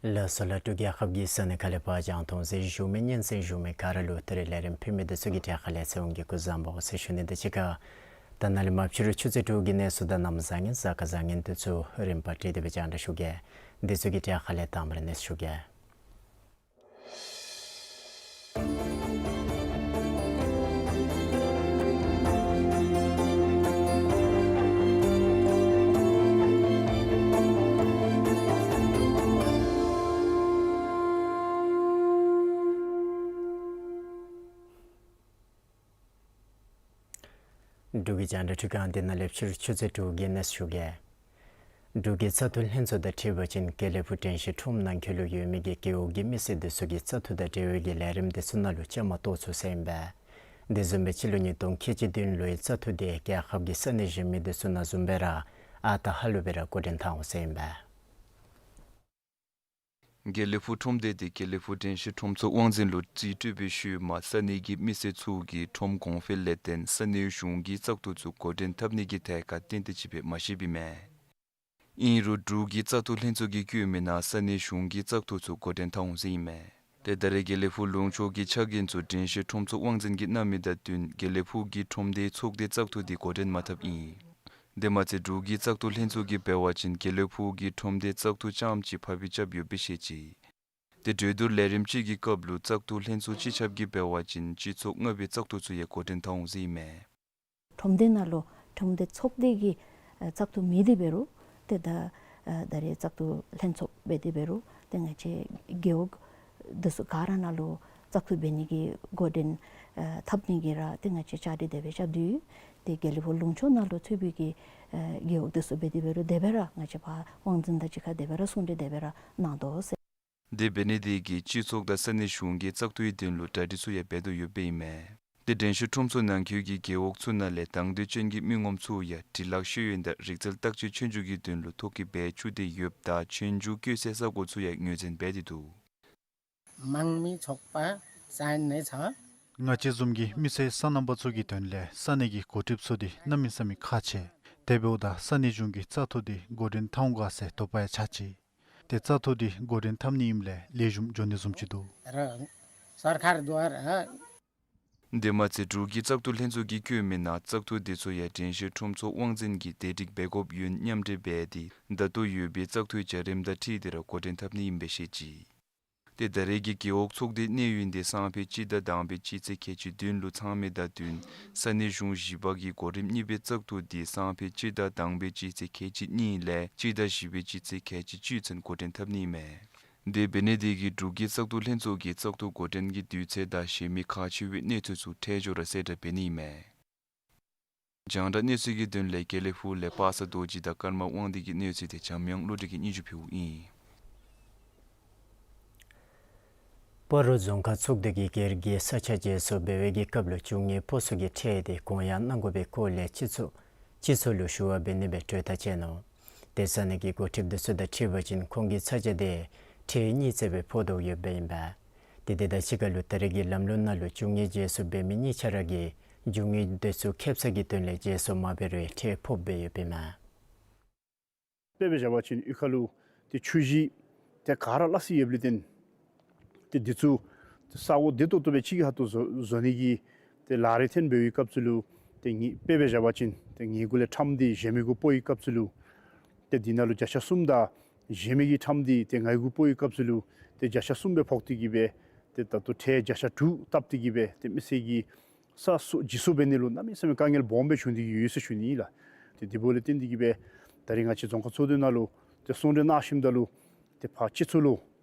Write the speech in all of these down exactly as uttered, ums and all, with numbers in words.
ལགས་སོ་ལགས། འབྲུག་རྒྱལ་ཁབ་ཀྱི་ས་གནས་ཁག་ལས་ཕར་རྒྱང་མཐོང་གཟིགས་བཞུགས་མི་སྙན་གསན་བཞུགས་མི་ག་ར་ལུ་ད་རིས་ལས་རིམ་ཕུལ་མི་འདི་ཚུ་གི་གྲས་ཁ་ལས་ཚེ་དབང་གིས་སྐུ་གཟུགས་བཟང་པོ་ཟེར་ཞུ་ནི་དང་གཅིག་ཁར་ད་ནཱ་ལས་མར་ཕྱི་རུ་ཆུ་ཚོད་དྲུག་གི་གནས་ཚུལ་དང་གནམ་བཟང་ངན་གཟའ་སྐར་བཟང་ངན་འདི་ཚུ་རིམ་པ་བསྒྲིགས་ཏེ་སྦེ་རྒྱང་བསྒྲགས་ཞུ་གེ། འདི་ཚུ་གི་གྲས་ཁ་ལས་དང་པ་ར་གནས་ཚུལ་ཞུ་གེ། འབྲུག་གི་རྒྱང་བསྒྲགས་འཕྲུལ་ཁང་འདི་ནང་ལས་ཕྱི་རུ་ཆུ་ཚོད་དྲུག་གི་གནས་ཚུལ་ཞུ་གེ། འབྲུག་གི་བཙག་འཐུ་ལྷན་ཚོགས་དང་འཁྲིལ་བ་ཅིན་དགེ་ལེགས་ཕུག་དྲན་ཤེས་ཁྲོམ་ནང་འཁོད་ལུ་ཡོད་མི་གི་རྒེད་འོག་གི་མི་སེར་འདི་ཚུ་གིས་བཙག་འཐུ་དང་འབྲེལ་བའི་གི་ལས་རིམ་འདི་ཚུ་ནང་ལུ་བཅའ་མར་གཏོགས་ཚུགས་ཟེར་ཨིན་པས། དེ་བཟུམ་སྦེ་སྤྱི་ལོ་ཉིས་སྟོང་ཁལ་གཅིག་བདུན་ལོའི་བཙག་འཐུ་འདི་རྒྱལ་ཁབ་ཀྱི་ས་གནས་གཞན་མི་འདི་ཚུ་ནང་བཟུམ་སྦེ་ར་ཨ་རྟག་ཧ་ལུགས་སྦེ་ར་འགོ་འདྲེན་འཐབ་འོང་ཟེར་ཨིན་པས། དགེ་ལེགས་ཕུག་ཁྲོམ་སྡེ་འདི་དགེ་ལེགས་ཕུག་དྲན་ཤེས་ཁྲོམ་ཚོགས་དབང་འཛིན་ལུ་རྩིས་སྤྲོད་པའི་ཤུལ་མ་ས་གནས་ཀྱི་མི་སེར་ཚུ་གིས་ཁྲོམ་གོང་འཕེལ་ལས་བརྟེན་ས་གནས་གཞུང་གི་བཙག་འཐུ་ཚུ་འགོ་འདྲེན་འཐབ་ནི་གི་ཐད་ཁར་ཏན་ཏན་ཅིག་སྦེ་མ་ཤེས་པས་མས། ཨིན་རུང་འབྲུག་གི་བཙག་འཐུ་ལྷན་ཚོགས་ཀྱིས་བཀོད་མི་ནང་ས་གནས་གཞུང་གི་བཙག་འཐུ་ཚུ་འགོ་འདྲེན་འཐབ་འོང་ཟེར་ཨིན་མས། ཏེ་ད་རེས་དགེ་ལེགས་ཕུག་ལུང་ཕྱོགས་ཀྱི་ཕྱག་འགན་ཚུ་དྲན་ཤེས་ཁྲོམ་ཚོགས་དབང་འཛིན་གྱིས་གནང་མི་དང་བསྟུན་དགེ་ལེགས་ཕུག་གི་ཁྲོམ་སྡེའི་ཚོགས་སྡེ་བཙག་འཐུ་འདི་འགོ་འདྲེན་མ་འཐབ་ཨིན། དེ་མ་ཚད་འབྲུག་གི་བཙག་འཐུ་ལྷན་ཚོགས་ཀྱིས་འབད་བ་ཅིན་དགེ་ལེགས་ཕུག་གི་ཁྲོམ་སྡེའི་བཙག་འཐུ་རྐྱངམ་ཅིག་ཕབ་སྦེ་རྐྱབ་ཡོདཔ་སྦེ་བཤད་ཅི། ཏེ་གྲོས་བསྡུར་ལས་རིམ་ཅིག་གི་སྐབས་ལུ་བཙག་འཐུ་ལྷན་ཚོགས་སྤྱི་ཁྱབ་ཀྱིས་འབད་བ་ཅིན་སྤྱི་ཚོགས་ལྔ་པའི་བཙག་འཐུ་ཚུ་ཡང་འགོ་འདྲེན་འཐབ་འོང་ཟེར་ཨིན་མས། ཁྲོམ་སྡེ་ནང་ལུ་ཁྲོམ་སྡེ་ཚོགས་སྡེ་གི་ཨ་བཙག་འཐུ་མེད་དེ་འབད་རུང་ཏེ་ད་ཨ་ད་རེས་བཙག་འཐུ་ལྷན་ཚོགས་འབད་དེ་འབད་རུང་ཏེ་ང་བཅས་རྒེད་འོག་འདི་ཚུ་ག་ར་ནང་ལུ་བཙག་འཐུ་འབད་ནི་གི་འགོ་འདྲེན་ཨ་འཐབ་ནི་གི་ར་ཏེ་ང་བཅས་བཅའ་སྒྲིག་དེ་སྦེ་རྐྱབ་སྟེ་ཡོད། ཏེ་དགེ་ལེགས་ཕུག་ལུང་ཕྱོགས་ནང་ལུ་ཚུད་པའི་གི་ཨ་རྒེད་འོག་འདི་ཚུ་འབད་དེ་འབད་རུང་དེ་སྦེ་ར་ང་བཅས་ཕར་དབང་འཛིན་དང་གཅིག་ཁར་དེ་སྦེ་ར་གསུང་གྲོས་དེ་སྦེ་ར་གནང་དོ་ཟེར། དེ་འབད་ནི་དེ་གིས་སྤྱི་ཚོགས་དང་ས་གནས་གཞུང་གི་བཙག་འཐུའི་དོན་ལུ་གྲ་སྒྲིག་ཚུ་ཡང་འབད་དོ་ཡོདཔ་ཨིན་མས། ཏེ་དྲན་ཤེས་ཁྲོམ་ཚོགས་ནང་འཁོད་ཀྱི་རྒེད་འོག་ཚུ་ནང་ལས་དང་འདོད་ཅན་གྱི་མི་ངོམ་ཚུ་ཡང་འབྲི་ལྷག་ཤེས་ཡོན་དང་རིག་རྩལ་བརྟག་དཔྱད་ཆོས་རྒྱུགས་ཀྱི་དོན་ལུ་ཐོ་བཀོད་འབད་བཅུག་སྟེ་ཡོདཔ་ད་ཆོས་རྒྱུགས་བཀོད་སའི་ས་གོ་ཚུ་ཡང་ངོས་འཛིན་འབད་དེ་འདུག། དམངས་མི་ཚོགས་པ་བཙུགས་ནི་ཚུ། ང་བཅས་བཟུམ་གྱི་མི་སེར་སོ་ནམ་པ་ཚུ་གི་དོན་ལས་ས་གནས་ཀྱི་འགོ་ཁྲིདཔ་ཚུ་འདི་གནམ་མེད་ས་མེད་ཁག་ཆེ། དེ་འབདཝ་ད་ས་གནས་གཞུང་གི་བཙག་འཐུ་འདི་འགོ་འདྲེན་འཐབ་འོང་ག་ཟེར་དོགས་པ་ཡང་ཆགས་ཅི། ཏེ་བཙག་འཐུ་འདི་འགོ་འདྲེན་འཐབ་ནི་ཨིནམ་ལས་ལེགས་ཤོམ་འགྱོ་ནི་བཟུམ་ཅིག་འདུག། ར་སར་ཁར་དུ་ཨ་ར། དེ་མ་ཚད་འབྲུག་གི་བཙག་འཐུ་ལྷན་ཚོགས་ཀྱིས་བཀོད་མི་ནང་བཙག་འཐུ་དེ་ཚུ་ཡང་དྲན་ཤེས་ཁྲོམ་ཚོགས་དབང་འཛིན་གྱིས་བདེ་སྒྲིག་འབད་དགོཔ་ཡོད་མཉམ་འབྲེལ་འབད་དེ་ད་ལྟོ་ཡོད་པའི་བཙག་འཐུའི་བྱ་རིམ་དང་འཁྲིལ་ཏེ་ར་འགོ་འདྲེན་འཐབ་ནི་ཨིན་པས་ཞུ་ཅི། ཏེ་ད་རེས་ཀྱི་རྒེད་འོག་ཚོགས་སྡེའི་གནས་ཡུན་དེ་སང་ཕོད་སྤྱི་ཟླ་དང་པའི་སྤྱི་ཚེས་ཁལ་གཅིག་བདུན་ལུ་ཚང་མི་དང་བསྟུན་ས་གནས་གཞུང་བཞི་པ་གི་གོ་རིམ་གཉིས་པའི་བཙག་འཐུ་དེ་སང་ཕོད་སྤྱི་ཟླ་དང་པའི་སྤྱི་ཚེས་ཁལ་གཅིག་གཉིས་ལས་སྤྱི་ཟླ་བཞི་པའི་སྤྱི་ཚེས་ཁལ་གཅིག་བཅུ་ཚུན་འགོ་འདྲེན་འཐབ་ནི་ཨིན་མས། དེ་འབད་ནི་དེ་གིས་འབྲུག་གི་བཙག་འཐུ་ལྷན་ཚོགས་ཀྱི་བཙག་འཐུ་འགོ་འདྲེན་གྱི་དུས་ཚོད་དང་གཞན་མི་ཁག་ཆེ་བའི་གནས་ཚུལ་ཚུ་འཕྲལ་མགྱོགས་ར་གསལ་བསྒྲགས་འབད་ནི་ཨིན་མས། རྒྱང་བསྒྲགས་གནས་ཚུལ་གྱི་དོན་ལས་དགེ་ལེགས་ཕུག་ལས་པ་སངས་རྡོ་རྗེ་དང་ཀརྨ་དབང་འདུས་ཀྱི་གནས་ཚུལ་དེ་འཇམ་དབྱངས་བློ་གྲོས་ཀྱིས་སྙན་ཞུ་ཕུལཝ་ཨིན། སྤ་རོ་རྫོང་ཁག་ཚོགས་འདུ་གིས་སྒེར་གྱི་ས་ཆ་བརྗེ་སོར་འབད་བའི་གི་སྐབས་ལུ་རྒྱུ་དངོས་ཕོག་ཚོད་ཀྱི་ཁྲལ་དེ་དགོངས་ཡངས་གནང་དགོ་པའི་སྐོར་ལས་སྤྱི་ཚོགས་སྤྱི་ཚོགས་ལུ་ཞུ་བ་འབད་ནི་སྦེ་གྲོས་ཐག་བཅད་ནུག། དེ་ས་གནས་ཀྱི་འགོ་ཁྲིདཔ་དེ་ཚུ་དང་འཁྲིལ་བ་ཅིན་ཁོང་གི་ས་ཆ་དེ་ཁྲལ་གཉིས་ཚད་སྦེ་ཕོག་དོ་ཡོདཔ་ཨིན་པས། དེ་དེ་དང་གཅིག་ཁར་ལུ་ད་རེས་ཀྱི་ལམ་ལུགས་ནང་ལུ་རྒྱུ་དངོས་བརྗེ་སོར་འབད་མི་གཉིས་ཆ་ར་གིས་རྒྱུ་དངོས་དེ་ཚུ་ཁེབ་ས་གི་དོན་ལས་བརྗེ་སོར་མ་འབད་རུང་ཁྲལ་ཕོགཔ་སྦེ་ཡོདཔ་ཨིན་མས། དཔེ་སྦེ་བཞག་པ་ཅིན་གཡུས་ཁ་ལུ་ཏེ་ཆུ་གཞི་ཏེ་ག་ར་སླ་བསྲེ་ཡོདཔ་ལས་བརྟེན་ཏེ་འདི་ཚུ་ས་གོ་བདེ་ཏོག་ཏོ་སྦེ་གཅིག་གི་ཁ་ཐུག་བཟོ་བཟོ་ནི་གི་ཏེ་ལཱ་རེ་འཐེན་འབད་བའི་སྐབས་སུ་ལུ་ཏེ་ངེ་དཔེ་སྦེ་བཞག་པ་ཅིན་ཏེ་ངེ་གུ་ལས་ཁྲམ་འདི་གཞན་མི་གུ་སྤོ་བའི་སྐབས་སུ་ལུ་ཏེ་འདི་ནང་ལུ་བརྒྱ་ཆ་གསུམ་དང་གཞན་མི་གི་ཁྲམ་འདི་ཏེ་ངེ་གུ་སྤོ་བའི་སྐབས་སུ་ལུ་ཏེ་བརྒྱ་ཆ་གསུམ་སྦེ་ཕོག་སྟེ་གི་སྦེ་ཏེ་ད་ལྟོ་ཁྲལ་བརྒྱ་ཆ་དྲུག་བཏབ་སྟེ་གི་སྦེ་ཏེ་མི་སེར་གྱི་ས་སོ་བརྗེ་སོར་འབད་ནི་ལུ་གནམ་མེད་ས་མེད་དཀའ་ངལ་སྦོམ་སྦེ་བྱུང་སྟེ་གི་ཡོད་ཟེར་ཞུ་ནི་ཨིན་ལགས། ཏེ་དེ་འབདཝ་ལས་བརྟེན་ཏེ་གི་སྦེ་ད་རེས་ང་བཅས་རྫོང་ཁག་ཚོགས་འདུ་ནང་ལུ་ཏེ་གསུང་གྲོས་གནང་ཞིནམ་ད་ལུ་ཏེ་ཕར་སྤྱི་ཚོགས་ལུ་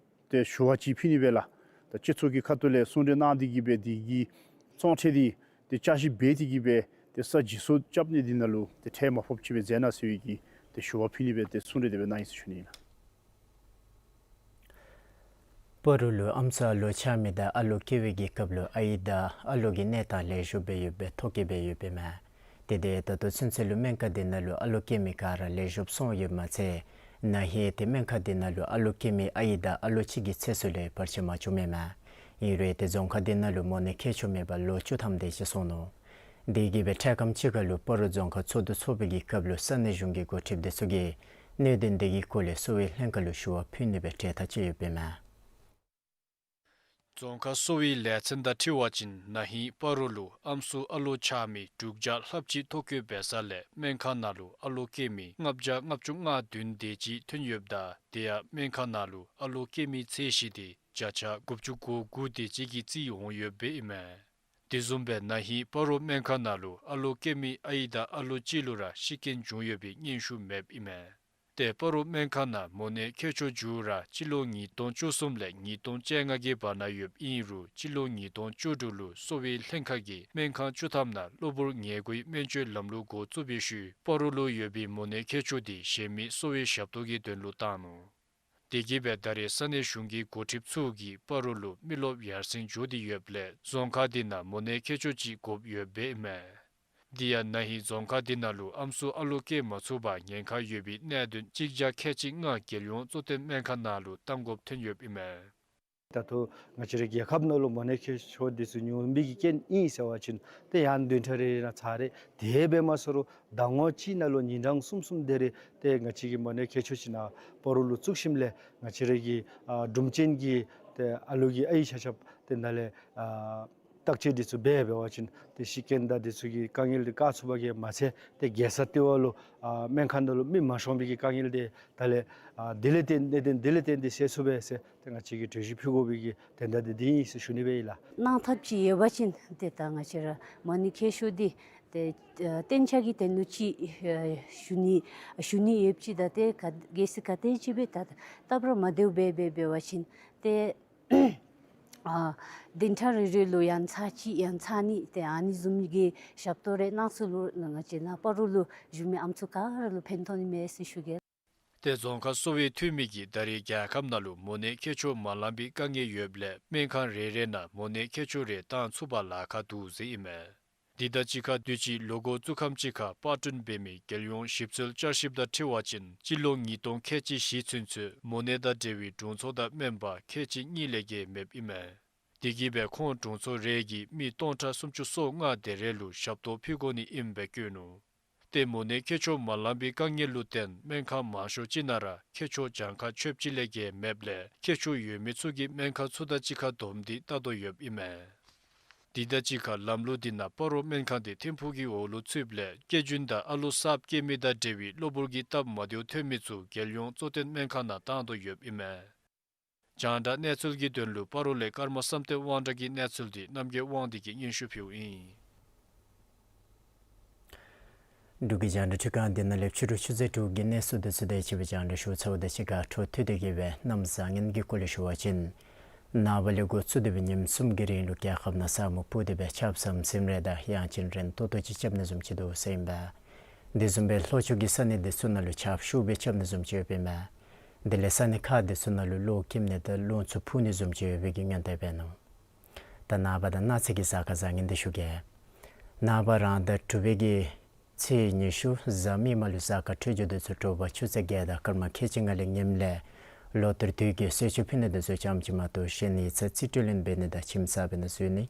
ཏེ་ཞུ་བ་ཅིག་ཕུལ་ནི་སྦེ་ལགས། ད་སྤྱི་ཚོགས་ཀྱི་ཁ་ཐུག་ལས་གསུང་གྲོས་གནང་སྟེ་གི་སྦེ་དེ་གི་བཙོང་ཁྲལ་འདི་ཏེ་བསྐྱར་ཞིབ་འབད་དེ་གི་སྦེ་ཏེ་ས་བརྗེ་སོར་རྐྱབ་ནི་འདི་ནང་ལུ་ཏེ་ཁྲལ་མ་ཕོགཔ་ཅིག་སྦེ་མཛད་གནང་ཟེར་བའི་གི་ཏེ་ཞུ་བ་ཕུལ་ནི་སྦེ་ཏེ་གསུང་གྲོས་དེ་སྦེ་གནང་ཡི་ཟེར་ཞུ་ནི་ཨིན་ལགས། སྤ་རོ་ལུ་ཨམ་སྲུ་ཨ་ལོ་ཆགས་མི་དང་ཨ་ལོ་སྐྱེ་བའི་གི་སྐབས་ལུ་ཨའི་དང་ཨ་ལོ་གི་གནས་སྟངས་ལེགས་ཤོམ་སྦེ་ཡོདཔ་སྦེ་ཐོ་བཀོད་འབད་ཡོདཔ་ཨིན་མས། དེ་དེ་ད་ལྟོ་ཚུན་ཚོད་ལུ་སྨན་ཁང་དེ་ནང་ལུ་ཨ་ལོ་སྐྱེ་མི་ག་ར་ལེགས་ཤོམ་སོང་ཡོདཔ་མ་ཚད་ན་ཧིང་ཏེ་སྨན་ཁང་དེ་ནང་ལུ་ཨ་ལོ་སྐྱེ་མི་ཨའི་དང་ཨ་ལོ་གཅིག་གི་ཚེ་སྲོག་ལུ་བར་ཆད་མ་བྱུངམ་ཨིན་མས། ཨིན་རུང་ཏེ་རྫོང་ཁག་དེ་ནང་ལུ་མོ་ནད་མཁལ་མཆོག་མེད་པར་ལོ་བཅུ་ཐམ་དེ་ཅིག་སོང་ནུག། དེ་གིས་སྦེ་འཕྲལ་ཁམས་ཅིག་ཁར་ལུ་སྤ་རོ་རྫོང་ཁག་ཚོགས་འདུ་ཚོགས་པའི་གི་སྐབས་ལུ་ས་གནས་གཞུང་གི་འགོ་ཁྲིདཔ་དེ་ཚུ་གིས་གནད་དོན་དེ་གི་སྐོར་ལས་གསོ་བའི་ལྷན་ཁག་ལུ་ཞུ་བ་ཕུལ་ནི་སྦེ་གྲོས་ཐག་བཅད་ཡོདཔ་ཨིན་མས། རྫོང་ཁག་གསོ་བའི་ལས་ཚན་དང་འཁྲིལ་བ་ཅིན་ན་ཧིང་སྤ་རོ་ལུ་ཨམ་སྲུ་ཨ་ལོ་ཆགས་མི་དྲུག་བརྒྱ་ལྷགཔ་ཅིག་ཐོ་བཀོད་འབད་ས་ལས་སྨན་ཁང་ནང་ལུ་ཨ་ལོ་སྐྱེ་མི་ལྔ་བརྒྱ་ལྔ་བཅུ་ང་བདུན་དེ་ཅིག་ཐོན་ཡོདཔ་ད་དེ་ཡང་སྨན་ཁང་ནང་ལུ་ཨ་ལོ་སྐྱེ་མི་ཚད་གཞི་དེ་བརྒྱ་ཆ་དགུ་བཅུ་གོ་དགུ་དེ་ཅིག་གིས་རྩིས་འོང་ཡོདཔ་ཨིན་མས། དེ་བཟུམ་སྦེ་ན་ཧིང་སྤ་རོ་སྨན་ཁང་ནང་ལུ་ཨ་ལོ་སྐྱེ་མི་ཨའི་དང་ཨ་ལོ་གཅིག་ལུ་ར་ཤི་རྐྱེན་བྱུང་ཡོད་པའི་སྙན་ཞུ་མེདཔ་ཨིན་མས། ཏེ་སྤ་རོ་སྨན་ཁང་ནང་མོ་ནད་མཁལ་མཆོག་འགྱུར་ར་སྤྱི་ལོ་ཉིས་སྟོང་བཅུ་གསུམ་ལས་ཉིས་སྟོང་བཅོ་ལྔ་གི་བར་ན་ཡོདཔ་ཨིན་རུང་སྤྱི་ལོ་ཉིས་སྟོང་བཅུ་དྲུག་ལུ་གསོ་བའི་ལྷན་ཁག་གིས་སྨན་ཁང་བཅུ་ཐམ་ནང་གློ་བུར་ངལ་གོའི་སྨན་བཅོས་ལམ་ལུགས་འགོ་བཙུགས་པའི་ཤུལ་སྤ་རོ་ལུ་ཡོད་པའི་མོ་ནད་མཁལ་མཆོག་དེ་གཞན་མི་གསོ་བའི་ཞབས་ཏོག་གི་དོན་ལུ་བཏང་ནུག། དེ་གིས་སྦེ་ད་རེས་ས་གནས་གཞུང་གི་འགོ་ཁྲིདཔ་ཚུ་གིས་སྤ་རོ་ལུ་མི་རློབས་ཡར་སེང་འགྱོ་སྟེ་ཡོདཔ་ལས་རྫོང་ཁག་དེ་ནང་མོ་ནད་མཁལ་མཆོག་ཅིག་དགོཔ་ཡོདཔ་ཨིན་མས། དེ་ཡང་ན་ཧིང་རྫོང་ཁག་དེ་ནང་ལུ་ཨམ་སྲུ་ཨ་ལོ་སྐྱེ་མ་ཚུགས་པར་ཉེན་ཁ་ཡོད་པའི་གནད་དོན་གཅིག་བརྒྱ་ཁལ་གཅིག་ལྔ་རྒྱལ་ཡོངས་གཙོ་བསྟེན་སྨན་ཁང་ནང་ལུ་བཏང་དགོཔ་ཐོན་ཡོདཔ་ཨིན་མས། ད་ལྟོ་ང་བཅས་རའི་རྒྱལ་ཁབ་ནང་ལུ་མོ་ནད་མཁལ་མཆོག་འདི་ཚུ་ཉུང་མི་གི་རྐྱེན་ཨིན་ཟེར་བ་ཅིན་ཏེ་ཡང་བདུན་ཕྲག་རེ་རེ་ནང་ཚར་རེ་དེ་སྦེ་མ་ཚོར་རུང་ཟླ་ངོ་གཅིག་ནང་ལུ་ཉིན་གྲངས་གསུམ་གསུམ་དེ་རེ་ཏེ་ང་བཅས་ཀྱི་མོ་ནད་མཁལ་མཆོག་ཅིག་ནཱ་སྤ་རོ་ལུ་བཙུགས་ཞིནམ་ལས་ང་བཅས་རའི་གི་ཨ་འབྲུམ་ཅན་གྱི་ཏེ་ཨ་ལོ་གི་ཨའི་ཆ་ཁྱབ་ཏེ་ནཱ་ལས་ཨ་བརྟག་དཔྱད་འདི་ཚུ་འབད་འབད་བ་ཅིན་ཏེ་ཤི་རྐྱེན་དང་འདི་ཚུ་གི་དཀའ་ངལ་འདི་བཀག་ཚུགས་པ་གིས་མ་ཚད་ཏེ་རྒྱལ་ས་ལྟེ་བ་ལུ་ཨ་སྨན་ཁང་ནང་ལུ་མི་མ་ཤོང་པའི་གི་དཀའ་ངལ་འདི་ད་ལས་ཨ་དེ་ལས་བརྟེན་གནད་དོན་དེ་ལས་བརྟེན་ཏེ་སེལ་ཚུགས་པས་ཟེར་ཏེ་ང་བཅས་ཀྱིས་གྲོས་གཞི་ཕུལ་དགོ་པའི་གི་དོན་དག་འདི་འདི་ཨིན་ཟེར་ཞུ་ནི་སྦེ་ཨིན་ལགས། གནང་ཐབས་ཅིག་ཡོད་པ་ཅིན་ཏེ་ད་ང་བཅས་ར་མོ་ནད་མཁལ་མཆོག་འདི་ཏེ་ཨ་གཏན་འཇགས་ཀྱི་དོན་ལུ་ཅིག་ཨ་ཞུ་ནི་ཞུ་ནི་ཡོདཔ་ཅིག་དང་ཏེ་ག་གལ་སྲིད་ག་དེམ་ཅིག་སྦེ་ད་སྟབས་ར་མ་བདེཝ་སྦེ་འབད་འབད་བ་ཅིན་ཏེ་ཨ་བདུན་ཕྲག་རེ་རེ་ལུ་ཡང་ཚར་གཅིག་ཡང་ཚར་གཉིས་ཏེ་ཨ་ནི་བཟུམ་གྱི་ཞབས་ཏོག་རེ་གནང་ཚུགས་ལུ་ང་བཅས་ནཱ་སྤ་རོ་ལུ་བཞུགས་མི་ཨམ་སྲུ་ག་ར་ལུ་ཕན་ཐོགས་ནི་མས་ཟེར་ཞུ་གེ། ཏེ་རྫོང་ཁག་གསོ་བའི་འཐུས་མི་གིས་ད་རེས་རྒྱལ་ཁབ་ནང་ལུ་མོ་ནད་མཁལ་མཆོག་མ་ལངམ་པའི་དཀའ་ངལ་ཡོདཔ་ལས་སྨན་ཁང་རེ་རེ་ནང་མོ་ནད་མཁལ་མཆོག་རེ་བཏང་ཚུགས་པར་ལཱ་ཁག་འདུག་ཟེར་ཨིན་མས། འདི་དང་གཅིག་ཁར་དུས་ཅི་ལོ་འགོ་བཙུགས་ཁམས་ཅིག་ཁར་པར་སྐྲུན་འབད་མི་རྒྱལ་ཡོངས་ཞིབ་འཚོལ་བསྐྱར་ཞིབ་དང་འཁྲིལ་བ་ཅིན་སྤྱི་ལོ་ཉིས་སྟོང་ཁལ་གཅིག་བཞི་ཚུན་ཚོད་མོ་ནད་དང་འབྲེལ་བའི་དྲུང་འཚོ་དང་སྨན་པ་ཁལ་གཅིག་གཉིས་ལས་བརྒལ་མེདཔ་ཨིན་མས། དེ་གིས་སྦེ་ཁོང་དྲུང་འཚོ་རེ་གིས་མི་སྟོང་ཕྲག་སུམ་ཅུ་སོ་ལྔ་དེ་རེ་ལུ་ཞབས་ཏོག་ཕུལ་དགོ་ནི་ཨིནམ་སྦེ་བཀོད་ནུག། ཏེ་མོ་ནད་མཁལ་མཆོག་མ་ལངམ་པའི་དཀའ་ངལ་ལུ་བརྟེན་སྨན་ཁང་མང་ཤོས་ཅིག་ནང་ར་མཁལ་མཆོག་གྱངས་ཁ་ཆོདཔ་ཅིག་ལས་བརྒལ་མེདཔ་ལས་མཁལ་མཆོག་ཡོད་མི་ཚུ་གིས་སྨན་ཁང་ཚུ་དང་གཅིག་ཁར་བསྡོམས་ཏེ་བལྟ་དོ་ཡོདཔ་ཨིན་མས། དེ་དང་གཅིག་ཁར་ལམ་ལུགས་འདི་ནང་སྤ་རོ་སྨན་ཁང་དེ་ཐིམ་ཕུག་གི་འོག་ལུ་ཚུདཔ་ལས་སྐྱེ་རྒྱུན་དང་ཨ་ལོ་གསརཔ་སྐྱེ་མི་དང་འབྲེལ་བའི་གློ་བུར་གྱི་སྟབས་མ་བདེཝ་ཐོན་མི་ཚུ་རྒྱལ་ཡོངས་གཙོ་བསྟེན་སྨན་ཁང་ནང་བཏང་དོ་ཡོདཔ་ཨིན་མས། རྒྱང་བསྒྲགས་གནས་ཚུལ་གྱི་དོན་ལུ་སྤ་རོ་ལས་ཀརྨ་བསམ་གཏན་དབང་གྲགས་ཀྱི་གནས་ཚུལ་འདི་རྣམ་རྒྱལ་དབང་འདུས་ཀྱིས་སྙན་ཞུ་ཕུལཝ་ཨིན། འབྲུག་གི་རྒྱང་བསྒྲགས་ཁྲི་ཁང་འདི་ནང་ལས་ཕྱི་རུ་ཆུ་ཚོད་དྲུག་གི་གནས་ཚུལ་འདི་ཚུ་དང་འཁྲིལ་བའི་རྒྱང་བསྒྲགས་ཞུ་ཚརཝ་དང་གཅིག་ཁར་འཕྲོ་མཐུད་དེ་གི་སྦེ་གནམ་བཟང་ངན་གྱི་སྐོར་ལས་ཞུ་བ་ཅིན་ནངས་པ་ལས་འགོ་བཙུགས་ཏེ་སྦེ་ཉིནམ་གསུམ་གྱི་རིང་ལུ་རྒྱལ་ཁབ་ནང་ས་སྨུག་སྤུབས་ཏེ་སྦེ་ཆརཔ་ཟམ་ཟིམ་རེ་དང་གཡང་ཆེན་རན་ཏོག་ཏོ་ཅིག་རྐྱབ་ནི་བཟུམ་ཅིག་འདུག་ཟེར་ཨིན་པས། དེ་བཟུམ་སྦེ་ལྷོ་ཕྱོགས་ཀྱི་ས་གནས་འདི་ཚུ་ནང་ལུ་ཆརཔ་ཤུགས་སྦེ་རྐྱབ་ནི་བཟུམ་ཅིག་ཡོདཔ་ཨིན་པས། དེ་ལས་ས་གནས་ཁག་དེ་ཚུ་ནང་ལུ་གློག་ཁྱིམ་ནང་དང་རླུང་འཚུབ་ཕུ་ནི་བཟུམ་ཅིག་ཡོད་པའི་གི་ཉེན་བརྡ་འབད་ནུག། ད་ནངས་པ་དང་གནངས་ཚེ་གི་གཟའ་སྐར་བཟང་ངན་འདི་ཞུ་གེ། ནངས་པ་རང་ཟླ་དྲུག་པའི་གི་ཚེས་ཉི་ཤུ་གཟའ་མིག་དམར་ལུ་གཟའ་སྐར་འཕྲོད་སྦྱོར་དེ་ཚུ་དྲོ་པ་ཆུ་ཚོད་བརྒྱད་དང་སྐར་མ་ཁལ་གཅིག་ལྔ་ལས་ངནམ་ལས་ལོ་ལྟར་དུས་ཀྱི་གསོལ་མཆོད་ཕུལ་ནི་དེ་ཚུ་ཙམ་ཅིག་མ་གཏོགས་གཞན་ཡིག་ཚང་རྩིས་སྤྲོད་ལེན་འབད་ནི་དང་ཁྱིམ་གསར་འབད་ནི་བཟོ་ནི་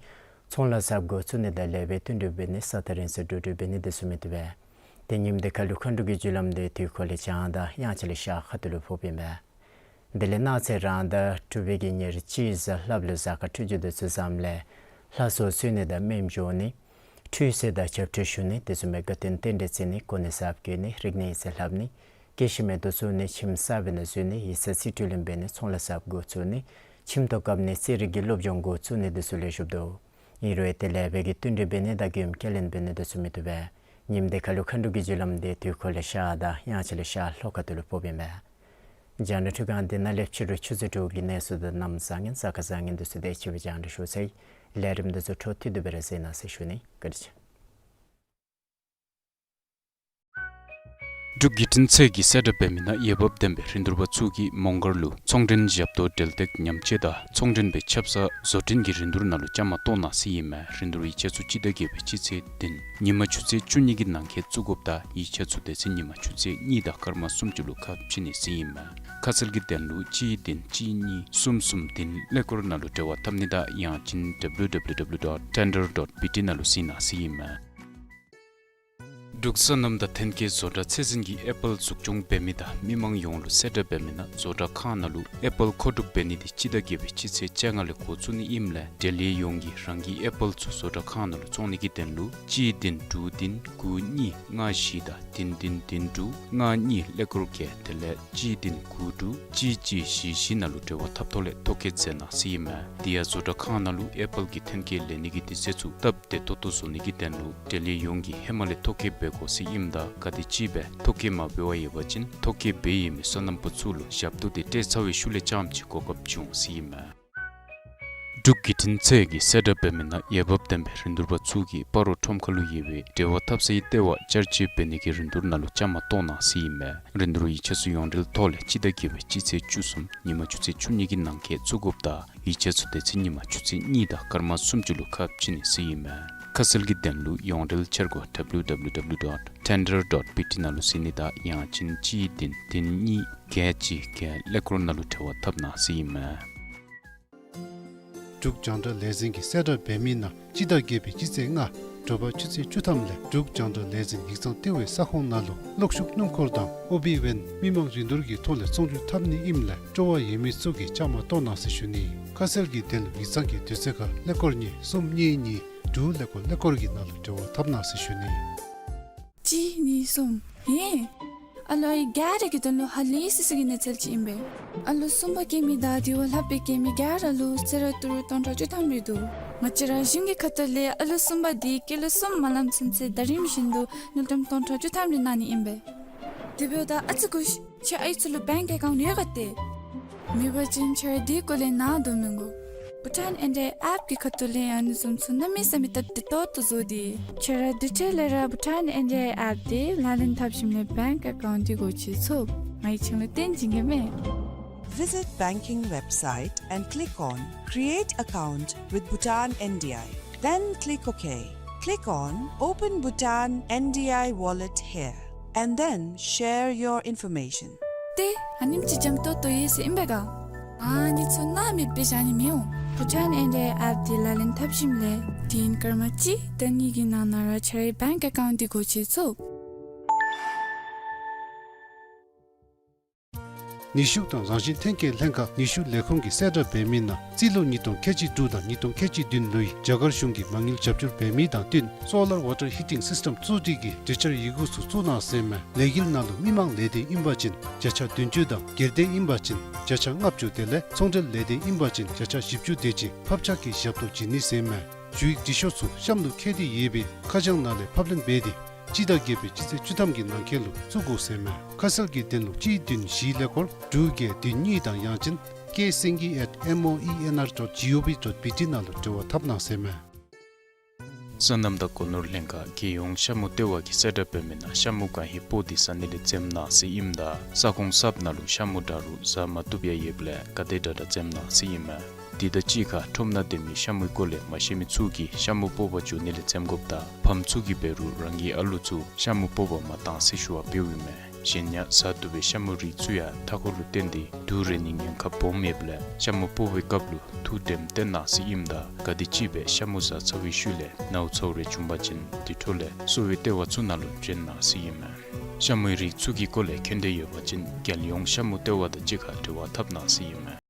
ཚོང་ལཱ་གསརཔ་འགོ་བཙུགས་ནི་དང་ལེགས་པའི་བསྟུན་གྲོས་འབད་ནི་ས་ཐག་རིང་སར་འགྲོ་འགྲུལ་འབད་ནི་དེ་ཚུ་མི་བཏུབ་པས། ཏེ་ཉིནམ་དེ་ཁ་ལུ་མཁའ་འགྲོ་གི་རྒྱུ་ལམ་དེ་དུས་འཁོར་ལས་བྱང་དང་དབྱངས་འཆར་ལས་ཤར་ཁ་ཐུག་ལུ་ཕོགཔ་ཨིན་པས། དེ་ལས་གནངས་ཚེ་རང་ཟླ་དྲུག་པའི་གི་ཉེར་གཅིག་གཟའ་ལྷགཔ་ལུ་གཟའ་སྐར་འཕྲོད་སྦྱོར་དེ་ཚུ་བཟངམ་ལས་ལྷ་སྲུང་གསོལ་ནི་དང་རྨོམ་འགྱོ་ནི་ཁྲུས་གསོལ་དང་ཞབས་ཁྲ་ཞུ་ནི་དེ་ཚུ་མའི་དགའ་སྟོན་རྟེན་འབྲེལ་བརྩི་ནི་གོ་གནས་གསརཔ་བཀོད་ནི་རིག་གནས་ཡིག་ཚང་ལྷབ་ནི་སྐྱེ་ཤི་མེ་ཏོག་བཙུགས་ནི་ཁྱིམ་གསར་འབད་ནི་བཟོ་ནི་ཡིག་ཚང་རྩིས་སྤྲོད་ལེན་འབད་ནི་ཚོང་ལཱ་གསརཔ་འགོ་བཙུགས་ནི་ཁྱིམ་ཐོག་བཀབ་ནི་རྩེད་རིགས་ཀྱི་སློབ་སྦྱོང་འགོ་བཙུགས་ནི་དེ་ཚུ་ལེགས་ཤོམ་འདུག། ཨིན་རུང་ཏེ་ལེགས་པའི་གི་བསྟུན་གྲོས་འབད་ནི་དང་མགྱོནམ་ཁས་ལེན་འབད་ནི་དེ་ཚུ་མི་བཏུབ་པས། ཉིནམ་དེ་ཁ་ལུ་མཁའ་འགྲོ་གི་རྒྱུ་ལམ་དེ་དུས་འཁོར་ལས་ཤར་དང་དབྱངས་འཆར་ལས་ཤར་ལྷོ་ཁ་ཐུག་ལུ་ཕོགཔ་ཨིན་པས། རྒྱང་བསྒྲགས་འཕྲུལ་ཁང་འདི་ནང་ལས་ཕྱི་རུ་ཆུ་ཚོད་དྲུག་གི་གནས་ཚུལ་དང་གནམ་བཟང་ངན་གཟའ་སྐར་བཟང་ངན་དེ་ཚུ་དེ་ཅིག་སྦེ་རྒྱང་བསྒྲགས་ཞུ་ཚར་ཡི། ལས་རིམ་དེ་ཚུ་འཕྲོ་མཐུད་དེ་སྦེ་ར་གཟིགས་གནང་ཟེར་ཞུ་ནི། བཀའ་དྲིན་ཆེ། འབྲུག་བརྒྱུད་འཕྲིན་ཚད་ཀྱིས་གསལ་བསྒྲགས་འབད་མི་ནང་འོས་འབབ་ལྡན་པའི་རིན་བསྡུར་པ་ཚུ་གིས་མོང་སྒར་ལུ་ཚོང་འབྲེལ་ཞབས་ཏོག་འབྲེལ་གཏད་ཉམས་བཅོས་དང་ཚོང་འབྲེལ་པའི་ཆབ་གསང་བཟོ་སྐྲུན་གྱི་རིན་བསྡུར་ནང་ལུ་བཅའ་མར་གཏོགས་གནང་ཟེར་ཨིན་མས། རིན་བསྡུར་ཡིག་ཆ་ཚུ་སྤྱི་ཟླ་བརྒྱད་པའི་སྤྱི་ཚེས་བདུན་ཉིན་མ་ཆུ་ཚོད་བཅུ་གཉིས་ཀྱི་ནང་འཁོད་བཙུགས་དགོཔ་དང་ཡིག་ཆ་ཚུ་དེ་ཚེ་ཉིན་མ་ཆུ་ཚོད་གཉིས་དང་སྐར་མ་སུམ་ཅུ་ལུ་ཁ་ཕྱེ་ནི་ཟེར་ཨིན་མས། ཁ་གསལ་གྱི་དོན་ལུ་གཅིག་བདུན་གཅིག་གཉིས་གསུམ་གསུམ་བདུན་ཀླད་ཀོར་ནང་ལུ་འབྲེལ་བ་འཐབ་ནི་དང་ཡང་ཅིན་W W W dot tender dot B T ནང་ལུ་གཟིགས་གནང་ཟེར་ཨིན་མས། འབྲུག་སོ་ནམ་དང་ཐོན་སྐྱེད་བཟོ་གྲྭ་ཚད་འཛིན་གྱིས་ཨེ་པཱལ་འཛུགས་སྐྱོང་འབད་མི་དང་མི་མང་ཡོངས་ལུ་གསལ་བསྒྲགས་འབད་མི་ནང་བཟོ་གྲྭ་ཁང་ནང་ལུ་ཨེ་པཱལ་མཁོ་སྒྲུབ་འབད་ནི་དེ་སྤྱི་ཟླ་བརྒྱད་པའི་སྤྱི་ཚེས་བཅོ་ལྔ་ལས་འགོ་བཙུགས་ནི་ཨིནམ་ལས་འབྲེལ་ཡོད་ཡོངས་ཀྱིས་རང་གི་ཨེ་པཱལ་ཚུ་བཟོ་གྲྭ་ཁང་ནང་ལུ་བཙོང་ནི་གི་དོན་ལུ་གཅིག་བདུན་དྲུག་བདུན་དགུ་གཉིས་ལྔ་བཞི་དང་བདུན་བདུན་བདུན་དྲུག་ལྔ་གཉིས་ཀླད་ཀོར་བརྒྱད་དེ་ལས་གཅིག་བདུན་དགུ་དྲུག་གཅིག་གཅིག་བཞི་བཞི་ནང་ལུ་འབྲེལ་བ་འཐབ་ཐོག་ལས་ཐོ་བཀོད་མཛད་གནང་ཟེར་ཨིན་མས། དེ་ཡང་བཟོ་གྲྭ་ཁང་ནང་ལུ་ཨེ་པཱལ་གྱི་ཐོན་སྐྱེད་ལེན་ནི་གི་དུས་ཚོད་ཚུ་སྟབས་བདེ་ཏོག་ཏོ་བཟོ་ནི་གི་དོན་ལུ་འབྲེལ་ཡོད་ཡོངས་ཀྱིས་ཧེ་མ་ལས་ཐོ་བཀོད་འབད་དགོ་ཟེར་ཨིནམ་ད་ག་དེམ་ཅིག་སྦེ་ཐོ་བཀོད་མ་འབད་བར་ཡོད་པ་ཅིན་ཐོ་བཀོད་འབད་ཡོད་མི་སོ་ནམ་པ་ཚུ་ལུ་ཞབས་ཏོག་དེ་སྤྲོད་ཚར་བའི་ཤུལ་ལས་རྐྱངམ་ཅིག་གོ་སྐབས་བྱུང་ཟེར་ཨིན་མས། འབྲུག་བརྒྱུད་འཕྲིན་ཚད་ཀྱིས་གསལ་བསྒྲགས་འབད་མི་ནང་འོས་འབབ་ལྡན་པའི་རིན་བསྡུར་པ་ཚུ་གིས་སྤ་རོ་ཁྲོམ་ཁ་ལུ་ཡོད་པའི་འབྲེལ་བ་འཐབ་སའི་ལྟེ་བ་བསྐྱར་བཅོས་འབད་ནི་གི་རིན་བསྡུར་ནང་ལུ་བཅའ་མར་གཏོགས་གནང་ཟེར་ཨིན་མས། རིན་བསྡུར་ཡིག་ཆ་ཚུ་ཡོངས་འབྲེལ་ཐོག་ལས་སྤྱི་ཟླ་བརྒྱད་པའི་སྤྱི་ཚེས་བཅུ་གསུམ་ཉིན་མ་ཆུ་ཚོད་བཅུ་གཉིས་ཀྱི་ནང་འཁོད་བཙུགས་དགོཔ་དང་ཡིག་ཆ་ཚུ་དེ་ཚེ་ཉིན་མ་ཆུ་ཚོད་གཉིས་དང་སྐར་མ་སུམ་ཅུ་ལུ་ཁ་ཕྱེ་ནི་ཟེར་ཨིན་མས། ཁ་གསལ་གྱི་དོན་ལུ་ཡོངས་འབྲེལ་འཆར་སྒོ་W W W dot tender dot B T ནང་ལུ་གཟིགས་ནི་དང་ཡང་ཅིན་གཅིག་བདུན་བདུན་གཉིས་བརྒྱད་གཅིག་བརྒྱད་ཀླད་ཀོར་ནང་ལུ་འབྲེལ་བ་འཐབ་གནང་ཟེར་ཨིན་མས། འབྲུག་རྒྱང་བསྒྲགས་ལས་འཛིན་གྱིས་གསལ་བསྒྲགས་འབད་མི་ནང་སྤྱི་ཟླ་བརྒྱད་པའི་སྤྱི་ཚེས་ལྔ་དྲོ་པ་ཆུ་ཚོད་བཅུ་ཐམ་ལས་འབྲུག་རྒྱང་བསྒྲགས་ལས་འཛིན་ཡིག་ཚང་ལྟེ་བའི་ས་ཁོངས་ནང་ལུ་གློག་ཤུགས་སྣུམ་འཁོར་དང་ཨོ་བི་ཝེན་མི་མང་རིན་བསྡུར་གྱི་ཐོག་ལས་ཚོང་སྒྱུར་འཐབ་ནི་ཨིནམ་ལས་སྤྲོ་བ་ཡོད་མི་ཚུ་གིས་བཅའ་མར་གཏོགས་གནང་ཟེར་ཞུ་ནི། ཁ་གསལ་གྱི་དོན་ལུ་ཡིག་ཚང་གི་དུས་ཚོད་ཁར་ཀླད་ཀོར་གཉིས་གསུམ་གཉིས་གཉིས་དྲུག་ཀླད་ཀོར་ཀླད་ཀོར་གྱི་ནང་ལུ་འབྲེལ་བ་འཐབ་གནང་ཟེར་ཞུ་ནི། གཅིག་གཉིས་གསུམ། ཧེ། ཨ་ལོ་ཨའི་ག་ར་གི་དོན་ལུ་ཧ་ལས་སི་སི་གི་གནས་ཚུལ་ཅིག་ཨིན་པས། ཨ་ལོ་གསུམ་པ་སྐྱེ་མི་དང་དེ་བ་ལྷག་པའི་སྐྱེ་མི་ག་ར་ལུ་གསོལ་རས་ཏི་རུ་སྟོང་ཕྲག་བཅུ་ཐམ་རེ་འདུག། ང་བཅས་ར་གཞུང་གི་ཁ་ཐུག་ལས་ཨ་ལོ་གསུམ་པ་དེ་སྐྱེས་ལོ་གསུམ་མ་ལངམ་ཚུན་ཚོད་ཟླ་རིམ་བཞིན་དུ་དངུལ་ཀྲམ་སྟོང་ཕྲག་བཅུ་ཐམ་རེ་གནང་ནི་ཨིན་པས། དེ་འབདཝ་ད་ཨ་ཙི་སྒུག་ཤིག། ཁྱེད་ཨའི་ཚུ་ལུ་བེངཀ་ཨེ་ཀའུནཊ་ཡོད་ག་ཏེ། མེད་པ་ཅིན་ཁྱེད་ར་དེ་སྐོར་ལས་ནཱ་འདུག་མི་དགོ། བྷུ་ཊཱན་ཨེན་ཌི་ཨའི་ཨེཔ་གི་ཁ་ཐུག་ལས་ཨ་ནི་བཟུམ་ཚུ་གནམ་མེད་ས་མེད་སྟབས་བདེ་ཏོག་ཏོ་བཟོ་སྟེ། ཁྱེད་ར་དེ་འཕྲལ་ལས་ར་བྷུ་ཊཱན་ཨེན་ཌི་ཨའི་ཨེཔ་དེ་ལག་ལེན་འཐབ་ཞིནམ་ལས་བེངཀ་ཨེ་ཀའུནཊ་དེ་སྒོ་ཕྱེ་ཚུགས། ང་གིས་ཁྱེད་ལུ་སྟོན་བྱིན་གེ་མས། Visit banking website and click on Create Account with Bhutan N D I. Then click OK. Click on Open Bhutan N D I Wallet here and then share your information. ཏེ་ཨ་ནེམ་ཅིག་འཇམ་ཏོང་ཏོ་ཡོད་ཟེར་ཨིན་པས་ག། ཨ་ནི་ཚུ་ནཱ་མེདཔ་སྦེ་བཞག་ནི་མི་འོང་། བྷུ་ཊཱན་ཨེན་ཌི་ཨའི་ཨེཔ་དེ་ལག་ལེན་འཐབ་ཞིནམ་ལས་དུས་ཡུན་སྐར་མ་གཅིག་དང་གཉིས་ཀྱི་ནང་ན་ར་ཁྱེད་རའི་བེངཀ་ཨེ་ཀའུནཊ་དེ་སྒོ་ཕྱེ་ཚུགས། ནུས་ཤུགས་དང་རང་བཞིན་ཐོན་སྐྱེད་ལྷན་ཁག་ནུས་ཤུགས་ལས་ཁུངས་ཀྱིས་གསལ་བསྒྲགས་འབད་མི་ནང་རྩིས་ལོ་ཉིས་སྟོང་ཁལ་གཅིག་དྲུག་དང་ཉིས་སྟོང་ཁལ་གཅིག་བདུན་ལོའི་རྒྱ་གར་གཞུང་གིས་མ་དངུལ་རྒྱབ་སྐྱོར་འབད་མི་དང་བསྟུན་སོ་ལར་ཝ་ཊར་ཧི་ཊིང་སིསི་ཊེམ་བཙུགས་སྒྲིག་གི་གྲོས་འཆར་ཡི་གུ་ཚུ་བཙུགས་གནང་ཟེར་མས། ལས་འགུལ་ནང་ལུ་མི་མང་ལས་སྡེ་ཨིན་པ་ཅིན་བརྒྱ་ཆ་བདུན་ཅུ་དང་སྒེར་སྡེ་ཨིན་པ་ཅིན་བརྒྱ་ཆ་ལྔ་བཅུ་དེ་ལས་ཚོང་འབྲེལ་ལས་སྡེ་ཨིན་པ་ཅིན་བརྒྱ་ཆ་བཞི་བཅུ་དེ་ཅིག་ཕབ་ཆག་གི་ཞབས་ཏོག་བྱིན་ནི་ཟེར་མས། ཞུ་ཡིག་འབྲི་ཤོག་ཚུ་གཤམ་ལུ་བཀོད་དེ་ཡོད་པའི་ཁ་བྱང་ནང་ལས་ཕབ་ལེན་འབད་དེ་སྤྱི་ཟླ་བརྒྱད་པའི་སྤྱི་ཚེས་བཅུ་ཐམ་གྱི་ནང་འཁོད་ལུ་བཙུགས་དགོ་ཟེར་མས། ཁ་གསལ་གྱི་དོན་ལུ་གཅིག་བདུན་བཞི་ཀླད་ཀོར་དྲུག་བརྒྱད་བདུན་གཉིས་དང་ཡང་ཅིན་K Singhi at M O E N R dot G O V dot B T ནང་ལུ་འབྲེལ་བ་འཐབ་གནང་ཟེར་མས། སོ་ནམ་དང་སྒོ་ནོར་ལྷན་ཁག་རྒྱལ་ཡོངས་ཤ་མུ་ལྟེ་བ་གིས་གསལ་བསྒྲགས་འབད་མི་ནང་ཤ་མུ་གང་ཧེ་སྤོ་སྟེ་ཟ་ནི་ལས་འཛེམ་གནང་ཟེར་ཨིནམ་ད་ས་ཁོངས་གསརཔ་ནང་ལུ་ཤ་མུ་འདྲ་རུང་ཟ་མ་བཏུབ་ཡང་ཡོདཔ་ལས་ག་དེ་དྲག་དྲག་འཛེམ་གནང་ཟེར་ཨིན་མས། དེ་དང་གཅིག་ཁར་ཁྲོམ་ནང་སྡོད་མི་ཤ་མུའི་སྐོར་ལས་མ་ཤེས་མི་ཚུ་གིས་ཤ་མུ་སྤོ་བར་འགྱོ་ནི་ལས་འཛེམ་དགོཔ་དང་ཕམ་ཚུ་གིས་འབད་རུང་རང་གི་ཨ་ལུ་ཚུ་ཤ་མུ་སྤོ་བར་མ་གཏང་ཟེར་ཞུ་བ་འབདཝ་ཨིན་མས། གཞན་ཡང་ཟ་བཏུབ་པའི་ཤ་མུའི་རིགས་ཚུ་ཡང་མཐའ་འཁོར་ལུ་བརྟེན་ཏེ་དུག་རེག་ནིའི་ཉེན་ཁ་སྦོམ་ཡོདཔ་ལས་ཤ་མུ་སྤོ་བའི་སྐབས་ལུ་ཐུགས་དྲནམ་བཏོན་གནང་ཟེར་ཨིནམ་ད་ག་དེམ་ཅིག་སྦེ་ཤ་མུ་ཟ་ཚར་བའི་ཤུལ་ལས་ནཝ་ཚཝ་རེ་བྱུང་པ་ཅིན་དེ་འཕྲོ་ལས་གསོ་བའི་ལྟེ་བ་ཚུ་ནང་ལུ་བྱོན་གནང་ཟེར་ཨིན་མས། ཤ་མུའི་རིགས་ཚུ་གི་སྐོར་ལས་མཁྱེན་འདོད་ཡོད་པ་ཅིན་རྒྱལ་ཡོངས་ཤ་མུ་ལྟེ་བ་དང་གཅིག་ཁར་འབྲེལ་བ་འཐབ་གནང་ཟེར་ཨིན་མས།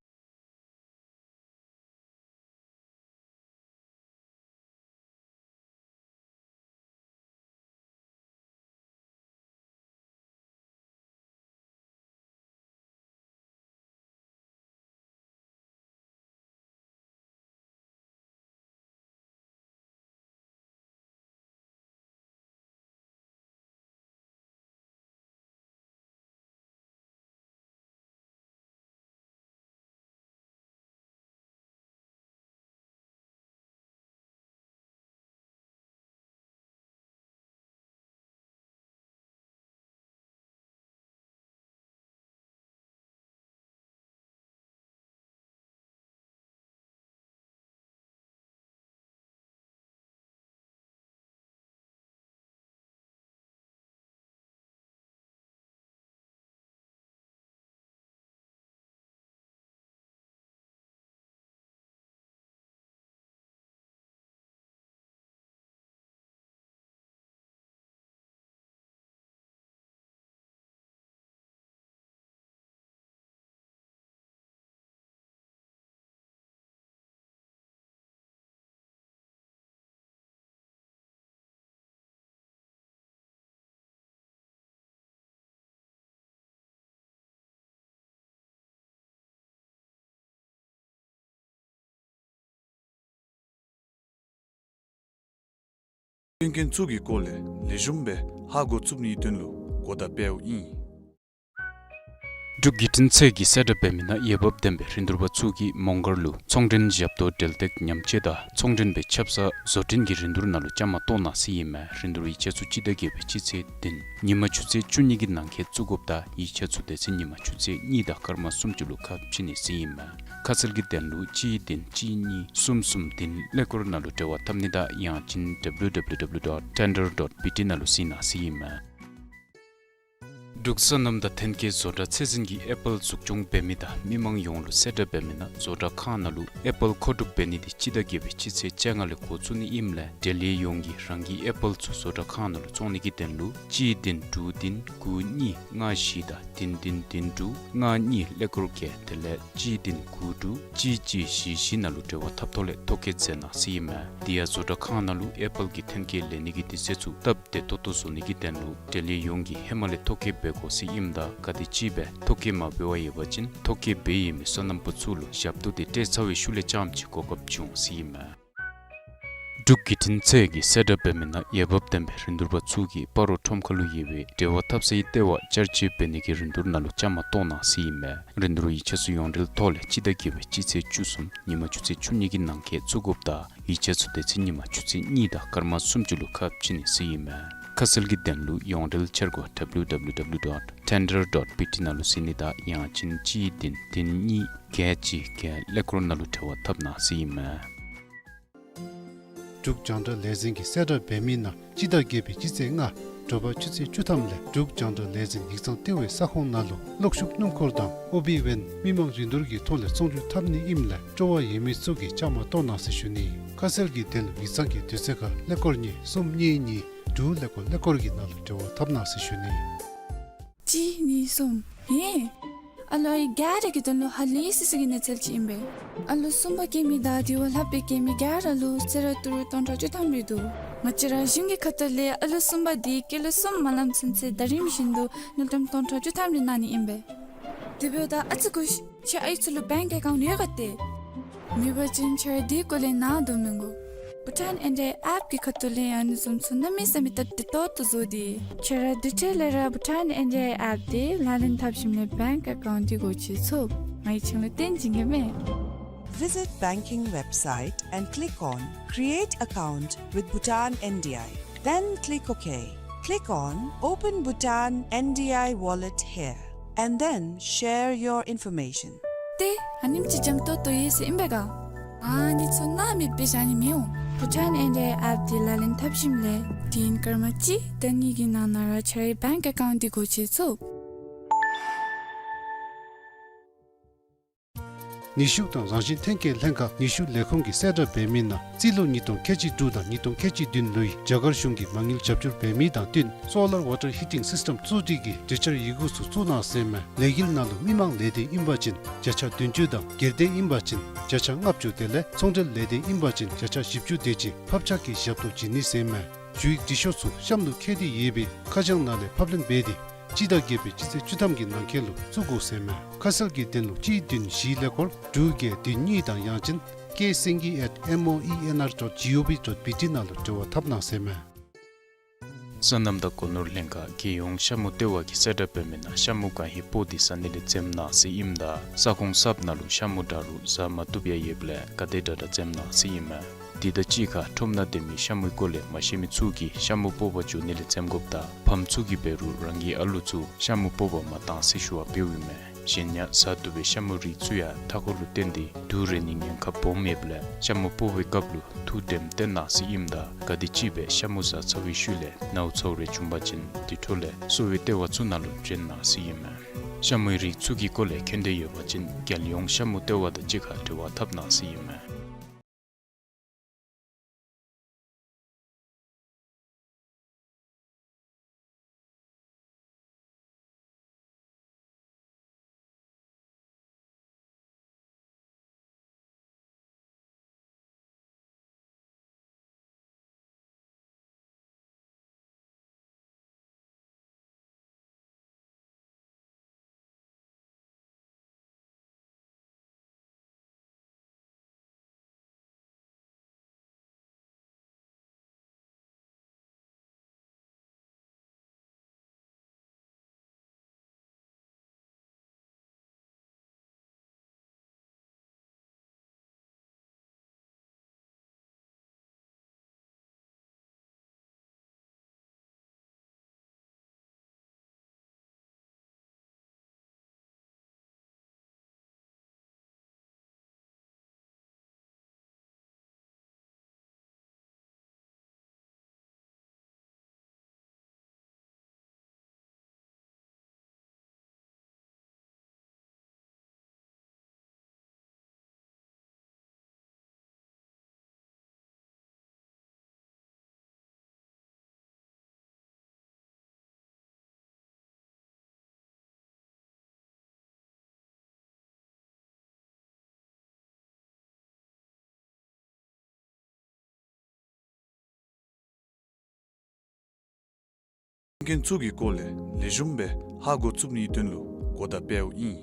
མཐུན་རྐྱེན་ཚུ་གི་སྐོར་ལས་ལེགས་ཤོམ་སྦེ་ཧ་གོ་ཚུགས་ནིའི་དོན་ལུ་གོ་བརྡ་སྤེལཝ་ཨིན། འབྲུག་བརྒྱུད་འཕྲིན་ཚད་ཀྱིས་གསལ་བསྒྲགས་འབད་མི་ནང་འོས་འབབ་ལྡན་པའི་རིན་བསྡུར་པ་ཚུ་གིས་མོང་སྒར་ལུ་ཚོང་འབྲེལ་ཞབས་ཏོག་འབྲེལ་གཏད་ཉམས་བཅོས་དང་ཚོང་འབྲེལ་པའི་ཆབ་གསང་བཟོ་སྐྲུན་གྱི་རིན་བསྡུར་ནང་ལུ་བཅའ་མར་གཏོགས་གནང་ཟེར་ཨིན་མས། རིན་བསྡུར་ཡིག་ཆ་ཚུ་སྤྱི་ཟླ་བརྒྱད་པའི་སྤྱི་ཚེས་བདུན་ཉིན་མ་ཆུ་ཚོད་བཅུ་གཉིས་ཀྱི་ནང་འཁོད་བཙུགས་དགོཔ་དང་ཡིག་ཆ་ཚུ་སྡེ་ཚན་ཉིན་མ་ཆུ་ཚོད་གཉིས་དང་སྐར་མ་སུམ་ཅུ་ལུ་ཁ་ཕྱེ་ནི་ཟེར་ཨིན་མས། ཁ་གསལ་གྱི་དོན་ལུ་གཅིག་བདུན་གཅིག་གཉིས་གསུམ་གསུམ་བདུན་ཀླད་ཀོར་ནང་ལུ་འབྲེལ་བ་འཐབ་ནི་དང་ཡང་ཅིན་W W W dot tender dot B T ནང་ལུ་གཟིགས་གནང་ཟེར་ཨིན་མས། འབྲུག་སོ་ནམ་དང་ཐོན་སྐྱེད་བཟོ་གྲྭ་ཚད་འཛིན་གྱིས་ཨེ་པཱལ་འཛུགས་སྐྱོང་འབད་མི་དང་མི་མང་ཡོངས་ལུ་གསལ་བསྒྲགས་འབད་མི་ནང་བཟོ་གྲྭ་ཁང་ནང་ལུ་ཨེ་པཱལ་མཁོ་སྒྲུབ་འབད་ནི་དེ་སྤྱི་ཟླ་བརྒྱད་པའི་སྤྱི་ཚེས་བཅོ་ལྔ་ལས་འགོ་བཙུགས་ནི་ཨིནམ་ལས་འབྲེལ་ཡོད་ཡོངས་ཀྱིས་རང་གི་ཨེ་པཱལ་ཚུ་བཟོ་གྲྭ་ཁང་ནང་ལུ་བཙོང་ནི་གི་དོན་ལུ་གཅིག་བདུན་དྲུག་བདུན་དགུ་གཉིས་ལྔ་བཞི་དང་བདུན་བདུན་བདུན་དྲུག་ལྔ་གཉིས་ཀླད་ཀོར་བརྒྱད་དེ་ལས་གཅིག་བདུན་དགུ་དྲུག་གཅིག་གཅིག་བཞི་བཞི་ནང་ལུ་འབྲེལ་བ་འཐབ་ཐོག་ལས་ཐོ་བཀོད་མཛད་གནང་ཟེར་ཨིན་མས། དེ་ཡང་བཟོ་གྲྭ་ཁང་ནང་ལུ་ཨེ་པཱལ་གྱི་ཐོན་སྐྱེད་ལེན་ནི་གི་དུས་ཚོད་ཚུ་སྟབས་བདེ་ཏོག་ཏོ་བཟོ་ནི་གི་དོན་ལུ་འབྲེལ་ཡོད་ཡོངས་ཀྱིས་ཧེ་མ་ལས་ཐོ་བཀོད་འབད་དགོ་ཟེར་ཨིནམ་ད་ག་དེམ་ཅིག་སྦེ་ཐོ་བཀོད་མ་འབད་བར་ཡོད་པ་ཅིན་ཐོ་བཀོད་འབད་ཡོད་མི་སོ་ནམ་པ་ཚུ་ལུ་ཞབས་ཏོག་དེ་སྤྲོད་ཚར་བའི་ཤུལ་ལས་རྐྱངམ་ཅིག་གོ་སྐབས་བྱུང་ཟེར་ཨིན་མས། འབྲུག་བརྒྱུད་འཕྲིན་ཚད་ཀྱིས་གསལ་བསྒྲགས་འབད་མི་ནང་འོས་འབབ་ལྡན་པའི་རིན་བསྡུར་པ་ཚུ་གིས་སྤ་རོ་ཁྲོམ་ཁ་ལུ་ཡོད་པའི་འབྲེལ་བ་འཐབ་སའི་ལྟེ་བ་བསྐྱར་བཅོས་འབད་ནི་གི་རིན་བསྡུར་ནང་ལུ་བཅའ་མར་གཏོགས་གནང་ཟེར་ཨིན་མས། རིན་བསྡུར་ཡིག་ཆ་ཚུ་ཡོངས་འབྲེལ་ཐོག་ལས་སྤྱི་ཟླ་བརྒྱད་པའི་སྤྱི་ཚེས་བཅུ་གསུམ་ཉིན་མ་ཆུ་ཚོད་བཅུ་གཉིས་ཀྱི་ནང་འཁོད་བཙུགས་དགོཔ་དང་ཡིག་ཆ་ཚུ་སྡེ་ཚན་ཉིན་མ་ཆུ་ཚོད་གཉིས་དང་སྐར་མ་སུམ་ཅུ་ལུ་ཁ་ཕྱེ་ནི་ཟེར་ཨིན་མས། ཁ་གསལ་གྱི་དོན་ལུ་ཡོངས་འབྲེལ་འཆར་སྒོ་W W W dot tender dot B T ནང་ལུ་གཟིགས་ནི་དང་ཡང་ཅིན་གཅིག་བདུན་བདུན་གཉིས་བརྒྱད་གཅིག་བརྒྱད་ཀླད་ཀོར་ནང་ལུ་འབྲེལ་བ་འཐབ་གནང་ཟེར་ཨིན་མས། འབྲུག་རྒྱང་བསྒྲགས་ལས་འཛིན་གྱིས་གསལ་བསྒྲགས་འབད་མི་ནང་སྤྱི་ཟླ་བརྒྱད་པའི་སྤྱི་ཚེས་ལྔ་དྲོ་པ་ཆུ་ཚོད་བཅུ་ཐམ་ལས་འབྲུག་རྒྱང་བསྒྲགས་ལས་འཛིན་ཡིག་ཚང་ལྟེ་བའི་ས་ཁོངས་ནང་ལུ་གློག་ཤུགས་སྣུམ་འཁོར་དང་ཨོ་བི་ཝེན་མི་མང་རིན་བསྡུར་གྱི་ཐོག་ལས་ཚོང་བསྒྱུར་འཐབ་ནི་ཨིནམ་ལས་སྤྲོ་བ་ཡོད་མི་ཚུ་གིས་བཅའ་མར་གཏོགས་གནང་ཟེར་ཞུ་ནི། ཁ་གསལ་གྱི་དོན་ལུ་ཡིག་ཚང་གི་དུས་ཚོད་ཁར་ཀླད་ཀོར་གཉིས་གསུམ་གཉིས་གཉིས་དྲུག་ཀླད་ཀོར་ཀླད་ཀོར་གྱི་ནང་ལུ་འབྲེལ་བ་འཐབ་གནང་ཟེར་ཞུ་ནི། གཅིག་གཉིས་གསུམ། ཧེ། ཨ་ལོ་ཨའི་ག་ར་གི་དོན་ལུ་ཧ་ལས་སི་སི་གི་གནས་ཚུལ་ཅིག་ཨིན་པས། ཨ་ལོ་གསུམ་པ་སྐྱེ་མི་དང་དེ་བ་ལྷག་པའི་སྐྱེ་མི་ག་ར་ལུ་གསོལ་རས་ཏི་རུ་སྟོང་ཕྲག་བཅུ་ཐམ་རེ་འདུག། ང་བཅས་ར་གཞུང་གི་ཁ་ཐུག་ལས་ཨ་ལོ་གསུམ་པ་དེ་སྐྱེས་ལོ་གསུམ་མ་ལངམ་ཚུན་ཚོད་ཟླ་རིམ་བཞིན་དུ་དངུལ་ཀྲམ་སྟོང་ཕྲག་བཅུ་ཐམ་རེ་གནང་ནི་ཨིན་པས། དེ་འབདཝ་ད་ཨ་ཙི་སྒུག་ཤིག། ཁྱེད་ཨའི་ཚུ་ལུ་བེངཀ་ཨེ་ཀའུནཊ་ཡོད་ག་ཏེ། མེད་པ་ཅིན་ཁྱེད་ར་དེའི་སྐོར་ལས་ནཱ་དོ་མི་དགོ། བྷུ་ཊཱན་ཨེན་ཌི་ཨའི་ཨེཔ་གི་ཁ་ཐུག་ལས་ཨ་ནི་བཟུམ་ཚུ་གནམ་མེད་ས་མེད་སྟབས་བདེ་ཏོག་ཏོ་བཟོ་སྟེ། ཁྱེད་ར་དེ་འཕྲལ་ལས་ར་བྷུ་ཊཱན་ཨེན་ཌི་ཨའི་ཨེཔ་དེ་ལག་ལེན་འཐབ་ཞིནམ་ལས་བེངཀ་ཨེ་ཀའུནཊ་དེ་སྒོ་ཕྱེ་ཚུགས། ང་གིས་ཁྱེད་ལུ་སྟོན་བྱིན་གེ་མས། Visit banking website and click on Create Account with Bhutan N D I. Then click OK. Click on Open Bhutan N D I Wallet here, and then share your information. ཏེ་ཨ་ནེམ་ཅིག་འཇམ་ཏོང་ཏོ་ཡོད་ཟེར་ཨིན་པས་ག། ཨ་ནི་ཚུ་ནཱ་མེད་པའི་ཞག་ནི་མི་འོང་། བྷུ་ཊཱན་ཨེན་ཌི་ཨའི་ཨེཔ་འདི་ལག་ལེན་འཐབ་ཞིནམ་ལས་དུས་ཡུན་སྐར་མ་གཅིག་དང་གཉིས་ཀྱི་ནང་ན་ར་ཁྱོད་རའི་བེངཀ་ཨེ་ཀའུནཊ་འདི་སྒོ་ཕྱེ་ཚུགས། ནུས་ཤུགས་དང་རང་བཞིན་ཐོན་སྐྱེད་ལྷན་ཁག་ནུས་ཤུགས་ལས་ཁུངས་ཀྱིས་གསལ་བསྒྲགས་འབད་མི་ནང་རྩིས་ལོ་ཉིས་སྟོང་ཁལ་གཅིག་དྲུག་དང་ཉིས་སྟོང་ཁལ་གཅིག་བདུན་ལོའི་རྒྱ་གར་གཞུང་གིས་མ་དངུལ་རྒྱབ་སྐྱོར་འབད་མི་དང་བསྟུན་སོ་ལར་ཝ་ཊར་ཧི་ཊིང་སིསི་ཊེམ་བཙུགས་སྒྲིག་གི་གྲོས་འཆར་ཡི་གུ་ཚུ་བཙུགས་གནང་ཟེར་མས། ལས་འགུལ་ནང་ལུ་མི་མང་ལས་སྡེ་ཨིན་པ་ཅིན་བརྒྱ་ཆ་བདུན་ཅུ་དང་སྒེར་སྡེ་ཨིན་པ་ཅིན་བརྒྱ་ཆ་ལྔ་བཅུ་དེ་ལས་ཚོང་འབྲེལ་ལས་སྡེ་ཨིན་པ་ཅིན་བརྒྱ་ཆ་བཞི་བཅུ་དེ་ཅིག་ཕབ་ཆག་གི་ཞབས་ཏོག་བྱིན་ནི་ཟེར་མས། ཞུ་ཡིག་འབྲི་ཤོག་ཚུ་གཤམ་ལུ་བཀོད་དེ་ཡོད་པའི་ཁ་བྱང་ནང་ལས་ཕབ་ལེན་འབད་དེ་སྤྱི་ཟླ་བརྒྱད་པའི་སྤྱི་ཚེས་བཅུ་ཐམ་གྱི་ནང་འཁོད་ལུ་བཙུགས་དགོ་ཟེར་མས། ཁ་གསལ་གྱི་དོན་ལུ་གཅིག་བདུན་བཞི་ཀླད་ཀོར་དྲུག་བརྒྱད་བདུན་གཉིས་དང་ཡང་ཅིན་ཀེ་སེང་གེ་ཨེཊ་མོ་ཨི་ཨེན་ཨར་ཌོཊ་ཇི་ཨོ་ཝི་ཌོཊ་བི་ཊི་ནང་ལུ་འབྲེལ་བ་འཐབ་གནང་ཟེར་མས། སོ་ནམ་དང་སྒོ་ནོར་ལྷན་ཁག་རྒྱལ་ཡོངས་ཤ་མུ་ལྟེ་བ་གིས་གསལ་བསྒྲགས་འབད་མི་ནང་ཤ་མུ་གང་ཧེ་སྤོ་སྟེ་ཟ་ནི་ལས་འཛེམ་གནང་ཟེར་ཨིནམ་ད་ས་ཁོངས་གསརཔ་ནང་ལུ་ཤ་མུ་དྲག་རུང་ཟ་མ་བཏུབ་ཡང་ཡོདཔ་ལས་ག་དེ་དྲག་དྲག་འཛེམ་གནང་ཟེར་ཨིན་མས། དེ་དང་གཅིག་ཁར་ཁྲོམ་ནང་སྡོད་མི་ཤ་མུའི་སྐོར་ལས་མ་ཤེས་མི་ཚུ་གིས་ཤ་མུ་སྤོ་བར་འགྱོ་ནི་ལས་འཛེམ་དགོཔ་དང་ཕམ་ཚུ་གིས་འབད་རུང་རང་གི་ཨ་ལུ་ཚུ་ཤ་མུ་སྤོ་བར་མ་གཏང་ཟེར་ཞུ་བ་འབདཝ་ཨིན་མས། གཞན་ཡང་ཟ་བཏུབ་པའི་ཤ་མུའི་རིགས་ཚུ་ཡང་མཐའ་འཁོར་ལུ་བརྟེན་ཏེ་དུག་རེག་ནིའི་ཉེན་ཁ་སྦོམ་ཡོདཔ་ལས་ཤ་མུ་སྤོ་བའི་སྐབས་ལུ་ཐུགས་དྲནམ་བཏོན་གནང་ཟེར་ཨིནམ་ད་ག་དེམ་ཅིག་སྦེ་ཤ་མུ་ཟ་ཚར་བའི་ཤུལ་ལས་ནཝ་ཚཝ་རེ་བྱུང་པ་ཅིན་དེ་འཕྲོ་ལས་གསོ་བའི་ལྟེ་བ་ཚུ་ནང་ལུ་འདྲེན་གནང་ཟེར་ཨིན་མས། ཤ་མུའི་རིགས་ཚུ་གི་སྐོར་ལས་མཁྱེན་འདོད་ཡོད་པ་ཅིན་རྒྱལ་ཡོངས་ཤ་མུ་ལྟེ་བ་དང་གཅིག་ཁར་འབྲེལ་བ་འཐབ་གནང་ཟེར་ཨིན་མས། མཁན་ཚུ་གི་སྐོར་ལས་ལེགས་ཤོམ་སྦེ་ཧ་གོ་ཚུགས་ནིའི་དོན་ལུ་གོ་བརྡ་སྤེལཝ་ཨིན།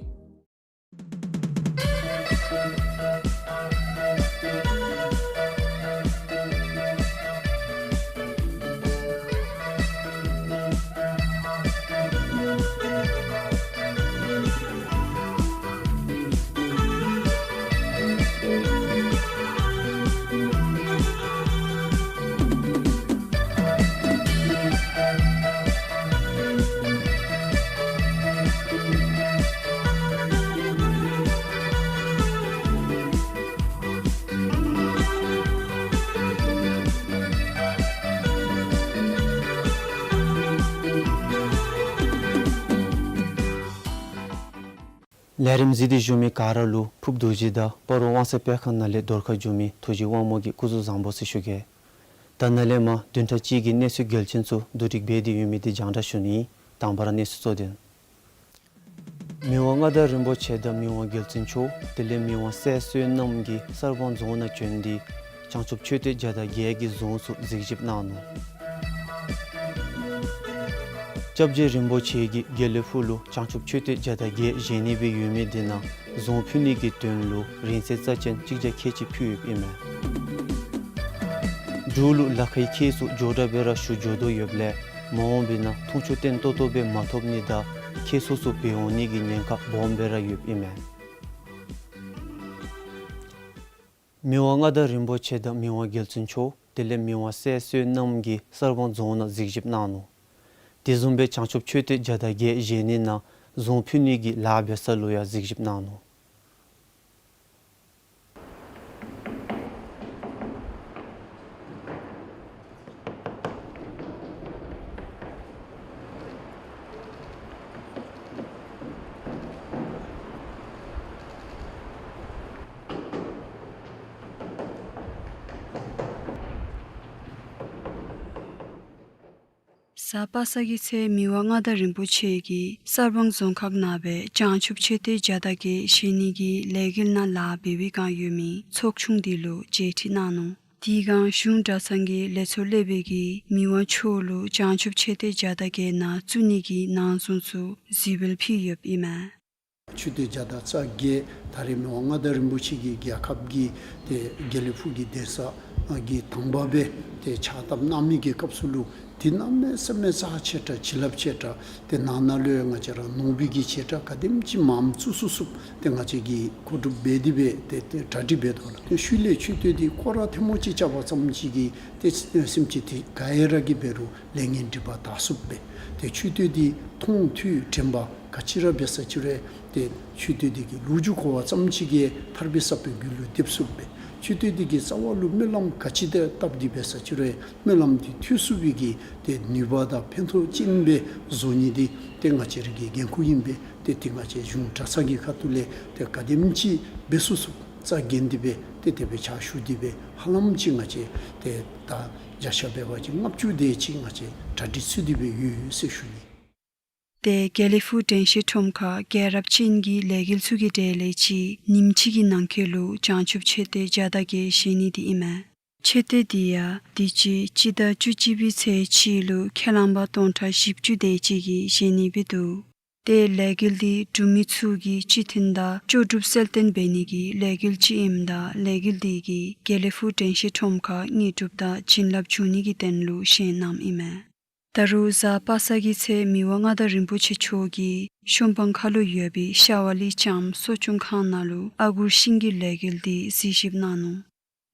ལས་རིམ་གཟིགས་ཏེ་བཞུགས་མི་ག་ར་ལུ་ཕུརཔ་རྡོ་རྗེ་དང་སྤ་རོ་དབང་གསལ་སྤེལ་ཁང་ནང་ལས་འདོར་ཁ་བྱོན་མི་ཐུགས་རྗེ་དབང་མོ་གིས་སྐུ་གཟུགས་བཟང་པོ་ཟེར་ཞུ་གེ། ད་ནཱ་ལས་མར་བདུན་ཕྲག་གཅིག་གི་གནས་ཚུལ་གལ་ཆེན་ཚུ་བསྡུ་སྒྲིག་འབད་དེ་ཡོད་མི་འདི་རྒྱང་བསྒྲགས་ཞུ་ནི་ཨིན། དང་པ་ར་གནས་ཚུལ་གཙོ་དོན། མི་དབང་མངའ་བདག་རིན་པོ་ཆེ་དང་མི་དབང་རྒྱལ་བཙུན་མཆོག་དེ་ལས་མི་དབང་སྲས་བསོད་ནམས་ཀྱིས་གསར་སྤང་རྫོང་ནང་བྱོན་ཏེ་བྱང་ཆུབ་མཆོད་རྟེན་བརྒྱ་དང་བརྒྱད་ཀྱི་གཟུངས་སུ་གཟིགས་ཞིབ་གནང་ནུག། སྐྱབས་རྗེ་རིན་པོ་ཆེ་གིས་དགེ་ལེགས་ཕུག་ལུ་བྱང་ཆུབ་མཆོད་རྟེན་བརྒྱ་དང་བརྒྱད་བཞེངས་ནི་སྦེ་ཡོད་མི་དེ་ནང་གཟུངས་ཕུལ་ནི་གི་དོན་ལུ་རིན་གསེར་རྩ་ཅན་གཅིག་བརྒྱ་ཁལ་གཅིག་ཕུལ་ཡོདཔ་ཨིན་མས། འབྲུག་ལུ་ལ་ཁའི་ཁྱེགས་སོ་མགྱོགས་དྲགས་སྦེ་ར་ཞུ་འགྱོ་དོ་ཡོདཔ་ལས་མ་འོངས་པའི་ནང་འཐུང་ཆུ་བརྟན་ཏོག་ཏོ་སྦེ་མ་ཐོབ་ནི་དང་ཁྱེགས་སོ་སོ་འབལ་འོང་ནི་གི་ཉེན་ཁ་སྦོམ་སྦེ་ར་ཡོདཔ་ཨིན་མས། མི་དབང་མངའ་བདག་རིན་པོ་ཆེ་དང་མི་དབང་རྒྱལ་བཙུན་མཆོག་དེ་ལས་མི་དབང་སྲས་བསོད་ནམས་ཀྱིས་གསར་སྤང་རྫོང་ནང་གཟིགས་ཞིབ་གནང་ནུག། དེ་བཟུམ་སྦེ་བྱང་ཆུབ་མཆོད་རྟེན་བརྒྱ་དང་བརྒྱད་བཞེངས་ནི་ནང་རྫོང་ཕུལ་ནི་གི་ལཱ་འབད་ས་ལུ་ཡང་གཟིགས་ཞིབ་གནང་ནུག། གཟའ་པ་སངས་ཀྱི་ཚེ་མི་དབང་མངའ་བདག་རིན་པོ་ཆེ་གིས་གསར་སྤང་རྫོང་ཁག་ནང་སྦེ་བྱང་ཆུབ་མཆོད་རྟེན་བརྒྱ་དང་བརྒྱད་བཞེངས་ནི་གི་ལས་འགུལ་ནང་ལཱ་འབད་བའི་བསྒང་ཡོད་མི་ཚོགས་ཆུང་འདི་ལུ་མཇལ་ཁྲིད་གནང་ནུག། དེའི་བསྒང་གཞུང་གྲྭ་ཚང་གི་ལས་ཚོགས་ལས་སྦེ་གིས་མི་དབང་མཆོག་ལུ་བྱང་ཆུབ་མཆོད་རྟེན་བརྒྱ་དང་བརྒྱད་ནང་བཙུགས་ནི་གི་ནང་གཟུངས་ཚུ་གཟིགས་འབུལ་ཕུལ་ཡོདཔ་ཨིན་མས། མཆོད་རྟེན་བརྒྱ་དང་རྩ་བརྒྱད་ད་རེས་མི་དབང་མངའ་བདག་རིན་པོ་ཆེ་གིས་རྒྱལ་ཁབ་ཀྱི་ཏེ་དགེ་ལེགས་ཕུག་གི་གདན་ས་གི་དང་པ་སྦེ་ཏེ་ཕྱག་བཏབ་གནང་མི་གི་སྐབས་སུ་ལུ་ཏེ་གནམ་མེད་ས་མེད་རྩ་ཆེ་དྲགས་བྱིན་རླབས་ཆེ་དྲགས་ཏེ་ནང་ན་ལུ་ཡང་ང་བཅས་ར་ནོར་བུ་གི་ཆེ་དྲགས་ག་དེམ་ཅིག་མངམ་བཙུགས་ཚུགས་ཚུགསཔ་ཏེ་ང་བཅས་ཀྱིས་མཁོ་སྒྲུབ་འབད་དེ་སྦེ་ཏེ་ཏེ་གྲ་སྒྲིག་འབད་དོ་ལགས། ཏེ་ཤུལ་ལས་མཆོད་རྟེན་འདི་སྐོར་ར་ཐེངས་མ་ཅིག་རྐྱབ་པ་ཙམ་ཅིག་གིས་ཏེ་སེམས་ཅན་འདི་ག་ཡ་ར་གིས་འབད་རུང་ལས་ངན་སྒྲིབ་པ་དག་ཚུགསཔ་སྦེ་ཏེ་མཆོད་རྟེན་འདི་མཐོང་ཐོས་དྲན་པ་ག་ཅི་ར་འབད་ས་ཅིག་རུང་ཏེ་མཆོད་རྟེན་འདི་གི་ལོ་རྒྱུས་གོ་བ་ཙམ་ཅིག་གིས་ཐར་པའི་ས་བོན་རྒྱུད་ལུ་འདེབས་ཚུགསཔ་སྦེ་མཆོད་རྟེན་འདི་གི་རྩ་བ་ལུ་སྨོན་ལམ་ག་ཅི་དེ་བཏབ་སྟེ་འབད་ས་ཅིག་རུང་སྨོན་ལམ་འདི་ཐོས་ཚུགས་པའི་གི་ཏེ་ནུས་པ་དང་ཕན་ཐོགས་ཅན་སྦེ་བཟོ་ནི་འདི་ཏེ་ང་བཅས་ར་གི་འགན་ཁུར་ཨིན་པས། ཏེ་ཏེ་ང་བཅས་གཞུང་གྲྭ་ཚང་གི་ཁ་ཐུག་ལས་ཏེ་ག་དེམ་ཅིག་འབད་ཚུགས་ཚུགས་རྩ་འགེངས་ཏེ་སྦེ་ཏེ་དེ་སྦེ་ཕྱག་ཞུ་སྟེ་སྦེ་ཧ་ལམ་ཅིག་ང་བཅས་ཏེ་ད་བརྒྱ་ཆ་འབད་བ་ཅིན་ལྔ་བཅུ་དེ་ཅིག་ང་བཅས་གྲ་སྒྲིག་ཚུད་དེ་སྦེ་ཡོད་ཟེར་ཞུ་ནི། ཏེ་དགེ་ལེགས་ཕུག་དྲན་ཤེས་ཁྲོམ་ཁར་རྒྱལ་རབས་ཅན་གྱི་ལས་འགུལ་ཚུ་གི་གྲས་ལས་ཅིག་ཉིནམ་གཅིག་གི་ནང་འཁོད་ལུ་བྱང་ཆུབ་མཆོད་རྟེན་བརྒྱ་དང་བརྒྱད་བཞེངས་ནི་འདི་ཨིན་མས། མཆོད་རྟེན་འདི་ཡང་དུས་ཅི་སྤྱི་ཟླ་བཅུ་གཅིག་པའི་ཚེས་གཅིག་ལུ་ཁས་བླངས་པ་སྟོང་ཕྲག་བཞི་བཅུ་དེ་ཅིག་གིས་བཞེངས་ནི་སྦེ་འདུག། ཏེ་ལས་འགུལ་འདི་འབྲུག་མི་ཚུ་གིས་གཅིག་མཐུན་དང་ལྕོགས་གྲུབ་གསལ་སྟོན་འབད་ནི་གི་ལས་འགུལ་ཅིག་ཨིནམ་ད་ལས་འགུལ་འདི་གིས་དགེ་ལེགས་ཕུག་དྲན་ཤེས་ཁྲོམ་ཁར་དངོས་གྲུབ་དང་བྱིན་རླབས་འབྱུང་ནི་གི་དོན་ལུ་བཞེངས་གནངམ་ཨིན་མས། ད་རུང་གཟའ་པ་སངས་ཀྱི་ཚེ་མི་དབང་མངའ་བདག་རིན་པོ་ཆེ་མཆོག་གིས་ཤོམ་སྤང་ཁ་ལུ་ཡོད་པའི་ཤ་བ་ལི་ལྕམ་གསོ་སྐྱོང་ཁང་ནང་ལུ་ཨ་གུར་ཤིང་གི་ལས་འགུལ་འདི་གཟིགས་ཞིབ་གནང་ནུག།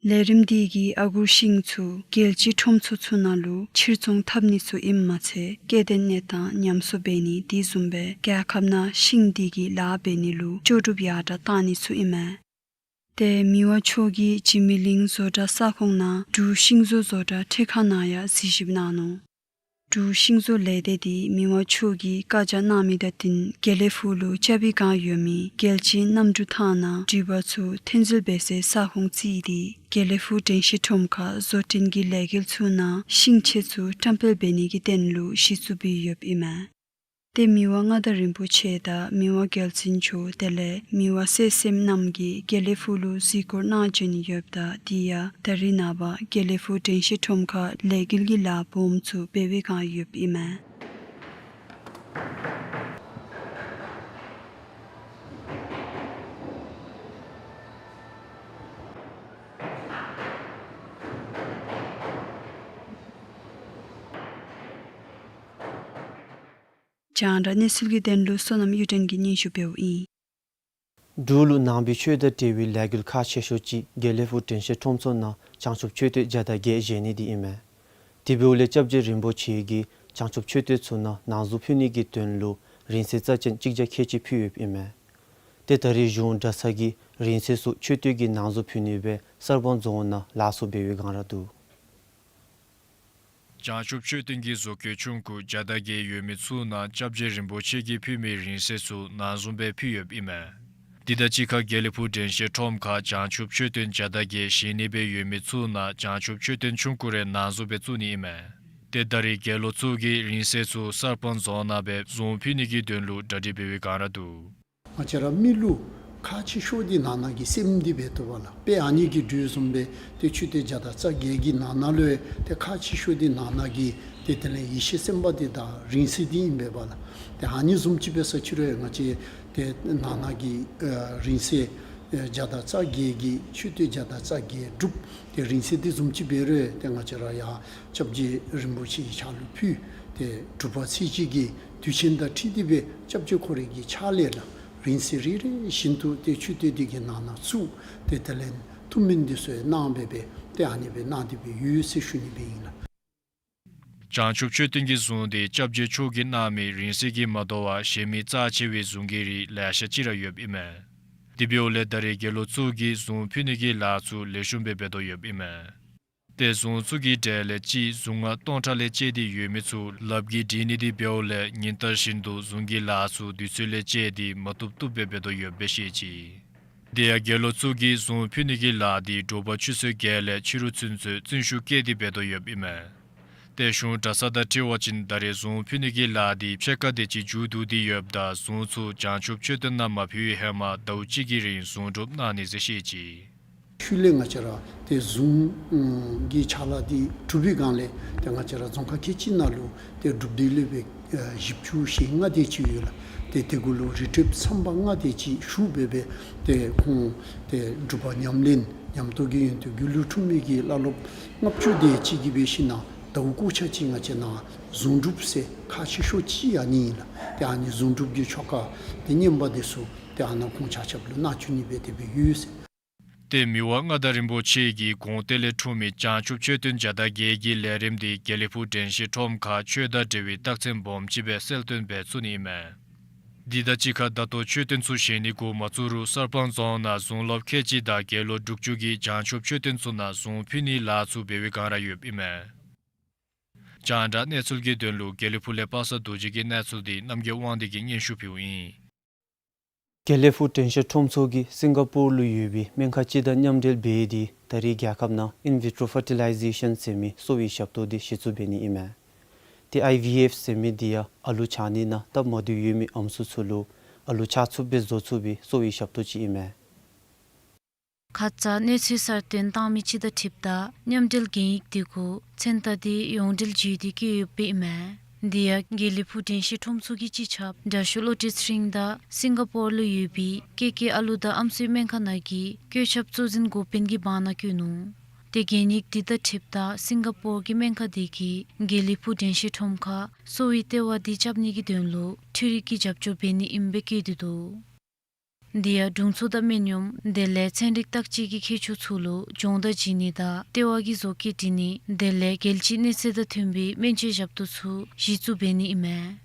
ལས་རིམ་འདི་གིས་ཨ་གུར་ཤིང་ཚུ་རྒྱལ་སྤྱིའི་ཁྲོམ་ཚུ་ཚུ་ནང་ལུ་ཕྱིར་ཚོང་འཐབ་ནི་ཚུ་ཨིནམ་མ་ཚད་སྐྱེ་ལྡན་གནས་སྟངས་ཉམས་གསོ་འབད་ནི་དེ་བཟུམ་སྦེ་རྒྱལ་ཁབ་ནང་ཤིང་འདི་གི་ལཱ་འབད་ནི་ལུ་ལྕོགས་གྲུབ་ཡར་དྲགས་གཏང་ནི་ཚུ་ཨིན་མས། ཏེ་མི་དབང་མཆོག་གིས་འཇིགས་མེད་གླིང་བཟོ་གྲྭ་ས་ཁོངས་ནང་འབྲུག་ཤིང་བཟོ་བཟོ་གྲྭ་འཕྲུལ་ཁང་ནང་ཡང་གཟིགས་ཞིབ་གནང་ནུག། འབྲུག་ཤིང་བཟོ་ལས་སྡེ་འདི་མི་དབང་མཆོག་གིས་བཀའ་རྒྱ་གནང་མི་དང་བསྟུན་དགེ་ལེགས་ཕུག་ལུ་རྐྱབ་པའི་བསྒང་ཡོད་མི་རྒྱལ་སྤྱིའི་གནམ་གྲུ་ཐང་ནང་འགྲུལ་པ་ཚུ་ཐོན་འཛུལ་འབད་སའི་ས་ཁོངས་བརྩིས་ཏེ་དགེ་ལེགས་ཕུག་དྲན་ཤེས་ཁྲོམ་ཁར་བཟོ་སྐྲུན་གྱི་ལས་འགུལ་ཚུ་ནང་ཤིང་ཆས་ཚུ་བཀྲམ་སྤེལ་འབད་ནི་གི་དོན་ལུ་གཞི་བཙུགས་འབད་ཡོདཔ་ཨིན་མས། ཏེ་མི་དབང་མངའ་བདག་རིན་པོ་ཆེ་དང་མི་དབང་རྒྱལ་བཙུན་མཆོག་དེ་ལས་མི་དབང་སྲས་བསོད་ནམས་ཀྱིས་དགེ་ལེགས་ཕུག་ལུ་གཟིགས་སྐོར་གནང་བྱོན་ཡོདཔ་ད་དེ་ཡང་ད་རིས་ནངས་པ་དགེ་ལེགས་ཕུག་དྲན་ཤེས་ཁྲོམ་ཁར་ལས་འགུལ་གྱི་ལཱ་སྦོམ་ཚུ་འབད་བའི་བསྒང་ཡོདཔ་ཨིན་མས། རྒྱང་བསྒྲགས་གནས་ཚུལ་གྱི་དོན་ལུ་བསོད་ནམས་གཡུ་སྒྲོན་གྱིས་སྙན་ཞུ་འབདཝ་ཨིན། འབྲུག་ལུ་ནང་པའི་ཆོས་དང་འབྲེལ་བའི་ལས་འགུལ་ཁག་ཆེ་ཤོས་ཅིག་དགེ་ལེགས་ཕུག་དྲན་ཤེས་ཁྲོམ་ཚོགས་ནང་བྱང་ཆུབ་མཆོད་རྟེན་བརྒྱ་དང་བརྒྱད་བཞེངས་ནི་འདི་ཨིན་མས། དེ་འབདཝ་ལས་སྐྱབས་རྗེ་རིན་པོ་ཆེ་གིས་བྱང་ཆུབ་མཆོད་རྟེན་ཚུ་ནང་ནང་གཟུངས་ཕུལ་ནི་གི་དོན་ལུ་རིང་བསྲེལ་རྩ་ཅན་གཅིག་བརྒྱ་ཁལ་གཅིག་ཕུལ་ཡོདཔ་ཨིན་མས། ཏེ་ད་རེས་གཞུང་གྲྭ་ཚང་གིས་རིང་བསྲེལ་ཚུ་མཆོད་རྟེན་གྱི་ནང་གཟུངས་ཕུལ་ནི་སྦེ་གསར་སྤང་རྫོང་ནང་ལཱ་ཚུ་འབད་བའི་བསྒང་ར་འདུག། བྱང་ཆུབ་མཆོད་རྟེན་གྱི་བཟོ་བཀོད་ཆུང་ཀུ་བརྒྱ་དང་བརྒྱད་ཡོད་མི་ཚུ་ནང་སྐྱབས་རྗེ་རིན་པོ་ཆེ་གིས་ཕུལ་མི་རིང་བསྲེལ་ཚུ་ནང་གཟུངས་སྦེ་ཕུལ་ཡོདཔ་ཨིན་མས། དེ་དང་གཅིག་ཁར་དགེ་ལེགས་ཕུག་དྲན་ཤེས་ཁྲོམ་ཁར་བྱང་ཆུབ་མཆོད་རྟེན་བརྒྱ་དང་བརྒྱད་བཞེངས་ནི་སྦེ་ཡོད་མི་ཚུ་ནང་བྱང་ཆུབ་མཆོད་རྟེན་ཆུང་ཀུ་རེ་ནང་གཟུངས་སྦེ་བཙུགས་ནི་ཨིན་མས། ཏེ་ད་རེས་དགེ་སློང་ཚུ་གིས་རིང་བསྲེལ་ཚུ་གསར་སྤང་རྫོང་ནང་སྦེ་གཟུངས་ཕུལ་ནི་གི་དོན་ལུ་གྲ་སྒྲིག་འབད་བའི་བསྒང་ར་འདུག། ང་བཅས་ར་མི་ལུ་ཁག་ཆེ་ཤོས་འདི་ནང་ན་གི་སེམས་འདི་འབད་དོ་བ་ལགས། དཔེ་ཨ་ནི་གི་འགྲོས་བཟུམ་སྦེ་ཏེ་མཆོད་རྟེན་བརྒྱ་དང་རྩ་བརྒྱད་ཀྱི་ནང་ན་ལུ་ཡང་ཏེ་ཁག་ཆེ་ཤོས་འདི་ནང་ན་གི་ཏེ་དེ་ལས་ཡེ་ཤེས་སེམས་དཔའ་འདི་དང་རིང་བསྲེལ་འདི་ཨིན་པས་བ་ལགས། ཏེ་ཨ་ནི་བཟུམ་ཅིག་འབད་ས་ཅིག་རུང་ང་བཅས་ཏེ་ནང་ན་གི་ཨ་རིང་བསྲེལ་ཨ་བརྒྱ་དང་རྩ་བརྒྱད་ཀྱི་མཆོད་རྟེན་བརྒྱ་དང་རྩ་བརྒྱད་སྒྲུབ། ཏེ་རིང་བསྲེལ་འདི་བཟུམ་ཅིག་འབད་རུང་ཏེ་ང་བཅས་ར་ཡང་སྐྱབས་རྗེ་རིན་པོ་ཆེ་གི་ཕྱག་ལུ་ཕུལ། ཏེ་དྲུག་པ་ཚེས་གཅིག་གི་དུས་ཆེན་དང་འཁྲིལ་ཏེ་སྦེ་སྐྱབས་རྗེ་ཁོ་རའི་གི་ཕྱག་ལས་ལགས། རིང་བསྲེལ་རེ་རེ་བཞིན་དུ་ཏེ་མཆོད་རྟེན་འདི་གི་ནང་ན་བཙུགས། ཏེ་དེ་ལས་ ཐུགས་སྨོན་འདི་ཚུ་གནང་སྦེ་སྦེ་ཏེ་ཨ་ནི་སྦེ་གནང་སྟེ་སྦེ་ཡོད་ཟེར་ཞུ་ནི་སྦེ་ཨིན་ལགས། བྱང་ཆུབ་མཆོད་རྟེན་གྱི་གཟུངས་འདི་སྐྱབས་རྗེ་མཆོག་གིས་གནང་མི་རིང་བསྲེལ་གྱིས་མ་དོ་བར་གཞན་མི་རྩ་ཆེ་བའི་གཟུངས་ཀྱི་རིགས་ལེ་ཤ་ཅིག་ར་ཡོདཔ་ཨིན་མས། དེ་འབདཝ་ལས་ད་རེས་དགེ་སློང་ཚུ་གིས་གཟུངས་ཕུལ་ནི་གི་ལཱ་ཚུ་ལེགས་ཤོམ་སྦེ་འབད་དོ་ཡོདཔ་ཨིན་མས། ཏེ་གཟུངས་ཚུ་གི་གྲས་ལས་གཅིག་གཟུངས་སྔགས་སྟོང་ཕྲག་ལས་བཅད་དེ་ཡོད་མི་ཚུ་ལགཔ་གིས་བྲི་ནི་འདི་འབདཝ་ལས་ཉིན་ལྟར་བཞིན་དུ་གཟུངས་ཀྱི་ལཱ་ཚུ་དུས་ཚོད་ལས་བཅད་དེ་མ་བཏུབ་བཏུབ་སྦེ་འབད་དོ་ཡོདཔ་སྦེ་བཤད་ཅི། དེ་ཡང་དགེ་སློང་ཚུ་གིས་གཟུངས་ཕུལ་ནི་གི་ལཱ་འདི་དྲོ་པ་ཆུ་ཚོད་བརྒྱད་ལས་ཕྱི་རུ་ཚུན་ཚོད་བརྩོན་ཤུགས་བསྐྱེད་དེ་འབད་དོ་ཡོདཔ་ཨིན་མས། ཏེ་གཞུང་གྲྭ་ཚང་དང་འཁྲིལ་བ་ཅིན་ད་རེས་གཟུངས་ཕུལ་ནི་གི་ལཱ་འདི་ཕྱེད་ཀ་དེ་ཅིག་མཇུག་བསྡུ་སྟེ་ཡོདཔ་ད་གཟུངས་ཚུ་བྱང་ཆུབ་མཆོད་རྟེན་ནང་མ་ཕུལ་བའི་ཧེ་མ་ཟླཝ་གཅིག་གི་རིང་གཟུངས་སྒྲུབ་གནང་ནི་ཟེར་བཤད་ཅི། ཤུལ་ལས་ང་བཅས་ར་ཏེ་གཟུངས་ཀྱི་ཕྱག་ལཱ་འདི་གྲུབ་པའི་སྒང་ལས་ཏེ་ང་བཅས་ར་རྫོང་ཁག་ཁལ་གཅིག་ནང་ལུ་ཏེ་སྒྲུབ་སྡེ་སློབ་དཔོན་ཨ་བཞི་བཅུ་ཞེ་ལྔ་དེ་ཅིག་ཡོད་ལགས། ཏེ་དེ་གུ་ལུ་རི་ཁྲོད་ཚན་པ་ལྔ་དེ་ཅིག་ཞུགས་སྦེ་སྦེ་ཏེ་ཁོང་ཏེ་སྒྲུབ་པ་ཉམས་ལེན་ཉམས་རྟོགས་ཀྱི་ཡོན་ཏན་སྒྱུ་ལུས་འཁྲུངས་མི་གི་བླ་སློབ་ལྔ་བཅུ་དེ་ཅིག་གིས་འབད་ཞིན་ན་ཟླཝ་སྐོར་ཆ་གཅིག་ང་བཅས་ནཱ་གཟུངས་སྒྲུབ་ཟེར་ཁག་ཆེ་ཤོས་ཅིག་ཨ་ནི་ཨིན་ལགས། ཏེ་ཨ་ནི་གཟུངས་སྒྲུབ་ཀྱི་ཆོ་ག་ཏེ་བསྙེན་པ་དེ་ཚུ་ཏེ་ཨ་ནཱ་ཁོང་ཆ་ཁྱབ་ལུ་གནང་བཅུག་ནི་སྦེ་དེ་སྦེ་ཡོད་ཟེར། ཏེ་མི་དབང་མངའ་བདག་རིན་པོ་ཆེ་གི་དགོངས་གཏེར་ལས་འཁྲུངས་མི་བྱང་ཆུབ་མཆོད་རྟེན་བརྒྱ་དང་བརྒྱད་ཀྱི་ལས་རིམ་འདི་དགེ་ལེགས་ཕུག་དྲན་ཤེས་ཁྲོམ་ཁར་ཆོས་དང་འབྲེལ་བའི་རྟགས་མཚན་སྦོམ་ཅིག་སྦེ་གསལ་སྟོན་འབད་ཚུགས་ནི་ཨིན་མས། འདི་དང་གཅིག་ཁར་ད་ལྟོ་མཆོད་རྟེན་ཚུ་བཞེངས་ནི་འགོ་མ་བཙུགས་རུང་གསར་སྤང་རྫོང་ནང་གཟུངས་སློབ་ཁལ་གཅིག་དང་དགེ་སློང་དྲུག་ཅུ་གིས་བྱང་ཆུབ་མཆོད་རྟེན་ཚུ་ནང་གཟུངས་ཕུལ་ནིའི་ལཱ་ཚུ་འབད་བའི་བསྒང་ར་ཡོདཔ་ཨིན་མས། རྒྱང་བསྒྲགས་གནས་ཚུལ་གྱི་དོན་ལུ་དགེ་ལེགས་ཕུག་ལས་པ་སངས་རྡོ་རྗེ་གི་གནས་ཚུལ་འདི་རྣམ་རྒྱལ་དབང་འདུས་ཀྱིས་སྙན་ཞུ་ཕུལཝ་ཨིན། དགེ་ལེགས་ཕུག་དྲན་ཤེས་ཁྲོམ་ཚོགས་ཀྱིས་སིང་ག་པོར་ལུ་ཡོད་པའི་སྨན་ཁང་ཅིག་དང་མཉམ་འབྲེལ་འབད་དེ་ད་རེས་རྒྱལ་ཁབ་ནང་in vitro fertilization ཟེར་མི་གསོ་བའི་ཞབས་ཏོག་འདི་གཞི་བཙུགས་འབད་ནི་ཨིན་མས། ཏེ་ཨའི་ཝི་ཨེཕ་ཟེར་མི་འདི་ཡང་ཨ་ལུ་ཆགས་ནི་ནང་སྟབས་མ་བདེཝ་ཡོད་མི་ཨམ་སྲུ་ཚུ་ལུ་ཨ་ལུ་ཆགས་ཚུགསཔ་སྦེ་བཟོ་ཚུགས་པའི་གསོ་བའི་ཞབས་ཏོག་ཅིག་ཨིན་མས། ཁ་ཙ་གནས་ཚུལ་གསར་བཏོན་བཏང་མི་ཅིག་དང་འཁྲིལཝ་ད་མཉམ་འབྲེལ་གན་ཡིག་དེ་གུ་མཚན་རྟགས་འདི་ཡོངས་འབྲེལ་བརྗོད་དེ་བཀོད་ཡོདཔ་ཨིན་མས། དེ་ཡང་དགེ་ལེགས་ཕུག་དྲན་ཤེས་ཁྲོམ་ཚོགས་ཀྱི་སྤྱི་ཁྱབ་དྲགོས་བློ་གྲོས་ཚེ་རིང་དང་སིང་ག་པོར་ལུ་ཡོད་པའི་ཀེ་ཀེ་ཨ་ལུ་དང་ཨམ་སྲུའི་སྨན་ཁང་ནང་གི་བཀོད་ཁྱབ་གཙོ་འཛིན་འགོ་དཔོན་གྱི་བར་ན་བཀོད་ནུག། ཏེ་གན་ཡིག་འདི་དང་འཁྲིལཝ་ད་སིང་ག་པོར་གྱི་སྨན་ཁང་དེ་གིས་དགེ་ལེགས་ཕུག་དྲན་ཤེས་ཁྲོམ་ཁར་གསོ་བའི་ལྟེ་བ་འདི་རྐྱབ་ནི་གི་དོན་ལུ་འཕྲུལ་རིག་གི་རྒྱབ་སྐྱོར་འབད་ནི་ཨིནམ་སྦེ་བཀོད་དེ་འདུག། དེ་ཡང་དྲུང་འཚོ་དང་སྨན་གཡོགམ་དེ་ལས་ཚན་རིག་བརྟག་དཔྱད་ཀྱི་མཁས་མཆོག་ཚུ་ལུ་སྦྱོང་བརྡར་བྱིན་ནི་དང་ལྟེ་བ་གི་བཟོ་བཀོད་འབྲི་ནི་དེ་ལས་རྒྱལ་སྤྱིའི་གནས་ཚད་དང་མཐུན་པའི་སྨན་བཅོས་ཞབས་ཏོག་ཚུ་གཞི་བཙུགས་འབད་ནི་ཨིན་མས།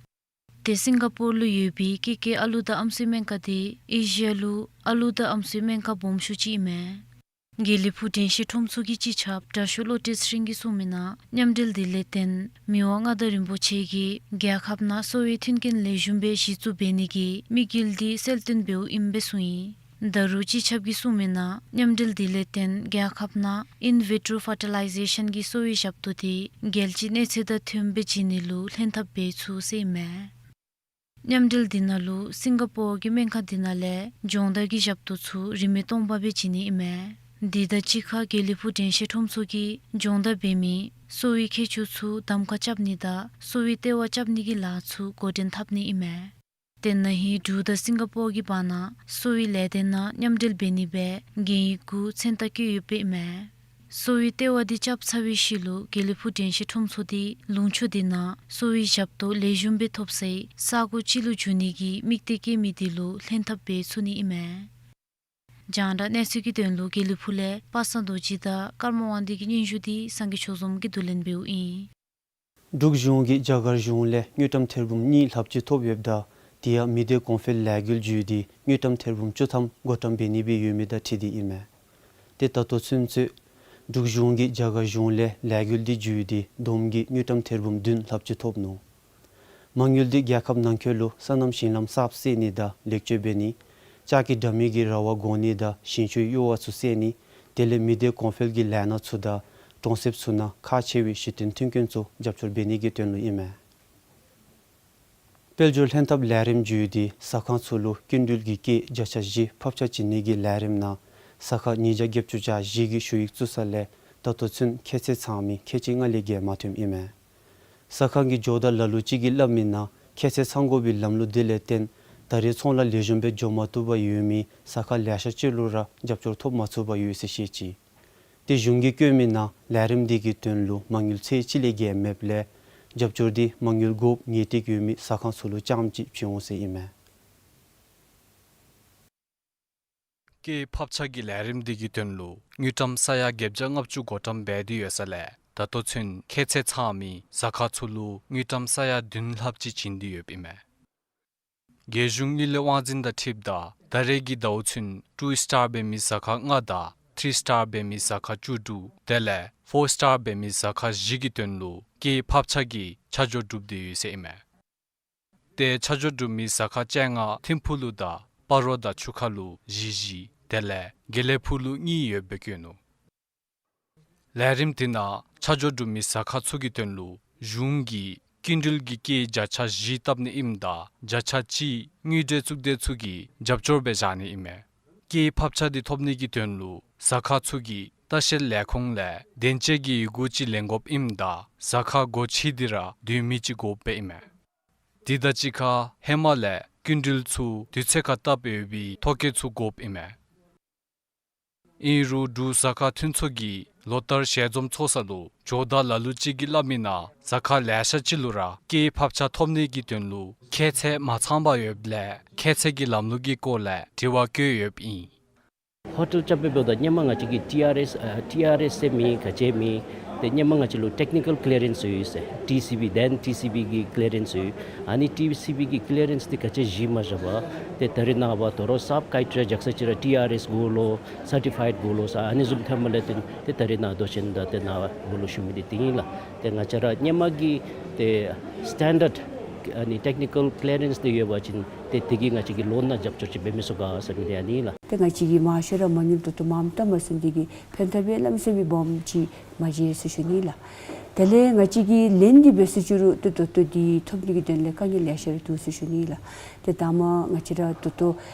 ཏེ་སིང་ག་པོར་ལུ་ཡོད་པའི་ཀེ་ཀེ་ཨ་ལུ་དང་ཨམ་སྲུའི་སྨན་ཁང་དེ་ཨེ་ཤི་ཡ་ལུ་ཨ་ལུ་དང་ཨམ་སྲུའི་སྨན་ཁང་སྦོམ་ཤོས་ཅིག་ཨིན་མས། དགེ་ལེགས་ཕུག་དྲན་ཤེས་ཁྲོམ་ཚོགས་ཀྱི་སྤྱི་ཁྱབ་དྲགོས་བློ་གྲོས་ཚེ་རིང་གིས་གསུངས་མི་ནང་མཉམ་འབྲེལ་འདི་ལས་བརྟེན་མི་དབང་མངའ་བདག་རིན་པོ་ཆེ་གིས་རྒྱལ་ཁབ་ནང་གསོ་བའི་མཐུན་རྐྱེན་ལེགས་ཤོམ་སྦེ་གཞི་བཙུགས་འབད་ནི་གི་དམིགས་ཡུལ་འདི་གསལ་སྟོན་འབདཝ་ཨིནམ་སྦེ་གསུངས་ཡི། ད་རུང་སྤྱི་ཁྱབ་ཀྱིས་གསུངས་མི་ནང་མཉམ་འབྲེལ་འདི་ལས་བརྟེན་རྒྱལ་ཁབ་ནང་in vitro fertilization གྱི་གསོ་བའི་ཞབས་ཏོག་འདི་རྒྱལ་སྤྱིའི་གནས་ཚད་དང་མཐུནམ་སྦེ་བྱིན་ནི་ལུ་ལྷན་ཐབས་འབད་ཚུགས་ཟེར་ཨིན་མས། མཉམ་འབྲེལ་འདི་ནང་ལུ་སིང་ག་པོར་གྱི་སྨན་ཁང་འདི་ནང་ལས་སྦྱོང་བརྡར་གྱི་ཞབས་ཏོག་ཚུ་རིན་མེད་སྟོང་པ་སྦེ་བྱིན་ནི་ཨིན་མས། འདི་དང་གཅིག་ཁར་དགེ་ལེགས་ཕུག་དྲན་ཤེས་ཁྲོམ་ཚོགས་ཀྱིས་སྦྱོང་བརྡར་འབད་མི་གསོ་བའི་མཁས་མཆོག་ཚུ་གདམ་ཁ་རྐྱབ་ནི་དང་གསོ་བའི་ལྟེ་བ་རྐྱབ་ནི་གི་ལཱ་ཚུ་འགོ་འདྲེན་འཐབ་ནི་ཨིན་མས། ཏེ་ན་ཧིང་འབྲུག་དང་སིང་ག་པོར་གྱི་བར་ན་གསོ་བའི་ལས་སྡེ་ནང་མཉམ་འབྲེལ་འབད་ནི་སྦེ་གན་ཡིག་གུ་མཚན་རྟགས་བཀོད་ཡོདཔ་ཨིན་མས། གསོ་བའི་ལྟེ་བ་འདི་རྐྱབ་ཚར་བའི་ཤུལ་ལུ་དགེ་ལེགས་ཕུག་དྲན་ཤེས་ཁྲོམ་ཚོགས་འདི་ལུང་ཕྱོགས་འདི་ནང་གསོ་བའི་ཞབས་ཏོག་ལེགས་ཤོམ་སྦེ་ཐོབ་སའི་ས་གོ་ཅིག་ལུ་འགྱུར་ནི་གི་དམིགས་གཏད་བསྐྱེད་མི་འདི་ལུ་ལྷན་ཐབས་འབད་ཚུགས་ནི་ཨིན་མས། རྒྱང་བསྒྲགས་གནས་ཚུལ་གྱི་དོན་ལུ་དགེ་ལེགས་ཕུག་ལས་པ་སངས་རྡོ་རྗེ་དང་ཀརྨ་དབང་འདུས་ཀྱི་སྙན་ཞུ་འདི་སངས་རྒྱས་ཆོས་འཛོམས་ཀྱིས་བསྡུ་ལེན་འབདཝ་ཨིན། འབྲུག་གཞུང་གིས་རྒྱ་གར་གཞུང་ལས་དངུལ་ཀྲམ་ཐེར་འབུམ་གཉིས་ལྷགཔ་ཅིག་ཐོབ་ཡོདཔ་ད་དེ་ཡང་མི་སྡེ་གོང་འཕེལ་ལས་འགུལ་བརྒྱུད་དེ་དངུལ་ཀྲམ་ཐེར་འབུམ་བཅུ་ཐམ་བགོ་བཀྲམ་འབད་ནི་སྦེ་ཡོད་མི་དང་འཁྲིལ་ཏེ་ཨིན་མས། ཏེ་ད་ལྟོ་ཚུན་ཚོད་འབྲུག་གཞུང་གིས་རྒྱ་གར་གཞུང་ལས་ལས་འགུལ་འདི་བརྒྱུད་དེ་བསྡོམས་ཀྱིས་དངུལ་ཀྲམ་ཐེར་འབུམ་བདུན་ལྷགཔ་ཅིག་ཐོབ་ནུག། མ་དངུལ་འདི་རྒྱལ་ཁབ་ནང་འཁོད་ལུ་སོ་ནམ་ཞིང་ལམ་གསརཔ་བསལ་ནི་དང་ལེགས་བཅོས་འབད་ནི། ལྕགས་ཀྱི་དྲ་མིག་གི་ར་བ་བསྒོར་ནི་དང་ཞིང་ཆུའི་གཡུར་བ་ཚུ་བསལ་ནི། དེ་ལས་མི་སྡེ་གོང་འཕེལ་གྱི་ལས་སྣ་ཚུ་དང་གྲོང་གསེབ་ཚུ་ནང་ཁག་ཆེ་བའི་གཞི་རྟེན་མཐུན་རྐྱེན་ཚུ་རྒྱབ་སྐྱོར་འབད་ནི་གི་དོན་ལུ་ཨིན་མས། དཔལ་འབྱོར་ལྷན་ཐབས་ལས་རིམ་བརྒྱུད་དེ་ཟ་ཁང་ཚུ་ལུ་སྐྱིན་འགྲུལ་གྱི་སྐྱེད་བརྒྱ་ཆ་བཞི་ཕབ་ཆ་བྱིན་ནི་གི་ལས་རིམ་ནང་ཟ་ཁང་ཉིས་བརྒྱ་བརྒྱད་ཅུ་གྱ་བཞི་གི་ཞུ་ཡིག་བཙུགས་ས་ལས་ད་ལྟོ་ཚུན་ཁྱད་ཚད་ཚང་མི་ཁལ་གཅིག་ལྔ་ལས་བརྒལ་མ་ཐོནམ་ཨིན་མས། ཟ་ཁང་གི་ཇོ་བདག་ལ་ལུ་ཅིག་གིས་སླབ་མི་ནང་ཁྱད་ཚད་ཚང་དགོ་པའི་ལམ་ལུགས་འདི་ལས་བརྟེན་ད་རེས་ཚོང་ལཱ་ལེགས་ཤོམ་སྦེ་འགྱོ་མ་བཏུབ་པར་ཡོད་མི་ཟ་ཁང་ལེ་ཤ་ཅིག་ལུ་ར་རྒྱབ་སྐྱོར་ཐོབ་མ་ཚུགས་པར་ཡོད་ཟེར་བཤད་ཅི། ཏེ་གཞུང་གིས་བཀོད་མི་ནང་ལས་རིམ་འདི་གི་དོན་ལུ་མ་དངུལ་ཚད་ཅིག་ལས་བརྒལ་མེདཔ་ལས་རྒྱབ་སྐྱོར་འདི་མ་དངུལ་དགོཔ་ངེས་ཏིག་ཡོད་མི་ཟ་ཁང་ཚུ་ལུ་རྐྱངམ་ཅིག་བྱིན་འོང་ཟེར་ཨིན་མས། སྐྱེད་འཕར་ཆག་གི་ལས་རིམ་འདི་གི་དོན་ལུ་དངུལ་ཀྲམ་ས་ཡ་བརྒྱད་བརྒྱ་ལྔ་བཅུ་བགོ་བཀྲམ་འབད་དེ་ཡོད་ས་ལས་ད་ལྟོ་ཚུན་ཁྱད་ཚད་ཚང་མི་ཟ་ཁང་ཚུ་ལུ་དངུལ་ཀྲམ་ས་ཡ་བདུན་ལྷགཔ་ཅིག་བྱིན་ཏེ་ཡོདཔ་ཨིན་མས། རྒྱལ་གཞུང་དངུལ་ལས་དབང་འཛིན་དང་འཁྲིལཝ་ད་ད་རེས་ཀྱི་ཟླཝ་ཚུན་ཊུ་སི་ཊར་འབད་མི་ཟ་ཁང་ལྔ་དང་ཐི་རི་སི་ཊར་འབད་མི་ཟ་ཁང་བཅུ་དྲུག་དེ་ལས་ཕོར་སི་ཊར་འབད་མི་ཟ་ཁང་བཞི་གི་དོན་ལུ་སྐྱེད་འཕར་ཆག་གི་ཆ་འཇོག་གྲུབ་སྟེ་ཡོད་ཟེར་ཨིན་མས། ཏེ་ཆ་འཇོག་གྲུབ་མི་ཟ་ཁང་བཅོ་ལྔ་ཐིམ་ཕུག་ལུ་དང་སྤ་རོ་དང་ཆུ་ཁ་ལུ་བཞི་བཞི་དེ་ལས་དགེ་ལེགས་ཕུག་ལུ་གཉིས་ཡོདཔ་སྦེ་བཀོད་ནུག། ལས་རིམ་དེ་ནང་ཆ་འཇོག་གྲུབ་མི་ཟ་ཁང་ཚུ་གི་དོན་ལུ་གཞུང་གིས་སྐྱིན་འགྲུལ་གྱི་སྐྱེད་བརྒྱ་ཆ་བཞི་བཏབ་ནི་ཨིནམ་ད་བརྒྱ་ཆ་གཅིག་དངུལ་འབྲེལ་གཙུག་སྡེ་ཚུ་གིས་རྒྱབ་སྐྱོར་སྦེ་བཞག་ནི་ཨིན་མས། སྐྱེད་འཕར་ཆག་འདི་ཐོབ་ནི་གི་དོན་ལུ་ཟ་ཁང་ཚུ་གིས་ལྟ་བཤལ་ལས་ཁུངས་ལས་བདེན་དཔྱད་ཀྱི་ཡི་གུ་ཅིག་ལེན་དགོཔ་ཨིནམ་ད་ཟ་ཁང་སྒོ་ཕྱེ་སྟེ་ར་སྡོད་མི་ཅིག་དགོཔ་སྦེ་ཨིན་མས། དེ་དང་གཅིག་ཁར་ཧེ་མ་ལས་སྐྱིན་འགྲུལ་ཚུ་དུས་ཚོད་ཁར་བཏབ་ཡོད་པའི་ཐོ་བཀོད་ཚུ་དགོཔ་ཨིན་མས། ཨིན་རུང་འབྲུག་ཟ་ཁང་མཐུན་ཚོགས་ཀྱིས་ལོ་ལྟར་ཞལ་འཛོམས་ཚོགས་ས་ལུ་ཇོ་བདག་ལ་ལུ་ཅིག་གིས་སླབ་མི་ནང་ཟ་ཁང་ལེ་ཤ་ཅིག་ལུ་ར་སྐྱེད་འཕར་ཆག་ཐོབ་ནི་གི་དོན་ལུ་ཁྱད་ཚད་མ་ཚངམ་ཡོདཔ་ལས་ཁྱད་ཚད་ཀྱི་ལམ་ལུགས་ཀྱི་སྐོར་ལས་དྲི་བ་བཀོད་ཡོདཔ་ཨིན། ཧོ་ཊེལ་རྐྱབ་སྦེ་འབདཝ་ད་ཧེ་མ་ང་བཅས་ཀྱིས་ཊི་ཨར་ཨེསི་ཨ་ཊི་ཨར་ཨེསི་ཟེར་མེད་ག་ཅི་མེད། ཏེ་ཧེ་མ་ང་བཅས་ལུ་ཊེཀ་ནི་ཀཱལ་ཀི་ལི་ཡ་རེནསི་ཡོད་ཟེར་ཊི་སི་བི་དེན་ཊི་སི་བི་གི་ཀི་ལི་ཡ་རེནསི་ཡོད། ཨ་ནི་ཊི་སི་བི་གི་ཀི་ལི་ཡ་རེནསི་འདི་ག་ཅི་བཞེས་མ་བཞག་པར་ཏེ་ད་རེས་ནངས་པ་དོ་རུང་སབ་ཀའི་ཊི་ར་རྒྱག་ས་ཅིག་ར་ཊི་ཨར་ཨེསི་དགོ་ལོ་སར་ཊི་ཕའིཌ་དགོ་ལོ་ཟེར་ཨ་ནི་བཟུམ་ཐོནམ་ལས་བརྟེན་ཏེ་ད་རེས་ནཱ་མདོ་ཆེན་དང་ཏེ་ནཱ་འབོ་ལོག་ཞུ་མི་འདི་དེ་ཨིན་ལགས། ཏེ་ང་བཅས་ར་ཧེ་མ་གི་ཏེ་སི་ཊེན་ཌརཌ་ཨ་ནི་ཊེཀ་ནི་ཀཱལ་ཀི་ལི་ཡ་རེནསི་འདི་ཡོད་པ་ཅིན་ཏེ་དེ་གིས་ང་བཅས་ཀྱི་ལོ་ནང་རྒྱབ་སྐྱོར་ཅིག་འབད་མི་ཚུགས་ག་ཟེར་མི་འདི་ཨ་ནི་ལགས། ཏེ་ང་བཅས་ཀྱིས་མང་ཤོས་ར་མ་དངུལ་ད་ལྟོ་མངམ་བཏབ་མ་ཚུགས་ནི་དེ་གིས་ཕན་ཐབས་ཡང་གནམ་མེད་ས་མེད་སྦོམ་ཅིག་མ་མཇལ་ཟེར་ཞུ་ནི་ལགས། དེ་ལས་ང་བཅས་ཀྱིས་ལེན་ཏེ་འབད་ཟེར་ཞུ་རུང་ཏེ་ད་ལྟོ་འདི་ཐོབ་ནི་གི་དོན་ལས་དཀའ་ངལ་ལེ་ཤ་ར་འདུག་ཟེར་ཞུ་ནི་ལགས། ཏེ་ད་མ་ང་བཅས་ར་ད་ལྟོ་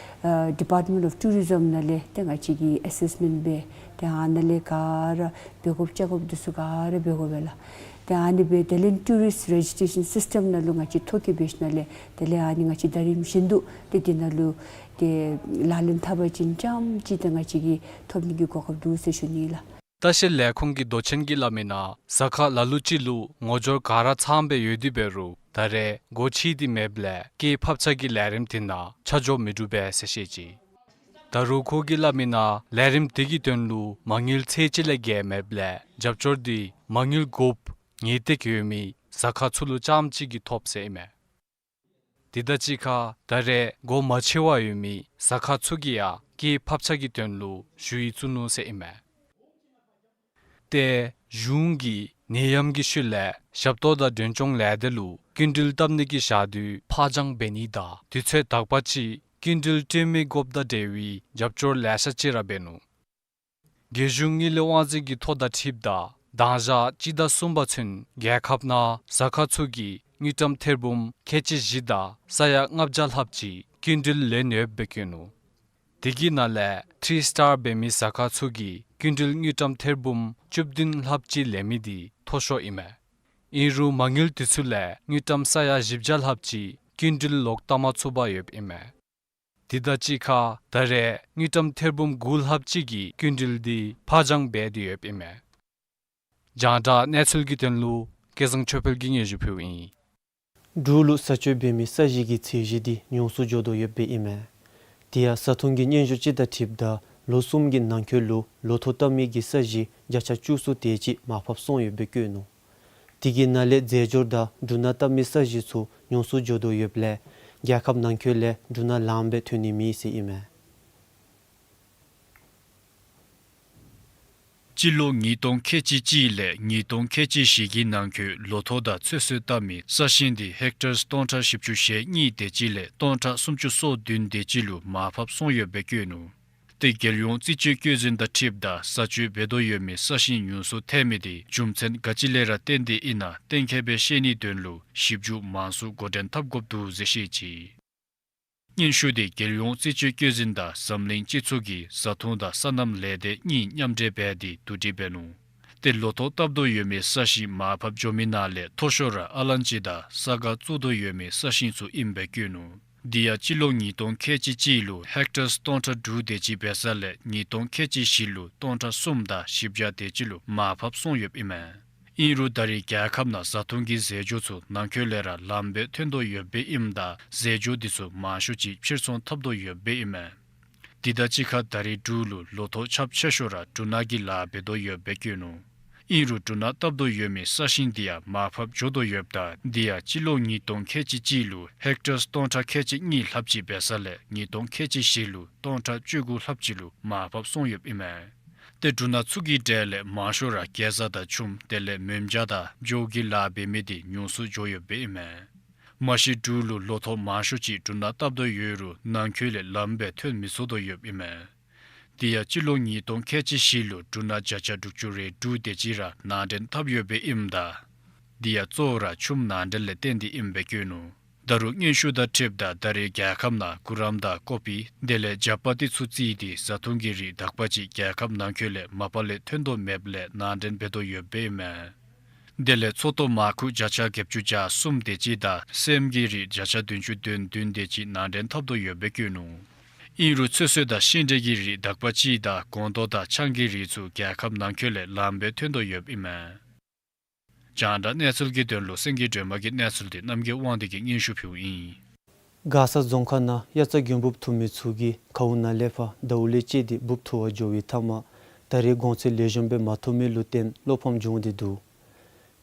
ཨ་ཌི་པཱརཊ་མེནཊ་ཨོཕ་ཊུ་རི་ཛམ་ནང་ལས་ཏེ་ང་བཅས་ཀྱིས་ཨེ་སེསི་མེནཊ་འབད་ཏེ་ཨ་ནཱ་ལས་ག་ར་འབད་དགོཔ་བཅའ་དགོཔ་འདི་ཚུ་ག་ར་འབད་དགོ་པས་ལགས། ཏེ་ཨ་ནི་སྦེ་དེ་ལས་ཊུ་རིསཊ་རེ་ཇི་སི་ཊེ་ཤཱན་སིསི་ཊེམ་ནང་ལུ་ང་བཅས་ཐོ་བཀོད་འབད་ཞིནམ་ལས་དེ་ལས་ཨ་ནི་ང་བཅས་ད་རིས་བཞིན་དུ་ཏེ་འདི་ནང་ལུ་ཏེ་ལག་ལེན་འཐབ་པ་ཅིན་རྐྱངམ་ཅིག་ཏེ་ང་བཅས་ཀྱིས་ཐོབ་ནི་གི་གོ་སྐབས་འདུག་ཟེར་ཞུ་ནི་ལགས། ལྟ་བཤལ་ལས་ཁུངས་ཀྱི་མདོ་ཆེན་གྱིས་སླབ་མི་ནང་ཟ་ཁང་ལ་ལུ་ཅིག་ལུ་ངོ་སྦྱོར་ག་ར་ཚངམ་སྦེ་ཡོད་དེ་འབད་རུང་ད་རེས་སྒོ་ཕྱེ་སྟེ་མེདཔ་ལས་སྐྱེད་འཕར་ཆག་གི་ལས་རིམ་དེ་ནང་ཆ་འཇོག་མི་གྲུབ་པས་ཟེར་བཤད་ཅི། ད་རུང་ཁོ་གིས་སླབ་མི་ནང་ལས་རིམ་དེ་གི་དོན་ལུ་མ་དངུལ་ཚད་ཅིག་ལས་བརྒལ་མེདཔ་ལས་རྒྱབ་སྐྱོར་འདི་མ་དངུལ་དགོཔ་ངེས་ཏིག་ཡོད་མི་ཟ་ཁང་ཚུ་ལུ་རྐྱངམ་ཅིག་གིས་ཐོབ་ཟེར་ཨིན་མས། དེ་དང་གཅིག་ཁར་ད་རེས་སྒོ་མ་ཕྱེ་བར་ཡོད་མི་ཟ་ཁང་ཚུ་གིས་ཡང་སྐྱེད་འཕར་ཆག་གི་དོན་ལུ་ཞུ་ཡིག་བཙུགས་ནུག་ཟེར་ཨིན་མས། ཏེ་གཞུང་གིས་ནད་ཡམས་ཀྱི་ཤུལ་ལས་ཞབས་ཏོག་དང་མགྲོན་སྐྱོང་ལས་སྡེ་ལུ་སྐྱིན་འགྲུལ་བཏབ་ནི་གི་ཞག་དུས་ཕར་འགྱངས་འབད་ནི་དང་དུས་ཚོད་དག་པ་ཅིག་སྐྱིན་འགྲུལ་སྤྲོད་མི་དགོཔ་དང་འབྲེལ་བའི་རྒྱབ་སྐྱོར་ལེ་ཤ་ཅིག་ར་འབད་ནུག། རྒྱལ་གཞུང་དངུལ་ལས་དབང་འཛིན་གྱི་ཐོ་དང་འཁྲིལཝ་ད་དང་ཞག་སྤྱི་ཟླ་གསུམ་པ་ཚུན་རྒྱལ་ཁབ་ནང་ཟ་ཁང་ཚུ་གིས་དངུལ་ཀྲམ་ཐེར་འབུམ་ཁལ་གཅིག་བཞི་དང་ས་ཡ་ལྔ་བརྒྱ་ལྷགཔ་ཅིག་སྐྱིན་འགྲུལ་ལེན་ཡོདཔ་སྦེ་བཀོད་ནུག། དེ་གི་ནང་ལས་ཐི་རི་སི་ཊར་འབད་མི་ཟ་ཁང་ཚུ་གིས་སྐྱིན་འགྲུལ་དངུལ་ཀྲམ་ཐེར་འབུམ་བཅུ་བདུན་ལྷགཔ་ཅིག་ལེན་མི་འདི་མཐོ་ཤོས་ཨིན་མས། ཨིན་རུང་མ་དངུལ་དེ་ཚུ་ལས་དངུལ་ཀྲམ་ས་ཡ་བཞི་བརྒྱ་ལྷགཔ་ཅིག་སྐྱིན་འགྲུལ་ལོག་བཏབ་མ་ཚུགས་པར་ཡོདཔ་ཨིན་མས། དེ་དང་གཅིག་ཁར་ད་རེས་དངུལ་ཀྲམ་ཐེར་འབུམ་དགུ་ལྷགཔ་ཅིག་གི་སྐྱིན་འགྲུལ་འདི་ཕར་འགྱངས་འབད་དེ་ཡོདཔ་ཨིན་མས། རྒྱང་བསྒྲགས་གནས་ཚུལ་གྱི་དོན་ལུ་སྐལ་བཟང་ཆོས་འཕེལ་གྱིས་སྙན་ཞུ་ཕུལཝ་ཨིན། འབྲུག་ལུ་ས་སྤྱོད་འབད་མི་ས་གཞི་གི་ཚད་གཞི་འདི་ཉུང་སུ་འགྱོ་དོ་ཡོདཔ་ཨིན་མས། དེ་ཡང་བཟའ་འཐུང་གི་སྙན་ཞུ་ཅིག་དང་འཁྲིལཝ་ད་ལོ་གསུམ་གྱི་ནང་འཁོད་ལུ་ལོ་ཐོག་བཏབ་མི་གི་ས་གཞི་བརྒྱ་ཆ་བཅུ་གསུམ་དེ་ཅིག་མར་ཕབ་སོང་ཡོདཔ་སྦེ་བཀོད་ནུག། དེ་གི་ནང་ལས་རྫས་སྦྱོར་དང་འབྲུ་སྣ་བཏབ་མི་ས་གཞི་ཚུ་ཉུང་སུ་འགྱོ་དོ་ཡོདཔ་ལས་རྒྱལ་ཁབ་ནང་འཁོད་ལས་འབྲུ་སྣ་ལངམ་སྦེ་ཐོན་ནི་མེད་ཟེར་ཨིན་མས། སྤྱི་ལོ་ཉིས་སྟོང་ཁལ་གཅིག་གཅིག་ལས་ཉིས་སྟོང་ཁལ་གཅིག་བཞི་གི་ནང་འཁོད་ལོ་ཐོག་དང་ཚོད་བསྲེ་བཏབ་མི་ས་ཞིང་འདི་ཧེག་ཊར་སྟོང་ཕྲག་བཞི་བཅུ་ཞེ་གཉིས་དེ་ཅིག་ལས་སྟོང་ཕྲག་སུམ་ཅུ་སོ་བདུན་དེ་ཅིག་ལུ་མར་ཕབ་སོང་ཡོདཔ་སྦེ་བཀོད་ནུག། ཏེ་རྒྱལ་ཡོངས་རྩིས་དཔྱད་བཀོད་འཛིན་དང་འཁྲིལཝ་ད་བཟའ་སྤྱོད་འབད་དོ་ཡོད་མི་ས་ཞིང་ཉུང་སུ་ཐལ་མི་འདི་རྒྱུ་མཚན་ག་ཅི་ལས་ར་བརྟེན་ཏེ་ཨིན་ན་གཏན་འཁེལ་སྦེ་ཤེས་ནིའི་དོན་ལུ་ཞིབ་འཇུག་མང་སུ་འགོ་འདྲེན་འཐབ་དགོཔ་འདུག་ཟེར་བཤད་ཅི། སྙན་ཞུ་འདི་རྒྱལ་ཡོངས་རྩིས་དཔྱད་བཀོད་འཛིན་དང་འཛམ་གླིང་སྤྱི་ཚོགས་ཀྱི་བཟའ་འཐུང་དང་སོ་ནམ་ལས་སྡེ་གཉིས་མཉམ་འབྲེལ་འབད་དེ་བསྡུ་སྒྲིག་འབད་ནུག། ཏེ་ལོ་ཐོག་བཏབ་དོ་ཡོད་མི་ས་ཞིང་མར་ཕབ་འགྱོ་མི་ནང་ལས་མཐོ་ཤོས་ར་ཨ་ལན་ཅི་དང་ས་སྒ་བཙུགས་དོ་ཡོད་མི་ས་ཞིང་ཚུ་ཨིནམ་སྦེ་བཀོད་ནུག། དེ་ཡང་སྤྱི་ལོ་ཉིས་སྟོང་ཁལ་གཅིག་གཅིག་ལུ་ཧེག་ཊར་སྟོང་ཕྲག་དྲུག་དེ་ཅིག་འབད་ས་ལས་ཉིས་སྟོང་ཁལ་གཅིག་བཞི་ལུ་སྟོང་ཕྲག་གསུམ་དང་བཞི་བརྒྱ་དེ་ཅིག་ལུ་མར་ཕབ་སོང་ཡོདཔ་ཨིན་མས། ཨིན་རུང་ད་རེས་རྒྱལ་ཁབ་ནང་བཟའ་འཐུང་གི་རྫས་སྦྱོར་ཚུ་ནང་འཁོད་ལས་ར་ལངམ་སྦེ་ཐོན་དོ་ཡོདཔ་ཨིནམ་ད་རྫས་སྦྱོར་འདི་ཚུ་མང་ཤོས་ཅིག་ཕྱིར་ཚོང་འཐབ་དོ་ཡོདཔ་ཨིན་མས། དེ་དང་གཅིག་ཁར་ད་རེས་འབྲུག་ལུ་ལོ་ཐོག་ཁྱབ་ཆེ་ཤོས་ར་འབྲུ་ནག་གི་ལཱ་འབད་དོ་ཡོདཔ་སྦེ་བཀོད་ནུག། ཨིན་རུང་འབྲུ་ནག་བཏབ་དོ་ཡོད་མི་ས་ཞིང་དེ་ཡང་མར་ཕབ་འགྱོ་དོ་ཡོདཔ་ད་དེ་ཡང་སྤྱི་ལོ་ཉིས་སྟོང་ཁལ་གཅིག་གཅིག་ལུ་ཧེཀ་ཊར་སྟོང་ཕྲག་ཁལ་གཅིག་གཉིས་ལྷགཔ་ཅིག་འབད་ས་ལས་ཉིས་སྟོང་ཁལ་གཅིག་བཞི་ལུ་སྟོང་ཕྲག་བཅུ་དགུ་ལྷགཔ་ཅིག་ལུ་མར་ཕབ་སོང་ཡོདཔ་ཨིན་མས། ཏེ་འབྲུ་ནག་ཚུ་གི་གྲས་ལས་མང་ཤོས་ར་གེ་ཛ་དང་ཆུམ་དེ་ལས་མོན་བྱ་དང་འཇོ་གི་ལཱ་འབད་མི་དེ་ཉུང་སུ་འགྱོ་ཡོདཔ་ཨིན་མས། མ་གཞི་འབྲུག་ལུ་ལོ་ཐོག་མང་ཤོས་ཅིག་འབྲུ་ནག་བཏབ་དོ་ཡོད་རུང་ནང་འཁོད་ལས་ལམ་སྦེ་ཐོན་མི་ཚུགས་དོ་ཡོདཔ་ཨིན་མས། དེ་ཡང་སྤྱི་ལོ་ཉིས་སྟོང་ཁལ་གཅིག་བཞི་ལུ་འབྲུ་ནག་བརྒྱ་ཆ་དྲུག་ཅུ་རེ་དྲུག་དེ་ཅིག་ར་ནང་འདྲེན་འཐབ་ཡོདཔ་ཨིནམ་ད་དེ་ཡང་གཙོ་བོ་ར་ཆུམ་ནང་འདྲེན་ལས་བརྟེན་ཏེ་ཨིནམ་སྦེ་བཀོད་ནུག། ད་རུང་སྙན་ཞུ་དང་འཁྲིལཝ་ད་ད་རེས་རྒྱལ་ཁབ་ནང་གུ་རམ་དང་ཀོ་པི་དེ་ལས་ཇ་པ་ཏི་ཚུ་བརྩིས་ཏེ་བཟའ་འཐུང་གི་རིགས་དག་པ་ཅིག་རྒྱལ་ཁབ་ནང་འཁོད་ལས་མ་པ་ལས་ཐོན་དོ་མེདཔ་ལས་ནང་འདྲེན་འབད་དོ་ཡོདཔ་ཨིན་མས། དེ་ལས་ཚོད་ལྟོ་མར་ཁུ་བརྒྱ་ཆ་བརྒྱད་ཅུ་གྱ་གསུམ་དེ་ཅིག་དང་སྲནམ་གི་རིགས་བརྒྱ་ཆ་བདུན་ཅུ་དོན་བདུན་དེ་ཅིག་ནང་འདྲེན་འཐབ་དོ་ཡོདཔ་སྦེ་བཀོད་ནུག། ཨིན་རུང་ཚོད་བསྲེ་དང་ཤིང་འབྲས་ཀྱི་རིགས་དག་པ་ཅིག་དང་སྒོང་རྡོག་དང་ཆང་གི་རིགས་ཚུ་རྒྱལ་ཁབ་ནང་འཁོད་ལས་ལམ་སྦེ་ཐོན་དོ་ཡོདཔ་ཨིན་མས། རྒྱང་བསྒྲགས་གནས་ཚུལ་གྱི་དོན་ལུ་སེང་གེ་སྒྲོལ་མ་གི་གནས་ཚུལ་དེ་རྣམ་རྒྱལ་དབང་འདུས་ཀྱིས་སྙན་ཞུ་ཕུལཝ་ཨིན། མགར་ས་རྫོང་ཁག་ནང་དབྱར་རྩྭ་དགུན་འབུབ་འཐུ་མི་ཚུ་གིས་མཁར་དབུགས་ནང་ལས་ཕར་ཟླཝ་ལས་བཅད་དེ་འབུབ་འཐུ་བར་འགྱོ་བའི་མཐའ་མར་ད་རེས་གོང་ཚད་ལེགས་ཤོམ་སྦེ་མ་ཐོབ་མི་ལུ་བརྟེན་བློ་ཕམ་བྱུང་སྟེ་འདུག།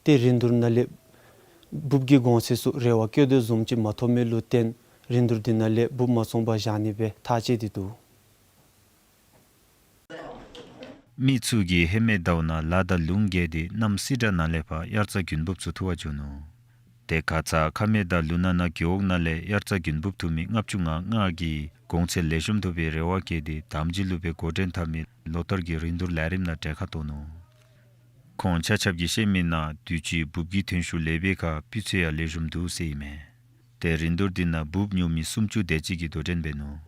ཏེ་རིན་བསྡུར་ནང་ལས་འབུབ་ཀྱི་གོང་ཚད་ཚུ་རེ་བ་བསྐྱེད་དོ་བཟུམ་ཅིག་མ་ཐོབ་མི་ལུ་བརྟེན་རིན་བསྡུར་དེ་ནང་ལས་འབུབ་མ་བཙོང་པར་བཞག་ནི་སྦེ་ཐག་བཅད་དེ་འདུག། མི་ཚུ་གིས་ཧེ་མའི་ཟླཝ་ནང་ལ་དང་ལུང་བརྒལ་ཏེ་གནམ་བསིལ་དྲགས་ནང་ལས་ཕར་དབྱར་རྩྭ་དགུན་འབུབ་ཚུ་འཐུ་བར་འགྱོ་ནུག། ཏེ་ཁ་ཙ་ཁ་སྨེ་དང་ལུ་ན་ན་རྒེད་འོག་ནང་ལས་དབྱར་རྩྭ་དགུན་འབུབ་འཐུ་མི་ལྔ་བཅུ་ང་ལྔ་གིས་གོང་ཚད་ལེགས་ཤོམ་ཐོབ་པའི་རེ་བ་བསྐྱེད་དེ་དམ་སྦྱིས་ལུ་སྦེ་འགོ་འདྲེན་འཐབ་མི་ལོ་ལྟར་གྱི་རིན་བསྡུར་ལས་རིམ་ནང་གྲལ་ཁར་གཏོགས་ནུག། ཁོང་ཆ་ཁྱབ་ཀྱིས་བཤད་མི་ནང་དུས་ཅི་འབུབ་ཀྱི་ཐོན་ཤུགས་ལེགས་པའི་ཁར་སྤུས་ཚད་ཡང་ལེགས་ཤོམ་འདུག་ཟེར་ཨིན་མས། ཏེ་རིན་བསྡུར་དེ་ནང་འབུབ་ཉོ་མི་སུམ་ཅུ་དེ་ཅིག་གིས་དོ་འགྲན་འབད་ནུག།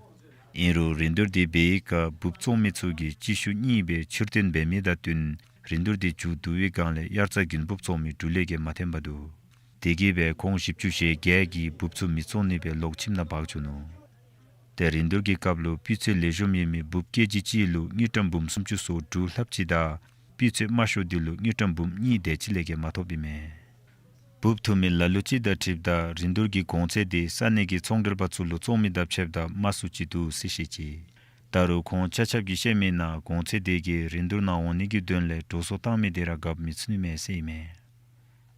ཨིན་རུང་རིན་བསྡུར་དེ་འབད་བའི་སྐབས་འབུབ་བཙོང་མི་ཚུ་གིས་སྤྱི་ཤུགས་གཉིས་སྦེ་ཕྱིར་བཏོན་འབད་མི་དང་བསྟུན་རིན་བསྡུར་དེ་མཇུག་བསྡུ་བའི་སྒང་ལས་དབྱར་རྩྭ་དགུན་འབུབ་བཙོང་མི་འབྲུ་ལས་ཀྱིས་མ་འཐེན་པར་འདུག། དེ་གིས་སྦེ་ཁོང་བཞི་བཅུ་ཞེ་བརྒྱད་ཀྱིས་འབུབ་ཚུ་མི་བཙོང་ནི་སྦེ་ལོག་ཁྱིམ་ནང་འབག་བཅུག་ནུག། ཏེ་རིན་བསྡུར་གྱི་སྐབས་ལུ་སྤུས་ཚད་ལེགས་ཤོམ་ཡོད་མི་འབུབ་ཀེ་ཇི་གཅིག་ལུ་དངུལ་ཀྲམ་འབུམ་སུམ་ཅུ་སོ་དྲུག་ལྷགཔ་ཅིག་དང་སྤུས་ཚད་དམའ་ཤོས་དེ་ལུ་དངུལ་ཀྲམ་འབུམ་གཉིས་དེ་ཅིག་ལས་བརྒལ་མ་ཐོབ་ཨིན་མས། འབུབ་འཐུ་མི་ལ་ལུ་ཅིག་དང་འཁྲིལཝ་ད་རིན་བསྡུར་གྱི་གོང་ཚད་དེ་ས་གནས་ཀྱི་ཚོང་འབྲེལ་པ་ཚུ་ལུ་བཙོང་མི་དང་ཕྱདཔ་ད་དམའ་སུ་ཅིག་འདུག་ཟེར་བཤད་ཅི། ད་རུང་ཁོང་ཆ་ཁྱབ་ཀྱིས་བཤད་མི་ནང་གོང་ཚད་དེ་གིས་རིན་བསྡུར་ནང་འོང་ནི་གི་དོན་ལས་འགྲོ་སོང་བཏང་མི་དེ་ར་དགའཝ་མི་ཚུགས་ནི་མས་ཟེར་ཨིན་མས།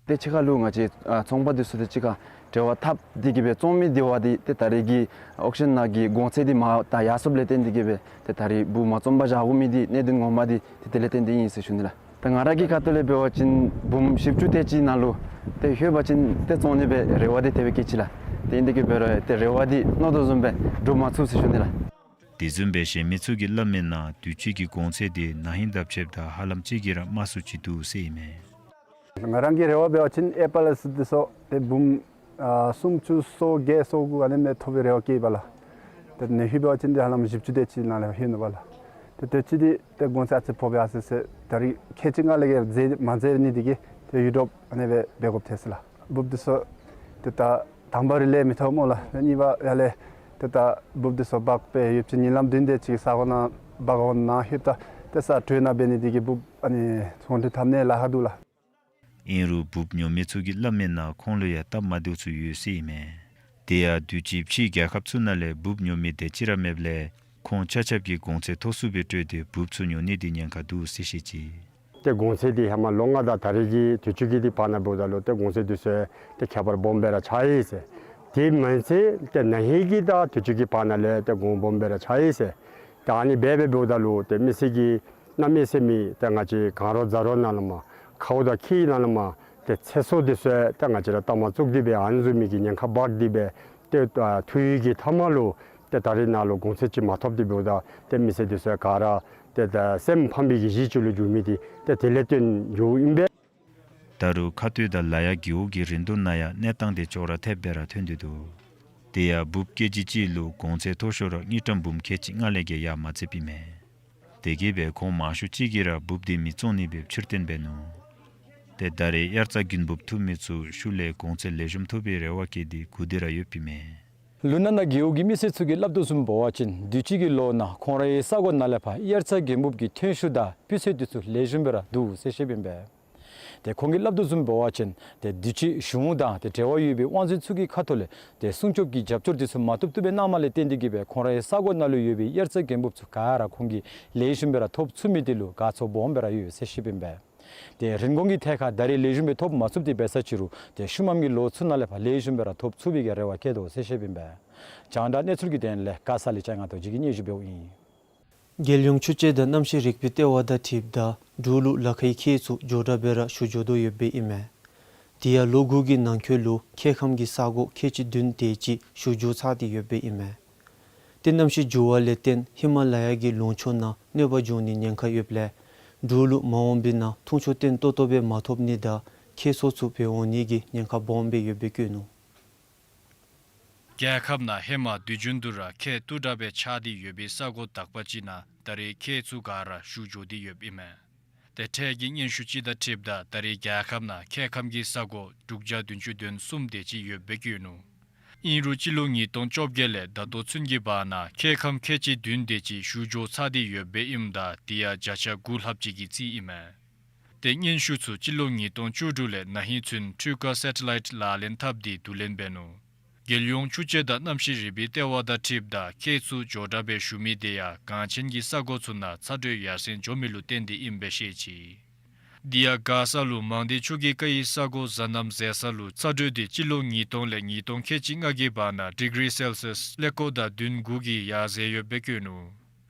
ཏེ་ཕྱི་ཁ་ལུ་ང་བཅས་ཨ་ཚོང་པ་འདི་ཚུ་དང་གཅིག་ཁར་འབྲེལ་བ་འཐབ་སྟེ་གིས་སྦེ་བཙོང་མི་དེ་བ་འདི་ཏེ་ད་རེས་ཀྱི་ཨོག་ཤཱན་ནང་གི་གོང་ཚད་འདི་མར་ད་ཡར་སོངམ་ལས་བརྟེན་ཏེ་གིས་སྦེ་ཏེ་ད་རེས་འབུབ་མ་བཙོང་པར་བཞག་དགོ་མི་འདི་གནད་དོན་ངོ་མ་འདི་ཏེ་དེ་ལས་བརྟེན་ཏེ་ཨིན་ཟེར་ཞུ་ནི་ལགས། ད་ང་ར་གི་ཁ་ཐུག་ལས་འབད་བ་ཅིན་འབུམ་བཞི་བཅུ་དེ་ཅིག་ནང་ལུ་ཏེ་ལྷོད་པ་ཅིན་ཏེ་བཙོང་ནི་སྦེ་རེ་བ་འདི་དེ་སྦེ་བསྐྱེད་ཅི་ལགས། ཏེ་ཨིན་དེ་གིས་འབད་རུང་ཏེ་རེ་བ་འདི་མནོ་དོ་བཟུམ་སྦེ་འགྲུབ་མ་ཚུགས་ཟེར་ཞུ་ནི་ལགས། དེ་བཟུམ་སྦེ་གཞན་མི་ཚུ་གིས་སླབ་མི་ནང་དུས་ཅི་གི་གོང་ཚད་དེ་ན་ཧིང་དང་ཕྱདཔ་ད་ཧ་ལམ་ཅིག་གིས་ར་དམའ་སུ་ཅིག་འདུག་ཟེར་ཨིན་མས། ང་རང་གི་རེ་བ་འབད་བ་ཅིན་ཨེ་པཱལ་ལ་སི་འདི་ཚུ་ཏེ་འབུམ་ཨ་སུམ་ཅུ་སོ་བརྒྱད་སོ་དགུ་ཨ་ནི་མས་ཐོབ་པའི་རེ་བ་བསྐྱེད་པ་ལགས། ཏེ་ན་ཧིང་འབད་བ་ཅིན་ཏེ་ཧ་ལམ་བཞི་བཅུ་དེ་ཅིག་ནང་ལས་ལྷོད་ནུག་པ་ལགས། ཏེ་དེ་ཅིག་འདི་ཏེ་གོང་ཚད་ཨ་ཙི་ཕོག་པས་ཟེར་ཟེར་ད་རེས་ཁལ་གཅིག་ལྔ་ལས་བརྒལ་མ་འཛེགས་ནི་དེ་གིས་ཏེ་ཡུ་ཊུབ་ཨ་ནི་སྦེ་འབད་དགོཔ་ཐལ་ཅི་ལགས། འབུབ་འདི་ཚུ་ཏེ་ད་དང་པ་ར་ལས་མི་ཐོབ་སྨོ་ལགས། གཉིས་པ་ཡར་ལས་ཏེ་ད་འབུབ་འདི་ཚུ་འབག་སྦེ་ཡོདཔ་ཅིག་ཉིན་ལམ་བདུན་དེ་ཅིག་ས་གོ་ནང་འབག་འོང་ནང་ལྷོདཔ་ད་ཏེ་ས་དྲོད་ནང་འབད་ནི་དེ་གིས་འབུབ་ཨ་ནི་ཚོང་འགྲུལ་འཐབ་ནི་ལཱ་ཁག་འདུག་ལགས། ཨིན་རུང་འབུབ་ཉོ་མི་ཚུ་གིས་སླབ་མི་ནང་ཁོང་ལུ་ཡང་སྟབས་མ་བདེཝ་ཚུ་ཡོད་ཟེར་ཨིན་མས། དེ་ཡང་དུས་ཅི་ཕྱིའི་རྒྱལ་ཁབ་ཚུ་ནང་ལས་འབུབ་ཉོ་མི་དེ་ཅིག་ར་མེདཔ་ལས་ཁོང་ཆ་ཁྱབ་ཀྱིས་གོང་ཚད་མཐོ་སུ་སྦེ་སྤྲོད་དེ་འབུབ་ཚུ་ཉོ་ནི་དེ་ཉེན་ཁ་འདུག་ཟེར་བཤད་ཅི། ཏེ་གོང་ཚད་འདི་ཧེ་མ་ལོ་ལྔ་དང་ད་རེས་ཀྱི་དུས་ཅི་གི་འདི་བར་ན་འབདཝ་ད་ལུ་ཏེ་གོང་ཚད་འདི་ཚུ་ཏེ་ཁྱད་པར་སྦོམ་སྦེ་ར་ཆགས་ཡི་ཟེར། དེ་མ་ཚད་ཏེ་ན་ཧིང་གི་དང་དུས་ཅི་གི་བར་ན་ལས་ཏེ་གོང་སྦོམ་སྦེ་ར་ཆགས་ཡི་ཟེར། ཏེ་ཨ་ནི་སྦེ་འབདཝ་ད་ལུ་ཏེ་མི་སེར་གྱི་གནམ་མེད་ས་མེད་ཏེ་ང་བཅས་གངས་ར་རྫ་ར་ནང་ལུ་མར་ཁཝ་དང་ཁྱི་ནང་ལུ་མར་ཏེ་ཚེ་སྲོག་འདི་ཚུ་ཏེ་ང་བཅས་ར་ལྟ་མ་ཚུགས་ཏེ་སྦེ་ཨ་ནི་བཟུམ་མའི་གི་ཉེན་ཁ་འབག་སྟེ་སྦེ་ཏེ་ཨ་འཐུ་བའི་གི་མཐའ་མ་ལུ་ཏེ་ད་རེས་ནཱ་ལུ་གོང་ཚད་ཅིག་མ་ཐོབ་སྟེ་འབདཝ་ད་ཏེ་མི་སེར་འདི་ཚུ་ག་ར་ཏེ་ད་སེམས་ཕམ་པའི་གི་གཞི་ཅིག་ལུ་འགྱུར་མི་འདི་ཏེ་དེ་ལས་བརྟེན་འགྱོཝ་ཨིན་པས། ད་རུང་ཁ་སྟོད་དང་ལ་ཡག་རྒེད་འོག་གི་རིན་བསྡུར་ནང་ཡང་གནས་སྟངས་དེ་ཅོག་ར་འཐདཔ་སྦེ་ར་ཐོན་ཏེ་འདུག། དེ་ཡང་འབུབ་ཀེ་ཇི་གཅིག་ལུ་གོང་ཚད་མཐོ་ཤོས་ར་དངུལ་ཀྲམ་འབུམ་ཁལ་གཅིག་ལྔ་ལས་བརྒལ་ཡར་མ་འཛེགསཔ་ཨིན་མས། དེ་གིས་སྦེ་ཁོང་མང་ཤོས་ཅིག་གིས་ར་འབུབ་དེ་མི་བཙོང་ནི་སྦེ་ཕྱིར་བཏོན་འབད་ནུག། ཏེ་ད་རེས་དབྱར་རྩྭ་དགུན་འབུབ་འཐུ་མི་ཚུ་ཤུལ་ལས་གོང་ཚད་ལེགས་ཤོམ་ཐོབ་པའི་རེ་བ་བསྐྱེད་དེ་སྒུག་སྟེ་ར་ཡོདཔ་ཨིན་མས། ལུ་ན་ན་རྒེད་འོག་གི་མི་སེར་ཚུ་གིས་སླབ་དོ་བཟུམ་འབད་བ་ཅིན་དུས་ཅི་གི་ལོ་ནང་ཁོང་རའི་ས་གོ་ནང་ལས་ཕར་དབྱར་རྩྭ་དགུན་འབུབ་ཀྱི་ཐོན་ཤུགས་དང་སྤུས་ཚད་དེ་ཚུ་ལེགས་ཤོམ་སྦེ་ར་འདུག་ཟེར་བཤདཔ་ཨིན་པས། ཏེ་ཁོང་གིས་སླབ་དོ་བཟུམ་འབད་བ་ཅིན་ཏེ་དུས་ཅི་གཞུང་དང་ཏེ་འབྲེལ་བ་ཡོད་པའི་དབང་འཛིན་ཚུ་གི་ཁ་ཐུག་ལས་ཏེ་སྲུང་སྐྱོབ་ཀྱི་རྒྱབ་སྐྱོར་འདི་ཚུ་མ་ཐོབ་ཐོབ་པའི་གནམ་ལས་བརྟེན་ཏེ་གིས་སྦེ་ཁོང་རའི་ས་གོ་ནང་ལུ་ཡོད་པའི་དབྱར་རྩྭ་རྒན་པོ་ཚུ་ག་ར་ཁོང་གིས་ལེགས་ཤོམ་སྦེ་ར་ཐོབ་ཚུགས་མི་འདི་ལུ་དགའ་ཚོར་སྦོམ་སྦེ་ར་ཡོད་ཟེར་བཤད་པའི་ཨིན་པས། ཏེ་རིན་གོང་གི་ཐད་ཁར་ད་རེས་ལེགས་ཤོམ་སྦེ་ཐོབ་མ་ཚུགས་ཏེ་འབད་ས་ཅི་རུང་ཏེ་ཤུལ་མམ་གྱི་ལོ་ཚུ་ནང་ལས་ཕར་ལེགས་ཤོམ་སྦེ་ར་ཐོབ་ཚུགས་པའི་གི་རེ་བ་བསྐྱེད་དོ་ཟེར་བཤད་པའི་ཨིན་པས། རྒྱང་བསྒྲགས་གནས་ཚུལ་གྱི་དོན་ལས་མགར་ས་ལེ་ཅ་ང་ཏོ་ཅིག་གིས་སྙན་ཞུ་འབདཝ་ཨིན། རྒྱལ་ཡོངས་ཆུ་དཔྱད་དང་གནམ་གཤིས་རིག་པའི་ལྟེ་བ་དང་འཁྲིལཝ་ད་འབྲུག་ལུ་ལ་ཁའི་ཁྱེག་ཚུ་མགྱོགས་དྲགས་སྦེ་ར་ཞུ་འགྱོ་དོ་ཡོདཔ་ཨིན་མས། དེ་ཡང་ལོ་དགུ་གི་ནང་འཁོད་ལུ་ཁྱེག་ཁམས་ཀྱི་ས་གོ་ཁལ་གཅིག་བདུན་དེ་ཅིག་ཞུ་འགྱོ་ཚར་ཏེ་ཡོདཔ་ཨིན་མས། ཏེ་གནམ་གཤིས་འགྱུར་བ་ལས་བརྟེན་ཧི་མ་ལ་ཡ་གི་ལུང་ཕྱོགས་ནང་གནོད་པ་འབྱུང་ནིའི་ཉེན་ཁ་ཡོདཔ་ལས་འབྲུག་ལུ་མ་འོངས་པའི་ནང་འཐུང་ཆུ་བརྟན་ཏོག་ཏོ་སྦེ་མ་ཐོབ་ནི་དང་ཁྱེག་ཚོགས་ཚུ་འབད་འོང་ནི་གི་ཉེན་ཁ་སྦོམ་སྦེ་ཡོདཔ་སྦེ་བཀོད་ནུག། རྒྱལ་ཁབ་ནང་ཧེ་མ་དུས་རྒྱུན་དུ་ར་ཁྱེག་སྟུག་དྲགས་སྦེ་ཆགས་ཏེ་ཡོད་པའི་ས་གོ་དག་པ་ཅིག་ནང་ད་རེས་ཁྱེག་ཚུ་ག་ར་ཞུ་འགྱོ་སྟེ་ཡོདཔ་ཨིན་མས། ཏེ་འཕྲལ་གྱི་སྙན་ཞུ་ཅིག་དང་འཁྲིལཝ་ད་ད་རེས་རྒྱལ་ཁབ་ནང་ཁྱེག་ཁམས་ཀྱི་ས་གོ་དྲུག་བརྒྱ་བདུན་ཅུ་དོན་གསུམ་དེ་ཅིག་ཡོདཔ་སྦེ་བཀོད་ནུག། ཨིན་རུང་སྤྱི་ལོ་ཉིས་སྟོང་བཅོ་བརྒྱད་ལས་ད་ལྟོ་ཚུན་གྱི་བར་ན་ཁྱེག་ཁམས་ཁལ་གཅིག་བདུན་དེ་ཅིག་ཞུ་འགྱོ་ཚར་ཏེ་ཡོདཔ་ཨིནམ་ད་དེ་ཡང་བརྒྱ་ཆ་དགུ་ལྷགཔ་ཅིག་གི་རྩིས་ཨིན་མས། ཏེ་སྙན་ཞུ་ཚུ་སྤྱི་ལོ་ཉིས་སྟོང་བཅུ་དྲུག་ལས་ན་ཧིང་ཚུན་འཕྲུལ་ཁ་སེ་ཊི་ལའིཊ་ལག་ལེན་འཐབ་སྟེ་བསྡུ་ལེན་འབད་ནུག། རྒྱལ་ཡོངས་ཆུ་དཔྱད་དང་གནམ་གཤིས་རིག་པའི་ལྟེ་བ་དང་འཁྲིལཝ་ད་ཁྱེག་ཚུ་མགྱོགས་དྲགས་སྦེ་ཞུ་མི་དེ་ཡང་གངས་ཅན་གྱི་ས་གོ་ཚུ་ནང་ཚ་དྲོད་ཡར་སེང་འགྱོ་མི་ལུ་བརྟེན་ཏེ་ཨིནམ་སྦེ་བཤད་ཅི། དེ་ཡང་མགར་ས་ལུ་མང་སྡེ་ཆུ་གི་རྐ་ཡི་ས་གོ་གཟའ་གནམ་གཟེར་ས་ལུ་ཚ་དྲོད་དེ་སྤྱི་ལོ་ཉིས་སྟོང་ལས་ཉིས་སྟོང་ཁལ་གཅིག་ལྔ་གི་བར་ན་ཌི་གི་རི་སེལ་སི་ཡས་ཀླད་ཀོར་དང་བདུན་དགུ་གིས་ཡར་གཟེར་ཡོདཔ་སྦེ་བཀོད་ནུག།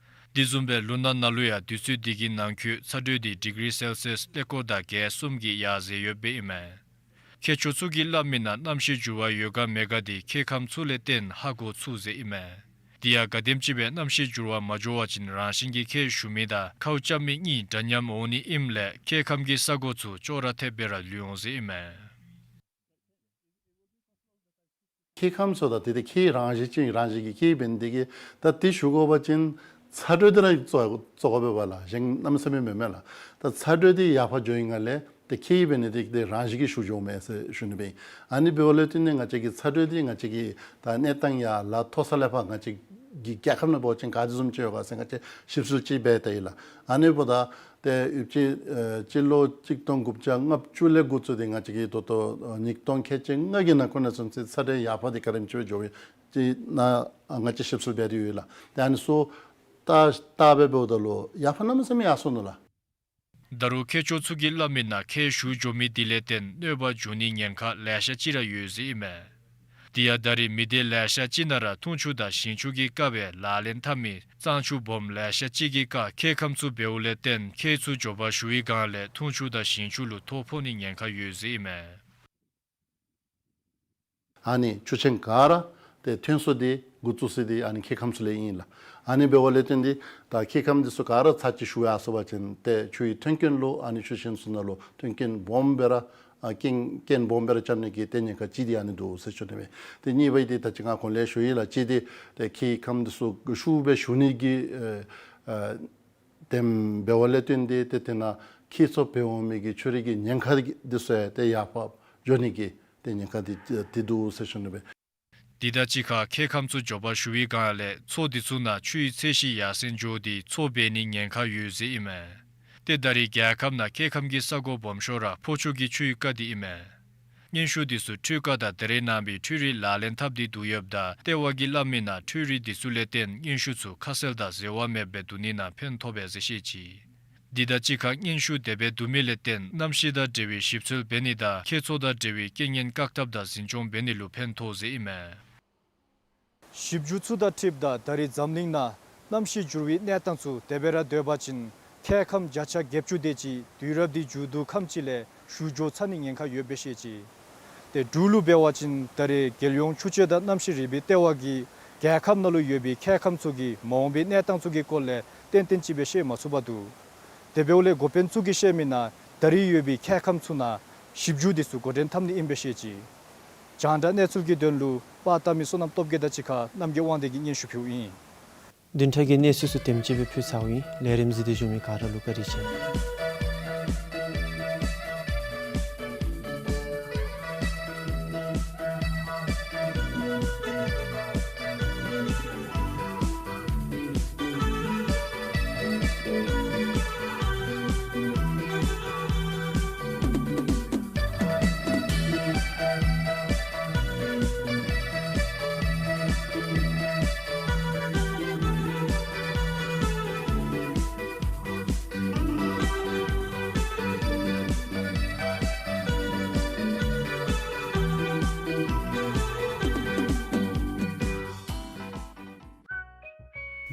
དེ་བཟུམ་སྦེ་ལུང་ནག་ནང་ལུ་ཡང་དུས་ཚོད་དེ་གི་ནང་འཁོད་ཚ་དྲོད་དེ་ཌི་གི་རི་སེལ་སི་ཡས་ཀླད་ཀོར་དང་བརྒྱད་གསུམ་གིས་ཡར་གཟེར་ཡོདཔ་སྦེ་ཨིན་མས། མཁས་མཆོག་ཚུ་གིས་སླབ་མི་ནང་གནམ་གཤིས་འགྱུར་བ་ཡོད་ག་མེད་ག་དེ་ཁྱེག་ཁམས་ཚུ་ལས་བརྟེན་ཧ་གོ་ཚུགས་ཟེར་ཨིན་མས། དེ་ཡང་ག་དེམ་ཅིག་སྦེ་གནམ་གཤིས་འགྱུར་བ་མ་འགྱོ་བ་ཅིན་རང་བཞིན་གྱིས་ཁྱེག་ཞུ་མི་དང་ཁཝ་རྐྱབ་མི་གཉིས་འདྲ་མཉམ་འོང་ནི་ཨིནམ་ལས་ཁྱེག་ཁམས་ཀྱི་ས་གོ་ཚུ་ཅོག་ར་འཐདཔ་སྦེ་ར་ལུས་འོང་ཟེར་ཨིན་མས། ཁྱེག་ཁམས་ཚུ་ད་དེ་དེ་ཁྱེག་རང་བཞིན་ཅིག་རང་བཞིན་གྱིས་ཁྱེག་འབད་ནི་དེ་གིས་ད་དེ་ཞུ་དགོ་པ་ཅིན་ཚ་དྲོད་དེ་ར་གཙོ་གཙོ་བོ་འབད་བ་ལགས། གཞན་གནམ་མེད་ས་མེད་མེན་མས་ལགས། ད་ཚ་དྲོད་དེ་ཡར་འཕར་འགྱོ་ཡི་ག་ལས་ཏེ་ཁྱེག་འབད་ནི་དེ་དེ་རང་བཞིན་གྱིས་ཞུ་འགྱོཝ་མས་ཟེར་ཞུ་ནི་སྦེ་ཨིན། ཨ་ནི་འབདཝ་ལས་བརྟེན་ཏེ་ང་བཅས་ཀྱི་ཚ་དྲོད་དེ་ང་བཅས་ཀྱི་ད་གནས་སྟངས་ཡར་ལག་མཐོ་ས་ལས་ཕར་ང་བཅས་ཀྱི་རྒྱལ་ཁབ་ནང་འབད་བ་ཅིན་ག་དེ་བཟུམ་ཅིག་ཡོད་ག་ཟེར་ང་བཅས་ཞིབ་འཚོལ་ཅིག་འབད་བལྟ་ཡི་ལགས། ཨ་ནི་འབདཝ་ད་ཏེ་ཡུདཔ་ཅིག་ཨེ་སྤྱི་ལོ་གཅིག་སྟོང་དགུ་བརྒྱ་ལྔ་བཅུ་ལས་འགོ་བཙུགས་ཏེ་ང་བཅས་ཀྱི་ད་ལྟོ་ཨེ་ཉིས་སྟོང་ཁལ་གཅིག་ལྔ་གི་ནང་འཁོད་ནང་ཚུན་ཚོད་ཚ་དྲོད་ཡར་འཕར་དེ་ག་དེམ་ཅིག་སྦེ་འགྱོ་ཡི་ཅིག་ནང་ང་བཅས་ཞིབ་འཚོལ་འབད་དེ་ཡོད་ལགས། ཏེ་ཨ་ནི་ཚུ་བལྟ་བལྟ་སྦེ་འབདཝ་ད་ལུ་ཡར་འཕར་གནམ་མེད་ས་མེད་ཡར་སོང་ནུག་ལགས། ད་རུང་མཁས་མཆོག་ཚུ་གིས་སླབ་མི་ནང་ཁྱེག་ཞུ་འགྱོ་མི་དེ་ལས་བརྟེན་གནོད་པ་འབྱུང་ནིའི་ཉེན་ཁ་ལེ་ཤ་ཅིག་ར་ཡོད་ཟེར་ཨིན་མས། དེ་ཡང་ད་རེས་མི་སྡེ་ལེ་ཤ་ཅིག་ནང་ར་འཐུང་ཆུ་དང་ཞིང་ཆུ་གི་སྐབས་སྦེ་ལག་ལེན་འཐབ་མི་གཙང་ཆུ་སྦོམ་ལེ་ཤ་ཅིག་གི་ཁར་ཁྱེག་ཁམས་ཚུ་འབདཝ་ལས་བརྟེན་ཁྱེག་ཚུ་མགྱོགས་པར་ཞུ་བའི་སྒང་ལས་འཐུང་ཆུ་དང་ཞིང་ཆུ་ལུ་ཐོ་ཕོག་ནིའི་ཉེན་ཁ་ཡོད་ཟེར་ཨིན་མས། ཨ་ནི་ཆུ་ཆེན་ག་ར་ཏེ་ཐོན་ས་དེ་འགོ་བཙུགས་ས་དེ་ཨ་ནི་ཁྱེག་ཁམས་ཚུ་ལས་ཨིན་ལགས། ཨ་ནི་འབདཝ་ལས་བརྟེན་ཏེ་ད་ཁྱེག་ཁམས་འདི་ཚུ་ག་ར་ཚར་གཅིག་ཞུ་ཡར་སོང་པ་ཅིན་ཏེ་ཆུའི་ཐོན་སྐྱེད་ལུ་ཨ་ནི་ཆུ་ཆེན་ཚུ་ནང་ལུ་ཐོན་སྐྱེད་སྦོམ་སྦེ་ར་ཨ་རྐྱེན་རྐྱེན་སྦོམ་སྦེ་ར་རྐྱབ་ནི་གི་ཏེ་ཉེན་ཁ་ཅིག་དེ་ཨ་ནི་འདུག་ཟེར་ཞུ་ནི་སྦེ། ཏེ་གཉིས་པ་འདི་ད་ཅི་ང་གོང་ལས་ཞུ་ཡི་ལགས། གཅིག་འདི་ཏེ་ཁྱེག་ཁམས་འདི་ཚུ་ཤུགས་སྦེ་ཞུ་ནི་གི་ཨེ་ཨེ་དེམ་འབདཝ་ལས་བརྟེན་ཏེ་ཏེ་དེ་ནང་ཁྱེག་ཚུ་འབད་འོང་མི་གི་ཆུ་རིགས་ཀྱི་ཉེན་ཁ་འདི་ཚུ་ཡང་ཏེ་ཡར་འཕར་འགྱོ་ནི་གི་ཏེ་ཉེན་ཁ་འདི་འདི་འདུག་ཟེར་ཞུ་ནི་སྦེ། དེ་དང་གཅིག་ཁར་ཁྱེག་ཁམས་ཚུ་མགྱོགས་པར་ཞུ་བའི་སྒང་ལས་མཚོ་འདི་ཚུ་ནང་ཆུའི་ཚད་གཞི་ཡར་སེང་འགྱོ་སྟེ་མཚོ་འབད་ནིའི་ཉེན་ཁ་ཡོད་ཟེར་ཨིན་མས། ཏེ་ད་རེས་རྒྱལ་ཁབ་ནང་ཁྱེག་ཁམས་ཀྱི་ས་གོ་སྦོམ་ཤོས་ར་ཕོ་ཆུ་གི་ཆུའི་རྐ་འདི་ཨིན་མས། སྙན་ཞུ་འདི་ཚུ་འཕྲུལ་ཁ་དང་ད་རེས་ནངས་པའི་འཕྲུལ་རིག་ལག་ལེན་འཐབ་སྟེ་བསྡུ་ཡོདཔ་ད་ལྟེ་བ་གིས་སླབ་མི་ནང་འཕྲུལ་རིག་འདི་ཚུ་ལས་བརྟེན་སྙན་ཞུ་ཚུ་ཁ་གསལ་དང་འཛོལ་བ་མེདཔ་སྦེ་བསྡུ་ནི་ནང་ཕན་ཐོགས་པས་ཟེར་བཤད་ཅི། འདི་དང་གཅིག་ཁར་སྙན་ཞུ་དེ་སྦེ་བསྡུ་མི་ལས་བརྟེན་གནམ་གཤིས་དང་འབྲེལ་བའི་ཞིབ་འཚོལ་འབད་ནི་དང་ཁྱེག་ཚོགས་དང་འབྲེལ་བའི་རྐྱེན་ངན་བཀག་ཐབས་དང་འཛིན་སྐྱོང་འབད་ནི་ལུ་ཕན་ཐོགས་ཟེར་ཨིན་མས། ཞིབ་འཇུག་ཚུ་དང་འཁྲིལཝ་ད་ད་རེས་འཛམ་གླིང་ནང་གནམ་གཤིས་འགྱུར་བའི་གནས་སྟངས་ཚུ་དེ་སྦེ་ར་སྡོད་པ་ཅིན་ཁྱེག་ཁམས་བརྒྱ་ཆ་བརྒྱད་ཅུ་དེ་ཅིག་དུས་རབས་འདི་མཇུག་བསྡུ་ཁམས་ཅིག་ལས་ཞུ་འགྱོ་ཚར་ནིའི་ཉེན་ཁ་ཡོདཔ་སྦེ་བཤད་ཅི། ཏེ་འབྲུག་ལུ་འབད་བ་ཅིན་ད་རེས་རྒྱལ་ཡོངས་ཆུ་དཔྱད་དང་གནམ་གཤིས་རིག་པའི་ལྟེ་བ་གིས་རྒྱལ་ཁབ་ནང་ལུ་ཡོད་པའི་ཁྱེག་ཁམས་ཚུ་གི་མ་འོངས་པའི་གནས་སྟངས་ཚུ་གི་སྐོར་ལས་ཏན་ཏན་ཅིག་སྦེ་ཤེས་མ་ཚུགས་པར་འདུག། དེ་འབདཝ་ལས་འགོ་དཔོན་ཚུ་གིས་བཤད་མི་ནང་ད་རེས་ཡོད་པའི་ཁྱེག་ཁམས་ཚུ་ནང་ཞིབ་འཇུག་འདི་ཚུ་འགོ་འདྲེན་འཐབ་ནི་ཨིནམ་སྦེ་བཤད་ཅི། རྒྱང་བསྒྲགས་གནས་ཚུལ་གྱི་དོན་ལུ་པར་བཏབ་མི་བསོད་ནམས་སྟོབས་རྒྱས་དང་གཅིག་ཁར་རྣམ་རྒྱལ་དབང་ལྡན་གྱིས་སྙན་ཞུ་ཕུལཝ་ཨིན། བདུན་ཕྲག་གི་གནས་ཚུལ་ཚུ་དེམ་ཅིག་སྦེ་ཕུལ་ཚརཝ་ཨིན། ལས་རིམ་གཟིགས་ཏེ་བཞུགས་མི་ག་ར་ལུ་བཀའ་དྲིན་ཆེ།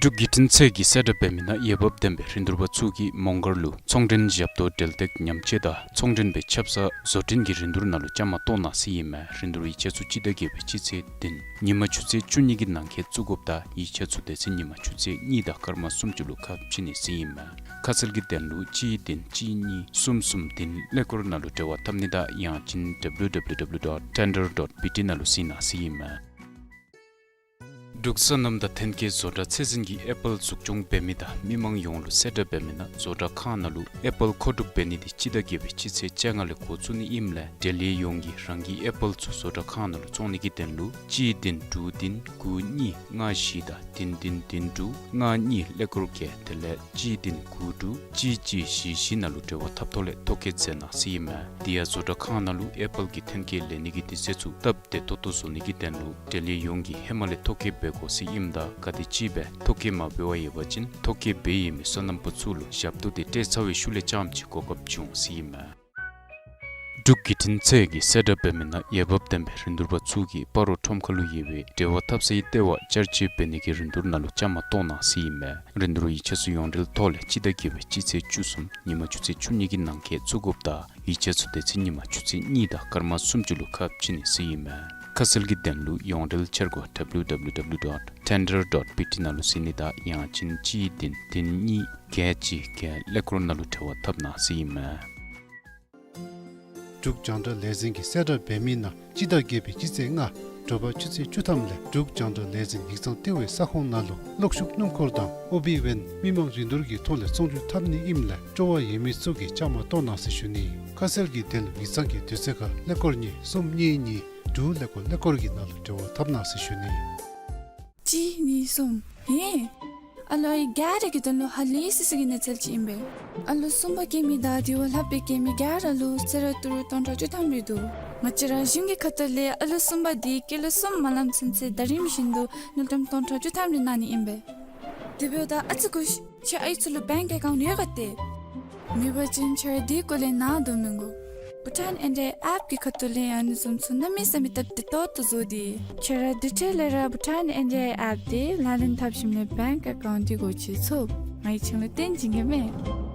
འབྲུག་བརྒྱུད་འཕྲིན་ཚད་ཀྱི་གསལ་བསྒྲགས་འབད་མི་ནང་འོས་འབབ་ལྡན་པའི་རིན་བསྡུར་པ་ཚུ་གིས་མོང་སྒར་ལུ་ཚོང་མགྲོན་ཞབས་ཏོག་འབྲེལ་སྟེགས་ཉམས་བཅོས་དང་ཚོང་མགྲོན་པའི་ཆབ་གསང་བཟོ་སྐྲུན་གྱི་རིན་བསྡུར་ནང་ལུ་བཅའ་མར་གཏོགས་གནང་ཟེར་ཨིན་མས། རིན་བསྡུར་ཡིག་ཆ་ཚུ་སྤྱི་ཟླ་བརྒྱད་པའི་སྤྱི་ཚེས་བདུན་ཉིན་མ་ཆུ་ཚོད་བཅུ་གཉིས་ཀྱི་ནང་འཁོད་བཙུགས་དགོཔ་དང་ཡིག་ཆ་ཚུ་དེ་ཚེ་ཉིན་མ་ཆུ་ཚོད་གཉིས་དང་སྐར་མ་སུམ་ཅུ་ལུ་ཁ་ཕྱེ་ནི་ཟེར་ཨིན་མས། ཁ་གསལ་གྱི་དོན་ལུ་གཅིག་བདུན་གཅིག་གཉིས་གསུམ་གསུམ་བདུན་ཀླད་ཀོར་ནང་ལུ་འབྲེལ་བ་འཐབ་ནི་དང་ཡང་ཅིན་W W W dot tender dot B T ནང་ལུ་གཟིགས་གནང་ཟེར་ཨིན་མས། འབྲུག་སོ་ནམ་དང་ཐོན་སྐྱེད་བཟོ་གྲྭ་ཚད་འཛིན་གྱིས་ཨེ་པཱལ་འཛུགས་སྐྱོང་འབད་མི་དང་མི་མང་ཡོངས་ལུ་གསལ་བསྒྲགས་འབད་མི་ནང་བཟོ་གྲྭ་ཁང་ནང་ལུ་ཨེ་པཱལ་མཁོ་སྒྲུབ་འབད་ནི་དེ་སྤྱི་ཟླ་བརྒྱད་པའི་སྤྱི་ཚེས་བཅོ་ལྔ་ལས་འགོ་བཙུགས་ནི་ཨིནམ་ལས་འབྲེལ་ཡོད་ཡོངས་ཀྱིས་རང་གི་ཨེ་པཱལ་ཚུ་བཟོ་གྲྭ་ཁང་ནང་ལུ་བཙོང་ནི་གི་དོན་ལུ་གཅིག་བདུན་དྲུག་བདུན་དགུ་གཉིས་ལྔ་བཞི་དང་བདུན་བདུན་བདུན་དྲུག་ལྔ་གཉིས་ཀླད་ཀོར་བརྒྱད་དེ་ལས་གཅིག་བདུན་དགུ་དྲུག་གཅིག་གཅིག་བཞི་བཞི་ནང་ལུ་འབྲེལ་བ་འཐབ་ཐོག་ལས་ཐོ་བཀོད་མཛད་གནང་ཟེར་ཨིན་མས། དེ་ཡང་བཟོ་གྲྭ་ཁང་ནང་ལུ་ཨེ་པཱལ་གྱི་ཐོན་སྐྱེད་ལེན་ནི་གི་དུས་ཚོད་ཚུ་སྟབས་བདེ་ཏོག་ཏོ་བཟོ་ནི་གི་དོན་ལུ་འབྲེལ་ཡོད་ཡོངས་ཀྱིས་ཧེ་མ་ལས་ཐོ་བཀོད་འབད་དགོ་ཟེར་ཨིནམ་ད་ག་དེམ་ཅིག་སྦེ་ཐོ་བཀོད་མ་འབད་བར་ཡོད་པ་ཅིན་ཐོ་བཀོད་འབད་ཡོད་མི་སོ་ནམ་པ་ཚུ་ལུ་ཞབས་ཏོག་དེ་སྤྲོད་ཚར་བའི་ཤུལ་ལས་རྐྱངམ་ཅིག་གོ་སྐབས་བྱུང་ཟེར་ཨིན་མས། འབྲུག་བརྒྱུད་འཕྲིན་ཚད་ཀྱི་གསལ་བསྒྲགས་འབད་མི་ནང་འོས་འབབ་ལྡན་པའི་རིན་བསྡུར་པ་ཚུ་གིས་སྤ་རོ་ཁྲོམ་ཁ་ལུ་ཡོད་པའི་འབྲེལ་བ་འཐབ་སའི་ལྟེ་བ་བསྐྱར་བཅོས་འབད་ནི་གི་རིན་བསྡུར་ནང་ལུ་བཅའ་མར་གཏོགས་གནང་ཟེར་ཨིན་མས། རིན་བསྡུར་ཡིག་ཆ་ཚུ་ཡོངས་འབྲེལ་ཐོག་ལས་སྤྱི་ཟླ་བརྒྱད་པའི་སྤྱི་ཚེས་བཅུ་གསུམ་ཉིན་མ་ཆུ་ཚོད་བཅུ་གཉིས་ཀྱི་ནང་འཁོད་བཙུགས་དགོཔ་དང་ཡིག་ཆ་ཚུ་དེ་ཚེ་ཉིན་མ་ཆུ་ཚོད་གཉིས་དང་སྐར་མ་སུམ་ཅུ་ལུ་ཁ་ཕྱེ་ནི་ཟེར་ཨིན་མས། ཁ་གསལ་གྱི་དོན་ལུ་ཡོངས་འབྲེལ་འཆར་སྒོ་W W W dot tender dot B T ནང་ལུ་གཟིགས་ནི་དང་ཡང་ཅིན་གཅིག་བདུན་བདུན་གཉིས་བརྒྱད་གཅིག་བརྒྱད་ཀླད་ཀོར་ནང་ལུ་འབྲེལ་བ་འཐབ་གནང་ཟེར་ཨིན་མས། འབྲུག་རྒྱང་བསྒྲགས་ལས་འཛིན་གྱི་གསལ་བསྒྲགས་འབད་མི་ནང་སྤྱི་ཟླ་བརྒྱད་པའི་སྤྱི་ཚེས་ལྔ་དྲོ་པ་ཆུ་ཚོད་བཅུ་ཐམ་ལས་འབྲུག་རྒྱང་བསྒྲགས་ལས་འཛིན་ཡིག་ཚང་ལྟེ་བའི་ས་ཁོངས་ནང་ལུ་གློག་ཤུགས་སྣུམ་འཁོར་དང་ཨོ་བི་ཝེན་མི་མང་རིན་བསྡུར་གྱི་ཐོག་ལས་ཚོང་སྒྱུར་འཐབ་ནི་ཨིནམ་ལས་སྤྲོ་བ་ཡོད་མི་ཚུ་གིས་བཅའ་མར་གཏོགས་གནང་ཟེར་ཞུ་ནི། ཁ་གསལ་གྱི་དོན་ལུ་ཡིག་ཚང་གི་དུས་ཚོད་ཁར་ཀླད་ཀོར་གཉིས་གསུམ་གཉིས་གཉིས་དྲུག་ཀླད་ཀོར་ཀླད་ཀོར་གྱི་ནང་ལུ་འབྲེལ་བ་འཐབ་གནང་ཟེར་ཞུ་ནི། གཅིག་གཉིས་གསུམ། ཧེ། ཨ་ལོ་ཨའི་ག་ར་གི་དོན་ལུ་ཧ་ལས་སི་སི་གི་གནས་ཚུལ་ཅིག་ཨིན་པས། ཨ་ལོ་གསུམ་པ་སྐྱེས་མི་དང་དེ་བ་ལྷག་སྦེ་སྐྱེས་མི་ག་ར་ལུ་གསོལ་རས་ཏི་རུ་སྟོང་ཕྲག་བཅུ་ཐམ་རེ་འདུག། ང་བཅས་ར་གཞུང་གི་ཁ་ཐུག་ལས་ཨ་ལོ་གསུམ་པ་དེ་སྐྱེས་ལོ་གསུམ་མ་ལངམ་ཚུན་ཚོད་ཟླ་རིམ་བཞིན་དུ་དངུལ་ཀྲམ་སྟོང་ཕྲག་བཅུ་ཐམ་རེ་གནང་ནི་ཨིན་པས། དེ་འབདཝ་ད་ཨ་ཙི་སྒུག་ཤིག། ཁྱེད་ཨའི་ཚུ་ལུ་བེངཀ་ཨེ་ཀའུནཊ་ཡོད་ག་ཏེ། མེད་པ་ཅིན་ཁྱེད་ར་དེ་སྐོར་ལས་ནཱ་སྡོད་མི་དགོ། བྷུ་ཊཱན་ཨེན་ཌི་ཨའི་ཨེཔ་གི་ཁ་ཐུག་ལས་ཨ་ནི་བཟུམ་ཚུ་གནམ་མེད་ས་མེད་སྟབས་བདེ་ཏོག་ཏོ་བཟོ་སྟེ། ཁྱེད་ར་དེ་འཕྲལ་ལས་ར་བྷུ་ཊཱན་ཨེན་ཌི་ཨའི་ཨེཔ་དེ་ལག་ལེན་འཐབ་ཞིནམ་ལས་བེངཀ་ཨེ་ཀའུནཊ་དེ་སྒོ་ཕྱེ་ཚུགས། ང་གིས་ཁྱེད་ལུ་སྟོན་བྱིན་གེ་མས།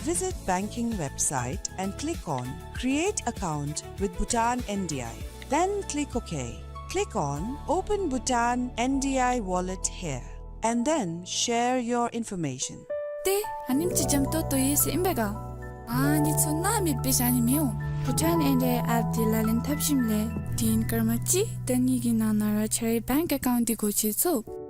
Visit banking website and click on Create Account with Bhutan N D I. Then click OK. Click on Open Bhutan N D I Wallet here, and then share your information. ཏེ་ཨ་ནེམ་ཅིག་འཇམ་ཏོང་ཏོ་ཡོད་ཟེར་ཨིན་པས་ག། ཨ་ནི་ཚུ་ནཱ་མེདཔ་སྦེ་བཞག་ནི་མི་འོང་། བྷུ་ཊཱན་ཨེན་ཌི་ཨའི་ཨེཔ་དེ་ལག་ལེན་འཐབ་ཞིནམ་ལས་དེ་ཡང་སྐར་མ་གཅིག་དང་གཉིས་ཀྱི་ནང་ན་ར་ཁྱེད་རའི་བེངཀ་ཨེ་ཀའུནཊ་དེ་སྒོ་ཕྱེ་ཚུགས།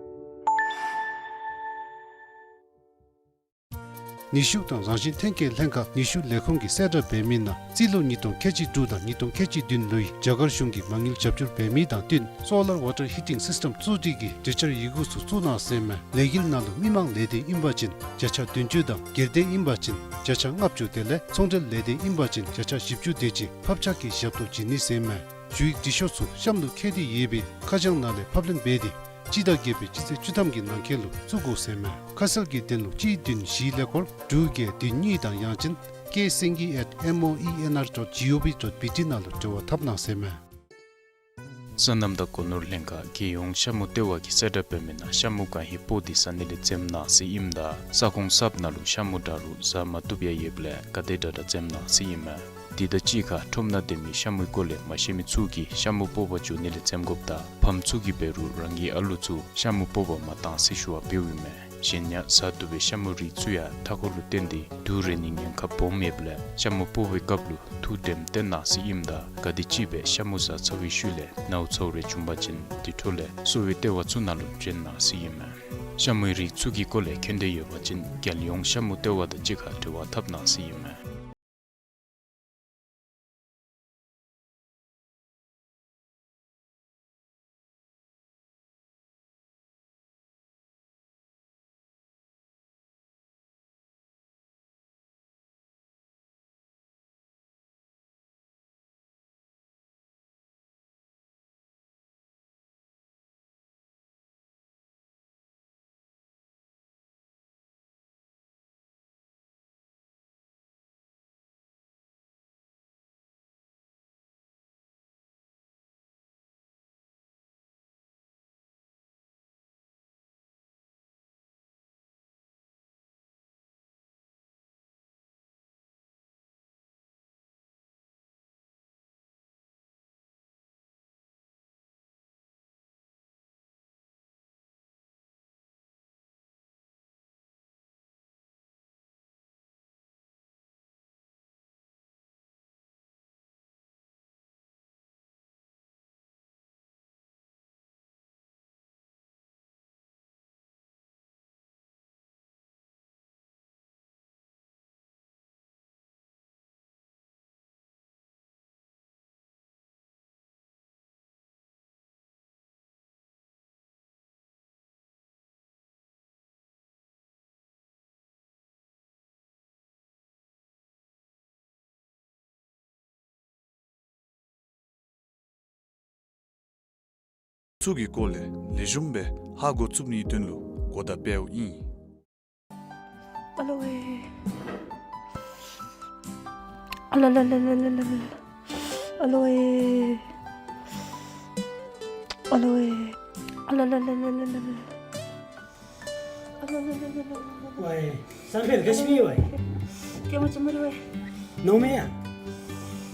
ནུས་ཤུགས་དང་རང་བཞིན་ཐོན་སྐྱེད་ལྷན་ཁག་ནུས་ཤུགས་ལས་ཁུངས་ཀྱི་གསལ་བསྒྲགས་འབད་མི་ནང་རྩིས་ལོ་ཉིས་སྟོང་ཁལ་གཅིག་དྲུག་དང་ཉིས་སྟོང་ཁལ་གཅིག་བདུན་ལོའི་རྒྱ་གར་གཞུང་གིས་མ་དངུལ་རྒྱབ་སྐྱོར་འབད་མི་དང་བསྟུན་སོ་ལར་ཝ་ཊར་ཧི་ཊིང་སིསི་ཊེམ་བཙུགས་སྒྲིག་གི་གྲོས་འཆར་ཡི་གུ་ཚུ་བཙུགས་གནང་ཟེར་མས། ལས་འགུལ་ནང་ལུ་མི་མང་ལས་དོན་ཨིན་པ་ཅིན་བརྒྱ་ཆ་བདུན་ཅུ་དང་སྒེར་སྡེ་ཨིན་པ་ཅིན་བརྒྱ་ཆ་ལྔ་བཅུ་དེ་ལས་ཚོང་འབྲེལ་ལས་དོན་ཨིན་པ་ཅིན་བརྒྱ་ཆ་བཞི་བཅུ་དེ་ཅིག་ཕབ་ཆག་གི་ཞབས་ཏོག་བྱིན་ནི་ཟེར་མས། ཞུ་ཡིག་འབྲི་ཤོག་ཚུ་གཤམ་ལུ་བཀོད་དེ་ཡོད་པའི་ཁ་བྱང་ནང་ལས་ཕབ་ལེན་འབད་དེ་སྤྱི་ཟླ་བརྒྱད་པའི་སྤྱི་ཚེས་བཅུ་ཐམ་གྱི་ནང་འཁོད་ལུ་བཙུགས་དགོ་ཟེར་མས། ཁ་གསལ་གྱི་དོན་ལུ་གཅིག་བདུན་བཞི་ཀླད་ཀོར་དྲུག་བརྒྱད་བདུན་གཉིས་དང་ཡང་ཅིན་K Singhi at M O E N R dot G O V dot B T ནང་ལུ་འབྲེལ་བ་འཐབ་གནང་ཟེར་མས། སོ་ནམ་དང་སྒོ་ནོར་ལྷན་ཁག་རྒྱལ་ཡོངས་ཤ་མུ་ལྟེ་བ་གིས་གསལ་བསྒྲགས་འབད་མི་ནང་ཤ་མུ་གང་ཧེ་སྤོ་སྟེ་ཟ་ནི་ལས་འཛེམ་གནང་ཟེར་ཨིནམ་ད་ས་ཁོངས་གསརཔ་ནང་ལུ་ཤ་མུ་འདྲ་རུང་ཟ་མ་བཏུབ་ཡང་ཡོདཔ་ལས་ག་དེ་དྲག་དྲག་འཛེམ་གནང་ཟེར་ཨིན་མས། དེ་དང་གཅིག་ཁར་ཁྲོམ་ནང་སྡོད་མི་ཤ་མུའི་སྐོར་ལས་མ་ཤེས་མི་ཚུ་གིས་ཤ་མུ་སྤོ་བར་འགྱོ་ནི་ལས་འཛེམ་དགོཔ་དང་ཕམ་ཚུ་གིས་འབད་རུང་རང་གི་ཨ་ལུ་ཚུ་ཤ་མུ་སྤོ་བར་མ་གཏང་ཟེར་ཞུ་བ་འབདཝ་ཨིན་མས། གཞན་ཡང་ཟ་བཏུབ་པའི་ཤ་མུ་རིགས་ཚུ་ཡང་མཐའ་འཁོར་ལུ་བརྟེན་ཏེ་དུག་རེག་ནིའི་ཉེན་ཁ་སྦོམ་ཡོདཔ་ལས་ཤ་མུ་སྤོ་བའི་སྐབས་ལུ་ཐུགས་དྲནམ་བཏོན་གནང་ཟེར་ཨིནམ་ད་ག་དེམ་ཅིག་སྦེ་ཤ་མུ་ཟ་ཚར་བའི་ཤུལ་ལས་ནཝ་ཚཝ་རེ་བྱུང་པ་ཅིན་དེ་འཕྲོ་ལས་གསོ་བའི་ལྟེ་བ་ཚུ་ནང་ལུ་བྱོན་གནང་ཟེར་ཨིན་མས། ཤ་མུའི་རིགས་ཚུ་གི་སྐོར་ལས་མཁྱེན་འདོད་ཡོད་པ་ཅིན་རྒྱལ་ཡོངས་ཤ་མུ་ལྟེ་བ་དང་གཅིག་ཁར་འབྲེལ་བ་འཐབ་གནང་ཟེར་ཨིན་མས། ཚུ་གི་སྐོར་ལས་ལེགས་ཤོམ་སྦེ་ཧ་གོ་ཚུགས་ནིའི་དོན་ལུ་གོ་བརྡ་སྤེལཝ་ཨིན། ཨ་ལོ་ཝེ། ཨ་ལ་ལ་ལ། ཨ་ལོ་ཝེ། ཨ་ལོ་ཝེ། ཨ་ལ་ལ་ལ། ཝའེ། བསམ་འཕེལ་ག་ཅི་སྦེ་ཡོད་ཝའེ། སྐྱེས་མ་ཅིག་མ་རེད་ཝའེ། ནོར་མེད་ཡ།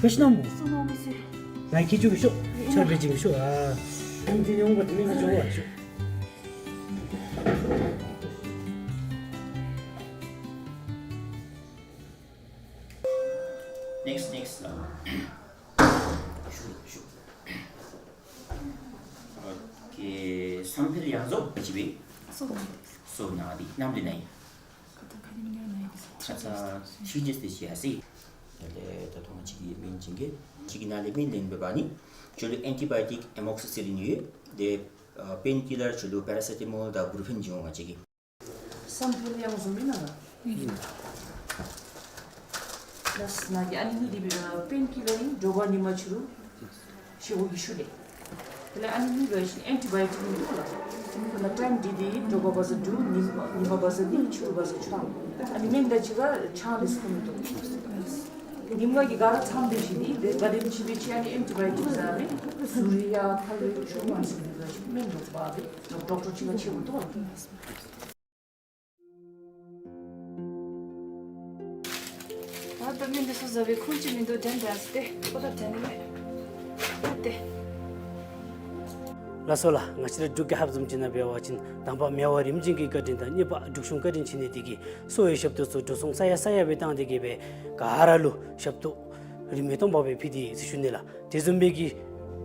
ག་ཅི་ནོར་མོ། སུ་ནོར་མི་ཟེར། ང་ཁྱེད་ཅུ་གི་ཤོག་ཆར་པའི་ཅིག་གི་ཤོག་ཨ། ཨ་ནི་དེ་ནི་འོང་པ་དེ་མིན་ན་འཇོག་པ་ཤོག Next, next. ཨ་ཁེ་བསམ་འཕེལ་ཡང་རྫོགས་ཅི་སྦེ། སོ་ན་དེ་ནམ་ལས་ན་ཡི། ཁ་ཚ་ཁ་ཉིམ་ཉམ་ན་ཡི། ཁ་ཚ་ཤི་ཇེས་ཏེ་ཤི་ཡ་སི། དེ་ལས་ད་དུང་ཅིག་གི་མིང་ཅིག་གི་ཅིག་གི་ནང་ལས་མིང་ལེན་འབད་བ་ནི་ཁྱོད་ལུ་ཨེན་ཊི་བའི་ཊིག་ཨེ་མོག་སི་སི་ལིན་ཡོད། དེ་ཨ་པེན་ཀི་ལར་ཁྱོད་ལུ་པེ་ར་སེ་ཊ་མོལ་དང་བུ་རུ་ཕེན་ཅིག་འོང་ང་ཅིག་གི། བསམ་འཕེལ་ཡང་རྫོགས་མེན་ན་ལགས། ལགས་ན་གི་ཨ་ནི་གཉིས་འདི་སྦེ་པེན་ཀི་ལར་ཨིན། དྲོ་པ་ཉིན་མ་ཕྱི་རུ་ཤི་བོ་གི་ཤུལ་ལས། དེ་ལས་ཨ་ནི་གཉིས་འབད་བ་ཅིན་ཨེན་ཊི་བའི་ཊིག་ཨིན་འདུག་ལགས། ཁོ་ན་ཊའིམ་འདི་འདི་དྲོ་པ་བ་ཟ་དྲུག་ཉིན་ཉིན་མ་བ་ཟ་གཉིས་ཕྱི་རུ་བ་ཟ་ཆ། ཨ་ནི་སྨན་དང་གཅིག་ཁར་ཆང་ལས་ཁུངས་མི་འདུག། ཉིན་མ་གི་ག་ར་ཚང་སྟེ་ཤི་དེ་དེ་ག་དེམ་ཅིག་སྦེ་ཅིག་ཨ་ནི་ཨེན་ཊི་བའི་ཊིག་ཟ་རེ་ཟུར་ཡ་ཁ་ལས་ཤུགས་མང་སུ་འདུག་ལགས། སྨན་འདུག་པ་དེ་ཌོག་ཊར་ཅིག་ལ་ཆེ་བོ་འདུག་ལགས། ད་ལྟ་མི་འདི་ཚུ་བཟའ་བའི་ཁུངས་ཅིག་མིན་འདུག། དྲན་དྲན་སྟེ་ཁོ་ད་དྲན་ནི་མེད། ད་ལྟ། ལགས་སོ་ལགས། ང་བཅས་ར་འབྲུག་རྒྱལ་ཁབ་བཟུམ་ཅིག་ནང་འབད་བ་ཅིན་དང་པ་མི་དབང་རིམ་བྱོན་གྱི་བཀའ་དྲིན་དང་གཉིས་པ་འབྲུག་གཞུང་བཀའ་དྲིན་ཆེ་ནི་དེ་གིས་གསོ་བའི་ཞབས་ཏོག་ཚུ་འགྲོ་སོང་ས་ཡ་ས་ཡ་སྦེ་བཏང་སྟེ་གི་སྦེ་ག་ར་ལུ་ཞབས་ཏོག་རིན་མེད་སྟོང་པ་སྦེ་ཕུལ་ཏེ་ཟེར་ཞུ་ནི་ལགས། དེ་བཟུམ་སྦེ་གི་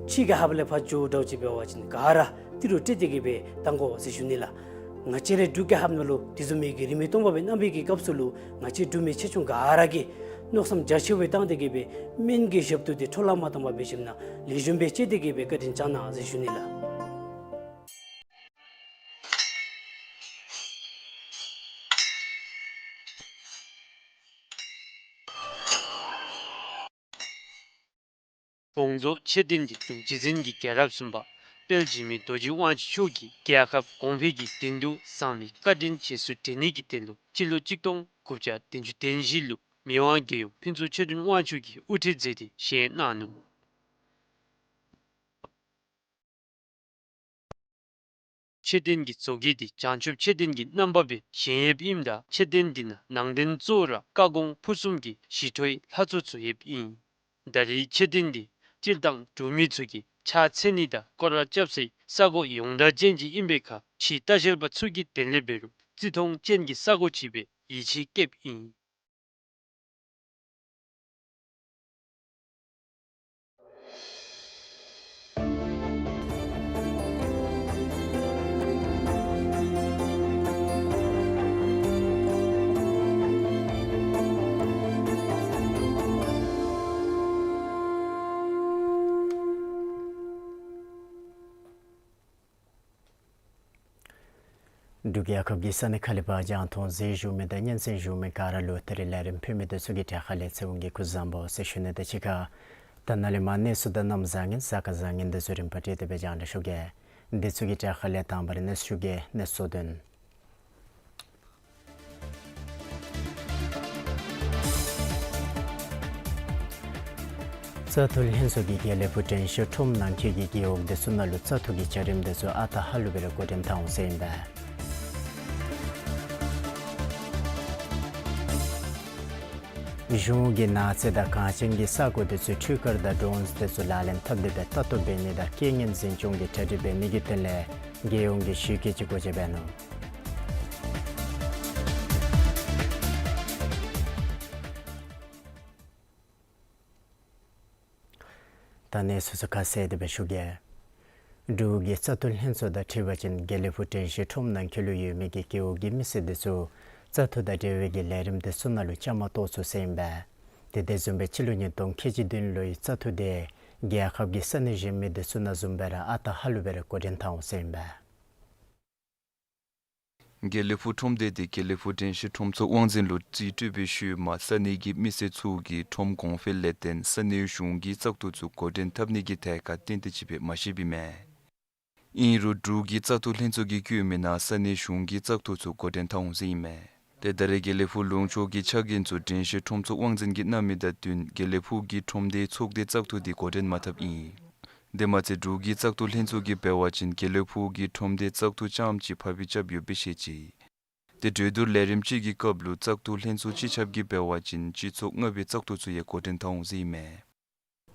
ཕྱི་རྒྱལ་ཁབ་ལས་ཕར་འགྱོཝ་འདྲཝ་ཅིག་འབད་བ་ཅིན་ག་ར་ཏི་རུ་སྤྲོད་དེ་གི་སྦེ་བཏང་དགོ་ཟེར་ཞུ་ནི་ལགས། ང་བཅས་རའི་འབྲུག་རྒྱལ་ཁབ་ནང་ལུ་དེ་བཟུམ་མའི་གི་རིན་མེད་སྟོང་པ་སྦེ་གནང་བའི་གི་སྐབས་སུ་ལུ་ང་བཅས་འབྲུག་མི་ཆེ་ཆུང་ག་ར་གིས་མནོ་བསམ་རྒྱ་ཆེ་བའི་བཏང་སྟེ་གི་སྦེ་སྨན་གྱི་ཞབས་ཏོག་དེ་འཕྲོ་བརླག་མ་བཏང་པར་སྦེ་ཞིནམ་ལས་ལེགས་ཤོམ་སྦེ་སྤྱོད་དེ་གི་སྦེ་བཀའ་དྲིན་བསྐྱང་གནང་ཟེར་ཞུ་ནི་ལགས། ཀོང་ཇོ་ཆོས་ལྡན་གྱིས་འབྲུག་རྗེ་བཙུན་གྱི་རྒྱལ་རབས་གསུམ་པ་དཔལ་འཇིགས་མེད་རྡོ་རྗེ་དབང་ཕྱུག་མཆོག་གིས་རྒྱལ་ཁབ་གོང་འཕེལ་གྱི་དོན་དུ་གསང་བའི་བཀའ་དྲིན་རྗེས་སུ་དྲན་ནི་གི་དོན་ལུ་སྤྱི་ལོ་གཅིག་སྟོང་དགུ་བརྒྱ་བདུན་ཅུ་དོན་བཞི་ལུ་མི་དབང་རྒྱལ་ཡུམ་ཕུན་ཚོགས་ཆོས་སྒྲོན་དབང་ཕྱུག་གིས་དབུ་ཁྲིད་མཛད་དེ་བཞེངས་གནང་ནུག། ཆོས་ལྡན་གྱི་མཛོ་སྐྱེས་དེ་བྱང་ཆུབ་ཆོས་ལྡན་གྱི་རྣམ་པ་སྦེ་བཞེངས་ཡོདཔ་ཨིནམ་ད་ཆོས་ལྡན་འདི་ནང་ནང་རྟེན་གཙོ་བོ་ར་བཀའ་དགོངས་ཕུར་གསུམ་གྱི་ཞི་ཁྲོའི་ལྷ་ཚོགས་ཚུ་ཡོདཔ་ཨིན། ད་རེས་ཆོས་ལྡན་འདི་སྤྱིར་བཏང་འབྲུག་མི་ཚུ་གིས་ཕྱག་འཚལ་ནི་དང་སྐོར་ར་རྐྱབ་སའི་ས་གོ་ཡོངས་གྲགས་ཅན་ཅིག་ཨིན་པའི་ཁར་ཕྱིའི་ལྟ་བཤལ་པ་ཚུ་གི་དོན་ལས་འབད་རུང་བརྩི་མཐོང་ཅན་གྱི་ས་གོ་ཅིག་སྦེ་ཡིད་ཆེས་བསྐྱེདཔ་ཨིན། འབྲུག་རྒྱལ་ཁབ་ཀྱི་ས་གནས་ཁག་ལས་ཕར་རྒྱང་མཐོང་གཟིགས་བཞུགས་མི་དང་སྙན་གསན་བཞུགས་མི་ག་ར་ལུ་ད་རིས་ལས་རིམ་ཕུལ་མི་འདི་ཚུ་གི་གྲས་ཁ་ལས་ཚེ་དབང་གིས་སྐུ་གཟུགས་བཟང་པོ་ཟེར་ཞུ་ནི་དང་གཅིག་ཁར་ད་ནཱ་ལས་མར་གནས་ཚུལ་དང་གནམ་བཟང་ངན་གཟའ་སྐར་བཟང་ངན་འདི་ཚུ་རིམ་པ་བསྒྲིགས་ཏེ་སྦེ་རྒྱང་བསྒྲགས་ཞུ་གེ། འདི་ཚུ་གི་གྲས་ཁ་ལས་དང་པ་ར་གནས་ཚུལ་ཞུ་གེ། གནས་ཚུལ་དོན། བཙག་འཐུ་ལྷན་ཚོགས་ཀྱིས་དགེ་ལེགས་ཕུག་དྲན་ཤེས་ཁྲོམ་ནང་འཁོད་ཀྱི་རྒེད་འོག་འདི་ཚུ་ནང་ལུ་བཙག་འཐུ་གི་བྱ་རིམ་འདི་ཚུ་ཨ་རྟག་ཧ་ལུགས་སྦེ་ར་འགོ་འདྲེན་འཐབ་འོང་ཟེར་ཨིན་པས། གཞུང་གིས་ནགས་ཚལ་དང་གངས་ཅན་གྱི་ས་གོ་འདི་ཚུ་འཕྲུལ་འཁོར་དང་ཌོ་རོནསི་འདི་ཚུ་ལག་ལེན་འཐབ་སྟེ་སྦེ་ལྟ་རྟོག་འབད་ནི་དང་རྐྱེན་ངན་འཛིན་སྐྱོང་གི་གྲ་སྒྲིག་འབད་ནི་གི་དོན་ལས་རྒྱལ་ཡོངས་ཀྱི་ཞི་རྒོལ་ཅིག་སྒོ་འབྱེད་འབད་ནུག། ད་གནས་ཚུལ་ཚུ་ཁ་གསལ་ཏེ་སྦེ་ཞུ་གེ། འབྲུག་གི་བཙག་འཐུ་ལྷན་ཚོགས་དང་འཁྲིལ་བ་ཅིན་དགེ་ལེགས་ཕུག་དྲན་ཤེས་ཁྲོམ་ནང་འཁོད་ལུ་ཡོད་མི་གི་རྒེད་འོག་གི་མི་སེར་འདི་ཚུ་བཙག་འཐུ་དང་འབྲེལ་བའི་གི་ལས་རིམ་འདི་ཚུ་ནང་ལུ་བཅའ་མར་གཏོགས་ཚུགས་ཟེར་ཨིན་པས། ཏེ་དེ་བཟུམ་སྦེ་སྤྱི་ལོ་ཉིས་སྟོང་ཁལ་གཅིག་བདུན་ལོའི་བཙག་འཐུ་དེ་རྒྱལ་ཁབ་ཀྱི་ས་གནས་གཞན་མི་འདི་ཚུ་ནང་བཟུམ་སྦེ་ར་ཨ་རྟག་ཧ་ལུགས་སྦེ་ར་འགོ་འདྲེན་འཐབ་འོང་ཟེར་ཨིན་པས། དགེ་ལེགས་ཕུག་ཁྲོམ་སྡེ་དེ་དགེ་ལེགས་ཕུག་དྲན་ཤེས་ཁྲོམ་ཚོགས་དབང་འཛིན་ལུ་རྩིས་སྤྲོད་པའི་ཤུལ་མ་ས་གནས་ཀྱི་མི་སེར་ཚུ་གིས་ཁྲོམ་གོང་འཕེལ་ལས་བརྟེན་ས་གནས་གཞུང་གི་བཙག་འཐུ་ཚུ་འགོ་འདྲེན་འཐབ་ནི་གི་ཐད་ཁར་གཏན་གཏན་ཅིག་སྦེ་མ་ཤེསཔ་ཨིན་མས། ཨིན་རུང་འབྲུག་གི་བཙག་འཐུ་ལྷན་ཚོགས་ཀྱིས་བཀོད་མི་ནང་ས་གནས་གཞུང་གི་བཙག་འཐུ་ཚུ་འགོ་འདྲེན་འཐབ་འོང་ཟེར་ཨིན་མས། ཏེ་ད་རེས་དགེ་ལེགས་ཕུག་ལུང་ཕྱོགས་ཀྱི་ཕྱག་འགན་ཚུ་དྲན་ཤེས་ཁྲོམ་ཚོགས་དབང་འཛིན་གྱིས་གནང་མི་དང་བསྟུན་དགེ་ལེགས་ཕུག་གི་ཁྲོམ་སྡེའི་ཚོགས་སྡེ་བཙག་འཐུ་འདི་འགོ་འདྲེན་མ་འཐབ་ཨིན། དེ་མ་ཚད་འབྲུག་གི་བཙག་འཐུ་ལྷན་ཚོགས་ཀྱིས་འབད་བ་ཅིན་དགེ་ལེགས་ཕུག་གི་ཁྲོམ་སྡེ་བཙག་འཐུ་རྐྱངམ་ཅིག་ཕབ་སྦེ་རྐྱབ་ཡོདཔ་སྦེ་བཤད་ཅི། ཏེ་གྲོས་བསྡུར་ལས་རིམ་ཅིག་གི་སྐབས་ལུ་བཙག་འཐུ་ལྷན་ཚོགས་སྤྱི་ཁྱབ་ཀྱིས་འབད་བ་ཅིན་སྤྱི་ཚོགས་ལྔ་པའི་བཙག་འཐུ་ཚུ་ཡང་འགོ་འདྲེན་འཐབ་འོང་ཟེར་ཨིན་མས།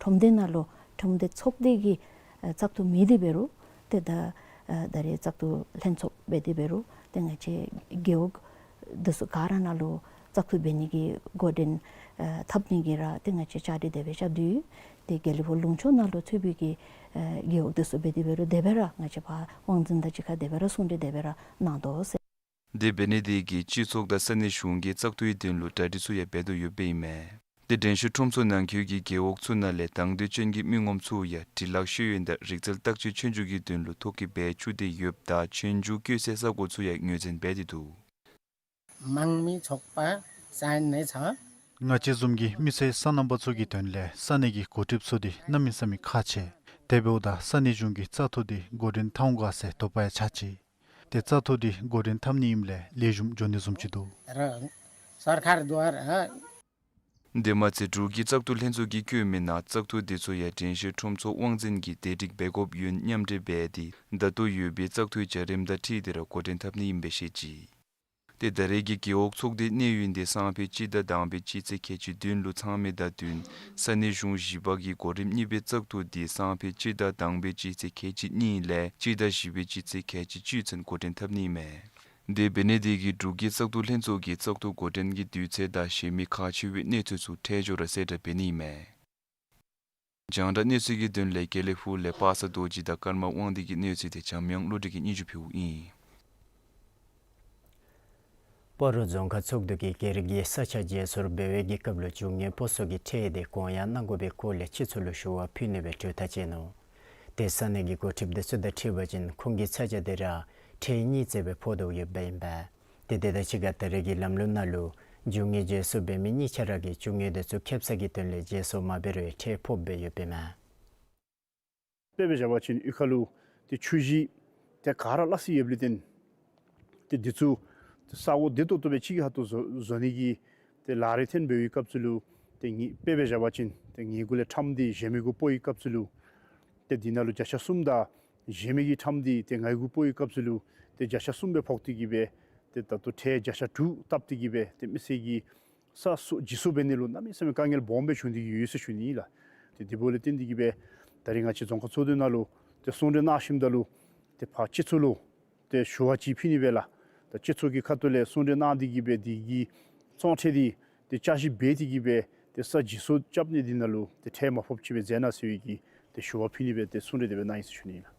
ཁྲོམ་སྡེ་ནང་ལུ་ཁྲོམ་སྡེ་ཚོགས་སྡེ་གི་ཨ་བཙག་འཐུ་མེད་དེ་འབད་རུང་ཏེ་ད་ཨ་ད་རེས་བཙག་འཐུ་ལྷན་ཚོགས་འབད་དེ་འབད་རུང་ཏེ་ང་བཅས་རྒེད་འོག་འདི་ཚུ་ག་ར་ནང་ལུ་བཙག་འཐུ་འབད་ནི་གི་འགོ་འདྲེན་ཨ་འཐབ་ནི་གི་ར་ཏེ་ང་བཅས་བཅའ་སྒྲིག་དེ་སྦེ་རྐྱབ་སྟེ་ཡོད། ཏེ་དགེ་ལེགས་ཕུག་ལུང་ཕྱོགས་ནང་ལུ་ཚུད་པའི་གི་ཨ་རྒེད་འོག་འདི་ཚུ་འབད་དེ་འབད་རུང་དེ་སྦེ་ར་ང་བཅས་ཕར་དབང་འཛིན་དང་གཅིག་ཁར་དེ་སྦེ་ར་གསུང་གྲོས་དེ་སྦེ་ར་གནང་དོ་ཟེར། དེ་འབད་ནི་དེ་གིས་སྤྱི་ཚོགས་དང་ས་གནས་གཞུང་གི་བཙག་འཐུའི་དོན་ལུ་གྲ་སྒྲིག་ཚུ་ཡང་འབད་དོ་ཡོདཔ་ཨིན་མས། ཏེ་དྲན་ཤེས་ཁྲོམ་ཚོགས་ནང་འཁོད་ཀྱི་རྒེད་འོག་ཚུ་ནང་ལས་དང་འདོད་ཅན་གྱི་མི་ངོམ་ཚུ་ཡང་འབྲི་ལྷག་ཤེས་ཡོན་དང་རིག་རྩལ་བརྟག་དཔྱད་ཆོས་རྒྱུགས་ཀྱི་དོན་ལུ་ཐོ་བཀོད་འབད་བཅུག་སྟེ་ཡོདཔ་ད་ཆོས་རྒྱུགས་བཀོད་སའི་ས་གོ་ཚུ་ཡང་ངོས་འཛིན་འབད་དེ་འདུག། མང་མི་ཚོགས་པ་ས་གནས་ཚང་། ང་བཅས་བཟུམ་གྱི་མི་སེར་སོ་ནམ་པ་ཚུ་གི་དོན་ལས་ས་གནས་ཀྱི་འགོ་ཁྲིདཔ་ཚུ་འདི་གནམ་མེད་ས་མེད་ཁག་ཆེ། དེ་འབདཝ་ད་ས་གནས་གཞུང་གི་བཙག་འཐུ་འདི་འགོ་འདྲེན་འཐབ་འོང་ག་ཟེར་དོགས་པ་ཡང་ཆགས་ཅི། ཏེ་བཙག་འཐུ་འདི་འགོ་འདྲེན་འཐབ་ནི་ཨིནམ་ལས་ལེགས་ཤོམ་འགྱོ་ནི་བཟུམ་ཅིག་འདུག། རང་སར་ཁར་དུ་ཨ་ར། དེ་མ་ཚད་འབྲུག་གི་བཙག་འཐུ་ལྷན་ཚོགས་ཀྱིས་བཀོད་མི་ནང་བཙག་འཐུ་དེ་ཚུ་ཡང་དྲན་ཤེས་ཁྲོམ་ཚོགས་དབང་འཛིན་གྱིས་བདེ་སྒྲིག་འབད་དགོཔ་ཡོད་མཉམ་འབྲེལ་འབད་དེ་ད་ལྟོ་ཡོད་པའི་བཙག་འཐུའི་བྱ་རིམ་དང་འཁྲིལ་ཏེ་ར་འགོ་འདྲེན་འཐབ་ནི་ཨིན་པས་ཤེས་ཅི། ཏེ་ད་རེས་ཀྱི་རྒེད་འོག་ཚོགས་སྡེའི་གནས་ཡུན་དེ་སང་ཕོད་སྤྱི་ཟླ་དང་པའི་སྤྱི་ཚེས་ཁལ་གཅིག་བདུན་ལུ་ཚང་མི་དང་བསྟུན་ས་གནས་གཞུང་བཞི་པ་གི་གོ་རིམ་གཉིས་པའི་བཙག་འཐུ་དེ་སང་ཕོད་སྤྱི་ཟླ་དང་པའི་སྤྱི་ཚེས་ཁལ་གཅིག་གཉིས་ལས་སྤྱི་ཟླ་བཞི་པའི་སྤྱི་ཚེས་ཁལ་གཅིག་བཅུ་ཚུན་འགོ་འདྲེན་འཐབ་ནི་ཨིན་མས། དེ་འབད་ནི་དེ་གིས་འབྲུག་གི་བཙག་འཐུ་ལྷན་ཚོགས་ཀྱི་བཙག་འཐུ་འགོ་འདྲེན་གྱི་དུས་ཚོད་དང་གཞན་མི་ཁག་ཆེ་བའི་གནས་ཚུལ་ཚུ་འཕྲལ་མགྱོགས་ར་གསལ་བསྒྲགས་འབད་ནི་ཨིན་མས། རྒྱང་བསྒྲགས་གནས་ཚུལ་གྱི་དོན་ལས་དགེ་ལེགས་ཕུག་ལས་པ་སངས་རྡོ་རྗེ་དང་ཀརྨ་དབང་འདུས་ཀྱི་གནས་ཚུལ་དེ་འཇམ་དབྱངས་བློ་གྲོས་ཀྱིས་སྙན་ཞུ་ཕུལཝ་ཨིན། སྤ་རོ་རྫོང་ཁག་ཚོགས་འདུ་གིས་སྒེར་གྱི་ས་ཆ་བརྗེ་སོར་འབད་བའི་གི་སྐབས་ལུ་རྒྱུ་དངོས་སྤོ་སོར་གྱི་ཁྲལ་དེ་དགོངས་ཡངས་གནང་དགོ་པའི་སྐོར་ལས་སྤྱི་ཚོགས་ལུ་ཞུ་བ་ཕུལ་ནི་སྦེ་གྲོས་ཐག་བཅད་ནུག། ཏེ་ས་གནས་ཀྱི་འགོ་ཁྲིདཔ་དེ་ཚུ་དང་འཁྲིལ་བ་ཅིན་ཁོང་གི་ས་ཆ་དེ་ར་ཁྲལ་གཉིས་བརྩེགས་སྦེ་ཕོག་དོ་ཡོདཔ་ཨིན་པས། ཏེ་དེ་དང་གཅིག་ཁར་ད་རེས་ཀྱི་ལམ་ལུགས་ནང་ལུ་རྒྱུ་དངོས་བརྗེ་སོར་འབད་མི་གཉིས་ཆ་ར་གིས་རྒྱུ་དངོས་དེ་ཚུ་ཁེབ་ས་གི་དོན་ལས་བརྗེ་སོར་མ་འབད་རུང་ཁྲལ་ཕོགཔ་སྦེ་ཡོདཔ་ཨིན་མས། དཔེ་སྦེ་བཞག་པ་ཅིན་གཡུས་ཁ་ལུ་ཏེ་ཆུ་གཞི་ཏེ་ག་ར་སླ་བསྲེ་ཡོདཔ་ལས་བརྟེན་ཏེ་འདི་ཚུ་ས་གོ་བདེ་ཏོག་ཏོ་སྦེ་གཅིག་གི་ཁ་ཐུག་བཟོ་བཟོ་ནི་གི་ཏེ་ལཱ་རེ་འཐེན་འབད་བའི་སྐབས་སུ་ལུ་ཏེ་ངེ་དཔེ་སྦེ་བཞག་པ་ཅིན་ཏེ་ངེ་གུ་ལས་ཁྲམ་འདི་གཞན་མི་གུ་སྤོ་བའི་སྐབས་སུ་ལུ་ཏེ་འདི་ནང་ལུ་བརྒྱ་ཆ་གསུམ་དང་གཞན་མི་གི་ཁྲམ་འདི་ཏེ་ང་གུ་སྤོ་བའི་སྐབས་སུ་ལུ་ཏེ་བརྒྱ་ཆ་གསུམ་སྦེ་ཕོག་སྟེ་གི་སྦེ་ཏེ་ད་ལྟོ་ཁྲལ་བརྒྱ་ཆ་དྲུག་བཏབ་སྟེ་གི་སྦེ་ཏེ་མི་སེར་གྱི་ས་སོ་བརྗེ་སོར་འབད་ནི་ལུ་གནམ་མེད་ས་མེད་དཀའ་ངལ་སྦོམ་སྦེ་བྱུང་སྟེ་གི་ཡོད་ཟེར་ཞུ་ནི་ལགས། ཏེ་དེ་འབདཝ་ལས་བརྟེན་ཏེ་གི་སྦེ་ད་རེས་ང་བཅས་རྫོང་ཁག་ཚོགས་སྡེ་ནང་ལུ་ཏེ་གསུང་གྲོས་གནང་ཞིནམ་ད་ལུ་ཏེ་ཕར་སྤྱི་ཚོགས་ལུ་ཏེ་ཞུ་བ་ཅིག་ཕུལ་ནི་སྦེ་ལགས། ད་སྤྱི་ཚོགས་ཀྱི་ཁ་ཐུག་ལས་གསུང་གྲོས་གནང་སྟེ་གི་སྦེ་འདི་གི་བཙོང་ཁྲལ་འདི་ཏེ་བསྐྱར་ཞིབ་འབད་དེ་གི་སྦེ་ཏེ་ས་བརྗེ་སོར་རྐྱབ་ནི་འདི་ནང་ལུ་ཏེ་ཁྲལ་མ་ཕོགཔ་ཅིག་སྦེ་མཛད་གནང་ཟེར་བའི་གི་ཏེ་ཞུ་བ་ཕུལ་ནི་སྦེ་ཏེ་གསུང་གྲོས་དེ་སྦེ་གནང་ཡི་ཟེར་ཞུ་ནི་ཨིན་ལགས།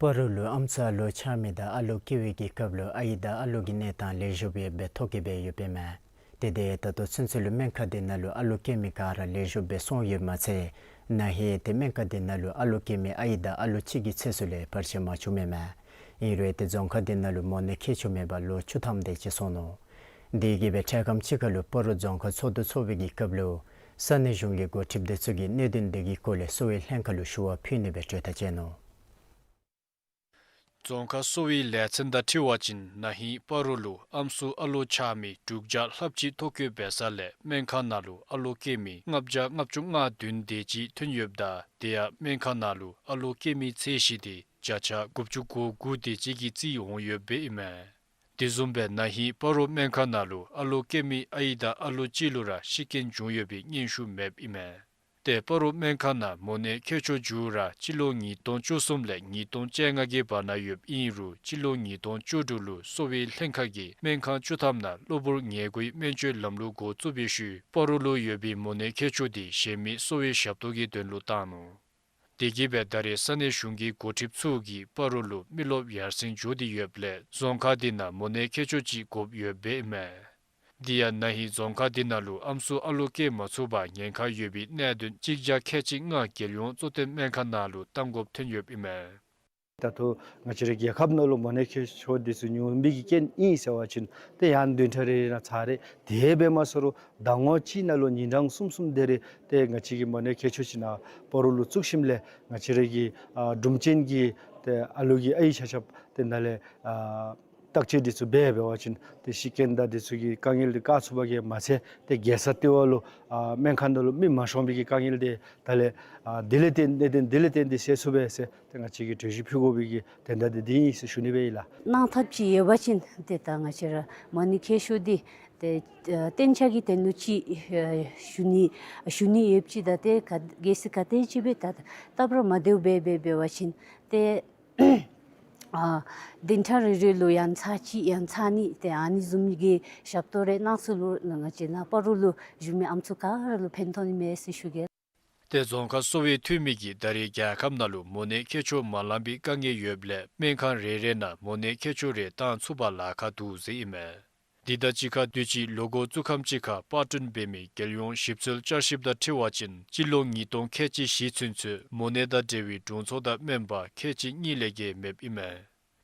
སྤ་རོ་ལུ་ཨམ་སྲུ་ཨ་ལོ་ཆགས་མི་དང་ཨ་ལོ་སྐྱེ་བའི་གི་སྐབས་ལུ་ཨའི་དང་ཨ་ལོ་གི་གནས་སྟངས་ལེགས་ཤོམ་ཡོདཔ་སྦེ་ཐོ་བཀོད་འབད་ཡོདཔ་ཨིན་མས། ཏེ་དེ་ད་ལྟོ་ཚུན་ཚོད་ལུ་སྨན་ཁང་དེ་ནང་ལུ་ཨ་ལོ་སྐྱེ་མི་ག་ར་ལེགས་ཤོམ་སྦེ་སོང་ཡོདཔ་མ་ཚད་ན་ཧིང་ཏེ་སྨན་ཁང་དེ་ནང་ལུ་ཨ་ལོ་སྐྱེ་མི་ཨའི་དང་ཨ་ལོ་གཅིག་གི་ཚེ་སྲོག་ལས་བར་ཆད་མ་བྱུངམ་ཨིན་མས། ཨིན་རུང་ཏེ་རྫོང་ཁག་དེ་ནང་ལུ་མོ་ནད་ཁྱད་ཆོས་མེད་པར་ལོ་བཅུ་ཐམ་དེ་ཅིག་སོང་ནུག། དེ་གིས་སྦེ་འཕྲལ་ཁམས་ཅིག་ཁར་ལུ་སྤ་རོ་རྫོང་ཁག་ཚོགས་འདུ་ཚོགས་པའི་གི་སྐབས་ལུ་ས་གནས་གཞུང་གི་འགོ་ཁྲིདཔ་དེ་ཚུ་གིས་གནད་དོན་དེ་གི་སྐོར་ལས་གསོ་བའི་ལྷན་ཁག་ལུ་ཞུ་བ་ཕུལ་ནི་སྦེ་གྲོས་ཐག་བཅད་ནུག། རྫོང་ཁག་གསོ་བའི་ལས་ཚན་དང་འཁྲིལ་བ་ཅིན་ན་ཧིང་སྤ་རོ་ལུ་ཨམ་སྲུ་ཨ་ལོ་ཆགས་མི་དྲུག་བརྒྱ་ལྷགཔ་ཅིག་ཐོ་བཀོད་འབད་ས་ལས་སྨན་ཁང་ནང་ལུ་ཨ་ལོ་སྐྱེ་མི་ལྔ་བརྒྱ་ལྔ་བཅུ་ང་བདུན་དེ་ཅིག་ཐོན་ཡོདཔ་ད་དེ་ཡང་སྨན་ཁང་ནང་ལུ་ཨ་ལོ་སྐྱེ་མི་ཚད་གཞི་དེ་བརྒྱ་ཆ་དགུ་བཅུ་གོ་དགུ་དེ་ཅིག་གིས་རྩིས་འོང་ཡོདཔ་ཨིན་མས། དེ་བཟུམ་སྦེ་ན་ཧིང་སྤ་རོ་སྨན་ཁང་ནང་ལུ་ཨ་ལོ་སྐྱེ་མི་ཨའི་དང་ཨ་ལོ་གཅིག་ལུ་ར་ཤི་རྐྱེན་བྱུང་ཡོད་པའི་སྙན་ཞུ་མེདཔ་ཨིན་མས། ཏེ་སྤ་རོ་སྨན་ཁང་ནང་མོ་ནད་ཁྱད་ཆོས་འགྱུར་ར་སྤྱི་ལོ་ཉིས་སྟོང་བཅུ་གསུམ་ལས་ཉིས་སྟོང་བཅོ་ལྔ་གི་བར་ན་ཡོདཔ་ཨིན་རུང་སྤྱི་ལོ་ཉིས་སྟོང་བཅུ་དྲུག་ལུ་གསོ་བའི་ལྷན་ཁག་གིས་སྨན་ཁང་བཅུ་ཐམ་ནང་གློ་བུར་ཉེས་མཁོའི་སྨན་བཅོས་ལམ་ལུགས་འགོ་བཙུགས་པའི་ཤུལ་སྤ་རོ་ལུ་ཡོད་པའི་མོ་ནད་ཁྱད་ཆོས་དེ་གཞན་མི་གསོ་བའི་ཞབས་ཏོག་གི་དོན་ལུ་བཏང་ནུག། དེ་གིས་སྦེ་ད་རེས་ས་གནས་གཞུང་གི་འགོ་ཁྲིདཔ་ཚུ་གིས་སྤ་རོ་ལུ་མི་རློབས་ཡར་སེང་འགྱོ་སྟེ་ཡོདཔ་ལས་རྫོང་ཁག་དེ་ནང་མོ་ནད་ཁྱད་ཆོས་ཅིག་དགོཔ་ཡོདཔ་ཨིན་མས། དེ་ཡང་ན་ཧིང་རྫོང་ཁག་དེ་ནང་ལུ་ཨམ་སྲུ་ཨ་ལོ་སྐྱེ་མ་ཚུགས་པར་ཉེན་ཁ་ཡོད་པའི་གནད་དོན་གཅིག་བརྒྱ་ཁལ་གཅིག་ལྔ་རྒྱལ་ཡོངས་གཙོ་བསྟེན་སྨན་ཁང་ནང་ལུ་བཏང་དགོཔ་ཐོན་ཡོདཔ་ཨིན་མས། ད་ལྟོ་ང་བཅས་རའི་རྒྱལ་ཁབ་ནང་ལུ་མོ་ནད་ཁྱད་གཤོག་འདི་ཚུ་ཉུང་བའི་གི་རྐྱེན་ཨིན་ཟེར་བ་ཅིན་ཏེ་ཡང་བདུན་ཕྲག་རེ་རེ་ནང་ཚར་རེ་དེ་སྦེ་མ་ཚོར་རུང་ཟླ་ངོ་གཅིག་ནང་ལུ་ཉིན་གྲངས་གསུམ་གསུམ་དེ་རེ་ཏེ་ང་བཅས་ཀྱི་མོ་ནད་ཁྱད་གཤོག་ཅིག་ནང་སྤ་རོ་ལུ་བཙུགས་ཞིནམ་ལས་ང་བཅས་རའི་གི་ཨ་འབྲུམ་ཅན་གྱི་ཏེ་ཨ་ལུ་གི་ཨའི་ཆ་ཁྱབ་ཏེ་ནཱ་ལས་ཨ་བརྟག་དཔྱད་འདི་ཚུ་འབད་འབད་བ་ཅིན་ཏེ་ཤི་རྐྱེན་དང་འདི་ཚུ་གི་དཀའ་ངལ་འདི་བཀག་ཚུགས་པ་གིས་མ་ཚད་ཏེ་རྒྱལ་ས་ལྟེ་བ་ལུ་ཨ་སྨན་ཁང་ནང་ལུ་མི་མ་ཤོང་པའི་གི་དཀའ་ངལ་འདི་ད་ལས་ཨ་དེ་ལས་བརྟེན་གནད་དོན་དེ་ལས་བརྟེན་ཏེ་སེལ་ཚུགས་པས་ཟེར་ཏེ་ང་བཅས་ཀྱིས་གྲོས་གཞི་ཕུལ་དགོ་པའི་གི་དོན་དག་འདི་འདི་ཨིན་ཟེར་ཞུ་ནི་སྦེ་ཨིན་ལགས། གནང་ཐབས་ཅིག་ཡོད་པ་ཅིན་ཏེ་ད་ང་བཅས་ར་མོ་ནད་ཁྱད་གཤོག་འདི་ཏེ་ཨ་གཏན་འཇགས་ཀྱི་དོན་ལུ་ཅིག་ཨ་ཞུ་ནི་ཞུ་ནི་ཡོདཔ་ཅིག་དང་ཏེ་ག་གལ་སྲིད་ག་དེམ་ཅིག་སྦེ་ད་སྟབས་ར་མ་བདེཝ་སྦེ་འབད་འབད་བ་ཅིན་ཏེ་ཨ་བདུན་ཕྲག་རེ་རེ་ལུ་ཡང་ཚར་གཅིག་ཡང་ཚར་གཉིས་ཏེ་ཨ་ནི་བཟུམ་གྱི་ཞབས་ཏོག་རེ་གནང་ཚུགས་ལུ་ང་བཅས་ནཱ་སྤ་རོ་ལུ་བཞུགས་མི་ཨམ་སྲུ་ག་ར་ལུ་ཕན་ཐོགས་ནི་མས་ཟེར་ཞུ་གེ། ཏེ་རྫོང་ཁག་གསོ་བའི་འཐུས་མི་གིས་ད་རེས་རྒྱལ་ཁབ་ནང་ལུ་མོ་ནད་ཁྱད་གཤོག་མ་ལང་པའི་དཀའ་ངལ་ཡོདཔ་ལས་སྨན་ཁང་རེ་རེ་ནང་མོ་ནད་ཁྱད་གཤོག་རེ་བཏང་ཚུགས་པར་ལཱ་ཁག་འདུག་ཟེར་ཨིན་མས། འདི་དང་གཅིག་ཁར་དུས་ཅི་ལོ་འགོ་བཙུགས་ཁམས་ཅིག་ཁར་པར་སྐྲུན་འབད་མི་རྒྱལ་ཡོངས་ཞིབ་འཚོལ་བསྐྱར་ཞིབ་དང་འཁྲིལ་བ་ཅིན་སྤྱི་ལོ་ཉིས་སྟོང་ཁལ་གཅིག་བཞི་ཚུན་ཚོད་མོ་ནད་དང་འབྲེལ་བའི་དྲུང་འཚོ་དང་སྨན་པ་ཁལ་གཅིག་གཉིས་ལས་བརྒལ་མེདཔ་ཨིན་མས།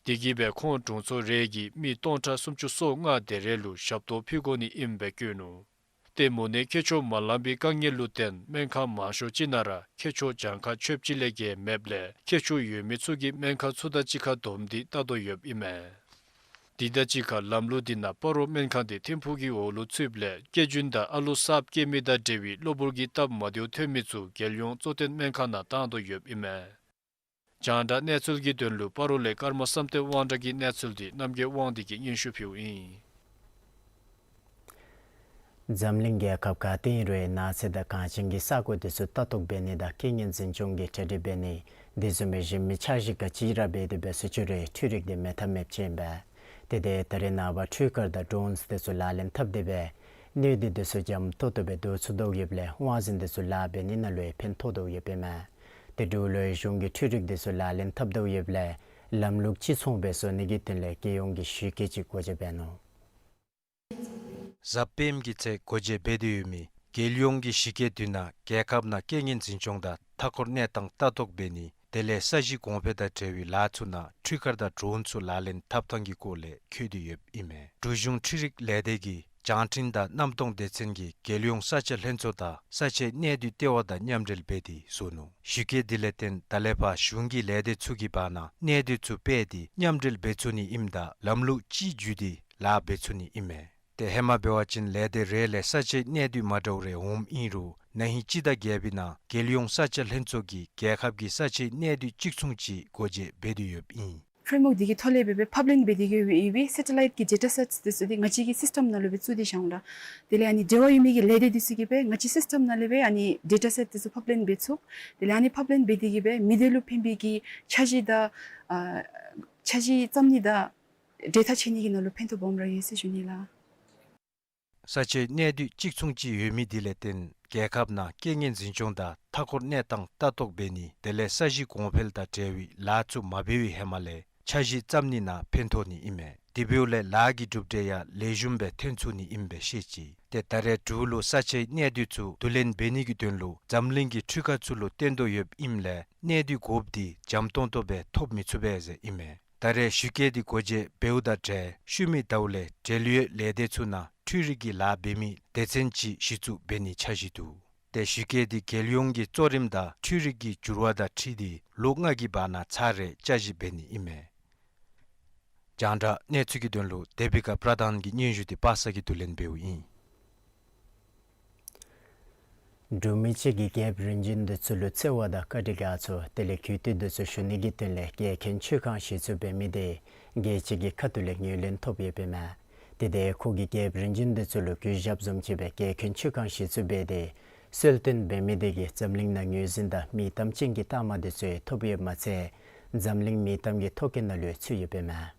དེ་གིས་སྦེ་ཁོང་དྲུང་འཚོ་རེ་གིས་མི་སྟོང་ཕྲག་སུམ་ཅུ་སོ་ལྔ་དེ་རེ་ལུ་ཞབས་ཏོག་ཕུལ་དགོ་ནི་ཨིནམ་སྦེ་བཀོད་ནུག། ཏེ་མོ་ནད་ཁྱད་གཤོག་མ་ལང་པའི་དཀའ་ངལ་ལུ་བརྟེན་སྨན་ཁང་མང་ཤོས་ཅིག་ནང་ར་ཁྱད་གཤོག་གྱངས་ཁ་ཆོདཔ་ཅིག་ལས་བརྒལ་མེདཔ་ལས་ཁྱད་གཤོག་ཡོད་མི་ཚུ་གིས་སྨན་ཁང་ཚུ་དང་གཅིག་ཁར་བསྡོམས་ཏེ་བལྟ་དོ་ཡོདཔ་ཨིན་མས། དེ་དང་གཅིག་ཁར་ལམ་ལུགས་འདི་ནང་སྤ་རོ་སྨན་ཁང་འདི་ཐིམ་ཕུག་གི་འོག་ལུ་ཚུདཔ་ལས་སྐྱེ་རྒྱུན་དང་ཨ་ལོ་གསརཔ་སྐྱེ་མི་དང་འབྲེལ་བའི་གློ་བུར་གྱི་སྟབས་མ་བདེཝ་ཐོན་མི་ཚུ་རྒྱལ་ཡོངས་གཙོ་བསྟེན་སྨན་ཁང་ནང་བཏང་དོ་ཡོདཔ་ཨིན་མས། རྒྱང་བསྒྲགས་གནས་ཚུལ་གྱི་དོན་ལུ་སྤ་རོ་ལས་ཀརྨ་བསམ་གཏན་དབང་གྲགས་ཀྱི་གནས་ཚུལ་འདི་རྣམ་རྒྱལ་དབང་འདུས་ཀྱིས་སྙན་ཞུ་ཕུལཝ་ཨིན། འཛམ་གླིང་རྒྱལ་ཁབ་ག་ཏེ་ཨིན་རུང་ནགས་ཚལ་དང་གངས་ཅན་གྱི་ས་གོ་དེ་ཚུ་ལྟ་རྟོག་འབད་ནི་དང་རྐྱེན་ངན་འཛིན་སྐྱོང་གི་གྲ་སྒྲིག་འབད་ནི་དེ་བཟུམ་སྦེ་གཞན་མི་འཆར་གཞི་ག་ཅི་ར་འབད་དེ་འབད་སོ་ཅི་རུང་འཕྲུལ་རིག་འདི་མེད་ཐབས་མེདཔ་ཅིག་ཨིན་པས། དེ་ཏེ་ད་རེས་ནངས་པ་འཕྲུལ་དཀར་དང་ཌོརོནསི་དེ་ཚུ་ལག་ལེན་འཐབ་སྟེ་སྦེ་གནོད་འདི་དེ་ཚུ་འཇམ་ཏོག་ཏོ་སྦེ་བཟློག་ཚུགས་དོ་ཡོདཔ་ལས་དབང་འཛིན་དེ་ཚུ་ལཱ་འབད་ནི་ནང་ལུ་ཡང་ཕན་ཐོགས་དོ་ཡོདཔ་ཨིན་མས། ཏེ་འབྲུག་ལུ་ཡང་གཞུང་གིས་འཕྲུལ་རིག་དེ་ཚུ་ལག་ལེན་འཐབ་དོ་ཡོདཔ་ལས་ལམ་ལུགས་གཅིག་མཚུངས་སྦེ་བཟོ་ནི་གི་དོན་ལས་རྒྱལ་ཡོངས་ཀྱི་ཞི་རྒྱས་ཅིག་སྒོ་འབྱེད་འབད་ནུག། གཟའ་སྤེནམ་གྱི་ཚེ་སྒོ་འབྱེད་འབད་དེ་ཡོད་མི་རྒྱལ་ཡོངས་ཀྱི་ཞི་རྒྱས་དེ་ནང་རྒྱལ་ཁབ་ནང་རྐྱེན་ངན་འཛིན་སྐྱོང་དང་མཐའ་འཁོར་གནས་སྟངས་ལྟ་རྟོག་འབད་ནི་དེ་ལས་ས་གཞི་གོང་འཕེལ་དང་འབྲེལ་བའི་ལཱ་ཚུ་ནང་འཕྲུལ་དཀར་དང་ཌོརོནསི་ཚུ་ལག་ལེན་འཐབ་ཐངས་ཀྱི་སྐོར་ལས་འཁོད་དེ་ཡོདཔ་ཨིན་མས། འབྲུག་གཞུང་འཕྲུལ་རིག་ལས་སྡེ་གིས་བྱང་ཁྲིམས་དང་གནམ་སྟོང་སྡེ་ཚན་གྱིས་རྒྱལ་ཡོངས་ས་ཆ་ལྷན་ཚོགས་དང་ས་ཆའི་གནས་སྡུད་ལྟེ་བ་དང་མཉམ་འབྲེལ་འབད་དེ་བཟོ་ནུག། ཞི་རྒྱས་དེ་ལས་བརྟེན་ད་ལས་ཕར་གཞུང་གི་ལས་སྡེ་ཚུ་གི་བར་ན་གནས་སྡུད་ཚུ་སྤེལ་ཏེ་མཉམ་འབྲེལ་འབད་ཚུགས་ནི་ཨིནམ་ད་ལམ་ལུགས་གཅིག་བརྒྱུད་དེ་ལཱ་འབད་ཚུགས་ནི་ཨིན་མས། ཏེ་ཧེ་མ་འབད་བ་ཅིན་ལས་སྡེ་རེ་ལས་ས་ཆའི་གནས་སྡུད་མ་འདྲཝ་རེ་འོངམ་ཨིན་རུང་ན་ཧིང་སྤྱི་ཟླ་བརྒྱད་པའི་ནང་རྒྱལ་ཡོངས་ས་ཆ་ལྷན་ཚོགས་ཀྱིས་རྒྱལ་ཁབ་ཀྱི་ས་ཆའི་གནས་སྡུད་གཅིག་མཚུངས་ཅིག་སྒོ་འབྱེད་འབད་དེ་ཡོདཔ་ཨིན། ཕྲེམ་ཝོརཀ་འདི་གི་ཐོག་ལས་སྦེ་སྦེ་ཕབ་ལེན་འབད་དེ་གི་ཡོད་པའི་སེ་ཊ་ལའིཊ་གི་ཌེ་ཊ་སེཊསི་དེ་ཚུ་འདི་ང་བཅས་ཀྱི་སིསི་ཊེམ་ནང་ལུ་སྦེ་བཙུགས་ཏེ་བཞག་འོང་ལགས། དེ་ལས་ཨ་ནི་འབྲེལ་བ་ཡོད་མི་གི་ལས་སྡེ་དེ་ཚུ་གིས་སྦེ་ང་བཅས་སིསི་ཊེམ་ནང་ལས་སྦེ་ཨ་ནི་ཌེ་ཊ་སེཊ་དེ་ཚུ་ཕབ་ལེན་འབད་ཚུགས། དེ་ལས་ཨ་ནི་ཕབ་ལེན་འབད་དེ་གི་སྦེ་མི་སྡེ་ལུ་ཕན་པའི་གི་འཆར་གཞི་དང་ཨ་འཆར་གཞི་བརྩམ་ནི་དང་འབྲེལ་ཐག་ཆད་ནི་གི་ནང་ལུ་ཕན་ཐོགས་སྦོམ་ར་ཡོད་ཟེར་ཞུ་ནི་ལགས། ས་ཆའི་གནས་སྡུད་གཅིག་མཚུངས་ཅིག་ཡོད་མི་དེ་ལས་བརྟེན་རྒྱལ་ཁབ་ནང་རྐྱེན་ངན་འཛིན་སྐྱོང་དང་མཐའ་འཁོར་གནས་སྟངས་ལྟ་རྟོག་འབད་ནི་དེ་ལས་ས་གཞི་གོང་འཕེལ་དང་འབྲེལ་བའི་ལཱ་ཚུ་མ་འབད་བའི་ཧེ་མ་ལས་འཆར་གཞི་བརྩམ་ནི་ནང་ཕན་ཐོགས་ནི་ཨིན་མས། དེ་འབདཝ་ལས་ལཱ་གི་གྲུབ་འབྲས་ཡང་ལེགས་ཤོམ་སྦེ་ཐོན་ཚུགས་ནི་ཨིནམ་སྦེ་བཤད་ཅི། ཏེ་ད་རེས་འབྲུག་ལུ་ས་ཆའི་གནས་སྡུད་ཚུ་བསྡུ་ལེན་འབད་ནི་གི་དོན་ལུ་འཛམ་གླིང་གི་འཕྲུལ་ཁང་ཚུ་ལུ་བརྟེན་དོ་ཡོདཔ་ཨིནམ་ལས་གནས་སྡུད་དགོཔ་འདི་འཇམ་ཏོང་ཏོ་སྦེ་ཐོབ་མི་ཚུགས་པས་ཟེར་ཨིན་མས། ད་རེས་ཞི་རྒྱས་འདི་སྒོ་འབྱེད་འབདཝ་དང་འབྲེལ་ཤུལ་མའི་ཟླཝ་ལས་འབྲེལ་ཡོད་ལས་སྡེ་ཚུ་ནང་འཕྲུལ་རིག་གི་ལཱ་འབད་མི་སྡེ་ཚན་ཅིག་གཞི་བཙུགས་འབད་ནིའི་འཆར་གཞི་འདུག། ཏེ་ཞི་རྒྱས་འདི་རྒྱལ་ཡོངས་ཀྱི་གཙོ་རིམ་དང་འཕྲུལ་རིག་གི་འགྱུར་བ་དང་འཁྲིལ་ཏེ་ལོ་ལྔ་གི་བར་ན་ཚར་རེ་བསྐྱར་ཞིབ་འབད་ནི་ཨིན་མས། རྒྱང་བསྒྲགས་གནས་ཚུལ་གྱི་དོན་ལུ་དེ་བི་ཀ་པྲ་དྷཱན་གྱི་སྙན་ཞུ་འདི་པ་སངས་ཀྱིས་བསྡུ་ལེན་འབདཝ་ཨིན། འབྲུག་མི་ཅིག་གིས་རྒྱལཔོ་རིམ་བྱོན་འདི་ཚུ་ལུ་བརྩེ་བ་དང་བཀའ་དྲིན་དགའ་ཚོར་དེ་ལས་གུས་བཏུད་འདི་ཚུ་ཞུ་ནི་གི་དོན་ལས་རྒྱལ་མཁན་མཆོད་ཁང་གཞི་བཙུགས་འབད་མི་དེ་རྒྱལ་སྤྱི་གི་ཁ་ཐུག་ལས་ངོས་ལེན་ཐོབ་ཡོདཔ་ཨིན་མས། དེ་ཏེ་ཁོ་གིས་རྒྱལཔོ་རིམ་བྱོན་འདི་ཚུ་ལུ་གུས་ཞབས་བཟུམ་ཅིག་སྦེ་རྒྱལ་མཁན་མཆོད་ཁང་གཞི་བཙུགས་འབད་དེ་གསོལ་སྟོན་འབད་མི་དེ་གིས་འཛམ་གླིང་ནང་ངོས་འཛིན་དང་མིང་གཏམ་ཅན་གྱི་རྟགས་མ་འདི་ཚུ་ཐོབ་ཡོདཔ་མ་ཚད་འཛམ་གླིང་མིང་གཏམ་གྱི་ཐོ་གི་ནང་ལུ་ཚུད་ཡོདཔ་ཨིན་མས།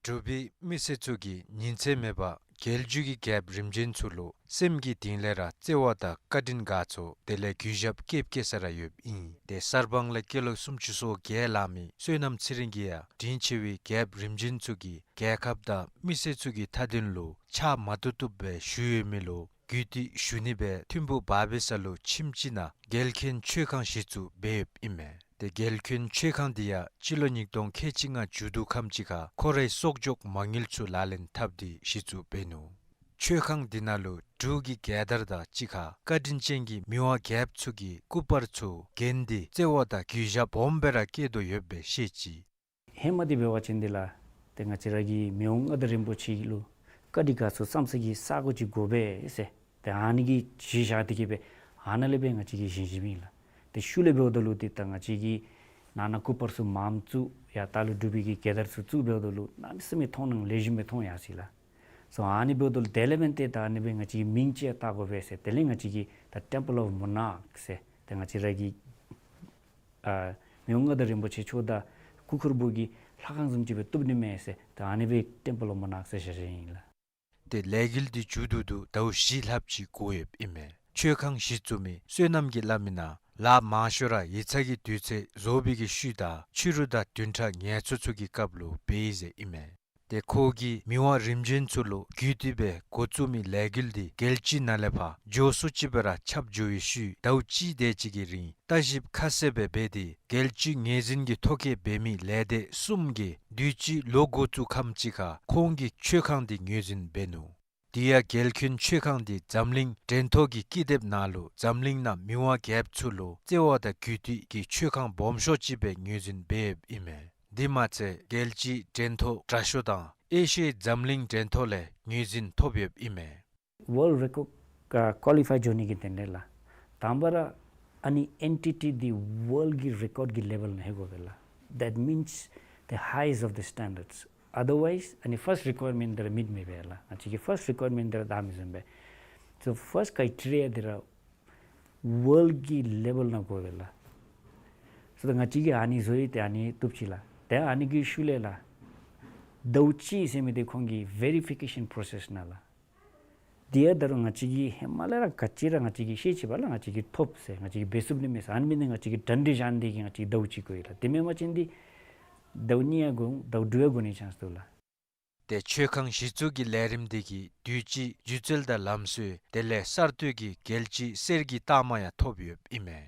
འབྲུག་པའི་མི་སེར་ཚུ་གིས་ཉིན་མཚན་མེད་པར་རྒྱལ་བརྒྱུད་ཀྱི་རྒྱལཔོ་རིམ་བྱོན་ཚུ་ལུ་སེམས་ཀྱི་གཏིང་ལས་ར་བརྩེ་བ་དང་བཀའ་དྲིན་དགའ་ཚོར་དེ་ལས་གུས་ཞབས་བསྐྱེད་བསྐྱེད་ས་ར་ཡོདཔ་ཨིན། ཏེ་གསར་སྤང་ལས་སྐྱེས་ལོ་སུམ་ཅུ་སོ་བརྒྱད་ལང་མི་བསོད་ནམས་ཚེ་རིང་གིས་ཡང་དྲིན་ཆེ་བའི་རྒྱལཔོ་རིམ་བྱོན་ཚུ་གིས་རྒྱལ་ཁབ་དང་མི་སེར་ཚུ་གི་མཐའ་དོན་ལུ་ཕྱག་མ་བཏུབ་བཏུབ་སྦེ་ཞུ་ཡོད་མི་ལུ་གུས་བཏུད་ཞུ་ནི་སྦེ་ཐིམ་ཕུག་བར་བི་ས་ལུ་ཁྱིམ་སྤྱི་ནང་རྒྱལ་མཁན་མཆོད་ཁང་གཞི་བཙུགས་འབད་ཡོདཔ་ཨིན་མས། ཏེ་རྒྱལ་ཁྱོན་མཆོད་ཁང་འདི་ཡང་སྤྱི་ལོ་ཉིས་སྟོང་ཁལ་གཅིག་ལྔ་མཇུག་བསྡུ་ཁམས་ཅིག་ཁར་ཁོ་རའི་གསོག་འཇོག་མ་དངུལ་ཚུ་ལག་ལེན་འཐབ་སྟེ་གཞི་བཙུགས་འབད་ནུག། མཆོད་ཁང་འདི་ནང་ལུ་འབྲུག་གི་རྒྱལ་དར་དང་གཅིག་ཁར་བཀའ་དྲིན་ཅན་གྱི་མི་དབང་རྒྱལཔོ་ཚུ་གི་སྐུ་པར་ཚུ་བརྒྱན་ཏེ་བརྩེ་བ་དང་གུས་ཞབས་སྦོམ་སྦེ་ར་བསྐྱེད་དོ་ཡོདཔ་སྦེ་བཤད་ཅི། ཧེ་མ་འདི་འབད་བ་ཅིན་འདི་ལགས་ཏེ་ང་བཅས་ར་གི་མི་དབང་མངའ་བདག་རིན་པོ་ཆེ་ལུ་བཀའ་དྲིན་དགའ་ཚོར་བསམ་ས་གི་ས་གོ་ཅིག་དགོ་པས་ཟེར་ཏེ་ཨ་ནི་གི་གཞི་བཞག་སྟེ་གི་སྦེ་ཨ་ནཱ་ལས་སྦེ་ང་བཅས་ཀྱིས་བཞེངས་བཞེངསམ་ཨིན་ལགས། ཏེ་ཤུལ་ལས་འབདཝ་ད་ལུ་འདི་ད་ང་བཅས་ཀྱིས་ནང་ན་སྐུ་པར་ཚུ་མངམ་བཙུགས་ཡར་ལྟག་ལུ་འབྲུག་པའི་གི་རྒྱལ་དར་ཚུ་བཙུགས་འབདཝ་ད་ལུ་གནམ་མེད་ས་མེད་མཐོང་སྣང་ལེགས་ཤོམ་སྦེ་མཐོང་ཡར་སོ་ཡི་ལགས། སོ་ཨ་ནི་འབདཝ་ད་ལུ་དེ་ལས་འབདན་ཏེ་ད་ཨ་ནི་སྦེ་ང་བཅས་ཀྱིས་མིང་ཅིག་བཏགས་དགོ་པས་ཟེར་དེ་ལས་ང་བཅས་ཀྱིས་ད་Temple of Monarch ཟེར་ཏེ་ང་བཅས་ར་གི་ཨ་མི་དབང་མངའ་བདག་རིན་པོ་ཆེ་མཆོག་དང་སྐུ་འཁོར་བུ་གི་ལྷ་ཁང་བཟུམ་ཅིག་སྦེ་བཏུབ་ནི་མས་ཟེར་ཏེ་ཨ་ནི་སྦེ་Temple of Monarch ཟེར་བཞག་བཞགཔ་ཨིན་ལགས། ཏེ་ལས་འགུལ་འདི་མཇུག་བསྡུ་དོ་ཟླཝ་བཞི་ལྷགཔ་ཅིག་འགོར་ཡོདཔ་ཨིན་མས། མཆོད་ཁང་གཞི་བཙུགས་མི་བསོད་ནམས་ཀྱིས་སླབ་མིའི་ནང་ལཱ་མང་ཤོས་ར་ཡིག་ཚང་གི་དུས་ཚོད་རྫོགས་པའི་གི་ཤུལ་དང་ཕྱི་རུ་དང་བདུན་ཕྲག་ངལ་གསོ་ཚུ་གི་སྐབས་ལུ་འབད་ཡི་ཟེར་ཨིན་མས། ཏེ་ཁོ་གིས་མི་དབང་རིམ་བྱོན་ཚུ་ལུ་བརྒྱུད་དེ་སྦེ་འགོ་བཙུགས་མི་ལས་འགུལ་འདི་རྒྱལ་སྤྱི་ནང་ལས་ཕར་མགྱོགས་སུ་ཅིག་སྦེ་ར་ཁྱབ་འགྱོ་བའི་ཤུལ་ཟླཝ་གཅིག་དེ་ཅིག་གི་རིང་བརྟག་ཞིབ་ཁ་གསལ་སྦེ་འབད་དེ་རྒྱལ་སྤྱིའི་ངོས་འཛིན་གྱི་ཐོ་བཀོད་འབད་མི་ལས་སྡེ་གསུམ་གྱིས་དུས་ཅི་ལོ་འགོ་བཙུགས་ཁམས་ཅིག་ཁར་ཁོང་གིས་མཆོད་ཁང་འདི་ངོས་འཛིན་འབད་ནུག། དེ་ཡང་རྒྱལ་ཁྱོན་མཆོད་ཁང་འདི་འཛམ་གླིང་འགྲན་ཐོ་གི་ཀི་དེབ་ནང་ལུ་འཛམ་གླིང་ནང་མི་དབང་རྒྱལཔོ་ཚུ་ལུ་བརྩེ་བ་དང་གུས་བཏུད་ཀྱི་མཆོད་ཁང་སྦོམ་ཤོས་ཅིག་སྦེ་ངོས་འཛིན་འབད་ཡོདཔ་ཨིན་མས། འདི་མ་ཚད་རྒྱལ་སྤྱིའི་འགྲན་ཐོ་དྲག་ཤོས་དང་ཨེ་ཤི་ཡའི་འཛམ་གླིང་འགྲན་ཐོ་ལས་ངོས་འཛིན་ཐོབ་ཡོདཔ་ཨིན་མས། World Record ཨ་ཀོ་ལི་ཕའི་འགྱོ་ནི་གི་དོན་ལས་ལགས། དང་པ་ར་ཨ་ནི་ཨེན་ཊི་ཊི་འདི་ཝརལཌ་གི་རི་ཀོཌ་གི་ལེ་བཱལ་ནང་ལྷོད་དགོ་པས་ལགས། That means the highest of the standards. Otherwise ཨ་ནི་ཕཱསཊ་རི་ཀོ་ཡར་མེནཊ་འདི་ར་མིཊ་མི་འབད་ལགས། ང་བཅས་ཀྱི་ཕཱསཊ་རི་ཀོ་ཡར་མེནཊ་འདི་ར་འདང་མི་འཛོམས་པས། So first criteria འདི་ར་ཝརལཌ་གི་ལེ་བཱལ་ནང་དགོ་པས་ལགས། So ད་ང་བཅས་ཀྱིས་ཨ་ནི་བཟོ་ཡི། ཏེ་ཨ་ནི་བཏུབ་ཅི་ལགས། ཏེ་ཨ་ནི་གི་ཤུལ་ལས་ལགས་ཟླཝ་གཅིག་ཟེར་མི་འདི་ཁོང་གི་ཝེ་རི་ཕི་ཀེ་ཤཱན་པོ་རོ་སེསི་ནང་ལགས། དེ་ཡང་ད་རུང་ང་བཅས་ཀྱིས་ཧེ་མ་ལས་ར་ག་ཅི་ར་ང་བཅས་ཀྱིས་ཤེས་ཅི་པ་ལགས། ང་བཅས་ཀྱིས་ཐོབ་ཟེར་ང་བཅས་ཀྱིས་འབད་ཚུགས་ནི་མས་ཟེར་ཨ་ནི་མེན་ན་ང་བཅས་ཀྱིས་གྲ་སྒྲིག་བཞག་ནི་དེ་གིས་ང་བཅས་ཟླཝ་གཅིག་འགོར་ཡི་ལགས། དེ་མེན་པ་ཅིན་འདི་ཟླཝ་གཉིས་ཡང་འགོར་འོང་། ཟླཝ་དྲུག་ཡང་འགོར་ནིའི་ཅཱནསི་འདུག་ལགས། ཏེ་མཆོད་ཁང་གཞི་བཙུགས་ཀྱི་ལས་རིམ་འདི་གིས་དུས་ཅི་སྒྱུ་རྩལ་དང་ལམ་སྲོལ་དེ་ལས་གསར་གཏོད་ཀྱི་རྒྱལ་སྤྱིའི་གསེར་གྱི་རྟགས་མ་ཡང་ཐོབ་ཡོདཔ་ཨིན་མས།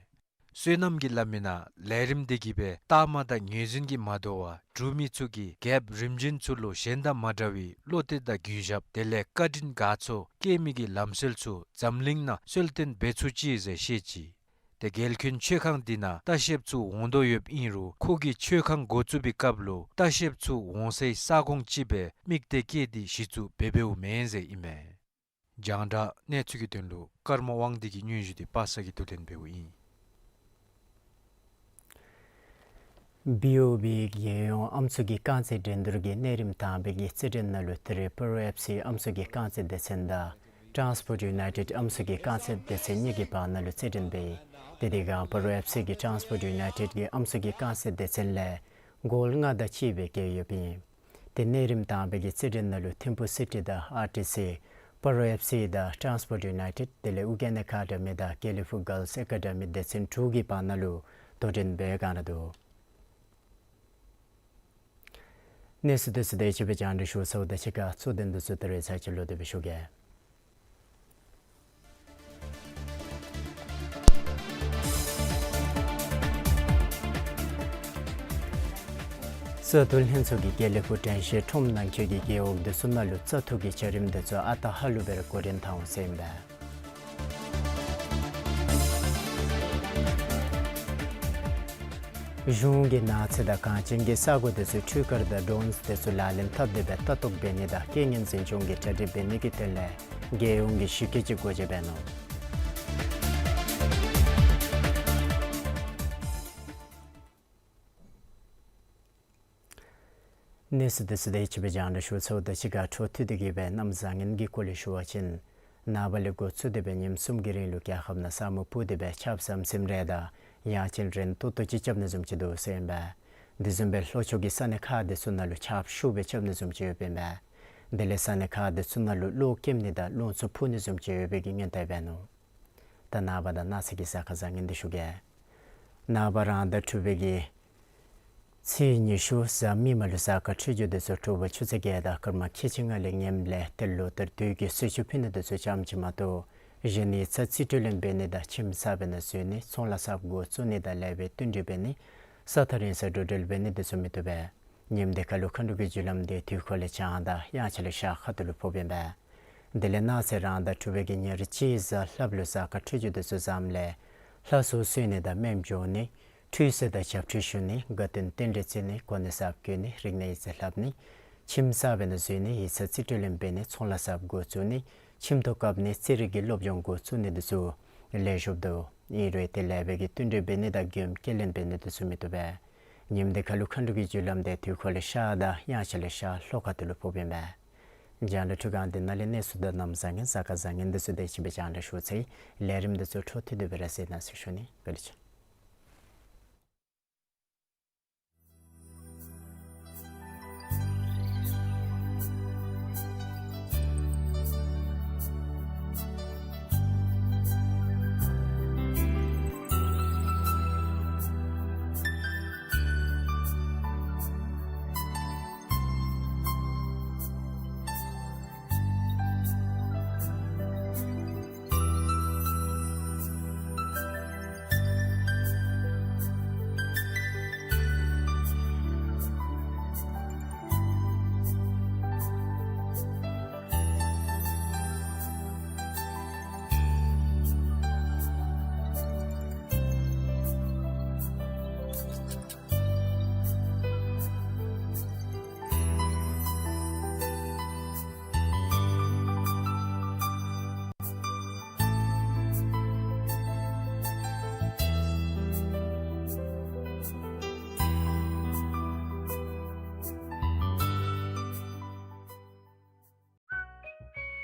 བསོད་ནམས་ཀྱིས་སླབ་མིའི་ནང་ལས་རིམ་འདི་གིས་སྦེ་རྟགས་མ་དང་ངོས་འཛིན་གྱིས་མ་དོ་བར་འབྲུག་མི་ཚུ་གིས་རྒྱལཔོ་རིམ་བྱོན་ཚུ་ལུ་གཞན་དང་མ་འདྲ་བའི་བློ་གཏད་དང་གུས་ཞབས་དེ་ལས་བཀའ་དྲིན་དགའ་ཚོར་བསྐྱེད་མི་གི་ལམ་སྲོལ་ཚུ་འཛམ་གླིང་ནང་གསལ་སྟོན་འབད་ཚུགས་ཅི་ཟེར་བཤད་ཅི། ཏེ་རྒྱལ་ཁྱོན་མཆོད་ཁང་འདི་ནང་ལྟ་བཤལཔ་ཚུ་འོང་དོ་ཡོདཔ་ཨིན་རུང་ཁོ་གིས་མཆོད་ཁང་འགོ་བཙུགས་པའི་སྐབས་ལུ་ལྟ་བཤལཔ་ཚུ་འོང་སའི་ས་ཁོངས་ཅིག་སྦེ་དམིགས་གཏད་བསྐྱེད་དེ་གཞི་བཙུགས་འབད་འབདཝ་མེན་ཟེར་ཨིན་མས། རྒྱང་བསྒྲགས་གནས་ཚུལ་གྱི་དོན་ལུ་ཀརྨ་དབང་འདུས་ཀྱི་སྙན་ཞུ་འདི་པ་སངས་ཀྱིས་བསྡུ་ལེན་འབདཝ་ཨིན། བི་ཨོ་བི་རྒྱལ་ཡོངས་ཨམ་སྲུ་གི་རྐང་རྩེད་འགྲན་བསྡུར་གྱི་གནས་རིམ་དང་པའི་གི་རྩེད་འགྲན་ནང་ལུ་ད་རེས་སྤ་རོ་ཨེཕ་སི་ཨམ་སྲུ་གི་རྐང་རྩེད་སྡེ་ཚན་དང་ཊཱན་སི་པོརཊ་ཡུ་ནའི་ཊེཌ་ཨམ་སྲུ་གི་རྐང་རྩེད་སྡེ་ཚན་གཉིས་ཀྱི་བར་ན་ལུ་རྩེད་འགྲན་འབད་ཡི། ཏེ་དེ་སྒང་སྤ་རོ་ཨེཕ་སི་གིས་ཊཱན་སི་པོརཊ་ཡུ་ནའི་ཊེཌ་ཀྱི་ཨམ་སྲུ་གི་རྐང་རྩེད་སྡེ་ཚན་ལས་གོལ་ལྔ་དང་གཅིག་སྦེ་རྒྱལ་ཡོདཔ་ཨིན། ཏེ་གནས་རིམ་དང་པའི་གི་རྩེད་འགྲན་ནང་ལུ་ཐིམ་ཕུ་སི་ཊི་དང་ཨར་ཊི་སི་སྤ་རོ་ཨེཕ་སི་དང་ཊཱན་སི་པོརཊ་ཡུ་ནའི་ཊེཌ་དེ་ལས་ཨུ་རྒྱན་ཨེ་ཀ་ཌི་མི་དང་དགེ་ལེགས་ཕུག་གཱརལསི་ཨེ་ཀ་ཌི་མི་སྡེ་ཚན་དྲུག་གི་བར་ན་ལུ་དོ་འགྲན་འབད་ག་ར་འདུག། གནས་ཚུལ་དེ་ཚུ་དེ་ཅིག་སྦེ་རྒྱང་བསྒྲགས་ཞུ་ཚརཝ་ད་གཅིག་ཁར་གཙོ་དོན་དེ་ཚུ་ད་རེས་ཚར་གཅིག་ལོག་སྟེ་སྦེ་ཞུ་གེ། བཙག་འཐུ་ལྷན་ཚོགས་ཀྱིས་དགེ་ལེགས་ཕུག་དྲན་ཤེས་ཁྲོམ་ནང་འཁོད་ཀྱི་རྒེད་འོག་དེ་ཚུ་ནང་ལུ་བཙག་འཐུ་གི་བྱ་རིམ་དེ་ཚུ་ཨ་རྟག་ཧ་ལུགས་སྦེ་ར་འགོ་འདྲེན་འཐབ་འོང་ཟེར་ཨིན་པས། གཞུང་གིས་ནགས་ཚལ་དང་གངས་ཅན་གྱི་ས་གོ་དེ་ཚུ་འཕྲུལ་འཁོར་དང་ཌོ་རོནསི་དེ་ཚུ་ལག་ལེན་འཐབ་སྟེ་སྦེ་ལྟ་རྟོག་འབད་ནི་དང་རྐྱེན་ངན་འཛིན་སྐྱོང་གི་གྲ་སྒྲིག་འབད་ནི་གི་དོན་ལས་རྒྱལ་ཡོངས་ཀྱི་གཞི་བཀོད་ཅིག་སྒོ་འབྱེད་འབད་ནུག། གནས་ཚུལ་དེ་ཚུ་དེ་ཅིག་སྦེ་རྒྱང་བསྒྲགས་ཞུ་ཚརཝ་ད་གཅིག་ཁར་འཕྲོ་མཐུད་དེ་གི་སྦེ་གནམ་བཟང་ངན་གྱི་སྐོར་ལས་ཞུ་བ་ཅིན་ནངས་པ་ལས་འགོ་བཙུགས་ཏེ་སྦེ་ཉིནམ་གསུམ་གྱི་རིང་ལུ་རྒྱལ་ཁབ་ནང་ས་སྨུག་ཕུབ་སྟེ་སྦེ་ཆརཔ་ཟམ་ཟིམ་རེ་དང་ཡར་ཆེན་རན་ཏོག་ཏོ་ཅིག་རྐྱབ་ནི་བཟུམ་ཅིག་འདུག་ཟེར་ཨིན་པས། དེ་བཟུམ་སྦེ་ལྷོ་ཕྱོགས་ཀྱི་ས་གནས་ཁག་དེ་ཚུ་ནང་ལུ་ཆརཔ་ཤུགས་སྦེ་རྐྱབ་ནི་བཟུམ་ཅིག་ཡོདཔ་ཨིན་པས། དེ་ལས་ས་གནས་ཁག་དེ་ཚུ་ནང་ལུ་གློག་ཀེམ་ནི་དང་རླུང་འཚུབ་ཕུ་ནི་བཟུམ་ཅིག་ཡོད་པའི་གི་སྔོན་བརྡ་འབད་ནུག། ད་ནངས་པ་དང་གནངས་ཚེ་གི་གཟའ་སྐར་བཟང་ངན་འདི་ཞུ་གེ། ནངས་པ་རང་ཟླ་དྲུག་པའི་གི་ཚེས་ཉི་ཤུ་གཟའ་མིག་དམར་ལུ་གཟའ་སྐར་འཕྲོད་སྦྱོར་དེ་ཚུ་དྲོ་པ་ཆུ་ཚོད་བརྒྱད་དང་སྐར་མ་ཁལ་གཅིག་ལྔ་ལས་ངནམ་ལས་ཏེ་ལོ་ལྟར་དུས་ཀྱི་གསོལ་མཆོད་ཕུལ་ནི་དེ་ཚུ་ཙམ་ཅིག་མ་གཏོགས་གཞི་ནས་ཚར་རྩིས་སྤྲོད་ལེན་འབད་ནི་དང་ཁྱིམ་གསརཔ་ནང་འཛུལ་ནི་ཚོང་ལཱ་གསརཔ་འགོ་བཙུགས་ནི་དང་ལེགས་པའི་བསྟུན་གྲོས་འབད་ནི་ ས་ཐག་རིང་སར་འགྲོ་འགྲུལ་འབད་ནི་དེ་ཚུ་མི་བཏུབ་པས། ཉིནམ་དེ་ཁ་ལུ་མཁའ་འགྲོ་གི་རྒྱུ་ལམ་དེ་དུས་འཁོར་ལས་བྱང་དང་དབྱངས་འཆར་ལས་ཤར་ཁ་ཐུག་ལུ་ཕོགཔ་ཨིན་པས། དེ་ལས་གནངས་ཚེ་རང་ཟླ་དྲུག་པའི་གི་ཉེར་གཅིག་གཟའ་ལྷགཔ་ལུ་གཟའ་སྐར་འཕྲོད་སྦྱོར་དེ་ཚུ་བཟངམ་ལས་ལྷ་གསོལ་གསོལ་ནི་དང་སྨན་སྦྱོང་ནི། ཁྲུས་གསོལ་དང་ཞབས་ཁྲུས་ཞུ་ནི། དགའ་སྟོན་རྟེན་འབྲེལ་བརྩི་ནི། གོ་གནས་གསརཔ་བསྐོ་ནི། རིག་གནས་ཡིག་རྩིས་ལྷབ་ནི། ཁྱིམ་གསར་འབད་ནི་བཟོ་ནི། ཡིག་ཚང་རྩིས་སྤྲོད་ལེན་འབད་ནི། ཚོང་ལཱ་གསརཔ་འགོ་བཙུགས་ནི། ཁྱིམ་ཐོག་བཀབ་ནི། རྩེད་རིགས་ཀྱི་སློབ་སྦྱོང་འགོ་བཙུགས་ནི་དེ་ཚུ་ལེགས་ཤོམ་འདུག། ཨིན་རུང་དེ་ལས་འབད་གི་བསྟུན་གྲོས་འབད་ནི་དང་མགྱོནམ་སྐྱེལ་ལེན་འབད་ནི་དེ་ཚུ་མི་བཏུབ་པས། ཉིནམ་དེ་ཁ་ལུ་མཁའ་འགྲོ་གི་རྒྱུ་ལམ་དེ་དུས་འཁོར་ལས་ཤར་དང་དབྱངས་འཆར་ལས་ཤར་ལྷོ་ཁ་ཐུག་ལུ་ཕོགཔ་ཨིན་པས། རྒྱང་བསྒྲགས་འཕྲུལ་ཁང་འདི་ནང་ལས་གནས་ཚུལ་དང་གནམ་བཟང་ངན་གཟའ་སྐར་བཟང་ངན་དེ་ཚུ་དེ་བཞིན་སྦེ་རྒྱང་བསྒྲགས་ཞུ་ཚར་ཡི། ལས་རིམ་དེ་ཚུ་འཕྲོ་མཐུད་དེ་སྦེ་ར་གཟིགས་གནང་ཟེར་ཞུ་ནི། བཀའ་དྲིན་ཆེ།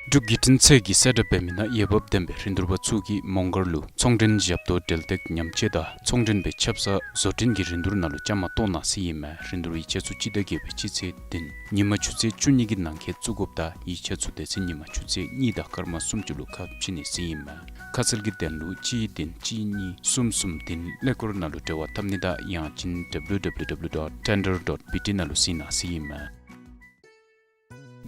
འབྲུག་བརྒྱུད་འཕྲིན་ཚད་ཀྱིས་གསལ་བསྒྲགས་འབད་མི་ནང་འོས་འབབ་ལྡན་པའི་རིན་བསྡུར་པ་ཚུ་གིས་མོང་སྒར་ལུ་ཚོང་འབྲེལ་ཞབས་ཏོག་འབྲེལ་སྟེགས་ཉམས་བཅོས་དང་ཚོང་འབྲེལ་པའི་ཆབ་གསང་བཟོ་སྐྲུན་གྱི་རིན་བསྡུར་ནང་ལུ་བཅའ་མར་གཏོགས་གནང་ཟེར་ཨིན་མས། རིན་བསྡུར་ཡིག་ཆ་ཚུ་སྤྱི་ཟླ་བརྒྱད་པའི་སྤྱི་ཚེས་བདུན་ཉིན་མ་ཆུ་ཚོད་བཅུ་གཉིས་ཀྱི་ནང་འཁོད་བཙུགས་དགོཔ་དང་ཡིག་ཆ་ཚུ་དེ་ཚེ་ཉིན་མ་ཆུ་ཚོད་གཉིས་དང་སྐར་མ་སུམ་ཅུ་ལུ་ཁ་ཕྱེ་ནི་ཟེར་ཨིན་མས། ཁ་གསལ་གྱི་དོན་ལུ་གཅིག་བདུན་གཅིག་གཉིས་གསུམ་གསུམ་བདུན་ཀླད་ཀོར་ནང་ལུ་འབྲེལ་བ་འཐབ་ནི་དང་ཡང་ཅིན་W W W dot tender dot B T ནང་ལུ་གཟིགས་གནང་ཟེར་ཨིན་མས།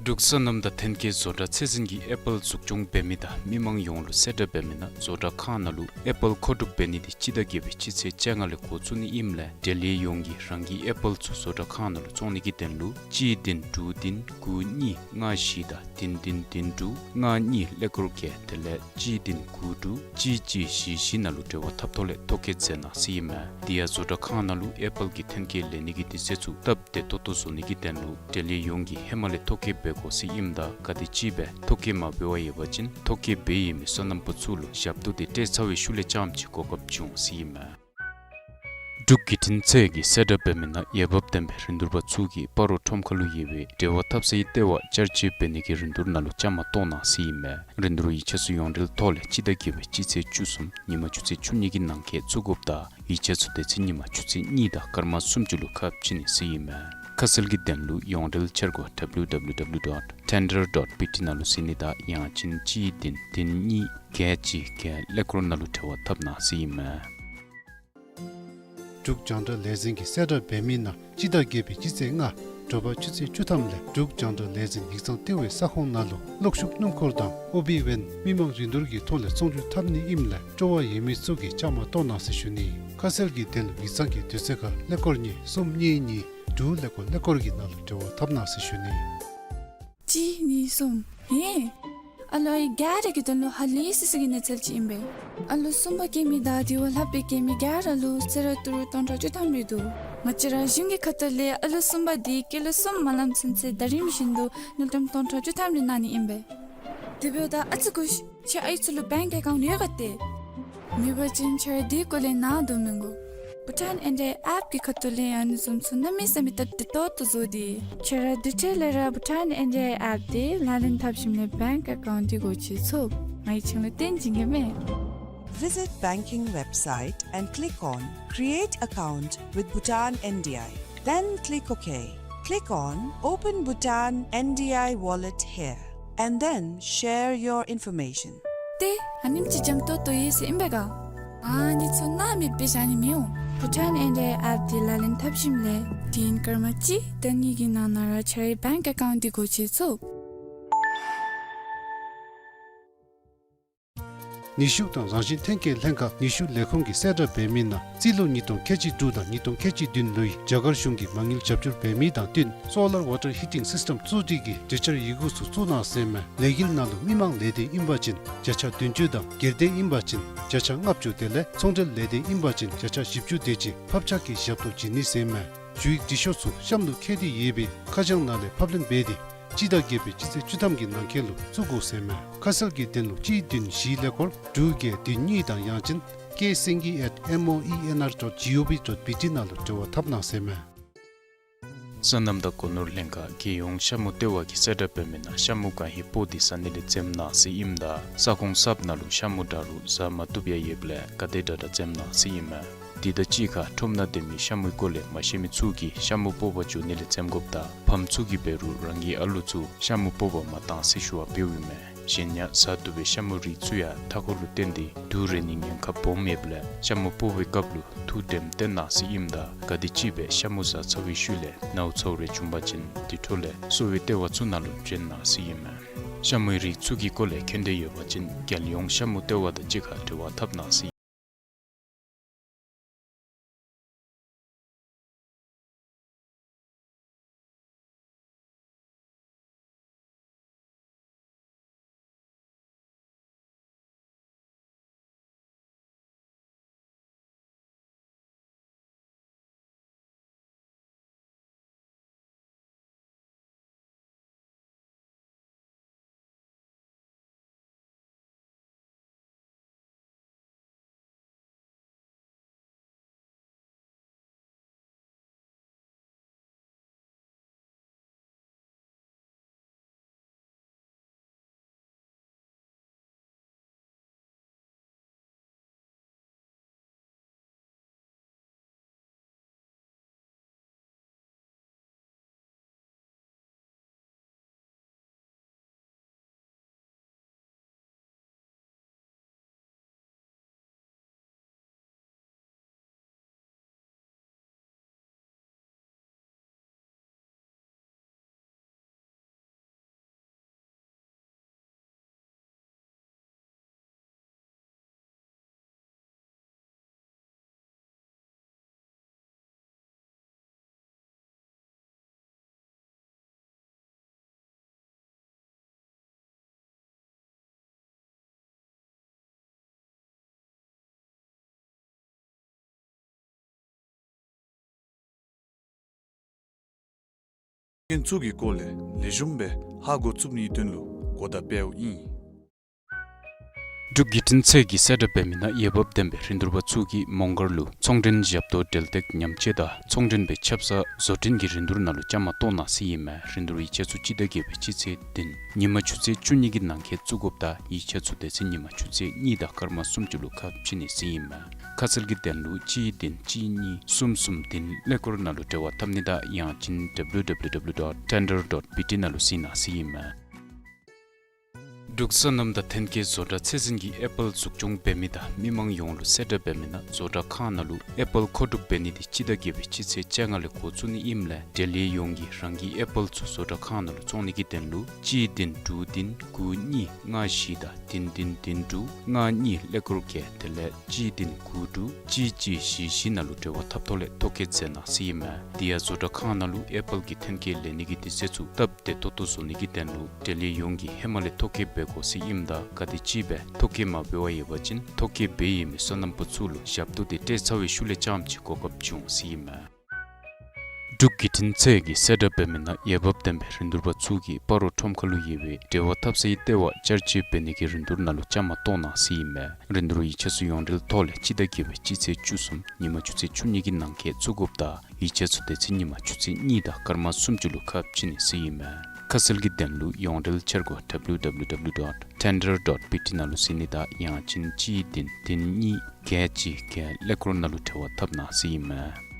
འབྲུག་སོ་ནམ་དང་ཐོན་སྐྱེད་བཟོ་གྲྭ་ཚད་འཛིན་གྱིས་ཨེ་པཱལ་འཛུགས་སྐྱོང་འབད་མི་དང་མི་མང་ཡོངས་ལུ་གསལ་བསྒྲགས་འབད་མི་ནང་བཟོ་གྲྭ་ཁང་ནང་ལུ་ཨེ་པཱལ་མཁོ་སྒྲུབ་འབད་ནི་དེ་སྤྱི་ཟླ་བརྒྱད་པའི་སྤྱི་ཚེས་བཅོ་ལྔ་ལས་འགོ་བཙུགས་ནི་ཨིནམ་ལས་འབྲེལ་ཡོད་ཡོངས་ཀྱིས་རང་གི་ཨེ་པཱལ་ཚུ་བཟོ་གྲྭ་ཁང་ནང་ལུ་བཙོང་ནི་གི་དོན་ལུ་གཅིག་བདུན་དྲུག་བདུན་དགུ་གཉིས་ལྔ་བཞི་དང་བདུན་བདུན་བདུན་དྲུག་ལྔ་གཉིས་ཀླད་ཀོར་བརྒྱད་དེ་ལས་གཅིག་བདུན་དགུ་དྲུག་གཅིག་གཅིག་བཞི་བཞི་ནང་ལུ་འབྲེལ་བ་འཐབ་ཐོག་ལས་ཐོ་བཀོད་མཛད་གནང་ཟེར་ཨིན་མས། དེ་ཡང་བཟོ་གྲྭ་ཁང་ནང་ལུ་ཨེ་པཱལ་གྱི་ཐོན་སྐྱེད་ལེན་ནི་གི་དུས་ཚོད་ཚུ་སྟབས་བདེ་ཏོག་ཏོ་བཟོ་ནི་གི་དོན་ལུ་འབྲེལ་ཡོད་ཡོངས་ཀྱིས་ཧེ་མ་ལས་ཐོ་བཀོད་འབད་དགོ་ཟེར་ཨིནམ་ད་ག་དེམ་ཅིག་སྦེ་ཐོ་བཀོད་མ་འབད་བར་ཡོད་པ་ཅིན་ཐོ་བཀོད་འབད་ཡོད་མི་སོ་ནམ་པ་ཚུ་ལུ་ཞབས་ཏོག་དེ་སྤྲོད་ཚར་བའི་ཤུལ་ལས་རྐྱངམ་ཅིག་གོ་སྐབས་འབྱུང་ཟེར་ཨིན་མས། འབྲུག་བརྒྱུད་འཕྲིན་ཚད་ཀྱིས་གསལ་བསྒྲགས་འབད་མི་ནང་འོས་འབབ་ལྡན་པའི་རིན་བསྡུར་པ་ཚུ་གིས་སྤ་རོ་ཁྲོམ་ཁ་ལུ་ཡོད་པའི་འབྲེལ་བ་འཐབ་སའི་ལྟེ་བ་བསྐྱར་བཅོས་འབད་ནི་གི་རིན་བསྡུར་ནང་ལུ་བཅའ་མར་གཏོགས་གནང་ཟེར་ཨིན་མས། རིན་བསྡུར་ཡིག་ཆ་ཚུ་ཡོངས་འབྲེལ་ཐོག་ལས་སྤྱི་ཟླ་བརྒྱད་པའི་སྤྱི་ཚེས་བཅུ་གསུམ་ཉིན་མ་ཆུ་ཚོད་བཅུ་གཉིས་ཀྱི་ནང་འཁོད་བཙུགས་དགོཔ་དང་ཡིག་ཆ་ཚུ་དེ་ཚེ་ཉིན་མ་ཆུ་ཚོད་གཉིས་དང་སྐར་མ་སུམ་ཅུ་ལུ་ཁ་ཕྱེ་ནི་ཟེར་ཨིན་མས། ཁ་གསལ་གྱི་དོན་ལུ་ཡོངས་འབྲེལ་འཆར་སྒོ་W W W dot tender dot B T ནང་ལུ་གཟིགས་ནི་དང་ཡང་ཅིན་གཅིག་བདུན་བདུན་གཉིས་བརྒྱད་གཅིག་བརྒྱད་ཀླད་ཀོར་ནང་ལུ་འབྲེལ་བ་འཐབ་གནང་ཟེར་ཨིན་མས། འབྲུག་རྒྱང་བསྒྲགས་ལས་འཛིན་གྱིས་གསལ་བསྒྲགས་འབད་མི་ནང་སྤྱི་ཟླ་བརྒྱད་པའི་སྤྱི་ཚེས་ལྔ་དྲོ་པ་ཆུ་ཚོད་བཅུ་ཐམ་ལས་འབྲུག་རྒྱང་བསྒྲགས་ལས་འཛིན་ཡིག་ཚང་ལྟེ་བའི་ས་ཁོངས་ནང་ལུ་གློག་ཤུགས་སྣུམ་འཁོར་དང་ཨོ་བི་ཝེན་མི་མང་རིན་བསྡུར་གྱི་ཐོག་ལས་ཚོང་སྒྱུར་འཐབ་ནི་ཨིནམ་ལས་སྤྲོ་བ་ཡོད་མི་ཚུ་གིས་བཅའ་མར་གཏོགས་གནང་ཟེར་ཞུ་ནི། ཁ་གསལ་གྱི་དོན་ལུ་ཡིག་ཚང་གི་དུས་ཚོད་ཁར་ཀླད་ཀོར་གཉིས་གསུམ་གཉིས་གཉིས་དྲུག་ཀླད་ཀོར་ཀླད་ཀོར་གྱི་ནང་ལུ་འབྲེལ་བ་འཐབ་གནང་ཟེར་ཞུ་ནི། གཅིག་གཉིས་གསུམ། ཧེ། ཨ་ལོ་ཨའི་ག་ར་གི་དོན་ལུ་ཧ་ལས་སི་སི་གི་གནས་ཚུལ་ཅིག་ཨིན་པས། ཨ་ལོ་གསུམ་པ་སྐྱེ་མི་དང་དེ་བ་ལྷག་པའི་སྐྱེ་མི་ག་ར་ལུ་གསོལ་རས་ཏི་རུ་སྟོང་ཕྲག་བཅུ་ཐམ་རེ་འདུག། ང་བཅས་ར་གཞུང་གི་ཁ་ཐུག་ལས་ཨ་ལོ་གསུམ་པ་དེ་སྐྱེས་ལོ་གསུམ་མ་ལངམ་ཚུན་ཚོད་ཟླ་རིམ་བཞིན་དུ་དངུལ་ཀྲམ་སྟོང་ཕྲག་བཅུ་ཐམ་རེ་གནང་ནི་ཨིན་པས། དེ་འབདཝ་ད་ཨ་ཙི་སྒུག་ཤིག། ཁྱོད་ཨའི་ཚུ་ལུ་བེངཀ་ཨེ་ཀའུནཊ་ཡོད་ག་ཏེ། མེད་པ་ཅིན་ཁྱོད་ར་དེ་སྐོར་ལས་ནཱ་འདུག་མི་དགོ། བྷུ་ཊཱན་ཨེན་ཌི་ཨའི་ཨེཔ་གི་ཁ་ཐུག་ལས་ཨ་ནི་བཟུམ་ཚུ་གནམ་མེད་ས་མེད་སྟབས་བདེ་ཏོག་ཏོ་བཟོ་སྟེ། ཁྱོད་ར་དེ་འཕྲལ་ལས་ར་བྷུ་ཊཱན་ཨེན་ཌི་ཨའི་ཨེཔ་དེ་ལག་ལེན་འཐབ་ཞིནམ་ལས་བེངཀ་ཨེ་ཀའུནཊ་དེ་སྒོ་ཕྱེ་ཚུགས། ང་གིས་ཁྱོད་ལུ་སྟོན་བྱིན་གེ་མས། Visit banking website and click on Create Account with Bhutan N D I. Then click OK. Click on Open Bhutan N D I Wallet here and then share your information. ཏེ་ཨ་ནེམ་ཅིག་འཇམ་ཏོང་ཏོ་ཡོད་ཟེར་ཨིན་པས་ག། ཨ་ནི་ཚུ་ནཱ་མེདཔ་སྦེ་བཞག་ནི་མི་འོང་། བྷུ་ཊཱན་ཨེན་ཌི་ཨའི་ཨེཔ་དེ་ལག་ལེན་འཐབ་ཞིནམ་ལས་དུས་ཡུན་སྐར་མ་གཅིག་དང་གཉིས་ཀྱི་ནང་ན་ར་ཁྱོད་རའི་བེངཀ་ཨེ་ཀའུནཊ་དེ་སྒོ་ཕྱེ་ཚུགས། ནུས་ཤུགས་དང་རང་བཞིན་ཐོན་སྐྱེད་ལྷན་ཁག་ནུས་ཤུགས་ལས་ཁུངས་ཀྱིས་གསལ་བསྒྲགས་འབད་མི་ནང་རྩིས་ལོ་ཉིས་སྟོང་ཁལ་གཅིག་དྲུག་དང་ཉིས་སྟོང་ཁལ་གཅིག་བདུན་ལོའི་རྒྱ་གར་གཞུང་གིས་མ་དངུལ་རྒྱབ་སྐྱོར་འབད་མི་དང་བསྟུན་Solar Water Heating System བཙུགས་སྒྲིག་གི་གྲོས་འཆར་ཡི་གུ་ཚུ་བཙུགས་གནང་ཟེར་མས། ལས་འགུལ་ནང་ལུ་མི་མང་ལས་སྡེ་ཨིན་པ་ཅིན་བརྒྱ་ཆ་བདུན་ཅུ་དང་སྒེར་སྡེ་ཨིན་པ་ཅིན་བརྒྱ་ཆ་ལྔ་བཅུ་དེ་ལས་ཚོང་འབྲེལ་ལས་སྡེ་ཨིན་པ་ཅིན་བརྒྱ་ཆ་བཞི་བཅུ་དེ་ཅིག་ཕབ་ཆག་གི་ཞབས་ཏོག་བྱིན་ནི་ཟེར་མས། ཞུ་ཡིག་འབྲི་ཤོག་ཚུ་གཤམ་ལུ་བཀོད་དེ་ཡོད་པའི་ཁ་བྱང་ནང་ལས་ཕབ་ལེན་འབད་དེ་སྤྱི་ཟླ་བརྒྱད་པའི་སྤྱི་ཚེས་བཅུ་ཐམ་གྱི་ནང་འཁོད་ལུ་བཙུགས་དགོ་ཟེར་མས། ཁ་གསལ་གྱི་དོན་ལུ་གཅིག་བདུན་བཞི་ཀླད་ཀོར་དྲུག་བརྒྱད་བདུན་གཉིས་དང་ཡང་ཅིན་ཀེ་སེང་གེ་at M O E N R dot G O V dot B T ནང་ལུ་འབྲེལ་བ་འཐབ་གནང་ཟེར་མས། སོ་ནམ་དང་སྒོ་ནོར་ལྷན་ཁག་རྒྱལ་ཡོངས་ཤ་མུ་ལྟེ་བ་གིས་གསལ་བསྒྲགས་འབད་མི་ནང་ཤ་མུ་གང་ཧེ་སྤོ་སྟེ་ཟ་ནི་ལས་འཛེམ་གནང་ཟེར་ཨིནམ་ད་ས་ཁོངས་གསརཔ་ནང་ལུ་ཤ་མུ་འདྲ་རུང་ཟ་མ་བཏུབ་ཡང་ཡོདཔ་ལས་ག་དེ་དྲག་དྲག་འཛེམ་གནང་ཟེར་ཨིན་མས། དེ་དང་གཅིག་ཁར་ཁྲོམ་ནང་སྡོད་མི་ཤ་མུའི་སྐོར་ལས་མ་ཤེས་མི་ཚུ་གིས་ཤ་མུ་སྤོ་བར་འགྱོ་ནི་ལས་འཛེམ་དགོཔ་དང་ཕམ་ཚུ་གིས་འབད་རུང་རང་གི་ཨ་ལུ་ཚུ་ཤ་མུ་སྤོ་བར་མ་གཏང་ཟེར་ཞུ་བ་འབདཝ་ཨིན་མས། གཞན་ཡང་ཟ་བཏུབ་པའི་ཤ་མུ་རིགས་ཚུ་ཡང་མཐའ་འཁོར་ལུ་བརྟེན་ཏེ་དུག་རེག་ནིའི་ཉེན་ཁ་སྦོམ་ཡོདཔ་ལས་ཤ་མུ་སྤོ་བའི་སྐབས་ལུ་ཐུགས་དྲནམ་བཏོན་གནང་ཟེར་ཨིནམ་ད་ག་དེམ་ཅིག་སྦེ་ཤ་མུ་ཟ་ཚར་བའི་ཤུལ་ལས་ནཝ་ཚཝ་རེ་བྱུང་པ་ཅིན་དེ་འཕྲོ་ལས་གསོ་བའི་ལྟེ་བ་ཚུ་ནང་ལུ་བྱོན་གནང་ཟེར་ཨིན་མས། ཤ་མུའི་རིགས་ཚུ་གི་སྐོར་ལས་མཁྱེན་འདོད་ཡོད་པ་ཅིན་རྒྱལ་ཡོངས་ཤ་མུ་ལྟེ་བ་དང་གཅིག་ཁར་འབྲེལ་བ་འཐབ་གནང་ཟེར། རྐྱེན་ཚུ་གི་སྐོར་ལས་ལེགས་ཤོམ་སྦེ་ཧ་གོ་ཚུགས་ནིའི་དོན་ལུ་གོ་བརྡ་སྤེལཝ་ཨིན། འབྲུག་བརྒྱུད་འཕྲིན་ཚད་ཀྱིས་གསལ་བསྒྲགས་འབད་མི་ནང་འོས་འབབ་ལྡན་པའི་རིན་བསྡུར་པ་ཚུ་གིས་མོང་སྒར་ལུ་ཚོང་མགྲོན་ཞབས་ཏོག་འབྲེལ་གཏད་ཉམས་བཅོས་དང་ཚོང་མགྲོན་པའི་ཆབ་གསང་བཟོ་སྐྲུན་གྱི་རིན་བསྡུར་ནང་ལུ་བཅའ་མར་གཏོགས་གནང་ཟེར་ཨིན་མས། རིན་བསྡུར་ཡིག་ཆ་ཚུ་སྤྱི་ཟླ་བརྒྱད་པའི་སྤྱི་ཚེས་བདུན་ཉིན་མ་ཆུ་ཚོད་བཅུ་གཉིས་ཀྱི་ནང་འཁོད་བཙུགས་དགོཔ་དང་ཡིག་ཆ་ཚུ་དེ་ཚེ་ཉིན་མ་ཆུ་ཚོད་གཉིས་དང་སྐར་མ་སུམ་ཅུ་ལུ་ཁ་ཕྱེ་ནི་ཟེར་ཨིན་མས། ཁ་གསལ་གྱི་དོན་ལུ་གཅིག་བདུན་གཅིག་གཉིས་གསུམ་གསུམ་བདུན་ཀླད་ཀོར་ནང་ལུ་འབྲེལ་བ་འཐབ་ནི་དང་ཡང་ཅིན་W W W dot tender dot B T ནང་ལུ་གཟིགས་གནང་ཟེར་ཨིན་མས། འབྲུག་སོ་ནམ་དང་ཐོན་སྐྱེད་བཟོ་གྲྭ་ཚད་འཛིན་གྱིས་ཨེ་པཱལ་འཛུགས་སྐྱོང་འབད་མི་དང་མི་མང་ཡོངས་ལུ་གསལ་བསྒྲགས་འབད་མི་ནང་བཟོ་གྲྭ་ཁང་ནང་ལུ་ཨེ་པཱལ་མཁོ་སྒྲུབ་འབད་ནི་དེ་སྤྱི་ཟླ་བརྒྱད་པའི་སྤྱི་ཚེས་བཅོ་ལྔ་ལས་འགོ་བཙུགས་ནི་ཨིནམ་ལས་འབྲེལ་ཡོད་ཡོངས་ཀྱིས་རང་གི་ཨེ་པཱལ་ཚུ་བཟོ་གྲྭ་ཁང་ནང་ལུ་བཙོང་ནི་གི་དོན་ལུ་གཅིག་བདུན་དྲུག་བདུན་དགུ་གཉིས་ལྔ་བཞི་དང་བདུན་བདུན་བདུན་དྲུག་ལྔ་གཉིས་ཀླད་ཀོར་བརྒྱད་དེ་ལས་གཅིག་བདུན་དགུ་དྲུག་གཅིག་གཅིག་བཞི་བཞི་ནང་ལུ་འབྲེལ་བ་འཐབ་ཐོག་ལས་ཐོ་བཀོད་མཛད་གནང་ཟེར་ཨིན་མས། དེ་ཡང་བཟོ་གྲྭ་ཁང་ནང་ལུ་ཨེ་པཱལ་གྱི་ཐོན་སྐྱེད་ལེན་ནི་གི་དུས་ཚོད་ཚུ་སྟབས་བདེ་ཏོག་ཏོ་བཟོ་ནི་གི་དོན་ལུ་འབྲེལ་ཡོད་ཡོངས་ཀྱིས་ཧེ་མ་ལས་ཐོ་བཀོད་འབད་དགོ་ཟེར་ཨིནམ་ད་ག་དེམ་ཅིག་སྦེ་ཐོ་བཀོད་མ་འབད་བར་ཡོད་པ་ཅིན་ཐོ་བཀོད་འབད་ཡོད་མི་སོ་ནམ་པ་ཚུ་ལུ་ཞབས་ཏོག་དེ་སྤྲོད་ཚར་བའི་ཤུལ་ལས་རྐྱངམ་ཅིག་གོ་སྐབས་བྱུང་ཟེར་ཨིན་མས། འབྲུག་བརྒྱུད་འཕྲིན་ཚད་ཀྱིས་གསལ་བསྒྲགས་འབད་མི་ནང་འོས་འབབ་ལྡན་པའི་རིན་བསྡུར་པ་ཚུ་གིས་སྤ་རོ་ཁྲོམ་ཁ་ལུ་ཡོད་པའི་འབྲེལ་བ་འཐབ་སའི་ལྟེ་བ་བསྐྱར་བཅོས་འབད་ནི་གི་རིན་བསྡུར་ནང་ལུ་བཅའ་མར་གཏོགས་གནང་ཟེར་ཨིན་མས། རིན་བསྡུར་ཡིག་ཆ་ཚུ་ཡོངས་འབྲེལ་ཐོག་ལས་སྤྱི་ཟླ་བརྒྱད་པའི་སྤྱི་ཚེས་བཅུ་གསུམ་ཉིན་མ་ཆུ་ཚོད་བཅུ་གཉིས་ཀྱི་ནང་འཁོད་བཙུགས་དགོཔ་དང་ཡིག་ཆ་ཚུ་དེ་ཚེ་ཉིན་མ་ཆུ་ཚོད་གཉིས་དང་སྐར་མ་སུམ་ཅུ་ལུ་ཁ་ཕྱེ་ནི་ཟེར་ཨིན་མས། ཁ་གསལ་གྱི་དོན་ལུ་ཡོངས་འབྲེལ་འཆར་སྒོ་W W W dot tender dot B T ནང་ལུ་གཟིགས་ནི་དང་ཡང་ཅིན་གཅིག་བདུན་བདུན་གཉིས་བརྒྱད་གཅིག་བརྒྱད་ཀླད་ཀོར་ནང་ལུ་འབྲེལ་བ་འཐབ་གནང་ཟེར་ཨིན་མས།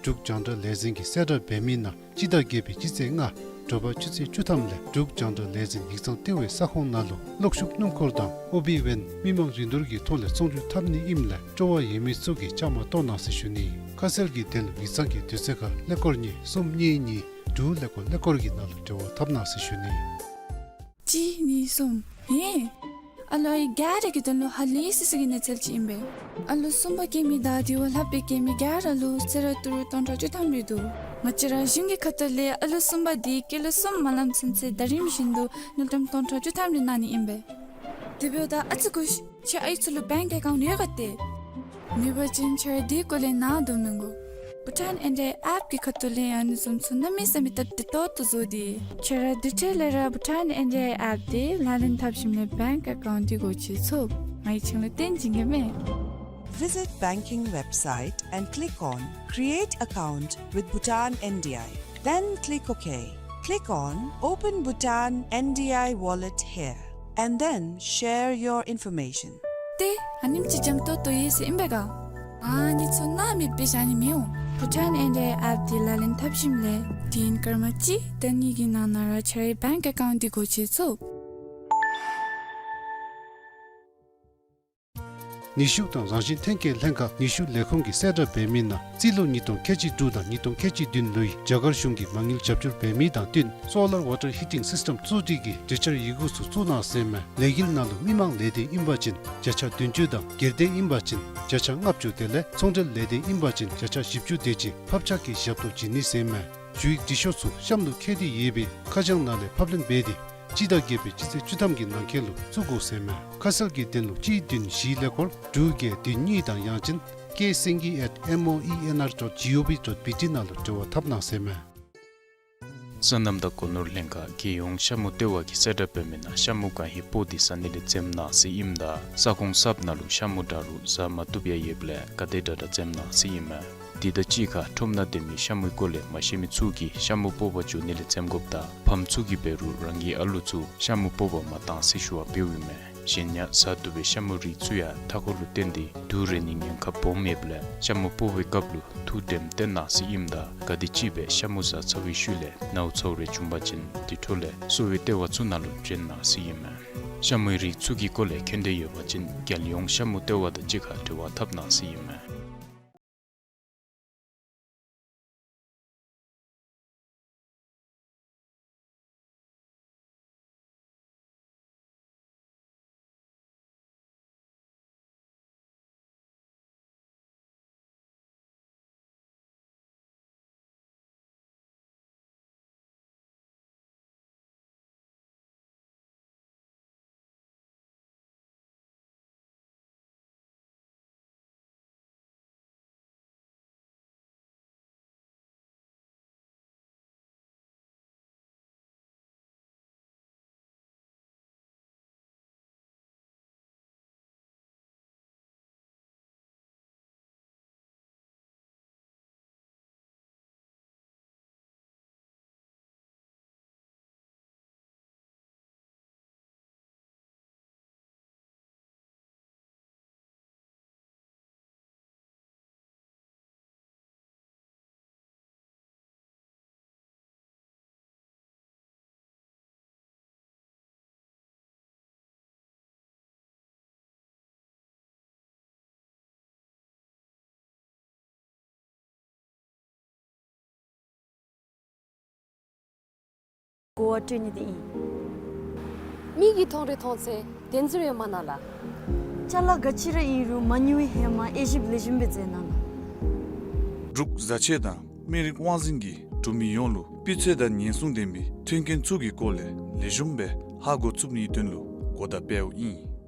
འབྲུག་རྒྱང་བསྒྲགས་ལས་འཛིན་གྱིས་གསལ་བསྒྲགས་འབད་མི་ནང་སྤྱི་ཟླ་བརྒྱད་པའི་སྤྱི་ཚེས་ལྔ་དྲོ་པ་ཆུ་ཚོད་བཅུ་ཐམ་ལས་འབྲུག་རྒྱང་བསྒྲགས་ལས་འཛིན་ཡིག་ཚང་ལྟེ་བའི་ས་ཁོངས་ནང་ལུ་གློག་ཤུགས་སྣུམ་འཁོར་དང་ཨོ་བི་ཝེན་མི་མང་རིན་བསྡུར་གྱི་ཐོག་ལས་ཚོང་སྒྱུར་འཐབ་ནི་ཨིནམ་ལས་སྤྲོ་བ་ཡོད་མི་ཚུ་གིས་བཅའ་མར་གཏོགས་གནང་ཟེར་ཞུ་ནི། ཁ་གསལ་གྱི་དོན་ལུ་ཡིག་ཚང་གི་དུས་ཚོད་ཁར་ཀླད་ཀོར་གཉིས་གསུམ་གཉིས་གཉིས་དྲུག་ཀླད་ཀོར་ཀླད་ཀོར་གྱི་ནང་ལུ་འབྲེལ་བ་འཐབ་གནང་ཟེར་ཞུ་ནི། གཅིག་གཉིས་གསུམ་ཨིན། ཨ་ལུ་ཨའི་ག་ར་གི་དོན་ལུ་ཧ་ལས་སི་སི་གི་གནས་ཚུལ་ཅིག་ཨིན་པས། ཨ་ལུ་གསུམ་པ་སྐྱེ་མི་དང་དེ་བ་ལྷག་པའི་སྐྱེ་མི་ག་ར་ལུ་གསོལ་རས་ཏི་རུ་སྟོང་ཕྲག་བཅུ་ཐམ་རེ་འདུག། ང་བཅས་ར་གཞུང་གི་ཁ་ཐུག་ལས་ཨ་ལུ་གསུམ་པ་དེ་སྐྱེས་ལོ་གསུམ་མ་ལངམ་ཚུན་ཚོད་ཟླ་རིམ་བཞིན་དུ་དངུལ་ཀྲམ་སྟོང་ཕྲག་བཅུ་ཐམ་རེ་གནང་ནི་ཨིན་པས། དེ་འབདཝ་ད་ཨ་ཙི་སྒུག་ཤིག། ཁྱེད་ཨའི་ཚུ་ལུ་བེངཀ་ཨེ་ཀའུནཊ་ཡོད་ག་ཏེ། ནུས་པ་ཅིན་ཁྱེད་ར་དེའི་སྐོར་ལས་ནཱ་བསྡུ་མི་དགོ། བྷུ་ཊཱན་ཨེན་ཌི་ཨའི་ཨེཔ་གི་ཁ་ཐུག་ལས་ཡང་ཨ་ནི་བཟུམ་ཚུ་གནམ་མེད་ས་མེད་སྟབས་བདེ་ཏོག་ཏོ་བཟོ་སྟེ། ཁྱེད་ར་དེ་འཕྲལ་ལས་ར་བྷུ་ཊཱན་ཨེན་ཌི་ཨའི་ཨེཔ་དེ་ལག་ལེན་འཐབ་ཞིནམ་ལས་བེངཀ་ཨེ་ཀའུནཊ་དེ་སྒོ་ཕྱེ་ཚུགས། ང་གིས་ཁྱེད་ལུ་སྟོན་བྱིན་གེ་མས། Visit banking website and click on Create Account with Bhutan N D I. Then click OK. Click on Open Bhutan N D I Wallet here, and then share your information. ཏེ་ཨ་ནེམ་ཅིག་འཇམ་ཏོང་ཏོ་ཡོད་ཟེར་ཨིན་པས་ག། ཨ་ནི་ཚུ་ནཱ་མེདཔ་སྦེ་བཞག་ནི་མི་འོང་། བྷུ་ཊཱན་ཨེན་ཌི་ཨའི་ཨེཔ་དེ་ལག་ལེན་འཐབ་ཞིནམ་ལས་དུས་ཡུན་སྐར་མ་གཅིག་དང་གཉིས་ཀྱི་ནང་ན་ར་ཁྱེད་རའི་བེངཀ་ཨེ་ཀའུནཊ་དེ་སྒོ་ཕྱེ་ཚུགས། ནུས་ཤུགས་དང་རང་བཞིན་ཐོན་སྐྱེད་ལྷན་ཁག་ནུས་ཤུགས་ལས་ཁུངས་ཀྱིས་གསལ་བསྒྲགས་འབད་མི་ནང་རྩིས་ལོ་ཉིས་སྟོང་ཁལ་གཅིག་དྲུག་དང་ཉིས་སྟོང་ཁལ་གཅིག་བདུན་ལོའི་རྒྱ་གར་གཞུང་གིས་མ་དངུལ་རྒྱབ་སྐྱོར་འབད་མི་དང་བསྟུན་སོ་ལར་ཝ་ཊར་ཧི་ཊིང་སིསི་ཊེམ་བཙུགས་སྒྲིག་གི་གྲོས་འཆར་ཡི་གུ་ཚུ་བཙུགས་གནང་ཟེར་མས། ལས་འགུལ་ནང་ལུ་མི་མང་ལས་དོན་ཨིན་པ་ཅིན་བརྒྱ་ཆ་བདུན་ཅུ་དང་སྒེར་སྡེ་ཨིན་པ་ཅིན་བརྒྱ་ཆ་ལྔ་བཅུ་དེ་ལས་ཚོང་འབྲེལ་ལས་དོན་ཨིན་པ་ཅིན་བརྒྱ་ཆ་བཞི་བཅུ་དེ་ཅིག་ཕབ་ཆག་གི་ཞབས་ཏོག་བྱིན་ནི་ཟེར་མས། ཞུ་ཡིག་འབྲི་ཤོག་ཚུ་གཤམ་ལུ་བཀོད་དེ་ཡོད་པའི་ཁ་བྱང་ནང་ལས་ཕབ་ལེན་འབད་དེ་སྤྱི་ཟླ་བརྒྱད་པའི་སྤྱི་ཚེས་བཅུ་ཐམ་གྱི་ནང་འཁོད་ལུ་བཙུགས་དགོ་ཟེར་མས། ཁ་གསལ་གྱི་དོན་ལུ་གཅིག་བདུན་བཞི་ཀླད་ཀོར་དྲུག་བརྒྱད་བདུན་གཉིས་དང་ཡང་ཅིན་ཀེ་སེང་གེ་at M O E N R dot G O V dot B T ནང་ལུ་འབྲེལ་བ་འཐབ་གནང་ཟེར་མས། སོ་ནམ་དང་སྒོ་ནོར་ལྷན་ཁག་རྒྱལ་ཡོངས་ཤ་མུ་ལྟེ་བ་གིས་གསལ་བསྒྲགས་འབད་མི་ནང་ཤ་མུ་གང་ཧེ་སྤོ་སྟེ་ཟ་ནི་ལས་འཛེམ་གནང་ཟེར་ཨིནམ་ད་ས་ཁོངས་གསརཔ་ནང་ལུ་ཤ་མུ་འདྲ་རུང་ཟ་མ་བཏུབ་ཡང་ཡོདཔ་ལས་ག་དེ་དྲག་དྲག་འཛེམ་གནང་ཟེར་ཨིན་མས། དེ་དང་གཅིག་ཁར་ཁྲོམ་ནང་སྡོད་མི་ཤ་མུའི་སྐོར་ལས་མ་ཤེས་མི་ཚུ་གིས་ཤ་མུ་སྤོ་བར་འགྱོ་ནི་ལས་འཛེམ་དགོཔ་དང་ཕམ་ཚུ་གིས་འབད་རུང་རང་གི་ཨ་ལུ་ཚུ་ཤ་མུ་སྤོ་བར་མ་གཏང་ཟེར་ཞུ་བ་འབདཝ་ཨིན་མས། གཞན་ཡང་ཟ་བཏུབ་པའི་ཤ་མུའི་རིགས་ཚུ་ཡང་མཐའ་འཁོར་ལུ་བརྟེན་ཏེ་དུག་རེག་ནིའི་ཉེན་ཁ་སྦོམ་ཡོདཔ་ལས་ཤ་མུ་སྤོ་བའི་སྐབས་ལུ་ཐུགས་དྲནམ་བཏོན་གནང་ཟེར་ཨིནམ་ད་ག་དེམ་ཅིག་སྦེ་ཤ་མུ་ཟ་ཚར་བའི་ཤུལ་ལས་ནཝ་ཚཝ་རེ་བྱུང་པ་ཅིན་དེ་འཕྲོ་ལས་གསོ་བའི་ལྟེ་བ་ཚུ་ནང་ལུ་བྱོན་གནང་ཟེར་ཨིན་མས། ཤ་མུའི་རིགས་ཚུ་གི་སྐོར་ལས་མཁྱེན་འདོད་ཡོད་པ་ཅིན་རྒྱལ་ཡོངས་ཤ་མུ་ལྟེ་བ་དང་གཅིག་ཁར་འབྲེལ་བ་འཐབ་གནང་ཟེར་ཨིན་མས། གོ་བ་སྤྲོད་ནི་དེ་ཨིན། མིག་གིས་མཐོང་རུང་མཐོང་ཚད་བདེན་འཛིན་ཡོད་མ་ནང་ལགས། ཅ་ལ་ག་ཅི་ར་ཨིན་རུང་མ་ཉུང་བའི་ཧེ་མ་དབྱེ་ཞིབ་ལེགས་ཤོམ་སྦེ་མཛད་གནང་ལགས། འབྲུག་བཟའ་ཆས་དང་སྨན་རིགས་དབང་འཛིན་གྱིས་འབྲུག་མི་ཡོངས་ལུ་སྤུས་ཚད་དང་ཉེན་སྲུང་ལྡན་པའི་མཐུན་རྐྱེན་ཚུ་གི་སྐོར་ལས་ལེགས་ཤོམ་སྦེ་ཧ་གོ་ཚུགས་ནིའི་དོན་ལུ་གོ་བརྡ་སྤེལཝ་ཨིན།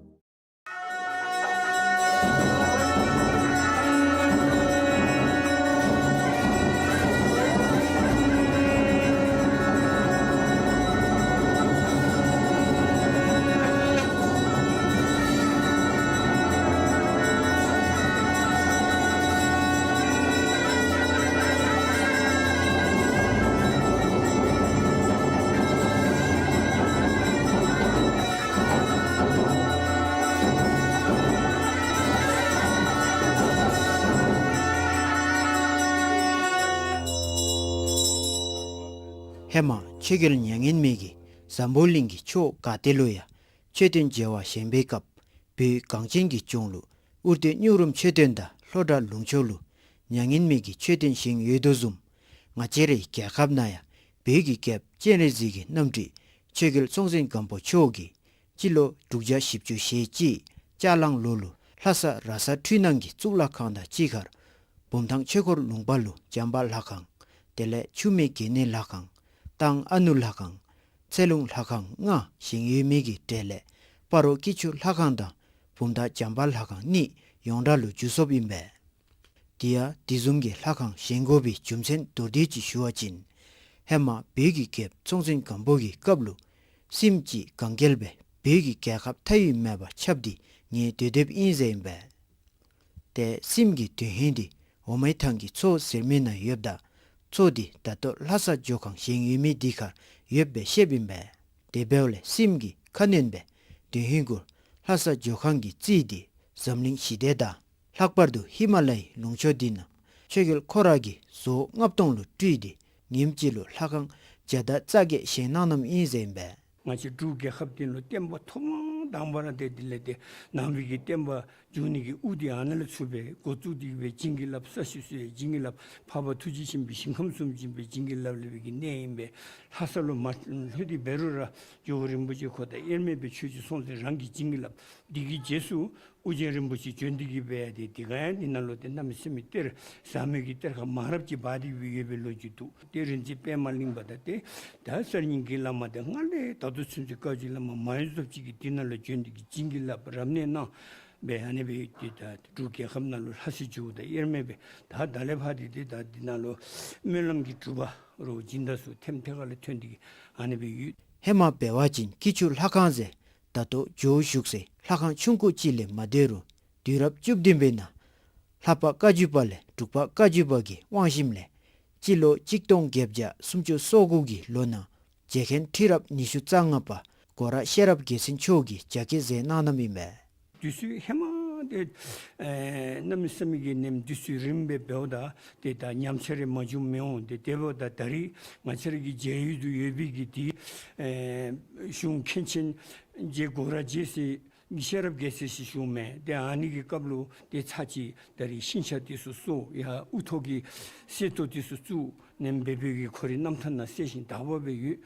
ཧེ་མ་ཆོས་རྒྱལ་མྱ་ངན་མེད་ཀྱིས་འཛམ་བུ་གླིང་གི་ཕྱོགས་ག་ཏེ་ལུ་ཡང་མཆོད་རྟེན་མཇལ་བར་བཞེངས་པའི་སྐབས་བོད་གངས་ཅན་གྱི་ལྗོངས་ལུ་ཨུར་རྟའི་སྨྱུག་རུམ་མཆོད་རྟེན་དང་ལྷོ་བྲག་ལུང་ཕྱོགས་ལུ་མྱ་ངན་མེད་ཀྱི་མཆོད་རྟེན་བཞེངས་ཡོད་དོ་བཟུམ། ང་བཅས་རའི་རྒྱལ་ཁབ་ནང་ཡང་བོད་ཀྱི་རྒྱལཔོ་སྤྱན་རས་གཟིགས་ཀྱི་རྣམ་སྤྲུལ་ཆོས་རྒྱལ་སྲོང་བཙན་སྒམ་པོ་མཆོག་གིས་ སྤྱི་ལོ་དྲུག་བརྒྱ་བཞི་བཅུ་ཞེ་གཅིག་ལྕགས་གླང་ལོ་ལུ་ལྷ་ས་ར་ས་འཕྲུལ་སྣང་གི་གཙུག་ལག་ཁང་དང་གཅིག་ཁར་བུམ་ཐང་ཆོས་འཁོར་ལུང་པ་ལུ་བྱམས་པ་ལྷ་ཁང་། དེ་ལས་ཆུ་སྨད་དགེ་བསྙེན་ལྷ་ཁང་། ཐང་ཨ་ནུ་ལྷ་ཁང་། ཚེ་ལུང་ལྷ་ཁང་ལྔ་བཞེངས་ཡོད་མི་གི་གྲས་ལས་སྤ་རོ་སྐྱིད་ཆུ་ལྷ་ཁང་དང་བུམ་ཐང་བྱམས་པ་ལྷ་ཁང་གཉིས་ཡོངས་གྲགས་ལུ་འགྱུར་སོཔ་ཨིན་པས། དེ་ཡང་དེ་བཟུམ་གྱི་ལྷ་ཁང་བཞེངས་དགོ་པའི་རྒྱུ་མཚན་མདོར་བསྡུས་ཅིག་ཞུ་བ་ཅིན། ཧེ་མ་བོད་ཀྱི་རྒྱལཔོ་སྲོང་བཙན་སྒམ་པོ་གི་སྐབས་ལུ་སྲསམོ་ཅིག་གན་རྐྱལ་སྦེ་བོད་ཀྱི་རྒྱལ་ཁབ་མཐའ་དབུས་མེད་པར་ཁྱབ་སྟེ་ཉལ་སྡོད་སྡོདཔ་ཨིན་ཟེར་ཨིན་པས། ཏེ་སྲསམོ་གི་དོན་ཧིང་འདི་འོ་མའི་ཐང་གི་མཚོ་ཟེར་མི་ནང་ཡོདཔ་ད་མཚོ་འདི་ད་ལྟོ་ལྷ་ས་ཇོ་ཁང་བཞེངས་ཡོད་མི་འདི་ཁར་ཡོདཔ་སྦེ་བཤདཔ་ཨིན་པས། དེ་འབདཝ་ལས་སྲསམོ་གིས་ཁ་ནོན་སྦེ་དོན་ཧིང་གུ་ལྷ་ས་ཇོ་ཁང་གི་རྩིས་འདི་འཛམ་གླིང་ཞི་བདེ་དང་ལྷག་པར་དུ་ཧི་མ་ལ་ཡའི་ལུང་ཕྱོགས་འདི་ནང་ཆོས་རྒྱལ་ཁོ་ར་གིས་བཟོ་ལྔ་སྟོང་ལུ་སྤྲུལ་ཏེ་ཉིནམ་གཅིག་ལུ་ལྷ་ཁང་བརྒྱ་དང་རྩ་བརྒྱད་བཞེངས་གནང་གནངམ་ཨིན་ཟེར་ཨིན་པས། ང་བཅས་འབྲུག་རྒྱལ་ཁབ་འདི་ལུ་བསྟན་པ་ཐོག་མ་དང་པ་ར་ཏེ་དེ་ལས་ཏེ་ནང་པའི་གི་བསྟན་པ་འཛུགས་ནི་གི་དབུ་འདི་ཨ་ནཱ་ལས་ཚུར་སྦེ་འགོ་བཙུགས་ཏེ་སྦེ་བྱིན་གྱིས་བརླབས་ས་གཞི་བཟོ་ཡི། བྱིན་གྱིས་བརླབས་འཕགས་པ་ཐུགས་རྗེ་ཆེན་པོའི་ཞིང་ཁམས་སུ་བྱིན་པའི་བྱིན་གྱིས་བརླབས་ལས་པའི་གི་གནས་ཨིན་པས། ལྷ་ས་ལུ་མ་ལྷོད་དེ་འབད་རུང་ར་ཇོ་བོ་རིན་པོ་ཆེ་ཁོ་དང་དབྱེར་མེད་པའི་ཆོས་ཀྱི་སྲོང་བཙན་རང་གིས་བྱིན་གྱིས་བརླབས། འདི་གི་རྗེས་སུ་ཨོ་རྒྱན་རིན་པོ་ཆེ་བྱོན་ཏེ་གི་སྦེ་ཏེ་དེ་ག་ཡང་འདི་ནང་ལུ་ཏེ་གནམ་མེད་ས་མེད་གཏེར་ཟབ་མོའི་གི་གཏེར་ཁ་མང་རབས་ཅིག་སྦ་སྟེ་སྦེ་ཡོད་པའི་ལོ་རྒྱུས་འདུག། ཏེ་རིག་འཛིན་པདྨ་གླིང་པ་དང་ཏེ་ད་གསར་རྙིང་གི་བླ་མ་དེ་སྔར་ལས་ད་ལྟོ་ཚུན་ཚོད་བཀའ་བརྒྱུད་བླ་མ་མ་ཡོང་ཚབ་ཅིག་གིས་འདི་ནང་ལུ་བྱོན་ཏེ་གི་བྱིན་གྱིས་བརླབས་རབ་གནས་གནང་སྦེ་ཨ་ནི་སྦེ་ཏེ་ད་འབྲུག་རྒྱལ་ཁབ་ནང་ལུ་ལྷ་སའི་ཇོ་བོ་དང་དབྱེར་མེད་སྦེ་ད་ད་ལས་ཕར་ཏེ་ཏེ་ད་འདི་ནང་ལུ་སྨོན་ལམ་གྱི་གྲུབ་པ་རུ་སྦྱིན་བདག་ཚུ་ཐེམ་ཐེ་ཁ་ལས་ཐོན་ཏེ་གི་ཨ་ནི་སྦེ་ཡོད། ཧེ་མ་འབད་བ་ཅིན་སྐྱིད་ཆུ་ལྷ་ཁང་ཟེར་ད་ལྟོ་ཇོ་བོ་བཞུགས་སའི་ལྷ་ཁང་ཆུང་ཀུ་ཅིག་ལས་མ་སྡོད་རུང་དུས་རབས་བཅུ་བདུན་པའི་ནང་ལྷ་པ་བཀའ་བརྒྱུད་པ་ལས་འབྲུག་པ་བཀའ་བརྒྱུད་པ་གི་དབང་ཞིནམ་ལས་སྤྱི་ལོ་གཅིག་སྟོང་བརྒྱད་བརྒྱ་སུམ་ཅུ་སོ་དགུ་གི་ལོ་ནང་རྗེ་མཁན་ཁྲི་རབས་ཉི་ཤུ་རྩ་ལྔ་པ་སྒོ་ར་ཤེས་རབ་རྒྱལ་མཚན་མཆོག་གིས་རྒྱ་སྐྱེད་མཛད་གནང་གནངམ་ཨིན་པས། དུས་ཚོད་ཧེ་མ་ཏེ་ཨེ་གནམ་མེད་ས་མེད་ཀྱི་ནེམ་དུས་ཚོད་རིངམོ་སྦེ་འབདཝ་ད་ཏེ་ད་ཉམས་ཆག་རེ་མ་བྱུངམ་མི་འོང་། ཏེ་དེ་འབདཝ་ད་ད་རིས་ང་བཅས་ར་གི་མཇལ་ཡུལ་དུ་ཡོད་པའི་གི་ཏེ་ཨེ་གཞུང་མཁན་ཆེན་རྗེ་སྒོ་ར་རྗེ་ཟེར་ཤེས་རབ་རྒྱལ་མཚན་ཟེར་ཞུཝ་མས། ཏེ་ཨ་ནི་གི་སྐབས་ལུ་ཏེ་ཚར་གཅིག་ད་རིས་ཤིང་ཆ་དེ་ཚུ་བཟོ་ཡར་དབུ་ཐོག་གི་གསེར་ཏོག་དེ་ཚུ་བཙུགས་ནེམ་སྦེ་སྦེ་གི་ཁོ་རའི་རྣམ་ཐར་ནང་གསལ་ཞིང་དག་པ་སྦེ་ཡོད།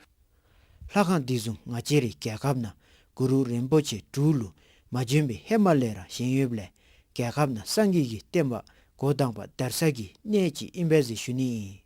ལྷ་ཁང་འདི་བཟུམ་ང་བཅས་རའི་རྒྱལ་ཁབ་ནང་གུ་རུ་རིན་པོ་ཆེ་འབྲུག་ལུ་མ་བྱོན་པའི་ཧེ་མ་ལས་ར་བཞེངས་ཡོདཔ་ལས་རྒྱལ་ཁབ་ནང་སངས་རྒྱས་ཀྱི་བསྟན་པ་འགོ་དང་པ་དར་ས་གི་གནས་ཅིག་ཨིན་པས་ཟེར་ཞུ་ནི་ཨིན།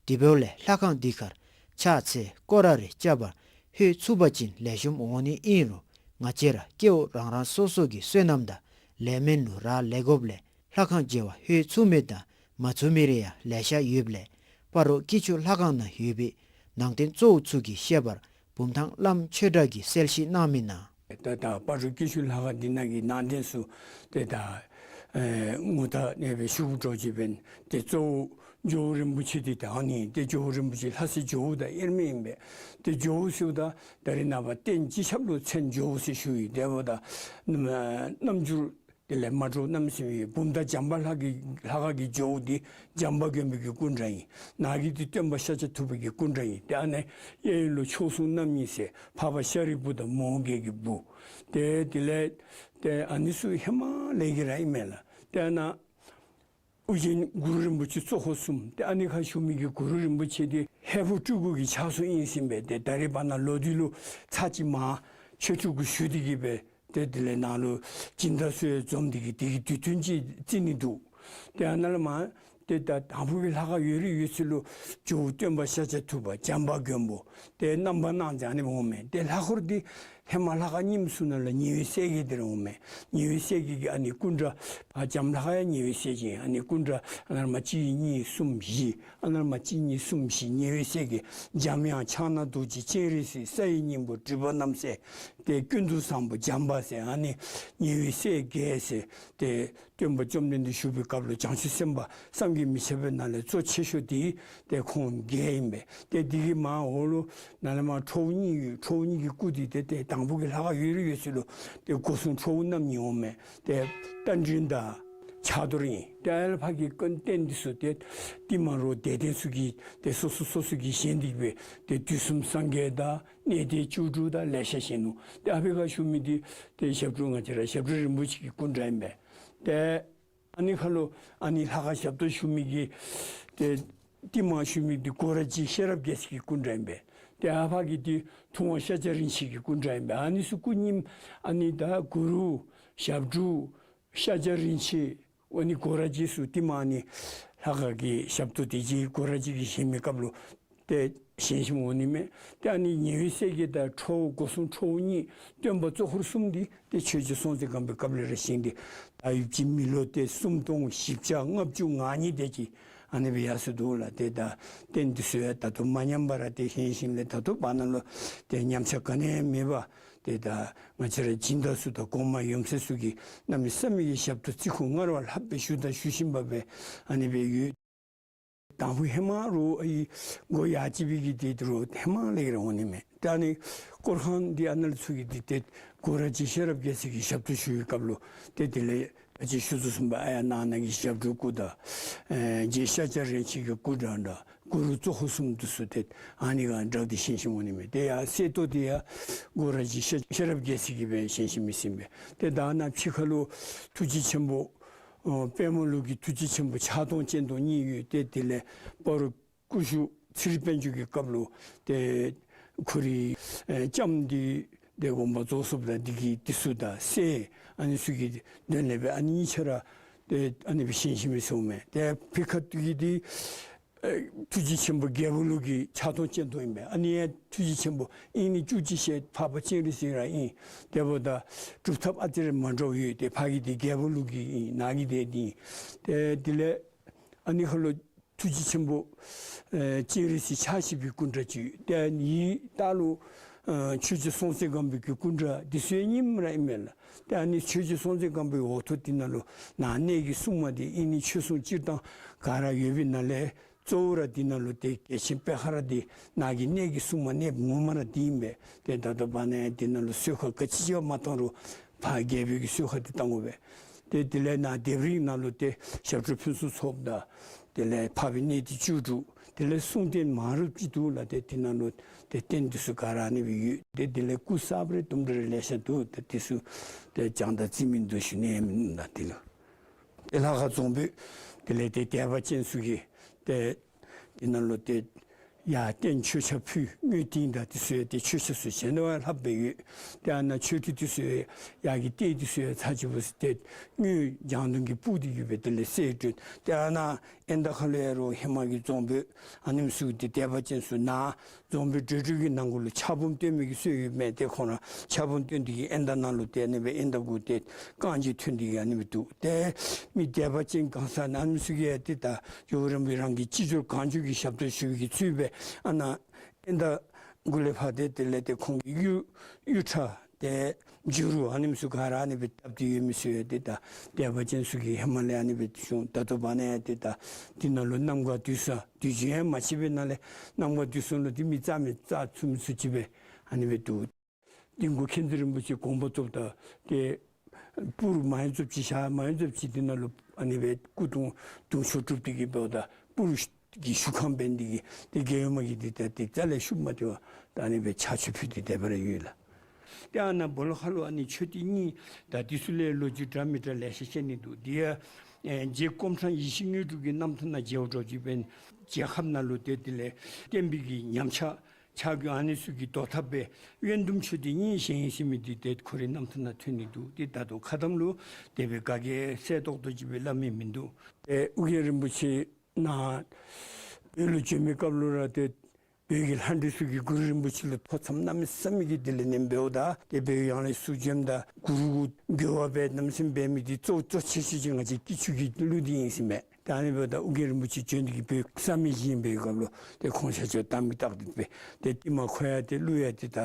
དེ་འབདཝ་ལས་ལྷ་ཁང་འདི་ཁར་ཕྱག་འཚལ་སྐོར་ར་རེ་རྐྱབ་པར་ལྷོད་ཚུགས་པ་ཅིན་ལེགས་ཤོམ་འོང་ནི་ཨིན་རུང་ང་བཅས་ར་སྐྱེ་བོ་རང་རང་སོ་སོ་གི་བསོད་ནམས་དང་ལས་སྨོན་ལུ་རག་ལས་དགོཔ་ལས་ལྷ་ཁང་མཇལ་བར་ལྷོད་ཚུགས་མི་དང་མ་ཚུགས་མི་རེ་ཡང་ལེ་ཤ་ཡོདཔ་ལས་སྤ་རོ་སྐྱིད་ཆུ་ལྷ་ཁང་ནང་ཡོད་པའི་ནང་རྟེན་གཙོ་བོ་ཚུ་གི་བཤད་པར་བུམ་ཐང་བླམ་ཆོས་གྲགས་ཀྱིས་གསལ་བཤད་གནང་མི་ནང་། ད་ད་སྤ་རོ་སྐྱིད་ཆུ་ལྷ་ཁང་འདི་ནང་གི་ནང་རྟེན་ཚུ་ཏེ་ད་ཨེ་ངོ་ཐག་ཨ་ནི་སྦེ་ཞུ་དགོཔ་འདྲཝ་ཅིག་འབདན་ཏེ་གཙོ་བོ་ཇོ་བོ་རིན་པོ་ཆེ་འདི་ད་ཨ་ནི་ཏེ་ཇོ་བོ་རིན་པོ་ཆེ་ལྷ་སའི་ཇོ་བོ་དང་དབྱེར་མེད་ཨིན་པས། ཏེ་ཇོ་བོ་ཟེརཝ་ད་ད་རིས་ནངས་པ་རྟེན་སྤྱི་ཁྱབ་ལུ་མཚན་ཇོ་བོ་ཟེར་ཞུ་ཡི། དེ་འབདཝ་ད་རྣམ་འགྱུར་དེ་ལས་མ་འདྲཝ་གནམ་མེད་ས་མེད་ཡོད། བུམ་ཐང་བྱམས་པ་ལྷ་གི་ལྷ་ཁང་གི་ཇོ་བོ་འདི་བྱམས་པ་མགོན་པོ་གི་སྐུ་འདྲ་ཨིན། ནཱ་གི་འདི་སྟོན་པ་ཤཱཀྱ་ཐུབ་པ་གི་སྐུ་འདྲ་ཨིན། ཏེ་ཨ་ནི་གཡས་གཡོན་ལུ་མཆོག་ཟུང་རྣམ་གཉིས་ཟེར་འཕགས་པ་ཤཱ་རིའི་བུ་དང་མོའུ་འགལ་གྱི་བུ། ཏེ་དེ་ལས་ཏེ་ཨ་ནི་ཚུ་ཧེ་མ་ལས་ཀྱི་ར་ཨིན་མས་ལགས། ཏེ་ཨ་ནཱ་ཨོ་རྒྱན་གུ་རུ་རིན་པོ་ཆེ་གཙོ་འཁོར་གསུམ། ཏེ་ཨ་ནི་ཁར་བཞུགས་མི་གི་གུ་རུ་རིན་པོ་ཆེ་འདི་ཧས་པོ་སྤྲུལ་སྐུ་གི་ཕྱག་སྲོལ་ཨིན་ཟེར་ཨིན་པས། ཏེ་ད་རིས་བར་ན་ལོག་སྟེ་ལུ་ཚར་གཅིག་མར་ཆོས་སྤྲུལ་སྐུ་ཞུ་སྟེ་གི་སྦེ་ཏེ་དེ་ལས་ནཱ་ལུ་སྦྱིན་བདག་ཚུ་ཡང་འཛོམས་ཏེ་གི་དེ་གི་དུས་སྟོན་ཅིག་བརྩི་ནི་འདུག། ཏེ་ཨ་ནཱ་ལས་མར་ཏེ་ད་དང་ཕུ་གི་ལྷ་ཁང་ཡོད་རིགས་ཡོད་ཚད་ལུ་ཇོ་བོ་སྟོན་པ་ཤཱཀྱ་ཐུབ་པ་བྱམས་པ་མགོན་པོ་ཏེ་རྣམ་པར་སྣང་མཛད་ནི་འོང་མས། ཏེ་ལྷ་འཁོར་འདི་ཧེ་མ་ལྷ་ཁང་རྙིངམ་ཚུ་ནང་ལུ་ཉེ་བའི་སྲས་བརྒྱད་འདི་ར་འོང་མས། ཉེ་བའི་སྲས་བརྒྱད་ཀྱི་ཨ་ནི་སྐུ་འདྲ་ཨ་བྱམས་ལྷ་ཁང་ཡང་ཉེ་བའི་སྲས་བརྒྱད་ཨིན། ཨ་ནི་སྐུ་འདྲ་ཨ་ནཱ་ལས་མར་གཅིག་གཉིས་གསུམ་བཞི་ཨ་ནཱ་ལས་མར་གཅིག་གཉིས་གསུམ་བཞི་ཉེ་བའི་སྲས་བརྒྱད་འཇམ་དབྱངས་ཕྱག་ན་རྡོ་རྗེ་སྤྱན་རས་གཟིགས་ས་ཡི་སྙིང་པོ་སྒྲིབ་པ་རྣམ་སེལ་ཏེ་ཀུན་ཏུ་བཟང་པོ་བྱམས་པ་ཟེར་ཨ་ནི་ཉེ་བའི་སྲས་བརྒྱད་ཟེར་ཏེ་སྟོན་པ་བཅོམ་ལྡན་འདས་བཞུགས་པའི་སྐབས་ལུ་བྱང་ཆུབ་སེམས་དཔའ་བསམ་གྱིས་མི་ཁྱབ་པའི་ནང་ལས་གཙོ་ཆེ་ཤོས་འདི་ཏེ་ཁོང་བརྒྱད་ཨིན་པས། ཏེ་འདི་གི་མར་འོག་ལུ་ནཱ་ལས་མར་ཁྲོ་བོ་གཉིས་ཡོད། ཁྲོ་བོ་གཉིས་ཀྱི་སྐུ་འདི་ཏེ་ཏེ་དང་ཕུ་གི་ལྷ་ཁང་ཡོད་རིགས་ཡོད་ཚད་ལུ་ཏེ་སྒོ་སྲུང་ཁྲོ་བོ་རྣམ་གཉིས་འོང་མས། ཏེ་རྟ་མགྲིན་དང་ཕྱག་རྡོར་ཨིན། ཏེ་ཨ་ལས་ཕར་གྱི་རྐང་རྟེན་འདི་ཚུ་ཏེ་ཏེ་མར་རོ་དད་ལྡན་ཚུ་གིས་ཏེ་སོ་སོ་སོ་སོ་གིས་བཞེངས་ཏེ་སྦེ་ཏེ་དུས་གསུམ་སངས་རྒྱས་དང་གནས་བརྟན་བཅུ་དྲུག་དང་ལེ་ཤ་བཞེངས་ནུག། ཏེ་ཨ་ཕི་ཁར་བཞུགས་མི་འདི་ཏེ་ཞབས་དྲུང་ང་བཅས་ར་ཞབས་དྲུང་རིན་པོ་ཆེ་གི་སྐུ་འདྲ་ཨིན་པས། ཏེ་ཨ་ནི་ཁར་ལུ་ཨ་ནི་ལྷ་ཁང་ཞབས་ཏོག་ཞུ་མི་གི་ཏེ་ཏེ་མར་བཞུགས་མི་འདི་སྒོ་ར་རྗེ་ཤེས་རབ་རྒྱལ་མཚན་གྱི་སྐུ་འདྲ་ཨིན་པས། ཏེ་ཨ་ཕར་གྱི་འདི་ཐུབ་དབང་ཤཱཀྱ་རིན་ཆེན་གྱི་སྐུ་འདྲ་ཨིན་པས། ཨ་ནི་ཚུ་སྐུ་རྙིངམ་ཨ་ནི་ད་གུ་རུ་ཞབས་དྲུང་ཤཱཀྱ་རིན་ཆེན་ཨ་ནི་སྒོ་ར་རྗེ་ཚུ་ཏེ་མ་ཨ་ནི་ལྷ་ཁང་གི་ཞབས་ཏོག་དེ་རྗེ་སྒོ་ར་རྗེ་གིས་བཞེངས་མི་སྐབས་ལུ་ཏེ་བཞེངས་བཞེངསམ་འོང་ནི་མས། ཏེ་ཨ་ནི་ཉེ་བའི་སྲས་བརྒྱད་དང་ཁྲོ་བོ་སྒོ་སྲུང་ཁྲོ་བོ་གཉིས་སྟོན་པ་གཙོ་འཁོར་གསུམ་འདི་ཏེ་ཆོས་རྗེ་སྲོང་བཙན་སྒམ་པོའི་སྐབས་ལས་ར་བཞེངས་ཏེ་ད་ཡུདཔ་ཅིག་མི་ལོ་ཏེ་སུམ་སྟོང་བཞི་བརྒྱ་ལྔ་བཅུ་ང་གཉིས་དེ་ཅིག་ཨ་ནི་སྦེ་ཡར་སོ་འདུག་ལགས། ཏེ་ད་རྟེན་འདི་ཚུ་ཡང་ད་ལྟོ་མ་ཉམས་པར་ཏེ་བཞེངས་བཞེངསམ་ལས་ད་ལྟོ་བར་ན་ལུ་ཏེ་ཉམས་ཆག་ག་ནི་ཡང་མེད་པར་ཏེ་ད་ང་བཅས་ར་སྦྱིན་བདག་ཚུ་དང་གོང་མ་ཡོན་ཚད་ཚུ་གིས་གནམ་མེད་ས་མེད་ཀྱི་ཞབས་ཏོག་བརྩི་བཀུར་སྔར་བ་ལྷག་སྦེ་ཞུ་དང་ཞུ་བཞིན་པ་སྦེ་ཨ་ནི་སྦེ་ཡོད། དང་ཕུ་ཧེ་མ་རུ་ཨའི་སྒོ་ཡར་ཅིག་སྦེ་གི་ཏེ་རུ་ཧེ་མ་ལས་ར་འོང་ནི་མས། ད་ཨ་ནི་སྐོར་ཁང་འདི་ཨ་ནཱ་ལུ་ཚུ་གི་འདི་ཏེ་སྒོ་ར་རྗེ་ཤེས་རབ་རྒྱལ་མཚན་གྱི་ཞབས་ཏོག་ཞུ་བའི་སྐབས་ལུ་ཏེ་དེ་ལས་ཨ་ཅི་ཞུ་དོ་བཟུམ་སྦེ་ཨ་ཡར་ནང་ན་གི་ཞབས་དྲུང་སྐུ་དང་ཨེ་རྗེ་ཤཱཀྱ་རིན་ཆེན་གྱི་སྐུ་འདྲ་འདྲ་གུ་རུ་གཙོ་འཁོར་གསུམ་འདི་ཚུ་ཏེ་ཨ་ནི་ག་འདྲ་ཏེ་བཞེངས་བཞེངསམ་འོང་ནི་མས། ཏེ་ཡར་གསེར་ཏོག་འདི་ཡང་སྒོ་ར་རྗེ་ཤེས་ཤེས་རབ་རྒྱལ་མཚན་གྱིས་སྦེ་བཞེངས་བཞེངསམ་ཨིན་ཟེར་ཨིན་པས། ཏེ་ད་ནཱ་ཕྱི་ཁ་ལུ་ཐུགས་རྗེ་ཆེན་པོ་ཨོ་དཔལ་མོ་ལུགས་ཀྱི་ཐུགས་རྗེ་ཆེན་པོ་ཕྱག་སྟོང་སྤྱན་སྟོང་གཉིས་ཡོད། ཏེ་དེ་ལས་སྤ་རོ་སྐུ་ཞབས་ཚེ་རིང་དཔལ་འབྱོར་གྱི་སྐབས་ལུ་ཏེ་ཁོ་རའི་ཨེ་ལྕམ་འདི་ཏེ་དགོངས་པ་རྫོགས་སོངམ་ད་འདི་གི་འདི་ཚུ་དང་སྲས་ཨ་ནི་ཚུ་གི་དོན་ལས་སྦེ་ཨ་ནི་གཉིས་ཆ་ར་ཏེ་ཨ་ནི་སྦེ་བཞེངས་བཞེངསམ་ཨིན་ཟེར་ཨིན་མས། ཏེ་ཕྱི་ཁ་འདི་གི་འདི་ཨེ་ཐུགས་རྗེ་ཆེན་པོ་རྒྱལ་པོ་ལུགས་ཀྱི་ཕྱག་སྟོང་སྤྱན་སྟོང་ཨིན་པས། ཨ་ནི་ཡང་ཐུགས་རྗེ་ཆེན་པོ་ཨིན་ནི་བཅུ་གཅིག་ཞལ་འཕགས་པ་སྤྱན་རས་གཟིགས་ར་ཨིན། དེ་འབདཝ་ད་སྒྲུབ་ཐབས་ཨ་ཙི་རེ་མ་འདྲཝ་ཡོད། ཏེ་ཕར་གྱི་འདི་རྒྱལ་པོ་ལུགས་ཀྱི་ཨིན། ནཱ་གི་འདི་འདི་ཨིན། ཏེ་དེ་ལས་ཨ་ནི་ཁ་ལུ་ཐུགས་རྗེ་ཆེན་པོ་ཨེ་སྤྱན་རས་གཟིགས་ཕྱག་བཞི་པའི་སྐུ་འདྲ་ཅིག་ཡོད། ཏེ་ཨ་ནི་ད་ལུ་ཨེ་ཆོས་རྗེ་སྲོང་བཙན་སྒམ་པོའི་གི་སྐུ་འདྲ་འདི་ཚུ་ཡང་རྙིངམ་ར་ཨིན་མས་ལགས། ཏེ་ཨ་ནི་ཆོས་རྗེ་སྲོང་བཙན་སྒམ་པོའི་འོག་ཐོག་འདི་ནང་ལུ་ནཱ་གནས་ཀྱི་སྲུང་མ་འདི་ཨིན་ནི་ཆོས་སྲུང་སྤྱིར་བཏང་ག་ར་ཡོད་པའི་ནང་ལས་གཙོ་བོ་ར་འདི་ནང་ལུ་ཏེ་རྒྱལ་ཆེན་པད་ཁ་ར་འདི་ནཱ་གི་གནས་ཀྱི་སྲུང་མ་གནས་ངོ་མ་ར་འདི་ཨིན་པས། ཏེ་ད་ལྟོ་བར་ན་ཡང་འདི་ནང་ལུ་གསོལ་ཁ་ག་ཅི་ཅིག་མ་བཏང་རུང་ཕར་རྒྱལ་པོའི་གི་གསོལ་ཁ་འདི་བཏང་དགོ་པས། ཏེ་དེ་ལས་ནཱ་ལྡེབས་རིས་ནང་ལུ་ཏེ་ཞབས་དྲུང་ཕུན་སུམ་ཚོགས་དང་དེ་ལས་འཕགས་པའི་གནས་འདི་བཅུ་དྲུག་དེ་ལས་གསུང་རྟེན་མང་རབས་ཅིག་འདུག་ལགས། ཏེ་འདི་ནང་ལུ་ཏེ་རྟེན་འདི་ཚུ་ག་ར་ཨ་ནི་སྦེ་ཡོད། ཏེ་དེ་ལས་སྐུ་གསརཔ་རེ་དུམ་གྲ་རེ་ལེ་ཤ་འདུག། ཏེ་འདི་ཚུ་ཏེ་བྱང་དང་རྩིས་མིན་འདུག་ཞུ་ནི་མིན་ལགས། དེ་ལུ་ཏེ་ལྷ་ཁང་རྫོང་དཔོན་དེ་ལས་ཏེ་དད་པ་ཅན་ཚུ་གིས་ཏེ་འདི་ནང་ལུ་ཏེ་ཡར་རྟེན་མཆོད་ཆས་ཕུལ་དངུལ་ཏིང་དང་འདི་ཚུ་ཡང་ཏེ་མཆོད་ཆས་ཚུ་གཞན་དང་ལྷགཔ་སྦེ་ཡོད། ཏེ་ཨ་ནཱ་མཆོད་ཁྲི་འདི་ཚུ་ཡང་ཡར་གྱི་ལྟེ་འདི་ཚུ་ཡང་ཚར་གཅིག་པོ་ཏེ་དངུལ་ལྗང་མདོག་གི་སྤུ་འདི་གིས་སྦེ་དེ་ལས་གསལ་སྒྲོན། ཏེ་ཨ་ནཱ་ཨེ་ད་ཁ་ལུ་ཡང་རུང་ཧེ་མ་གི་རྫོང་དཔོན་ཨ་ནེམ་ཚུ་ཏེ་དད་པ་ཅན་ཚུ་ནཱ་རྫོང་དཔོན་བགྲེས་སྒྲོལ་གྱི་ནང་གུ་ལུ་ཕྱག་འབུམ་སྟོན་མི་གི་སྲོལ་ཡོད་མས། ཏེ་ཁོང་ར་ཕྱག་འབུམ་སྟོན་འདི་གིས་ཨེ་ད་ནང་ལུ་ཏེ་ཨ་ནི་སྦེ་ཨེ་ད་གུ་ཏེ་རྐང་རྗེས་ཐོན་འདི་གིས་ཨ་ནི་སྦེ་འདུག། ཏེ་མི་དད་པ་ཅན་གང་ཟག་ཨ་ནེམ་ཚུ་གིས་ཡང་ཏེ་ད་ཇོ་བོ་རིན་པོ་ཆེ་རང་གི་ཅི་འབྱོར་གང་འབྱོར་གྱི་ཞབས་ཏོག་ཞུ་བའི་གི་ཚུལ་སྦེ་ཨ་ནཱ་ཨེ་ད་གུ་ལས་ཕར་ཏེ་དེ་ལས་ཏེ་ཁོང་གི་གཡུ་གཡུ་ཁྲ་ཏེ་མཇུག་རུ་ཨ་ནེམ་ཚུ་ག་ར་ཨ་ནི་སྦེ་བཏབ་སྟེ་ཡོད་མི་ཚུ་ཡང་ཏེ་ད་དད་པ་ཅན་ཚུ་གིས་ཧེ་མ་ལས་ཨ་ནི་སྦེ་བྱུང་། ད་ལྟོ་བར་ན་ཡང་ཏེ་ད་འདི་ནང་ལུ་གནམ་གང་དུས་སང་དུས་རྒྱུན་ཡང་མ་ཆད་པའི་ནང་ལས་གནམ་གང་དུས་སང་ལུ་ཏེ་མི་རྩ་མེད་རྩ་ཚུམ་ཚུ་ཅིག་སྦེ་ཨ་ནི་སྦེ་འདུག། འདི་གུ་མཁྱེན་བརྩེ་རིན་པོ་ཆེ་དགོངས་པ་རྫོགསཔ་ད་ཏེ་སྤུར་མ་ཡོངས་རྫོགསཔ་ཅིག་བཞག། མ་ཡོངས་རྫོགསཔ་ཅིག་འདི་ནང་ལུ་ཨ་ནི་སྦེ་སྐུ་གདུང་གདུང་མཆོད་གྲུབ་སྟེ་གི་འབདཝ་ད་སྤུར་གྱི་བཞུགས་ཁང་འབད་ནི་འདི་གིས་ཏེ་རྒྱལ་ཡུམ་གྱིས་འདི་ད་ཏེ་རྩ་ལས་ཤུགས་མ་བཏུབ་པར་ད་ཨ་ནི་སྦེ་ཕྱག་མཆོད་ཕུལ་ཏེ་དེ་སྦེ་ར་ཡོད་ལགས། ཏེ་ཨ་ནཱ་སྦོ་ལོགས་ཁ་ལུ་ཨ་ནི་མཆོད་རྟེན་གཉིས་ད་འདི་ཚུ་ལས་ལོ་རྒྱུས་འདྲ་མི་འདྲ་ལེ་ཤ་བཤད་ནི་འདུག། འདི་ཡང་ཨེ་རྗེ་སྐོམ་ཕྲང་ཡེ་ཤེས་དངོས་གྲུབ་ཀྱི་རྣམ་ཐར་ནང་མཇལཝ་འདྲཝ་ཅིག་འབད་ན་རྒྱལ་ཁབ་ནང་ལུ་ཏེ་དེ་ལས་བསྟན་པའི་གི་ཉམས་ཆག་ཆག་སྐྱོན་ཨ་ནི་ཚུ་གི་བཟློག་ཐབས་སྦེ་དབོན་གདུང་མཆོད་རྟེན་གཉིས་བཞེངས་ཡི་ཟེར་མི་འདི་ཏེ་ཁོ་རའི་རྣམ་ཐར་ནང་ཐོན་ནི་འདུག། ཏེ་ད་ལྟོ་ཁ་གཏམ་ལུ་དེ་སྦེ་ག་གིས་གསལ་ཏོག་ཏོ་ཅིག་སྦེ་སླབ་མི་མིན་འདུག། ཏེ་ཨོ་རྒྱན་རིན་པོ་ཆེ་ནཱ་བོད་ལུ་བྱོན་མི་སྐབས་ལུ་ར་ཏེ་བོད་ཀྱི་ལྷ་འདྲེ་ཚུ་གིས་གུ་རུ་རིན་པོ་ཆེ་ལུ་ཐོ་འཚམས་གནམ་མེད་ས་མེད་ཀྱི་དེ་ལས་ནེམ་འབདཝ་ད་ཏེ་བོད་ཡང་ལས་ཚུར་བྱོནམ་ད་གུ་རུ་གུ་འགྱོ་བ་སྦེ་གནམ་མེད་ས་མེད་འབད་མི་འདི་གཙོ་གཙོ་ཆེ་ཤོས་ཅིག་ང་བཅས་སྐྱིད་ཆུ་གི་ཀླུ་འདི་ཨིན་ཟེར་མས། ད་ཨ་ནི་འབདཝ་ད་ཨོ་རྒྱན་རིན་པོ་ཆེ་བྱོན་ཏེ་གི་བོད་བསམ་ཡས་བཞེངས་པའི་སྐབས་ལུ་ཏེ་ཁོང་ཆ་ཁྱབ་ད་མི་རྟག་སྟེ་སྦེ་ཏེ་ཏེ་མ་ཁོ་ཡང་ཏེ་ཀླུ་ཡང་ཏེ་ད་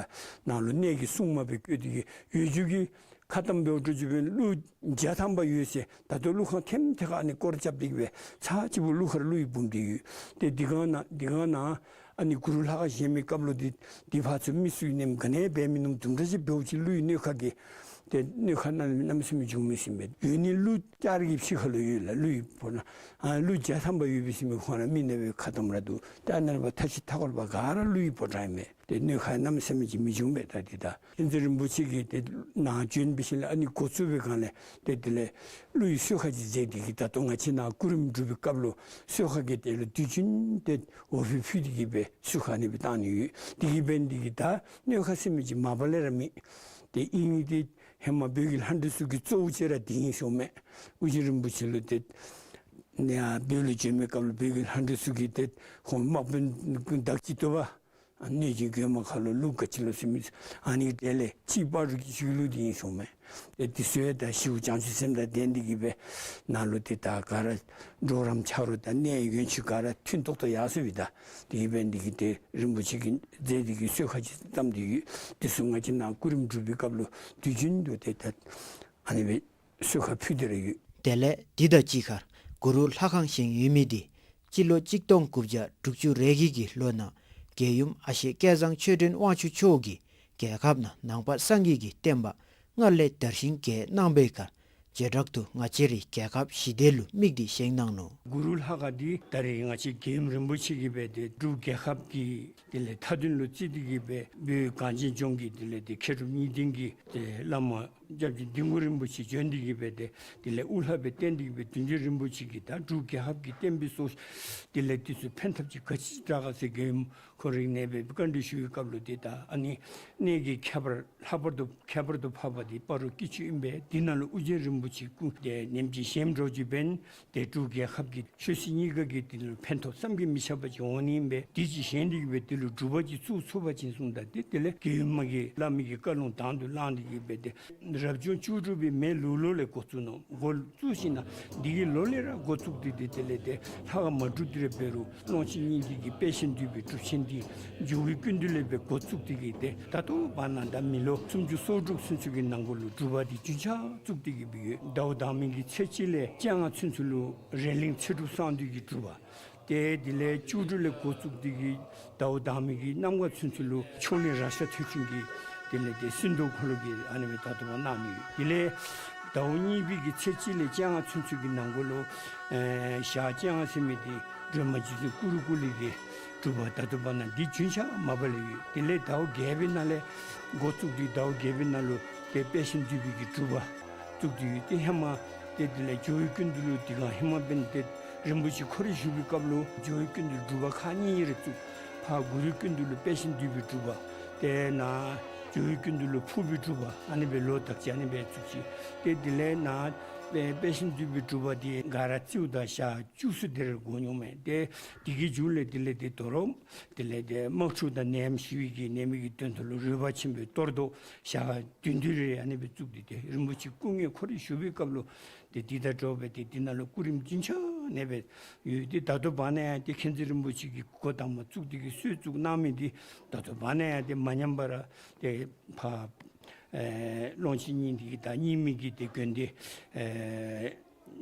ནཱ་ལུ་གནས་ཀྱི་སྲུང་མ་སྦེ་བསྐོས་ཏེ་གི་ཡོད་རྒྱུ་གི་ཁ་གཏམ་འབད་འགྱོ་རྒྱུ་སྦེ་ཀླུ་བརྒྱ་ཐམ་པ་ཡོད་ཟེར། ད་ལྟོ་ཀླུ་ཁང་ཐེམ་ཐེ་ཁར་ཨ་ནི་སྐོར་ར་རྐྱབ་སྟེ་གི་སྦེ་ཚར་གཅིག་པོ་ཀླུ་ཁར་ཀླུ་ཡི་འབུམ་འདི་ཡོད། ཏེ་འདི་གང་ནང་འདི་གང་ནང་ཨ་ནི་གུ་རུ་ལྷ་ཁང་བཞེངས་མི་སྐབས་ལུ་འདི་འདི་ཕར་ཚུར་མི་ཚུ་གིས་ནེམ་ག་ནི་འབད་མི་ནུམ་དུམ་གྲ་ཅིག་འབདཝ་ཅིག་ཀླུ་ཡི་གནོད་ཁག་གིས། ཏེ་གནོད་ཁ་གནམ་མེད་ས་མེད་བྱུང་མི་ཟེར་མས། ཡོད་ནི་ཀླུ་ལྕགས་རི་གི་ཕྱི་ཁ་ལུ་ཡོད་ལགས། ཀླུ་ཡི་ཕོ་ན་ཨ་ཀླུ་བརྒྱ་ཐམ་པ་ཡོད་པའི་ཟེར་མས། ཁོང་ར་མི་ནག་པའི་ཁ་ཏམ་ར་འདུག། ཏེ་ཨ་ནཱ་ལས་ཕར་མཐའ་བཞི་མཐའ་འཁོར་པ་ག་ར་ཀླུ་ཡི་ཕོ་བྲང་ཨིན་མས། ཏེ་གནོད་ཁ་གནམ་མེད་ས་མེད་ཅིག་མི་བྱུང་པས། ད་འདི་ད་མཁྱེན་བརྩེ་རིན་པོ་ཆེ་གིས་ཏེ་ནཱ་བྱོན་པའི་ཤུལ་ལས་ཨ་ནི་འགོ་བཙུགས་པའི་སྒང་ལས་ཏེ་དེ་ལས་ཀླུ་ཡི་གསོལ་ཁ་ཅིག་མཛད་དེ་གིས། ད་ལྟོ་ང་བཅས་ནཱ་སྐུ་རིམ་སྒྲུབ་པའི་སྐབས་ལུ་གསོལ་ཁ་གི་དེ་ལུ་དུས་རྒྱུན་ཏེ་འོ་ཕུད་ཕུལ་ཏེ་གིས་སྦེ་གསོལ་ཁ་ཨ་ནི་སྦེ་བཏང་ནི་ཡོད། དེ་གིས་འབད་ནི་དེ་གིས་ད་གནོད་ཁ་ཟེར་མི་ཅིག་མ་པ་ལས་ར་མེད། ཏེ་ཨིན་ནི་དེ་ཧེ་མ་བོད་ཀྱི་ལྷ་འདྲེ་ཚུ་གི་གཙོ་བོ་ཅིག་ར་དེ་ཨིན་ཟེར་མས། ཨོ་རྒྱན་རིན་པོ་ཆེ་ལུ་ཏེ་ནཱ་བོད་ལུ་བྱོན་པའི་སྐབས་ལུ་བོད་ཀྱི་ལྷ་འདྲེ་ཚུ་གིས་ཏེ་ཁོང་དམག་དཔོན་བདག་གཅིག་ཏུ་པ་གནོད་སྦྱིན་རྒོད་མ་ཁ་ལོ་ལུག་ག་ཅི་ལོ་ཟེར་མི་ཨ་ནི་དེ་ལས་ཕྱི་པ་རུ་གི་ཆོས་ལུགས་དེ་ཨིན་ཟེར་མས། ཏེ་དེ་ཚུ་ཡང་ད་ཞི་བ་བྱང་ཆུབ་སེམས་དང་ལྡན་ཏེ་གིས་སྦེ་ནཱ་ལུ་ཏེ་ད་ག་ར་གྲོགས་རམ་ཆ་རོགས་དང་གནས་ཡུལ་ཅིག་ག་ར་མཐུན་ཏོག་ཏོ་ཡར་སོང་པས། ད་དེ་གིས་འབད་ནི་དེ་གིས་ཏེ་རིན་པོ་ཆེ་གིས་མཛད་དེ་གིས་གསོལ་ཁ་ཅིག་བཏབ་སྟེ་ཡོད། དེ་ཚུ་ང་བཅས་ནཱ་སྐུ་རིམ་སྒྲུབ་པའི་སྐབས་ལུ་དུས་རྒྱུན་དུ་ཏེ་ད་ཨ་ནི་སྦེ་གསོལ་ཁ་ཕུལ་ཏེ་ར་ཡོད། དེ་ལས་འདི་དང་གཅིག་ཁར་གུ་རུ་ལྷ་ཁང་བཞེངས་ཡོད་མི་དེ་སྤྱི་ལོ་གཅིག་སྟོང་དགུ་བརྒྱ་དྲུག་ཅུ་རེ་བརྒྱད་ཀྱི་ལོ་ནང་རྒྱལ་ཡུམ་ཨ་ཞེ་སྐལ་བཟང་ཆོས་སྒྲོན་དབང་ཕྱུག་མཆོག་གིས་རྒྱལ་ཁབ་ནང་ནང་པ་སངས་རྒྱས་ཀྱི་བསྟན་པ་སྔར་ལས་དར་ཞིང་རྒྱས་གནང་བའི་ཁར་བྱེ་བྲག་ཏུ་ང་བཅས་རའི་རྒྱལ་ཁབ་ཞི་བདེ་ལུ་དམིགས་ཏེ་བཞེངས་གནང་ནུག། གུ་རུ་ལྷ་ཁང་འདི་ད་རེས་ང་བཅས་རྒྱལ་ཡུམ་རིན་པོ་ཆེ་གིས་སྦེ་ཏེ་འབྲུག་རྒྱལ་ཁབ་ཀྱི་དེ་ལས་མཐའ་དོན་ལུ་བརྩིས་ཏེ་གིས་སྦེ་བོད་གངས་ཅན་ལྗོངས་ཀྱི་དེ་ལས་ཏེ་མཁས་གྲུབ་གཉིས་ལྡན་གྱི་ཏེ་བླ་མ་སྐྱབས་རྗེ་ལྡིང་མགོ་རིན་པོ་ཆེ་བྱོན་ཏེ་གིས་སྦེ་ཏེ་དེ་ལས་དབུ་བླ་སྦེ་བསྟེན་ཏེ་གིས་སྦེ་བདུད་འཇོམས་རིན་པོ་ཆེ་གིས་ད་འབྲུག་རྒྱལ་ཁབ་ཀྱི་བསྟན་པའི་སྲོག་དེ་ལས་དེ་ཚུ་ཕན་ཐབས་ཅིག་ག་ཅི་དྲག་ག་ཟེར་རྒྱལ་ཡུམ་ཁོ་རའི་ནང་སྦེ་བཀའ་འདྲི་ཞུ་བའི་སྐབས་ལུ་ཏེ་ད་ཨ་ནི་གནས་ཀྱི་ཁྱད་པར་ལྷག་པར་དུ་ཁྱད་པར་དུ་འཕགས་པ་འདི་སྤ་རོ་སྐྱིད་ཆུ་ཨིན་པས། འདི་ནང་ལུ་ཨོ་རྒྱན་རིན་པོ་ཆེ་སྐུ་དེ་ནེམ་ཅིག་བཞེངས་འགྱོ་རྒྱུ་འབདན་ཏེ་འབྲུག་རྒྱལ་ཁབ་ཀྱི་ཆོས་སྲིད་གཉིས་ཀ་གི་དེ་ལུ་ཕན་ཐོགས་བསམ་གྱིས་མི་ཁྱབ་པ་ཅིག་འོང་ནི་ཨིན་པས། དེ་ཅིག་བཞེངས་ཏེ་གིས་སྦེ་དེ་ལུ་སྒྲུབ་པ་ཅིག་བཙུགས་ཚུགས་པ་ཅིན་གསུངམ་ད་ཏེ་དེ་ལས་རྒྱལ་ཡུམ་མ་གི་བླ་མའི་གི་བཀའ་ལུང་དང་དུ་བླངས་ཏེ་གིས་སྦེ་ཏེ་རབ་བྱུང་བཅུ་དྲུག་པའི་མེ་ལུག་ལོ་ལས་འགོ་བཙུགས་ནུག། འགོ་བཙུགས་ཞིནམ་ལས་འདི་གི་ལོ་ལས་ར་འགོ་བཙུགས་ཏེ་དེ་དེ་ལས་ཏེ་ལྷ་ཁང་མ་གྲུབ་སྟེ་ར་འབད་རུང་ཀློང་ཆེན་སྙིང་ཐིག་གི་དཔལ་ཆེན་འདུས་པའི་སྒྲུབ་ཆེན་འདི་ཇོ་བོའི་སྐུ་མདུན་ལས་སྦེ་འགོ་བཙུགས་ཏེ་གིས་ཏེ་ད་ལྟོ་བར་ན་ད་མི་ལོ་སུམ་ཅུ་སོ་དྲུག་ཚུན་ཚོད་ཀྱི་ནང་འཁོད་ལུ་སྒྲུབ་པ་འདི་རྒྱུན་ཆགས་བཙུགས་ཏེ་གིས་སྦེ་ཡོད། ཟླཝ་དང་པའི་གི་ཚེས་གཅིག་ལས་བཅོ་ལྔ་ཚུན་ཚོད་ལུ་རས་གླིང་ཚེ་སྒྲུབ་གསང་འདུས་ཀྱི་སྒྲུབ་པ། ཏེ་དེ་ལས་བཅུ་དྲུག་ལས་འགོ་བཙུགས་ཏེ་གིས་ཟླཝ་དང་པའི་གི་གནམ་གང་ཚུན་ཚོད་ལུ་ཕྱོགས་གླིང་རཀྵ་ཐོད་ཕྲེང་གི་དེ་ལས་ཏེ་སྲིན་མདོག་ཁོ་ལུ་གིས་ཨ་ནི་སྦེ་ད་ལྟོ་བར་གནང་ནི་ཡོད། དེ་ལས་ཟླཝ་གཉིས་པའི་གི་ཚེས་གཅིག་ལས་བཅོ་ལྔ་ཚུན་ཚོད་ཀྱི་ནང་འཁོད་ལུ་ཨེ་ཞག་བཅོ་ལྔ་ཟེར་མི་འདི་སྒྲོལ་མ་རྗེ་བཙུན་ཀུ་རུ་ཀུ་ལེ་གི་སྒྲུབ་པ་ད་ལྟོ་བར་ན་འདི་རྒྱུན་ཆགས་མ་པ་ལས་ཡོད། དེ་ལས་ཟླཝ་བརྒྱད་པའི་ནང་ལས་འགོ་བཙུགས་ཏེ་ཟླཝ་བརྒྱད་པའི་ནང་ལུ་ཏེ་དཔལ་ཆེན་འདུས་པའི་གི་སྒྲུབ་པ་བཙུགས་ཏེ་ཡོད། ཏེ་ཧེ་མ་ཏེ་དེ་ལས་ཇོ་བོའི་སྐུ་མདུན་ལུ་དེ་སྒང་ཧེ་མ་འབདན་ཏེ་རིན་པོ་ཆེ་ཁོ་ར་བཞུགས་པའི་སྐབས་ལུ་ཇོ་བོའི་སྐུ་མདུན་སྒྲུབ་པ་ཁག་གཉིས་རེ་བཙུགས། ཕར་གུ་རུའི་སྐུ་མདུན་ལུ་དཔལ་ཆེན་འདུས་པའི་སྒྲུབ་པ། ཏེ་ནཱ་ཇོ་བོའི་སྐུ་མདུན་ལུ་ཕུར་པའི་སྒྲུབ་པ། ཨ་ནི་སྦེ་ལོ་དག་ཅིག་ཨ་ནི་སྦེ་བཙུགས་ཅི། ཏེ་དེ་ལས་ནཱ་དཔལ་ཆེན་འདུས་པའི་སྒྲུབ་པ་འདི་ག་ར་རྩིཝ་ད་ཞག་བཅུ་གསུམ་དེ་རེ་འགོར་འོང་མས། ཏེ་དེ་གི་མཇུག་ལས་དེ་ལས་ཏེ་དོ་རུང་དེ་ལས་ཏེ་དམག་འཁྲུག་དང་ནད་ཡམས་ཞི་བའི་གི་ནད་མུག་གི་དོན་དུ་ལུ་རོལ་པ་ཆེན་པོའི་གཏོར་བཟློག་ཞག་བདུན་བདུན་རེ་ཨ་ནི་སྦེ་བཙུགས་ཏེ་ཏེ་རིན་པོ་ཆེ་སྐུ་དངོས་ཁོ་ར་བཞུགས་པའི་སྐབས་ལུ་ཏེ་འདི་དང་འདྲཝ་སྦེ་ཏེ་འདི་ནང་ལུ་སྐུ་རིམ་རྒྱུན་ཆགས་ཨ་ནི་སྦེ་ཡོད། ཏེ་ད་ལྟོ་བར་ན་ཡང་ཏེ་མཁྱེན་བརྩེ་རིན་པོ་ཆེ་གིས་འགོ་དང་པ་བཙུགས་ཏེ་གིས་སྲོལ་བཙུགས་གནང་མི་འདི་ད་ལྟོ་བར་ན་ཡང་ཏེ་མ་ཉམས་པར་ཏེ་ཕར་ཨེ་ཀློང་ཆེན་སྙིང་ཐིག་གི་དང་རྙིང་མའི་གི་ཏེ་དགོན་སྡེ་ཨེ་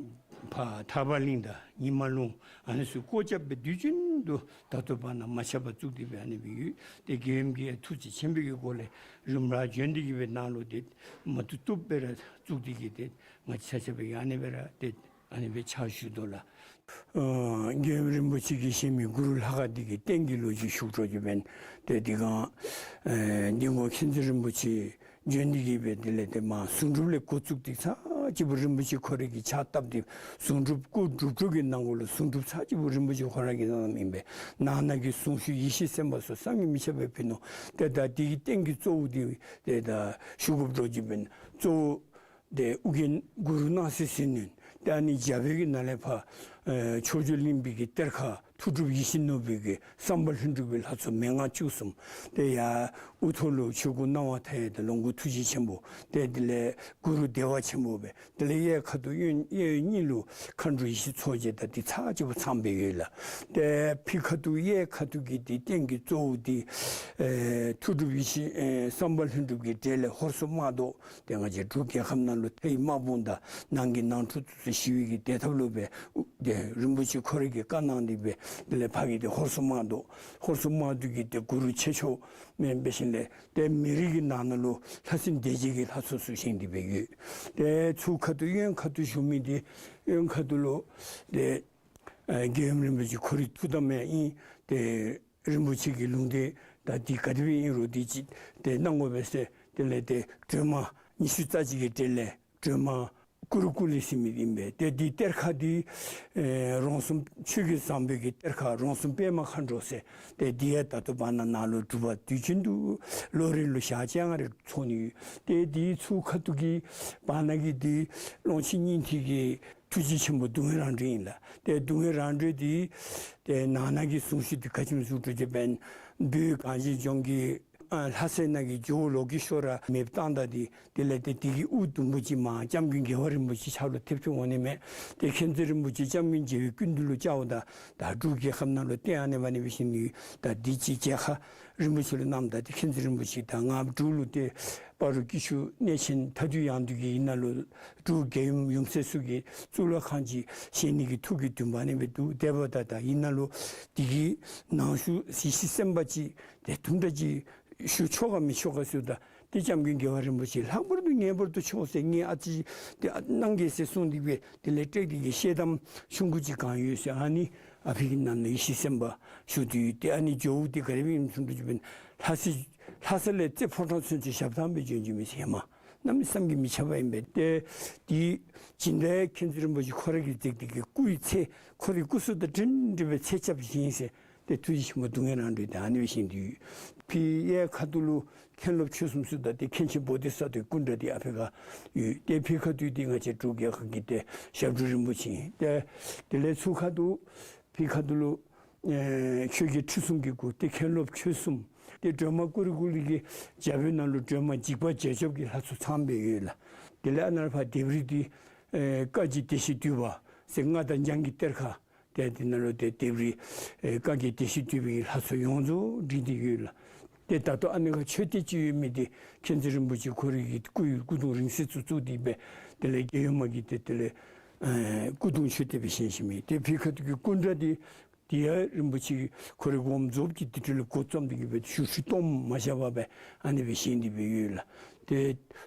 ཕར་ཐར་པ་གླིང་དང་ཉི་མ་ལུང་ཨ་ནི་ཚུ་སྒོ་རྒྱབ་སྦེ་དུས་རྒྱུན་དུ་ད་ལྟོ་བར་ན་མ་ཆག་པར་བཙུགས་ཏེ་སྦེ་ཨ་ནི་སྦེ་ཡོད། ཏེ་རྒྱལ་ཡུམ་གྱིས་ཐུགས་རྗེ་ཆེན་པོའི་གི་སྒོ་ལས་རིམ་པར་བྱོན་ཏེ་གིས་སྦེ་ནཱ་ལུ་ཏེ་མ་བཏུབ་བཏུབ་སྦེ་ར་བཙུགས་ཏེ་གིས་ཏེ་ང་བཅས་ཆ་ཁྱབ་སྦེ་ཨ་ནི་སྦེ་ར་ཏེ་ཨ་ནི་སྦེ་ཕྱག་ཞུ་དོ་ལགས། ཨ་རྒྱལ་ཡུམ་རིན་པོ་ཆེ་གིས་བཞེངས་མི་གུ་རུ་ལྷ་ཁང་འདི་གི་རྟེན་གྱི་ལོ་རྒྱུས་ཞུ་དགོ་རྒྱུ་འབདན་ཏེ་འདི་སྒང་ཨེ་འདི་སྒང་མཁྱེན་བརྩེ་རིན་པོ་ཆེ་བྱོན་ཏེ་གིས་སྦེ་དེ་ལས་ཏེ་མར་གཟུངས་སྒྲུབ་ལས་འགོ་བཙུགས་ཏེ་ཚར་གཅིག་པོ་རིན་པོ་ཆེ་ཁོ་རའི་གི་ཕྱག་བཏབ་སྟེ་གཟུངས་སྒྲུབ་སྐུ་སྒྲུབ་གྲོགས་ཀྱི་ནང་འཁོད་ལུ་གཟུངས་སྒྲུབ་ཚར་གཅིག་པོ་རིན་པོ་ཆེ་ཁོ་ར་གིས་གནངམ་ཨིན་པས། ནང་ན་གི་གཟུངས་གཞུག་ཡེ་ཤེས་སེམས་དཔའ་སོགས་བསམ་གྱིས་མི་ཁྱབ་པ་ཕུལ་ནུག། ཏེ་ད་འདི་གི་རྟེན་གྱི་གཙོ་བོ་འདི་ཏེ་ད་ཞུ་དགོཔ་འདྲཝ་ཅིག་འབདན་གཙོ་བོ་ཏེ་ཨོ་རྒྱན་གུ་རུ་སྣང་སྲིད་ཟིལ་གནོན། ཏེ་ཨ་ནི་རྒྱ་བོད་ཀྱི་ནང་ལས་ཕར་ཨེ་ཕྱོགས་བཅུ་གླིང་པའི་གི་གཏེར་ཁ་མཐུ་སྒྲུབ་ཡིད་བཞིན་ནོར་བུའི་གི་བསམ་པ་ལྷུན་གྲུབ་ཀྱི་ལྷ་ཚོགས་མན་ངག་བཅུ་གསུམ། ཏེ་ཡར་དབུ་ཐོག་ལུ་ཆོས་སྐུ་སྣང་བ་མཐའ་ཡས་དང་ལོངས་སྐུ་ཐུགས་རྗེ་ཆེན་པོ། ཏེ་དེ་ལས་གུ་རུ་བདེ་བ་ཆེན་པོ་སྦེ། དེ་ལས་གཡས་ཁ་ཐུག་གཡོན་གཡས་གཡོན་གཉིས་ལུ་མཁའ་འགྲོ་ཡེ་ཤེས་མཚོ་རྒྱལ་དང་འདི་ཚར་གཅིག་པོ་ཚངམ་སྦེ་ཡོད་ལགས། ཏེ་ཕྱི་ཁ་ཐུག་གཡས་ཁ་ཐུག་གི་འདི་རྟེན་གྱི་གཙོ་བོ་འདི་ཨེ་མཐུ་སྒྲུབ་ཡེ་ཤེས་ཨེ་བསམ་པ་ལྷུན་གྲུབ་ཀྱི་གྲལ་ལས་ཧོར་སོག་དམག་བཟློག། ཏེ་ང་བཅས་འབྲུག་རྒྱལ་ཁབ་ནང་ལུ་མཐའི་དམག་དཔུང་དང་ནང་གི་ནང་འཁྲུག་ཚུ་ཞི་བའི་གི་བདེ་ཐབས་ལུ་སྦེ་ཨུ་ཏེ་ རིན་པོ་ཆེ་ཁོ་ར་གིས་བཀའ་གནང་སྟེ་སྦེ་དེ་ལས་ཕ་གི་ཏེ་ཧོར་སོག་དམག་དོ་ཧོར་སོག་དམག་དོ་གི་ཏེ་གུ་རུ་ཆེ་མཆོག་མེན་པའི་ཞིནམ་ལས་ཏེ་མི་རིགས་ཀྱི་ནང་ན་ལུ་ལྷ་སྲིན་སྡེ་བརྒྱད་ཀྱི་ལྷ་ཚོགས་ཚུ་བཞེངས་ཏེ་སྦེ་ཡོད། ཏེ་ཚུར་ཁ་ཐུག་གཡོན་ཁ་ཐུག་བཞུགས་མི་འདི་གཡོན་ཁ་ཐུག་ལུ་ཏེ་ཨེ་རྒྱལ་ཡུམ་རིན་པོ་ཆེ་ཁོ་རའི་ཐུགས་དམ་ཡང་ཨིན། ཏེ་རིན་པོ་ཆེ་གི་ལུང་བསྟན་ད་འདི་ག་དེ་སྦེ་ཨིན་རུང་འདི་ཅིག་ཏེ་གནང་དགོ་པས་ཟེར་དེ་ལས་ཏེ་སྒྲོལ་མ་ཉི་ཤུ་རྩ་གཅིག་གི་གྲས་ལས་སྒྲོལ་མ་ཀུ་རུ་ཀུ་ལེ་ཟེར་མི་འདི་ཨིན་པས། ཏེ་འདི་གཏེར་ཁ་འདི་ཨེ་རོང་ཟོམ་ཆོས་ཀྱི་བཟང་པོའི་གི་གཏེར་ཁ་རོང་ཟོམ་པདྨ་མཁའ་འགྲོ་ཟེར། ཏེ་འདི་ཡང་ད་ལྟོ་བར་ན་ནཱ་ལུ་སྒྲུབ་པ་དུས་རྒྱུན་དུ་ལོ་རེ་ལུ་ཞག་བཅོ་ལྔ་རེ་ཚོགས་ནི་ཡོད། ཏེ་འདིའི་ཚུར་ཁ་ཐུག་གི་བར་ན་གི་འདི་ཀློང་ཆེན་སྙིང་ཐིག་གི་ཐུགས་རྗེ་ཆེན་པོ་སྡུག་བསྔལ་རང་གྲོལ་ཨིན་ལགས། ཏེ་སྡུག་བསྔལ་རང་གྲོལ་འདི་ཏེ་ནང་ན་གི་གཟུངས་གཞུག་འདི་ག་ཅི་སྨོ་ཟེར་བ་ཅིན་བོད་གངས་ཅན་ལྗོངས་ཀྱི་ཨ་ལྷ་སའི་ནང་གི་ཇོ་བོ་ལོ་ཀེ་ཤྭ་ར་མེདཔ་བཏང་ད་འདི་དེ་ལས་ཏེ་དེ་གི་དབུ་དུམ་བུ་ཅིག་མར་སྐྱབས་མགོན་རྒྱལ་བ་རིན་པོ་ཆེ་ཕྱག་ལུ་ཐེབས་ཏེ་འོང་ནི་མས། ཏེ་མཁྱེན་བརྩེ་རིན་པོ་ཆེ་སྐྱབས་མགོན་རྒྱལ་བའི་སྐུ་མདུན་ལུ་བཅརཝ་ད་ད་འབྲུག་རྒྱལ་ཁབ་ནང་ལུ་ཏེ་ཨ་ནི་འབད་ནི་འབད་ཞིནམ་ད་འདི་ཅིག་མཇལ་ཁ་རིན་པོ་ཆེ་ལུ་གནངམ་ད་ཏེ་མཁྱེན་བརྩེ་རིན་པོ་ཆེ་ད་ང་འབྲུག་ལུ་ཏེ་སྤ་རོ་སྐྱིད་ཆུ་གནས་ཆེན་མཐའ་འདུལ་ཡང་འདུལ་གྱི་ཡིག་ནང་ལུ་འབྲུག་རྒྱལ་ཡུམ་ཡུམ་སྲས་ཚུ་གི་གཙུག་ལག་ཁང་ཅིག་བཞེངས་ནི་གི་ཐུགས་ཀྱི་འདུན་པ་ཨ་ནི་སྦེ་འདུག། དེ་འབདཝ་ད་ད་ཡིག་ནང་ལུ་དེ་གི་ནང་ཞུ་ཡེ་ཤེས་སེམས་དཔའ་ཅིག་ཏེ་དུམ་གྲ་ཅིག་ཞུ་ཆོག་ག་མི་ཆོག་ག་ཟེརཝ་ད་ཏེ་སྐྱབས་མགོན་རྒྱལ་བ་རིན་པོ་ཆེ་ལྷག་པར་དུ་ངེས་པར་དུ་ཆོག་ཟེར། ངེའི་ཨ་ཙི་ཏེ་གནང་གེ་ཟེར་གསུངས་ཏེ་སྦེ་དེ་ལས་སྤྲེལ་ཏེ་གི་ཤེལ་དམ་ཆུང་ཀུ་ཅིག་གང་ཡོད་ཟེར། ཨ་ནི་ཨ་ཕི་གི་ནང་ན་ཡེ་ཤེས་སེམས་དཔའ་བཞུགས་ཏེ་ཡོད། ཏེ་ཨ་ནི་ཇོ་བོ་འདི་ག་དེ་སྦེ་ཨིན་ནམ་ཟེར་བ་ཅིན་ལྷ་ས་ལྷ་ས་ལས་རྩེ་ཕོ་བྲང་ཚུན་ཚོད་ཞབས་ཐང་སྦེ་བྱོན་བྱོནམ་ཨིན་ཟེར་མས། གནམ་མེད་ས་མེད་ཀྱི་མི་འཆབ་པ་ཨིན་པས། ཏེ་དེ་སྦྱིན་བདག་མཁྱེན་བརྩེ་རིན་པོ་ཆེ་ཁོ་ར་གིས་བརྩིགས་ཏེ་གི་སྐུའི་ཚེ་ཁོ་རའི་སྐུ་གཟུགས་དང་འདྲན་འདྲ་སྦེ་ཚེ་སྐྱབས་བཞེངས་ཟེར། ཏེ་ཐུགས་རྗེ་ཆེན་པོ་སྡུག་བསྔལ་རང་གྲོལ་འདི་ཨ་ནི་སྦེ་བཞེངས་ཏེ་ཡོད། ཕི་གཡས་ཁ་ཐུག་ལུ་མཁན་སློབ་ཆོས་གསུམ་ཟེརཝ་ད་ཏེ་མཁན་ཆེན་བོ་དྷི་ས་ཏྭའི་སྐུ་འདྲ་འདི་ཨ་ཕི་ཁར་ཡོད། ཏེ་ཕི་ཁ་ཐུག་འདི་ང་བཅས་འབྲུག་རྒྱལ་ཁབ་ཀྱི་ཏེ་ཞབས་དྲུང་རིན་པོ་ཆེ་ཨིན། ཏེ་དེ་ལས་ཚུར་ཁ་ཐུག་ཕི་ཁ་ཐུག་ལུ་ཨེ་ཆོས་རྒྱལ་ཁྲི་སྲོང་གི་སྐུ་ཏེ་མཁན་སློབ་ཆོས་གསུམ། ཏེ་སྒྲོལ་མ་ཀུ་རུ་ཀུ་ལེ་གི་རྒྱབ་ནང་ལུ་སྒྲོལ་མ་འཇིགས་པ་བྱེད་སྐྱོབ་ཀྱི་ལྷ་ཚོགས་ཚངམ་སྦེ་ཡོད་ལགས། དེ་ལས་ཨ་ནཱ་ཕར་ལྡེབས་རིས་འདི་ཨེ་བཀའ་བརྒྱུད་བདེ་གཤེགས་འདུས་པ་ཟེར་མངའ་བདག་འཇང་གི་གཏེར་ཁ། ཏེ་དེ་ནང་ལུ་ཏེ་ལྡེབས་རིས་ཨེ་བཀའ་བརྒྱུད་བདེ་གཤེགས་འདུས་པའི་ལྷ་ཚོགས་ཡོངས་རྫོགས་བསྒྲིགས་ཏེ་ཡོད་ལགས། ཏེ་ད་ལྟོ་ཨ་ནི་ཁར་མཆོད་རྟེན་ཅིག་ཡོད་མི་འདི་མཁྱེན་བརྩེ་རིན་པོ་ཆེ་ཁོ་རའི་གི་སྐུ་ཡི་སྐུ་གདུང་རིང་བསྲེལ་ཚུ་བཙུགས་ཏེ་སྦེ་དེ་ལས་རྒྱལ་ཡུམ་མ་གི་ཏེ་དེ་ལས་ཨེ་སྐུ་གདུང་མཆོད་རྟེན་སྦེ་བཞེངས་བཞེངསམ་ཨིན། ཏེ་ཕི་ཁ་ཐུག་གི་སྐུ་འདྲ་འདི་དེ་ཡང་རིན་པོ་ཆེ་ཁོ་རའི་དགོངས་རྫོགས་ཀྱི་དེ་འཕྲོ་ལས་འགོ་བརྩམས་ཏེ་གི་སྦེ་ཞུ་ཞུ་སྟོངམ་མ་བཞག་པར་སྦེ་ཨ་ནི་སྦེ་བཞེངས་ཏེ་སྦེ་ཡོད་ལགས། ཏེ་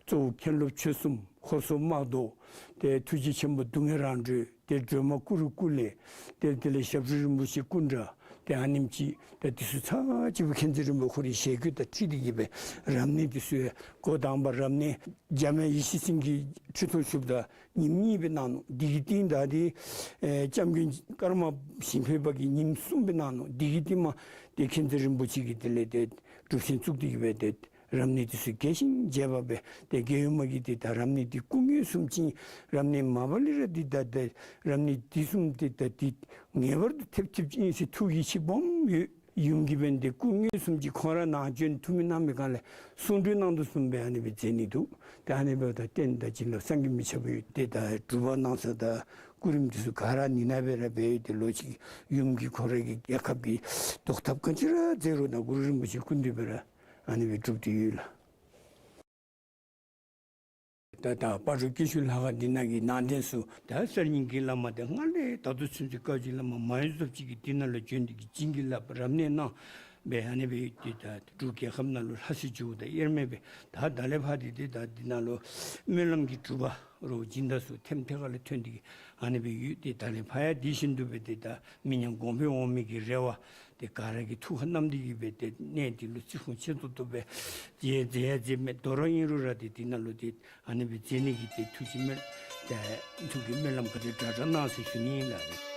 གཙོ་བོ་མཁན་སློབ་ཆོས་གསུམ་ཧོར་སོག་དམག་དོ་ཏེ་ཐུགས་རྗེ་ཆེན་པོ་སྡུག་བསྔལ་རང་གྲོལ་ཏེ་སྒྲོལ་མ་ཀུ་རུ་ཀུ་ལེ་ཏེ་དེ་ལས་ཞབས་དྲུང་རིན་པོ་ཆེ་སྐུ་འདྲ་ཏེ་ཨ་ནེམ་ཅིག་ཏེ་འདི་ཚུ་ཚར་གཅིག་པོ་མཁྱེན་བརྩེ་རིན་པོ་ཆེ་ཁོ་རའི་ཞལ་བཀོད་དང་འཁྲིལ་ཏེ་གི་སྦེ་རབ་གནས་འདི་ཚུ་ཡང་འགོ་དང་པ་རབ་གནས་འཇམ་དབྱངས་ཡེ་ཤེས་སེང་གེ་ཁྲི་ཐོག་བཞུགསཔ་ད་ཉིནམ་གཉིས་སྦེ་གནང་ནུག། འདི་གི་རྟིང་བདའ་སྟེ་ཨེ་སྐྱབས་མགོན་ཀརྨ་ཞིང་ཕེབས་པ་གིས་ཉིནམ་གསུམ་སྦེ་གནང་ནུག། འདི་གི་རྟིང་མ་ཏེ་མཁྱེན་བརྩེ་རིན་པོ་ཆེ་གིས་དེ་ལས་ཏེ་སྒྲུབ་ཆེན་བཙུགས་ཏེ་གི་སྦེ་ཏེ་རབ་གནས་འདི་ཚུ་རྒྱས་ཤིང་རྒྱས་པ་སྦེ་ཏེ་རྒྱལ་ཡུམ་མ་གིས་ཏེ་ད་རབ་གནས་འདི་སྐུ་ངལ་གསུམ་ཅིག་ཨིན། རབ་གནས་མ་པ་ལས་ར་འདི་ད་ཏེ་རབ་གནས་འདི་བཟུམ་ཏེ་ད་འདི་ངེས་པར་དུ་ཐེབས་ཐེབས་ཅིག་ཨིན་ཟེར་ཐུགས་ཡིད་ཆེས་སྦོམ་ཡོད། ཡུམ་གྱིས་འབདན་ཏེ་སྐུ་ངལ་གསུམ་ཅིག་ཁོང་ར་ནཱ་བྱོན་ཐུགས་སྨོན་གནང་བའི་སྒང་ལས་གསུང་གྲོས་གནང་དོ་བཟུམ་སྦེ་ཨ་ནི་སྦེ་མཛད་ནི་འདུག། ཏེ་ཨ་ནི་འབདཝ་ད་རྟེན་དང་བྱིན་རླབས་བསམ་གྱིས་མི་ཁྱབ་པ་ཡོད། ཏེ་ད་སྒྲུབ་པ་གནང་ས་དང་སྐུ་རིམ་འདི་ཚུ་ག་ར་ནི་ནང་སྦེ་ར་འབད་ཡོད། ཏེ་ལོག་ཅིག་ཡུམ་གྱིས་ཁོ་རའི་གི་རྒྱལ་ཁབ་ཀྱི་བཟློག་ཐབས་ག་ཅི་ར་མཛད་རུང་ད་གུ་རུ་རིན་པོ་ཆེ་སྐུ་མདུན་སྦེ་ར་ཨ་ནི་སྦེ་སྒྲུབ་སྟེ་ཡོད་ལགས། ད་ད་སྤ་རོ་སྐྱིད་ཆུ་ལྷ་ཁང་འདི་ནང་གི་ནང་རྟེན་ཚུ་ད་གསར་རྙིང་གི་བླ་མ་དེ་སྔར་ལས་ད་ལྟོ་ཚུན་ཚོད་བཀའ་བརྒྱུད་བླ་མ་མང་ཡུལ་ཚོ་ཅིག་གིས་འདི་ནང་ལུ་བྱོན་ཏེ་གི་བྱིན་གྱིས་བརླབས་རབ་གནས་གནང་སྦེ་ཨ་ནི་སྦེ་ཏེ་ད་འབྲུག་རྒྱལ་ཁབ་ནང་ལུ་ལྷ་སའི་ཇོ་བོ་དང་དབྱེར་མེད་སྦེ་ད་ད་ལས་ཕར་ཏེ་ཏེ་ད་འདི་ནང་ལུ་སྨོན་ལམ་གྱི་སྒྲུབ་པ་རོགས་སྦྱིན་བདག་ཚུ་ཐེམ་ཐེ་ཁ་ལས་ཐོན་ཏེ་གི་ཨ་ནི་སྦེ་ཡོད། ཏེ་ད་ལས་ཕར་ཡང་དེ་བཞིན་དུ་སྦེ་ཏེ་ད་མི་ཉམས་གོང་འཕེལ་འོང་མི་གི་རེ་བ་ཏེ་ག་ར་གིས་ཐུགས་ཁར་བསྣམས་ཏེ་གི་སྦེ་ཏེ་གནས་འདི་ལུ་བརྩི་སྲུང་ཆེ་ཏོག་ཏོ་སྦེ་མཛད་མཛད་ཡ་མཛད་མི་དོ་རུང་ཨིན་རུང་ར་ཏེ་འདི་ནང་ལུ་ཏེ་ཨ་ནི་སྦེ་མཛད་ནི་གི་ཏེ་ཐུགས་ཀྱི་སྨོན་ཏེ་ཐུགས་ཀྱི་སྨོན་ལམ་ག་དེ་དྲག་དྲག་གནང་ཟེར་ཞུ་ནི་ཨིན་ལགས།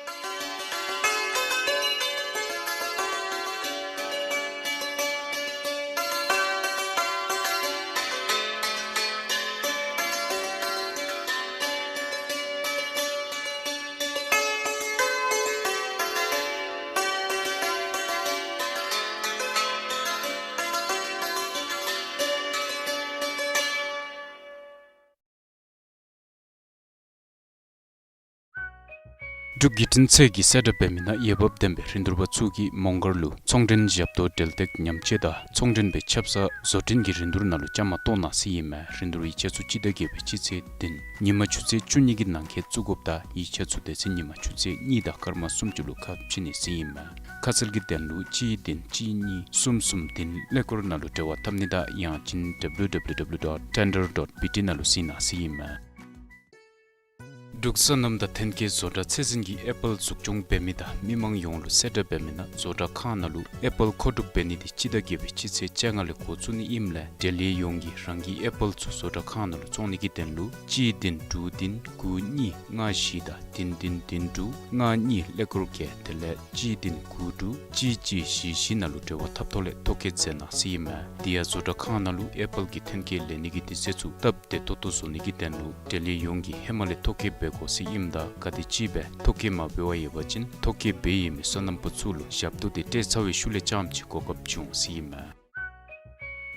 འབྲུག་བརྒྱུད་འཕྲིན་ཚད་ཀྱིས་གསལ་བསྒྲགས་འབད་མི་ནང་འོས་འབབ་ལྡན་པའི་རིན་བསྡུར་པ་ཚུ་གིས་མོང་སྒར་ལུ་ཚོང་མགྲོན་ཞབས་ཏོག་འབྲེལ་སྟེགས་ཉམས་བཅོས་དང་ཚོང་མགྲོན་པའི་ཆབ་གསང་བཟོ་སྐྲུན་གྱི་རིན་བསྡུར་ནང་ལུ་བཅའ་མར་གཏོགས་གནང་ཟེར་ཨིན་མས། རིན་བསྡུར་ཡིག་ཆ་ཚུ་སྤྱི་ཟླ་བརྒྱད་པའི་སྤྱི་ཚེས་བདུན་ཉིན་མ་ཆུ་ཚོད་བཅུ་གཉིས་ཀྱི་ནང་འཁོད་བཙུགས་དགོཔ་དང་ཡིག་ཆ་ཚུ་དེ་ཚེ་ཉིན་མ་ཆུ་ཚོད་གཉིས་དང་སྐར་མ་སུམ་ཅུ་ལུ་ཁ་ཕྱེ་ནི་ཟེར་ཨིན་མས། ཁ་གསལ་གྱི་དོན་ལུ་གཅིག་བདུན་གཅིག་གཉིས་གསུམ་གསུམ་བདུན་ཀླད་ཀོར་ནང་ལུ་འབྲེལ་བ་འཐབ་ནི་དང་ཡང་ཅིན་W W W dot tender dot B T ནང་ལུ་གཟིགས་གནང་ཟེར་ཨིན་མས། འབྲུག་སོ་ནམ་དང་ཐོན་སྐྱེད་བཟོ་གྲྭ་ཚད་འཛིན་གྱི་ཨེ་པཱལ་འཛུགས་སྐྱོང་འབད་མི་དང་མི་མང་ཡོངས་ལུ་གསལ་བསྒྲགས་འབད་མི་ནང་བཟོ་གྲྭ་ཁང་ནང་ལུ་ཨེ་པཱལ་མཁོ་སྒྲུབ་འབད་ནི་དེ་སྤྱི་ཟླ་བརྒྱད་པའི་སྤྱི་ཚེས་བཅོ་ལྔ་ལས་འགོ་བཙུགས་ནི་ཨིནམ་ལས་འབྲེལ་ཡོད་ཡོངས་ཀྱིས་རང་གི་ཨེ་པཱལ་ཚུ་བཟོ་གྲྭ་ཁང་ནང་ལུ་བཙོང་ནི་གི་དོན་ལུ་གཅིག་བདུན་དྲུག་བདུན་དགུ་གཉིས་ལྔ་བཞི་དང་བདུན་བདུན་བདུན་དྲུག་ལྔ་གཉིས་ཀླད་ཀོར་བརྒྱད་དེ་ལས་གཅིག་བདུན་དགུ་དྲུག་གཅིག་གཅིག་བཞི་བཞི་ནང་ལུ་འབྲེལ་བ་འཐབ་ཐོག་ལས་ཐོ་བཀོད་མཛད་གནང་ཟེར་ཨིན་མས། དེ་ཡང་བཟོ་གྲྭ་ཁང་ནང་ལུ་ཨེ་པཱལ་གྱི་ཐོན་སྐྱེད་ལེན་ནི་གི་དུས་ཚོད་ཚུ་སྟབས་བདེ་ཏོག་ཏོ་བཟོ་ནི་གི་དོན་ལུ་འབྲེལ་ཡོད་ཡོངས་ཀྱིས་ཧེ་མ་ལས་ཐོ་བཀོད་འབད་དགོ་ཟེར་ཨིནམ་ད་ག་དེམ་ཅིག་སྦེ་ཐོ་བཀོད་མ་འབད་བར་ཡོད་པ་ཅིན་ཐོ་བཀོད་འབད་ཡོད་མི་སོ་ནམ་པ་ཚུ་ལུ་ཞབས་ཏོག་དེ་སྤྲོད་ཚར་བའི་ཤུལ་ལས་རྐྱངམ་ཅིག་གོ་སྐབས་འབྱུང་ཟེར་ཨིན་མས།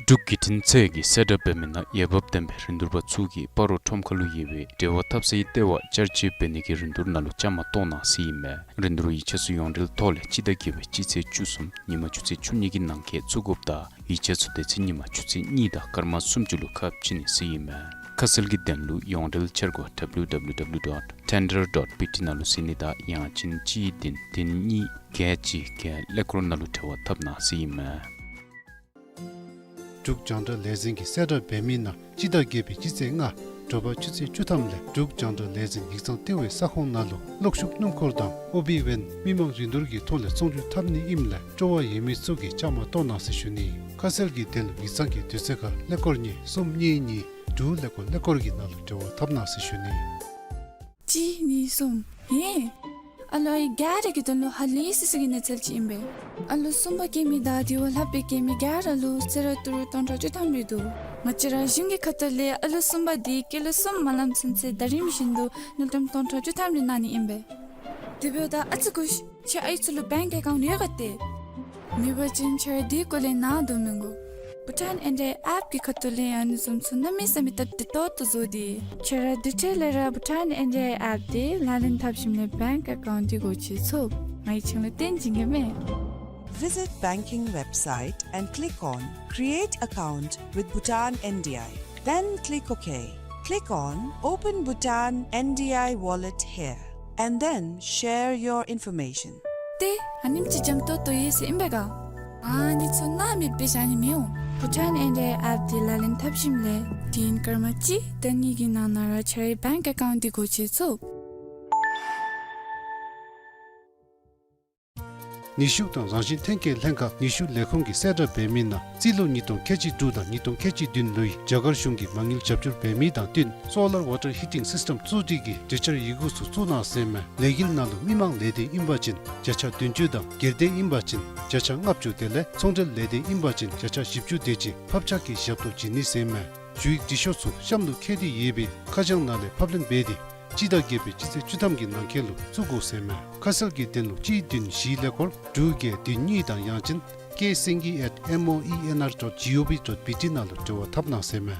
འབྲུག་བརྒྱུད་འཕྲིན་ཚད་ཀྱིས་གསལ་བསྒྲགས་འབད་མི་ནང་འོས་འབབ་ལྡན་པའི་རིན་བསྡུར་པ་ཚུ་གིས་སྤ་རོ་ཁྲོམ་ཁ་ལུ་ཡོད་པའི་འབྲེལ་བ་འཐབ་སའི་ལྟེ་བ་བསྐྱར་བཅོས་འབད་ནི་གི་རིན་བསྡུར་ནང་ལུ་བཅའ་མར་གཏོགས་གནང་ཟེར་ཨིན་མས། རིན་བསྡུར་ཡིག་ཆ་ཚུ་ཡོངས་འབྲེལ་ཐོག་ལས་སྤྱི་ཟླ་བརྒྱད་པའི་སྤྱི་ཚེས་བཅུ་གསུམ་ཉིན་མ་ཆུ་ཚོད་བཅུ་གཉིས་ཀྱི་ནང་འཁོད་བཙུགས་དགོཔ་དང་ཡིག་ཆ་ཚུ་དེ་ཚེ་ཉིན་མ་ཆུ་ཚོད་གཉིས་དང་སྐར་མ་སུམ་ཅུ་ལུ་ཁ་ཕྱེ་ནི་ཟེར་ཨིན་མས། ཁ་གསལ་གྱི་དོན་ལུ་ཡོངས་འབྲེལ་འཆར་སྒོ་W W W dot tender dot B T ནང་ལུ་གཟིགས་ནི་དང་ཡང་ཅིན་གཅིག་བདུན་བདུན་གཉིས་བརྒྱད་གཅིག་བརྒྱད་ཀླད་ཀོར་ནང་ལུ་འབྲེལ་བ་འཐབ་གནང་ཟེར་ཨིན་མས། འབྲུག་རྒྱང་བསྒྲགས་ལས་འཛིན་གྱིས་གསལ་བསྒྲགས་འབད་མི་ནང་སྤྱི་ཟླ་བརྒྱད་པའི་སྤྱི་ཚེས་ལྔ་དྲོ་པ་ཆུ་ཚོད་བཅུ་ཐམ་ལས་འབྲུག་རྒྱང་བསྒྲགས་ལས་འཛིན་ཡིག་ཚང་ལྟེ་བའི་ས་ཁོངས་ནང་ལུ་གློག་ཤུགས་སྣུམ་འཁོར་དང་ཨོ་བི་ཝེན་མི་མང་རིན་བསྡུར་གྱི་ཐོག་ལས་ཚོང་སྒྱུར་འཐབ་ནི་ཨིནམ་ལས་སྤྲོ་བ་ཡོད་མི་ཚུ་གིས་བཅའ་མར་གཏོགས་གནང་ཟེར་ཞུ་ནི། ཁ་གསལ་གྱི་དོན་ལུ་ཡིག་ཚང་གི་དུས་ཚོད་ཁར་ཀླད་ཀོར་གཉིས་གསུམ་གཉིས་གཉིས་དྲུག་ཀླད་ཀོར་ཀླད་ཀོར་གྱི་ནང་ལུ་འབྲེལ་བ་འཐབ་གནང་ཟེར་ཞུ་ནི། གཅིག་གཉིས་གསུམ། ཧེ། ཨ་ལོ་ཨའི་ག་ར་གི་དོན་ལུ་ཧ་ལས་སི་སི་གི་གནས་ཚུལ་ཅིག་ཨིན་པས། ཨ་ལོ་གསུམ་པ་སྐྱེ་མི་དང་དེ་བ་ལྷག་པའི་སྐྱེ་མི་ག་ར་ལུ་གསོལ་རས་ཏི་རུ་སྟོང་ཕྲག་བཅུ་ཐམ་རེ་འདུག། ང་བཅས་ར་གཞུང་གི་ཁ་ཐུག་ལས་ཨ་ལོ་གསུམ་པ་དེ་སྐྱེས་ལོ་གསུམ་མ་ལངམ་ཚུན་ཚོད་ཟླ་རིམ་བཞིན་དུ་དངུལ་ཀྲམ་སྟོང་ཕྲག་བཅུ་ཐམ་རེ་གནང་ནི་ཨིན་པས། དེ་འབདཝ་ད་ཨ་ཙི་སྒུག་ཤིག། ཁྱེད་ཨའི་ཚུ་ལུ་བེངཀ་ཨེ་ཀའུནཊ་ཡོད་ག་ཏེ། མེད་པ་ཅིན་ཁྱེད་ར་དེའི་སྐོར་ལས་ནཱ་འདྲོག་མི་དགོ། བྷུ་ཊཱན་ཨེན་ཌི་ཨའི་ཨེཔ་གི་ཁ་ཐུག་ལས་ཨ་ནི་བཟུམ་ཚུ་གནམ་མེད་ས་མེད་སྟབས་བདེ་ཏོག་ཏོ་བཟོ་སྟེ། ཁྱེད་ར་དེ་འཕྲལ་ལས་ར་བྷུ་ཊཱན་ཨེན་ཌི་ཨའི་ཨེཔ་དེ་ལག་ལེན་འཐབ་ཞིནམ་ལས་བེངཀ་ཨེ་ཀའུནཊ་དེ་སྒོ་ཕྱེ་ཚུགས། ང་གིས་ཁྱེད་ལུ་སྟོན་བྱིན་གེ་མས། Visit banking website and click on Create Account with Bhutan N D I. Then click OK. Click on Open Bhutan N D I Wallet here and then share your information. ཏེ་ཨ་ནེམ་ཅིག་འཇམ་ཏོང་ཏོ་ཡོད་ཟེར་ཨིན་པས་ག། ཨ་ནི་ཚུ་སྣང་མེད་སྦེ་བཞག་ནི་མི་འོང་། བྷུ་ཊཱན་ཨེན་ཌི་ཨའི་ཨེཔ་དེ་ལག་ལེན་འཐབ་ཞིནམ་ལས་དུས་ཡུན་སྐར་མ་གཅིག་དང་གཉིས་ཀྱི་ནང་ན་ར་ཁྱེད་རའི་བེངཀ་ཨེ་ཀའུནཊ་དེ་སྒོ་ཕྱེ་ཚུགས། ནུས་ཤུགས་དང་རང་བཞིན་ཐོན་སྐྱེད་ལྷན་ཁག་ནུས་ཤུགས་ལས་ཁུངས་ཀྱིས་གསལ་བསྒྲགས་འབད་མི་ནང་རྩིས་ལོ་ཉིས་སྟོང་ཁལ་གཅིག་དྲུག་དང་ཉིས་སྟོང་ཁལ་གཅིག་བདུན་ལོའི་རྒྱ་གར་གཞུང་གིས་མ་དངུལ་རྒྱབ་སྐྱོར་འབད་མི་དང་བསྟུན་སོ་ལར་ཝ་ཊར་ཧི་ཊིང་སིསི་ཊེམ་བཙུགས་སྒྲིག་གི་གྲོས་འཆར་ཡི་གུ་ཚུ་བཙུགས་གནང་ཟེར་མས། ལས་འགུལ་ནང་ལུ་མི་མང་ལས་སྡེ་ཨིན་པ་ཅིན་བརྒྱ་ཆ་བདུན་ཅུ་དང་སྒེར་སྡེ་ཨིན་པ་ཅིན་བརྒྱ་ཆ་ལྔ་བཅུ་དེ་ལས་ཚོང་འབྲེལ་ལས་སྡེ་ཨིན་པ་ཅིན་བརྒྱ་ཆ་བཞི་བཅུ་དེ་ཅིག་ཕབ་ཆག་གི་ཞབས་ཏོག་བྱིན་ནི་ཟེར་མས། ཞུ་ཡིག་འབྲི་ཤོག་ཚུ་གཤམ་ལུ་བཀོད་དེ་ཡོད་པའི་ཁ་བྱང་ནང་ལས་ཕབ་ལེན་འབད་དེ་སྤྱི་ཟླ་བརྒྱད་པའི་སྤྱི་ཚེས་བཅུ་ཐམ་གྱི་ནང་འཁོད་ལུ་བཙུགས་དགོ་ཟེར་མས། ཁ་གསལ་གྱི་དོན་ལུ་གཅིག་བདུན་བཞི་ཀླད་ཀོར་དྲུག་བརྒྱད་བདུན་གཉིས་དང་ཡང་ཅིན་ཀེ་སེང་གེ་ཨེཊ་མོ་ཨི་ཨེན་ཨར་ཌོཊ་ཇི་ཨོ་ཝི་ཌོཊ་བི་ཊི་ནང་ལུ་འབྲེལ་བ་འཐབ་གནང་ཟེར་མས།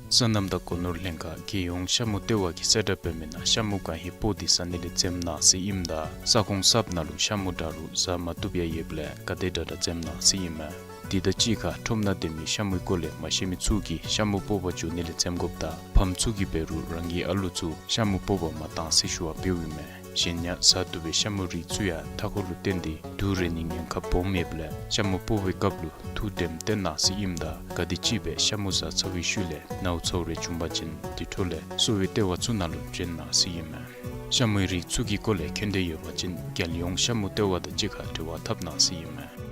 སོ་ནམ་དང་སྒོ་ནོར་ལྷན་ཁག་རྒྱལ་ཡོངས་ཤ་མུ་ལྟེ་བ་གིས་གསལ་བསྒྲགས་འབད་མི་ནང་ཤ་མུ་གང་ཧེ་སྤོག་སྟེ་ཟ་ནི་ལས་འཛེམ་གནང་ཟེར་ཨིནམ་ད་ས་ཁོངས་གསརཔ་ནང་ལུ་ཤ་མུ་འདྲ་རུང་ཟ་མ་བཏུབ་ཡང་ཡོདཔ་ལས་ག་དེ་དྲག་དྲག་འཛེམ་གནང་ཟེར་ཨིན་མས། དེ་དང་གཅིག་ཁར་ཁྲོམ་ནང་སྡོད་མི་ཤ་མུའི་སྐོར་ལས་མ་ཤེས་མི་ཚུ་གིས་ཤ་མུ་སྤོག་པར་འགྱོ་ནི་ལས་འཛེམ་དགོཔ་དང་ཕམ་ཚུ་གིས་འབད་རུང་རང་གི་ཨ་ལུ་ཚུ་ཤ་མུ་སྤོག་པར་མ་གཏང་ཟེར་ཞུ་བ་འབདཝ་ཨིན་མས། གཞན་ཡང་ཟ་བཏུབ་པའི་ཤ་མུའི་རིགས་ཚུ་ཡང་མཐའ་འཁོར་ལུ་བརྟེན་ཏེ་དུག་རེག་ནིའི་ཉེན་ཁ་སྦོམ་ཡོདཔ་ལས་ཤ་མུ་སྤོག་པའི་སྐབས་ལུ་ཐུགས་དྲནམ་བཏོན་གནང་ཟེར་ཨིནམ་ད་ག་དེམ་ཅིག་སྦེ་ཤ་མུ་ཟ་ཚར་བའི་ཤུལ་ལས་ནཝ་ཚཝ་རེ་བྱུང་པ་ཅིན་དེ་འཕྲོ་ལས་གསོ་བའི་ལྟེ་བ་ཚུ་ནང་ལུ་བྱོན་གནང་ཟེར་ཨིན་མས། ཤ་མུའི་རིགས་ཚུ་གི་སྐོར་ལས་མཁྱེན་འདོད་ཡོད་པ་ཅིན་རྒྱལ་ཡོངས་ཤ་མུ་ལྟེ་བ་དང་གཅིག་ཁར་འབྲེལ་བ་འཐབ་གནང་ཟེར་ཨིན་མས།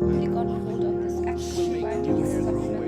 They got hold of this action by this government.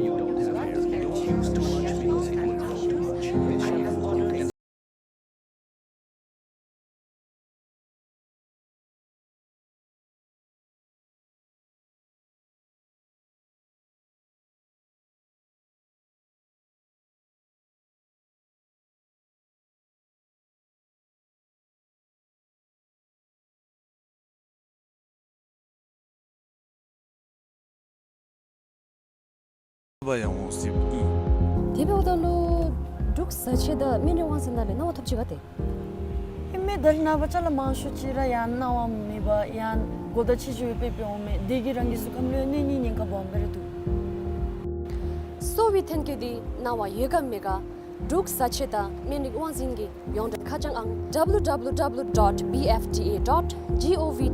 བ་ཡང་འོང་སྲིད་ཨིན། དེ་འབདཝ་ད་ལུ་ འབྲུག་བཟའ་ཆས་དང་སྨན་རིགས་དབང་འཛིན་ནང་ལས་གནང་བ་ཐོབ་ཅི་ག་ཏེ། ཧེ་མ་ད་རེས་ནངས་པ་ཅ་ལ་མང་ཤོས་ཅིག་ར་ཡང་གནང་བ་མེད་པར་ཡང་གོ་བརྡ་ཕྱི་འགྱུར་སྤེལ་སྤེལཝ་མས། དེ་གིས་རང་གི་གཟུགས་ཁམས་ལུ་གནོད་ནིའི་ཉེན་ཁ་སྦོམ་སྦེ་ར་འདུག། གསོ་བའི་ཐོན་སྐྱེད་འདི་གནང་བ་ཡོད་ག་མེད་ག། འབྲུག་བཟའ་ཆས་དང་སྨན་རིགས་དབང་འཛིན་གྱི་ཡོངས་འབྲེལ་ཁ་བྱང་ཨང་W W W dot B F D A dot G O V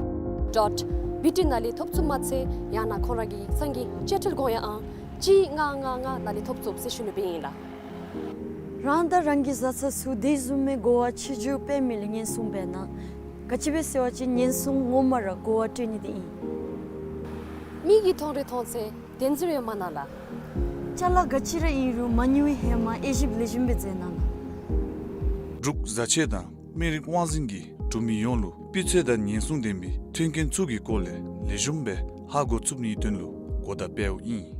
dot B T ནང་ལས་ཐོབ་ཚུགསཔ་མ་ཚད་ཡང་ན་ཁོང་ར་གི་ཡིག་ཚང་གི་བཅད་ཁྲིད་དགོངས་ཡངས་ཨང་གཅིག་ལྔ་ལྔ་ལྔ་ནང་ལས་ཐོབ་ཚུགས་ཟེར་ཞུ་ནི་སྦེ་ཨིན་ལགས། རང་དང་རང་གི་བཟའ་ཚང་ཚུ་དེ་བཟུམ་མའི་གོ་བ་ཕྱི་འགྱུར་སྤེལ་མི་ལུ་ཉེན་སྲུང་འབད་གནང་། ག་ཅི་སྦེ་ཟེར་བ་ཅིན་ཉེན་སྲུང་ངོ་མ་ར་གོ་བ་སྤྲོད་ནི་དེ་ཨིན། མིག་གིས་མཐོང་རེ་མཐོང་ཚེ་བདེན་འཛིན་ཡང་མ་གནང་ལགས། ཅ་ལ་ག་ཅི་ར་ཨིན་རུང་མ་ཉོ་བའི་ཧེ་མ་དབྱེ་ཞིབ་ལེགས་ཤོམ་སྦེ་མཛད་གནང་ལགས། འབྲུག་བཟའ་ཆས་དང་སྨན་རིགས་དབང་འཛིན་གྱིས་འབྲུག་མི་ཡོངས་ལུ་སྤུས་ཚད་དང་ཉེན་སྲུང་ལྡན་པའི་མཐུན་རྐྱེན་ཚུ་གི་སྐོར་ལས་ལེགས་ཤོམ་སྦེ་ཧ་གོ་ཚུགས་ནིའི་དོན་ལུ་གོ་བརྡ་སྤེལཝ་ཨིན།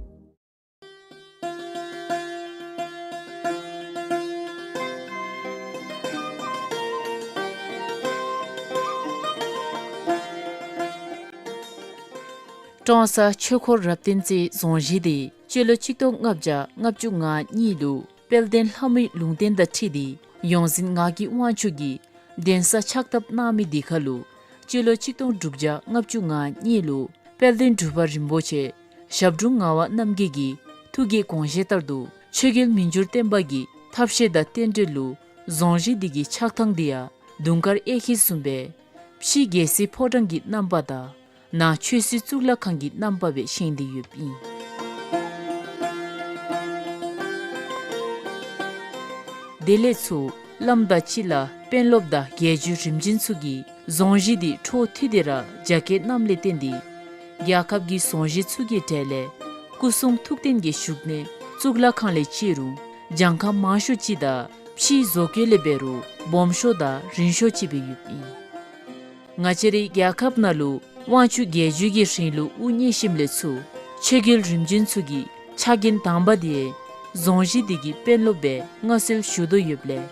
ཀྲོང་གསར་ཆོས་འཁོར་རབ་བརྟན་རྩེའི་རྫོང་གཞི་དེ་སྤྱི་ལོ་གཅིག་སྟོང་ལྔ་བརྒྱ་ལྔ་བཅུ་ང་གཉིས་ལུ་དཔལ་ལྡན་ལྷ་མོའི་ལུང་བསྟན་དང་འཁྲིལ་ཏེ་ཡོངས་འཛིན་ངག་གི་དབང་ཕྱུག་གིས་གདན་ས་ཕྱག་བཏབ་གནང་མི་དེ་ཁར་ལུ་སྤྱི་ལོ་གཅིག་སྟོང་དྲུག་བརྒྱ་ལྔ་བཅུ་ང་གཉིས་ལུ་དཔལ་ལྡན་འབྲུག་པ་རིན་པོ་ཆེ་ཞབས་དྲུང་ངག་དབང་རྣམ་རྒྱལ་གྱི་ཐུགས་ཀྱི་དགོངས་བཞེད་ལྟར་དུ་ཆོས་རྒྱལ་མི་འགྱུར་བརྟན་པ་གི་ཐབས་ཤེས་དང་རྟེན་འབྲེལ་ལུ་རྫོང་གཞི་དེ་གི་ཕྱག་ཐང་དེ་ཡང་དུང་དཀར་གཡས་འཁྱིལ་བཟུམ་སྦེ་ཕྱི་རྒྱལ་སྲིད་ཕོ་བྲང་གི་རྣམ་པ་དང་ནང་ཆོས་སྲིད་གཙུག་ལག་ཁང་གི་རྣམ་པ་སྦེ་བཞེངས་ཏེ་ཡོདཔ་ཨིན། དེ་ལས་ཚུར་བླམ་དང་སྤྱི་བླ་དཔོན་སློབ་དང་རྒྱལ་བརྒྱུད་རིམ་བྱོན་ཚུ་གིས་རྫོང་གཞི་དེ་འཕྲོ་མཐུད་དེ་ར་རྒྱ་བསྐྱེད་གནངམ་ལས་བརྟེན་ཏེ་རྒྱལ་ཁབ་ཀྱི་རྫོང་གཞི་ཚུ་གི་གྲས་ལས་སྐུ་གསུང་ཐུགས་རྟེན་གྱི་བཞུགས་གནས་གཙུག་ལག་ཁང་ལས་བརྩི་རུང་གྱངས་ཁ་མང་ཤོས་ཅིག་དང་ཕྱིའི་བཟོ་བཀོད་ལས་འབད་རུང་སྦོམ་ཤོས་དང་རིང་ཤོས་ཅིག་སྦེ་ཡོདཔ་ཨིན། ང་བཅས་རའི་རྒྱལ་ཁབ་ནང་ལུ་དབང་ཕྱུག་རྒྱལ་བརྒྱུད་ཀྱི་རིང་ལུགས་དབུ་བརྙེས་ཞིནམ་ལས་ཚུར་ཆོས་རྒྱལ་རིམ་བྱོན་ཚུ་གི་ཕྱག་འགན་དང་པ་དེ་རྫོང་གཞི་དེ་གི་དཔོན་སློབ་སྦེ་མངའ་གསོལ་ཞུ་དོ་ཡོདཔ་ལས་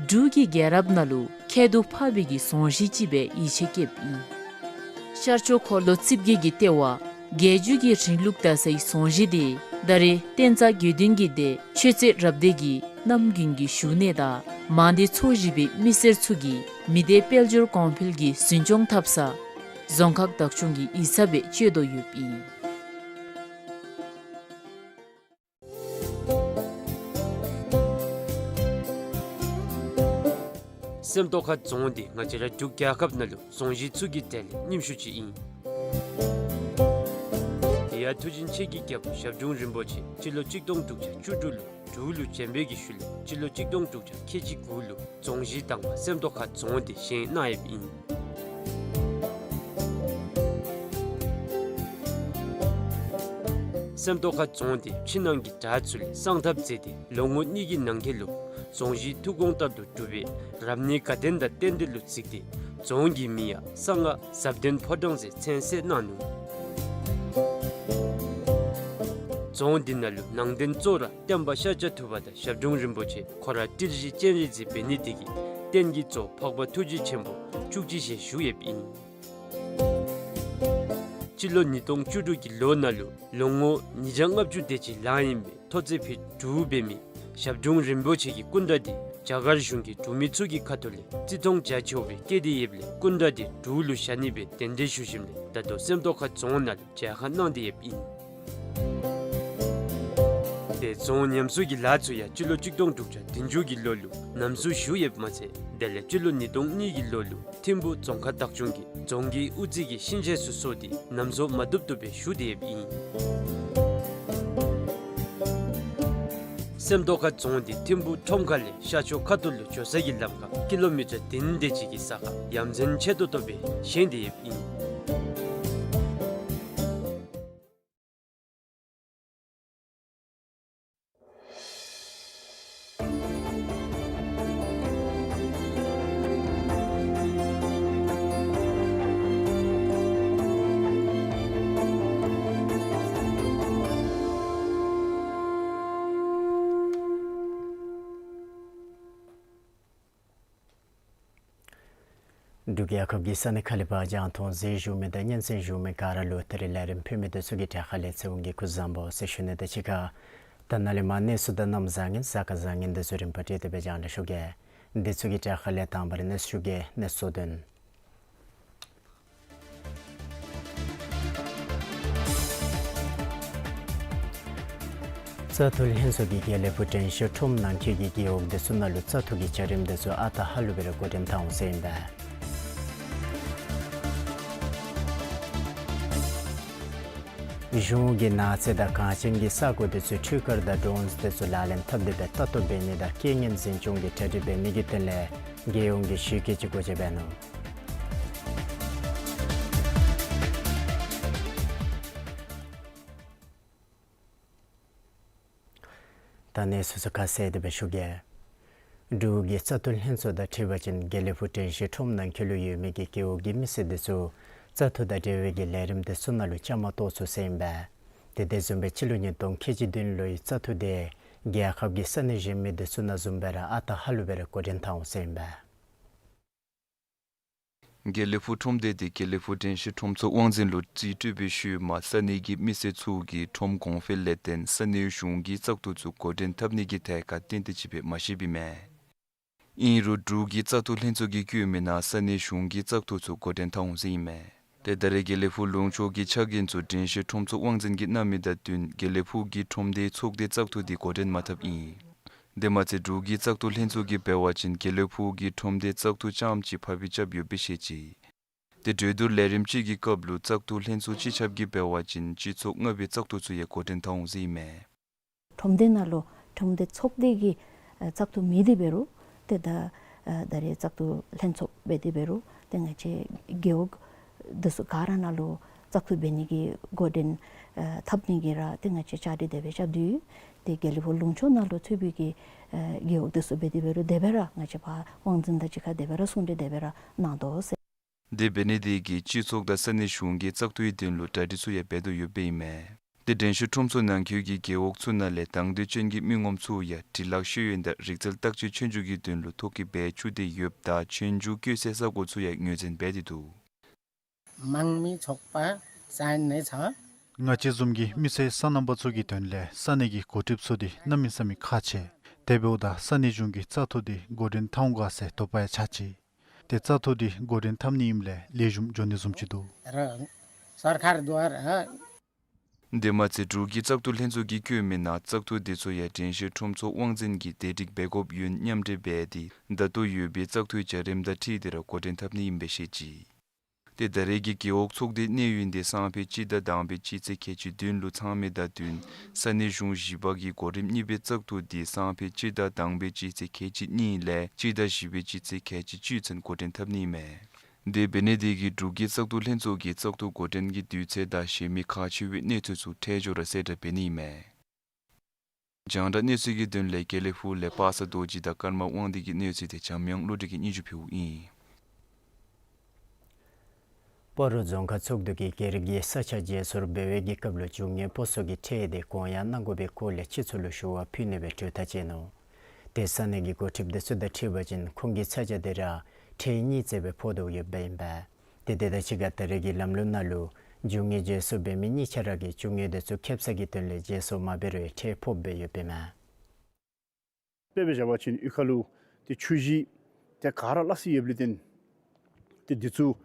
འབྲུག་གི་རྒྱལ་རབས་ནང་ལུ་ཁྱད་དུ་འཕགས་པའི་གི་རྫོང་གཞི་ཅིག་སྦེ་ཡིད་ཆེས་བསྐྱེདཔ་ཨིན། ཤར་ཕྱོགས་འཁོར་ལོ་རྩིབས་བརྒྱད་ཀྱི་ལྟེ་བ་རྒྱལ་བརྒྱུད་ཀྱི་རིང་ལུགས་དར་སའི་རྫོང་གཞི་དེ་ད་རེས་བསྟན་རྩ་དགེ་འདུན་གྱི་སྡེ་ཆོས་རྩེ་རབ་སྡེ་གི་གནམ་དགུན་གྱི་བཞུགས་གནས་དང་མང་སྡེ་ཚོ་བཞི་པའི་མི་སེར་ཚུ་གིས་མི་སྡེ་དཔལ་འབྱོར་གོང་འཕེལ་གྱི་འཛིན་སྐྱོང་འཐབ་ས་རྫོང་ཁག་བདག་སྐྱོང་གི་ཡིག་ཚང་སྦེ་སྤྱོད་དོ་ཡོདཔ་ཨིན། སེམས་རྟོགས་ཁ་རྫོང་འདི་ང་བཅས་ར་འབྲུག་རྒྱལ་ཁབ་ནང་ལུ་རྫོང་གཞི་ཚུ་གི་གྲས་ལས་རྙིངམ་ཤོས་ཅིག་ཨིན། དེ་ཡང་མཐུ་ཆེན་ཆེ་གི་རྒྱལ་པོ་ཞབས་དྲུང་རིན་པོ་ཆེ་སྤྱི་ལོ་གཅིག་སྟོང་དྲུག་བརྒྱ་བཅུ་དྲུག་ལུ་འབྲུག་ལུ་བྱོན་པའི་གི་ཤུལ་ལས་སྤྱི་ལོ་གཅིག་སྟོང་དྲུག་བརྒྱ་ཁལ་གཅིག་དགུ་ལུ་རྫོང་གཞི་དང་པ་སེམས་རྟོགས་ཁ་རྫོང་འདི་བཞེངས་གནང་ཡོདཔ་ཨིན། སེམས་རྟོགས་ཁ་རྫོང་འདི་ཕྱི་ནང་གི་བྲག་ཚུ་ལས་གསང་ཐབས་མཛད་དེ་ལོ་ངོ་གཉིས་ཀྱི་ནང་འཁོད་ལུ་རྫོང་གཞི་ཐུགས་དགོངས་ལྟར་དུ་གྲུབ་པའི་རབ་གནས་དགའ་ལྡན་དང་རྟེན་འབྲེལ་ལུ་གཟིགས་ཏེ་རྫོང་གི་མིང་ཡང་གསང་སྔགས་ཟབ་དོན་ཕོ་བྲང་ཟེར་མཚན་གསོལ་གནང་ནུག། རྫོང་འདི་ནང་ལུ་ནང་རྟེན་གཙོ་བོ་ར་སྟོན་པ་ཤཱཀྱ་ཐུབ་པ་དང་ཞབས་དྲུང་རིན་པོ་ཆེ་ཁོ་ར་ཏིལ་བཞི་སྤྱན་རས་གཟིགས་འབད་ནི་དེ་གིས་རྟེན་གྱི་གཙོ་འཕགས་པ་ཐུགས་རྗེ་ཆེན་པོ་བཅུ་གཅིག་ཞལ་བཞུགས་ཡོདཔ་ཨིན། སྤྱི་ལོ་ཉིས་སྟོང་བཅུ་དྲུག་གི་ལོ་ནང་ལུ་ལོ་ངོ་ཉིས་བརྒྱ་ལྔ་བཅུ་དེ་ཅིག་ལང་ཡི་མི་ཐོག་བརྩེགས་ཕུད་དྲུག་འབད་མི་ཞབས་དྲུང་རིན་པོ་ཆེ་གི་སྐུ་འདྲ་དེ་རྒྱ་གར་གཞུང་གི་འབྲུག་མི་ཚུ་གི་ཁ་ཐུག་ལས་བརྩི་མཐོང་རྒྱ་ཆེཝ་སྦེ་བསྐྱེད་དེ་ཡོདཔ་ལས་སྐུ་འདྲ་དེ་འབྲུག་ལུ་བཞག་ནི་སྦེ་གདན་འདྲེན་ཞུ་ཞིནམ་ལས་ད་ལྟོ་སེམས་རྟོགས་ཁ་རྫོང་ནང་ལུ་མཇལ་ཁ་གནང་སྟེ་ཡོདཔ་ཨིན། དེ་རྫོང་ཉམས་གསོ་གི་ལཱ་ཚུ་ཡང་སྤྱི་ལོ་གཅིག་སྟོང་དྲུག་བརྒྱ་བདུན་ཅུ་གི་ལོ་ལུ་ཉམས་གསོ་ཞུ་ཡོདཔ་མ་ཚད་དེ་ལས་སྤྱི་ལོ་ཉིས་སྟོང་གཉིས་ཀྱི་ལོ་ལུ་ཐིམ་ཕུ་རྫོང་ཁག་བདག་སྐྱོང་གིས་རྫོང་གི་དབུ་རྩེ་གི་ཤིང་ཆས་ཚུ་བཟོ་སྟེ་ཉམས་གསོ་མ་བཏུབ་བཏུབ་སྦེ་ཞུ་སྟེ་ཡོདཔ་ཨིན། སེམས་རྟོགས་ཁ་རྫོང་འདི་ཐིམ་ཕུ་ཁྲོམ་ཁ་ལས་ཤར་ཕྱོགས་ཁ་ཐུག་ལུ་འགྱོ་ས་གི་ལམ་ཁར་ཀི་ལོ་མི་ཊར་བདུན་དེ་ཅིག་གི་ས་ཁར་ཡ་མཚན་ཆེ་ཏོག་ཏོ་སྦེ་བཞེངས་ཏེ་ཡོདཔ་ཨིན། འབྲུག་རྒྱལ་ཁབ་ཀྱི་ས་གནས་ཁག་ལས་ཕར་རྒྱང་མཐོང་གཟིགས་བཞུགས་མི་དང་སྙན་གསན་བཞུགས་མི་ག་ར་ལུ་ད་རིས་ལས་རིམ་ཕུལ་མི་དེ་ཚུ་གི་གྲས་ཁ་ལས་ཚེ་དབང་གིས་སྐུ་གཟུགས་བཟང་པོ་ཟེར་ཞུ་ནི་དང་གཅིག་ཁར་ ད་ནཱ་ལས་མར་གནས་ཚུལ་དང་གནམ་བཟང་ངན་གཟའ་སྐར་བཟང་ངན་དེ་ཚུ་རིམ་པ་བསྒྲིགས་ཏེ་སྦེ་སྦྱང་བརྡར་ཞུ་གེ། དེ་ཚུ་གི་གྲས་ཁ་ལས་དང་པ་ར་གནས་ཚུལ་ཞུ་གེ། གནས་ཚུལ་དོན། བཙག་འཐུ་ལྷན་ཚོགས་ཀྱིས་དགེ་ལེགས་ཕུག་དྲན་ཤེས་ཁྲོམ་ནང་འཁོད་ཀྱི་རྒེད་འོག་དེ་ཚུ་ནང་ལུ་བཙག་འཐུ་གི་བྱ་རིམ་དེ་ཚུ་ཨ་རྟག་ཧ་ལུགས་སྦེ་ར་འགོ་འདྲེན་འཐབ་འོང་ཟེར་ཨིན་པས། གཞུང་གིས་ནགས་ཚལ་དང་གངས་ཅན་གྱི་ས་གོ་དེ་ཚུ་འཕྲུལ་འཁོར་དང་ཌོརོནསི་དེ་ཚུ་ལག་ལེན་འཐབ་སྟེ་སྦེ་ལྟ་རྟོག་འབད་ནི་དང་རྐྱེན་ངན་འཛིན་སྐྱོང་གི་གྲ་སྒྲིག་འབད་ནི་གི་དོན་ལས་རྒྱལ་ཡོངས་ཀྱི་ཞི་རྒོལ་ཅིག་སྒོ་འབྱེད་འབད་ནུག། ད་གནས་ཚུལ་ཚུ་ཁ་གསལ་ཏེ་སྦེ་ཞུ་གེ། འབྲུག་གི་བཙག་འཐུ་ལྷན་ཚོགས་དང་འཁྲིལ་བ་ཅིན་དགེ་ལེགས་ཕུག་དྲན་ཤེས་ཁྲོམ་ནང་འཁོད་ལུ་ཡོད་མི་གི་རྒེད་འོག་གི་མི་སེར་དེ་ཚུ་བཙག་འཐུ་དང་འབྲེལ་བའི་གི་ལས་རིམ་དེ་ཚུ་ནང་ལུ་བཅའ་མར་གཏོགས་ཚུགས་ཟེར་ཨིན་པས། ཏེ་དེ་བཟུམ་སྦེ་སྤྱི་ལོ་ཉིས་སྟོང་ཁལ་གཅིག་བདུན་ལོའི་བཙག་འཐུ་དེ་རྒྱལ་ཁབ་ཀྱི་ས་གནས་གཞན་མི་དེ་ཚུ་ནང་བཟུམ་སྦེ་ར་ཨ་རྟག་ཧ་ལུགས་སྦེ་ར་འགོ་འདྲེན་འཐབ་འོང་ཟེར་ཨིན་པས། དགེ་ལེགས་ཕུག་ཁྲོམ་སྡེ་དེ་དགེ་ལེགས་ཕུག་དྲན་ཤེས་ཁྲོམ་ཚོགས་དབང་འཛིན་ལུ་རྩིས་སྤྲོད་པའི་ཤུལ་མ་ས་གནས་ཀྱི་མི་སེར་ཚུ་གིས་ཁྲོམ་གོང་འཕེལ་ལས་བརྟེན་ས་གནས་གཞུང་གི་བཙག་འཐུ་ཚུ་འགོ་འདྲེན་འཐབ་ནི་གི་ཐད་ཁར་ཏན་ཏན་ཅིག་སྦེ་མ་ཤེས་པས་མས། ཨིན་རུང་འབྲུག་གི་བཙག་འཐུ་ལྷན་ཚོགས་ཀྱིས་བཀོད་མི་ནང་ས་གནས་གཞུང་གི་བཙག་འཐུ་ཚུ་འགོ་འདྲེན་འཐབ་འོང་ཟེར་ཨིན་མས། ཏེ་ད་རེས་དགེ་ལེགས་ཕུག་ལུང་ཕྱོགས་ཀྱི་ཕྱག་འགན་ཚུ་དྲན་ཤེས་ཁྲོམ་ཚོགས་དབང་འཛིན་གྱིས་གནང་མི་དང་བསྟུན་དགེ་ལེགས་ཕུག་གི་ཁྲོམ་སྡེའི་ཚོགས་སྡེའི་བཙག་འཐུ་དེ་འགོ་འདྲེན་མ་འཐབ་ཨིན། དེ་མ་ཚད་འབྲུག་གི་བཙག་འཐུ་ལྷན་ཚོགས་ཀྱིས་འབད་བ་ཅིན་དགེ་ལེགས་ཕུག་གི་ཁྲོམ་སྡེའི་བཙག་འཐུ་རྐྱངམ་ཅིག་ཕབ་སྦེ་རྐྱབ་ཡོདཔ་སྦེ་བཤད་ཅི། ཏེ་གྲོས་བསྡུར་ལས་རིམ་ཅིག་གི་སྐབས་ལུ་བཙག་འཐུ་ལྷན་ཚོགས་སྤྱི་ཁྱབ་ཀྱིས་འབད་བ་ཅིན་སྤྱི་ཚོགས་ལྔ་པའི་བཙག་འཐུ་ཚུ་ཡང་འགོ་འདྲེན་འཐབ་འོང་ཟེར་ཨིན་མས། ཁྲོམ་སྡེ་ནང་ལུ་ཁྲོམ་སྡེ་ཚོགས་སྡེ་གི་ཨ་བཙག་འཐུ་མེད་དེ་འབད་རུང་ཏེ་ད་ཨ་ད་རེས་བཙག་འཐུ་ལྷན་ཚོགས་འབད་དེ་འབད་རུང་ཏེ་ང་བཅས་རྒེད་འོག་དེ་ཚུ་ག་ར་ནང་ལུ་བཙག་འཐུ་འབད་ནི་གི་འགོ་འདྲེན་ཨ་འཐབ་ནི་གི་ར་ཏེ་ང་བཅས་བཅའ་སྒྲིག་དེ་སྦེ་རྐྱབ་སྟེ་ཡོད། ཏེ་དགེ་ལེགས་ཕུག་ལུང་ཕྱོགས་ནང་ལུ་ཚུད་པའི་གི་ཨ་རྒེད་འོག་དེ་ཚུ་འབད་དེ་འབད་རུང་དེ་སྦེ་ར་ང་བཅས་ཕར་དབང་འཛིན་དང་གཅིག་ཁར་དེ་སྦེ་ར་གསུང་གྲོས་དེ་སྦེ་ར་གནང་དོ་ཟེར། དེ་འབད་ནི་དེ་གིས་སྤྱི་ཚོགས་དང་ས་གནས་གཞུང་གིས་བཙག་འཐུའི་དོན་ལུ་གྲ་སྒྲིག་ཚུ་ཡང་འབད་དོ་ཡོདཔ་ཨིན་མས། ཏེ་དྲན་ཤེས་ཁྲོམ་ཚོགས་ནང་འཁོད་ཀྱི་རྒེད་འོག་ཚུ་ནང་ལས་དང་འདོད་ཅན་གྱི་མི་ངོམ་ཚུ་ཡང་འབྲི་ལྷག་ཤེས་ཡོན་དང་རིག་རྩལ་བརྟག་དཔྱད་ཆོས་རྒྱུགས་ཀྱི་དོན་ལུ་ཐོ་བཀོད་འབད་བཅུག་སྟེ་ཡོདཔ་ད་ཆོས་རྒྱུགས་བཀོད་སའི་ས་གོ་ཚུ་ཡང་ངོས་འཛིན་འབད་དེ་འདུག། དམངས་མི་ཚོགས་པ་བཙུགས་ནི་ཚུ། ང་བཅས་བཟུམ་གྱི་མི་སེར་སོ་ནམ་པ་ཚུ་གི་དོན་ལས་ས་གནས་ཀྱི་འགོ་ཁྲིདཔ་ཚུ་དེ་གནམ་མེད་ས་མེད་ཁག་ཆེ། དེ་འབདཝ་ད་ས་གནས་གཞུང་གིས་བཙག་འཐུ་དེ་འགོ་འདྲེན་འཐབ་འོང་ག་ཟེར་དོགས་པ་ཡང་ཆགས་ཅི། ཏེ་བཙག་འཐུ་དེ་འགོ་འདྲེན་འཐབ་ནི་ཨིནམ་ལས་ལེགས་ཤོམ་འགྱོ་ནི་བཟུམ་ཅིག་འདུག། རང་སར་ཁར་དུ་ཨ་ར། དེ་མ་ཚད་འབྲུག་གི་བཙག་འཐུ་ལྷན་ཚོགས་ཀྱིས་བཀོད་མི་ནང་བཙག་འཐུ་དེ་ཚུ་ཡང་དྲན་ཤེས་ཁྲོམ་ཚོགས་དབང་འཛིན་གྱིས་བདེ་སྒྲིག་འབད་དགོཔ་ཡོད་མཉམ་འབྲེལ་འབད་དེ་ད་ལྟོ་ཡོད་པའི་བཙག་འཐུའི་བྱ་རིམ་དང་འཁྲིལ་ཏེ་ར་འགོ་འདྲེན་འཐབ་ནི་ཨིན་པས་བཤད་ཅི། ཏེ་ད་རེས་ཀྱི་རྒེད་འོག་ཚོགས་སྡེའི་གནས་ཡུན་དེ་སང་ཕོད་སྤྱི་ཟླ་དང་པའི་སྤྱི་ཚེས་ཁལ་གཅིག་བདུན་ལུ་ཚང་མི་དང་བསྟུན་ས་གནས་གཞུང་བཞི་པ་གི་གོ་རིམ་གཉིས་པའི་བཙག་འཐུ་དེ་སང་ཕོད་སྤྱི་ཟླ་དང་པའི་སྤྱི་ཚེས་ཁལ་གཅིག་གཉིས་ལས་སྤྱི་ཟླ་བཞི་པའི་སྤྱི་ཚེས་ཁལ་གཅིག་བཅུ་ཚུན་འགོ་འདྲེན་འཐབ་ནི་ཨིན་མས། དེ་འབད་ནི་དེ་གིས་འབྲུག་གི་བཙག་འཐུ་ལྷན་ཚོགས་ཀྱིས་བཙག་འཐུ་འགོ་འདྲེན་གྱི་དུས་ཚོད་དང་གཞན་མི་ཁག་ཆེ་བའི་གནས་ཚུལ་ཚུ་འཕྲལ་མགྱོགས་ར་གསལ་བསྒྲགས་འབད་ནི་ཨིན་མས། རྒྱང་བསྒྲགས་གནས་ཚུལ་གྱི་དོན་ལས་དགེ་ལེགས་ཕུག་ལས་པ་སངས་རྡོ་རྗེ་དང་ཀརྨ་དབང་འདུས་ཀྱི་གནས་ཚུལ་དེ་འཇམ་དབྱངས་བློ་གྲོས་ཀྱིས་སྙན་ཞུ་ཕུལཝ་ཨིན། སྤ་རོ་རྫོང་ཁག་ཚོགས་འདུ་གིས་སྒེར་གྱི་ས་ཆ་བརྗེ་སོར་འབད་བའི་གི་སྐབས་ལུ་རྒྱུ་དངོས་སྤོ་སོར་གྱི་ཁྲལ་དེ་དགོངས་ཡངས་གནང་དགོ་པའི་སྐོར་ལས་སྤྱི་ཚོགས་ལུ་ཞུ་བ་ཕུལ་ནི་སྦེ་གྲོས་ཐག་བཅད་ནུག། ཏེ་ས་གནས་ཀྱི་འགོ་ཁྲིདཔ་དེ་ཚུ་དང་འཁྲིལ་བ་ཅིན་ཁོང་གི་ས་ཆ་དེ་ར་ཁྲལ་གཉིས་བརྩེགས་སྦེ་ཕོག་དོ་ཡོདཔ་ཨིན་པས། ཏེ་དེ་དང་གཅིག་ཁར་ད་རེས་ཀྱི་ལམ་ལུགས་ནང་ལུ་རྒྱུ་དངོས་བརྗེ་སོར་འབད་མི་གཉིས་ཆ་ར་གིས་རྒྱུ་དངོས་དེ་ཚུ་ཁེབ་ས་གི་དོན་ལས་བརྗེ་སོར་མ་འབད་རུང་ཁྲལ་ཕོགཔ་སྦེ་ཡོདཔ་ཨིན་མས། དཔེ་སྦེ་བཞག་པ་ཅིན་གཡུས་ཁ་ལུ་ཏེ་ཆུ་གཞི་ཏེ་ག་ར་སླ་བསྲེ་ཡོདཔ་ལས་བརྟེན་ཏེ་འདི་ཚུ་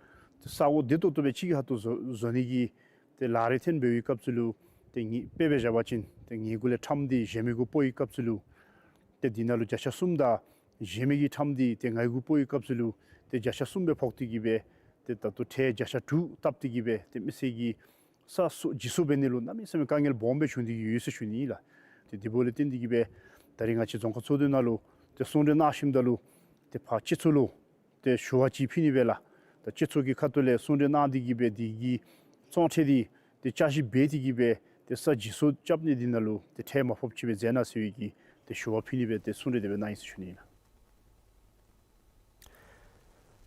ཏེ་ས་གོ་བདེ་ཏོག་ཏོ་སྦེ་གཅིག་གི་ཁ་ཐུག་བཟོ་བཟོ་ནི་གི་ཏེ་ལཱ་རེ་འཐེན་འབད་བའི་སྐབས་སུ་ལུ་ཏེ་ངེ་དཔེ་སྦེ་བཞག་པ་ཅིན་ཏེ་ངེ་གུ་ལས་ཁྲམ་འདི་གཞན་མི་གུ་སྤོ་བའི་སྐབས་སུ་ལུ་ཏེ་འདི་ནང་ལུ་བརྒྱ་ཆ་གསུམ་དང་གཞན་མི་གི་ཁྲམ་འདི་ཏེ་ང་གུ་སྤོ་བའི་སྐབས་སུ་ལུ་ཏེ་བརྒྱ་ཆ་གསུམ་སྦེ་ཕོག་སྟེ་གི་སྦེ་ཏེ་ད་ལྟོ་ཁྲལ་བརྒྱ་ཆ་དྲུག་བཏབ་སྟེ་གི་སྦེ་ཏེ་མི་སེར་གྱི་ས་སོ་བརྗེ་སོར་འབད་ནི་ལུ་གནམ་མེད་ས་མེད་དཀའ་ངལ་སྦོམ་སྦེ་བྱུང་སྟེ་གི་ཡོད་ཟེར་ཞུ་ནི་ཨིན་ལགས། ཏེ་དེ་འབདཝ་ལས་བརྟེན་ཏེ་གི་སྦེ་ད་རེས་ང་བཅས་རྫོང་ཁག་ཚོགས་འདུ་ནང་ལུ་ཏེ་གསུང་གྲོས་གནང་ཞིནམ་ད་ལུ་ཏེ་ཕར་སྤྱི་ཚོགས་ལུ་ཏེ་ཞུ་བ་ཅིག་ཕུལ་ནི་སྦེ་ལགས། ད་སྤྱི་ཚོགས་ཀྱི་ཁ་ཐུག་ལས་གསུང་གྲོས་གནང་སྟེ་གི་སྦེ་དེ་གི་བཙོང་ཁྲལ་འདི་ཏེ་བསྐྱར་ཞིབ་འབད་དེ་གི་སྦེ་ཏེ་ས་བརྗེ་སོར་རྐྱབ་ནི་འདི་ནང་ལུ་ཏེ་ཁྲལ་མ་ཕོགཔ་ཅིག་སྦེ་མཛད་གནང་ཟེར་བའི་གི་ཏེ་ཞུ་བ་ཕུལ་ནི་སྦེ་ཏེ་གསུང་གྲོས་དེ་སྦེ་གནང་ཡི་ཟེར་ཞུ་ནི་ཨིན་ལགས།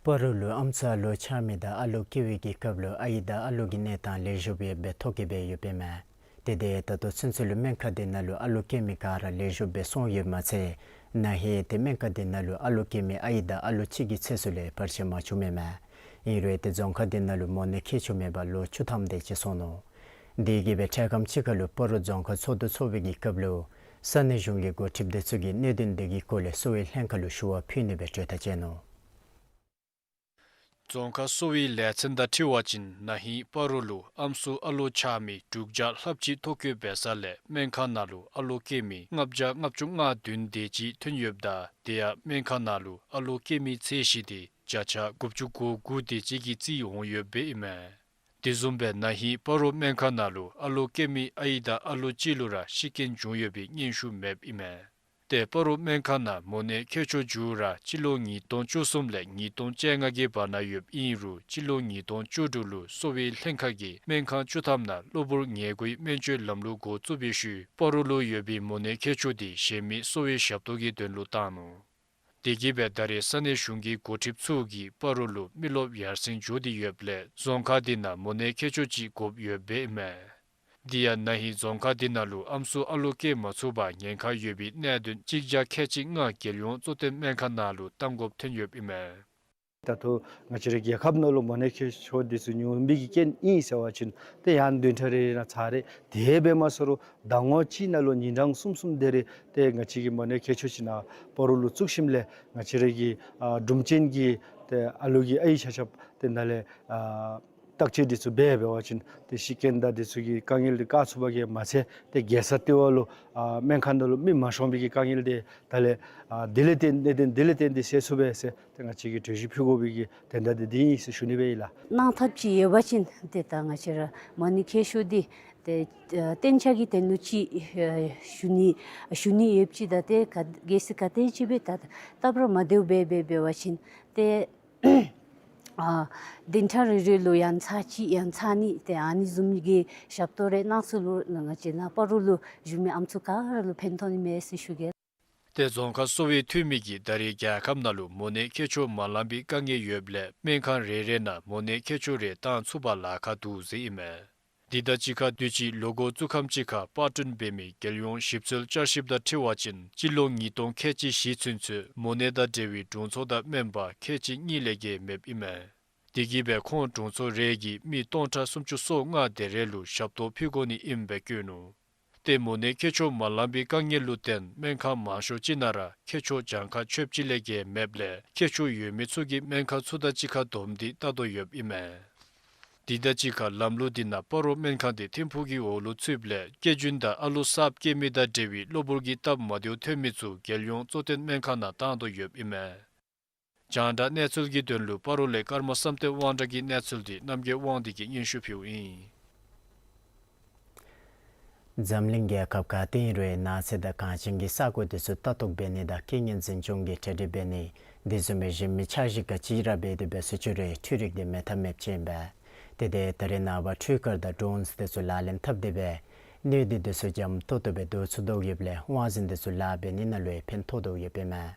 སྤ་རོ་ལུ་ཨམ་སྲུ་ཨ་ལོ་ཆགས་མི་དང་ཨ་ལོ་སྐྱེ་བའི་གི་སྐབས་ལུ་ཨའི་དང་ཨ་ལོ་གི་གནས་སྟངས་ལེགས་ཤོམ་སྦེ་ཐོ་བཀོད་འབད་ཡོདཔ་ཨིན་མས། ཏེ་དེ་ད་ལྟོ་ཚུན་ཚོད་ལུ་སྨན་ཁང་དེ་ནང་ལུ་ཨ་ལོ་སྐྱེ་མི་ག་ར་ལེགས་ཤོམ་སྦེ་སོང་ཡོདཔ་མ་ཚད་ན་ཧེ་ཏེ་སྨན་ཁང་དེ་ནང་ལུ་ཨ་ལོ་སྐྱེ་མི་ཨའི་དང་ཨ་ལོ་གཅིག་གི་ཚེ་སྲོག་ལས་བར་ཆད་མ་བྱུངམ་ཨིན་མས། ཨིན་རུང་ཏེ་རྫོང་ཁག་དེ་ནང་ལུ་མོ་ནད་ཁྱབ་བྱུང་མེད་པར་ལོ་བཅུ་ཐམ་དེ་ཅིག་སོང་ནུག། དེ་གིས་སྦེ་འཕྲལ་ཁམས་ཅིག་ཁར་ལུ་སྤ་རོ་རྫོང་ཁག་ཚོགས་འདུ་ཚོགས་པའི་གི་སྐབས་ལུ་ ས་གནས་གཞུང་གི་འགོ་ཁྲིདཔ་དེ་ཚུ་གིས་གནད་དོན་དེ་གི་སྐོར་ལས་གསོ་བའི་ལྷན་ཁག་ལུ་ཞུ་བ་ཕུལ་ནི་སྦེ་གྲོས་ཐག་བཅད་ནུག། རྫོང་ཁག་གསོ་བའི་ལས་ཚན་དང་འཁྲིལ་བ་ཅིན་ན་ཧིང་སྤ་རོ་ལུ་ཨམ་སྲུ་ཨ་ལོ་ཆགས་མི་དྲུག་བརྒྱ་ལྷགཔ་ཅིག་ཐོ་བཀོད་འབད་ས་ལས་སྨན་ཁང་ནང་ལུ་ཨ་ལོ་སྐྱེ་མི་ལྔ་བརྒྱ་ལྔ་བཅུ་ང་བདུན་དེ་ཅིག་ཐོན་ཡོདཔ་ད་དེ་ཡང་སྨན་ཁང་ནང་ལུ་ཨ་ལོ་སྐྱེ་མི་ཚད་གཞི་དེ་བརྒྱ་ཆ་དགུ་བཅུ་གོ་དགུ་དེ་ཅིག་གིས་རྩིས་འོང་ཡོདཔ་ཨིན་མས། དེ་བཟུམ་སྦེ་ན་ཧིང་སྤ་རོ་སྨན་ཁང་ནང་ལུ་ཨ་ལོ་སྐྱེ་མི་ཨའི་དང་ཨ་ལོ་གཅིག་ལུ་ར་ཤི་རྐྱེན་བྱུང་ཡོད་པའི་སྙན་ཞུ་མེདཔ་ཨིན་མས། ཏེ་སྤ་རོ་སྨན་ཁང་ནང་མོ་ནད་མཁལ་མཆོག་འགྱུར་ར་སྤྱི་ལོ་ཉིས་སྟོང་བཅུ་གསུམ་ལས་ཉིས་སྟོང་བཅོ་ལྔ་གི་བར་ན་ཡོདཔ་ཨིན་རུང་སྤྱི་ལོ་ཉིས་སྟོང་བཅུ་དྲུག་ལུ་གསོ་བའི་ལྷན་ཁག་གིས་སྨན་ཁང་བཅུ་ཐམ་ནང་གློ་བུར་ཉེས་མཁོའི་སྨན་བཅོས་ལམ་ལུགས་འགོ་བཙུགས་པའི་ཤུལ་སྤ་རོ་ལུ་ཡོད་པའི་མོ་ནད་མཁལ་མཆོག་དེ་གཞན་མི་གསོ་བའི་ཞབས་ཏོག་གི་དོན་ལུ་བཏང་ནུག། དེ་གིས་སྦེ་ད་རེས་ས་གནས་གཞུང་གི་འགོ་ཁྲིདཔ་ཚུ་གིས་སྤ་རོ་ལུ་མི་རློབས་ཡར་སེང་འགྱོ་སྟེ་ཡོདཔ་ལས་རྫོང་ཁག་དེ་ནང་མོ་ནད་མཁལ་མཆོག་ཅིག་དགོཔ་ཡོདཔ་ཨིན་མས། དེ་ཡང་ན་ཧིང་རྫོང་ཁག་དེ་ནང་ལུ་ཨམ་སྲུ་ཨ་ལོ་སྐྱེ་མ་ཚུགས་པར་ཉེན་ཁ་ཡོད་པའི་གནད་དོན་གཅིག་བརྒྱ་ཁལ་གཅིག་ལྔ་རྒྱལ་ཡོངས་གཙོ་བསྟེན་སྨན་ཁང་ནང་ལུ་བཏང་དགོཔ་ཐོན་ཡོདཔ་ཨིན་མས། ད་ལྟོ་ང་བཅས་རའི་རྒྱལ་ཁབ་ནང་ལུ་མོ་ནད་མཁལ་མཆོག་འདི་ཚུ་ཉུང་མི་གི་རྐྱེན་ཨིན་ཟེར་བ་ཅིན་ཏེ་ཡང་བདུན་ཕྲག་རེ་རེ་ནང་ཚར་རེ་དེ་སྦེ་མ་ཚོར་རུང་ཟླ་ངོ་གཅིག་ནང་ལུ་ཉིན་གྲངས་གསུམ་གསུམ་དེ་རེ་ཏེ་ང་བཅས་ཀྱི་མོ་ནད་མཁལ་མཆོག་ཅིག་ནཱ་སྤ་རོ་ལུ་བཙུགས་ཞིནམ་ལས་ང་བཅས་རའི་གི་ཨ་དྲུང་ཆེན་གྱིས་ཏེ་ཨ་ལོ་གི་ཨའི་ཆ་ཁྱབ་ཏེ་ནཱ་ལས་ཨ་བརྟག་དཔྱད་འདི་ཚུ་འབད་འབད་བ་ཅིན་ཏེ་ཤི་རྐྱེན་དང་འདི་ཚུ་གི་དཀའ་ངལ་འདི་བཀག་ཚུགས་པ་གིས་མ་ཚད་ཏེ་རྒྱལ་ས་ལྟེ་བ་ལུ་ཨ་སྨན་ཁང་ནང་ལུ་མི་མ་ཤོང་པའི་གི་དཀའ་ངལ་འདི་ད་ལས་ཨ་དེ་ལས་བརྟེན་གནད་དོན་དེ་ལས་བརྟེན་ཏེ་སེལ་ཚུགས་པས་ཟེར་ཏེ་ང་བཅས་ཀྱིས་གྲོས་གཞི་ཕུལ་དགོ་པའི་གི་དོན་དག་འདི་འདི་ཨིན་ཟེར་ཞུ་ནི་སྦེ་ཨིན་ལགས། གནང་ཐབས་ཅིག་ཡོད་པ་ཅིན་ཏེ་ད་ང་བཅས་ར་མོ་ནད་མཁལ་མཆོག་འདི་ཏེ་ཨ་གཏན་འཇགས་ཀྱི་དོན་ལུ་ཅིག་ཨ་ཞུ་ནི་ཞུ་ནི་ཡོདཔ་ཅིག་དང་ཏེ་ག་གལ་སྲིད་ག་དེམ་ཅིག་སྦེ་ད་སྟབས་ར་མ་བདེཝ་འབད་འབད་འབད་བ་ཅིན་ཏེ་ཨ་བདུན་ཕྲག་རེ་རེ་ལུ་ཡང་ཚར་གཅིག་ཡང་ཚར་གཉིས་ཏེ་ཨ་ནི་བཟུམ་གྱི་ཞབས་ཏོག་རེ་གནང་ཚུགས་རུང་ང་བཅས་ནཱ་སྤ་རོ་ལུ་བཞུགས་མི་ཨམ་སྲུ་ག་ར་ལུ་ཕན་ཐོགས་ནི་མས་ཟེར་ཞུ་གེ། ཏེ་རྫོང་ཁག་གསོ་བའི་འཐུས་མི་གིས་ད་རེས་རྒྱལ་ཁབ་ནང་ལུ་མོ་ནད་མཁལ་མཆོག་མ་ལང་པའི་དཀའ་ངལ་ཡོདཔ་ལས་སྨན་ཁང་རེ་རེ་ནང་མོ་ནད་མཁལ་མཆོག་རེ་བཏང་ཚུགས་པར་ལཱ་ཁག་འདུག་ཟེར་ཨིན་མས། དེ་དང་གཅིག་ཁར་དུས་ཅི་ལོ་འགོ་བཙུགས་ཁམས་ཅིག་ཁར་པར་སྐྲུན་འབད་མི་རྒྱལ་ཡོངས་ཞིབ་འཚོལ་བསྐྱར་ཞིབ་དང་འཁྲིལ་བ་ཅིན་སྤྱི་ལོ་ཉིས་སྟོང་ཁལ་གཅིག་བཞི་ཚུན་ཚོད་མོ་ནད་དང་འབྲེལ་བའི་དྲུང་འཚོ་དང་སྨན་པ་ཁལ་གཅིག་གཉིས་ལས་བརྒལ་མེདཔ་ཨིན་མས། དེ་གིས་སྦེ་ཁོང་དྲུང་འཚོ་རེ་གིས་མི་སྟོང་ཕྲག་སུམ་ཅུ་སོ་ལྔ་དེ་རེ་ལུ་ཞབས་ཏོག་ཕུལ་དགོ་ནི་ཨིནམ་སྦེ་བཀོད་ནུག། ཏེ་མོ་ནད་མཁལ་མཆོག་མ་ལང་པའི་དཀའ་ངལ་ལུ་བརྟེན་སྨན་ཁང་མང་ཤོས་ཅིག་ནང་ར་མཁལ་མཆོག་གྱངས་ཁ་ཆོདཔ་ཅིག་ལས་བརྒལ་མེདཔ་ལས་མཁལ་མཆོག་ཡོད་མི་ཚུ་གིས་སྨན་ཁང་ཚུ་དང་གཅིག་ཁར་བསྡོམས་ཏེ་བལྟ་དོ་ཡོདཔ་ཨིན་མས། དེ་དང་གཅིག་ཁར་ལམ་ལུགས་འདི་ནང་སྤ་རོ་སྨན་ཁང་དེ་ཐིམ་ཕུག་གི་འོག་ལུ་ཚུདཔ་ལས་སྐྱེ་རྒྱུན་དང་ཨ་ལོ་གསརཔ་སྐྱེ་མི་དང་འབྲེལ་བའི་གློ་བུར་གྱི་སྟབས་མ་བདེཝ་ཐོན་མི་ཚུ་རྒྱལ་ཡོངས་གཙོ་བསྟེན་སྨན་ཁང་ནང་བཏང་དོ་ཡོདཔ་ཨིན་མས། རྒྱང་བསྒྲགས་གནས་ཚུལ་གྱི་དོན་ལུ་སྤ་རོ་ལས་ཀརྨ་བསམ་གཏན་དབང་གྲགས་ཀྱི་གནས་ཚུལ་འདི་རྣམ་རྒྱལ་དབང་འདུས་ཀྱིས་སྙན་ཞུ་ཕུལཝ་ཨིན། འཛམ་གླིང་རྒྱལ་ཁབ་ག་ཏེ་ཨིན་རུང་ནགས་ཚལ་དང་གངས་ཅན་གྱི་ས་གོ་དེ་ཚུ་ལྟ་རྟོག་འབད་ནི་དང་རྐྱེན་ངན་འཛིན་སྐྱོང་གི་གྲ་སྒྲིག་འབད་ནི་དེ་བཟུམ་སྦེ་གཞན་མི་འཆར་གཞི་ག་ཅི་ར་འབད་དེ་འབད་སོང་ཅི་རུང་འཕྲུལ་རིག་འདི་མེད་ཐབས་མེདཔ་ཅིག་ཨིན་པས། དེ་འདི་ད་རེས་ནངས་པ་འཕྲུལ་འཁོར་དང་ཌོརོནསི་དེ་ཚུ་ལག་ལེན་འཐབ་སྟེ་སྦེ་གནོད་འདི་དེ་ཚུ་འཇམ་ཏོག་ཏོ་སྦེ་བཟློག་ཚུགས་དོ་ཡོདཔ་ལས་དབང་འཛིན་དེ་ཚུ་ལཱ་འབད་ནི་ནང་ལུ་ཡང་ཕན་ཐོགས་དོ་ཡོདཔ་ཨིན་མས།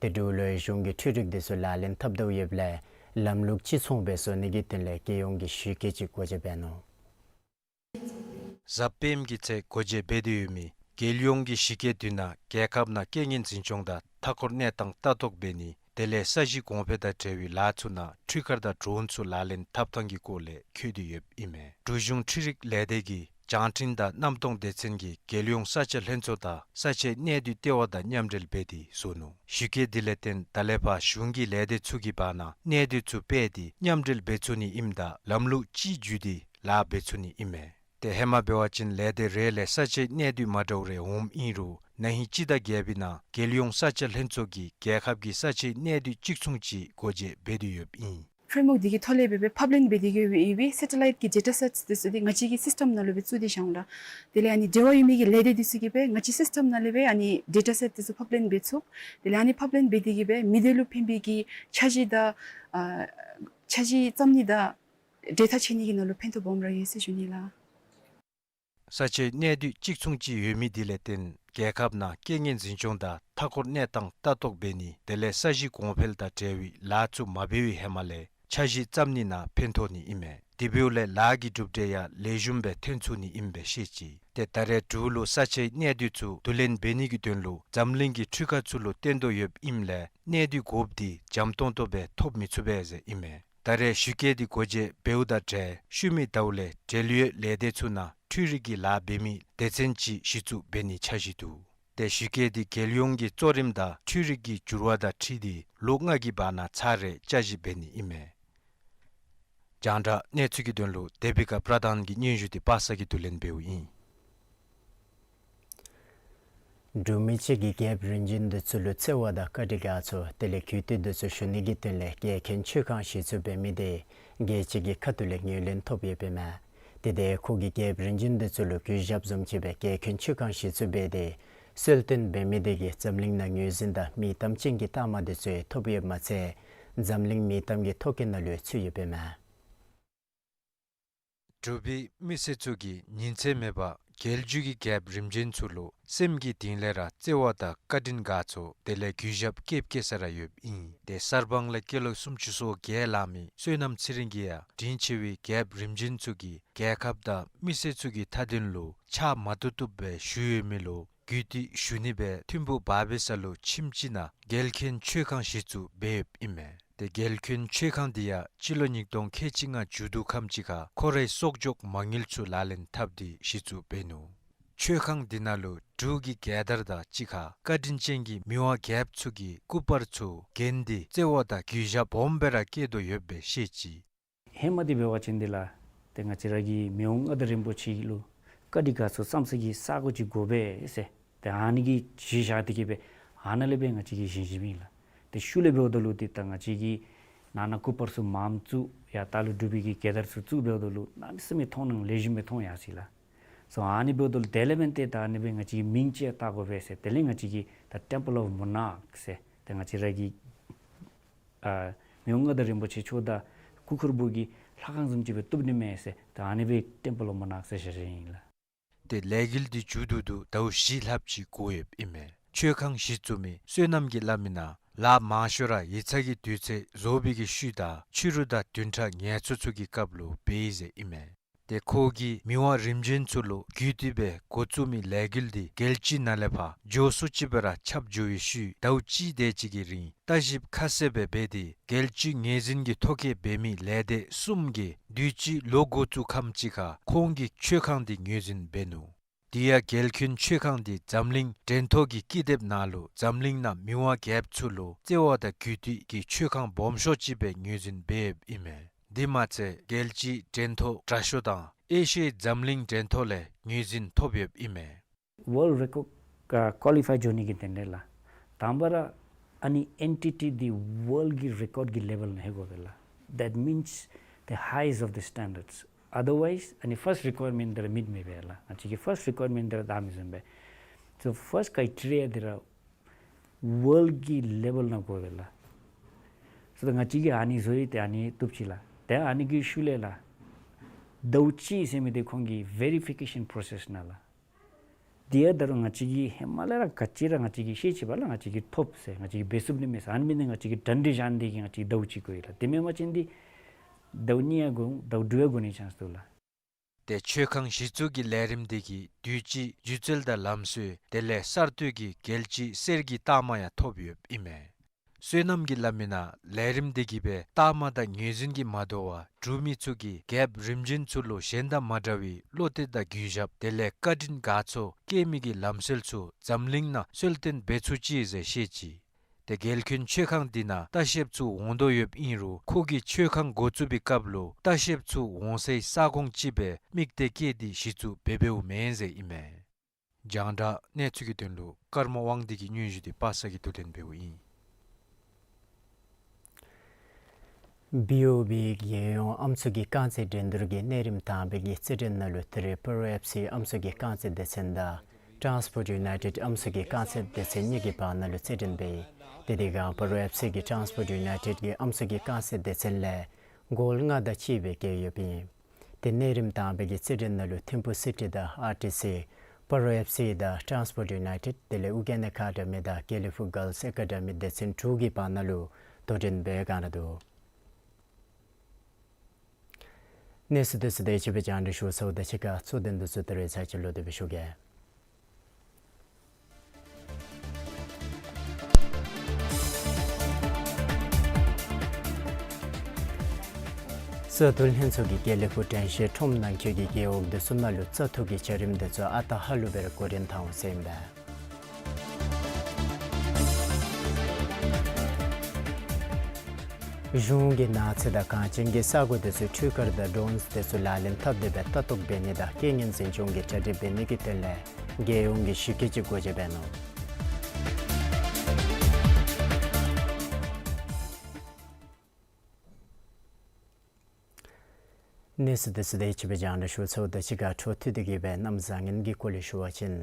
དེ་འབདཝ་ལས་གཞུང་གིས་འཕྲུལ་རིག་དེ་ཚུ་ལག་ལེན་འཐབ་དོ་ཡོདཔ་ལས་ལམ་ལུགས་གཅིག་མཚུངས་སྦེ་བཟོ་ནི་གི་དོན་ལས་རྒྱལ་ཡོངས་ཀྱི་ཞི་རྒྱས་ཅིག་སྒོ་འབྱེད་འབད་ནུག། གཟའ་སྤེནམ་གྱི་ཚེ་སྒོ་འབྱེད་འབད་དེ་ཡོད་མི་རྒྱལ་ཡོངས་ཀྱི་ཞི་རྒྱས་དེ་ནང་རྒྱལ་ཁབ་ནང་རྐྱེན་ངན་འཛིན་སྐྱོང་དང་མཐའ་འཁོར་གནས་སྟངས་ལྟ་རྟོག་འབད་ནི་དེ་ལས་ས་གཞི་གོང་འཕེལ་དང་འབྲེལ་བའི་ལཱ་ཚུ་ནང་འཕྲུལ་འཁོར་དང་ཌོརོནསི་ཚུ་ལག་ལེན་འཐབ་ཐངས་ཀྱི་སྐོར་ལས་འཁོད་དེ་ཡོདཔ་ཨིན་མས། འབྲུག་གཞུང་འཕྲུལ་རིག་ལས་སྡེ་གིས་བྱང་ཁྲིན་དང་གནམ་སྟོང་སྡེ་ཚན་གྱིས་རྒྱལ་ཡོངས་ས་ཆ་ལྷན་ཚོགས་དང་ས་ཆའི་གནས་སྡུད་ལྟེ་བ་དང་མཉམ་འབྲེལ་འབད་དེ་བཟོ་ནུག། ཞི་རྒྱས་དེ་ལས་བརྟེན་ད་ལས་ཕར་གཞུང་གི་ལས་སྡེ་ཚུ་གི་བར་ན་གནས་སྡུད་ཚུ་སྤེལ་ཏེ་མཉམ་འབྲེལ་འབད་ཚུགས་ནི་ཨིནམ་ད་ལམ་ལུགས་གཅིག་བརྒྱུད་དེ་ལཱ་འབད་ཚུགས་ནི་ཨིན་མས། ཏེ་ཧེ་མ་འབད་བ་ཅིན་ལས་སྡེ་རེ་ལས་ས་ཆའི་གནས་སྡུད་མ་འདྲཝ་རེ་འོངམ་ཨིན་རུང་ན་ཧིང་སྤྱི་ཟླ་བརྒྱད་པའི་ནང་རྒྱལ་ཡོངས་ས་ཆ་ལྷན་ཚོགས་ཀྱིས་རྒྱལ་ཁབ་ཀྱི་ས་ཆའི་གནས་སྡུད་གཅིག་མཚུངས་ཅིག་སྒོ་འབྱེད་འབད་དེ་ཡོདཔ་ཨིན། ཕྲེམ་ཝོརཀ་འདི་གི་ཐོག་ལས་སྦེ་སྦེ་ཕབ་ལེན་འབད་དེ་གི་ཡོད་པའི་སེ་ཊེ་ལའིཊ་ཀྱི་ཌེ་ཊ་སེཊསི་དེ་ཚུ་འདི་ང་བཅས་ཀྱི་སིསི་ཊེམ་ནང་ལུ་སྦེ་བཙུགས་ཏེ་བཞག་འོང་ལགས། དེ་ལས་ཨ་ནི་འབྲེལ་བ་ཡོད་མི་གི་ལས་སྡེ་དེ་ཚུ་གིས་སྦེ་ང་བཅས་སིསི་ཊེམ་ནང་ལས་སྦེ་ཨ་ནི་ཌེ་ཊ་སེཊ་དེ་ཚུ་ཕབ་ལེན་འབད་ཚུགས། དེ་ལས་ཨ་ནི་ཕབ་ལེན་འབད་དེ་གི་སྦེ་མི་སྡེ་ལུ་ཕན་པའི་གི་འཆར་གཞི་དང་ཨ་འཆར་གཞི་བརྩམ་ནི་དང་གྲོས་ཐག་བཅད་ནི་གི་ནང་ལུ་ཕན་ཐོགས་སྦོམ་ར་ཡོད་ཟེར་ཞུ་ནི་ལགས། ས་ཆའི་གནས་སྡུད་གཅིག་མཚུངས་ཅིག་ཡོད་མི་དེ་ལས་བརྟེན་རྒྱལ་ཁབ་ནང་རྐྱེན་ངན་འཛིན་སྐྱོང་དང་མཐའ་འཁོར་གནས་སྟངས་ལྟ་རྟོག་འབད་ནི་དེ་ལས་ས་གཞི་གོང་འཕེལ་དང་འབྲེལ་བའི་ལཱ་ཚུ་མ་འབད་བའི་ཧེ་མ་ལས་འཆར་གཞི་བརྩམ་ནི་ནང་ཕན་ཐོགས་ནི་ཨིན་མས། དེ་འབདཝ་ལས་ལཱ་གི་གྲུབ་འབྲས་ཡང་ལེགས་ཤོམ་སྦེ་ཐོན་ཚུགས་ནི་ཨིནམ་སྦེ་བཤད་ཅི། ཏེ་ད་རེས་འབྲུག་ལུ་ས་ཆའི་གནས་སྡུད་ཚུ་བསྡུ་ལེན་འབད་ནི་གི་དོན་ལུ་འཛམ་གླིང་གི་འཕྲུལ་ཁང་ཚུ་ལུ་བརྟེན་དོ་ཡོདཔ་ཨིནམ་ལས་གནས་སྡུད་དགོཔ་འདི་འཇམ་ཏོང་ཏོ་སྦེ་ཐོབ་མི་ཚུགས་པས་ཟེར་ཨིན་མས། ད་རེས་ཞི་རྒྱས་འདི་སྒོ་འབྱེད་འབདཝ་དང་འབྲེལ་ཤུལ་མའི་ཟླཝ་ལས་འབྲེལ་ཡོད་ལས་སྡེ་ཚུ་ནང་འཕྲུལ་རིག་གི་ལཱ་འབད་མི་སྡེ་ཚན་ཅིག་གཞི་བཙུགས་འབད་ནིའི་འཆར་གཞི་འདུག། ཏེ་ཞི་རྒྱས་འདི་རྒྱལ་ཡོངས་ཀྱི་གཙོ་རིམ་དང་འཕྲུལ་རིག་གི་འགྱུར་བ་དང་འཁྲིལ་ཏེ་ལོ་ལྔ་གི་བར་ན་ཚར་རེ་བསྐྱར་ཞིབ་འབད་ནི་ཨིན་མས། རྒྱང་བསྒྲགས་གནས་ཚུལ་གྱི་དོན་ལུ་དེ་བི་ཀ་པྲ་དཱན་གྱིས་སྙན་ཞུ་འདི་པ་སངས་ཀྱིས་བསྡུ་ལེན་འབདཝ་ཨིན། འབྲུག་མི་ཅིག་གིས་རྒྱལཔོ་རིམ་བྱོན་འདི་ཚུ་ལུ་བརྩེ་བ་དང་བཀའ་དྲིན་དགའ་ཚོར་དེ་ལས་གུས་བཏུད་འདི་ཚུ་ཞུ་ནི་གི་དོན་ལས་རྒྱལ་མཁན་ཆོས་ཁང་གཞི་བཙུགས་འབད་མི་དེ་རྒྱལ་སྤྱི་གི་ཁ་ཐུག་ལས་ངོས་ལེན་ཐོབ་ཡོདཔ་ཨིན་མས། དེ་འདི་ཁོ་གིས་རྒྱལཔོ་རིམ་བྱོན་འདི་ཚུ་ལུ་གུས་ཞབས་བཟུམ་ཅིག་སྦེ་རྒྱལ་མཁན་ཆོས་ཁང་གཞི་བཙུགས་འབད་དེ་གསོལ་སྟོན་འབད་མི་དེ་གིས་འཛམ་གླིང་ནང་ངོས་འཛིན་དང་མིང་གཏམ་ཅན་གྱི་རྟགས་མ་དེ་ཚུ་ཐོབ་ཡོདཔ་མ་ཚད་འཛམ་གླིང་མིང་གཏམ་གྱི་ཐོ་བཀོད་ནང་ལུ་ཚུད་ཡོདཔ་ཨིན་མས། འབྲུག་པའི་མི་སེར་ཚུ་གིས་ཉིན་མཚན་མེད་པར་རྒྱལ་བརྒྱུད་ཀྱི་རྒྱལཔོ་རིམ་བྱོན་ཚུ་ལུ་སེམས་ཀྱི་གཏིང་ལས་ར་བརྩེ་བ་དང་བཀའ་དྲིན་དགའ་ཚོར་དེ་ལས་གུས་ཞབས་བསྐྱེད་བསྐྱེད་ས་ར་ཡོདཔ་ཨིན། ཏེ་གསར་སྤང་ལས་སྐྱེས་ལོ་སུམ་ཅུ་སོ་བརྒྱད་ལང་མི་བསོད་ནམས་ཚེ་རིང་གིས་ཡང་དྲིན་ཆེ་བའི་རྒྱལཔོ་རིམ་བྱོན་ཚུ་གིས་རྒྱལ་ཁབ་དང་མི་སེར་ཚུ་གི་མཐའ་དོན་ལུ་ཕྱག་མ་བཏུབ་བཏུབ་སྦེ་ཞུ་ཡོད་མི་ལུ་གུས་བཏུད་ཞུ་ནི་སྦེ་ཐིམ་ཕུ་བར་བའི་ས་ལུ་ཁྱིམ་སྤྱི་ནང་རྒྱལ་མཁན་ཆོས་ཁང་གཞི་བཙུགས་འབད་ཡོདཔ་ཨིན་མས། ཏེ་རྒྱལ་མཁན་ཆོས་ཁང་འདི་ཡང་སྤྱི་ལོ་ཉིས་སྟོང་ཁལ་གཅིག་ལྔ་མཇུག་བསྡུ་ཁམས་ཅིག་ཁར་ཁོ་རའི་གསོག་འཇོག་མ་དངུལ་ཚུ་ལག་ལེན་འཐབ་སྟེ་གཞི་བཙུགས་འབད་ནུག། ཆོས་ཁང་འདི་ནང་ལུ་འབྲུག་གི་རྒྱལ་དར་དང་གཅིག་ཁར་བཀའ་དྲིན་ཅན་གྱི་མི་དབང་རྒྱལཔོ་ཚུ་གི་སྐུ་པར་ཚུ་བརྒྱན་ཏེ་བརྩེ་བ་དང་གུས་ཞབས་སྦོམ་སྦེ་ར་བསྐྱེད་དོ་ཡོདཔ་སྦེ་བཤད་ཅི། ཧེ་མ་འདི་འབད་བ་ཅིན་འདི་ལགས་ཏེ་ང་བཅས་ར་གི་མི་དབང་མངའ་བདག་རིན་པོ་ཆེ་ལུ་བཀའ་དྲིན་དགའ་ཚོར་བསམ་ས་གི་ས་གོ་ཅིག་དགོ་པས་ཟེར་ཏེ་ཨ་ནི་གི་གཞི་བཞག་སྟེ་གི་སྦེ་ཨ་ནཱ་ལས་སྦེ་ང་བཅས་ཀྱིས་བཞེངས་བཞེངསམ་ཨིན་ལགས། ཏེ་ཤུལ་ལས་འབདཝ་ད་ལུ་ཏེ་ད་ང་བཅས་ཀྱིས་ནང་ན་སྐུ་པར་ཚུ་མངམ་བཙུགས་ཡར་ལྟག་ལུ་འབྲུག་པའི་གི་རྒྱལ་དར་ཚུ་བཙུགས་འབདཝ་ད་ལུ་གནམ་མེད་ས་མེད་མཐོང་སྣང་ལེགས་ཤོམ་སྦེ་མཐོང་ཡར་སོ་ཡི་ལགས། སོ་ཨ་ནི་འབདཝ་ད་ལུ་དེ་ལས་འབདན་ཏེ་ད་ཨ་ནི་སྦེ་ང་བཅས་ཀྱིས་མིང་ཅིག་བཏགས་དགོ་པས་ཟེར་དེ་ལས་ང་བཅས་ཀྱིས་ད་Temple of Monarch ཟེར་ཏེ་ང་བཅས་ར་གི་ཨ་མི་དབང་མངའ་བདག་རིན་པོ་ཆེ་མཆོག་དང་སྐུ་འཁོར་བུ་གི་ལྷ་ཁང་བཟུམ་ཅིག་སྦེ་བཏུབ་ནི་མས་ཟེར་ད་ཨ་ནི་སྦེ་Temple of Monarch ཟེར་བཞག་བཞགཔ་ཨིན་ལགས། ཏེ་ལས་འགུལ་འདི་མཇུག་བསྡུ་དོ་ཟླཝ་བཞི་ལྷགཔ་ཅིག་འགོར་ཡོདཔ་ཨིན་མས། ཆོས་ཁང་གཞི་བཙུགས་མི་བསོད་ནམས་ཀྱིས་སླབ་མི་ནང་ལཱ་མང་ཤོས་ར་ཡིག་ཚང་གི་དུས་ཚོད་རྫོགས་པའི་གི་ཤུལ་དང་ཕྱི་རུ་དང་བདུན་ཕྲག་ངལ་གསོ་ཚུ་གི་སྐབས་ལུ་འབད་ཡི་ཟེར་ཨིན་མས། ཏེ་ཁོ་གིས་མི་དབང་རིམ་བྱོན་ཚུ་ལུ་གུས་བཏུད་སྦེ་འགོ་བཙུགས་མི་ལས་འགུལ་འདི་རྒྱལ་སྤྱི་ནང་ལས་ཕར་མགྱོགས་སུ་ཅིག་སྦེ་ར་ཁྱབ་འགྱོ་བའི་ཤུལ་ཟླཝ་གཅིག་དེ་ཅིག་གི་རིང་ལྟ་ཞིབ་ཁ་གསལ་སྦེ་འབད་དེ་རྒྱལ་སྤྱིའི་ངོས་འཛིན་གྱི་ཐོ་བཀོད་འབད་མི་ལས་སྡེ་གསུམ་གྱིས་དུས་ཅི་ལོ་འགོ་བཙུགས་ཁམས་ཅིག་ཁར་ཁོང་གི་ཆོས་ཁང་འདི་ངོས་འཛིན་འབད་ནུག། དེ་ཡང་རྒྱལ་མཁན་ཆོས་ཁང་འདི་འཛམ་གླིང་འགྲན་ཐོ་གི་ཀི་དེབ་ནང་ལུ་འཛམ་གླིང་ནང་མི་དབང་རྒྱལཔོ་ཚུ་ལུ་བརྩེ་བ་དང་གུས་བཏུད་ཀྱི་ཆོས་ཁང་སྦོམ་ཤོས་ཅིག་སྦེ་ངོས་འཛིན་འབད་ཡོདཔ་ཨིན་མས། དེ་མ་ཚད་རྒྱལ་སྤྱིའི་འགྲན་ཐོ་དྲག་ཤོས་དང་ཨེ་ཤི་ཡའི་འཛམ་གླིང་འགྲན་ཐོ་ལས་ངོས་འཛིན་ཐོབ་ཡོདཔ་ཨིན་མས། World Record ཨ་ཀོ་ལི་ཕའི་འགྱོ་ནི་གི་དོན་ལས་ལགས། དང་པ་ར་ཨ་ནི་ཨེན་ཊི་ཊི་འདི་ཝརལཌ་ཀྱི་རི་ཀོཌ་ཀྱི་ལེ་བཱལ་ནང་ལྷོད་དགོ་པས་ལགས། That means the highest of the standards. Otherwise ཨ་ནི་ཕཱསཊ་རི་ཀོ་ཡར་མེནཊ་འདི་ར་མིཊ་མི་འབད་ལགས། ང་བཅས་ཀྱི་ཕཱསཊ་རི་ཀོ་ཡར་མེནཊ་འདི་ར་བདའ་མི་ཚུགས་པས། སོ་ཕཱསཊ་ཀྲའི་ཊི་རི་ཡ་འདི་ར་ཝརལཌ་ཀྱི་ལེ་བཱལ་ནང་དགོ་པས་ལགས། སོ་ད་ང་བཅས་ཀྱིས་ཨ་ནི་བཟོ་ཡི། ཏེ་ཨ་ནི་བཏུབ་ཅི་ལགས། ཏེ་ཨ་ནི་གི་ཤུལ་ལས་ལགས་ཟླཝ་གཅིག་ཟེར་མི་འདི་ཁོང་གི་ཝེ་རི་ཕི་ཀེ་ཤཱན་པྲོ་སེསི་ནང་ལགས། དེ་ཡང་ད་རུང་ང་བཅས་ཀྱིས་ཧེ་མ་ལས་ར་ག་ཅི་ར་ང་བཅས་ཀྱིས་ཤེས་ཅི་པ་ལགས། ང་བཅས་ཀྱིས་ཐོབ་ཟེར་ང་བཅས་ཀྱིས་འབད་ཚུགས་ནི་མས་ཟེར། ཨ་ནི་མེན་ན་ང་བཅས་ཀྱིས་གྲ་སྒྲིག་བཞག་ནི་གི་ང་བཅས་ཟླཝ་གཅིག་དགོ་ཡི་ལགས། དེ་མེན་པ་ཅིན་འདི་ཟླཝ་གཉིས་ཡང་དགོ་ཟླཝ་དྲུག་ཡང་དགོ་ནི་ཆཱནསི་འདུག་ལགས། ཏེ་ཆོས་ཁང་གཞི་བཙུགས་ཀྱི་ལས་རིམ་འདི་གི་དུས་ཅི་སྒྱུ་རྩལ་དང་ལམ་སྲོལ་དེ་ལས་གསར་གཏོད་ཀྱི་རྒྱལ་སྤྱིའི་གསེར་གྱི་རྟགས་མ་ཡང་ཐོབ་ཡོདཔ་ཨིན་མས། བསོད་ནམས་ཀྱིས་སླབ་མི་ནང་ལས་རིམ་འདི་གིས་སྦེ་རྟགས་མ་དང་ངོས་འཛིན་གྱིས་མ་དོ་བར་འབྲུག་མི་ཚུ་གིས་རྒྱལཔོ་རིམ་བྱོན་ཚུ་ལུ་གཞན་དང་མ་འདྲ་བའི་བློ་གཏད་དང་གུས་ཞབས་དེ་ལས་བཀའ་དྲིན་དགའ་ཚོར་བསྐྱེད་མི་གི་ལམ་སྲོལ་ཚུ་འཛམ་གླིང་ནང་གསོལ་སྟོན་འབད་ཚུགས་ཅི་ཟེར་བཤད་ཅི། ཏེ་རྒྱལ་མཁན་ཆོས་ཁང་འདི་ནང་ལྟ་བཤལཔ་ཚུ་འོང་དོ་ཡོདཔ་ཨིན་རུང་ཁོ་གིས་ཆོས་ཁང་འགོ་བཙུགས་པའི་སྐབས་ལུ་ལྟ་བཤལཔ་ཚུ་འོང་སའི་ས་ཁོངས་ཅིག་སྦེ་དམིགས་གཏད་བསྐྱེད་དེ་གཞི་བཙུགས་འབད་འབདཝ་མེན་ཟེར་ཨིན་མས། རྒྱང་བསྒྲགས་གནས་ཚུལ་གྱི་དོན་ལུ་ཀརྨ་དབང་འདུས་ཀྱི་སྙན་ཞུ་འདི་པ་སངས་ཀྱིས་བསྡུ་ལེན་འབདཝ་ཨིན། བི་ཨོ་བི་རྒྱལ་ཡོངས་ཨམ་སྲུ་གི་རྐང་རྩེད་འགྲན་བསྡུར་གྱི་གནས་རིམ་དང་པའི་གི་རྩེད་འགྲན་ནང་ལུ་ད་རེས་སྤ་རོ་ཨེཕ་སི་ཨམ་སྲུ་གི་རྐང་རྩེད་སྡེ་ཚན་དང་ཊཱན་སི་པོརཊ་ཡུ་ནའི་ཊེཌ་ཨམ་སྲུ་གི་རྐང་རྩེད་སྡེ་ཚན་གཉིས་ཀྱི་བར་ན་ལུ་རྩེད་འགྲན་འབད་ཡི། དེ་དེ་སྒང་སྤ་རོ་ཨེཕ་སི་གིས་ཊཱན་སི་པོརཊ་ཡུ་ནའི་ཊེཌ་ཀྱིས་ཨམ་སྲུ་གི་རྐང་རྩེད་སྡེ་ཚན་ལས་གོལ་ལྔ་དང་གཅིག་སྦེ་རྒྱལ་ཡོདཔ་ཨིན། ཏེ་གནས་རིམ་དང་པའི་གི་རྩེད་འགྲན་ནང་ལུ་ཐིམ་ཕུ་སི་ཊི་དང་ཨར་ཊི་སི། སྤ་རོ་ཨེཕ་སི་དང་ཊཱན་སི་པོརཊ་ཡུ་ནའི་ཊེཌ་དེ་ལས་ཨུ་རྒྱན་ཨེ་ཀ་ཌི་མི་དང་དགེ་ལེགས་ཕུཊ་བཱོལ་ཨེ་ཀ་ཌི་མི་སྡེ་ཚན་དྲུག་གི་བར་ན་ལུ་དོ་འགྲན་འབད་ག་ར་འདུག། གནས་ཚུལ་དེ་ཚུ་དེ་ཅིག་སྦེ་རྒྱང་བསྒྲགས་ཞུ་ཚརཝ་ད་གཅིག་ཁར་གཙོ་དོན་དེ་ཚུ་ད་རེས་ཚར་གཅིག་ལོག་སྟེ་སྦེ་ཞུ་གེ། ས་འཐུས་ལྷན་ཚོགས་ཀྱིས་དགེ་ལེགས་ཕུ་དྲན་ཤེས་ཁྲོམ་ནང་འཁོད་ཀྱི་རྒེད་འོག་དེ་ཚུ་ནང་ལུ་བཙག་འཐུ་གི་བྱ་རིམ་དེ་ཚུ་ཨ་རྟག་ཧ་ལུགས་སྦེ་ར་འགོ་འདྲེན་གཏང་འོང་ཟེར་ཨིན་པས། གཞུང་གིས་ནགས་ཚལ་དང་གངས་ཅན་གྱི་ས་གོ་དེ་ཚུ་འཕྲུལ་དཀར་དང་ཌོརོནསི་དེ་ཚུ་ལག་ལེན་འཐབ་སྟེ་སྦེ་ལྟ་རྟོག་འབད་ནི་དང་རྐྱེན་ངན་འཛིན་སྐྱོང་གི་གྲ་སྒྲིག་འབད་ནི་གི་དོན་ལས་རྒྱལ་ཡོངས་ཀྱི་གཞི་བཀོད་ཅིག་སྒོ་འབྱེད་འབད་ནུག། གནས་ཚུལ་དེ་ཚུ་དེ་ཅིག་སྦེ་རྒྱང་བསྒྲགས་ཞུ་ཚརཝ་དང་གཅིག་ཁར་འཕྲོ་མཐུད་དེ་གིས་སྦེ་གནམ་བཟང་ངན་གྱི་སྐོར་ལས་ཞུ་བ་ཅིན་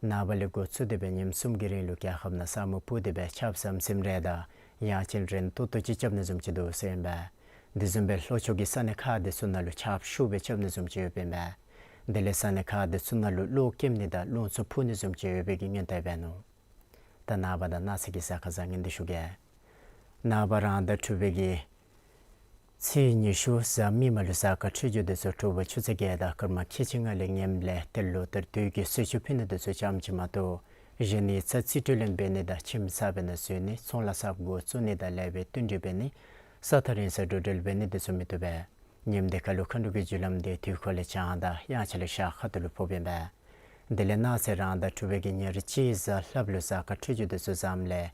ནངས་པ་ལས་འགོ་བཙུགས་ཏེ་སྦེ་ཉིནམ་གསུམ་གྱི་རིང་ལུ་རྒྱལ་ཁབ་ནང་ས་སྨུག་སྤུབས་ཏེ་སྦེ་ཆརཔ་ཟམ་ཟིམ་རེ་དང་ཡང་ཅིན་རན་ཏོག་ཏོ་ཅིག་རྐྱབ་ནི་བཟུམ་ཅིག་འདུག་ཟེར་ཨིན་པས། དེ་བཟུམ་སྦེ་ལྷོ་ཕྱོགས་ཀྱི་ས་གནས་ཁག་དེ་ཚུ་ནང་ལུ་ཆརཔ་ཤུགས་སྦེ་རྐྱབ་ནི་བཟུམ་ཅིག་ཡོདཔ་ཨིན་པས། དེ་ལས་ས་གནས་ཁག་དེ་ཚུ་ནང་ལུ་གློག་ཀེམ་ནི་དང་རླུང་འཚུབ་ཕུ་ནི་བཟུམ་ཅིག་ཡོད་པའི་གི་སྔོན་བརྡ་འབད་ནུག། ད་ནངས་པ་དང་གནངས་ཚེ་གི་གཟའ་སྐར་བཟང་ངན་འདི་ཞུ་གེ། ནངས་པ་རང་ཟླ་དྲུག་པའི་གི་ཚེས་ཉི་ཤུ་གཟའ་མིག་དམར་ལུ་གཟའ་སྐར་འཕྲོད་སྦྱོར་དེ་ཚུ་དྲོ་པ་ཆུ་ཚོད་བརྒྱད་དང་སྐར་མ་ཁལ་གཅིག་ལྔ་ལས་ངནམ་ལས་ཏེ་ལོ་ལྟར་དུས་ཀྱི་གསོལ་མཆོད་ཕུལ་ནི་དེ་ཚུ་ཙམ་ཅིག་མ་གཏོགས་གཞན་ཡིག་ཚང་རྩིས་སྤྲོད་ལེན་འབད་ནི་དང་ཁྱིམ་གསར་པའི་ནང་འཛུལ་ནི་ཚོང་ལཱ་གསརཔ་འགོ་བཙུགས་ནི་དང་ལེགས་པའི་བསྟུན་གྲོས་འབད་ནི་ས་ཐག་རིང་སར་འགྲོ་འགྲུལ་འབད་ནི་དེ་ཚུ་མི་བཏུབ་པས། ཉིནམ་དེ་ཁར་ལུ་མཁའ་འགྲོ་གི་རྒྱུ་ལམ་དེ་དུས་འཁོར་ལས་བྱང་དང་དབྱངས་འཆར་ལས་ཤར་ཁ་ཐུག་ལུ་ཕོགཔ་ཨིན་པས། དེ་ལས་གནངས་ཚེ་རང་ཟླ་དྲུག་པའི་གི་ཉེར་གཅིག་གཟའ་ལྷགཔ་ལུ་གཟའ་སྐར་འཕྲོད་སྦྱོར་དེ་ཚུ་བཟངམ་ལས་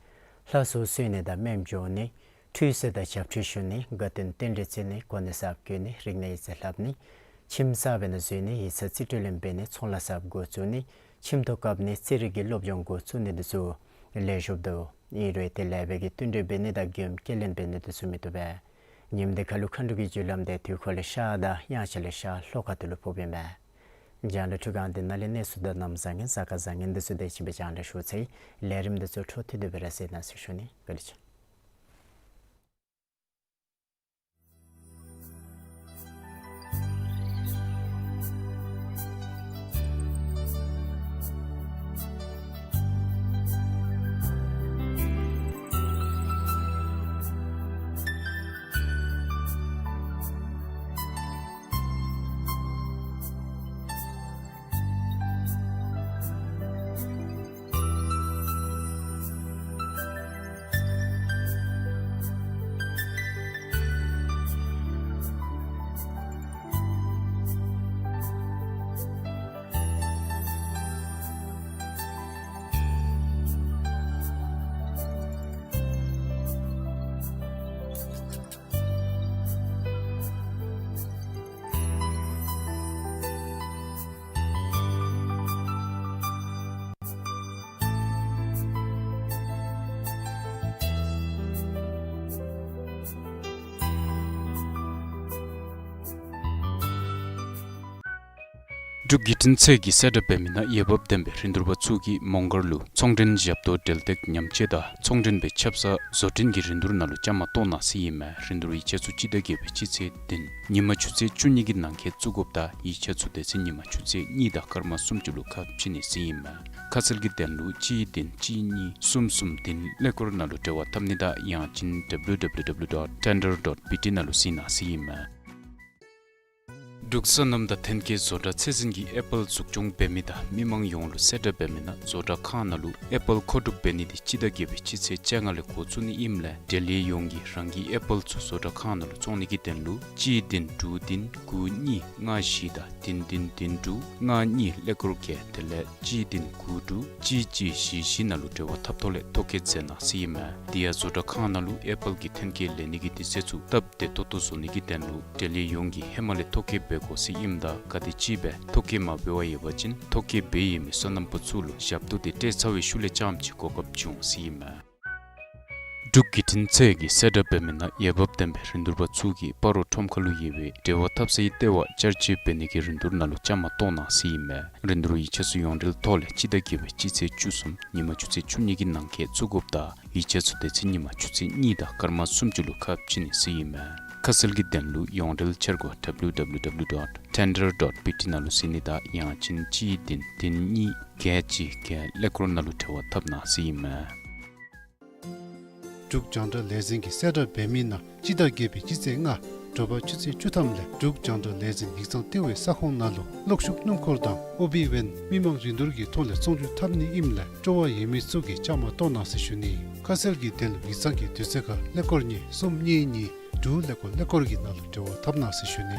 ལྷ་གསོལ་གསོལ་ནི་དང་སྨན་སྦྱོང་ནི་ཁྲུས་གསོལ་དང་ཞབས་ཁྲུས་ཞུ་ནི་དགའ་སྟོན་རྟེན་འབྲེལ་བརྩི་ནི་གོ་གནས་གསརཔ་བསྐོ་ནི་རིག་གནས་ཡིག་ཚང་ལྷབ་ནི་ཁྱིམ་གསར་པའི་ནང་འཛུལ་ནི་ཡིག་ཚང་རྩིས་སྤྲོད་ལེན་འབད་ནི་ཚོང་ལཱ་གསརཔ་འགོ་བཙུགས་ནི་ཁྱིམ་ཐོག་བཀབ་ནི་རྩེད་རིགས་ཀྱི་སློབ་སྦྱོང་འགོ་བཙུགས་ནི་དེ་ཚུ་ལེགས་ཤོམ་འདུག། ཨིན་རུང་ཏེ་ལེགས་པའི་གི་བསྟུན་གྲོས་འབད་ནི་དང་མགྱོནམ་སྐྱེལ་ལེན་འབད་ནི་དེ་ཚུ་མི་བཏུབ་པས། ཉིནམ་དེ་ཁར་ལུ་མཁའ་འགྲོ་གི་རྒྱུ་ལམ་དེ་དུས་འཁོར་ལས་ཤར་དང་དབྱངས་འཆར་ལས་ཤར་ལྷོ་ཁ་ཐུག་ལུ་ཕོགཔ་ཨིན་པས། རྒྱང་བསྒྲགས་འཕྲུལ་ཁང་འདི་ནང་ལས་གནས་ཚུལ་དང་གནམ་བཟང་ངན་གཟའ་སྐར་བཟང་ངན་དེ་ཚུ་དེ་ཅིག་སྦེ་རྒྱང་བསྒྲགས་ཞུ་ཚར་ཡི། ལས་རིམ་དེ་ཚུ་འཕྲོ་མཐུད་དེ་སྦེ་ར་གསན་གནང་ཟེར་ཞུ་ནི། བཀའ་དྲིན་ཆེ། འབྲུག་བརྒྱུད་འཕྲིན་ཚད་ཀྱིས་གསལ་བསྒྲགས་འབད་མི་ནང་འོས་འབབ་ལྡན་པའི་རིན་བསྡུར་པ་ཚུ་གིས་མོང་སྒར་ལུ་ཚོང་འབྲེལ་ཞབས་ཏོག་འབྲེལ་སྟེགས་ཉམས་བཅོས་དང་ཚོང་འབྲེལ་པའི་ཆབ་གསང་བཟོ་སྐྲུན་གྱི་རིན་བསྡུར་ནང་ལུ་བཅའ་མར་གཏོགས་གནང་ཟེར་ཨིན་མས། རིན་བསྡུར་ཡིག་ཆ་ཚུ་སྤྱི་ཟླ་བརྒྱད་པའི་སྤྱི་ཚེས་བདུན་ཉིན་མ་ཆུ་ཚོད་བཅུ་གཉིས་ཀྱི་ནང་འཁོད་བཙུགས་དགོཔ་དང་ཡིག་ཆ་ཚུ་དེ་ཚེ་ཉིན་མ་ཆུ་ཚོད་གཉིས་དང་སྐར་མ་སུམ་ཅུ་ལུ་ཁ་ཕྱེ་ནི་ཟེར་ཨིན་མས། ཁ་གསལ་གྱི་དོན་ལུ་གཅིག་བདུན་གཅིག་གཉིས་གསུམ་གསུམ་བདུན་ཀླད་ཀོར་ནང་ལུ་འབྲེལ་བ་འཐབ་ནི་དང་ཡང་ཅིན་W W W dot tender dot B T ནང་ལུ་གཟིགས་གནང་ཟེར་ཨིན་མས། འབྲུག་སོ་ནམ་དང་ཐོན་སྐྱེད་བཟོ་གྲྭ་ཚད་འཛིན་གྱིས་ཨེ་པཱལ་འཛུགས་སྐྱོང་འབད་མི་དང་མི་མང་ཡོངས་ལུ་གསལ་བསྒྲགས་འབད་མི་ནང་བཟོ་གྲྭ་ཁང་ནང་ལུ་ཨེ་པཱལ་མཁོ་སྒྲུབ་འབད་ནི་དེ་སྤྱི་ཟླ་བརྒྱད་པའི་སྤྱི་ཚེས་བཅོ་ལྔ་ལས་འགོ་བཙུགས་ནི་ཨིནམ་ལས་འབྲེལ་ཡོད་ཡོངས་ཀྱིས་རང་གི་ཨེ་པཱལ་ཚུ་བཟོ་གྲྭ་ཁང་ནང་ལུ་བཙོང་ནི་གི་དོན་ལུ་གཅིག་བདུན་དྲུག་བདུན་དགུ་གཉིས་ལྔ་བཞི་དང་བདུན་བདུན་བདུན་དྲུག་ལྔ་གཉིས་ཀླད་ཀོར་བརྒྱད་དེ་ལས་གཅིག་བདུན་དགུ་དྲུག་གཅིག་གཅིག་བཞི་བཞི་ནང་ལུ་འབྲེལ་བ་འཐབ་ཐོག་ལས་ཐོ་བཀོད་མཛད་གནང་ཟེར་ཨིན་མས། དེ་ཡང་བཟོ་གྲྭ་ཁང་ནང་ལུ་ཨེ་པཱལ་གྱི་ཐོན་སྐྱེད་ལེན་ནི་གི་དུས་ཚོད་ཚུ་སྟབས་བདེ་ཏོག་ཏོ་བཟོ་ནི་གི་དོན་ལུ་འབྲེལ་ཡོད་ཡོངས་ཀྱིས་ཧེ་མ་ལས་ཐོ་བཀོད་འབད་དགོ་ཟེར་ཨིནམ་ད་ག་དེམ་ཅིག་སྦེ་ཐོ་བཀོད་མ་འབད་བར་ཡོད་པ་ཅིན་ཐོ་བཀོད་འབད་ཡོད་མི་སོ་ནམ་པ་ཚུ་ལུ་ཞབས་ཏོག་དེ་སྤྲོད་ཚར་བའི་ཤུལ་ལས་རྐྱངམ་ཅིག་གོ་སྐབས་བྱུང་ཟེར་ཨིན་མས། འབྲུག་བརྒྱུད་འཕྲིན་ཚད་ཀྱིས་གསལ་བསྒྲགས་འབད་མི་ནང་འོས་འབབ་ལྡན་པའི་རིན་བསྡུར་པ་ཚུ་གིས་སྤ་རོ་ཁྲོམ་ཁ་ལུ་ཡོད་པའི་འབྲེལ་བ་འཐབ་སའི་ལྟེ་བར་བཅར་སྤྱོད་འབད་ནི་གི་རིན་བསྡུར་ནང་ལུ་བཅའ་མར་གཏོགས་གནང་ཟེར་ཨིན་མས། རིན་བསྡུར་ཡིག་ཆ་ཚུ་ཡོངས་འབྲེལ་ཐོག་ལས་སྤྱི་ཟླ་བརྒྱད་པའི་སྤྱི་ཚེས་བཅུ་གསུམ་ཉིན་མ་ཆུ་ཚོད་བཅུ་གཉིས་ཀྱི་ནང་འཁོད་བཙུགས་དགོཔ་དང་ཡིག་ཆ་ཚུ་དེ་ཚེ་ཉིན་མ་ཆུ་ཚོད་གཉིས་དང་སྐར་མ་སུམ་ཅུ་ལུ་ཁ་ཕྱེ་ནི་ཟེར་ཨིན་མས། ཁ་གསལ་གྱི་དོན་ལུ་ཡོངས་འབྲེལ་འཆར་སྒོ་W W W dot tender dot B T ནང་ལུ་གཟིགས་ནི་དང་ཡང་ཅིན་གཅིག་བདུན་བདུན་གཉིས་བརྒྱད་གཅིག་བརྒྱད་ཀླད་ཀོར་ནང་ལུ་འབྲེལ་བ་འཐབ་གནང་ཟེར་ཨིན་མས། འབྲུག་རྒྱང་བསྒྲགས་ལས་འཛིན་གྱིས་གསལ་བསྒྲགས་འབད་མི་ནང་སྤྱི་ཟླ་བརྒྱད་པའི་སྤྱི་ཚེས་ལྔ་དྲོ་པ་ཆུ་ཚོད་བཅུ་ཐམ་ལས་འབྲུག་རྒྱང་བསྒྲགས་ལས་འཛིན་ཡིག་ཚང་ལྟེ་བའི་ས་ཁོངས་ནང་ལུ་གློག་ཤུགས་སྣུམ་འཁོར་དང་ཨོ་བི་ཝེན་མི་མང་རིན་བསྡུར་གྱི་ཐོག་ལས་ཚོང་སྒྱུར་འཐབ་ནི་ཨིནམ་ལས་སྤྲོ་བ་ཡོད་མི་ཚུ་གིས་བཅའ་མར་གཏོགས་གནང་ཟེར་ཞུ་ནི། ཁ་གསལ་གྱི་དོན་ལུ་ཡིག་ཚང་གི་དུས་ཚོད་ཁར་ཀླད་ཀོར་གཉིས་གསུམ་གཉིས་གཉིས་དྲུག་ཀླད་ཀོར་ཀླད་ཀོར་གྱི་ནང་ལུ་འབྲེལ་བ་འཐབ་གནང་ཟེར་ཞུ་ནི།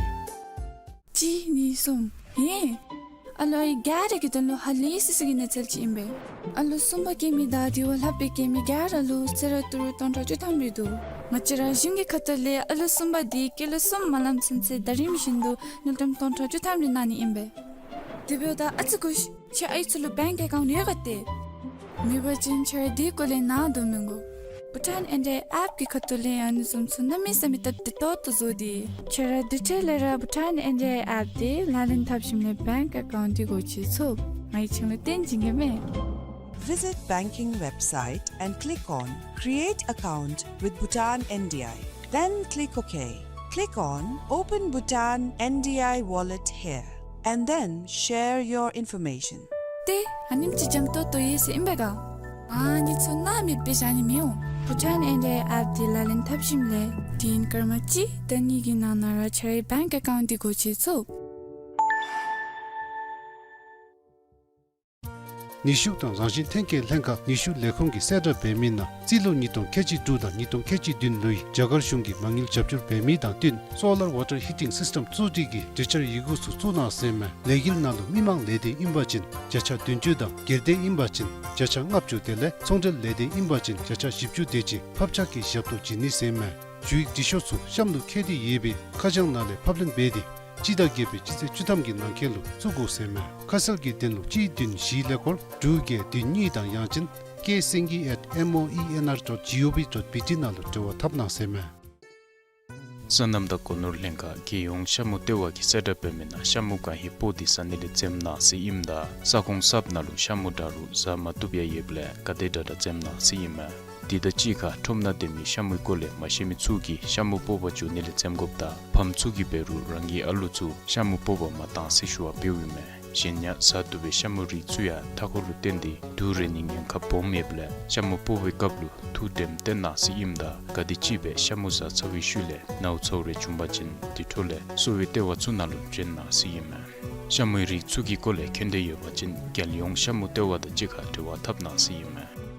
གཅིག་གཉིས་གསུམ། ཧེ། ཨ་ལོ་ཨའི་ག་ར་གི་དོན་ལུ་ཧ་ལས་སི་སི་གི་གནས་ཚུལ་ཅིག་ཨིན་པས། ཨ་ལོ་གསུམ་པ་སྐྱེས་མི་དང་དེ་བ་ལྷག་པའི་སྐྱེས་མི་ག་ར་ལུ་གསོལ་རས་ཏི་རུ་སྟོང་ཕྲག་བཅུ་ཐམ་རེ་འདུག། ང་བཅས་ར་གཞུང་གི་ཁ་ཐུག་ལས་ཨ་ལུ་གསུམ་པ་དེ་སྐྱེས་ལོ་གསུམ་མ་ལངམ་ཚུན་ཚོད་ཟླ་རིམ་བཞིན་དུ་དངུལ་ཀྲམ་སྟོང་ཕྲག་བཅུ་ཐམ་རེ་གནང་ནི་ཨིན་པས། དེ་འབདཝ་ད་ཨ་ཙི་སྒུག་ཤིག། ཁྱོད་ཨའི་ཚུ་ལུ་bank account ཡོད་ག་ཏེ། མེད་པ་ཅིན་ཁྱོད་ར་དེའི་སྐོར་ལས་ནཱ་དོ་མི་དགོ། Bhutan N D I app གི་ཁ་ཐུག་ལས་ཨ་ནི་བཟུམ་ཚུ་གནམ་མེད་ས་མེད་སྟབས་བདེ་ཏོག་ཏོ་བཟོ་སྟེ། ཁྱོད་ར་དེ་འཕྲལ་ལས་ར་Bhutan N D I app དེ་ལག་ལེན་འཐབ་ཞིནམ་ལས་bank account འདི་སྒོ་ཕྱེ་ཚུགས། ང་གིས་ཁྱོད་ལུ་སྟོན་བྱིན་གེ་མས། Visit banking website and click on Create Account with Bhutan N D I. Then click OK. Click on Open Bhutan N D I Wallet here and then share your information. ཏེ་ཨ་ནེམ་ཅིག་འཇམ་ཏོང་ཏོ་ཡོད་ཟེར་ཨིན་པས་ག། ཨ་ནི་ཚུ་ནཱ་མེདཔ་སྦེ་བཞག་ནི་མི་འོང་། Bhutan N D I app འདི་ལག་ལེན་འཐབ་ཞིནམ་ལས་དུས་ཡུན་སྐར་མ་གཅིག་དང་གཉིས་ཀྱི་ནང་ན་ར་ཁྱོད་རའི་bank account འདི་སྒོ་ཕྱེ་ཚུགས། ནུས་ཤུགས་དང་རང་བཞིན་ཐོན་སྐྱེད་ལྷན་ཁག་ནུས་ཤུགས་ལས་ཁུངས་ཀྱིས་གསལ་བསྒྲགས་འབད་མི་ནང་རྩིས་ལོ་ཉིས་སྟོང་ཁལ་གཅིག་དྲུག་དང་ཉིས་སྟོང་ཁལ་གཅིག་བདུན་ལོའི་རྒྱ་གར་གཞུང་གིས་མ་དངུལ་རྒྱབ་སྐྱོར་འབད་མི་དང་བསྟུན་solar water heating system བཙུགས་སྒྲིག་གི་གྲོས་འཆར་ཡི་གུ་ཚུ་བཙུགས་གནང་ཟེར་མས། ལས་འགུལ་ནང་ལུ་མི་མང་ལས་སྡེ་ཨིན་པ་ཅིན་བརྒྱ་ཆ་བདུན་ཅུ་དང་སྒེར་སྡེ་ཨིན་པ་ཅིན་བརྒྱ་ཆ་ལྔ་བཅུ་དེ་ལས་ཚོང་འབྲེལ་ལས་སྡེ་ཨིན་པ་ཅིན་བརྒྱ་ཆ་བཞི་བཅུ་དེ་ཅིག་ཕབ་ཆག་གི་ཞབས་ཏོག་བྱིན་ནི་ཟེར་མས། ཞུ་ཡིག་འབྲི་ཤོག་ཚུ་གཤམ་ལུ་བཀོད་དེ་ཡོད་པའི་ཁ་བྱང་ནང་ལས་ཕབ་ལེན་འབད་དེ་སྤྱི་ཟླ་བརྒྱད་པའི་སྤྱི་ཚེས་བཅུ་ཐམ་གྱི་ནང་འཁོད་ལུ་བཙུགས་དགོ་ཟེར་མས། ཁ་གསལ་གྱི་དོན་ལུ་གཅིག་བདུན་བཞི་ཀླད་ཀོར་དྲུག་བརྒྱད་བདུན་གཉིས་དང་ཡང་ཅིན་K Singhi at M O E N R dot G O V dot B T ནང་ལུ་འབྲེལ་བ་འཐབ་གནང་ཟེར་མས། སོ་ནམ་དང་སྒོ་ནོར་ལྷན་ཁག་རྒྱལ་ཡོངས་ཤ་མུ་ལྟེ་བ་གིས་གསལ་བསྒྲགས་འབད་མི་ནང་ཤ་མུ་གང་ཧེ་སྤོ་སྟེ་ཟ་ནི་ལས་འཛེམ་གནང་ཟེར་ཨིནམ་ད་ས་ཁོངས་གསརཔ་ནང་ལུ་ཤ་མུ་འདྲ་རུང་ཟ་མ་བཏུབ་ཡང་ཡོདཔ་ལས་ག་དེ་དྲག་དྲག་འཛེམ་གནང་ཟེར་ཨིན་མས། དེ་དང་གཅིག་ཁར་ཁྲོམ་ནང་སྡོད་མི་ཤ་མུའི་སྐོར་ལས་མ་ཤེས་མི་ཚུ་གིས་ཤ་མུ་སྤོ་བར་འགྱོ་ནི་ལས་འཛེམ་དགོཔ་དང་ཕམ་ཚུ་གིས་འབད་རུང་རང་གི་ཨ་ལུ་ཚུ་ཤ་མུ་སྤོ་བར་མ་གཏང་ཟེར་ཞུ་བ་འབདཝ་ཨིན་མས། གཞན་ཡང་ཟ་བཏུབ་པའི་ཤ་མུའི་རིགས་ཚུ་ཡང་མཐའ་འཁོར་ལུ་བརྟེན་ཏེ་དུག་རེག་ནིའི་ཉེན་ཁ་སྦོམ་ཡོདཔ་ལས་ཤ་མུ་སྤོ་བའི་སྐབས་ལུ་ཐུགས་དྲནམ་བཏོན་གནང་ཟེར་ཨིནམ་ད་ག་དེམ་ཅིག་སྦེ་ཤ་མུ་ཟ་ཚར་བའི་ཤུལ་ལས་ནཝ་ཚཝ་རེ་བྱུང་པ་ཅིན་དེ་འཕྲོ་ལས་གསོ་བའི་ལྟེ་བ་ཚུ་ནང་ལུ་བྱོན་གནང་ཟེར་ཨིན་མས། ཤ་མུའི་རིགས་ཚུ་གི་སྐོར་ལས་མཁྱེན་འདོད་ཡོད་པ་ཅིན་རྒྱལ་ཡོངས་ཤ་མུ་ལྟེ་བ་དང་གཅིག་ཁར་འབྲེལ་བ་འཐབ་གནང་ཟེར་ཨིན་མས།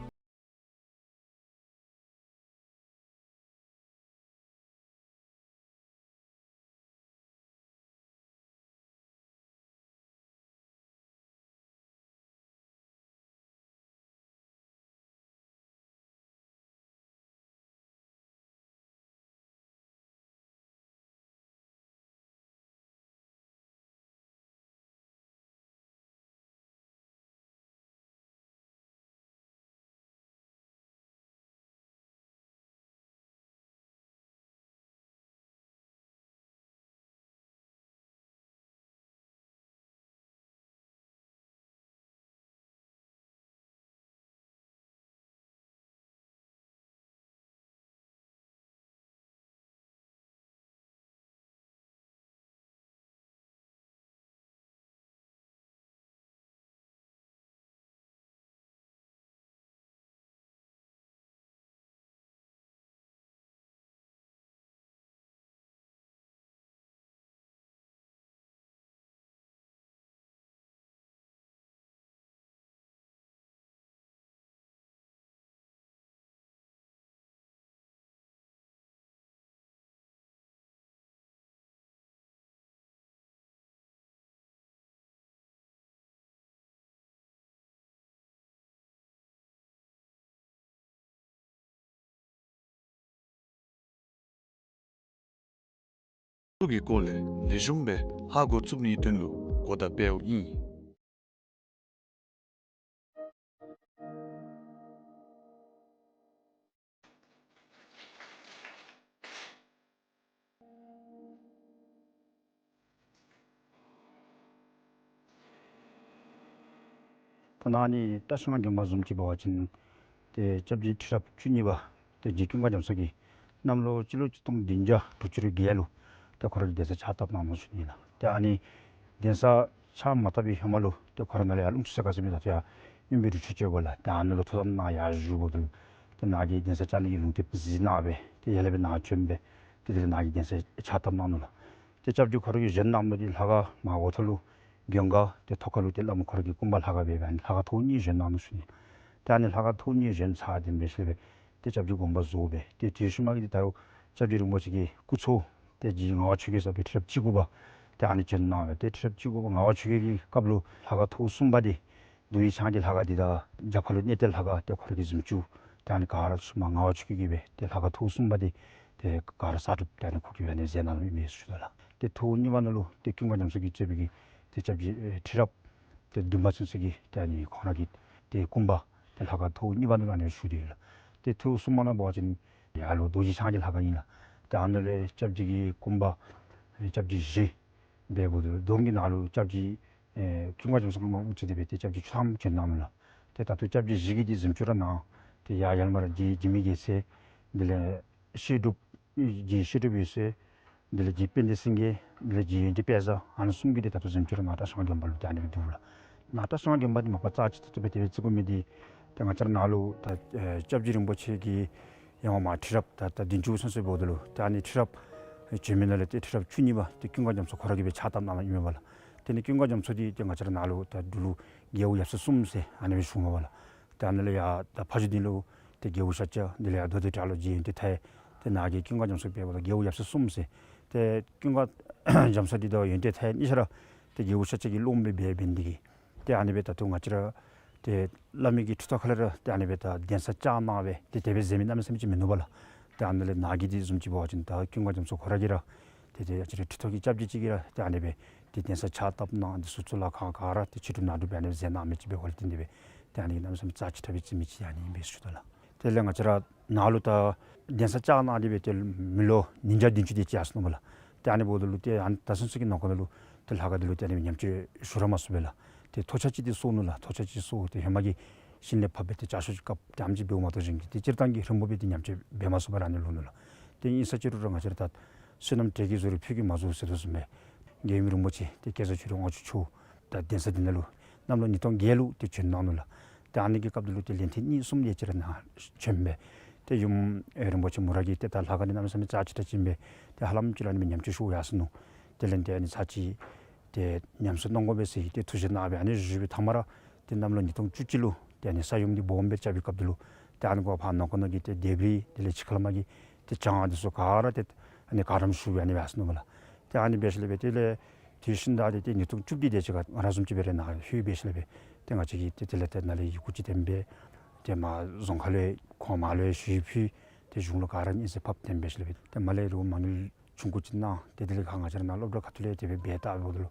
ཚུ་གི་སྐོར་ལས་ལེགས་ཤོམ་སྦེ་ཧ་གོ་ཚུགས་ནིའི་དོན་ལུ་གོ་བརྡ་སྤེལཝ་ཨིན། ད་ནཱ་ནི་ད་ཤང་དགོན་པ་བཟུམ་ཅིག་འབད་བ་ཅིན་ཏེ་སྐྱབས་རྗེ་ཁྲི་རབས་བཅུ་གཉིས་པ་ཏེ་རྗེ་ཀུན་དགའ་རྒྱ་མཚོ་གིས་གནམ་ལོ་སྤྱི་ལོ་ཆིག་སྟོང་བདུན་བརྒྱ་དྲུག་ཅུ་རེ་བརྒྱད་ལུ་ཏེ་ཁོ་ར་གིས་གདན་ས་ཕྱག་བཏབ་གནང་ནུག་ཟེར་ཨིན་ལགས། ཏེ་ཨ་ནི་གདན་ས་ཕྱག་མ་བཏབ་པའི་ཧེ་མ་ལུ་ཏེ་ཁོ་ར་ནཱ་ལས་ཡར་ལུང་ཕྱོགས་ས་ག་ཟེར་མི་ད་ཏེ་ཡར་མུན་པའི་རི་ཁྲོད་ཅིག་ཡོདཔ་ལས་ཏེ་ཨ་ནཱ་ལུ་ཐུགས་དམ་གནང་ཡར་བཞུགས་འབདཝ་ད་ཏེ་ནཱ་གི་གདན་ས་བཅག་ནི་གི་ལུང་བསྟན་གཟིགས་གནང་སྦེ་ཏེ་ཡར་ལས་སྦེ་ནཱ་བྱོན་སྦེ་ཏེ་དེ་ལས་ནཱ་གི་གདན་ས་ཕྱག་བཏབ་གནང་ནུག་ལགས། ཏེ་སྐྱབས་རྗེ་ཁོ་ར་གིས་བཞེངས་གནང་མི་འདི་ལྷ་ཁང་མར་འོག་ཐོག་ལུ་མགོན་ཁང་ཏེ་ཐོག་ཁ་ལུ་ཏེ་བླམ་ཁོ་ར་གི་སྐུ་འབག་ལྷ་ཁང་སྦེ་སྦེ་ཨ་ནི་ལྷ་ཁང་ཐོག་གཉིས་བཞེངས་གནང་ནུག་ཟེར་ཨིན། ཏེ་ཨ་ནི་ལྷ་ཁང་ཐོག་གཉིས་བཞེངས་ཚར་དེ་སྦེ་ཞིནམ་ལས་ཏེ་སྐྱབས་རྗེ་དགོངས་པ་རྫོགས་སྦེ་ཏེ་དེ་ཤུལ་མ་གི་ཏེ་ད་རུང་སྐྱབས་རྗེ་རིན་པོ་ཆེ་གི་སྐུ་ཚ་ཏེ་རྗེ་ངག་དབང་ཆོས་རྒྱལ་ཟེར་བའི་ཁྲི་རབས་བཅུ་དགུ་པ་ཏེ་ཨ་ནི་བྱོན་གནང་སྦེ་ཏེ་ཁྲི་རབས་བཅུ་དགུ་པ་ངག་དབང་ཆོས་རྒྱལ་གྱི་སྐབས་ལུ་ལྷ་ཁང་ཐོག་གསུམ་པ་འདི་གདུང་བའི་ཕྱག་གི་ལྷ་ཁང་འདི་དང་རྒྱབ་ཁ་ལུ་གནས་བརྟན་ལྷ་ཁང་ཏེ་ཁོ་ར་གིས་བཟུམ་ཅིག་ ཏེ་ཨ་ནི་ག་ར་ཚུ་མ་ངག་དབང་ཆོས་རྒྱལ་གྱིས་སྦེ་ཏེ་ལྷ་ཁང་ཐོག་གསུམ་པ་འདི་ཏེ་ག་ར་གསར་སྒྲུབ་ཏེ་ཨ་ནི་ཁོ་གིས་སྦེ་ཨ་ནི་མཛད་གནང་ནུག་ཨིན་པས་ཟེར་ཞུ་དོ་ལགས། ཏེ་ཐོག་གཉིས་པ་ནང་ལུ་ཏེ་ཀུན་དགའ་རྒྱ་མཚོ་གིས་གཙོས་པའི་གི་ཏེ་སྐྱབས་རྗེ་ཨེ་ཁྲི་རབས་ཏེ་བདུན་པ་ཚུན་ཚོད་ཀྱི་ཏེ་ཨ་ནི་ཁོང་ར་གི་ཏེ་སྐུ་འབག་ཏེ་ལྷ་ཁང་ཐོག་གཉིས་པ་ནང་ལུ་ཨ་ནི་བཞུགས་ཏེ་ཡོད་ལགས། ཏེ་ཐོག་གསུམ་པ་ནང་འབད་བ་ཅིན་ཡར་ལུ་རྡོ་རྗེ་འཆང་གི་ལྷ་ཁང་ཨིན་ལགས། ཏེ་ཨ་ནཱ་ལས་སྐྱབས་རྗེ་གི་སྐུ་འབག་ཨེ་སྐྱབས་རྗེ་བཞི་འབདཝ་ད་ལུ་གདོང་གི་ནང་ལུ་སྐྱབས་རྗེ་ཨེ་ཀུན་དགའ་རྒྱ་མཚོ་གིས་དབུ་གཙོས་ཏེ་སྦེ་ཏེ་སྐྱབས་རྗེ་བཅུ་ཐམ་བྱོན་གནང་ནུག་ལགས། ཏེ་ད་ལྟོ་སྐྱབས་རྗེ་བཞི་གི་འདི་གཟིམ་ཅུང་ར་ནཱ་ཏེ་ཡར་ཡར་མར་རྒྱལ་འཇིགས་མེད་རྒྱལ་མཚན་དེ་ལས་བཤད་སྒྲུབ་རྗེ་བཤད་སྒྲུབ་འོད་ཟེར་དེ་ལས་རྗེ་དཔལ་ལྡན་སེང་གེ་དེ་ལས་རྗེ་ཡོན་ཏན་དཔལ་བཟང་ཨ་ནི་གསུམ་གྱི་འདི་ད་ལྟོ་གཟིམ་ཅུང་ར་ནཱ་གྲྭ་ཚང་དགོན་པ་ལུ་ཏེ་ཨ་ནི་སྦེ་འདུག་ལགས། ནཱ་གྲྭ་ཚང་དགོན་པ་འདི་མ་པ་རྩ་ཆེ་ཏོག་ཏོ་སྦེ་དེ་སྦེ་བརྩི་དགོ་མི་འདི་ཏེ་ང་བཅས་ར་ནཱ་ལུ་ད་ཨེ་སྐྱབས་རྗེ་རིན་པོ་ཆེ་གིས་ཡང་མ་ཁྲི་རབས་ད་ད་བདུན་ཅུ་ཚུན་ཚོད་འབདཝ་ད་ལུ་ཏེ་ཨ་ནི་ཁྲི་རབས་ཨེ་བྱོན་མི་ནང་ལས་ཏེ་ཁྲི་རབས་བཅུ་གཉིས་པ་ཏེ་ཀུན་དགའ་རྒྱ་མཚོ་ཁོ་ར་གིས་སྦེ་ཕྱག་བཏབ་གནང་ནུག་ཨིན་མས་པ་ལགས། ཏེ་ཨ་ནི་ཀུན་དགའ་རྒྱ་མཚོ་འདི་ཏེ་ང་བཅས་ར་ནཱ་ལུ་ད་འབྲུག་ལུ་རྒྱལ་པོ་ཡབ་སྲས་གསུམ་ཟེར་ཨ་ནི་སྦེ་ཞུཝ་མས་པ་ལགས། ཏེ་ཨ་ནི་ལས་ཡར་ད་ཕ་ཇོ་སྡིངས་ལུ་ཏེ་རྒྱལ་པོ་ཤཱཀྱ་དེ་ལས་ཡར་མདོ་སྡེ་བྲག་ལུ་རྗེ་ཡོན་ཏན་མཐའ་ཡས། ཏེ་ནཱ་གི་ཀུན་དགའ་རྒྱ་མཚོ་འབདཝ་ད་རྒྱལ་པོ་ཡབ་སྲས་གསུམ་ཟེར། ཏེ་ཀུན་དགའ་རྒྱ་མཚོ་འདི་དང་ཡོན་ཏན་མཐའ་ཡས་གཉིས་ཆ་ར་ཏེ་རྒྱལ་པོ་ཤཱཀྱ་གི་སློབ་མ་སྦེ་འབད་ནི་དེ་གིས་ཏེ་ཨ་ནི་སྦེ་ད་ལྟོ་ང་བཅས་ར་ཏེ་བླ་མའི་གི་ཁྲི་ཐོག་ཁ་ལས་ར་ཏེ་ཨ་ནི་སྦེ་ད་གདན་ས་བཅགས་གནང་སྦེ་ཏེ་དེ་སྦེ་མཛད་མི་གནམ་མེད་ས་མེད་ཅིག་མིན་ནུག་པ་ལགས། ཏེ་ཨ་ནི་ལས་ནཱ་གི་འདི་བཟུམ་ཅིག་འབད་བ་ཅིན་ད་ཀུན་དགའ་རྒྱ་མཚོ་ཁོ་ར་གིས་ར་ཏེ་ཏེ་ང་བཅས་ར་ཁྲི་ཐོག་གི་སྐྱབས་རྗེ་ཅིག་གིས་ར་ཏེ་ཨ་ནི་སྦེ་ཏེ་གདན་ས་ཕྱག་བཏབ་གནང་འདི་ཚུ་གཙུག་ལག་ཁང་ག་ར་ཏེ་ཕྱི་དྲོ་ནང་དྲོ་སྦེ་ཨ་ནི་སྦེ་མཛད་གནང་མི་ཅིག་འབད་བ་ལས་བརྟེན་ཏེ་སྦེ་ཏེ་ཨ་ནི་གནམ་མེད་ས་མེད་རྩ་ཆེ་དྲགས་སྦེ་བརྩི་མི་ཅིག་ཨ་ནི་ཨིན་པས་ཟེར་ཞུ་དོ་ལགས། དེ་ལས་ང་བཅས་ར་ནཱ་ལུ་ད་གདན་ས་བཅགས་གནང་སྟེ་སྦེ་ཏེ་མི་ལོ་ཉིས་བརྒྱ་བདུན་ཅུ་དེ་ཅིག་ཡར་སོ་ནུག་པ་ལགས། ཏེ་ཨ་ནི་འབདཝ་ད་ལུ་ཏེ་ཨ་ནི་ད་ཚུན་ཚོད་ཀྱི་ནང་འཁོད་ནང་ལུ་ཏེ་ལྷ་ཁང་འདི་ལུ་ཏེ་ཨ་ནི་ཉམས་བཅོས་ཞུ་ར་མ་ཚུགས་པས་ལགས། ཏེ་ཐོག་ཆ་ཅིག་ཏེ་གསོ་ནུག་ལགས། ཐོག་ཆ་ཅིག་གསོ་ཏེ་ཧེ་མ་གི་ཤིང་ལས་ཕབ་སྦེ་ཏེ་ལྕགས་ཤོག་ཅིག་བཀབ་ཏེ་ཨ་ནེམ་ཅིག་འབདཝ་མ་གཏོགས་གཞན་གྱི་ཏེ་སྤྱིར་བཏང་གི་རིམ་པ་སྦེ་ཏེ་ཉམས་བཅོས་འབད་མ་ཚུགས་པར་ཨ་ནི་ལུས་ནུག་ལགས། ཏེ་ཨིན་ས་ཅི་རུང་ར་ང་བཅས་ར་ད་བསོད་ནམས་གྲལ་གྱིས་བཟོ་རུང་ཕུད་ཀྱིས་མ་བཟོ་ཟེར་དོ་བཟུམ་སྦེ་རྒྱལ་ཡུམ་རིན་པོ་ཆེ་ཏེ་སྐལ་བཟང་ཆོས་སྒྲོན་དབང་ཕྱུག་མཆོག་ད་གདན་ས་འདི་ནང་ལུ་གནམ་ལོ་ཉིས་སྟོང་བརྒྱད་ལུ་ཏེ་བྱོན་གནང་ནུག་ལགས། ཏེ་ཨ་ནི་གི་སྐབས་འདི་ལུ་ཏེ་ལན་ཐེངས་གཉིས་གསུམ་དེ་ཅིག་ར་ནཱ་བྱོན་སྦེ་ཏེ་ཡུམ་ཨེ་རིན་པོ་ཆེ་མོ་ར་གིས་ཏེ་ད་ལྷ་ཁང་འདི་གནམ་མེད་ས་མེད་རྩ་ཆེ་དྲགས་ཅིག་ཨིན་པས། ཏེ་ཧ་ལམ་ཅིག་ར་ཨ་ནི་སྦེ་ཉམས་བཅོས་ཞུ་ཡར་སོ་ནུག། དེ་ལས་ཏེ་ཨ་ནི་ཚར་གཅིག་ཏེ་ཉམས་གསོ་གནང་དགོ་པས་ཟེར་ཏེ་ཐུགས་བཞེད་གནང་སྦེ་ཨ་ནི་བཞུགས་པའི་མཐའ་མ་ར་ཏེ་གནམ་ལོ་ཉིས་སྟོང་བཅུ་གཅིག་ལུ་ཏེ་ཨ་ནི་ས་ཡོམ་འདི་སྦོམ་སྦེ་རྐྱབ་པའི་སྐབས་འདི་ལུ་ཏེ་ཨ་ནི་གུ་ཕར་ནང་འཁོད་ནང་གི་ཏེ་ལྡེབས་རིས་དེ་ལས་ཕྱི་ཁ་ལས་མར་གྱི་ཏེ་བྱང་འདི་ཚུ་ག་ར་ཏེ་ཨ་ནི་ག་རམ་ཞུ་སྦེ་ཨ་ནི་སྦེ་ཡར་སོ་ནུག་པ་ལགས། ཏེ་ཨ་ནི་སྦེ་ཞིནམ་ལས་སྦེ་དེ་ལས་དེ་བཞིན་ད་ཏེ་ཏེ་ཉིས་སྟོང་བཅུ་བདུན་དེ་ཅིག་ཁར་ང་ར་བཟུམ་ཅིག་སྦེ་ར་ནཱ་ལྷོད་སྦེ་ཞིནམ་ལས་སྦེ་ཏེ་ང་བཅས་ཀྱིས་ཏེ་དེ་ལས་ཏེ་ནཱ་ལས་ཡི་གུ་ཅིག་བཏོན་སྦེ་ཏེ་མར་རྫོང་ཁ་ལུ་ཁོང་མར་ལུ་ཞུ་ཡིག་ཕུལ། ཏེ་གཞུང་ལུ་ག་ར་སྙན་སེང་ཕབ་སྟེ་སྦེ་ཞིནམ་ལས་སྦེ་ཏེ་མར་ལས་རོགས་མ་དངུལ་ཆུང་ཀུ་ཅིག་གནང་། ཏེ་དེ་ལས་ཁར་ང་བཅས་ར་ནཱ་སློབ་གྲྭ་ཁ་ཐུག་ལས་དེ་སྦེ་འབད་དེ་འབདཝ་ད་ལུ་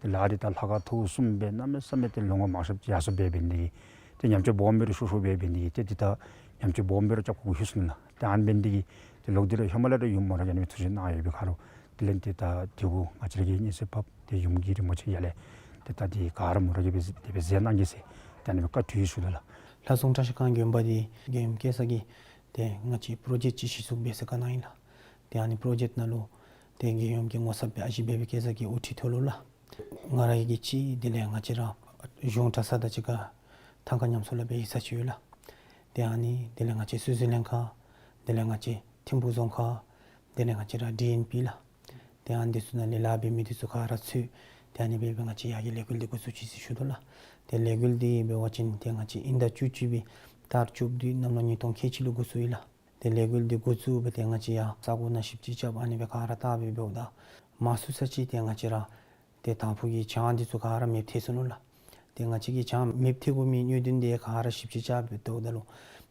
ཏེ་ལཱ་འདི་ད་ལྷ་ཁང་ཐོག་གསུམ་སྦེ་གནམ་མེད་ས་མེད་ཏེ་ལོ་ངོ་མང་ཤོས་ཅིག་ཡར་སོ་སྦེ་འབད་ནི་དེ་གིས་ཏེ་ཉམས་བཅོས་སྦོམ་སྦེ་ར་ཤོར་ཤོར་སྦེ་འབད་ནི་དེ་གིས་ཏེ་འདི་ད་ཉམས་བཅོས་སྦོམ་སྦེ་ར་རྐྱབ་དགོཔ་ལྷོད་སོ་ནུག་ལགས། ཏེ་ཨ་ནི་འབད་ནི་དེ་གིས་ཏེ་ལོག་སྟེ་ར་ཧེ་མ་ལས་ར་ཡུམ་མོ་ར་གིས་ཨ་ནི་སྦེ་ཐུགས་བཞེད་གནང་ཡོད་པའི་ཁར་ལུ་དེ་ལས་ཏེ་ད་དེ་གུ་ང་བཅས་ར་གིས་སྙན་སེང་ཕབ་སྟེ་ཡུམ་གྱིས་རིན་པོ་ཆེ་ཡར་ལས་ཏེ་ད་འདི་ག་ར་མོ་ར་གིས་སྦེ་དེ་སྦེ་མཛད་གནང་གེ་ཟེར་ཏེ་ཨ་ནི་སྦེ་བཀའ་གྲོས་ཞུ་དོ་ལགས། ལྷ་སྲུང་བཀྲ་ཤིས་སྒང་དགོན་པ་འདི་རྒྱལ་ཡུམ་སྐལ་བཟང་གིས་ཏེ་ང་བཅས་པྲོ་ཇེཀཊ་ཅིག་གཞི་བཙུགས་འབད་ཟེར་བཀའ་གནང་ཡི་ལགས། ཏེ་ཨ་ནི་པྲོ་ཇེཀཊ་ནང་ལུ་ཏེ་རྒྱལ་ཡུམ་གྱིས་ངོ་མཚར་སྦེ་ཨ་ཞེ་སྦེ་སྦེ་སྐལ་བཟང་གིས་དབུ་ཁྲིད་མཐོ་ལོ་ལགས། ང་ར་གིས་གཅིག་དེ་ལས་ང་བཅས་ར་གཞུང་གྲྭ་ཚང་དང་གཅིག་ཁར་ཐང་ཀ་ཉམས་གསོ་སླབ་པའི་ཡིག་ཚང་ཅིག་ཡོད་ལགས། ཏེ་ཨ་ནི་དེ་ལས་ང་བཅས་སོ་སོའི་ལྷན་ཁག་དེ་ལས་ང་བཅས་ཐིམ་ཕུག་རྫོང་ཁག་དེ་ལས་ང་བཅས་ར་ཌི་ཨེན་པི་ལགས། ཏེ་ཨ་ནི་འདི་ཚུ་ནང་ལས་ལཱ་འབད་མི་འདི་ཚུ་ག་ར་ཚུད། ཏེ་ཨ་ནི་སྦེ་སྦེ་ང་བཅས་ཡར་གྱི་ལས་འགུལ་འདི་འགོ་བཙུགས་ཅི་ཟེར་ཞུ་དོ་ལགས། ཏེ་ལས་འགུལ་འདི་འབད་བ་ཅིན་ཏེ་ང་བཅས་དབྱིན་ཟླ་བཅུ་གཅིག་པའི་ཟླ་བཅུ་བདུན་གནམ་ལོ་ཉིས་སྟོང་ཁལ་གཅིག་ལུ་འགོ་བཙུགས་ཡི་ལགས། ཏེ་ལས་འགུལ་འདི་འགོ་བཙུགས་སྦེ་ཏེ་ང་བཅས་ཡར་ས་གོ་ནང་ཞིབ་དཔྱད་རྐྱབ་ཨ་ནི་སྦེ་ག་ར་བལྟ་སྦེ་འབདཝ་ད་མང་སུ་ས་ཅིག་ཏེ་ང་བཅས་ར་ཏེ་དང་ཕུ་གི་བྱང་འདི་ཚུ་ག་ར་མེདཔ་ཐལ་སོ་ནུག་ལགས། ཏེ་ང་བཅས་ཀྱིས་བྱང་མེདཔ་ཐལ་དགོ་མི་གནད་དོན་འདི་ག་ར་ཞིབ་དཔྱད་རྐྱབ་སྦེ་བལྟཝ་ད་ལུ་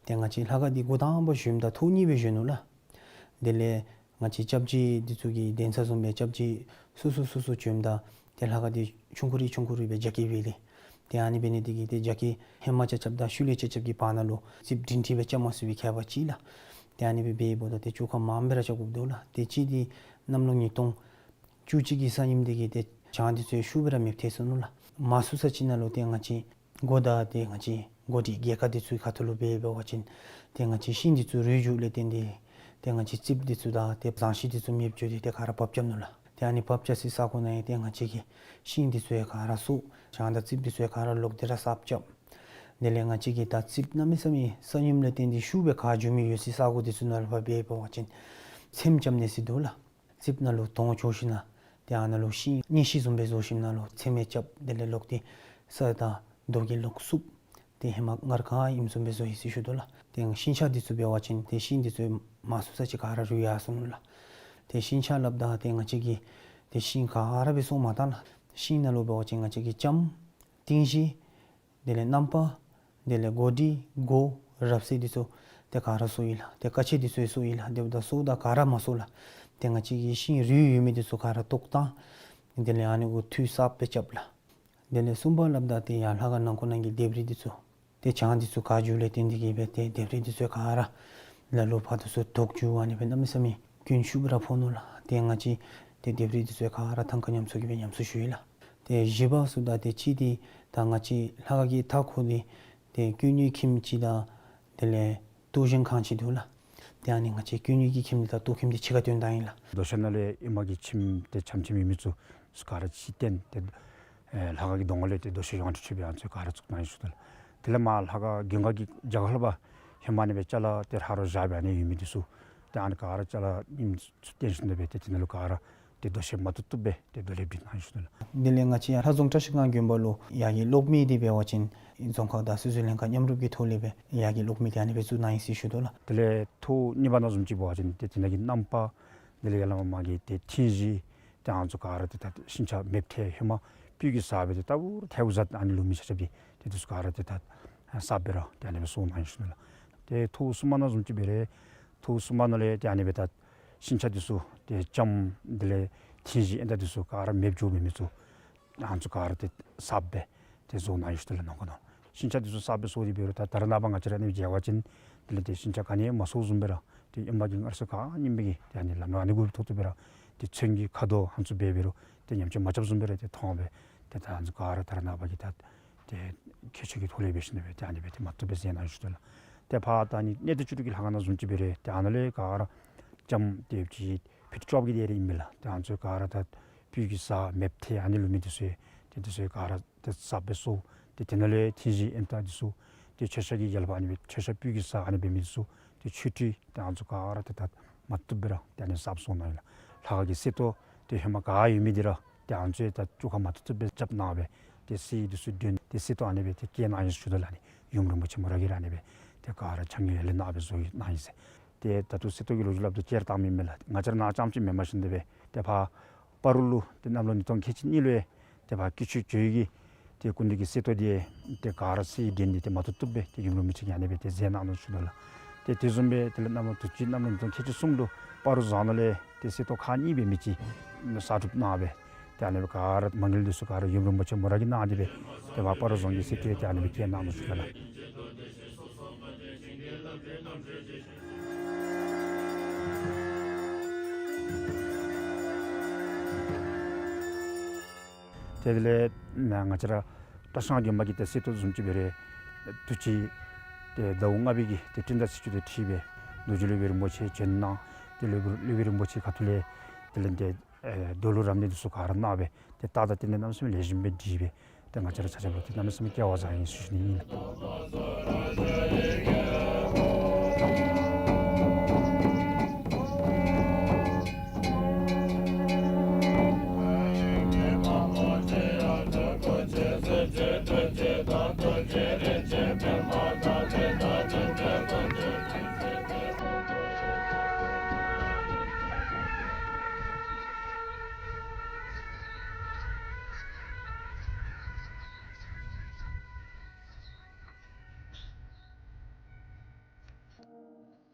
ཏེ་ང་བཅས་ལྷ་ཁང་འདི་འགོ་དང་པ་བཞེངསམ་ད་ཐོག་གཉིས་སྦེ་བཞེངས་ནུག་ལགས། དེ་ལས་ང་བཅས་སྐྱབས་རྗེ་འདི་ཚུ་གི་གདན་ས་བཟུམ་སྦེ་སྐྱབས་རྗེ་སོ་སོ་སོ་སོ་བྱོནམ་ད་ཏེ་ལྷ་ཁང་འདི་ཆུང་ཀུ་རེ་ཆུང་ཀུ་རེ་སྦེ་རྒྱ་སྐྱེད་འབད་ཡི་ལགས། ཏེ་ཨ་ནི་འབད་ནི་དེ་གིས་ཏེ་རྒྱ་སྐྱེད་ཧེ་མ་རྐྱབ་རྐྱབ་དང་ཤུལ་ལས་རྐྱབ་རྐྱབ་ཀྱི་བར་ན་ལུ་རྩིགཔ་སྒྲིང་སྒྲིང་སྦེ་རྐྱབ་མ་ཚུགས་པའི་ཁྱད་པར་ཅིག་ལགས། ཏེ་ཨ་ནི་སྦེ་འབདཝ་ད་ཏེ་བཅོས་ཁ་མངམ་སྦེ་ར་རྐྱབ་དགོཔ་འདུག་ལགས། ཏེ་གཅིག་འདི་གནམ་ལོ་ཉིས་སྟོང་བཅུ་གཅིག་གི་ས་ཡོམ་འདི་གིས་ཏེ་བྱང་འདི་ཚུ་ཡང་ཤུགས་སྦེ་ར་མེདཔ་ཐལ་སོ་ནུག་ལགས། མང་སུ་ས་ཅིག་ནང་ལུ་ཏེ་ང་བཅས་སྒོ་དང་ཏེ་ང་བཅས་སྒོ་སྒྲིག་སྒོ་ཁང་འདི་ཚུ་གི་ཁ་ཐུག་ལུ་འབད་འབད་བ་ཅིན་ཏེ་ང་བཅས་ཤིང་འདི་ཚུ་རུལ་འགྱོཝ་ལས་བརྟེན་ཏེ་ཏེ་ང་བཅས་རྩིགཔ་འདི་ཚུ་དང་ཏེ་ཟངས་ཤིང་འདི་ཚུ་མེདཔ་འགྱོ་སྟེ་ཏེ་ག་ར་བབས་རྐྱབ་ནུག་ལགས། ཏེ་ཨ་ནི་བབས་རྐྱབ་སའི་ས་གོ་ནང་ཡང་ཏེ་ང་བཅས་ཀྱི་ཤིང་འདི་ཚུ་ཡང་ག་ར་སོར་བྱང་དང་རྩིགཔ་འདི་ཚུ་ཡང་ག་ར་ལོག་སྟེ་ར་གསརཔ་རྐྱབ། དེ་ལས་ང་བཅས་ཀྱིས་ད་རྩིགཔ་གནམ་མེད་ས་མེད་ས་ཡོམ་ལས་བརྟེན་ཏེ་ཤུགས་སྦེ་ག་འགྱོ་མི་ཡོད་སའི་ས་གོ་འདི་ཚུ་ནང་ལུ་ཕར་འབད་འབད་བ་ཅིན་ཚེམ་རྐྱབ་ནི་ཟེར་འདུག་ལགས། རྩིགཔ་ནང་ལུ་དོང་བཅོ་ཞིནམ་ལས་ཏེ་ཨ་ནཱ་ལུ་ཤིང་གཉེར་ཤིང་བཟུམ་སྦེ་བཟོ་ཞིནམ་ལས་ཚེམ་རྐྱབ། དེ་ལས་ལོག་སྟེ་ས་དང་རྡོ་གིས་ལོག་བསུབ། ཏེ་ཧེ་མ་སྔར་ག་ཨིནམ་བཟུམ་སྦེ་བཟོ་ཡི་ཟེར་ཞུ་དོ་ལགས། ཏེ་ཤིང་ཆ་འདི་ཚུ་འབད་བ་ཅིན་ཏེ་ཤིང་འདི་ཚུ་མང་སུ་ས་ཅིག་ག་ར་རུལ་ཡར་སོ་ནུག་ལགས། ཏེ་ཤིང་ཆ་སླབ་ད་ཏེ་ང་བཅས་ཀྱིས་ཏེ་ཤིང་ག་ར་སྦེ་སོར་མ་བཏང་ལགས། ཤིང་ནང་ལུ་འབད་བ་ཅིན་ང་བཅས་ཀྱིས་ལྕངམ་ཏིང་ཤིང་དེ་ལས་རྣམ་པར་དེ་ལས་སྒོ་སྒྲིག་སྒོ་རབ་གསེག་འདི་ཚུ་ ཏེ་ག་ར་གསོ་ཡི་ལགས། ཏེ་ཀ་ཆེན་འདི་ཚུ་ཡང་གསོ་ཡི་ལགས། དེ་འབདཝ་ད་གསོཝ་ད་ག་ར་མ་གསོ་ལགས། ཏེ་ང་བཅས་ཀྱི་ཤིང་རུལ་ཡོད་མི་འདི་ཚུ་ག་ར་བཏོག་བཏང་། དེ་ལས་ཨ་ནི་གུ་འཐུ་གསརཔ་སྦེ་རྐྱབ་ལགས། དེ་ལས་གསུམ་པ་སླབ་ད་ཏེ་ཡར་ལྷ་ཁང་ནང་ཁོག་ནང་གི་ལྡེབས་རིས་འདི་ཚུ་ཏེ་གྱང་འདི་ཚུ་ག་རྒྱུ་ལས་བརྟེན་ཏེ་གིས་སྦེ་ཏེ་ལྡེབས་རིས་འདི་ཚུ་ག་ར་ལ་ལུ་ཕར་འདི་ཚུ་བཏོག་རྒྱུ་ཨ་ནི་སྦེ་གནམ་མེད་ས་མེད་སྐྱོན་ཤུགས་ར་ཕོག་ནུག་ལགས། ཏེ་ང་བཅས་ཏེ་ལྡེབས་རིས་འདི་ཚུ་ག་ར་ཐང་ཀ་ཉམས་གསོ་གིས་སྦེ་ཉམས་གསོ་ཞུ་ཡི་ལགས། ཏེ་བཞི་པ་ཟེརཝ་ད་ཏེ་གཅིག་འདི་ད་ང་བཅས་ལྷ་ཁང་གི་མཐའ་འཁོར་འདི་ཏེ་ཀུན་ནུའི་ཁྱིམ་ཅིག་དང་དེ་ལས་ལྟོ་བཞེས་ཁང་ཅིག་འདུག་ལགས། ཏེ་ཨ་ནི་ང་བཅས་ཀུན་ནུའི་གི་ཁྱིམ་འདི་དང་ལྟོ་ཁྱིམ་འདི་ཕྱི་ཁར་བཏོན་བཏང་ཡི་ལགས། རྡོ་ཤལ་ནང་ལས་ཨེ་མ་གི་ཁྱིམ་ཏེ་ཆམ་ཆམ་ཡོད་མི་ཚུ་ག་ར་ཕྱིར་བཏོན་ཏེ་ཨེ་ལྷ་ཁང་གི་གདོང་ཁ་ལས་ཏེ་རྡོ་ཤལ་ཡོངས་གྲགས་ཁྲི་པའི་ཨ་ནི་ཚུ་ག་ར་བཙུགས་གནང་ཡི་ཟེར་ཞུ་དོ་ལགས། དེ་ལས་མར་ལྷ་ཁང་མགོན་ཁང་གི་རྒྱབ་ཁ་ལས་ཕར་ཧེ་མ་ཨ་ནི་སྦེ་ཅ་ལ་ཏེ་ཧ་རོ་བཞག་སྦེ་ཨ་ནི་ཡོད་མི་འདི་ཚུ་ཏེ་ཨ་ནི་ག་ར་ཅ་ལ་ཉིམ་ཚུ་བཏོན་ཞིནམ་ལས་སྦེ་ཏེ་དེ་ནང་ལུ་ག་ར་ཏེ་རྡོ་ཤལ་མ་བཏུབ་བཏུབ་སྦེ་ཏེ་རྡོ་ལེབ་བསྒྲིགས་གནང་ཡི་ཟེར་ཞུ་དོ་ལགས། དེ་ལས་ང་བཅས་ཡར་ལྷ་རྫོང་བཀྲ་ཤིས་སྒང་དགོན་པ་ལུ་ཡར་གྱི་གློག་མེ་འདི་འབད་བ་ཅིན་རྫོང་ཁག་དང་སོ་སོའི་ལྷན་ཁག་མཉམ་རུབ་ཀྱི་ཐོག་ལས་སྦེ་ཡར་གྱི་གློག་མེ་འདི་ཨ་ནི་སྦེ་བཙུགས་གནང་ཡི་ཟེར་ཞུ་དོ་ལགས། དེ་ལས་ཐོག་གཉིས་པ་ནང་བཟུམ་ཅིག་འབད་བ་ཅིན་ཏེ་དེ་ནང་གི་རྣམ་པ་དེ་ལས་ཡར་ལས་མར་མར་གྱི་ཏེ་ཐིང་གཞི་ཏེ་ཨ་ནི་ཚུ་ག་ར་ཏེ་ད་ཤིང་ཆ་མེདཔ་ཐལ་ཧེ་མ་སྤོས་ཀྱིས་བསགས་སྦེ་ཏེ་ལྟ་བུར་ཐལཝ་བཟའ་ཨ་ནི་ལུ་མི་ཆ་ཆ་སྦེ་ཏེ་འདི་ཚུ་ག་ར་ཏེ་ད་གསརཔ་སྦེ་ར་ཏེ་ཨ་ནི་སྦེ་བཟོ་གནང་ཡི་ཟེར་ཞུ་དོ་ལགས། ཏེ་ཐོག་གསུམ་པ་ནང་བཟུམ་ཅིག་འབད་རུང་ཐོག་གསུམ་པ་ནང་ལས་ཏེ་ཨ་ནི་སྦེ་ད་ཤིང་ཆ་འདི་ཚུ་ཏེ་ལྕངམ་དེ་ལས་ཐིང་གཞི་ཨེ་ད་འདི་ཚུ་ག་ར་མེདཔ་འགྱོ་མི་མི་ཚུ་ཨ་ནི་ཚུ་ག་ར་ཏེ་གསརཔ་སྦེ་ཏེ་བཟོ་གནང་ཡི་ཟེར་ཞུ་དོ་ལགས། ནང་ཁོག་ནང་ཤིང་ཆ་འདི་ཚུ་གསརཔ་སྦེ་བཟོ་སྟེ་འབད་རུང་ད་ད་རེས་ནངས་པ་ང་བཅས་ར་ཨ་ནི་སྦེ་མཇལ་བ་ཅིན་དེ་ལས་ཏེ་ཤིང་ཆ་ག་ནི་ཡང་མ་སོརཝ་བཟུམ་སྦེ་ར་ཏེ་ཨེ་མ་གི་སྔར་སྲོལ་ག་ནི་མེད་པའི་གི་ཏེ་ཨ་ནི་ལམ་ལུགས་ཨ་ནི་གུ་ཐོག་ཏུ་སྦེ་ར་ཏེ་ཚོན་གྱི་ཁ་དོག་ཨ་ནི་ཚུ་འབད་འབད་རུང་ཏེ་ཉམས་ཆག་མ་རྐྱབ་བཟུམ་སྦེ་ར་ཏེ་མཐོང་སྦེ་ཏེ་ད་ཨ་ནི་ཚུ་ག་ར་ད་རེས་ནངས་པ་གི་ད་ཏེ་ཁྱད་ཆོས་ཀྱི་ཐོག་ལས་འབད་ཞིནམ་ལས་སྦེ་ཏེ་ཨ་ནི་སྦེ་ཏེ་མ་བཏུབ་སྦེ་མཛད་གནང་ཡི་ཟེར་ཞུ་དོ་ལགས། ཏེ་ཕར་ད་ཨ་ནི་གནས་བརྟན་བཅུ་དྲུག་གི་ལྷ་ཁང་ནང་བཟུམ་ཅིག་འབད་རུང་ཏེ་ཨ་ནཱ་ལས་ག་ར་ལྕངམ་ཏེ་ཅིག་ཕིཊ་བཅོ་བརྒྱད་དེ་རེ་ཨིན་མས་ལགས། ཏེ་ཨ་ནི་ཚུ་ག་ར་ད་སྤོས་ཀྱིས་བསགས་མེདཔ་ཐལ་ཨ་ནི་ལུ་མི་འདི་ཚུ་ཏེ་འདི་ཚུ་ག་ར་ཏེ་གསརཔ་སྦེ་བཟོ། ཏེ་དེ་ནང་ལས་ཐིང་གཞི་ཨེ་ད་འདི་ཚུ་ཏེ་མཆོད་བཤམ་གྱི་ཡལ་ག་ཨ་ནི་སྦེ་མཆོད་བཤམ་སྤོས་ཀྱིས་བསགས་ཨ་ནི་འབད་མི་འདི་ཚུ་ཏེ་ཆོས་ཁྲི་ཏེ་ཨ་ནི་ཚུ་ག་ར་ཏེ་ད་མ་བཏུབ་སྦེ་ར་ཏེ་ཨ་ནི་གསརཔ་བཟོ་གནང་ཡི་ལགས། ལྷ་ཁང་གི་གསེར་ཏོག་ཏེ་ཧེ་མ་ག་ཡོད་མི་འདི་ར་ཏེ་ཨ་ནི་ཚུ་ད་བཅོ་ཁ་མ་བཏུབ་བཏུབ་སྦེ་རྐྱབ་གནང་སྦེ་ཏེ་གསེར་འདི་ཚུ་བཏོན་ཏེ་གསེར་ཏོག་ཨ་ནི་སྦེ་ཏེ་བཀལ་གནང་ཡི་ཟེར་ཞུ་དོ་ལགས། ཨ་ནི་ཡུམ་རིན་པོ་ཆེ་མོ་ར་གིས་ར་ཨ་ནི་སྦེ་ཏེ་ག་ར་ཕྱག་ཉེས་ཡར་ལས་གནང་སྦེ་བཟོ་གནང་ཡི་ཟེར། ཏེ་ད་ལྟོ་གསེར་ཏོག་གི་ལོ་རྒྱུས་སླབ་དོ་ཅིག་ར་བཏང་མི་མེད་ལགས། ང་བཅས་ར་ནཱ་རྐྱངམ་ཅིག་མེན་པར་ཞིནམ་ལས་སྦེ་ཏེ་ཕར་སྤ་རོ་ལུ་ཏེ་གནམ་ལོ་ཉིས་སྟོང་ཁལ་གཅིག་གཉིས་ལུ་ཡང་ཏེ་ཕར་སྐྱིད་ཆུ་ཇོ་བོ་གི་ཏེ་སྐུ་མདུན་གྱི་གསེར་ཏོག་འདི་ཏེ་ག་ར་གསེར་འདྲེན་ཏེ་ཏེ་མ་བཏུབ་བཏུབ་སྦེ་ཏེ་ཡུམ་རིན་པོ་ཆེ་གིས་ཨ་ནི་སྦེ་ཏེ་མཛད་གནང་ནུག་ཟེར་ཞུ་དོ་ལགས། ཏེ་དེ་བཟུམ་སྦེ་དེ་ལས་གནམ་ལོ་དུས་ཅི་གནམ་ལོ་ཉིས་སྟོང་ཁལ་གཅིག་གསུམ་ལུ་སྤ་རོ་རྫོང་ནང་ལས་ཏེ་གསེར་ཏོག་ཁག་གཉིས་འབད་མི་ཅིག་གསར་སྒྲུབ་གནང་སྦེ་ཏེ་ཨ་ནི་སྦེ་ག་ར་མ་དངུལ་འདི་ཚུ་ག་ར་ཡུམ་རིན་པོ་ཆེ་མོ་ར་གིས་གནང་སྟེ་སྦེ་ཏེ་ཕར་སྤ་རོ་རྫོང་གི་གསེར་ཏོག་ཏེ་ཨ་ནི་སྦེ་བཀལ་གནང་ནུག་ཟེར་ཞུ་དོ་ལགས། ཏེ་དེ་ལས་ང་བཅས་ར་བཀྲ་ཤིས་སྒང་དགོན་པ་གི་ཏེ་གསེར་ཏོག་བཟུམ་ཅིག་འབད་རུང་དུས་ཅི་ཏེ་ཟླཝ་ལྔ་པའི་གི་ཏེ་སྤྲིན་བདག་ཚེས་བཅུ་དེ་འཁྲིལ་སྦེ་རྡོ་རྗེ་སློབ་དཔོན་རིན་པོ་ཆེ་བྱོན་གནང་། ཏེ་སློབ་དཔོན་སློབ་དཔོན་རིན་པོ་ཆེ་ཁ་ཐུག་ལས་དེ་ལས་ཏེ་ཨེ་རྡོ་ལུང་རབ་གནས་འདི་ཚུ་ག་ར་གནང་སྦེ་ཏེ་ད་ད་དེ་ནས་གནམ་མེད་ས་མེད་ལེགས་ཤོམ་སྦེ་སྒྲིག་སྦེ་ཏེ་ང་བཅས་ར་ཆ་ཁྱབ་ལུ་ཏེ་གནམ་མེད་ས་མེད་སྐལ་བ་བཟང་ཡི་ཟེར་ཞུ་ནི་ཨིན་ལགས།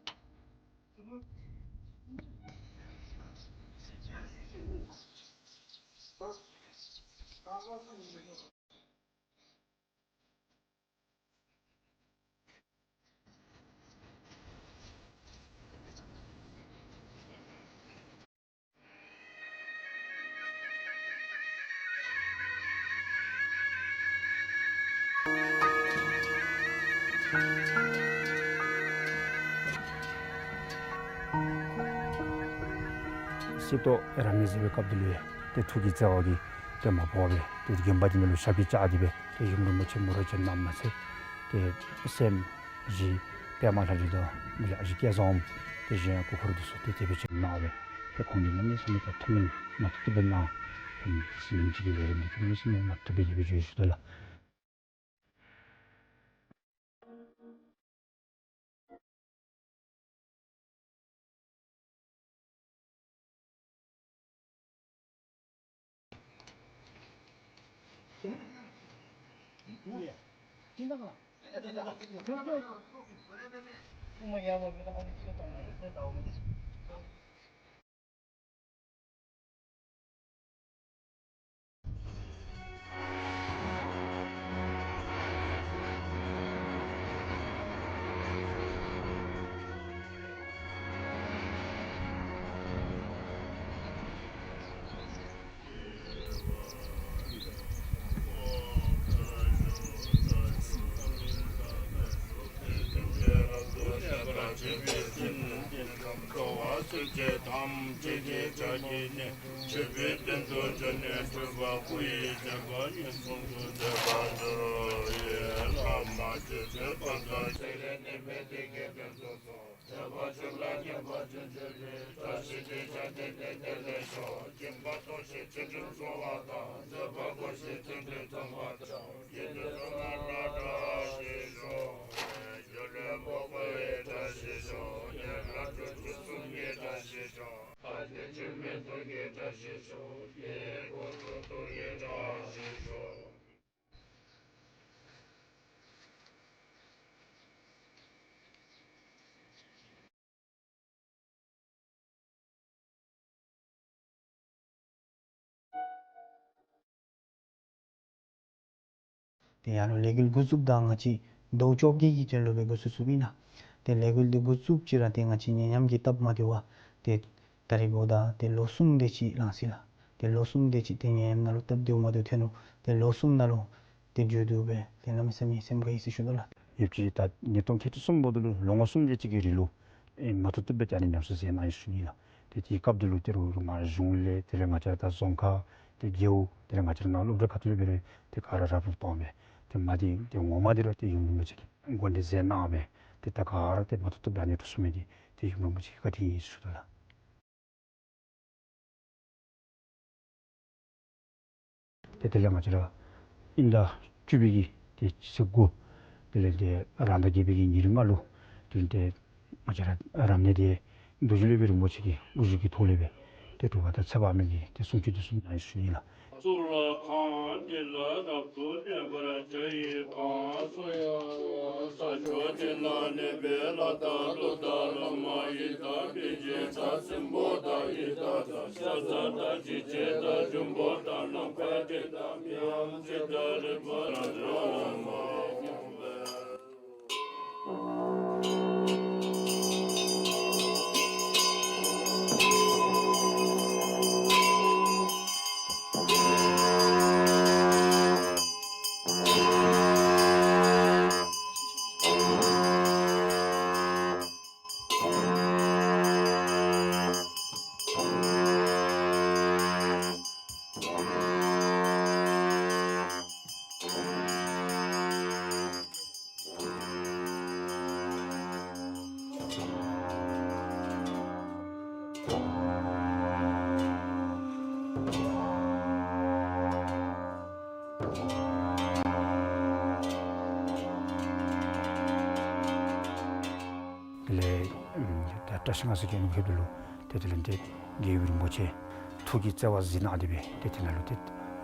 གསེར་ཏོག་རབ་གནས་མཛད་པའི་སྐབས་དེ་ལུ་ཏེ་ཐུགས་ཀྱི་བརྩེ་བ་གིས་ཏེ་མ་བོར་བར་ཏེ་དགོན་པ་འདི་ནང་ལུ་ཞབས་ཀྱིས་བཅགས་ཏེ་སྦེ་ཏེ་ཡུམ་རིན་པོ་ཆེ་མོ་ར་བྱོན་གནངམ་མ་ཚད་ཏེ་སྲསམོ་བཞི་པདྨ་ལྷ་རི་དང་མི་ལ་ཨ་ཞེ་སྐལ་བཟང་ཏེ་གཞན་ཡང་སྐུ་འཁོར་འདི་ཚུ་ཏེ་དེ་སྦེ་བྱོན་གནང་སྦེ་ཏེ་ཁོང་གིས་གནམ་མེད་ས་མེད་ད་ཐུགས་སྨོན་མ་བཏུབ་བཏུབ་སྦེ་གནང་། ཏེ་ཉིནམ་གཅིག་གི་ལས་རིམ་འདི་གནམ་མེད་ས་མེད་མ་བཏུབ་སྦེ་དེ་སྦེ་འགྱོ་ཞུ་དོ་ལགས། ཏེ་ཡར་ལུ་ལས་འགུལ་འགོ་བཙུགསཔ་ད་ང་བཅས་ཟླཝ་བཅོ་བརྒྱད་ཀྱི་དོན་ལུ་སྦེ་འགོ་བཙུགས་བཙུགསཔ་ཨིན་ལགས། ཏེ་ལས་འགུལ་འདི་འགོ་བཙུགསཔ་ཅིག་ར་ཏེ་ང་བཅས་ཉེ་ཉམས་ཀྱི་སྟབས་མ་བདེཝ་ཏེ་ད་རེས་འབདཝ་ད་ཏེ་ལོ་གསུམ་དེ་ཅིག་ལང་སོ་ཡི་ལགས། ཏེ་ལོ་གསུམ་དེ་ཅིག་ཏེ་ཉེ་ཉམས་ནང་ལུ་སྟབས་བདེཝ་མ་བདེཝ་ཐོན་ནུག། ཏེ་ལོ་གསུམ་ནང་ལུ་ཏེ་མཇུག་བསྡུ་སྦེ་ཏེ་གནམ་མེད་ས་མེད་སེམས་དགའ་ཡི་ཟེར་ཞུ་དོ་ལགས། ཡོདཔ་ཅིག་ད་ཉིས་སྟོང་ཁལ་གཅིག་གསུམ་འབདཝ་ད་ལུ་ལོ་ངོ་གསུམ་དེ་ཅིག་གི་རིང་ལུ་ཨེ་མ་བཏུབ་བཏུབ་སྦེ་ཏེ་ཨ་ནི་ཉམས་གསོ་མཛད་གནང་ཡི་ཟེར་ཞུ་ནི་ལགས། ཏེ་དེའི་སྐབས་འདི་ལུ་ཏེ་རུང་རུང་མར་གཞུང་ལས་དེ་ལས་ང་བཅས་ར་ད་རྫོང་ཁག་ཏེ་རྒེད་འོག་དེ་ལས་ང་བཅས་ར་ནང་སློབ་གྲྭ་ཁ་ཐུག་ལས་འབད་རུང་ཏེ་ག་ར་རབ་རིབ་བཏང་སྦེ་ཏེ་མ་འདི་ཏེ་ངོ་མ་འདི་ར་ཏེ་ཡུམ་རིན་པོ་ཆེ་གིས་འགོ་འདྲེན་མཛད་གནང་སྦེ་ཏེ་ད་ག་ར་ཏེ་མ་བཏུབ་བཏུབ་སྦེ་ཨ་ནི་འགྲོ་ཚུགས་མི་འདི་ཏེ་ཡུམ་རིན་པོ་ཆེ་གི་བཀའ་དྲིན་ཨིན་ཟེར་ཞུ་དོ་ལགས། ཏེ་དེ་ལས་ང་བཅས་ར་དབྱིན་ཟླ་བཅུ་པའི་གི་ཏེ་ཚེས་དགུ་དེ་ལས་ཏེ་རང་ཟླ་བརྒྱད་པའི་གི་ཉེར་ལྔ་ལུ་དེ་ལས་ཏེ་ང་བཅས་ར་རབ་གནས་འདི་རྡོ་རྗེ་སློབ་དཔོན་རིན་པོ་ཆེ་གི་དབུ་བཞུགས་ཀྱི་ཐོག་ལས་སྦེ་ཏེ་གྲུབ་པ་དང་ཚེ་དཔག་མེད་ཀྱི་ཏེ་གསུང་ཆོག་འདི་གསུངས་གནང་ཡི་ཟེར་ཞུ་ནི་ལགས། གཙུག་ལག་ཁང་འདི་ལ་རབ་ཏུ་གནས་པར་བྱ་ཡི་དང་། གསུང་ཡང་ས་ཕྱོགས་འདི་ན་གནས་པའི་ལྷ་དང་ཀླུ་དང་ལྷ་མ་ཡི་དང་མི་ཡི་དང་སྲིན་པོ་དང་ཡི་དྭགས་དང་ཤ་ཟ་དང་འཇིགས་བྱེད་དང་འབྱུང་པོ་དང་ནམ་མཁའ་སྤྲིན་དང་མི་འམ་ཅི་དང་རིག་པ་དང་ལྷ་མ་ཡི་དང་དེ་ལས་ཨམ་ད་བཀྲ་ཤིས་སྔགས་སི་གི་ཨ་ནི་ཁེ་ཏེ་ལུ་ཏེ་དེ་ལས་ཏེ་རྒྱལ་བའི་རིན་པོ་ཆེ་ཐུགས་ཀྱི་བརྩེ་བ་གཟིགས་གནང་སྟེ་སྦེ་ཏེ་དེ་ནང་ལུ་ཏེ་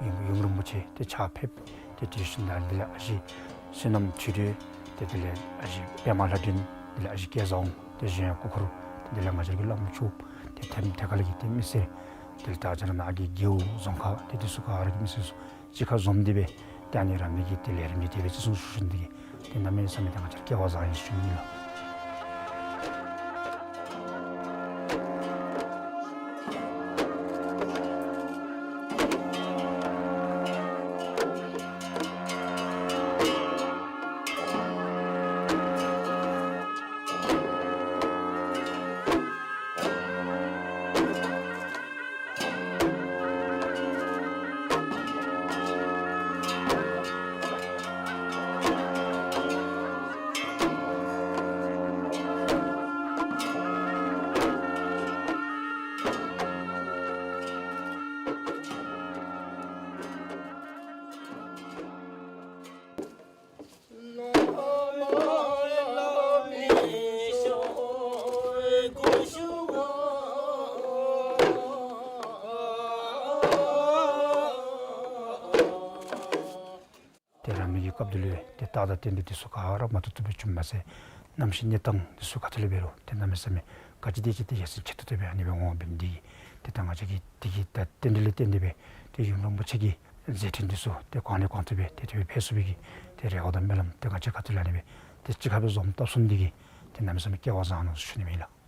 ཡུམ་ཡུམ་རིན་པོ་ཆེ་ཏེ་ཕྱག་ཕེབས། ཏེ་དེ་བཞིན་དུ་དེ་ལས་ཨ་ཞེ་བསོད་ནམས་ཆོས་སྒྲོན། ཏེ་དེ་ལས་ཨ་ཞེ་པདྨ་ལྷ་སྒྲོན། དེ་ལས་ཨ་ཞེ་སྐལ་བཟང་། ཏེ་གཞན་སྐུ་འཁོར། ཏེ་དེ་ལས་ང་བཅས་ར་གི་བླམ་ཆོསཔ། ཏེ་ཐེམ་ཐེ་ཀ་ལས་ཀྱི་ཏེ་མི་སེར། དེ་ལས་ད་ང་བཅས་ར་ནཱ་གི་རྒེད་འོག་རྫོང་ཁག་ཏེ་དེ་ཚུ་ག་ར་གི་མི་སེར་ཚུ་གཅིག་ཁར་འཛོམས་ཏེ་སྦེ་ཏེ་ཨ་ནི་རབ་གནས་ཀྱི་ཏེ་ལས་རིམ་འདི་དེ་སྦེ་བརྩི་སྲུང་ཞུ་ཞུ་ནི་འདི་གིས་ཏེ་གནམ་མེད་ས་མེད་ཏེ་ང་བཅས་ར་སྐལ་བ་བཟང་ཡི་ཟེར་ཞུ་ནི་ལགས། ཏེ་རབ་གནས་ཀྱི་སྐབས་འདི་ལུ་ཏེ་རྟགས་དང་རྟེན་འབྲེལ་འདི་ཚུ་ག་ར་མ་བཏུབ་བཏུབ་སྦེ་བྱུངམ་མ་ཚད་ གནམ་གཤིས་གནས་སྟངས་འདི་ཚུ་ག་ཏེ་ལས་འབད་རུང་ཏེ་གནམ་མེད་ས་མེད་ག་ཅི་དེ་ཅིག་ཏེ་ཡར་སེང་ཆེ་ཏོག་ཏོ་སྦེ་ཨ་ནི་སྦེ་འོང་བ་འབད་ནི་འདི་གིས་ཏེ་ད་ང་བཅས་ཀྱིས་དེ་གི་ད་རྟེན་འབྲེལ་ལུ་བརྟེན་ཏེ་སྦེ་ཏེ་ཡུམ་རིན་པོ་ཆེ་གི་མཛད་འཕྲིན་འདི་ཚུ་ཏེ་གོང་ནས་གོང་དུ་སྦེ་ཏེ་དེ་སྦེ་འཕེལ་ཚུགས་པའི་གི་ཏེ་རེ་བ་དང་སྨོན་ལམ་ཏེ་ང་བཅས་ག་ཏེ་ལས་ཨ་ནི་སྦེ་ཏེ་གཅིག་ཁར་སྦེ་འཛོམས་བཏབ་ཚུགས་ནི་འདི་གིས་ཏེ་གནམ་མེད་ས་མེད་སྐལ་བ་བཟང་ནུག་ཟེར་ཞུ་ནི་ཨིན་ལགས།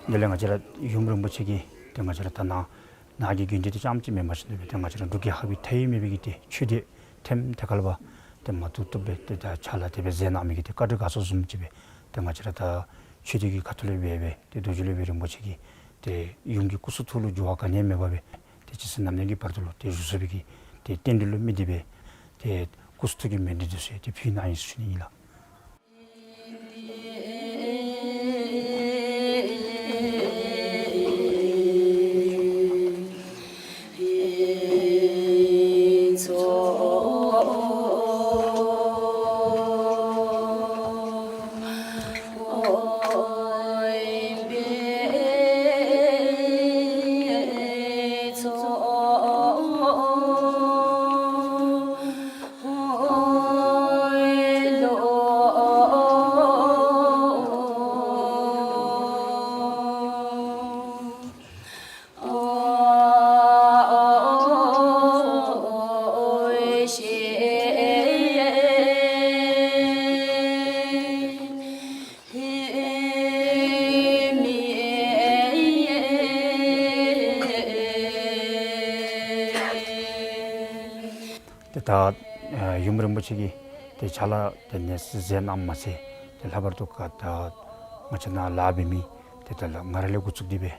དེ་ལས་ང་བཅས་ར་ཡུམ་རིན་པོ་ཆེ་གིས་ཏེ་ང་བཅས་ར་ད་ནཱ་ནཱ་གི་དགོན་སྡེ་འདི་རྐྱངམ་ཅིག་མེན་པར་ཞིནམ་སྦེ་ཏེ་ང་བཅས་ར་འབྲུག་རྒྱལ་ཁབ་ཀྱི་མཐའ་དབུས་མེད་པའི་གི་ཏེ་ཆོས་སྡེ་ཐེམ་ཐེ་ཁ་ལས་ཕར་ཏེ་མ་བཏུབ་བཏུབ་སྦེ་ཏེ་ད་ཕྱག་ལཱ་དེ་སྦེ་མཛད་གནང་མི་གི་ཏེ་བཀའ་དྲིན་དགའ་ཚོར་བཟུམ་ཅིག་སྦེ་ཏེ་ང་བཅས་ར་ད་ཆོས་སྡེ་གི་ཁ་ཐུག་ལས་འབད་སྦེ་ཏེ་རྡོ་རྗེ་སློབ་དཔོན་རིན་པོ་ཆེ་གི་ཏེ་ཡུམ་གྱི་སྐུ་གསུང་ཐུགས་ལུ་འགྱུར་བ་ག་ནི་ཡང་མེད་པར་སྦེ་ཏེ་ཇི་སྲིད་ནམ་གནས་ཀྱི་བར་དུ་ལུ་ཏེ་བཞུགས་ཚུགས་པའི་གི་ཏེ་རྟེན་འབྲེལ་ལུ་དམིགས་ཏེ་སྦེ་ཏེ་སྐུ་གསུང་ཐུགས་ཀྱི་མཎྜལ་འདི་ཚུ་ཏེ་ཕུལ་གནང་ཡི་ཟེར་ཞུ་ནི་ཨིན་ལགས། ཏེ་ད་ཡུམ་རིན་པོ་ཆེ་གིས་ཏེ་ཕྱག་ལཱ་དེ་ནི་མཛད་གནངམ་མ་ཚད་ཏེ་ལྷག་པར་དུ་ག་ད་ང་བཅས་ནཱ་ལཱ་འབད་མི་ཏེ་ད་ལགས་ང་ར་ལས་འགོ་བཙུགས་ཏེ་སྦེ་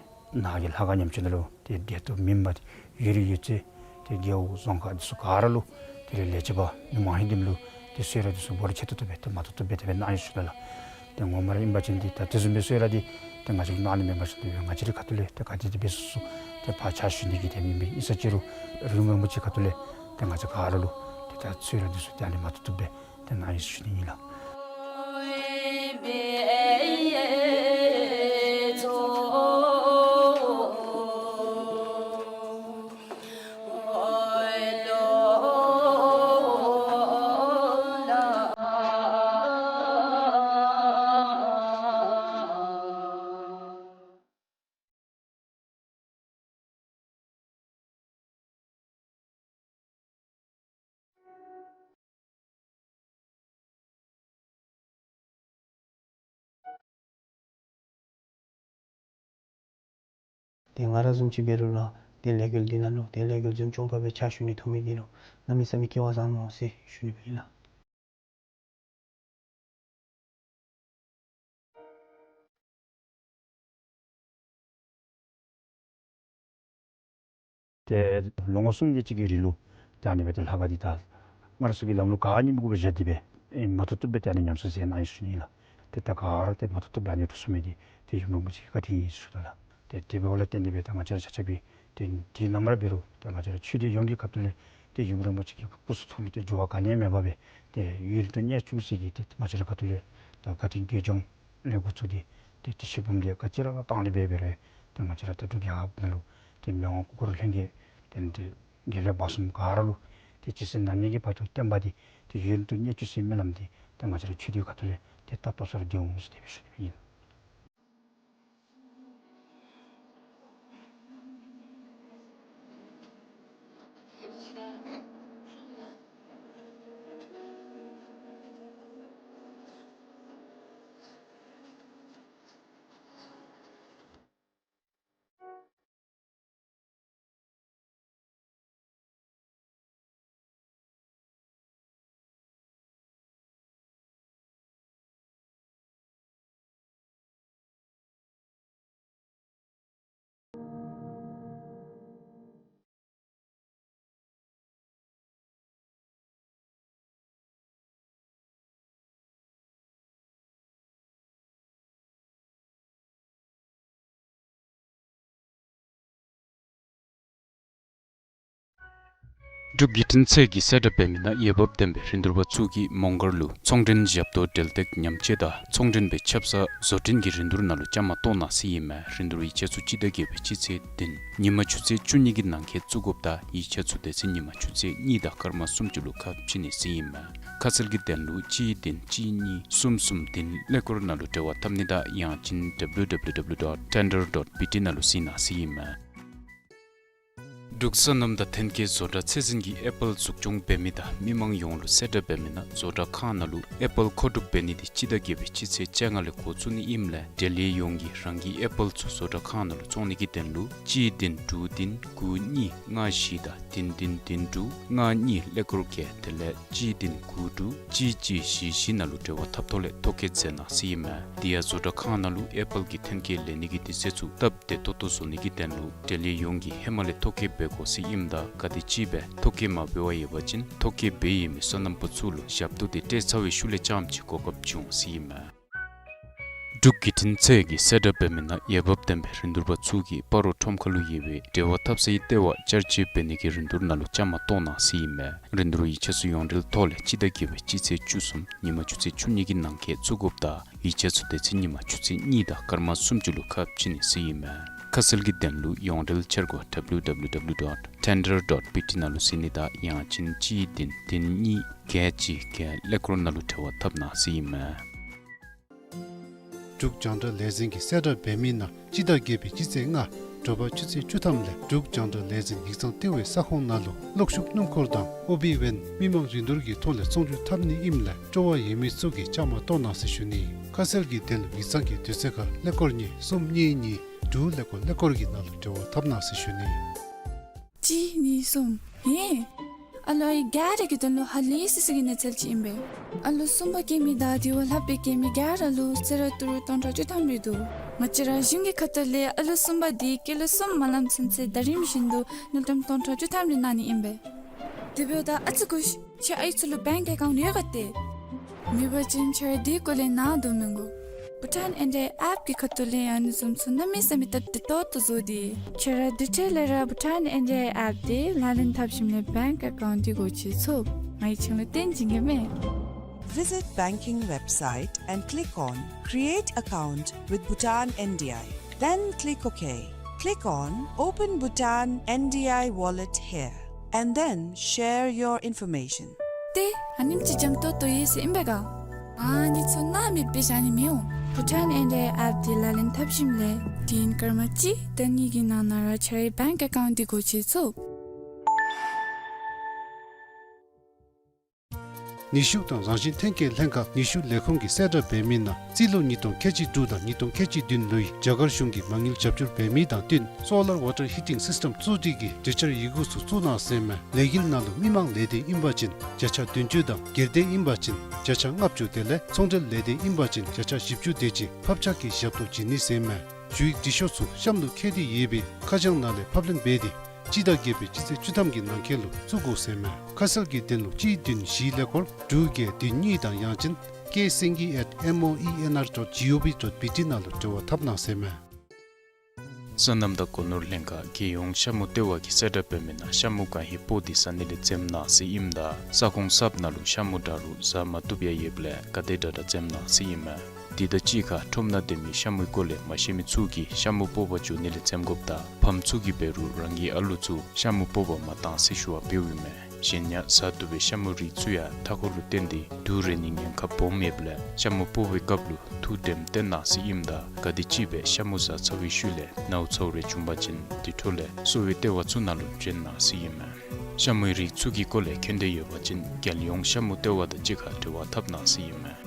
ནཱ་གི་ལྷ་ཁང་ཉམས་བཅོས་ནང་ལུ་ཏེ་བདེ་ཏོག་མེན་པར་ཏེ་ཡོད་རིགས་ཡོད་ཚད་ཏེ་རྒེད་འོག་རྫོང་ཁག་འདི་ཚུ་ག་ར་ལུ་དེ་ལས་ལས་བྱེདཔ་མི་མང་ཧིང་འདི་ལུ་ཏེ་གསོལ་རས་འདི་ཚུ་འབོར་ཆེ་ཏོག་ཏོ་སྦེ་ཏེ་མ་བཏུབ་བཏུབ་སྦེ་དེ་སྦེ་གནང་ཡི་ཟེར་ཞུ་ནི་ལགས། ཏེ་ངོ་མ་ར་ཨིན་པ་ཅིན་ཏེ་ད་དེ་བཟུམ་སྦེ་གསོལ་རས་འདི་ཏེ་ང་བཅས་ལུ་གནང་ནི་མེན་པ་ཅིན་ཏེ་ང་བཅས་རའི་ཁ་ཐུག་ལས་ཏེ་ག་དེ་དེ་སྦེ་སོ་སོ་ཏེ་ཕར་ཕྱག་ཞུ་ནི་གི་དེ་མེན་པས། ཨིན་ས་ཅི་རུང་རིན་པོ་ཆེ་ཁ་ཐུག་ལས་ཏེ་ང་བཅས་ག་ར་ལུ་ཏེ་ད་གསོལ་རས་འདི་ཚུ་ཏེ་ཨ་ནི་མ་བཏུབ་བཏུབ་སྦེ་ཏེ་གནང་ཡི་ཟེར་ཞུ་ནི་ཨིན་ལགས། ཏེ་ང་ར་བཟུམ་ཅིག་འབད་རུང་ར་ཏེ་ལས་འགུལ་འདི་ནང་ལུ་ཏེ་ལས་འགུལ་འཛིན་སྐྱོང་པ་སྦེ་ཕྱག་ཞུ་ནི་ཐོབ་མི་འདི་ལུ་གནམ་མེད་ས་མེད་སྐལ་བ་བཟང་ནུག་ཟེར་ཞུ་ནི་སྦེ་ཨིན་ལགས། ཏེ་ལོ་ངོ་སུམ་བརྒྱ་ཅིག་གི་རིང་ལུ་ད་ཨ་ནི་སྦེ་ཏེ་ལྷ་ཁང་འདི་ད་ མར་སུ་གི་ལམ་ལུགས་ག་ནི་མི་དགོ་པར་བཞག་སྟེ་སྦེ་ཨེ་མ་བཏུབ་བཏུབ་སྦེ་ཏེ་ཨ་ནི་ཉམས་གསོ་མཛད་གནང་ཡི་ཟེར་ཞུ་ནི་ལགས། ཏེ་ད་ག་ར་ཏེ་མ་བཏུབ་བཏུབ་སྦེ་ཨ་ནི་འགྲོ་ཚུགས་མི་འདི་ཏེ་ཡུམ་རིན་པོ་ཆེ་གི་བཀའ་དྲིན་ཨིན་ཟེར་ཞུ་དོ་ལགས། ཏེ་དེ་འབདཝ་ལས་བརྟེན་ཏེ་སྦེ་ད་ང་བཅས་ར་ཆ་ཁྱབ་ཀྱིས་ཏེ་དེ་ནང་མར་འབད་རུང་ཏེ་ང་བཅས་ར་ཆོས་སྡེ་ཡོངས་ཀྱི་ཁ་ཐུག་ལས་ཏེ་ཡུམ་རིན་པོ་ཆེ་གི་སྐུ་གསུང་ཐུགས་ལུ་ཏེ་འགྱུར་བ་ག་ནི་ཡང་མེད་པར་སྦེ་ཏེ་ཡུན་རིང་དུ་གནས་བཅུག་ཟེར་གྱི་ཏེ་ང་བཅས་ར་ཁ་ཐུག་ལས་ད་བཀའ་དྲིན་དགེ་སྦྱོང་ལས་འགོ་བཙུགས་ཏེ་ཏེ་དེ་ཤེས་ལྷུན་གྱིས་ག་ཅི་ར་བཏང་ནི་འབད་འབད་རུང་ཏེ་ང་བཅས་ར་ད་འབྲུག་རྒྱལ་ཁབ་ནང་ལུ་ཏེ་མི་དབང་སྐུ་འཁོར་ལྷན་རྒྱས་ཏེ་ཏེ་དགེ་ལེགས་སྦ་གསུམ་ག་ར་ལུ་ཏེ་ཇི་སྲིད་ནམ་གྱི་བར་དུ་བསྟན་པ་འདི་ཏེ་ཡུན་རིང་དུ་གནས་བཅུག་ཟེར་སྨོན་ལམ་འདི་ཏེ་ང་བཅས་ར་ཆོས་སྡེ་ཁ་ཐུག་ལས་ཏེ་ད་ལྟོ་ཚར་འདི་འོང་ཟེར་དེ་སྦེ་ཞུ་ནི་ཨིན། འབྲུག་བརྒྱུད་འཕྲིན་ཚད་ཀྱིས་གསལ་བསྒྲགས་འབད་མི་ནང་འོས་འབབ་ལྡན་པའི་རིན་བསྡུར་པ་ཚུ་གིས་མོང་སྒར་ལུ་ཚོང་འབྲེལ་ཞབས་ཏོག་འབྲེལ་སྟེགས་ཉམས་བཅོས་དང་ཚོང་འབྲེལ་པའི་ཆབ་གསང་བཟོ་སྐྲུན་གྱི་རིན་བསྡུར་ནང་ལུ་བཅའ་མར་གཏོགས་གནང་ཟེར་ཨིན་མས། རིན་བསྡུར་ཡིག་ཆ་ཚུ་སྤྱི་ཟླ་བརྒྱད་པའི་སྤྱི་ཚེས་བདུན་ཉིན་མ་ཆུ་ཚོད་བཅུ་གཉིས་ཀྱི་ནང་འཁོད་བཙུགས་དགོཔ་དང་ཡིག་ཆ་ཚུ་དེ་ཚེ་ཉིན་མ་ཆུ་ཚོད་གཉིས་དང་སྐར་མ་སུམ་ཅུ་ལུ་ཁ་ཕྱེ་ནི་ཟེར་ཨིན་མས། ཁ་གསལ་གྱི་དོན་ལུ་གཅིག་བདུན་གཅིག་གཉིས་གསུམ་གསུམ་བདུན་ཀླད་ཀོར་ནང་ལུ་འབྲེལ་བ་འཐབ་ནི་དང་ཡང་ཅིན་W W W dot tender dot B T ནང་ལུ་གཟིགས་གནང་ཟེར་ཨིན་མས། འབྲུག་སོ་ནམ་དང་ཐོན་སྐྱེད་བཟོ་གྲྭ་ཚད་འཛིན་གྱིས་ཨེ་པཱལ་འཛུགས་སྐྱོང་འབད་མི་དང་མི་མང་ཡོངས་ལུ་གསལ་བསྒྲགས་འབད་མི་ནང་བཟོ་གྲྭ་ཁང་ནང་ལུ་ཨེ་པཱལ་མཁོ་སྒྲུབ་འབད་ནི་འདི་སྤྱི་ཟླ་བརྒྱད་པའི་སྤྱི་ཚེས་བཅོ་ལྔ་ལས་འགོ་བཙུགས་ནི་ཨིནམ་ལས་འབྲེལ་ཡོད་ཡོངས་ཀྱིས་རང་གི་ཨེ་པཱལ་ཚུ་བཟོ་གྲྭ་ཁང་ནང་ལུ་བཙོང་ནི་གི་དོན་ལུ་གཅིག་བདུན་དྲུག་བདུན་དགུ་གཉིས་ལྔ་བཞི་དང་བདུན་བདུན་བདུན་དྲུག་ལྔ་གཉིས་ཀླད་ཀོར་བརྒྱད་དེ་ལས་གཅིག་བདུན་དགུ་དྲུག་གཅིག་གཅིག་བཞི་བཞི་ནང་ལུ་འབྲེལ་བ་འཐབ་ཐོག་ལས་ཐོ་བཀོད་མཛད་གནང་ཟེར་ཨིན་མས། དེ་ཡང་བཟོ་གྲྭ་ཁང་ནང་ལུ་ཨེ་པཱལ་གྱི་ཐོན་སྐྱེད་ལེན་ནི་གི་དུས་ཚོད་ཚུ་སྟབས་བདེ་ཏོག་ཏོ་བཟོ་ནི་གི་དོན་ལུ་འབྲེལ་ཡོད་ཡོངས་ཀྱིས་ཧེ་མ་ལས་ཐོ་བཀོད་འབད་དགོ་ཟེར་ཨིནམ་ད་ག་དེམ་ཅིག་སྦེ་ཐོ་བཀོད་མ་འབད་བར་ཡོད་པ་ཅིན་ཐོ་བཀོད་འབད་ཡོད་མི་སོ་ནམ་པ་ཚུ་ལུ་ཞབས་ཏོག་དེ་སྤྲད་ཚར་བའི་ཤུལ་ལས་རྐྱངམ་ཅིག་གོ་སྐབས་བྱུང་ཟེར་ཨིན་མས། འབྲུག་བརྒྱུད་འཕྲིན་ཚད་ཀྱིས་གསལ་བསྒྲགས་འབད་མི་ནང་འོས་འབབ་ལྡན་པའི་རིན་བསྡུར་པ་ཚུ་གིས་སྤ་རོ་ཁྲོམ་ཁ་ལུ་ཡོད་པའི་འབྲེལ་བ་འཐབ་སའི་ལྟེ་བར་བཅར་འབྱོན་འབད་ནི་གི་རིན་བསྡུར་ནང་ལུ་བཅའ་མར་གཏོགས་གནང་ཟེར་ཨིན་མས། རིན་བསྡུར་ཡིག་ཆ་ཚུ་ཡོངས་འབྲེལ་ཐོག་ལས་སྤྱི་ཟླ་བརྒྱད་པའི་སྤྱི་ཚེས་བཅུ་གསུམ་ཉིན་མ་ཆུ་ཚོད་བཅུ་གཉིས་ཀྱི་ནང་འཁོད་བཙུགས་དགོཔ་དང་ཡིག་ཆ་ཚུ་དེ་ཚེ་ཉིན་མ་ཆུ་ཚོད་གཉིས་དང་སྐར་མ་སུམ་ཅུ་ལུ་ཁ་ཕྱེ་ནི་ཟེར་ཨིན་མས། ཁ་གསལ་གྱི་དོན་ལུ་ཡོངས་འབྲེལ་འཆར་སྒོ་W W W dot tender dot B T ནང་ལུ་གཟིགས་ནི་དང་ཡང་ཅིན་གཅིག་བདུན་བདུན་གཉིས་བརྒྱད་གཅིག་བརྒྱད་ཀླད་ཀོར་ནང་ལུ་འབྲེལ་བ་འཐབ་གནང་ཟེར་ཨིན་མས། འབྲུག་རྒྱང་བསྒྲགས་ལས་འཛིན་གྱིས་གསལ་བསྒྲགས་འབད་མི་ནང་སྤྱི་ཟླ་བརྒྱད་པའི་སྤྱི་ཚེས་ལྔ་དྲོ་པ་ཆུ་ཚོད་བཅུ་ཐམ་ལས་འབྲུག་རྒྱང་བསྒྲགས་ལས་འཛིན་ཡིག་ཚང་ལྟེ་བའི་ས་ཁོངས་ནང་ལུ་གློག་ཤུགས་སྣུམ་འཁོར་དང་ཨོ་བི་ཝེན་མི་མང་རིན་བསྡུར་གྱི་ཐོག་ལས་ཚོང་སྒྱུར་འཐབ་ནི་ཨིནམ་ལས་སྤྲོ་བ་ཡོད་མི་ཚུ་གིས་བཅའ་མར་གཏོགས་གནང་ཟེར་ཞུ་ནི། ཁ་གསལ་གྱི་དོན་ལུ་ཡིག་ཚང་གི་དུས་ཚོད་ཁར་ཀླད་ཀོར་གཉིས་གསུམ་གཉིས་གཉིས་དྲུག་ཀླད་ཀོར་ཀླད་ཀོར་གྱི་ནང་ལུ་འབྲེལ་བ་འཐབ་གནང་ཟེར་ཞུ་ནི། གཅིག་གཉིས་གསུམ། ཧེ། ཨ་ལོ་ཨའི་ག་ར་གི་དོན་ལུ་ཧ་ལས་སི་སི་གི་གནས་ཚུལ་ཅིག་ཨིན་པས། ཨ་ལོ་གསུམ་པ་སྐྱེ་མི་དང་དེ་བ་ལྷག་པའི་སྐྱེ་མི་ག་ར་ལུ་གསོལ་རས་ཏི་རུ་སྟོང་ཕྲག་བཅུ་ཐམ་རེ་འདུག། ང་བཅས་ར་གཞུང་གི་ཁ་ཐུག་ལས་ཨ་ལོ་གསུམ་པ་འདི་སྐྱེས་ལོ་གསུམ་མ་ལངམ་ཚུན་ཚོད་ཟླ་རིམ་བཞིན་དུ་དངུལ་ཀྲམ་སྟོང་ཕྲག་བཅུ་ཐམ་རེ་གནང་ནི་ཨིན་པས། དེ་འབདཝ་ད་ཨ་ཙི་སྒུག་ཤིག། ཁྱེད་ཨའི་ཚུ་ལུ་བེངཀ་ཨེ་ཀའུནཊ་ཡོད་ག་ཏེ། མེད་པ་ཅིན་ཁྱེད་ར་དེ་སྐོར་ལས་ནཱ་སྡོད་མི་དགོ། བྷུ་ཊཱན་ཨེན་ཌི་ཨའི་ཨེཔ་གི་ཁ་ཐུག་ལས་ཨ་ནི་བཟུམ་ཚུ་གནམ་མེད་ས་མེད་སྟབས་བདེ་ཏོག་ཏོ་བཟོ་སྟེ། ཁྱེད་ར་དེ་འཕྲལ་ལས་ར་བྷུ་ཊཱན་ཨེན་ཌི་ཨའི་ཨེཔ་དེ་ལག་ལེན་འཐབ་ཞིནམ་ལས་བེངཀ་ཨེ་ཀའུནཊ་དེ་སྒོ་ཕྱེ་ཚུགས། ང་གིས་ཁྱེད་ལུ་སྟོན་བྱིན་གེ་མས། Visit banking website and click on Create Account with Bhutan N D I. Then click OK. Click on Open Bhutan N D I Wallet here and then share your information. ཏེ་ཨ་ནེམ་ཅིག་འཇམ་ཏོང་ཏོ་ཡོད་ཟེར་ཨིན་པས་ག། ཨ་ནི་ཚུ་སྣང་མེད་སྦེ་བཞག་ནི་མི་འོང་། བྷུ་ཊཱན་ཨེན་ཌི་ཨའི་ཨེཔ་དེ་ལག་ལེན་འཐབ་ཞིནམ་ལས་དུས་ཡུན་སྐར་མ་གཅིག་དང་གཉིས་ཀྱི་ནང་ན་ར་ཁྱེད་རའི་བེངཀ་ཨེ་ཀའུནཊ་དེ་སྒོ་ཕྱེ་ཚུགས། ནུས་ཤུགས་དང་རང་བཞིན་ཐོན་སྐྱེད་ལྷན་ཁག་ནུས་ཤུགས་ལས་ཁུངས་ཀྱིས་གསལ་བསྒྲགས་འབད་མི་ནང་རྩིས་ལོ་ཉིས་སྟོང་ཁལ་གཅིག་དྲུག་དང་ཉིས་སྟོང་ཁལ་གཅིག་བདུན་ལོའི་རྒྱ་གར་གཞུང་གིས་མ་དངུལ་རྒྱབ་སྐྱོར་འབད་མི་དང་བསྟུན་སོ་ལར་ཝ་ཊར་ཧི་ཊིང་སིསི་ཊེམ་བཙུགས་སྒྲིག་གི་གྲོས་འཆར་ཡི་གུ་ཚུ་བཙུགས་གནང་ཟེར་མས། ལས་འགུལ་ནང་ལུ་མི་མང་ལས་སྡེ་ཨིན་པ་ཅིན་བརྒྱ་ཆ་བདུན་ཅུ་དང་སྒེར་སྡེ་ཨིན་པ་ཅིན་བརྒྱ་ཆ་ལྔ་བཅུ་དེ་ལས་ཚོང་འབྲེལ་ལས་སྡེ་ཨིན་པ་ཅིན་བརྒྱ་ཆ་བཞི་བཅུ་དེ་ཅིག་ཕབ་ཆག་གི་ཞབས་ཏོག་བྱིན་ནི་ཟེར་མས། ཞུ་ཡིག་འབྲི་ཤོག་ཚུ་གཤམ་ལུ་བཀོད་དེ་ཡོད་པའི་ཁ་བྱང་ནང་ལས་ཕབ་ལེན་འབད་དེ་ སྤྱི་ཟླ་བརྒྱད་པའི་སྤྱི་ཚེས་བཅུ་ཐམ་གྱི་ནང་འཁོད་ལུ་བཙུགས་དགོ་ཟེར་མས། ཁ་གསལ་གྱི་དོན་ལུ་གཅིག་བདུན་བཞི་ཀླད་ཀོར་དྲུག་བརྒྱད་བདུན་གཉིས་དང་ཡང་ཅིན་ཀེ་སེང་གེ་at M O E N R dot G O V dot B T ནང་ལུ་འབྲེལ་བ་འཐབ་གནང་ཟེར་མས། སོ་ནམ་དང་སྒོ་ནོར་ལྷན་ཁག་རྒྱལ་ཡོངས་ཤ་མུ་ལྟེ་བ་གིས་གསལ་བསྒྲགས་འབད་མི་ནང་ཤ་མུ་ག་ཧེ་སྤོ་སྟེ་ཟ་ནི་ལས་འཛེམ་གནང་ཟེར་ཨིནམ་ད་ས་ཁོངས་གསརཔ་ནང་ལུ་ཤ་མུ་དྲག་རུང་ཟ་མ་བཏུབ་ཡང་ཡོདཔ་ལས་ག་དེ་དྲག་དྲག་འཛེམ་གནང་ཟེར་ཨིན་མས། དེ་དང་གཅིག་ཁར་ཁྲོམ་ནང་སྡོད་མི་ཤ་མུའི་སྐོར་ལས་མ་ཤེས་མི་ཚུ་གིས་ཤ་མུ་སྤོ་བར་འགྱོ་ནི་ལས་འཛེམ་དགོཔ་དང་ཕམ་ཚུ་གིས་འབད་རུང་རང་གི་ཨ་ལུ་ཚུ་ཤ་མུ་སྤོ་བར་མ་གཏང་ཟེར་ཞུ་བ་འབདཝ་ཨིན་མས། གཞན་ཡང་ཟ་བཏུབ་པའི་ཤ་མུའི་རིགས་ཚུ་ཡང་མཐའ་འཁོར་ལུ་བརྟེན་ཏེ་དུག་རེག་ནིའི་ཉེན་ཁ་སྦོམ་ཡོདཔ་ལས་ཤ་མུ་སྤོ་བའི་སྐབས་ལུ་ཐུགས་དྲནམ་བཏོན་གནང་ཟེར་ཨིནམ་ད་ག་དེམ་ཅིག་སྦེ་ཤ་མུ་ཟ་ཚར་བའི་ཤུལ་ལས་ནཝ་ཚཝ་རེ་བྱུང་པ་ཅིན་དེ་འཕྲོ་ལས་གསོ་བའི་ལྟེ་བ་ཚུ་ནང་ལུ་བྱོན་གནང་ཟེར་ཨིན་མས། ཤ་མུའི་རིགས་ཚུ་གི་སྐོར་ལས་མཁྱེན་འདོད་ཡོད་པ་ཅིན་རྒྱལ་ཡོངས་ཤ་མུ་ལྟེ་བ་དང་གཅིག་ཁར་འབྲེལ་བ་འཐབ་གནང་ཟེར་ཨིན་མས།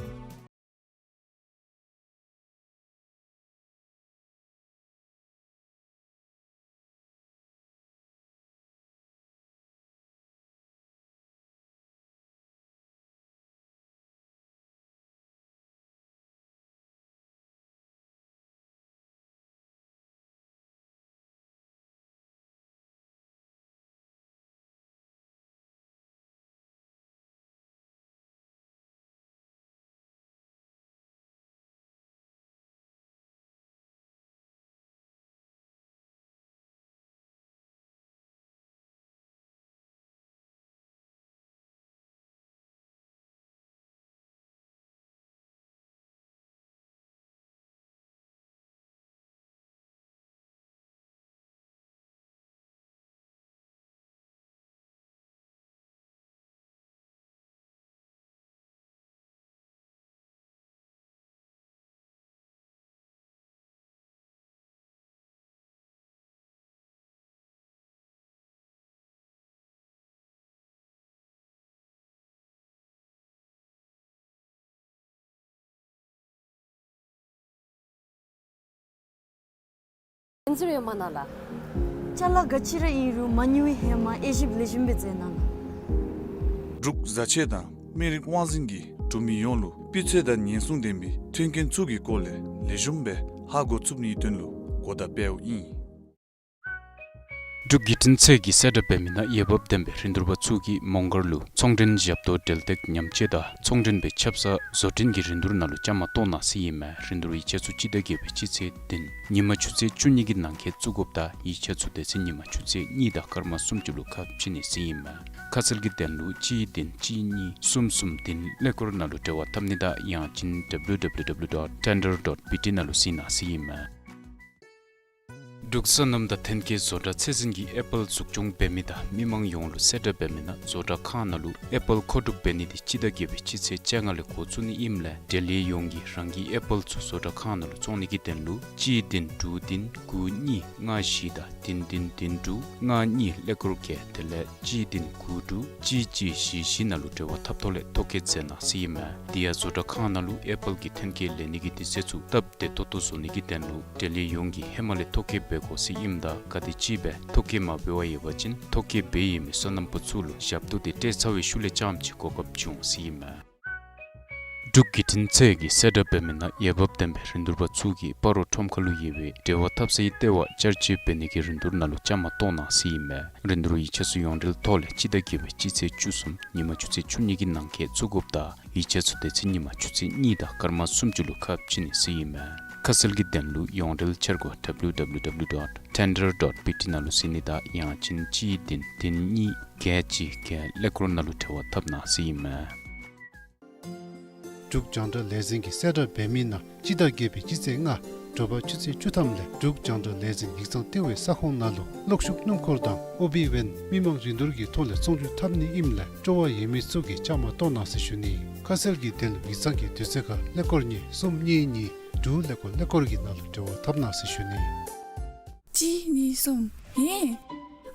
ཨིན་ཟེར་ཡོད་མ་ན་ལགས། ཅ་ལ་ག་ཅི་ར་ཨིན་རུང་མ་ཉུང་བའི་ཧེ་མ་དབྱེ་ཞིབ་ལེགས་ཤོམ་སྦེ་མཛད་གནང་ལགས། འབྲུག་བཟའ་ཆས་དང་སྨན་རིགས་དབང་འཛིན་གྱིས་འབྲུག་མི་ཡོངས་ལུ་སྤུས་ཚད་དང་ཉེན་སྲུང་ལྡན་པའི་མཐུན་རྐྱེན་ཚུ་གི་སྐོར་ལས་ལེགས་ཤོམ་སྦེ་ཧ་གོ་ཚུགས་ནིའི་དོན་ལུ་གོ་བརྡ་སྤེལཝ་ཨིན། འབྲུག་བརྒྱུད་འཕྲིན་ཚད་ཀྱིས་གསལ་བསྒྲགས་འབད་མི་ནང་འོས་འབབ་ལྡན་པའི་རིན་བསྡུར་པ་ཚུ་གིས་མོང་སྒར་ལུ་ཚོང་འབྲེལ་ཞབས་ཏོག་འབྲེལ་གཏད་ཉམས་བཅོས་དང་ཚོང་འབྲེལ་པའི་ཆབ་གསང་བཟོ་སྐྲུན་གྱི་རིན་བསྡུར་ནང་ལུ་བཅའ་མར་གཏོགས་གནང་ཟེར་ཨིན་མས། རིན་བསྡུར་ཡིག་ཆ་ཚུ་སྤྱི་ཟླ་བརྒྱད་པའི་སྤྱི་ཚེས་བདུན་ཉིན་མ་ཆུ་ཚོད་བཅུ་གཉིས་ཀྱི་ནང་འཁོད་བཙུགས་དགོཔ་དང་ཡིག་ཆ་ཚུ་དེ་ཚེ་ཉིན་མ་ཆུ་ཚོད་གཉིས་དང་སྐར་མ་སུམ་ཅུ་ལུ་ཁ་ཕྱེ་ནི་ཟེར་ཨིན་མས། ཁ་གསལ་གྱི་དོན་ལུ་གཅིག་བདུན་གཅིག་གཉིས་གསུམ་གསུམ་བདུན་ཀླད་ཀོར་ནང་ལུ་འབྲེལ་བ་འཐབ་ནི་དང་ཡང་ཅིན་W W W dot tender dot B T ནང་ལུ་གཟིགས་གནང་ཟེར་ཨིན་མས། འབྲུག་སོ་ནམ་དང་ཐོན་སྐྱེད་བཟོ་གྲྭ་ཚད་འཛིན་གྱིས་ཨེ་པཱལ་འཛུགས་སྐྱོང་འབད་མི་དང་མི་མང་ཡོངས་ལུ་གསལ་བསྒྲགས་འབད་མི་ནང་བཟོ་གྲྭ་ཁང་ནང་ལུ་ཨེ་པཱལ་མཁོ་སྒྲུབ་འབད་ནི་དེ་སྤྱི་ཟླ་བརྒྱད་པའི་སྤྱི་ཚེས་བཅོ་ལྔ་ལས་འགོ་བཙུགས་ནི་ཨིནམ་ལས་འབྲེལ་ཡོད་ཡོངས་ཀྱིས་རང་གི་ཨེ་པཱལ་ཚུ་བཟོ་གྲྭ་ཁང་ནང་ལུ་བཙོང་ནི་གི་དོན་ལུ་གཅིག་བདུན་དྲུག་བདུན་དགུ་གཉིས་ལྔ་བཞི་དང་བདུན་བདུན་བདུན་དྲུག་ལྔ་གཉིས་ཀླད་ཀོར་བརྒྱད་དེ་ལས་གཅིག་བདུན་དགུ་དྲུག་གཅིག་གཅིག་བཞི་བཞི་ནང་ལུ་འབྲེལ་བ་འཐབ་ཐོག་ལས་ཐོ་བཀོད་མཛད་གནང་ཟེར་ཨིན་མས། དེ་ཡང་བཟོ་གྲྭ་ཁང་ནང་ལུ་ཨེ་པཱལ་གྱི་ཐོན་སྐྱེད་ལེན་ནི་གི་དུས་ཚོད་ཚུ་སྟབས་བདེ་ཏོག་ཏོ་བཟོ་ནི་གི་དོན་ལུ་འབྲེལ་ཡོད་ཡོངས་ཀྱིས་ཧེ་མ་ལས་ཐོ་བཀོད་འབད་དགོ་ཟེར་ཨིནམ་ད་ག་དེམ་ཅིག་སྦེ་ཐོ་བཀོད་མ་འབད་བར་ཡོད་པ་ཅིན་ཐོ་བཀོད་འབད་ཡོད་མི་སོ་ནམ་པ་ཚུ་ལུ་ཞབས་ཏོག་དེ་སྤྲོད་ཚར་བའི་ཤུལ་ལས་རྐྱངམ་ཅིག་གོ་སྐབས་བྱུང་ཟེར་ཨིན་མས། འབྲུག་བརྒྱུད་འཕྲིན་ཚད་ཀྱིས་གསལ་བསྒྲགས་འབད་མི་ནང་འོས་འབབ་ལྡན་པའི་རིན་བསྡུར་པ་ཚུ་གིས་སྤ་རོ་ཁྲོམ་ཁ་ལུ་ཡོད་པའི་འབྲེལ་བ་འཐབ་སའི་ལྟེ་བ་བསྐྱར་བཅོས་འབད་ནི་གི་རིན་བསྡུར་ནང་ལུ་བཅའ་མར་གཏོགས་གནང་ཟེར་ཨིན་མས། རིན་བསྡུར་ཡིག་ཆ་ཚུ་ཡོངས་འབྲེལ་ཐོག་ལས་སྤྱི་ཟླ་བརྒྱད་པའི་སྤྱི་ཚེས་བཅུ་གསུམ་ཉིན་མ་ཆུ་ཚོད་བཅུ་གཉིས་ཀྱི་ནང་འཁོད་བཙུགས་དགོཔ་དང་ཡིག་ཆ་ཚུ་དེ་ཚེ་ཉིན་མ་ཆུ་ཚོད་གཉིས་དང་སྐར་མ་སུམ་ཅུ་ལུ་ཁ་ཕྱེ་ནི་ཟེར་ཨིན་མས། ཁ་གསལ་གྱི་དོན་ལུ་ཡོངས་འབྲེལ་འཆར་སྒོ་W W W dot tender dot B T ནང་ལུ་གཟིགས་ནི་དང་ཡང་ཅིན་གཅིག་བདུན་བདུན་གཉིས་བརྒྱད་གཅིག་བརྒྱད་ཀླད་ཀོར་ནང་ལུ་འབྲེལ་བ་འཐབ་གནང་ཟེར་ཨིན་མས། འབྲུག་རྒྱང་བསྒྲགས་ལས་འཛིན་གྱིས་གསལ་བསྒྲགས་འབད་མི་ནང་སྤྱི་ཟླ་བརྒྱད་པའི་སྤྱི་ཚེས་ལྔ་དྲོ་པ་ཆུ་ཚོད་བཅུ་ཐམ་ལས་འབྲུག་རྒྱང་བསྒྲགས་ལས་འཛིན་ཡིག་ཚང་ལྟེ་བའི་ས་ཁོངས་ནང་ལུ་གློག་ཤུགས་སྣུམ་འཁོར་དང་ཨོ་བི་ཝེན་མི་མང་རིན་བསྡུར་གྱི་ཐོག་ལས་བཙོང་སྒྱུར་འཐབ་ནི་ཨིནམ་ལས་སྤྲོ་བ་ཡོད་མི་ཚུ་གིས་བཅའ་མར་གཏོགས་གནང་ཟེར་ཞུ་ནི། ཁ་གསལ་གྱི་དོན་ལུ་ཡིག་ཚང་གི་དུས་ཚོད་ཁར་ཀླད་ཀོར་གཉིས་གསུམ་གཉིས་གཉིས་དྲུག་ཀླད་ཀོར་ཀླད་ཀོར་གྱི་ནང་ལུ་འབྲེལ་བ་འཐབ་གནང་ཟེར་ཞུ་ནི། གཅིག་གཉིས་གསུམ། ཧེ།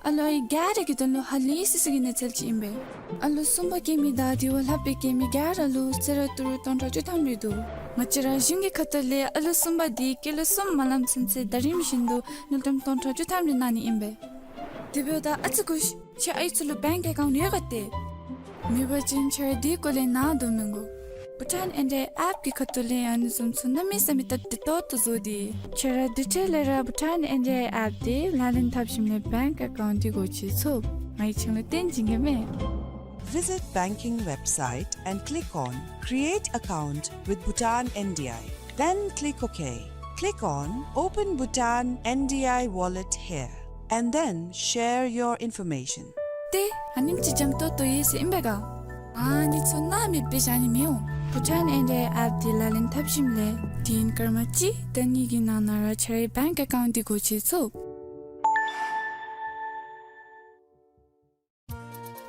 ཨ་ལོ་ཨའི་ག་ར་གི་དོན་ལུ་ཧ་ལས་སི་སི་གི་གནས་ཚུལ་ཅིག་ཨིན་པས། ཨ་ལོ་གསུམ་པ་སྐྱེ་མི་དང་དེ་བ་ལྷག་པའི་སྐྱེ་མི་ག་ར་ལུ་གསོལ་རས་ཏི་རུ་སྟོང་ཕྲག་བཅུ་ཐམ་རེ་འདུག། ང་བཅས་ར་གཞུང་གི་ཁ་ཐུག་ལས་ཨ་ལོ་གསུམ་པ་དེ་སྐྱེས་ལོ་གསུམ་མ་ལངམ་ཚུན་ཚོད་ཟླ་རིམ་བཞིན་དུ་དངུལ་ཀྲམ་སྟོང་ཕྲག་བཅུ་ཐམ་རེ་གནང་ནི་ཨིན་པས། དེ་འབདཝ་ད་ཨ་ཙི་སྒུག་ཤིག། ཁྱེད་ཨའི་ཚུ་ལུ་བེངཀ་ཨེ་ཀའུནཊ་ཡོད་ག་ཏེ། མེད་པ་ཅིན་ཁྱེད་ར་དེའི་སྐོར་ལས་ནཱ་སྡོད་མི་དགོ། བྷུ་ཊཱན་ཨེན་ཌི་ཨའི་ཨེཔ་གི་ཁ་ཐུག་ལས་ཨ་ནི་བཟུམ་ཚུ་གནམ་མེད་ས་མེད་སྟབས་བདེ་ཏོག་ཏོ་བཟོ་སྟེ། ཁྱོད་ར་དེ་འཕྲལ་ལས་ར་བྷུ་ཊཱན་ཨེན་ཌི་ཨའི་ཨེཔ་དེ་ལག་ལེན་འཐབ་ཞིནམ་ལས་བེངཀ་ཨེ་ཀའུནཊ་དེ་སྒོ་ཕྱེ་ཚུགས། ང་གིས་ཁྱོད་ལུ་སྟོན་བྱིན་གེ་མས། Visit banking website and click on Create Account with Bhutan N D I. Then click OK. Click on Open Bhutan N D I Wallet here, and then share your information. ཏེ་ཨ་ནེམ་ཅིག་འཇམ་ཏོང་ཏོ་ཡོད་ཟེར་ཨིན་པས་ག། ཨ་ནི་ཚུ་སྣང་མེད་སྦེ་བཞག་ནི་མི་འོང་། བྷུ་ཊཱན་ཨེན་ཌི་ཨའི་ཨེཔ་དེ་ལག་ལེན་འཐབ་ཞིནམ་ལས་དུས་ཡུན་སྐར་མ་གཅིག་དང་གཉིས་ཀྱི་ནང་ན་ར་ཁྱོད་རའི་བེངཀ་ཨེ་ཀའུནཊ་དེ་སྒོ་ཕྱེ་ཚུགས།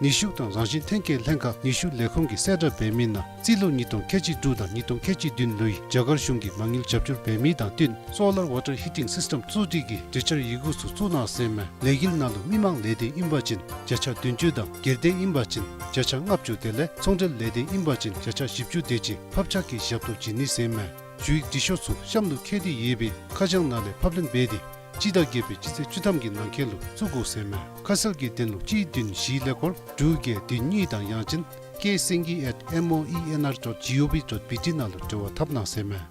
ནུས་ཤུགས་དང་རང་བཞིན་ཐོན་སྐྱེད་ལྷན་ཁག་ནུས་ཤུགས་ལས་ཁུངས་ཀྱིས་གསལ་བསྒྲགས་འབད་མི་ནང་རྩིས་ལོ་ཉིས་སྟོང་ཁལ་གཅིག་དྲུག་དང་ཉིས་སྟོང་ཁལ་གཅིག་བདུན་ལོའི་རྒྱ་གར་གཞུང་གིས་མ་དངུལ་རྒྱབ་སྐྱོར་འབད་མི་དང་བསྟུན་སོ་ལར་ཝ་ཊར་ཧི་ཊིང་སིསི་ཊེམ་བཙུགས་སྒྲིག་གི་གྲོས་འཆར་ཡི་གུ་ཚུ་བཙུགས་གནང་ཟེར་མས། ལས་འགུལ་ནང་ལུ་མི་མང་ལས་སྡེ་ཨིན་པ་ཅིན་བརྒྱ་ཆ་བདུན་ཅུ་དང་སྒེར་སྡེ་ཨིན་པ་ཅིན་བརྒྱ་ཆ་ལྔ་བཅུ་དེ་ལས་ཚོང་འབྲེལ་ལས་སྡེ་ཨིན་པ་ཅིན་བརྒྱ་ཆ་བཞི་བཅུ་དེ་ཅིག་ཕབ་ཆག་གི་ཞབས་ཏོག་བྱིན་ནི་ཟེར་མས། ཞུ་ཡིག་འབྲི་ཤོག་ཚུ་གཤམ་ལུ་བཀོད་དེ་ཡོད་པའི་ཁ་བྱང་ནང་ལས་ཕབ་ལེན་འབད་དེ་སྤྱི་ཟླ་བརྒྱད་པའི་སྤྱི་ཚེས་བཅུ་ཐམ་གྱི་ནང་འཁོད་ལུ་བཙུགས་དགོ་ཟེར་མས། ཁ་གསལ་གྱི་དོན་ལུ་གཅིག་བདུན་བཞི་ཀླད་ཀོར་དྲུག་བརྒྱད་བདུན་གཉིས་དང་ཡང་ཅིན་ཀེ་སེང་གེ་ཨེཊ་ཨེམ་ཨོ་ཨི་ཨེན་ཨར་ཌོཊ་ཇི་ཨོ་ཝི་ཌོཊ་བི་ཊི་ནང་ལུ་འབྲེལ་བ་འཐབ་གནང་ཟེར་མས།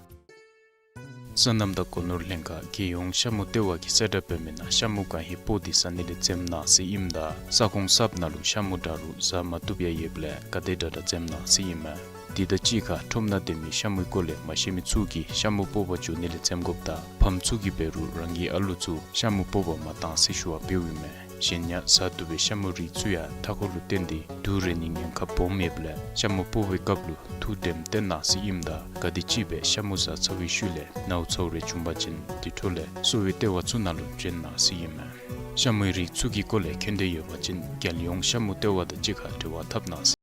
སོ་ནམ་དང་སྒོ་ནོར་ལྷན་ཁག་རྒྱལ་ཡོངས་ཤ་མུ་ལྟེ་བ་གིས་གསལ་བསྒྲགས་འབད་མི་ནང་ཤ་མུ་གང་ཧེ་སྤོ་སྟེ་ཟ་ནི་ལས་འཛེམ་གནང་ཟེར་ཨིནམ་ད་ས་ཁོངས་གསརཔ་ནང་ལུ་ཤ་མུ་འདྲ་རུང་ཟ་མ་བཏུབ་ཡང་ཡོདཔ་ལས་ག་དེ་དྲག་དྲག་འཛེམ་གནང་ཟེར་ཨིན་མས། དེ་དང་གཅིག་ཁར་ཁྲོམ་ནང་སྡོད་མི་ཤ་མུའི་སྐོར་ལས་མ་ཤེས་མི་ཚུ་གིས་ཤ་མུ་སྤོ་བར་འགྱོ་ནི་ལས་འཛེམ་དགོཔ་དང་ཕམ་ཚུ་གིས་འབད་རུང་རང་གི་ཨ་ལུ་ཚུ་ཤ་མུ་སྤོ་བར་མ་གཏང་ཟེར་ཞུ་བ་འབདཝ་ཨིན་མས། གཞན་ཡང་ཟ་བཏུབ་པའི་ཤ་མུ་རིགས་ཚུ་ཡང་མཐའ་འཁོར་ལུ་བརྟེན་ཏེ་དུག་རེག་ནིའི་ཉེན་ཁ་སྦོམ་ཡོདཔ་ལས་ཤ་མུ་སྤོ་བའི་སྐབས་ལུ་ཐུགས་དྲནམ་བཏོན་གནང་ཟེར་ཨིནམ་ད་ག་དེམ་ཅིག་སྦེ་ཤ་མུ་ཟ་ཚར་བའི་ཤུལ་ལས་ནཝ་ཚཝ་རེ་བྱུང་པ་ཅིན་དེ་འཕྲོ་ལས་གསོ་བའི་ལྟེ་བ་ཚུ་ནང་ལུ་བྱོན་གནང་ཟེར་ཨིན་མས། ཤ་མུའི་རིགས་ཚུ་གི་སྐོར་ལས་མཁྱེན་འདོད་ཡོད་པ་ཅིན་རྒྱལ་ཡོངས་ཤ་མུ་ལྟེ་བ་དང་གཅིག་ཁར་འབྲེལ་བ་འཐབ་གནང་ཟེར།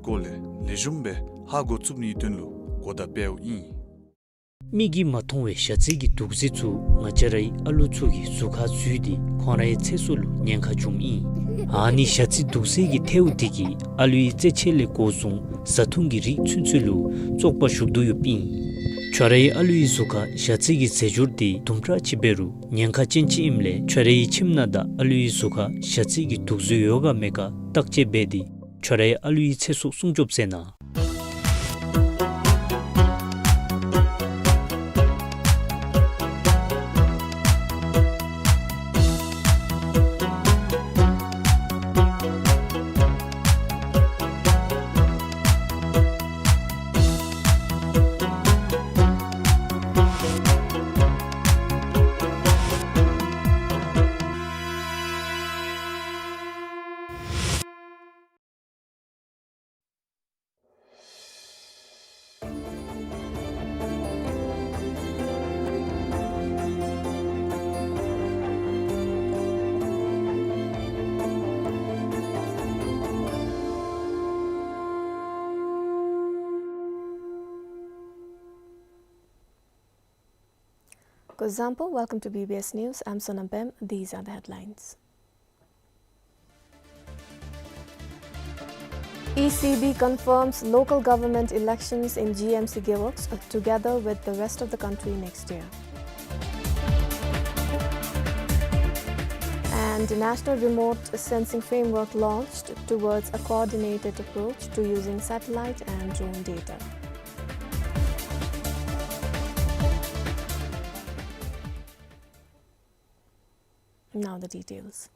སྐོར་ལས་ལེགས་ཤོམ་སྦེ་ཧ་གོ་ཚུགས་ནིའི་དོན་ལུ་གོ་བརྡ་སྤེལཝ་ཨིན། མིག་གིས་མ་མཐོང་བའི་ཞ་རྩི་གི་དུག་རྫས་ཚུ་ང་བཅས་རའི་ཨ་ལུ་ཚུ་གི་གཟུགས་ཁར་འཛུལ་ཏེ་ཁོང་རའི་ཚེ་སྲོག་ལུ་ཉེན་ཁ་འབྱུངམ་ཨིན། ཨ་ནི་ཞ་རྩི་དུག་རྫས་ཀྱི་ཐལཝ་དེ་གིས་ཨ་ལུའི་རྩེད་ཆས་ལས་འགོ་བཟུང་བཟའ་འཐུང་གི་རིགས་ཚུན་ཚོད་ལུ་བཙོག་པ་ཞུགས་དོ་ཡོདཔ་ཨིན། ཁྱོད་རའི་ཨ་ལུའི་གཟུགས་ཁར་ཞ་རྩི་གི་རྫས་སྦྱོར་དེ་དུམ་གྲ་ཅིག་འབད་རུང་ཉེན་ཁ་ཅན་ཅིག་ཨིནམ་ལས་ཁྱོད་རའི་ཁྱིམ་ནང་དང་ཨ་ལུའི་གཟུགས་ཁར་ཞ་རྩི་གི་དུག་རྫས་ཡོད་ག་མེད་ག་བརྟག་དཔྱད་འབད་དེ་ཁྱོད་རའི་ཨ་ལུའི་ཚེ་སྲོག་སྲུང་སྐྱོབ་མཛད་གནང་། Kuzuzangpo, welcome to B B S News. I'm Sonam Pem. These are the headlines. E C B confirms local government elections in G M C Gewogs together with the rest of the country next year. And National Remote Sensing Framework launched towards a coordinated approach to using satellite and drone data. Now the details.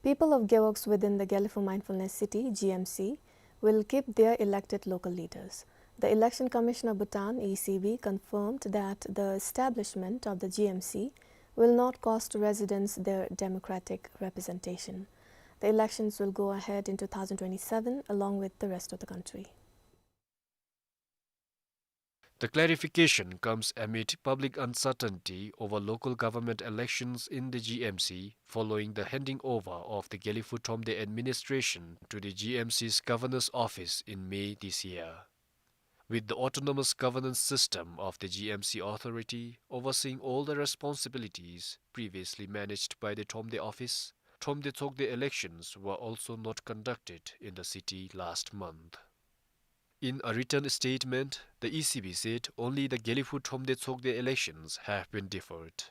People of Gewogs within the Gelephu Mindfulness City, G M C, will keep their elected local leaders. The Election Commission of Bhutan, E C B, confirmed that the establishment of the G M C will not cost residents their democratic representation. The elections will go ahead in two thousand twenty-seven along with the rest of the country. The clarification comes amid public uncertainty over local government elections in the G M C following the handing over of the Gelephu Thromde administration to the G M C's Governor's Office in May this year. With the autonomous governance system of the G M C authority overseeing all the responsibilities previously managed by the Thromde office, Thromde Tshogde elections were also not conducted in the city last month. In a written statement, the E C B said only the Gelephu Thromde Tshogde elections have been deferred.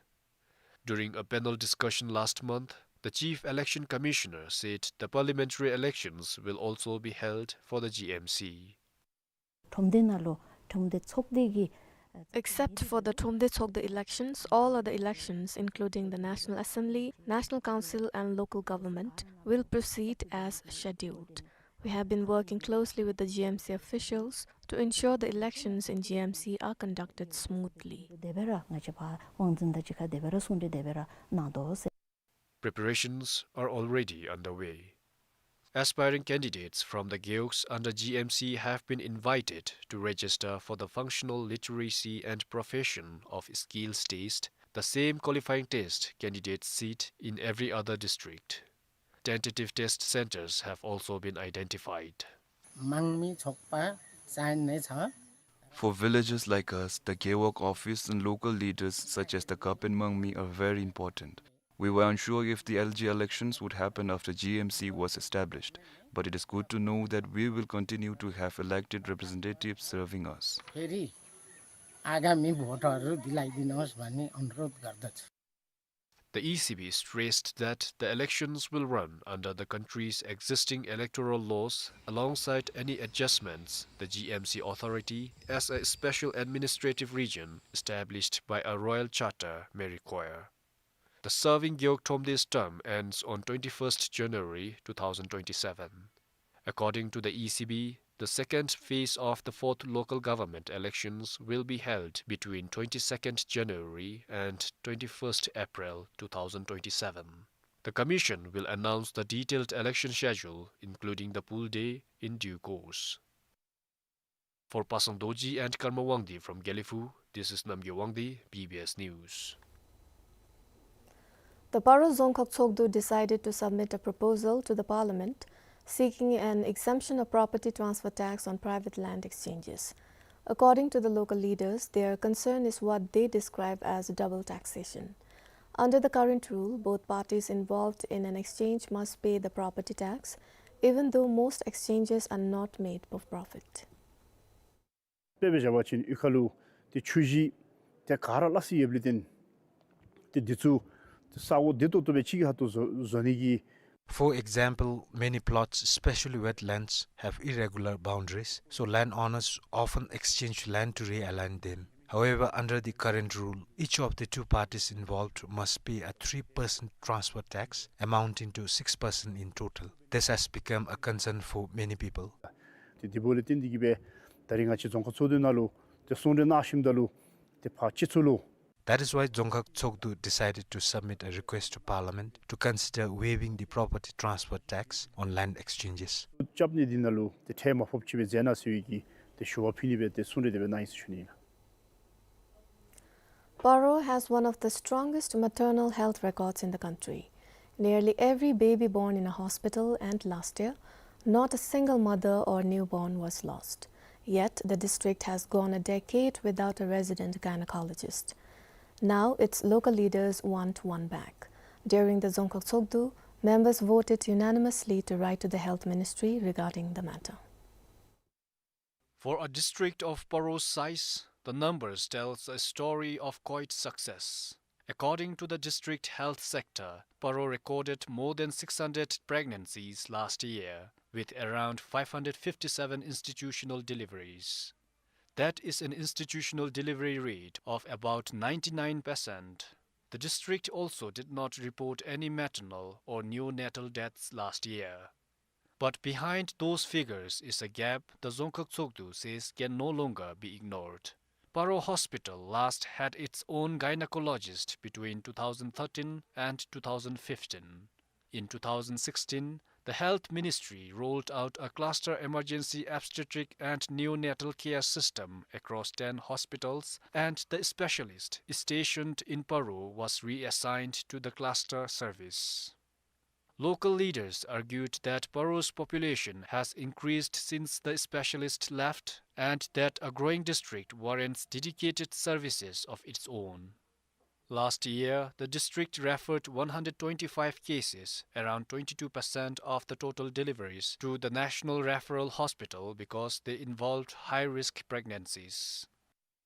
During a panel discussion last month, the Chief Election Commissioner said the parliamentary elections will also be held for the G M C. Thromde ནང་ལུ་Thromde Tshogde གི་ཨ། Except for the Thromde Tshogde elections, all other elections, including the National Assembly, National Council and local government, will proceed as scheduled. We have been working closely with the G M C officials to ensure the elections in G M C are conducted smoothly. དེ་སྦེ་ར་ང་བཅས་ཕར་དབང་འཛིན་དང་གཅིག་ཁར་དེ་སྦེ་ར་གསུང་གྲོས་དེ་སྦེ་ར་གནང་དོ་ཟེར། Preparations are already underway. Aspiring candidates from the Gewogs under G M C have been invited to register for the Functional Literacy and Profession of Skills test, the same qualifying test candidates sit in every other district. Tentative test centers have also been identified. མང་མི་ཚོགས་པ་ཅན་ནི་ཚང་། For villages like us, the Gewog office and local leaders such as the Kapen Mangmi are very important. We were unsure if the L G elections would happen after G M C was established, but it is good to know that we will continue to have elected representatives serving us. फेरि आगामी भोटहरू दिलाइदिनुहोस् भनी अनुरोध गर्दछु। The E C B stressed that the elections will run under the country's existing electoral laws alongside any adjustments the G M C authority as a special administrative region established by a royal charter may require. The serving Gewog Thromde's term ends on twenty-first January two thousand twenty-seven. According to the E C B, the second phase of the fourth local government elections will be held between twenty-second January and twenty-first April two thousand twenty-seven. The commission will announce the detailed election schedule, including the poll day, in due course. For Pasang Dorji and Karma Wangdi from Gelephu, this is Namgay Wangdi, B B S News. The Paro Dzongkhag Tshogdu decided to submit a proposal to the parliament seeking an exemption of property transfer tax on private land exchanges. According to the local leaders, their concern is what they describe as double taxation. Under the current rule, both parties involved in an exchange must pay the property tax, even though most exchanges are not made for profit. དཔེ་འབད་བཞག་པ་ཅིན་གཡུས་ཁ་ལུ་ཏེ་ཆུ་གཞི་ཏེ་ག་ར་སླ་བསྲེ་ཡོདཔ་ལས་བརྟེན་ཏེ་འདི་ཚུ་ཏེ་ས་གོ་བདེ་ཏོག་ཏོ་སྦེ་ཅིག་གི་ཁ་ཐུག་བཟོ་བཟོ་ནི་གི། For example, many plots, especially wetlands, have irregular boundaries, so landowners often exchange land to realign them. However, under the current rule, each of the two parties involved must pay a three percent transfer tax, amounting to six percent in total. This has become a concern for many people. ཏེ་འདི་འབདཝ་ལས་བརྟེན་ཏེ་གིས་སྦེ་ད་རིས་ང་བཅས་རྫོང་ཁག་ཚོགས་འདུ་ནང་ལུ་ཏེ་གསུང་གྲོས་གནང་ཞིནམ་ད་ལུ་ཏེ་ཕར་སྤྱི་ཚོགས་ལུ། That is why Dzongkhag Tshogdu decided to submit a request to Parliament to consider waiving the property transfer tax on land exchanges. རྐྱབ་ནི་འདི་ནང་ལུ་ཏེ་ཁྲལ་མ་ཕོགཔ་ཅིག་སྦེ་མཛད་གནང་ཟེར་བའི་གི་ཏེ་ཞུ་བ་ཕུལ་ནི་སྦེ་ཏེ་གསུང་གྲོས་དེ་སྦེ་གནང་ཡི་ཟེར་ཞུ་ནི་ཨིན་ལགས། Paro has one of the strongest maternal health records in the country. Nearly every baby born in a hospital, and last year, not a single mother or newborn was lost. Yet, the district has gone a decade without a resident gynecologist. Now, its local leaders want one back. During the Dzongkhag Tshogdu, Members voted unanimously to write to the Health Ministry regarding the matter. For a district of Paro's size, the numbers tells a story of quite success. According to the district health sector, Paro recorded more than six hundred pregnancies last year, with around five hundred fifty-seven institutional deliveries. That is an institutional delivery rate of about ninety-nine percent. The district also did not report any maternal or neonatal deaths last year. But behind those figures is a gap the Dzongkhag Tshogdu says can no longer be ignored. Paro Hospital last had its own gynecologist between two thousand thirteen and two thousand fifteen. In two thousand sixteen, the Health Ministry rolled out a cluster emergency obstetric and neonatal care system across ten hospitals, and the specialist stationed in Paro was reassigned to the cluster service. Local leaders argued that Paro's population has increased since the specialist left and that a growing district warrants dedicated services of its own. Last year, the district referred one hundred twenty-five cases, around twenty-two percent of the total deliveries, to the National Referral Hospital because they involved high-risk pregnancies.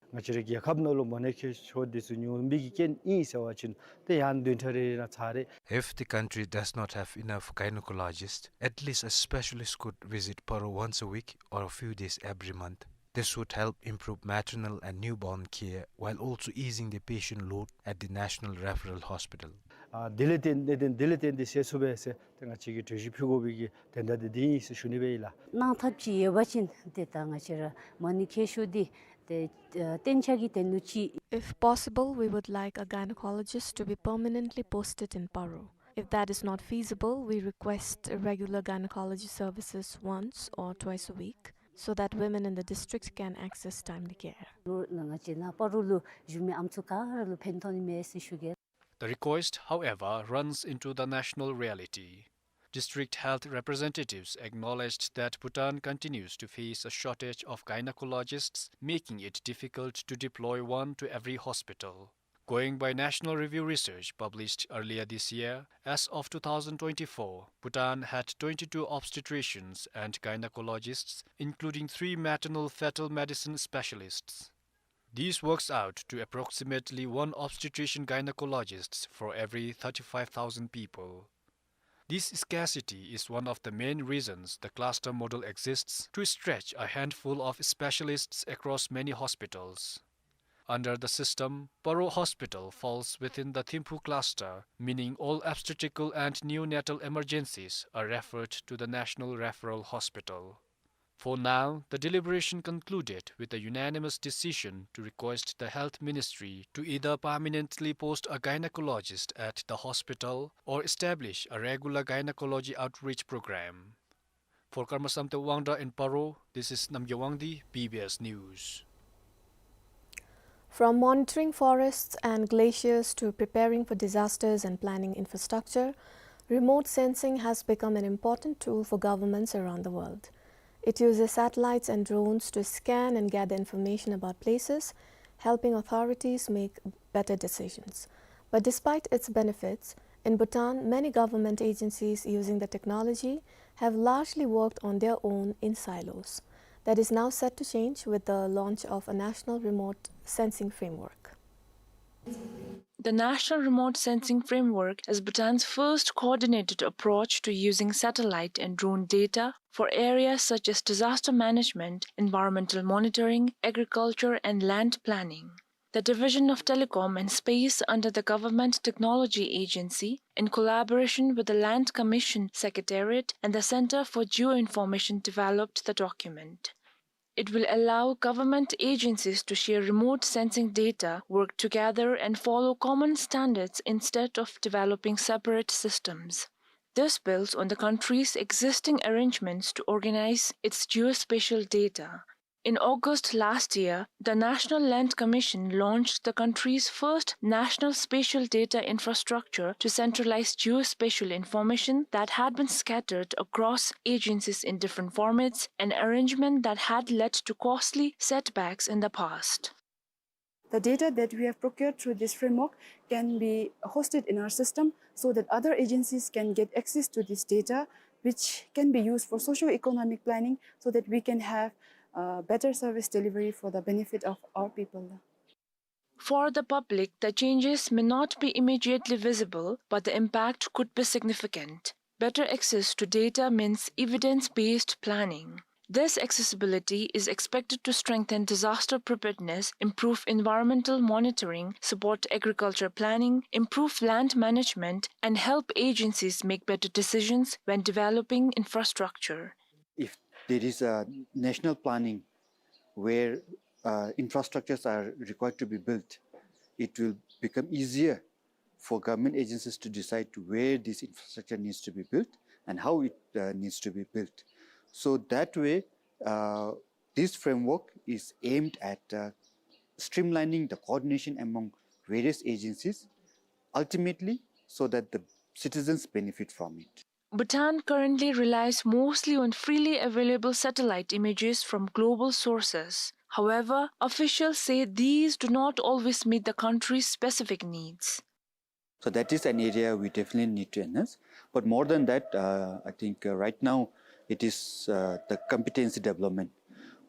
ང་བཅས་རའི་རྒྱལ་ཁབ་ནང་ལུ་མ་ཎི་མཁལ་ཤོར་འདི་ཚུ་ཉུང་མི་གི་རྐྱེན་ཨིན་ཟེར་བ་ཅིན་ཏེ་ཡང་བདུན་ཕྲག་རེ་རེ་ནང་ཚར་རེ། If the country does not have enough gynecologists, at least a specialist could visit Paro once a week or a few days every month. This would help improve maternal and newborn care while also easing the patient load at the National Referral Hospital. ཨ་དེ་ལས་བརྟེན་གནད་དོན་དེ་ལས་བརྟེན་ཏེ་སེལ་ཚུགས་པས་ཟེར་ཏེ་ང་བཅས་ཀྱིས་གྲོས་གཞི་ཕུལ་དགོ་པའི་གི་དོན་དག་དེ་འདི་ཨིན་ཟེར་ཞུ་ནི་སྦེ་ཨིན་ལགས། གནང་ཐབས་ཅིག་ཡོད་པ་ཅིན་ཏེ་ད་ང་བཅས་ར་མ་ཎི་མཁལ་ཤོར་འདི་ཏེ་ཨ་གཏན་འཇགས་ཀྱི་ཏེ་ནུ་ཅིག། If possible, we would like a gynecologist to be permanently posted in Paro. If that is not feasible, we request regular gynecology services once or twice a week so that women in the district can access timely care. ལུ་ང་བཅས་ནཱ་པ་རོ་ལུ་བཞུགས་མི་ཨམ་སྲུ་ག་ར་ལུ་ཕན་ཐོགས་ནི་མས་ཟེར་ཞུ་གེ། The request, however, runs into the national reality. District health representatives acknowledged that Bhutan continues to face a shortage of gynecologists, making it difficult to deploy one to every hospital. Going by National Review research published earlier this year, as of two thousand twenty-four, Bhutan had twenty-two obstetricians and gynecologists, including three maternal fetal medicine specialists. This works out to approximately one obstetrician gynecologist for every thirty-five thousand people. This scarcity is one of the main reasons the cluster model exists, to stretch a handful of specialists across many hospitals. Under the system, Paro Hospital falls within the Thimphu cluster, meaning all obstetrical and neonatal emergencies are referred to the National Referral Hospital. For now, the deliberation concluded with a unanimous decision to request the Health Ministry to either permanently post a gynecologist at the hospital or establish a regular gynecology outreach program. For Karma Samten Wangda in Paro, this is Namgay Wangdi, B B S News. From monitoring forests and glaciers to preparing for disasters and planning infrastructure, remote sensing has become an important tool for governments around the world. It uses satellites and drones to scan and gather information about places, helping authorities make better decisions. But despite its benefits, in Bhutan, many government agencies using the technology have largely worked on their own in silos. That is now set to change with the launch of a national remote sensing framework. The National Remote Sensing Framework is Bhutan's first coordinated approach to using satellite and drone data for areas such as disaster management, environmental monitoring, agriculture, and land planning. The Division of Telecom and Space under the Government Technology Agency, in collaboration with the Land Commission Secretariat and the Center for Geoinformation, developed the document. It will allow government agencies to share remote sensing data, work together, and follow common standards instead of developing separate systems. This builds on the country's existing arrangements to organize its geospatial data. In August last year, the National Land Commission launched the country's first national spatial data infrastructure to centralize geospatial information that had been scattered across agencies in different formats, an arrangement that had led to costly setbacks in the past. The data that we have procured through this framework can be hosted in our system so that other agencies can get access to this data, which can be used for socio-economic planning so that we can have, uh, better service delivery for the benefit of our people. For the public, the changes may not be immediately visible, but the impact could be significant. Better access to data means evidence-based planning. This accessibility is expected to strengthen disaster preparedness, improve environmental monitoring, support agriculture planning, improve land management, and help agencies make better decisions when developing infrastructure. If there is a national planning where, uh, infrastructures are required to be built, it will become easier for government agencies to decide to where this infrastructure needs to be built and how it, uh, needs to be built. So that way, uh, this framework is aimed at, uh, streamlining the coordination among various agencies, ultimately so that the citizens benefit from it. Bhutan currently relies mostly on freely available satellite images from global sources. However, officials say these do not always meet the country's specific needs. So that is an area we definitely need to enhance. But more than that, uh, I think, uh, right now it is, uh, the competency development.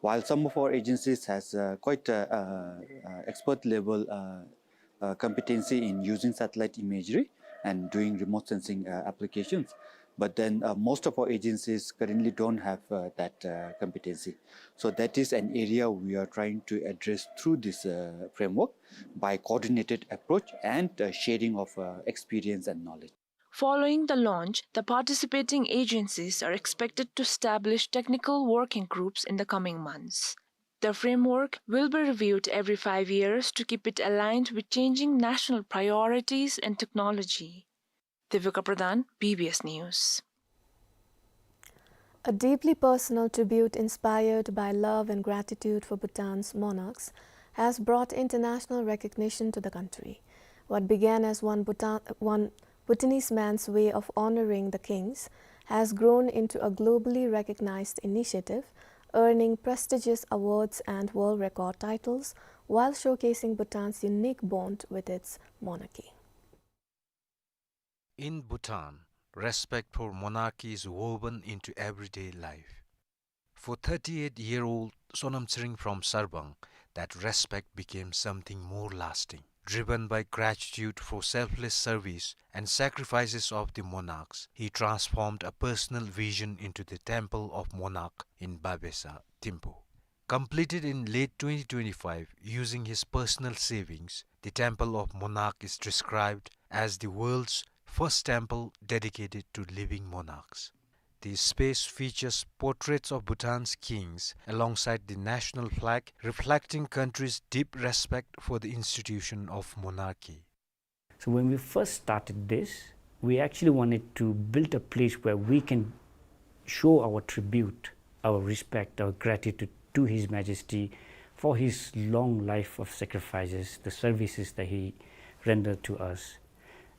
While some of our agencies has, uh, quite a, uh, uh, expert level, uh, uh, competency in using satellite imagery and doing remote sensing, uh, applications, but then, uh, most of our agencies currently don't have, uh, that, uh, competency. So that is an area we are trying to address through this, uh, framework by coordinated approach and, uh, sharing of, uh, experience and knowledge. Following the launch, the participating agencies are expected to establish technical working groups in the coming months. The framework will be reviewed every five years to keep it aligned with changing national priorities and technology. Devika Pradhan, B B S News. A deeply personal tribute inspired by love and gratitude for Bhutan's monarchs has brought international recognition to the country. What began as one Bhutan, one Bhutanese man's way of honoring the kings has grown into a globally recognized initiative, earning prestigious awards and world record titles while showcasing Bhutan's unique bond with its monarchy. In Bhutan, respect for monarchy is woven into everyday life. For thirty-eight-year-old Sonam Tsering from Sarbang, that respect became something more lasting. Driven by gratitude for selfless service and sacrifices of the monarchs, he transformed a personal vision into the Temple of Monarch in Babesa, Thimphu. Completed in late twenty twenty-five using his personal savings, the Temple of Monarch is described as the world's first temple dedicated to living monarchs. The space features portraits of Bhutan's kings alongside the national flag, reflecting country's deep respect for the institution of monarchy. So when we first started this, we actually wanted to build a place where we can show our tribute, our respect, our gratitude to His Majesty for his long life of sacrifices, the services that he rendered to us.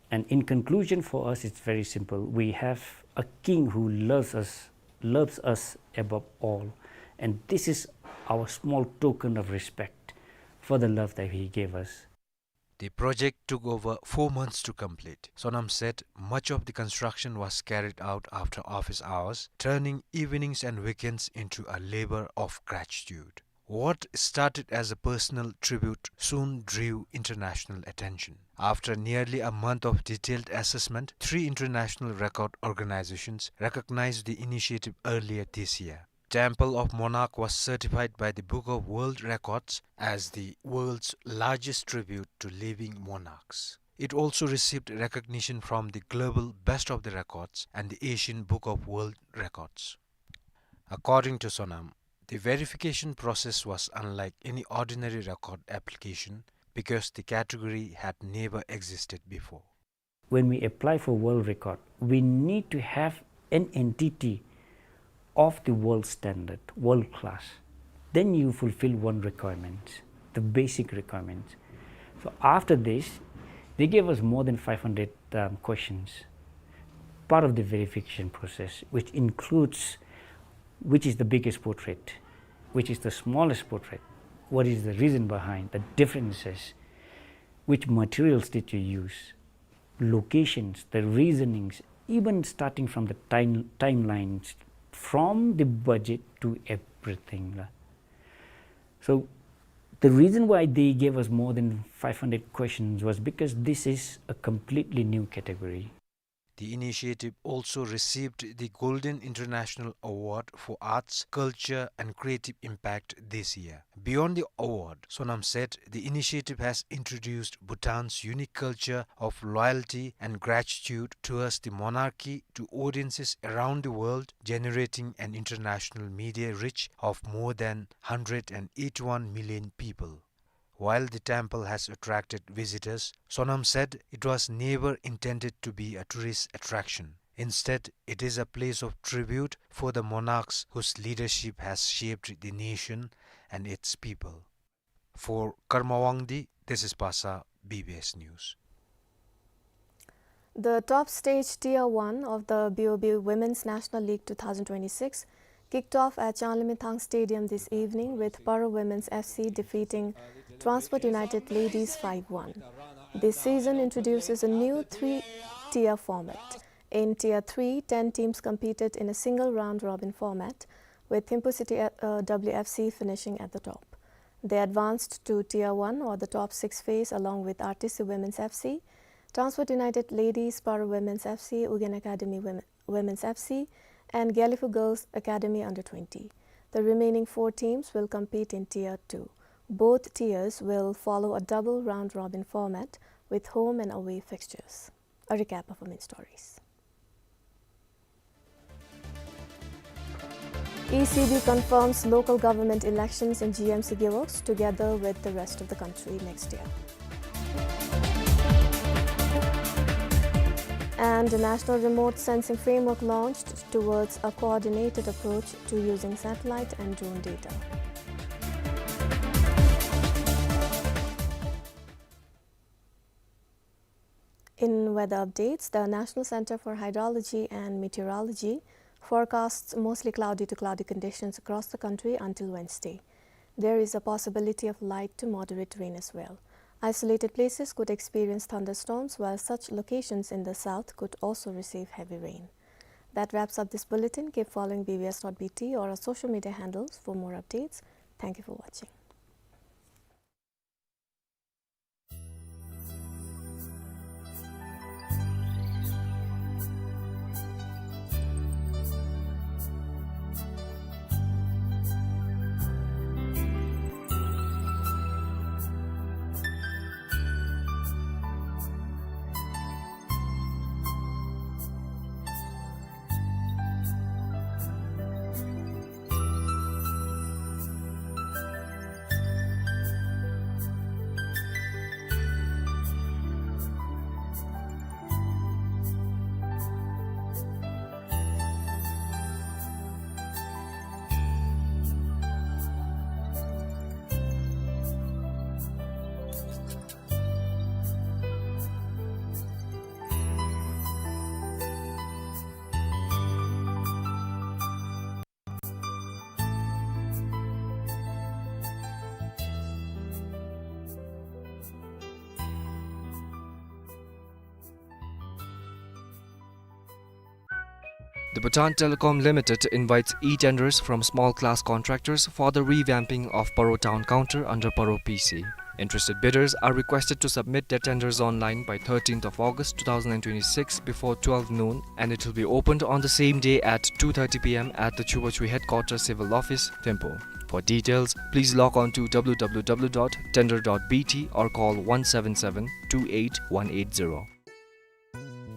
And in conclusion, for us, it's very simple. We have a king who loves us, loves us above all. And this is our small token of respect for the love that he gave us. The project took over four months to complete. Sonam said much of the construction was carried out after office hours, turning evenings and weekends into a labor of gratitude. What started as a personal tribute soon drew international attention. After nearly a month of detailed assessment, three international record organizations recognized the initiative earlier this year. Temple of Monarch was certified by the Book of World Records as the world's largest tribute to living monarchs. It also received recognition from the Global Best of the Records and the Asian Book of World Records. According to Sonam, the verification process was unlike any ordinary record application because the category had never existed before. When we apply for world record, we need to have an entity of the world standard, world class. Then you fulfill one requirement, the basic requirement. So after this, they gave us more than five hundred, um, questions, part of the verification process, which includes which is the biggest portrait, which is the smallest portrait, What is the reason behind the differences? Which materials did you use? Locations, the reasonings, even starting from the time, timelines, from the budget to everything la. So the reason why they gave us more than five hundred questions was because this is a completely new category. The initiative also received the Golden International Award for Arts, Culture and Creative Impact this year. Beyond the award, Sonam said the initiative has introduced Bhutan's unique culture of loyalty and gratitude towards the monarchy to audiences around the world, generating an international media reach of more than hundred and eighty-one million people. While the temple has attracted visitors, Sonam said it was never intended to be a tourist attraction. Instead, it is a place of tribute for the monarchs whose leadership has shaped the nation and its people. For Karma Wangdi, this is Pasa, B B S News. The top stage Tier one of the B O B Women's National League two thousand twenty-six kicked off at Changlimithang Stadium this evening, with Paro Women's F C defeating Transport United Ladies five one. This season introduces a new three-tier format. In Tier three, ten teams competed in a single round-robin format, with Thimphu City, uh, W F C finishing at the top. They advanced to Tier one, or the top six phase, along with R T C Women's F C, Transport United Ladies, Paro Women's F C, Ugyen Academy Women, Women's F C, and Gelephu Girls Academy under twenty. The remaining four teams will compete in Tier two. Both tiers will follow a double round-robin format with home and away fixtures. A recap of our main stories. E C B confirms local government elections in G M C Gewog together with the rest of the country next year. And a national remote sensing framework launched towards a coordinated approach to using satellite and drone data. In weather updates, the National Center for Hydrology and Meteorology forecasts mostly cloudy to cloudy conditions across the country until Wednesday. There is a possibility of light to moderate rain as well. Isolated places could experience thunderstorms, while such locations in the south could also receive heavy rain. That wraps up this bulletin. Keep following B B S dot B T or our social media handles for more updates. Thank you for watching. The Bhutan Telecom Limited invites e-tenders from small-class contractors for the revamping of Paro Town Counter under Paro P C. Interested bidders are requested to submit their tenders online by thirteenth of August two thousand and twenty-six before twelve noon, and it will be opened on the same day at two thirty P M at the Chubachu Headquarters Civil Office, Thimphu. For details, please log on to W W W dot tender dot B T or call one seven seven two eight one eight zero.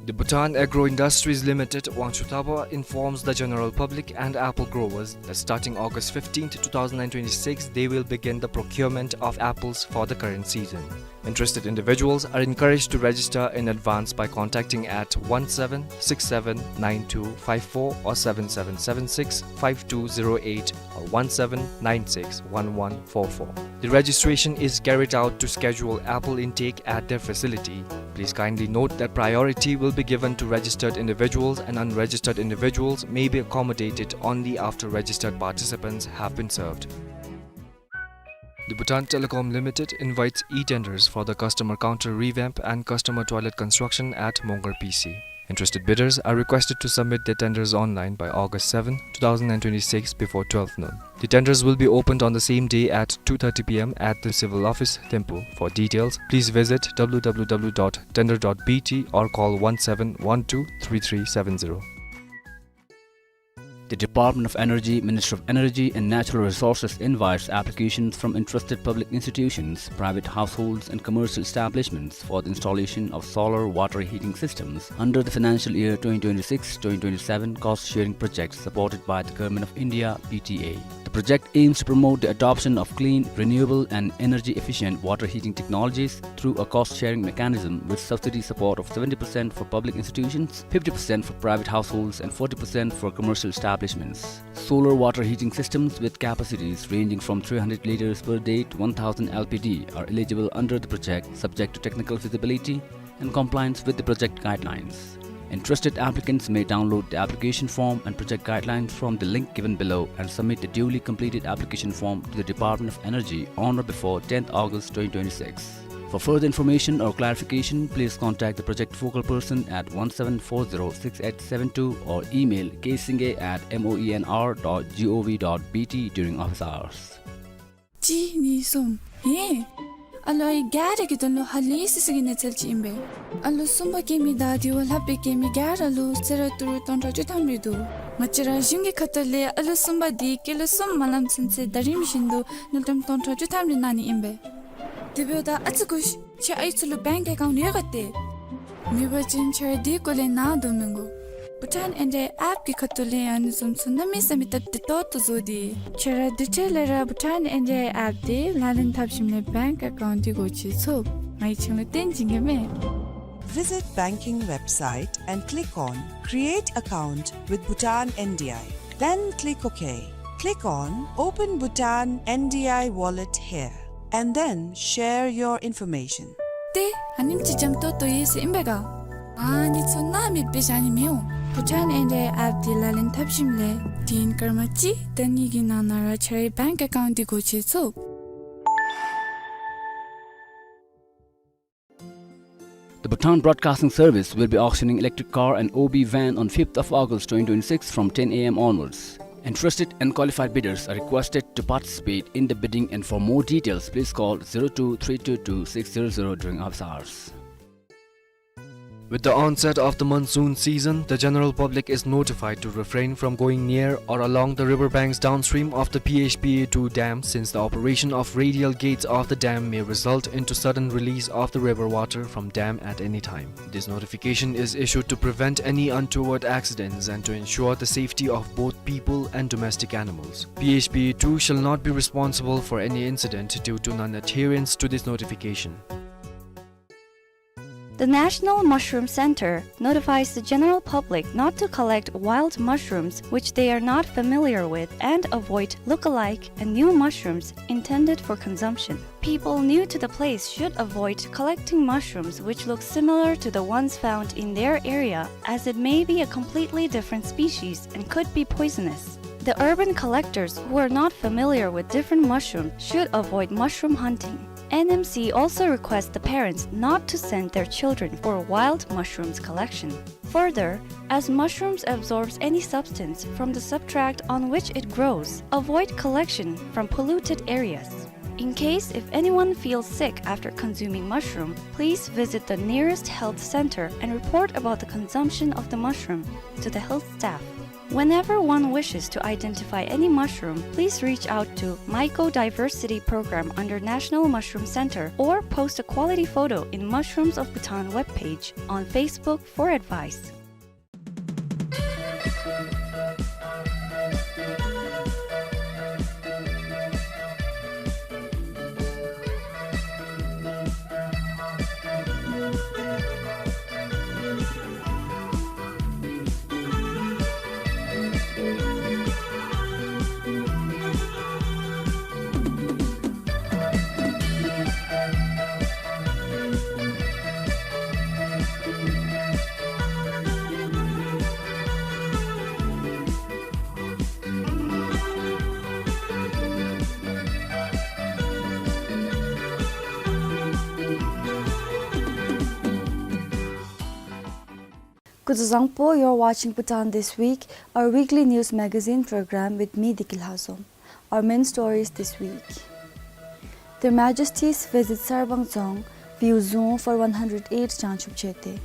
The Bhutan Agro Industries Limited, Wangchuktaba, informs the general public and apple growers that starting August fifteenth, two thousand and twenty-six, they will begin the procurement of apples for the current season. Interested individuals are encouraged to register in advance by contacting at one seven six seven nine two five four or seven seven seven six five two zero eight or one seven nine six one one four four. The registration is carried out to schedule apple intake at their facility. Please kindly note that priority will be given to registered individuals, and unregistered individuals may be accommodated only after registered participants have been served. The Bhutan Telecom Limited invites e-tenders for the customer counter revamp and customer toilet construction at Mongar P C. Interested bidders are requested to submit their tenders online by August seven, two thousand and twenty-six, before twelve noon. The tenders will be opened on the same day at two thirty P M at the Civil Office, Thimphu. For details, please visit W W W dot tender dot B T or call one seven one two three three seven zero. The Department of Energy, Ministry of Energy and Natural Resources invites applications from interested public institutions, private households and commercial establishments for the installation of solar water heating systems under the financial year twenty twenty-six twenty twenty-seven cost sharing project supported by the Government of India, P T A. The project aims to promote the adoption of clean, renewable and energy efficient water heating technologies through a cost sharing mechanism with subsidy support of seventy percent for public institutions, fifty percent for private households and forty percent for commercial establishments. Solar water heating systems with capacities ranging from three hundred liters per day to one thousand L P D are eligible under the project, subject to technical feasibility and compliance with the project guidelines. Interested applicants may download the application form and project guidelines from the link given below and submit the duly completed application form to the Department of Energy on or before tenth August twenty twenty-six. For further information or clarification, please contact the project focal person at one seven four zero six eight seven two or email ksingye at moenr dot gov dot bt during office hours. གཅིག་གཉིས་གསུམ། ཧེ། ཨ་ལོ་ཨའི་ག་ར་གི་དོན་ལུ་ཧ་ལས་སི་སི་གི་གནས་ཚུལ་ཅིག་ཨིན་པས། ཨ་ལོ་གསུམ་པ་སྐྱེ་མི་དང་དེ་བ་ལྷག་པའི་སྐྱེ་མི་ག་ར་ལུ་གསོལ་རས་ཏི་རུ་སྟོང་ཕྲག་བཅུ་ཐམ་རེ་འདུག། ང་བཅས་ར་གཞུང་གི་ཁ་ཐུག་ལས་ཨ་ལོ་གསུམ་པ་དེ་སྐྱེས་ལོ་གསུམ་མ་ལང་ཚུན་ཚོད་ཟླ་རིམ་བཞིན་དུ་དངུལ་ཀྲམ་སྟོང་ཕྲག་བཅུ་ཐམ་རེ་གནང་ནི་ཨིན་པས། དེ་འབདཝ་ད་ཨ་ཙི་སྒུག་ཤིག། ཁྱེད་ཨའི་ཚུ་ལུ་བེངཀ་ཨེ་ཀའུནཊ་ཡོད་ག་ཏེ། མེད་པ་ཅིན་ཁྱེད་ར་དེ་སྐོར་ལས་ནཱ་དོ་མི་དགོ། བྷུ་ཊཱན་ཨེན་ཌི་ཨའི་ཨེཔ་གི་ཁ་ཐུག་ལས་ཨ་ནི་བཟུམ་ཚུ་གནམ་མེད་ས་མེད་སྟབས་བདེ་ཏོག་ཏོ་བཟོ་སྟེ། ཁྱེད་ར་དེ་འཕྲལ་ལས་ར་བྷུ་ཊཱན་ཨེན་ཌི་ཨའི་ཨེཔ་དེ་ལག་ལེན་འཐབ་ཞིནམ་ལས་བེངཀ་ཨེ་ཀའུནཊ་དེ་སྒོ་ཕྱེ་ཚུགས། ང་གིས་ཁྱེད་ལུ་སྟོན་བྱིན་གེ་མས། Visit banking website and click on Create Account with Bhutan N D I. Then click OK. Click on Open Bhutan N D I Wallet here and then share your information. ཏེ་ཨ་ནེམ་ཅིག་འཇམ་ཏོང་ཏོ་ཡོད་ཟེར་ཨིན་པས་ག། ཨ་ནི་ཚུ་སྣང་མེད་སྦེ་བཞག་ནི་མི་འོང་། བྷུ་ཊཱན་ཨེན་ཌི་ཨའི་ཨེཔ་དེ་ལག་ལེན་འཐབ་ཞིནམ་ལས་དུས་ཡུན་སྐར་མ་གཅིག་དང་གཉིས་ཀྱི་ནང་ན་ར་ཁྱེད་རའི་བེངཀ་ཨེ་ཀའུནཊ་དེ་སྒོ་ཕྱེ་ཚུགས། The Bhutan Broadcasting Service will be auctioning electric car and O B van on fifth of August twenty twenty-six from ten A M onwards. Interested and qualified bidders are requested to participate in the bidding, and for more details, please call zero two three two two six zero zero during office hours. With the onset of the monsoon season, the general public is notified to refrain from going near or along the river banks downstream of the P H P A two dam, since the operation of radial gates of the dam may result into sudden release of the river water from dam at any time. This notification is issued to prevent any untoward accidents and to ensure the safety of both people and domestic animals. P H P A two shall not be responsible for any incident due to non-adherence to this notification. The National Mushroom Center notifies the general public not to collect wild mushrooms which they are not familiar with and avoid look-alike and new mushrooms intended for consumption. People new to the place should avoid collecting mushrooms which look similar to the ones found in their area, as it may be a completely different species and could be poisonous. The urban collectors who are not familiar with different mushrooms should avoid mushroom hunting. N M C also requests the parents not to send their children for wild mushrooms collection. Further, as mushrooms absorbs any substance from the substrate on which it grows, avoid collection from polluted areas. In case if anyone feels sick after consuming mushroom, please visit the nearest health center and report about the consumption of the mushroom to the health staff. Whenever one wishes to identify any mushroom, please reach out to Mycodiversity Program under National Mushroom Center or post a quality photo in Mushrooms of Bhutan webpage on Facebook for advice. Kuzuzangpo, you're watching Bhutan This Week, our weekly news magazine program with me, Diki Lhazom. Our main stories this week. Their Majesties visit Sarbang Dzong, view Zung for one hundred eight Jangchub Chete.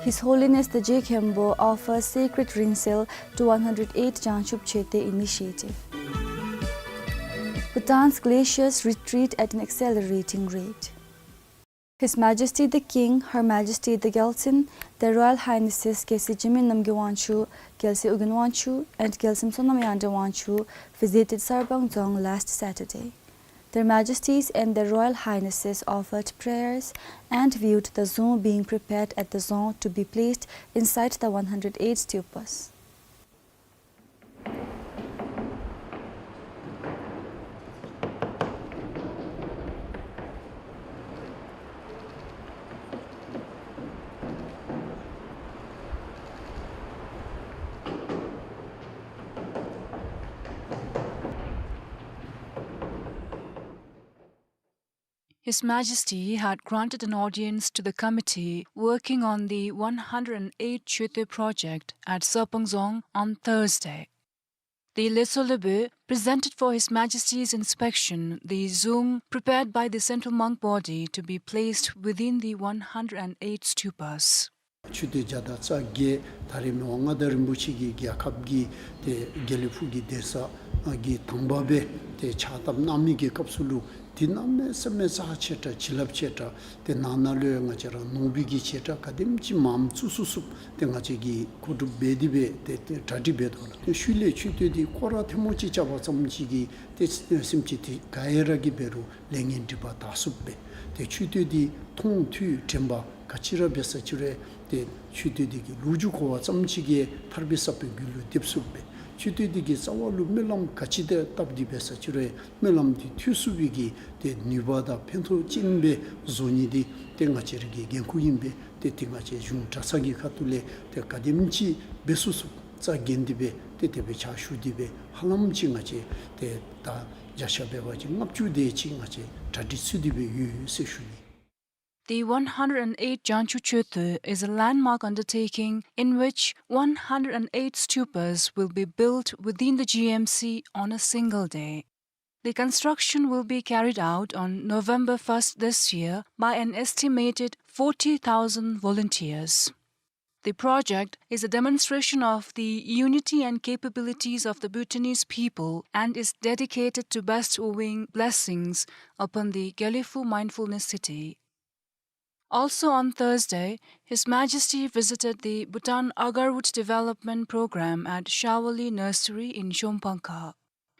His Holiness the Je Khenpo offers sacred ring seal to one hundred eight Jangchub Chete initiative. Bhutan's glaciers retreat at an accelerating rate. His Majesty the King, Her Majesty the Gyaltsuen, Their Royal Highnesses Khesi Jigme Namgay Wangchuck, Gyaltsuen Ugyen Wangchuck, and Gyaltsuen Sonam Yangdreng Wangchuck visited Sarbang Dzong last Saturday. Their Majesties and Their Royal Highnesses offered prayers and viewed the zung being prepared at the dzong to be placed inside the one hundred eight stupas. His Majesty had granted an audience to the committee working on the one hundred and eight Chete project at Sarbang Dzong on Thursday. The Letsho Lebe presented for His Majesty's inspection the zung prepared by the central monk body to be placed within the one hundred and eight stupas. ཆུ་སྟོད་བརྒྱ་དང་རྩ་བརྒྱད་ད་རེས་མི་དབང་མངའ་བདག་རིན་པོ་ཆེ་གིས་རྒྱལ་ཁབ་ཀྱི་ཏེ་དགེ་ལེགས་ཕུག་གི་གདན་ས་གི་དང་པ་སྦེ་ཏེ་ཕྱག་བཏབ་གནང་མི་གི་སྐབས་སུ་ལུ་ཏེ་གནམ་མེད་ས་མེད་རྩ་ཆེ་དྲགས་བྱིན་རླབས་ཆེ་དྲགས་ཏེ་ནང་ན་ལུ་ཡང་ང་བཅས་ར་ནོར་བུ་གི་ཆེ་དྲགས་ག་དེམ་ཅིག་མངམ་བཙུགས་ཚུགས་ཚུགསཔ་ཏེ་ང་བཅས་ཀྱིས་མཁོ་སྒྲུབ་འབད་དེ་སྦེ་ཏེ་ཏེ་གྲ་སྒྲིག་འབད་དོ་ལགས། ཏེ་ཤུལ་ལས་ཆུ་སྟོད་འདི་སྐོར་ར་ཐེངས་མ་གཅིག་རྐྱབ་པ་ཙམ་ཅིག་གིས་ཏེ་སེམས་ཅན་ཏེ་ག་ཡ་ར་གིས་འབད་རུང་ལས་ངན་སྒྲིབ་པ་དག་ཚུགསཔ་སྦེ། ཏེ་ཆུ་སྟོད་འདི་མཐོང་ཐོས་དྲན་པ་ག་ཅི་ར་འབད་ས་ཅི་རུང་ཏེ་ཆུ་སྟོད་འདི་གི་ལོ་རྒྱུས་གོ་བ་ཙམ་ཅིག་གིས་ཐར་པའི་ས་བོན་རྒྱུད་ལུ་འདེབས་ཚུགསཔ་སྦེ། ཆུ་སྟོད་འདི་གི་རྩ་བ་ལུ་སྨོན་ལམ་ག་ཅི་ཏེ་བཏབ་སྟེ་འབད་ས་ཅི་རུང་སྨོན་ལམ་འདི་ཐོས་ཚུགས་པའི་གི་ཏེ་ནུས་པ་དང་ཕན་ཐོགས་ཅན་སྦེ་བཟོ་ནི་འདི་ཏེ་ང་བཅས་ར་གི་འགན་ཁུར་ཨིན་པས། ཏེ་ཏེ་ང་བཅས་གཞུང་གྲྭ་ཚང་གི་ཁ་ཐུག་ལས་ཏེ་ག་དེམ་ཅིག་འབད་ཚུགས་ཚུགས་རྩ་འགེངས་ཏེ་སྦེ་ཏེ་དེ་སྦེ་ཕྱག་ཞུ་སྟེ་སྦེ་ཧ་ལམ་ཅིག་ང་བཅས་ཏེ་ད་བརྒྱ་ཆ་འབད་བ་ཅིན་ལྔ་བཅུ་དེ་ཅིག་ང་བཅས་གྲ་སྒྲིག་ཚུད་དེ་སྦེ་ཡོད་ཟེར་ཞུ་ནི། The one hundred and eight Jangchub Chete is a landmark undertaking in which one hundred and eight stupas will be built within the G M C on a single day. The construction will be carried out on November first this year by an estimated forty thousand volunteers. The project is a demonstration of the unity and capabilities of the Bhutanese people and is dedicated to bestowing blessings upon the Gelephu Mindfulness City. Also on Thursday, His Majesty visited the Bhutan Agarwood Development Program at Shawali Nursery in Shongpangkha.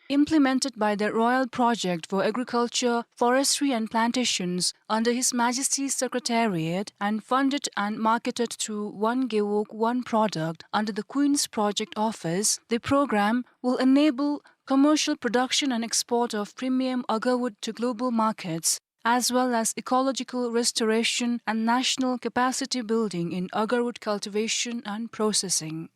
Implemented by the Royal Project for Agriculture, Forestry and Plantations under His Majesty's Secretariat and funded and marketed through One Gewog One Product under the Queen's Project Office, the program will enable commercial production and export of premium agarwood to global markets, as well as ecological restoration and national capacity building in agarwood cultivation and processing.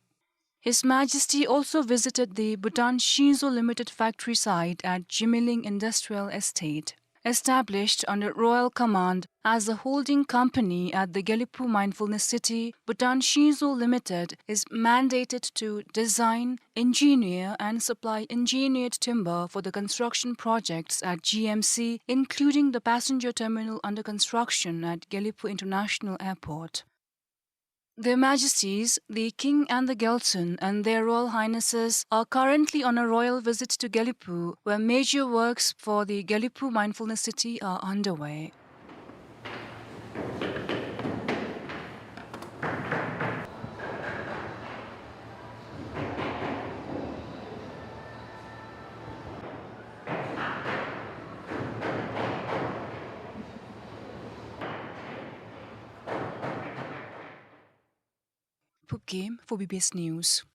His Majesty also visited the Bhutan Shinzo Limited factory site at Zhimiling Industrial Estate. Established under royal command as a holding company at the Gelephu Mindfulness City, Bhutan Shinzo Limited is mandated to design, engineer and supply engineered timber for the construction projects at G M C, including the passenger terminal under construction at Gelephu International Airport. Their Majesties, the King and the Gyaltsuen, and Their Royal Highnesses are currently on a royal visit to Gelephu, where major works for the Gelephu Mindfulness City are underway. Phub Game for B B S News.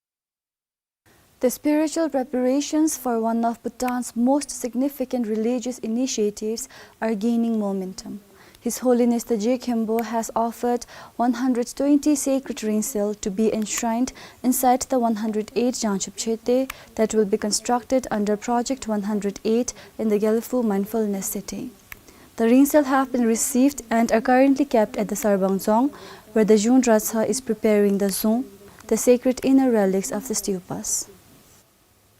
The spiritual preparations for one of Bhutan's most significant religious initiatives are gaining momentum. His Holiness the Je Khenpo has offered one hundred twenty sacred ring seal to be enshrined inside the one hundred eight Jangchub Chete that will be constructed under Project one hundred eight in the Gelephu Mindfulness City. The ring cell have been received and are currently kept at the Sarbang Dzong, where the Zhung Dratshang is preparing the zung, the sacred inner relics of the stupas.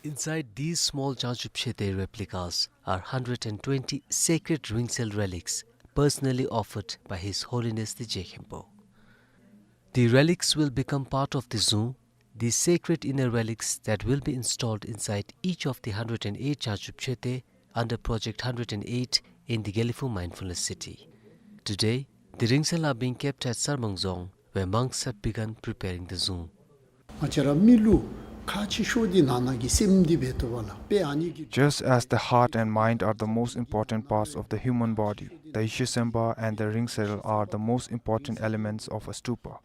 Inside these small Jangchub Chete replicas are hundred and twenty sacred ring cell relics personally offered by His Holiness the Je Khenpo. The relics will become part of the zung, the sacred inner relics that will be installed inside each of the hundred and eight Jangchub Chete under Project hundred and eight in the Gelephu Mindfulness City. Today, the ring cell are being kept at Sarbang Dzong, where monks have begun preparing the zung. ང་བཅས་ར་མི་ལུ་ཁག་ཆེ་ཤོས་འདི་ནང་ན་གི་སེམས་འདི་འབད་དོ་བ་ལ་དཔེ་ཨ་ནི་གི། Just as the heart and mind are the most important parts of the human body, the Ishe Sempa and the ring cell are the most important elements of a stupa.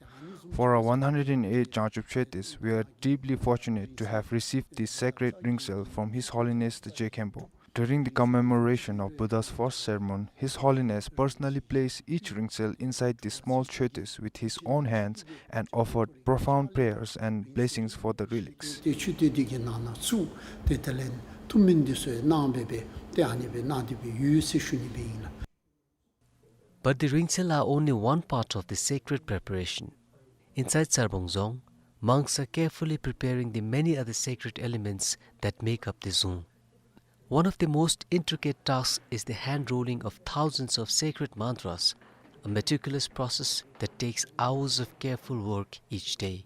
For our one hundred and eight Jangchub Chetes, we are deeply fortunate to have received this sacred ring cell from His Holiness the Je Khenpo. During the commemoration of Buddha's first sermon, His Holiness personally placed each ring cell inside the small chetes with his own hands and offered profound prayers and blessings for the relics. ཏེ་ཆུ་ཏེ་འདི་གི་ནང་ན་ཚུ་ཏེ་དེ་ལས་ཐུགས་སྨོན་འདི་ཚུ་གནང་སྦེ་སྦེ་ཏེ་ཨ་ནི་སྦེ་གནང་སྟེ་སྦེ་ཡོད་ཟེར་ཞུ་ནི་སྦེ་ཨིན་ལགས། But the ring cell are only one part of the sacred preparation. Inside Sarbang Dzong, monks are carefully preparing the many other sacred elements that make up the zung. One of the most intricate tasks is the hand rolling of thousands of sacred mantras, a meticulous process that takes hours of careful work each day.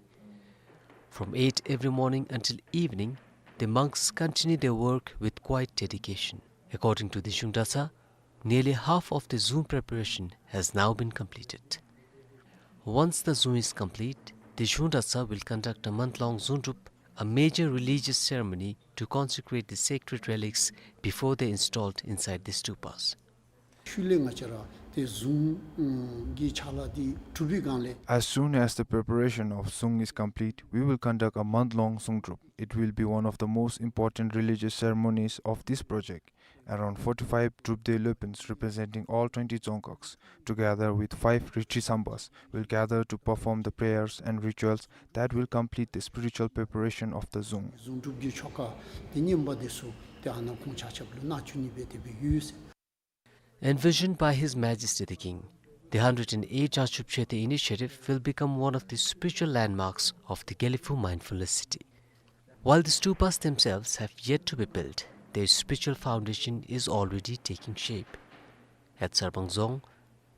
From eight every morning until evening, the monks continue their work with quiet dedication. According to the Zhung Dratshang, nearly half of the zung preparation has now been completed. Once the zung is complete, the Zhung Dratshang will conduct a month-long zung drup, a major religious ceremony to consecrate the sacred relics before they installed inside the stupas. ཤུལ་ལས་ང་བཅས་ར་ཏེ་zung གི་ཕྱག་ལཱ་འདི་གྲུབ་པའི་སྒང་ལས། As soon as the preparation of zung is complete, we will conduct a month-long zung drup. It will be one of the most important religious ceremonies of this project. Around forty-five drup de löpens representing all twenty dzongkaks, together with five rishi sambas, will gather to perform the prayers and rituals that will complete the spiritual preparation of the zung. zung་སྒྲུབ་ཀྱི་ཆོ་ག་འདི་བསྙེན་པ་འདི་ཚུ་ཏེ་ཨ་ནཱ་ཁོང་ཆ་ཁྱབ་ལུ་གནང་བཅུག་ནི་སྦེ་དེ་སྦེ་ཡོད་ཟེར། Envisioned by His Majesty the King, the hundred and eight Jangchub Chete initiative will become one of the spiritual landmarks of the Gelephu Mindfulness City. While the stupas themselves have yet to be built, their spiritual foundation is already taking shape. At Sarbang Dzong,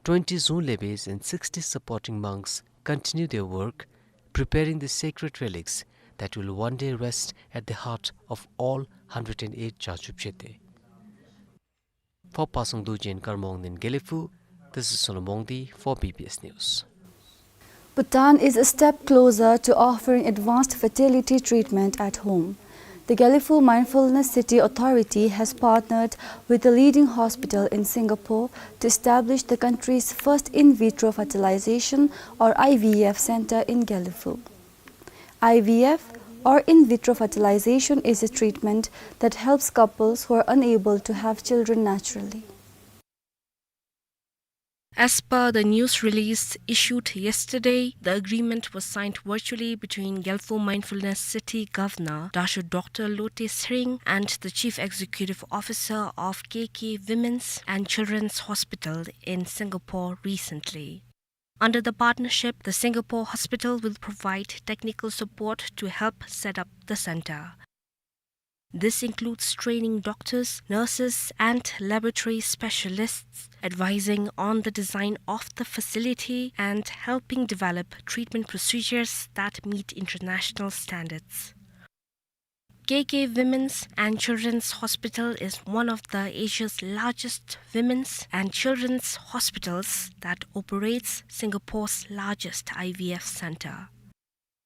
twenty zung lebes and sixty supporting monks continue their work, preparing the sacred relics that will one day rest at the heart of all hundred and eight Jangchub Chete. For Pasang Dorji, Karmongden, Gelephu, this is Sonam Wangdi for B B S News. Bhutan is a step closer to offering advanced fertility treatment at home. The Gelephu Mindfulness City Authority has partnered with a leading hospital in Singapore to establish the country's first in vitro fertilization, or I V F, center in Gelephu. I V F, or in vitro fertilization, is a treatment that helps couples who are unable to have children naturally. As per the news release issued yesterday, the agreement was signed virtually between Gelephu Mindfulness City Governor Dasho Doctor Lote Tshering and the Chief Executive Officer of K K Women's and Children's Hospital in Singapore recently. Under the partnership, the Singapore hospital will provide technical support to help set up the center. This includes training doctors, nurses, and laboratory specialists, advising on the design of the facility, and helping develop treatment procedures that meet international standards. K K Women's and Children's Hospital is one of the Asia's largest women's and children's hospitals that operates Singapore's largest I V F center.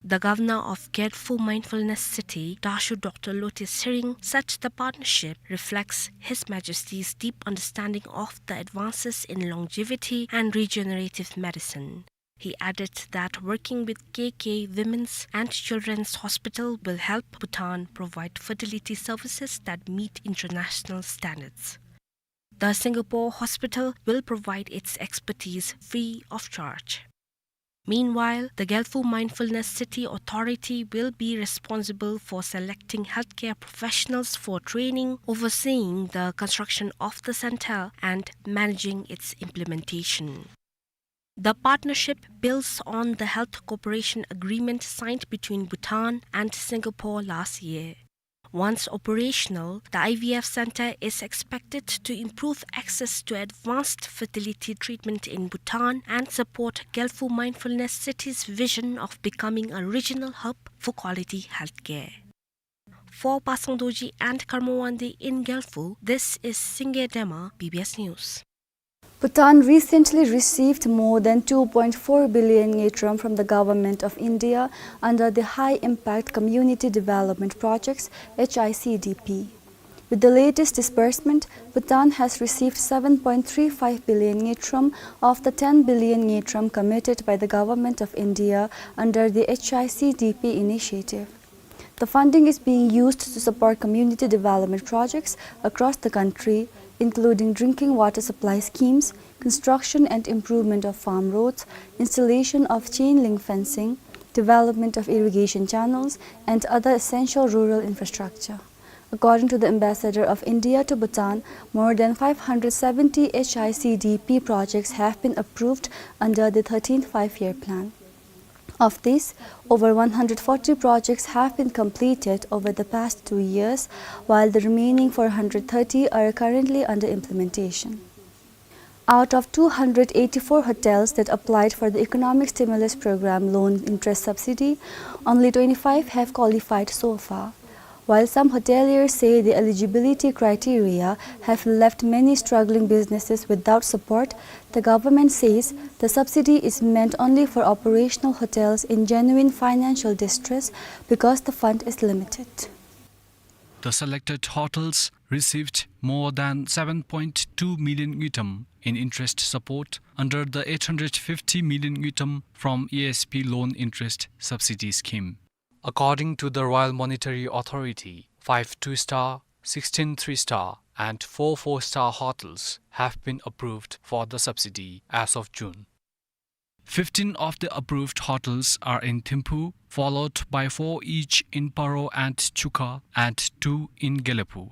The governor of Gelephu Mindfulness City, Dasho Doctor Lote Tshering, said the partnership reflects His Majesty's deep understanding of the advances in longevity and regenerative medicine. He added that working with K K Women's and Children's Hospital will help Bhutan provide fertility services that meet international standards. The Singapore hospital will provide its expertise free of charge. Meanwhile, the Gelfu Mindfulness City Authority will be responsible for selecting healthcare professionals for training, overseeing the construction of the center, and managing its implementation. The partnership builds on the health cooperation agreement signed between Bhutan and Singapore last year. Once operational, the I V F center is expected to improve access to advanced fertility treatment in Bhutan and support Gelfu Mindfulness City's vision of becoming a regional hub for quality healthcare. For Pasang Dorji and Karma Wangdi in Gelfu, this is Singye Dema, B B S News. Bhutan recently received more than two point four billion ngultrum from the Government of India under the High Impact Community Development Projects, H I C D P. With the latest disbursement, Bhutan has received seven point three five billion ngultrum of the ten billion ngultrum committed by the Government of India under the H I C D P initiative. The funding is being used to support community development projects across the country, including drinking water supply schemes, construction and improvement of farm roads, installation of chain link fencing, development of irrigation channels, and other essential rural infrastructure. According to the Ambassador of India to Bhutan, more than five hundred seventy H I C D P projects have been approved under the thirteenth Five-Year Plan. Of these, over one hundred forty projects have been completed over the past two years, while the remaining four hundred thirty are currently under implementation. Out of two hundred eighty-four hotels that applied for the Economic Stimulus Program loan interest subsidy, only twenty-five have qualified so far. While some hoteliers say the eligibility criteria have left many struggling businesses without support, the government says the subsidy is meant only for operational hotels in genuine financial distress because the fund is limited. The selected hotels received more than seven point two million ngultrum in interest support under the eight hundred fifty million ngultrum from E S P loan interest subsidy scheme. According to the Royal Monetary Authority, five two-star, sixteen three-star, and four four-star hotels have been approved for the subsidy as of June. Fifteen of the approved hotels are in Thimphu, followed by four each in Paro and Chukha, and two in Gelephu.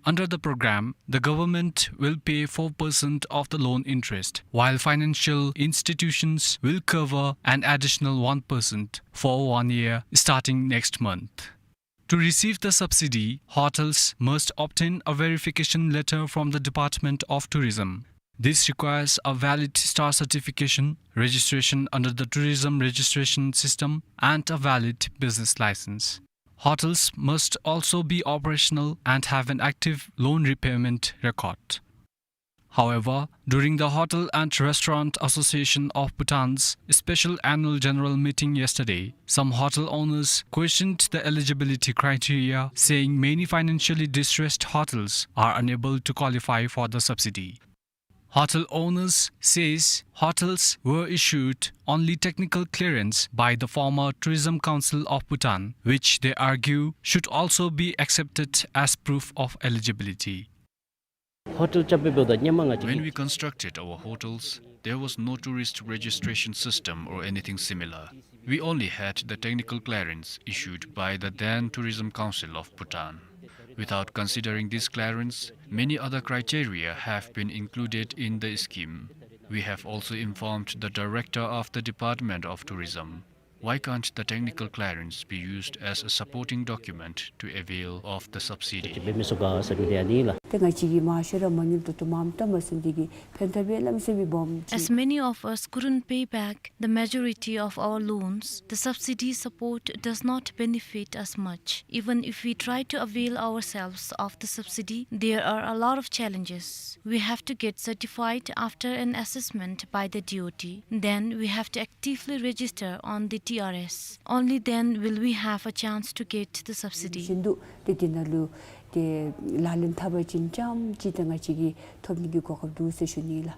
Under the program, the government will pay four percent of the loan interest, while financial institutions will cover an additional one percent for one year starting next month. To receive the subsidy, hotels must obtain a verification letter from the Department of Tourism. This requires a valid star certification, registration under the tourism registration system, and a valid business license. Hotels must also be operational and have an active loan repayment record. However, during the Hotel and Restaurant Association of Bhutan's special annual general meeting yesterday, some hotel owners questioned the eligibility criteria, saying many financially distressed hotels are unable to qualify for the subsidy. Hotel owners says hotels were issued only technical clearance by the former Tourism Council of Bhutan, which they argue should also be accepted as proof of eligibility. When we constructed our hotels, there was no tourist registration system or anything similar. We only had the technical clearance issued by the then Tourism Council of Bhutan. Without considering this clearance, many other criteria have been included in the scheme. We have also informed the director of the Department of Tourism. Why can't the technical clearance be used as a supporting document to avail of the subsidy? ཏེ་ང་བཅས་ཀྱིས་མང་ཤོས་ར་མ་དངུལ་ཏོག་ཏོ་མངམ་བཏབ་མ་ཚུགས་དེ་གིས་ཕན་ཐབས་ཡང་གནམ་མེད་ས་མེད་སྦོམ་ཅིག། As many of us couldn't pay back the majority of our loans, the subsidy support does not benefit us much. Even if we try to avail ourselves of the subsidy, there are a lot of challenges. We have to get certified after an assessment by the D O T. Then we have to actively register on the T R S. Only then will we have a chance to get the subsidy. ཤིན་ཏུ་ཏེ་དེ་ནང་ལུ་ཏེ་ལག་ལེན་འཐབ་པ་ཅིན་རྐྱངམ་ཅིག་ཏེ་ང་བཅས་ཀྱིས་ཐོབ་ནི་གི་གོ་སྐབས་འདུག་ཟེར་ཞུ་ནི་ལགས།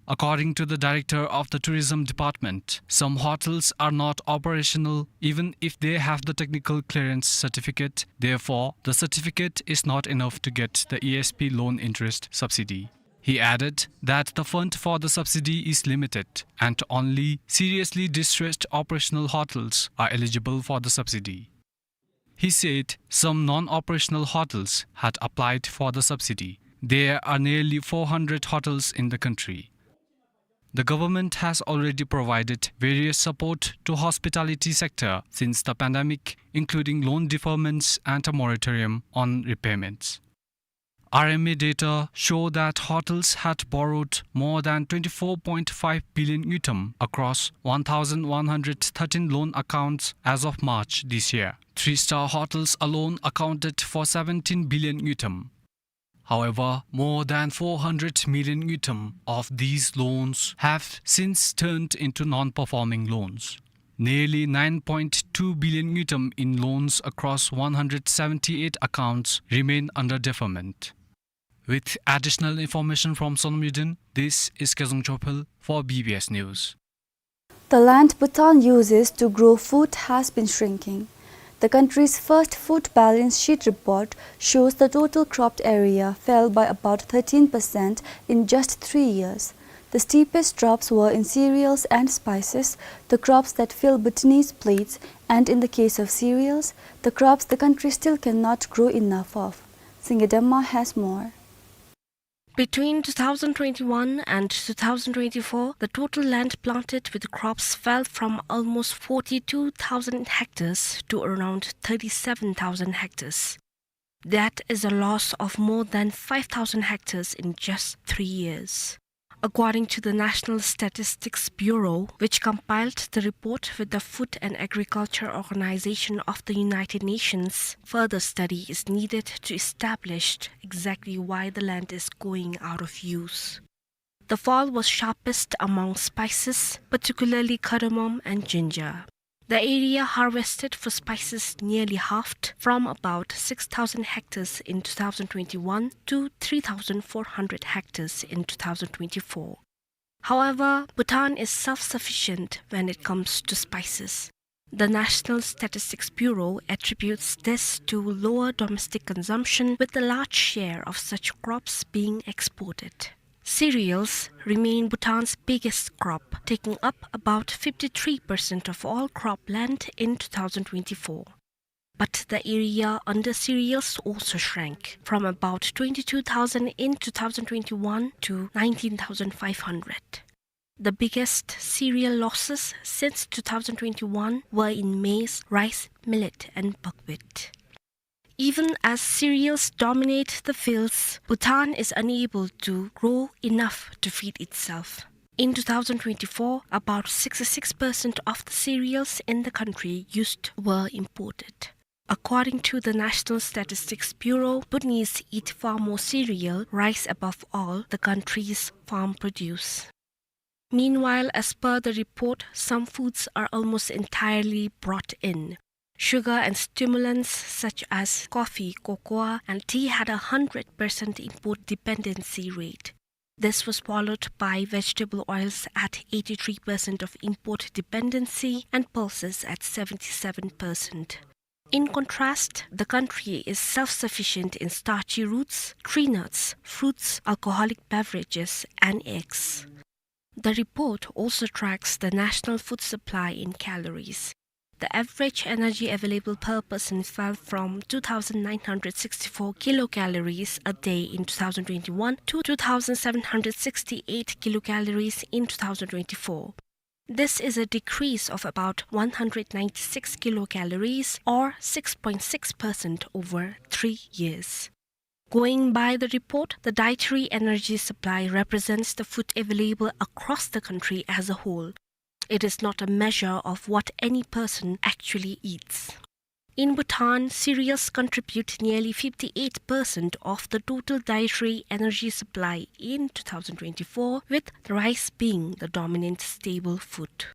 According to the director of the Tourism Department, some hotels are not operational even if they have the technical clearance certificate. Therefore, the certificate is not enough to get the E S P loan interest subsidy. He added that the fund for the subsidy is limited and only seriously distressed operational hotels are eligible for the subsidy. He said some non-operational hotels had applied for the subsidy. There are nearly four hundred hotels in the country. The government has already provided various support to hospitality sector since the pandemic, including loan deferments and a moratorium on repayments. R M A data show that hotels had borrowed more than twenty-four point five billion ngultrum across one thousand one hundred thirteen loan accounts as of March this year. Three-star hotels alone accounted for seventeen billion ngultrum. However, more than four hundred million ngultrum of these loans have since turned into non-performing loans. Nearly nine point two billion ngultrum in loans across one hundred seventy-eight accounts remain under deferment. With additional information from Sonam Yuden, this is Kezang Chophel for B B S News. The land Bhutan uses to grow food has been shrinking. The country's first food balance sheet report shows the total cropped area fell by about thirteen percent in just three years. The steepest drops were in cereals and spices, the crops that fill Bhutanese plates, and in the case of cereals, the crops the country still cannot grow enough of. Singye Demma has more. Between two thousand twenty-one and two thousand twenty-four, the total land planted with crops fell from almost forty-two thousand hectares to around thirty-seven thousand hectares. That is a loss of more than five thousand hectares in just three years. According to the National Statistics Bureau, which compiled the report with the Food and Agriculture Organization of the United Nations, further study is needed to establish exactly why the land is going out of use. The fall was sharpest among spices, particularly cardamom and ginger. The area harvested for spices nearly halved, from about six thousand hectares in two thousand twenty-one to three thousand four hundred hectares in two thousand twenty-four. However, Bhutan is self-sufficient when it comes to spices. The National Statistics Bureau attributes this to lower domestic consumption, with a large share of such crops being exported. Cereals remain Bhutan's biggest crop, taking up about fifty-three percent of all cropland in two thousand twenty-four. But the area under cereals also shrank, from about twenty-two thousand in two thousand twenty-one to nineteen thousand five hundred. The biggest cereal losses since two thousand twenty-one were in maize, rice, millet, and buckwheat. Even as cereals dominate the fields, Bhutan is unable to grow enough to feed itself. In two thousand twenty-four, about sixty-six percent of the cereals in the country used were imported. According to the National Statistics Bureau, Bhutanese eat far more cereal, rice above all, the country's farm produce. Meanwhile, as per the report, some foods are almost entirely brought in. Sugar and stimulants such as coffee, cocoa, and tea had a hundred percent import dependency rate. This was followed by vegetable oils at eighty-three percent of import dependency and pulses at seventy-seven percent. In contrast, the country is self-sufficient in starchy roots, tree nuts, fruits, alcoholic beverages, and eggs. The report also tracks the national food supply in calories. The average energy available per person fell from two thousand nine hundred sixty-four kilocalories a day in two thousand twenty-one to two thousand seven hundred sixty-eight kilocalories in two thousand twenty-four. This is a decrease of about one hundred ninety-six kilocalories, or six point six percent over three years. Going by the report, the dietary energy supply represents the food available across the country as a whole. It is not a measure of what any person actually eats. In Bhutan, cereals contribute nearly fifty-eight percent of the total dietary energy supply in two thousand twenty-four, with rice being the dominant staple food.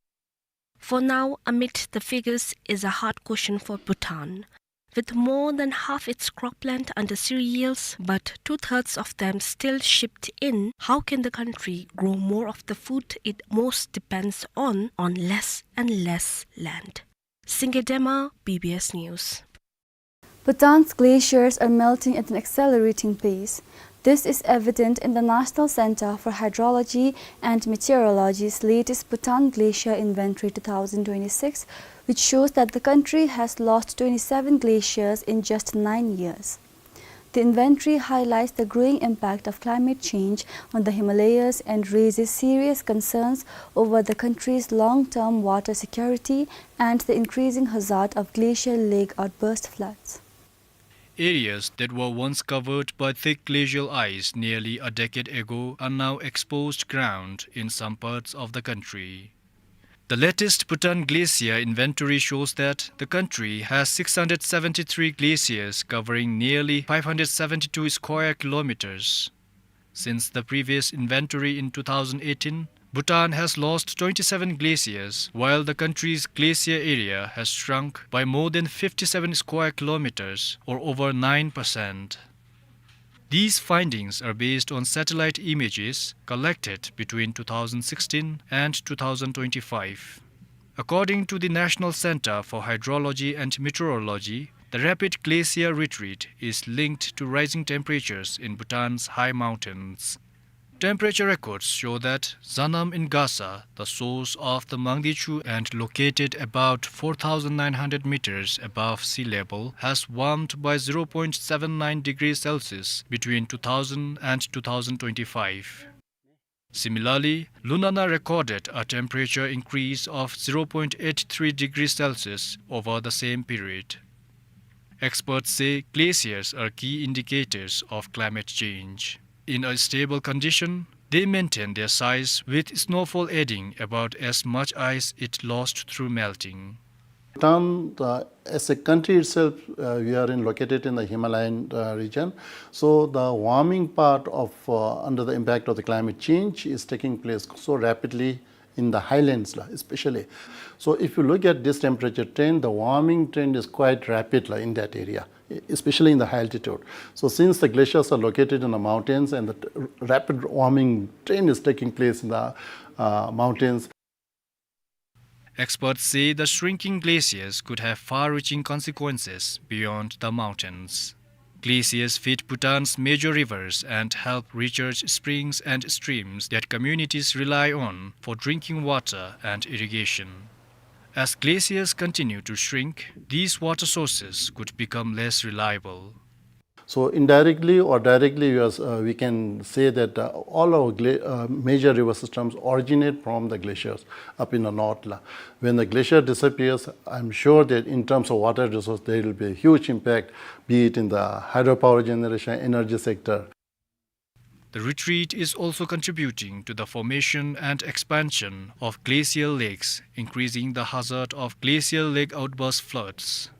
For now, amid the figures is a hard question for Bhutan. With more than half its cropland under cereals, but two-thirds of them still shipped in, how can the country grow more of the food it most depends on, on less and less land? Singye Dema, B B S News. Bhutan's glaciers are melting at an accelerating pace. This is evident in the National Center for Hydrology and Meteorology's latest Bhutan Glacier Inventory two thousand twenty-six, which shows that the country has lost twenty-seven glaciers in just nine years. The inventory highlights the growing impact of climate change on the Himalayas and raises serious concerns over the country's long-term water security and the increasing hazard of glacial lake outburst floods. Areas that were once covered by thick glacial ice nearly a decade ago are now exposed ground in some parts of the country. The latest Bhutan Glacier Inventory shows that the country has six hundred seventy-three glaciers covering nearly five hundred seventy-two square kilometers. Since the previous inventory in two thousand eighteen, Bhutan has lost twenty-seven glaciers, while the country's glacier area has shrunk by more than fifty-seven square kilometers, or over nine percent. These findings are based on satellite images collected between two thousand sixteen and two thousand twenty-five. According to the National Center for Hydrology and Meteorology, the rapid glacier retreat is linked to rising temperatures in Bhutan's high mountains. Temperature records show that Zanam in Gasa, the source of the Mangdechu and located about four thousand nine hundred meters above sea level, has warmed by zero point seven nine degrees Celsius between two thousand and two thousand twenty-five. Similarly, Lunana recorded a temperature increase of zero point eight three degrees Celsius over the same period. Experts say glaciers are key indicators of climate change. In a stable condition, they maintain their size, with snowfall adding about as much ice it lost through melting. Bhutan, uh, as a country itself, uh, we are in, located in the Himalayan, uh, region. So the warming part of, uh, under the impact of the climate change is taking place so rapidly in the highlands, la, especially. So if you look at this temperature trend, the warming trend is quite rapid, la, in that area, e-, especially in the high altitude. So since the glaciers are located in the mountains and the t-, rapid warming trend is taking place in the, uh, mountains. Experts say the shrinking glaciers could have far-reaching consequences beyond the mountains. Glaciers feed Bhutan's major rivers and help recharge springs and streams that communities rely on for drinking water and irrigation. As glaciers continue to shrink, these water sources could become less reliable. So indirectly or directly, we are, uh, we can say that, uh, all our gla-, uh, major river systems originate from the glaciers up in the north, la. When the glacier disappears, I'm sure that in terms of water resource, there will be a huge impact, be it in the hydropower generation, energy sector. The retreat is also contributing to the formation and expansion of glacial lakes, increasing the hazard of glacial lake outburst floods.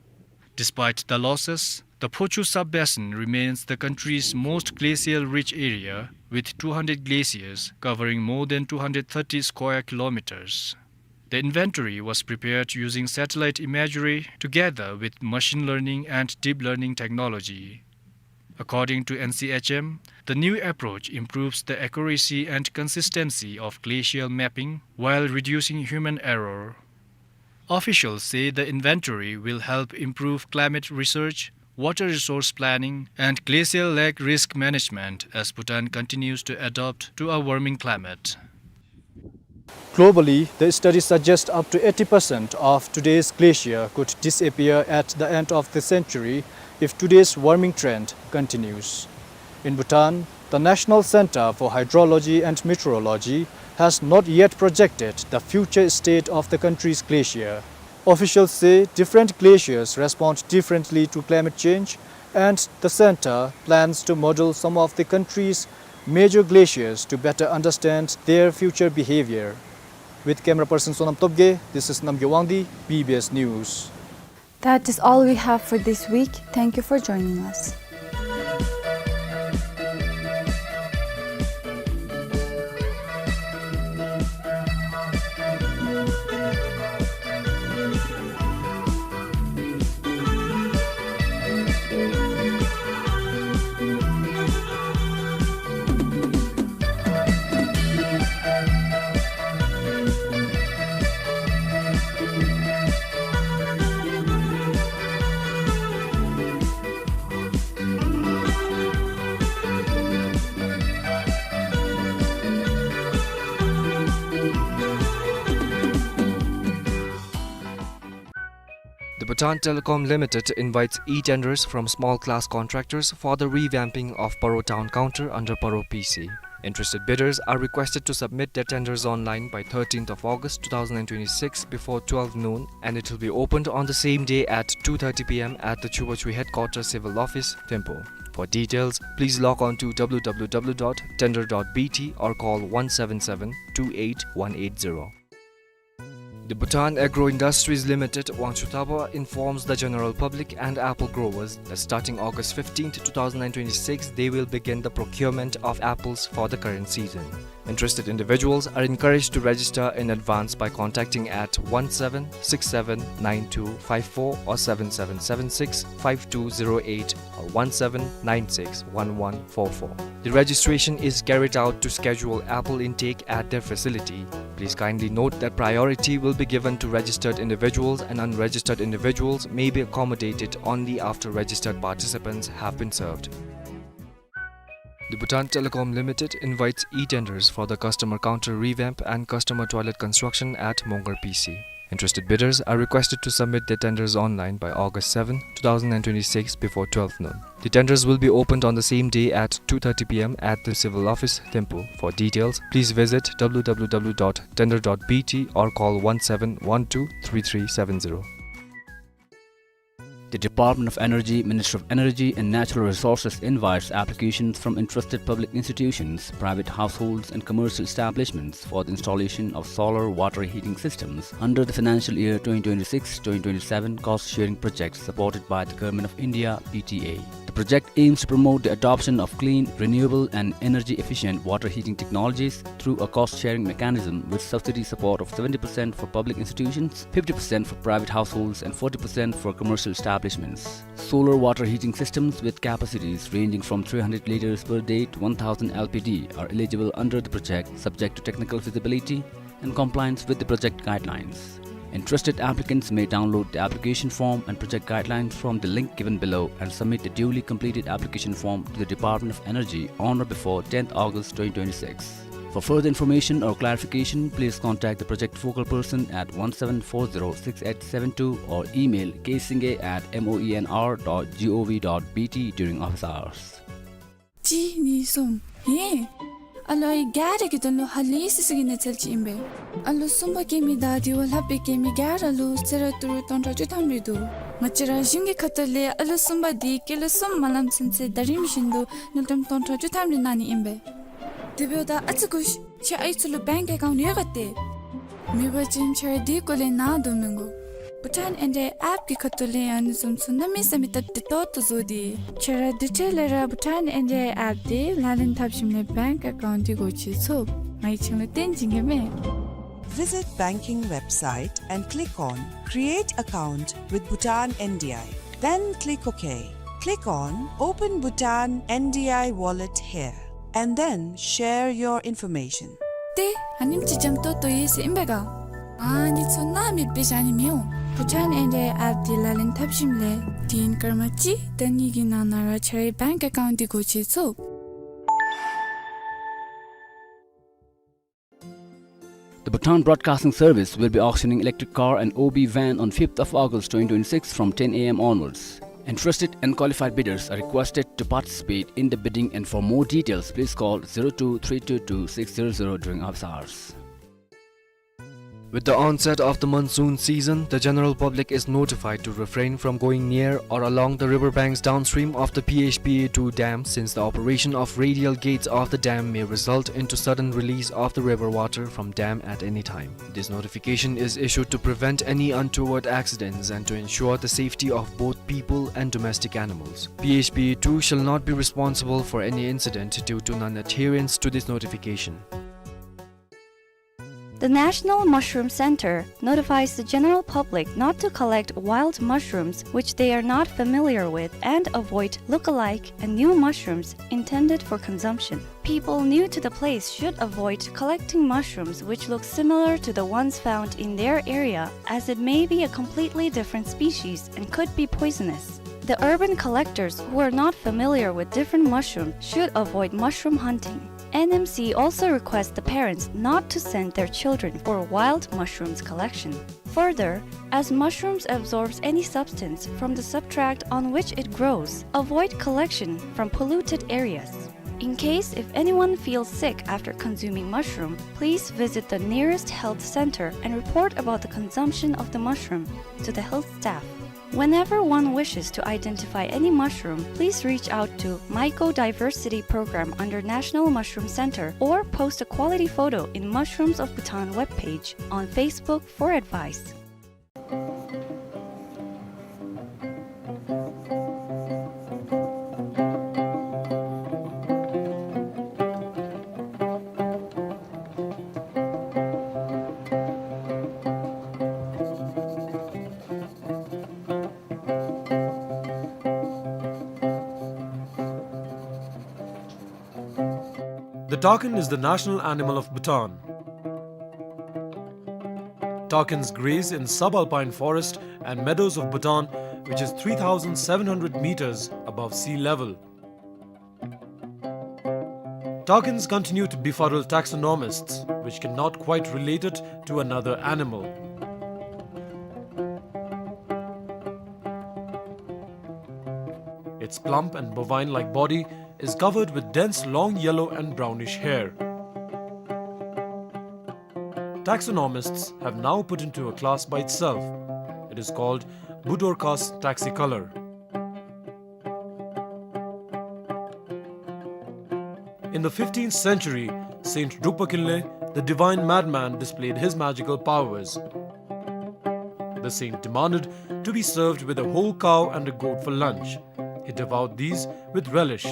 Despite the losses, the Phochu sub-basin remains the country's most glacial-rich area, with two hundred glaciers covering more than two hundred thirty square kilometers. The inventory was prepared using satellite imagery together with machine learning and deep learning technology. According to N C H M, the new approach improves the accuracy and consistency of glacial mapping while reducing human error. Officials say the inventory will help improve climate research, water resource planning, and glacial lake risk management as Bhutan continues to adapt to a warming climate. Globally, the study suggests up to eighty percent of today's glacier could disappear at the end of the century if today's warming trend continues. In Bhutan, the National Center for Hydrology and Meteorology has not yet projected the future state of the country's glacier. Officials say different glaciers respond differently to climate change, and the center plans to model some of the country's major glaciers to better understand their future behavior. With camera person Sonam Topge, this is Namgay Wangdi, B B S News. That is all we have for this week. Thank you for joining us. Bhutan Telecom Limited invites e-tenders from small class contractors for the revamping of Paro Town Counter under Paro P C. Interested bidders are requested to submit their tenders online by thirteenth of August two thousand and twenty-six before twelve noon, and it will be opened on the same day at two thirty p m at the Chubachu Headquarters Civil Office, Thimphu. For details, please log on to w w w dot tender dot b t or call one seven seven two eight one eight zero. The Bhutan Agro Industries Limited, Wangchuktaba, informs the general public and apple growers that starting August fifteenth, two thousand and twenty-six, they will begin the procurement of apples for the current season. Interested individuals are encouraged to register in advance by contacting at one seven six seven nine two five four or seven seven seven six five two zero eight or one seven nine six one one four four. The registration is carried out to schedule apple intake at their facility. Please kindly note that priority will be given to registered individuals, and unregistered individuals may be accommodated only after registered participants have been served. The Bhutan Telecom Limited invites e-tenders for the customer counter revamp and customer toilet construction at Mongar P C. Interested bidders are requested to submit their tenders online by August seventh, two thousand and twenty-six before twelve noon. The tenders will be opened on the same day at two thirty p m at the civil office, Thimphu. For details, please visit w w w dot tender dot b t or call one seven one two three three seven zero. The Department of Energy, Ministry of Energy and Natural Resources invites applications from interested public institutions, private households and commercial establishments for the installation of solar water heating systems under the financial year twenty twenty-six twenty twenty-seven cost sharing project supported by the Government of India, P T A. The project aims to promote the adoption of clean, renewable and energy efficient water heating technologies through a cost sharing mechanism with subsidy support of seventy percent for public institutions, fifty percent for private households and forty percent for commercial establishments. Solar water heating systems with capacities ranging from three hundred liters per day to one thousand L P D are eligible under the project, subject to technical feasibility and compliance with the project guidelines. Interested applicants may download the application form and project guidelines from the link given below and submit the duly completed application form to the Department of Energy on or before tenth August twenty twenty-six. For further information or clarification, please contact the project focal person at one seven four zero six eight seven two or email k singay at moenr dot gov dot bt during office hours. གཅིག་གཉིས་གསུམ། ཧེ། ཨ་ལོ་ཨའི་ག་ར་གི་དོན་ལུ་ཧ་ལས་སི་སི་གི་གནས་ཚུལ་ཅིག་ཨིན་པས། ཨ་ལོ་གསུམ་པ་སྐྱེ་མི་དང་དེ་བ་ལྷག་པའི་སྐྱེ་མི་ག་ར་ལུ་གསོལ་རས་ཏི་རུ་སྟོང་ཕྲག་བཅུ་ཐམ་རེ་འདུག། ང་བཅས་ར་གཞུང་གི་ཁ་ཐུག་ལས་ཨ་ལོ་གསུམ་པ་དེ་ཀི་ལོ་གསུམ་མ་ལངམ་ཚུན་ཚོད་ཟླ་རིམ་བཞིན་དུ་དངུལ་ཀྲམ་སྟོང་ཕྲག་བཅུ་ཐམ་རེ་གནང་ནི་ཨིན་པས། དེ་འབདཝ་ད་ཨ་ཙི་སྒུག་ཤིག། ཁྱེད་ཨའི་ཚུ་ལུ་བེངཀ་ཨེ་ཀའུནཊ་ཡོད་ག་ཏེ། མེད་པ་ཅིན་ཁྱེད་ར་དེ་སྐོར་ལས་ནཱ་དོ་མི་དགོ། བྷུ་ཊཱན་ཨེན་ཌི་ཨའི་ཨེཔ་གི་ཁ་ཐུག་ལས་ཨ་ནི་བཟུམ་ཚུ་གནམ་མེད་ས་མེད་སྟབས་བདེ་ཏོག་ཏོ་བཟོ་སྟེ། ཁྱེད་ར་དེ་འཕྲལ་ལས་ར་བྷུ་ཊཱན་ཨེན་ཌི་ཨའི་ཨེཔ་དེ་ལག་ལེན་འཐབ་ཞིནམ་ལས་བེངཀ་ཨེ་ཀའུནཊ་དེ་སྒོ་ཕྱེ་ཚུགས། ང་གིས་ཁྱེད་ལུ་སྟོན་བྱིན་གེ་མས། Visit banking website and click on Create Account with Bhutan N D I. Then click OK. Click on Open Bhutan N D I Wallet here and then share your information. ཏེ་ཨ་ནེམ་ཅིག་འཇམ་ཏོང་ཏོ་ཡོད་ཟེར་ཨིན་པས་ག། ཨ་ནི་ཚུ་ནཱ་མེདཔ་སྦེ་བཞག་ནི་མི་འོང་། བྷུ་ཊཱན་ཨེན་ཌི་ཨའི་ཨེཔ་དེ་ལག་ལེན་འཐབ་ཞིནམ་ལས་དུས་ཡུན་སྐར་མ་གཅིག་དང་གཉིས་ཀྱི་ནང་ན་ར་ཁྱེད་རའི་བེངཀ་ཨེ་ཀའུནཊ་དེ་སྒོ་ཕྱེ་ཚུགས། The Bhutan Broadcasting Service will be auctioning electric car and O B van on fifth of August twenty twenty-six from ten A M onwards. Interested and qualified bidders are requested to participate in the bidding, and for more details, please call zero two three two two six zero zero during office hours. With the onset of the monsoon season, the general public is notified to refrain from going near or along the river banks downstream of the P H P A two dam, since the operation of radial gates of the dam may result into sudden release of the river water from dam at any time. This notification is issued to prevent any untoward accidents and to ensure the safety of both people and domestic animals. P H P A two shall not be responsible for any incident due to non-adherence to this notification. The National Mushroom Center notifies the general public not to collect wild mushrooms which they are not familiar with and avoid look-alike and new mushrooms intended for consumption. People new to the place should avoid collecting mushrooms which look similar to the ones found in their area, as it may be a completely different species and could be poisonous. The urban collectors who are not familiar with different mushrooms should avoid mushroom hunting. N M C also requests the parents not to send their children for wild mushrooms collection. Further, as mushrooms absorbs any substance from the substrate on which it grows, avoid collection from polluted areas. In case if anyone feels sick after consuming mushroom, please visit the nearest health center and report about the consumption of the mushroom to the health staff. Whenever one wishes to identify any mushroom, please reach out to Mycodiversity Program under National Mushroom Center or post a quality photo in Mushrooms of Bhutan webpage on Facebook for advice. The takin is the national animal of Bhutan. Takins graze in subalpine forest and meadows of Bhutan, which is three thousand seven hundred meters above sea level. Takins continue to befuddle taxonomists, which cannot quite relate it to another animal. Its plump and bovine-like body is covered with dense long yellow and brownish hair. Taxonomists have now put into a class by itself. It is called Budorcas taxicolor. In the fifteenth century, Saint Drukpa Kinley, the divine madman, displayed his magical powers. The saint demanded to be served with a whole cow and a goat for lunch. He devoured these with relish.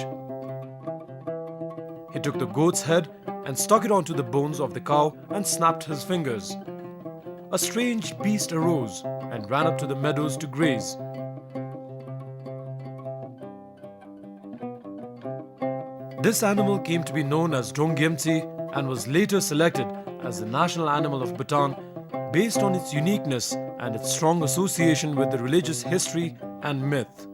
He took the goat's head and stuck it onto the bones of the cow and snapped his fingers. A strange beast arose and ran up to the meadows to graze. This animal came to be known as Drongyemtsi and was later selected as the national animal of Bhutan based on its uniqueness and its strong association with the religious history and myth.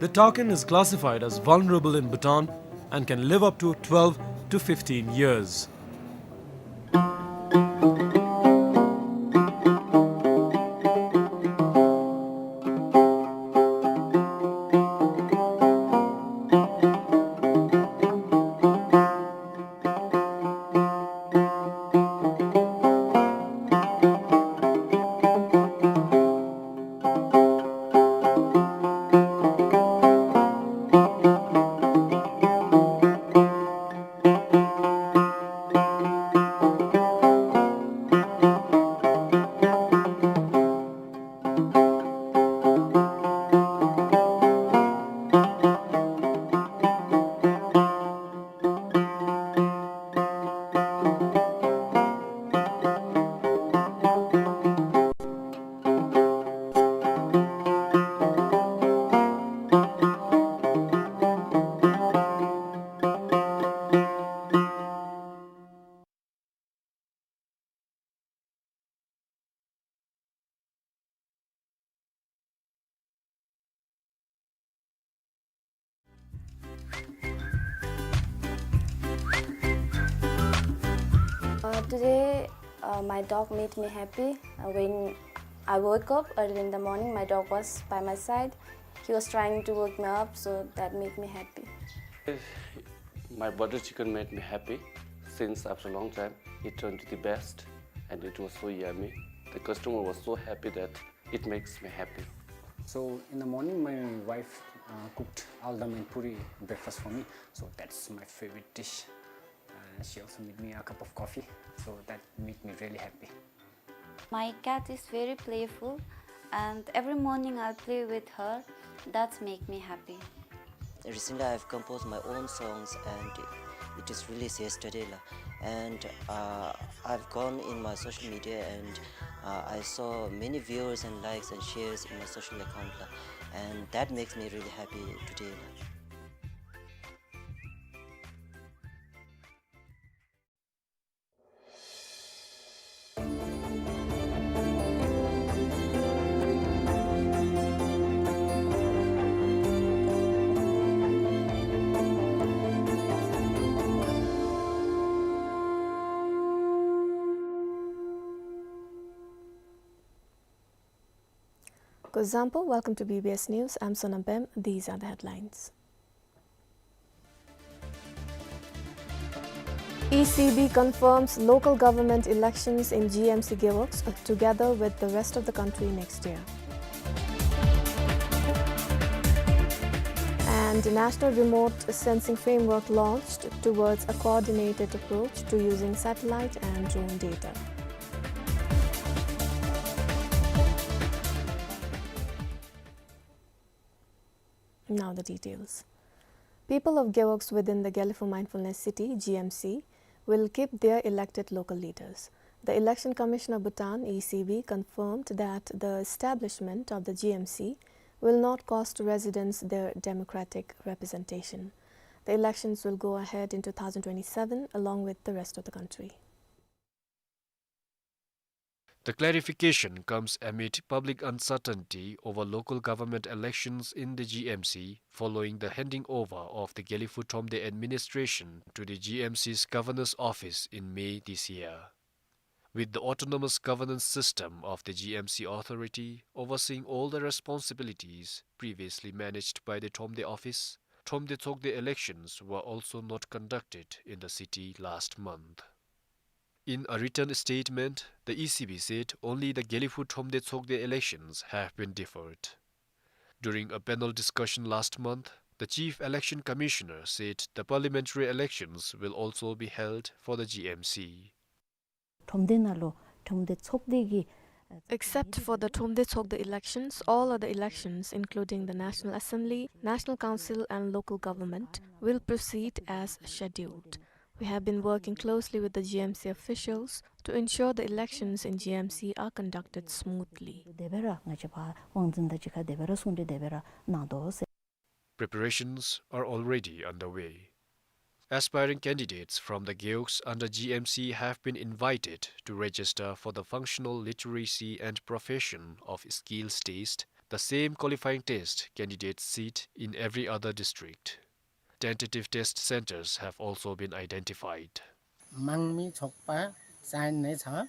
The takin is classified as vulnerable in Bhutan and can live up to twelve to fifteen years. Uh, today, uh, my dog made me happy. Uh, when I woke up early in the morning, my dog was by my side. He was trying to wake me up, so that made me happy. My butter chicken made me happy since after a long time. It turned to the best and it was so yummy. The customer was so happy that it makes me happy. So in the morning, my wife, uh, cooked aldam and puri breakfast for me. So that's my favorite dish. Uh, she also made me a cup of coffee. So that made me really happy. My cat is very playful, and every morning I play with her. That's make me happy. Recently, I've composed my own songs, and it is released yesterday, la. And, uh, I've gone in my social media, and, uh, I saw many viewers and likes and shares in my social account, la. And that makes me really happy today, la. Kuzuzangpo, welcome to B B S News. I'm Sonam Pem. These are the headlines. E C B confirms local government elections in G M C Gewogs, uh, together with the rest of the country next year. And National Remote Sensing Framework launched towards a coordinated approach to using satellite and drone data. Now the details. People of Gewogs within the Gelephu Mindfulness City, G M C, will keep their elected local leaders. The Election Commission of Bhutan, E C B, confirmed that the establishment of the G M C will not cost residents their democratic representation. The elections will go ahead in two thousand twenty-seven along with the rest of the country. The clarification comes amid public uncertainty over local government elections in the G M C following the handing over of the Gelephu Thromde administration to the G M C's governor's office in May this year. With the autonomous governance system of the G M C authority overseeing all the responsibilities previously managed by the Thromde office, Thromde Tshogde elections were also not conducted in the city last month. In a written statement, the E C B said only the Gelephu Thromde Tshogde elections have been deferred. During a panel discussion last month, the Chief Election Commissioner said the parliamentary elections will also be held for the G M C. ཁྲོམ་སྡེ་ནང་ལུ་ཁྲོམ་སྡེ་ཚོགས་སྡེ་གི། Except for the Thromde Tshogde elections, all other elections, including the National Assembly, National Council and local government, will proceed as scheduled. We have been working closely with the G M C officials to ensure the elections in G M C are conducted smoothly. དེ་སྦེ་ར་ང་བཅས་ཕར་དབང་འཛིན་དང་གཅིག་ཁར་དེ་སྦེ་ར་གསུང་གྲོས་དེ་སྦེ་ར་གནང་དོ་ཟེར། Preparations are already underway. Aspiring candidates from the Gewogs under G M C have been invited to register for the functional literacy and profession of skills test, the same qualifying test candidates sit in every other district. Tentative test centers have also been identified. माग्मी छोक्पा चाहिने छ।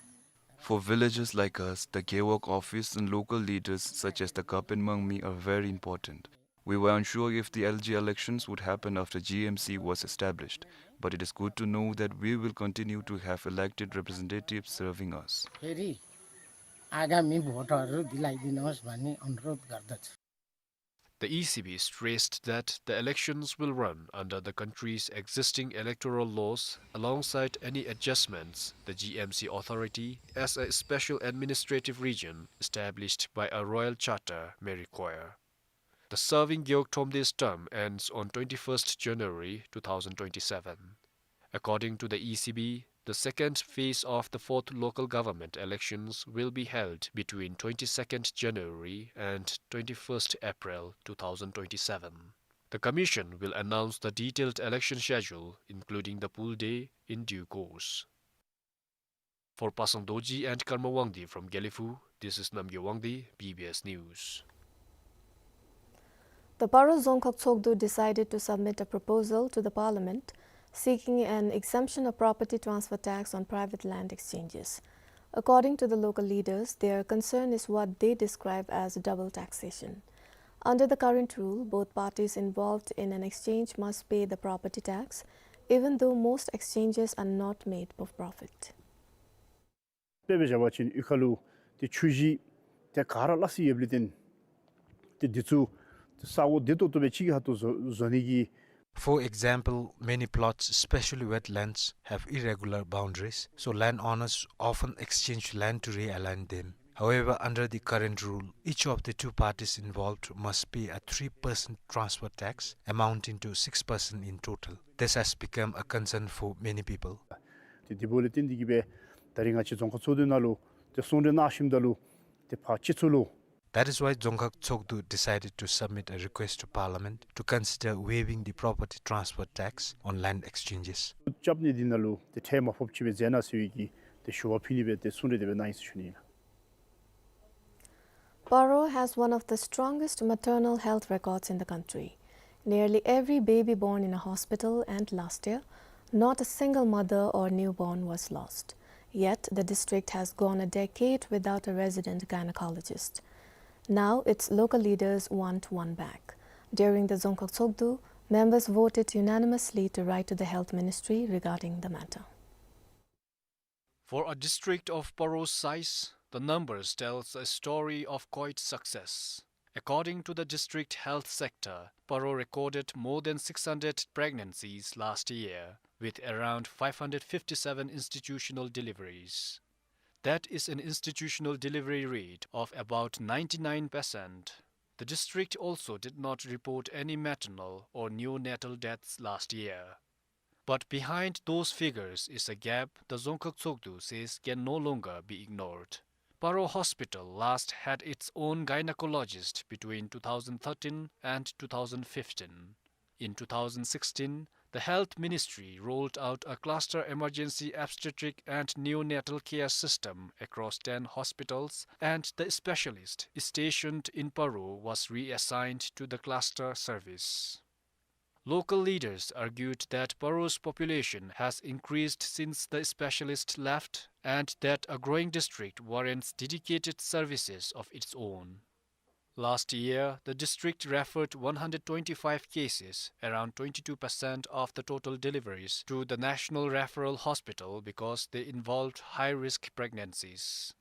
For villages like us, the Gewog office and local leaders such as the Kapen Mangmi are very important. We were unsure if the L G elections would happen after G M C was established, but it is good to know that we will continue to have elected representatives serving us. फेरि आगामी भोटहरू दिलाइदिनुहोस् भनी अनुरोध गर्दछु। The E C B stressed that the elections will run under the country's existing electoral laws alongside any adjustments the G M C authority, as a special administrative region established by a royal charter, may require. The serving Gewog Thromde's term ends on twenty-first January two thousand twenty-seven. According to the E C B, the second phase of the fourth local government elections will be held between twenty-second January and twenty-first April two thousand twenty-seven. The commission will announce the detailed election schedule, including the poll day, in due course. For Pasang Dorji and Karma Wangdi from Gelephu, this is Namgay Wangdi, B B S News. The Paro Dzongkhag Tshogdu decided to submit a proposal to the parliament seeking an exemption of property transfer tax on private land exchanges. According to the local leaders, their concern is what they describe as double taxation. Under the current rule, both parties involved in an exchange must pay the property tax, even though most exchanges are not made for profit. དཔེ་འབད་བཞག་པ་ཅིན་གཡུས་ཁ་ལུ་ཏེ་ཆུ་གཞི་ཏེ་ག་ར་སླ་བསྲེ་ཡོདཔ་ལས་བརྟེན་ཏེ་འདི་ཚུ་ས་གོ་བདེ་ཏོག་ཏོ་སྦེ་གཅིག་གི་ཁ་ཐུག་བཟོ་བཟོ་ནི་གི། For example, many plots, especially wet lands, have irregular boundaries, so landowners often exchange land to realign them. However, under the current rule, each of the two parties involved must pay a three percent transfer tax, amounting to six percent in total. This has become a concern for many people. ཏེ་དེ་འབདཝ་ལས་བརྟེན་ཏེ་གིས་སྦེ་ད་རིས་ང་བཅས་རྫོང་ཁག་ཚོགས་འདུ་ནང་ལུ་ཏེ་གསུང་གྲོས་གནང་ཞིནམ་ད་ལུ་ཏེ་ཕར་སྤྱི་ཚོགས་ལུ། That is why Dzongkhag Tshogdu decided to submit a request to Parliament to consider waiving the property transfer tax on land exchanges. རྐྱབ་ནི་འདི་ནང་ལུ་ཏེ་ཁྲལ་མ་ཕོགཔ་ཅིག་སྦེ་མཛད་གནང་ཟེར་བའི་གི་ཏེ་ཞུ་བ་ཕུལ་ནི་སྦེ་ཏེ་གསུང་གྲོས་དེ་སྦེ་གནང་ཡི་ཟེར་ཞུ་ནི་ཨིན་ལགས། Paro has one of the strongest maternal health records in the country. Nearly every baby born in a hospital, and last year, not a single mother or newborn was lost. Yet, the district has gone a decade without a resident gynecologist. Now its local leaders want one back. During the Dzongkhag Tshogdu, members voted unanimously to write to the Health Ministry regarding the matter. For a district of Paro's size, the numbers tells a story of quite success. According to the district health sector, Paro recorded more than six hundred pregnancies last year, with around five hundred fifty-seven institutional deliveries. That is an institutional delivery rate of about ninety-nine percent. The district also did not report any maternal or neonatal deaths last year. But behind those figures is a gap the Dzongkhag Tshogdu says can no longer be ignored. Paro Hospital last had its own gynecologist between two thousand thirteen and two thousand fifteen. In two thousand sixteen, the Health Ministry rolled out a cluster emergency obstetric and neonatal care system across ten hospitals, and the specialist stationed in Paro was reassigned to the cluster service. Local leaders argued that Paro's population has increased since the specialist left and that a growing district warrants dedicated services of its own. Last year, the district referred one hundred twenty-five cases, around twenty-two percent of the total deliveries, to the National Referral Hospital because they involved high-risk pregnancies.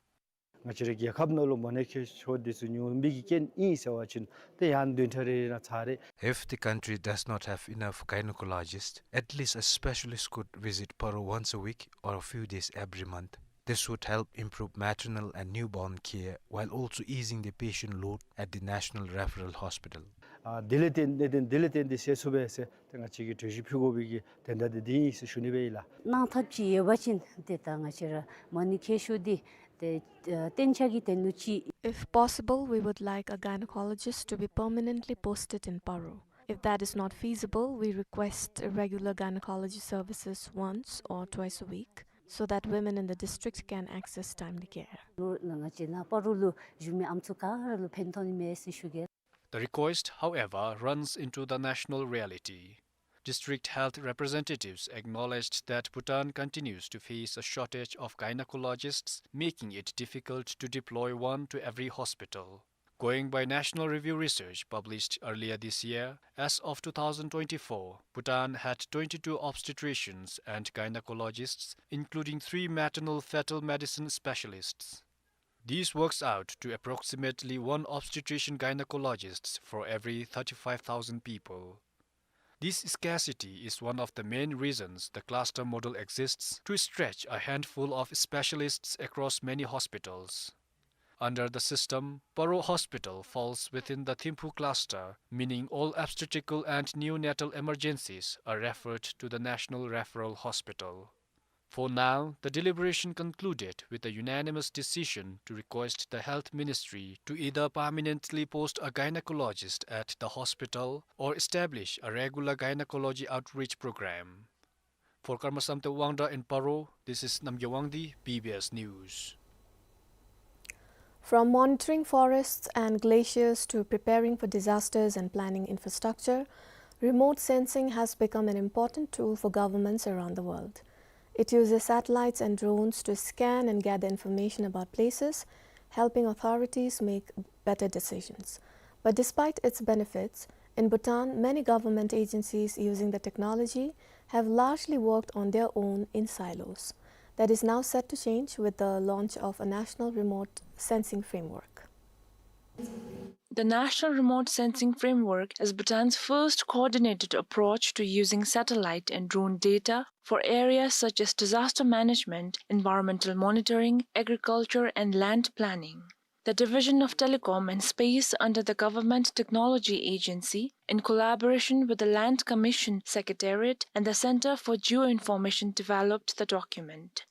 ང་བཅས་རའི་རྒྱལ་ཁབ་ནང་ལུ་མོ་ནད་ཁྱབ་ཤོས་འདི་ཚུ་ཉུང་མི་གི་རྐྱེན་ཨིན་ཟེར་བ་ཅིན་ཏེ་ཡང་བདུན་ཕྲག་རེ་རེ་ནང་ཚར་རེ། If the country does not have enough gynecologist, at least a specialist could visit Paro once a week or a few days every month. This would help improve maternal and newborn care while also easing the patient load at the National Referral Hospital. ཨ་དེ་ལས་བརྟེན་གནད་དོན་དེ་ལས་བརྟེན་ཏེ་བཤད་ཚུགས་པས་ཟེར་ཏེ་ང་བཅས་ཀྱིས་གྲོས་གཞི་ཕུལ་དགོ་པའི་གི་དོན་དག་འདི་འདི་ཨིན་ཟེར་ཞུ་ནི་སྦེ་ཨིན་ལགས། གནང་ཐབས་ཅིག་ཡོད་པ་ཅིན་ཏེ་ད་ང་བཅས་ར་མོ་ནད་ཁྱབ་ཤོས་འདི་ཏེ་ཨ་གཏན་འཇགས་ཀྱི་དོན་ལུ་ཅིག། If possible, we would like a gynecologist to be permanently posted in Paro. If that is not feasible, we request regular gynecology services once or twice a week, so that women in the district can access timely care. ལུ་ང་བཅས་ནཱ་པ་རོ་ལུ་བཞུགས་མི་ཨམ་སྲུ་ག་ར་ལུ་ཕན་ཐོགས་ནི་མས་ཟེར་ཞུ་གེ། The request, however, runs into the national reality. District health representatives acknowledged that Bhutan continues to face a shortage of gynecologists, making it difficult to deploy one to every hospital. Going by National Review research published earlier this year, as of two thousand twenty-four, Bhutan had twenty-two obstetricians and gynecologists, including three maternal fetal medicine specialists. This works out to approximately one obstetrician gynecologist for every thirty-five thousand people. This scarcity is one of the main reasons the cluster model exists, to stretch a handful of specialists across many hospitals. Under the system, Paro Hospital falls within the Thimphu cluster, meaning all obstetrical and neonatal emergencies are referred to the National Referral Hospital. For now, the deliberation concluded with a unanimous decision to request the Health Ministry to either permanently post a gynecologist at the hospital or establish a regular gynecology outreach program. For Karma Samten Wangda in Paro, this is Namgay Wangdi, B B S News. From monitoring forests and glaciers to preparing for disasters and planning infrastructure, remote sensing has become an important tool for governments around the world. It uses satellites and drones to scan and gather information about places, helping authorities make better decisions. But despite its benefits, in Bhutan, many government agencies using the technology have largely worked on their own in silos. That is now set to change with the launch of a national remote sensing framework. The National Remote Sensing Framework is Bhutan's first coordinated approach to using satellite and drone data for areas such as disaster management, environmental monitoring, agriculture, and land planning. The Division of Telecom and Space under the Government Technology Agency, in collaboration with the Land Commission Secretariat and the Center for Geoinformation, developed the document.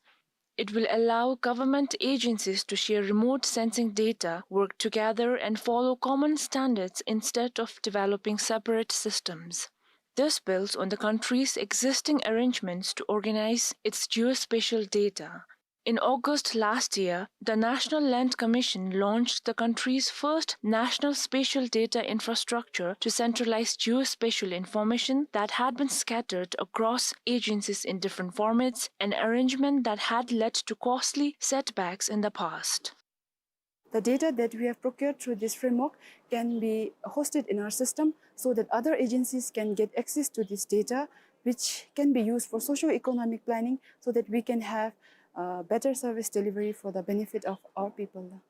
It will allow government agencies to share remote sensing data, work together, and follow common standards instead of developing separate systems. This builds on the country's existing arrangements to organize its geospatial data. In August last year, the National Land Commission launched the country's first national spatial data infrastructure to centralize geospatial information that had been scattered across agencies in different formats, an arrangement that had led to costly setbacks in the past. The data that we have procured through this framework can be hosted in our system so that other agencies can get access to this data, which can be used for socio-economic planning so that we can have, uh, better service delivery for the benefit of our people.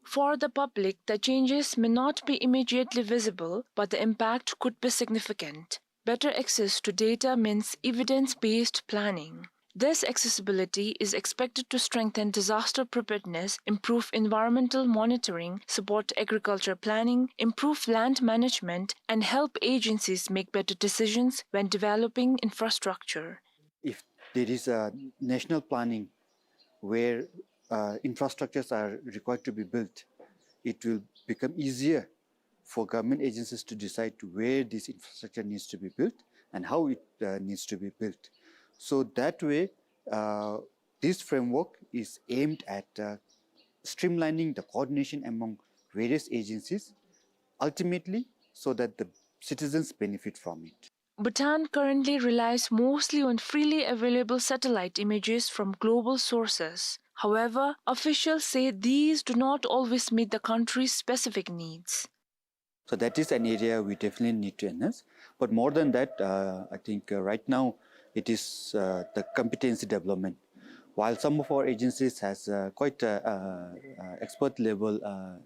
For the public, the changes may not be immediately visible, but the impact could be significant. Better access to data means evidence-based planning. This accessibility is expected to strengthen disaster preparedness, improve environmental monitoring, support agriculture planning, improve land management, and help agencies make better decisions when developing infrastructure. If there is a national planning where, uh, infrastructures are required to be built, it will become easier for government agencies to decide where this infrastructure needs to be built and how it, uh, needs to be built. So that way, uh, this framework is aimed at, uh, streamlining the coordination among various agencies, ultimately so that the citizens benefit from it. Bhutan currently relies mostly on freely available satellite images from global sources. However, officials say these do not always meet the country's specific needs. So that is an area we definitely need to enhance. But more than that, uh, I think, uh, right now it is, uh, the competency development. While some of our agencies has, uh, quite, uh, uh, uh, expert level, uh,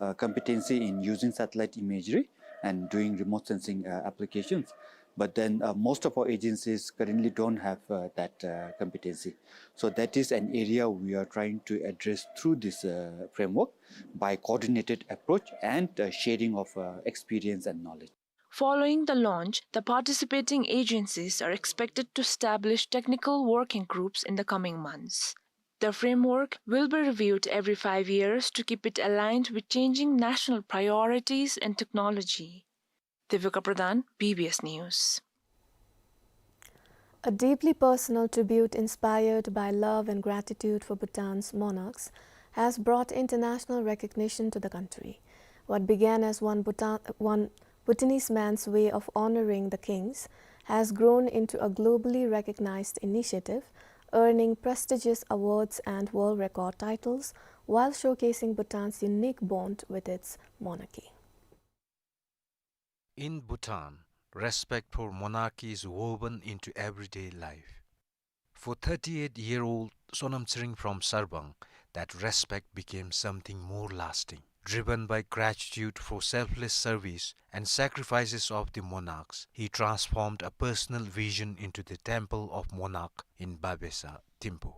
uh, competency in using satellite imagery and doing remote sensing, uh, applications, but then, uh, most of our agencies currently don't have, uh, that, uh, competency. So that is an area we are trying to address through this, uh, framework by coordinated approach and, uh, sharing of, uh, experience and knowledge. Following the launch, the participating agencies are expected to establish technical working groups in the coming months. The framework will be reviewed every five years to keep it aligned with changing national priorities and technology. Devika Pradhan, B B S News. A deeply personal tribute inspired by love and gratitude for Bhutan's monarchs has brought international recognition to the country. What began as one Bhutan, one Bhutanese man's way of honoring the kings has grown into a globally recognized initiative, earning prestigious awards and world record titles while showcasing Bhutan's unique bond with its monarchy. In Bhutan, respect for monarchy is woven into everyday life. For thirty-eight-year-old Sonam Tsering from Sarbang, that respect became something more lasting. Driven by gratitude for selfless service and sacrifices of the monarchs, he transformed a personal vision into the Temple of Monarch in Babesa, Thimphu.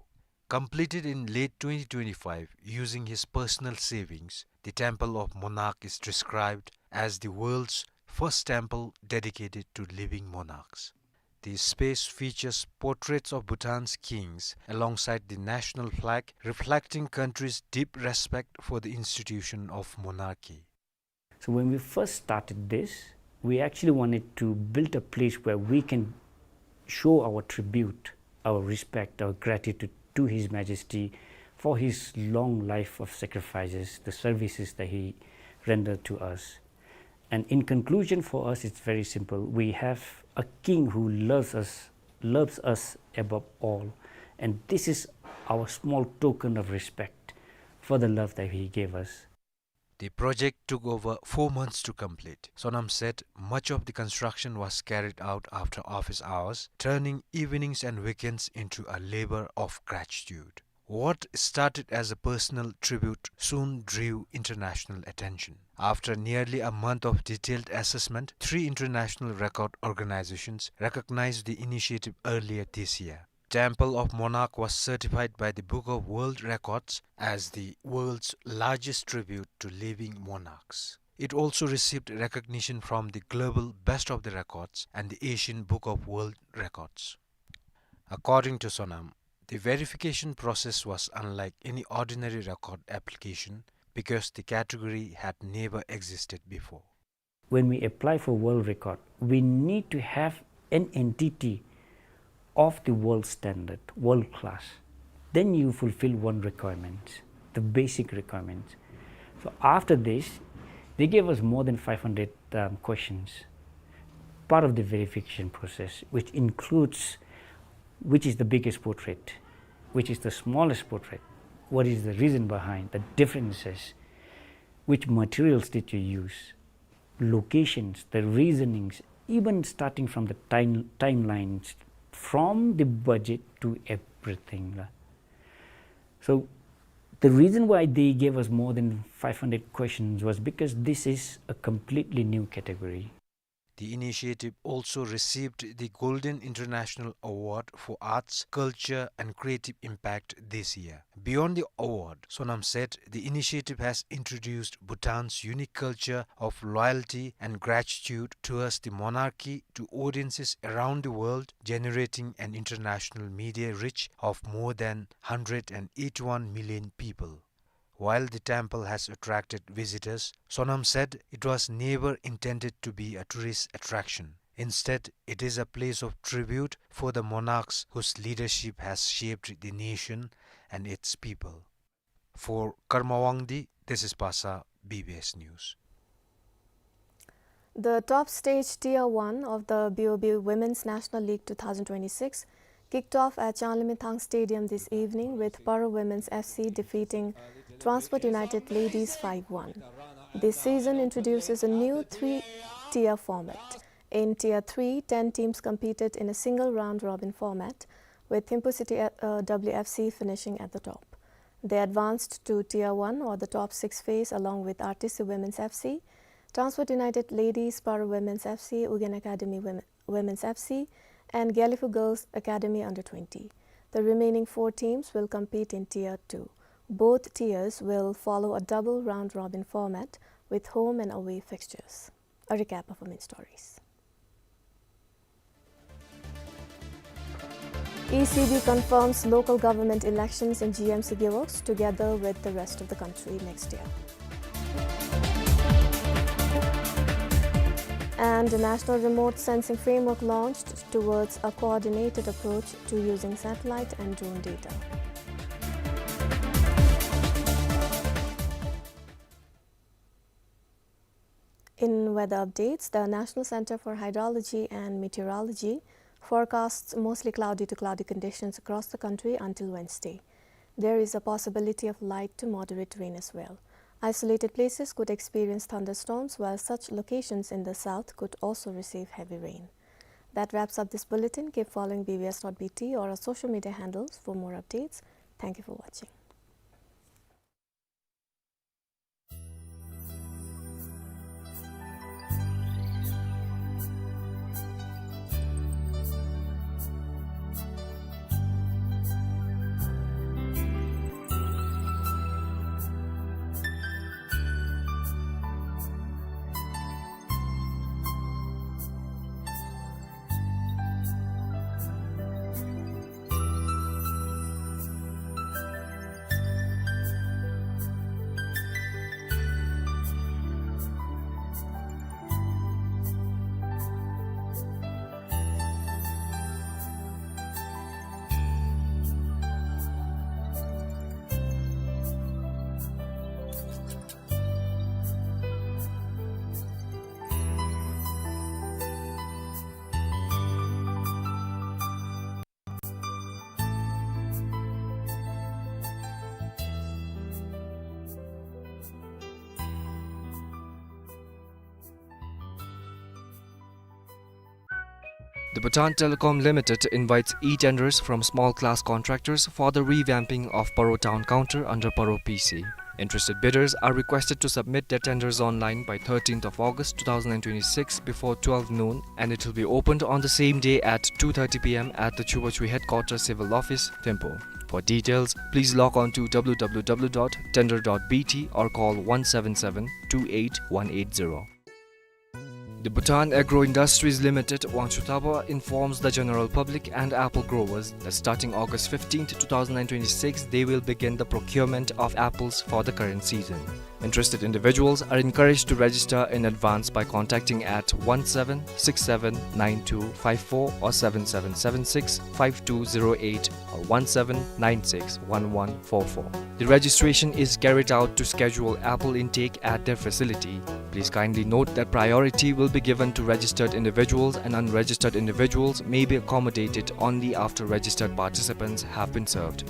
Completed in late twenty twenty-five using his personal savings, the Temple of Monarch is described as the world's first temple dedicated to living monarchs. The space features portraits of Bhutan's kings alongside the national flag, reflecting country's deep respect for the institution of monarchy. So when we first started this, we actually wanted to build a place where we can show our tribute, our respect, our gratitude to His Majesty for his long life of sacrifices, the services that he rendered to us. And in conclusion, for us, it's very simple. We have a king who loves us, loves us above all, and this is our small token of respect for the love that he gave us. The project took over four months to complete. Sonam said much of the construction was carried out after office hours, turning evenings and weekends into a labor of gratitude. What started as a personal tribute soon drew international attention. After nearly a month of detailed assessment, three international record organizations recognized the initiative earlier this year. Temple of Monarch was certified by the Book of World Records as the world's largest tribute to living monarchs. It also received recognition from the Global Best of the Records and the Asian Book of World Records. According to Sonam, the verification process was unlike any ordinary record application because the category had never existed before. When we apply for world record, we need to have an entity of the world standard, world class. Then you fulfill one requirement, the basic requirements. So after this, they gave us more than five hundred, um, questions, part of the verification process, which includes which is the biggest portrait, which is the smallest portrait, What is the reason behind the differences? Which materials did you use? Locations, the reasonings, even starting from the time, timelines, from the budget to everything la. So the reason why they gave us more than five hundred questions was because this is a completely new category. The initiative also received the Golden International Award for Arts, Culture and Creative Impact this year. Beyond the award, Sonam said the initiative has introduced Bhutan's unique culture of loyalty and gratitude towards the monarchy to audiences around the world, generating an international media reach of more than hundred and eighty-one million people. While the temple has attracted visitors, Sonam said it was never intended to be a tourist attraction. Instead, it is a place of tribute for the monarchs whose leadership has shaped the nation and its people. For Karma Wangdi, this is Pasa, B B S News. The top stage Tier one of the B O B Women's National League two thousand twenty-six kicked off at Changlimithang Stadium this evening, with Paro Women's F C defeating Transport United Ladies five one. This season introduces a new three-tier format. In Tier three, ten teams competed in a single round-robin format, with Thimphu City, uh, W F C finishing at the top. They advanced to Tier one, or the top six phase, along with R T C Women's F C, Transport United Ladies, Paro Women's F C, Ugyen Academy Women, Women's F C, and Gelephu Girls Academy under twenty. The remaining four teams will compete in Tier two. Both tiers will follow a double round-robin format with home and away fixtures. A recap of our main stories. E C B confirms local government elections in G M C gewogs together with the rest of the country next year. And a national remote sensing framework launched towards a coordinated approach to using satellite and drone data. In weather updates, the National Center for Hydrology and Meteorology forecasts mostly cloudy to cloudy conditions across the country until Wednesday. There is a possibility of light to moderate rain as well. Isolated places could experience thunderstorms, while such locations in the south could also receive heavy rain. That wraps up this bulletin. Keep following B B S dot B T or our social media handles for more updates. Thank you for watching. The Bhutan Telecom Limited invites e-tenders from small class contractors for the revamping of Paro Town Counter under Paro P C. Interested bidders are requested to submit their tenders online by thirteenth of August two thousand and twenty-six before twelve noon, and it will be opened on the same day at two thirty P M at the Chubachu Headquarters Civil Office, Thimphu. For details, please log on to W W W dot tender dot B T or call one seven seven two eight one eight zero. The Bhutan Agro Industries Limited, Wangchuh Taba, informs the general public and apple growers that starting August fifteenth, two thousand and twenty-six, they will begin the procurement of apples for the current season. Interested individuals are encouraged to register in advance by contacting at one seven six seven nine two five four or seven seven seven six five two zero eight or one seven nine six one one four four. The registration is carried out to schedule apple intake at their facility. Please kindly note that priority will be given to registered individuals, and unregistered individuals may be accommodated only after registered participants have been served.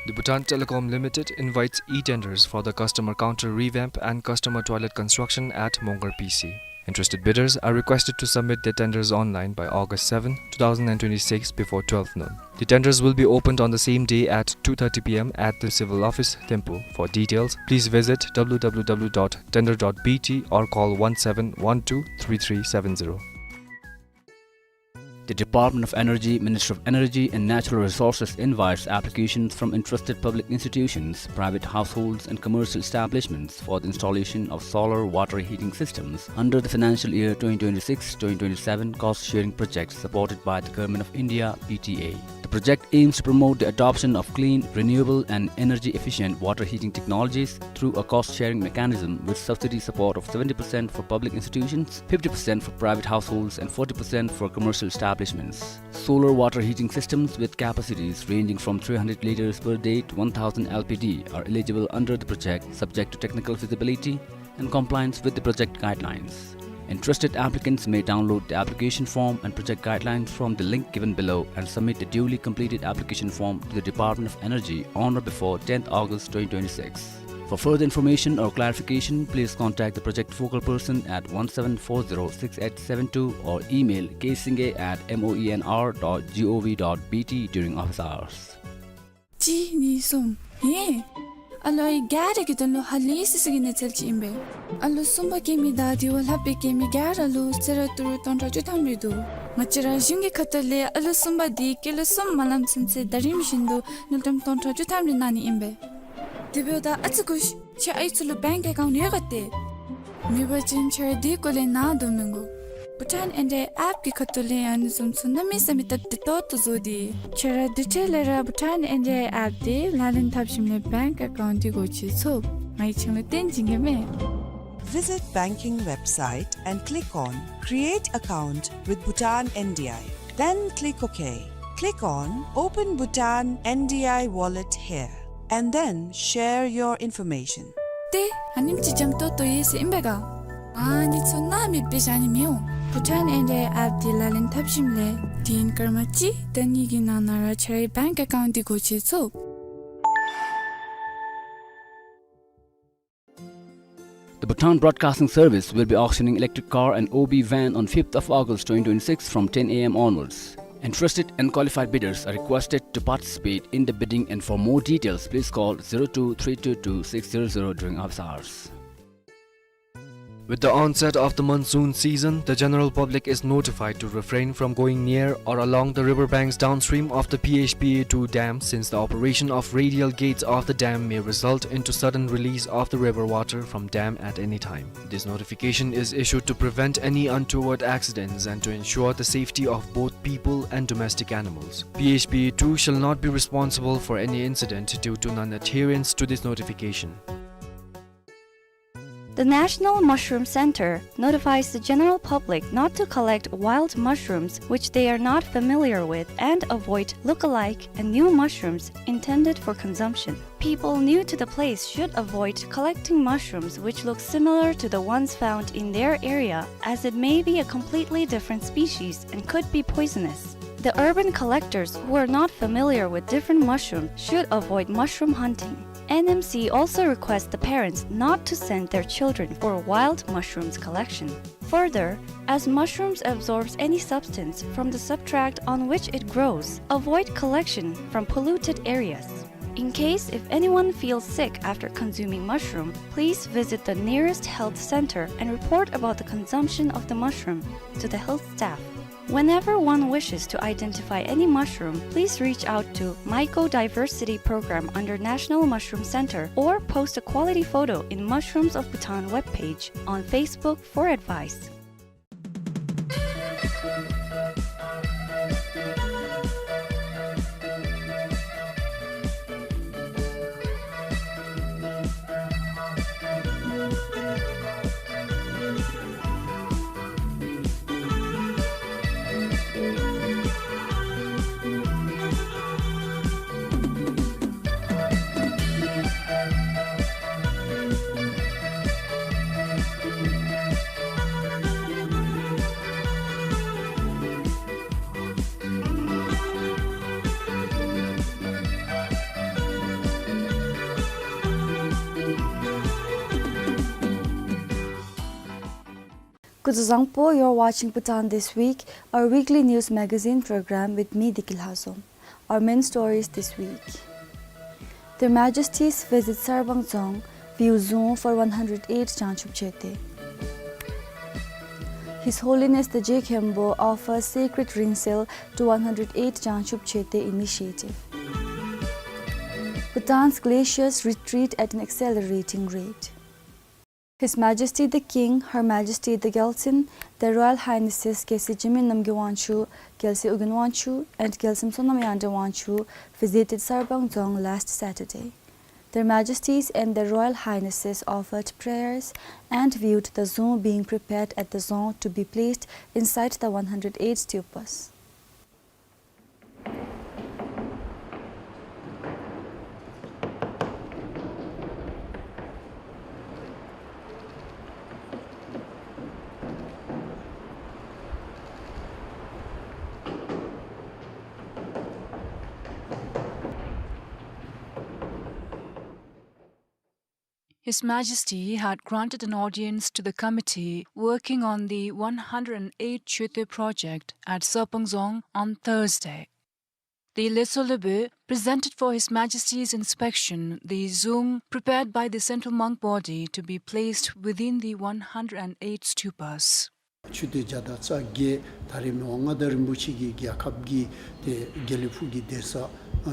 The Bhutan Telecom Limited invites e-tenders for the customer counter revamp and customer toilet construction at Mongar P C. Interested bidders are requested to submit their tenders online by August seven, two thousand and twenty-six, before twelve noon. The tenders will be opened on the same day at two thirty P M at the Civil Office, Thimphu. For details, please visit W W W dot tender dot B T or call one seven one two three three seven zero. The Department of Energy, Ministry of Energy and Natural Resources invites applications from interested public institutions, private households and commercial establishments for the installation of solar water heating systems under the financial year twenty twenty-six twenty twenty-seven cost-sharing project supported by the Government of India, P T A. The project aims to promote the adoption of clean, renewable and energy-efficient water heating technologies through a cost-sharing mechanism with subsidy support of seventy percent for public institutions, fifty percent for private households and forty percent for commercial establishments. Solar water heating systems with capacities ranging from three hundred liters per day to one thousand L P D are eligible under the project, subject to technical feasibility and compliance with the project guidelines. Interested applicants may download the application form and project guidelines from the link given below and submit the duly completed application form to the Department of Energy on or before tenth August twenty twenty-six. For further information or clarification, please contact the project focal person at one seven four zero six eight seven two or email ksingye at moenr dot gov dot bt during office hours. གཅིག་གཉིས་གསུམ། ཧེ། ཨ་ལོ་ཨའི་ག་ར་གི་དོན་ལུ་ཧ་ལས་སི་སི་གི་གནས་ཚུལ་ཅིག་ཨིན་པས། ཨ་ལོ་གསུམ་པ་སྐྱེ་མི་དང་དེ་བ་ལྷག་པའི་སྐྱེ་མི་ག་ར་ལུ་གསོལ་རས་ཏི་རུ་སྟོང་ཕྲག་བཅུ་ཐམ་རེ་འདུག། ང་བཅས་ར་གཞུང་གི་ཁ་ཐུག་ལས་ཨ་ལོ་གསུམ་པ་དེ་སྐྱེས་ལོ་གསུམ་མ་ལངམ་ཚུན་ཚོད་ཟླ་རིམ་བཞིན་དུ་དངུལ་ཀྲམ་སྟོང་ཕྲག་བཅུ་ཐམ་རེ་གནང་ནི་ཨིན་པས། དེ་འབདཝ་ད་ཨ་ཙི་སྒུག་ཤིག། ཁྱེད་ཨའི་ཚུ་ལུ་bank account ཡོད་ག་ཏེ། མེད་པ་ཅིན་ཁྱེད་ར་དེའི་སྐོར་ལས་ནཱ་དོ་མི་དགོ། Bhutan N D I app གི་ཁ་ཐུག་ལས་ཨ་ནི་བཟུམ་ཚུ་གནམ་མེད་ས་མེད་སྟབས་བདེ་ཏོག་ཏོ་བཟོ་སྟེ། ཁྱེད་ར་དེ་འཕྲལ་ལས་ར་Bhutan N D I app དེ་ལག་ལེན་འཐབ་ཞིནམ་ལས་bank account དེ་སྒོ་ཕྱེ་ཚུགས། ང་གིས་ཁྱེད་ལུ་སྟོན་བྱིན་གེ་མས། Visit banking website and click on Create account with Bhutan N D I. Then click OK. Click on Open Bhutan N D I Wallet here and then share your information. ཏེ་ཨ་ནེམ་ཅིག་འཇམ་ཏོང་ཏོ་ཡོད་ཟེར་ཨིན་པས་ག། ཨ་ནི་ཚུ་གནམ་མེད་པའི་ཞག་ནི་མི་འོང་། Bhutan N D I app དེ་ལག་ལེན་འཐབ་ཞིནམ་ལས་དུས་ཡུན་སྐར་མ་གཅིག་དང་གཉིས་ཀྱི་ནང་ན་ར་ཁྱེད་རའི་bank account དེ་སྒོ་ཕྱེ་ཚུགས། The Bhutan Broadcasting Service will be auctioning electric car and O B van on fifth of August twenty twenty-six from ten A M onwards. Interested and qualified bidders are requested to participate in the bidding, and for more details, please call zero two three two two six zero zero during office hours. With the onset of the monsoon season, the general public is notified to refrain from going near or along the river banks downstream of the P H P A two dam, since the operation of radial gates of the dam may result into sudden release of the river water from dam at any time. This notification is issued to prevent any untoward accidents and to ensure the safety of both people and domestic animals. P H P A two shall not be responsible for any incident due to non-adherence to this notification. The National Mushroom Center notifies the general public not to collect wild mushrooms which they are not familiar with and avoid look-alike and new mushrooms intended for consumption. People new to the place should avoid collecting mushrooms which look similar to the ones found in their area, as it may be a completely different species and could be poisonous. The urban collectors who are not familiar with different mushrooms should avoid mushroom hunting. N M C also requests the parents not to send their children for wild mushrooms collection. Further, as mushrooms absorbs any substance from the substrate on which it grows, avoid collection from polluted areas. In case if anyone feels sick after consuming mushroom, please visit the nearest health center and report about the consumption of the mushroom to the health staff. Whenever one wishes to identify any mushroom, please reach out to Mycodiversity Program under National Mushroom Center or post a quality photo in Mushrooms of Bhutan webpage on Facebook for advice. Kuzuzangpo, you're watching Bhutan This Week, our weekly news magazine program with me, Diki Lhazom. Our main stories this week. Their Majesties visit Sarbang Dzong, view Dzung for one hundred eight Jangchub Chete. His Holiness the Je Khenpo offers sacred ring seal to one hundred eight Jangchub Chete initiative. Bhutan's glaciers retreat at an accelerating rate. His Majesty the King, Her Majesty the Gyaltsuen, Their Royal Highnesses Kesi Jigme Namgay Wangchuck, Gyaltsuen Ugyen Wangchuck, and Gyaltsuen Sonam Yangdreng Wangchuck visited Sarbang Dzong last Saturday. Their Majesties and Their Royal Highnesses offered prayers and viewed the dzung being prepared at the dzong to be placed inside the one hundred eight stupas. His Majesty had granted an audience to the committee working on the one hundred eight Chete project at Sarbang Dzong on Thursday. The Leso Lebe presented for His Majesty's inspection the dzung prepared by the central monk body to be placed within the one hundred eight stupas. ཆོས་སྡེ་བརྒྱ་དང་རྩ་བརྒྱད་ད་རེས་མི་དབང་མངའ་བདག་རིན་པོ་ཆེ་གིས་རྒྱལ་ཁབ་ཀྱི་ཏེ་དགེ་ལེགས་ཕུག་གི་གདན་ས་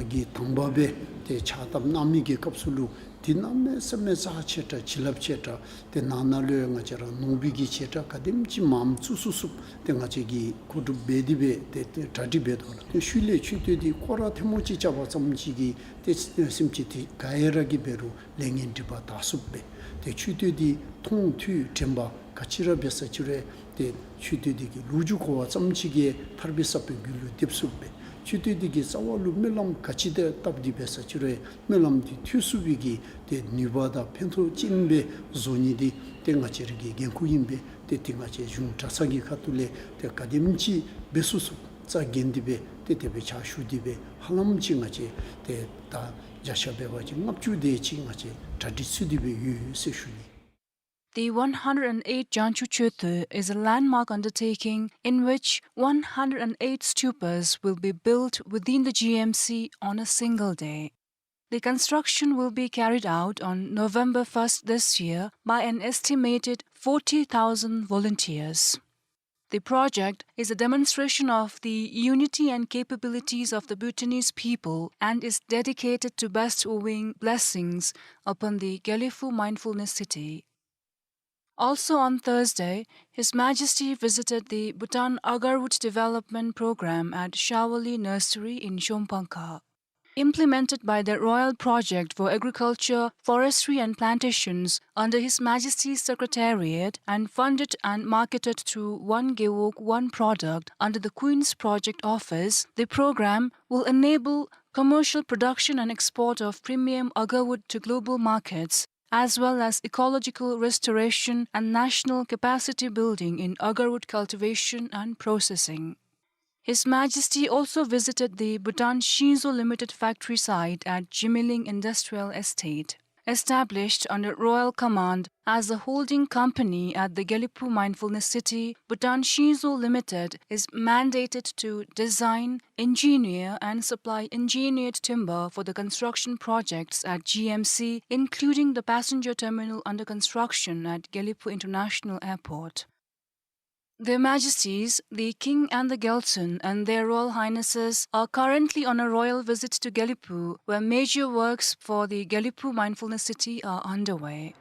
གི་དང་པ་སྦེ་ཏེ་ཕྱག་བཏབ་གནང་མི་གི་སྐབས་སུ་ལུ་ཏེ་གནམ་མེད་ས་མེད་རྩ་ཆེ་དྲགས་བྱིན་རླབས་ཆེ་དྲགས་ཏེ་ནང་ན་ལུ་ཡང་ང་བཅས་ར་ནོར་བུ་གི་བྱེ་བྲག་ག་དེམ་ཅིག་མངམ་བཙུགས་ཚུགས་ཚུགསཔ་ཏེ་ང་བཅས་ཀྱིས་མཁོ་སྒྲུབ་འབད་དེ་སྦེ་ཏེ་ཏེ་གྲ་སྒྲིག་འབད་དོ་ལགས། ཏེ་ཤུལ་ལས་མཆོད་རྟེན་འདི་སྐོར་ར་ཐེངས་མ་གཅིག་རྐྱབ་པ་ཙམ་ཅིག་གིས་ཏེ་སེམས་ཅན་ཏེ་ག་ཡ་ར་གིས་འབད་རུང་ལས་ངན་སྒྲིབ་པ་དག་ཚུགསཔ་སྦེ། ཏེ་མཆོད་རྟེན་འདི་མཐོང་ཐོས་དྲན་པ་ག་ཅི་ར་འབད་ས་ཅི་རུང་ཏེ་མཆོད་རྟེན་འདི་གི་ལོ་རྒྱུས་གོ་བ་ཙམ་ཅིག་གིས་ཐར་པའི་ས་བོན་རྒྱུད་ལུ་འདེབས་ཚུགསཔ་སྦེ། མཆོད་རྟེན་འདི་གི་རྩ་བ་ལུ་སྨོན་ལམ་ག་ཅི་དེ་བཏབ་སྟེ་འབད་ས་ཅི་རུང་སྨོན་ལམ་འདི་ཐོས་ཚུགས་པའི་གི་ཏེ་ནུས་པ་དང་ཕན་ཐོགས་ཅན་སྦེ་བཟོ་ནི་འདི་ཏེ་ང་བཅས་ར་གི་འགན་ཁུར་ཨིན་པས། ཏེ་ཏེ་ང་བཅས་གཞུང་གྲྭ་ཚང་གི་ཁ་ཐུག་ལས་ཏེ་ག་དེམ་ཅིག་འབད་ཚུགས་ཚུགས་རྩ་འགེངས་ཏེ་སྦེ་ཏེ་དེ་སྦེ་ཕྱག་ཞུ་སྟེ་སྦེ་ཧ་ལམ་ཅིག་ང་བཅས་ཏེ་ད་བརྒྱ་ཆ་འབད་བ་ཅིན་ལྔ་བཅུ་དེ་ཅིག་ང་བཅས་གྲ་སྒྲིག་ཚུད་དེ་སྦེ་ཡོད་ཟེར་ཞུ་ནི། The one hundred eight Jangchub Chete is a landmark undertaking in which one hundred eight stupas will be built within the G M C on a single day. The construction will be carried out on November first this year by an estimated forty thousand volunteers. The project is a demonstration of the unity and capabilities of the Bhutanese people and is dedicated to bestowing blessings upon the Gelephu Mindfulness City. Also on Thursday, His Majesty visited the Bhutan Agarwood Development Program at Shawali Nursery in Shongpangkha. Implemented by the Royal Project for Agriculture, Forestry and Plantations under His Majesty's Secretariat and funded and marketed through One Gewog One Product under the Queen's Project Office, the program will enable commercial production and export of premium agarwood to global markets, as well as ecological restoration and national capacity building in agarwood cultivation and processing. His Majesty also visited the Bhutan Shinzo Limited factory site at Zhimiling Industrial Estate. Established under royal command as a holding company at the Gelephu Mindfulness City, Bhutan Shinzo Limited is mandated to design, engineer and supply engineered timber for the construction projects at G M C, including the passenger terminal under construction at Gelephu International Airport. Their Majesties, the King and the Gyaltsuen, and Their Royal Highnesses are currently on a royal visit to Gelephu, where major works for the Gelephu Mindfulness City are underway.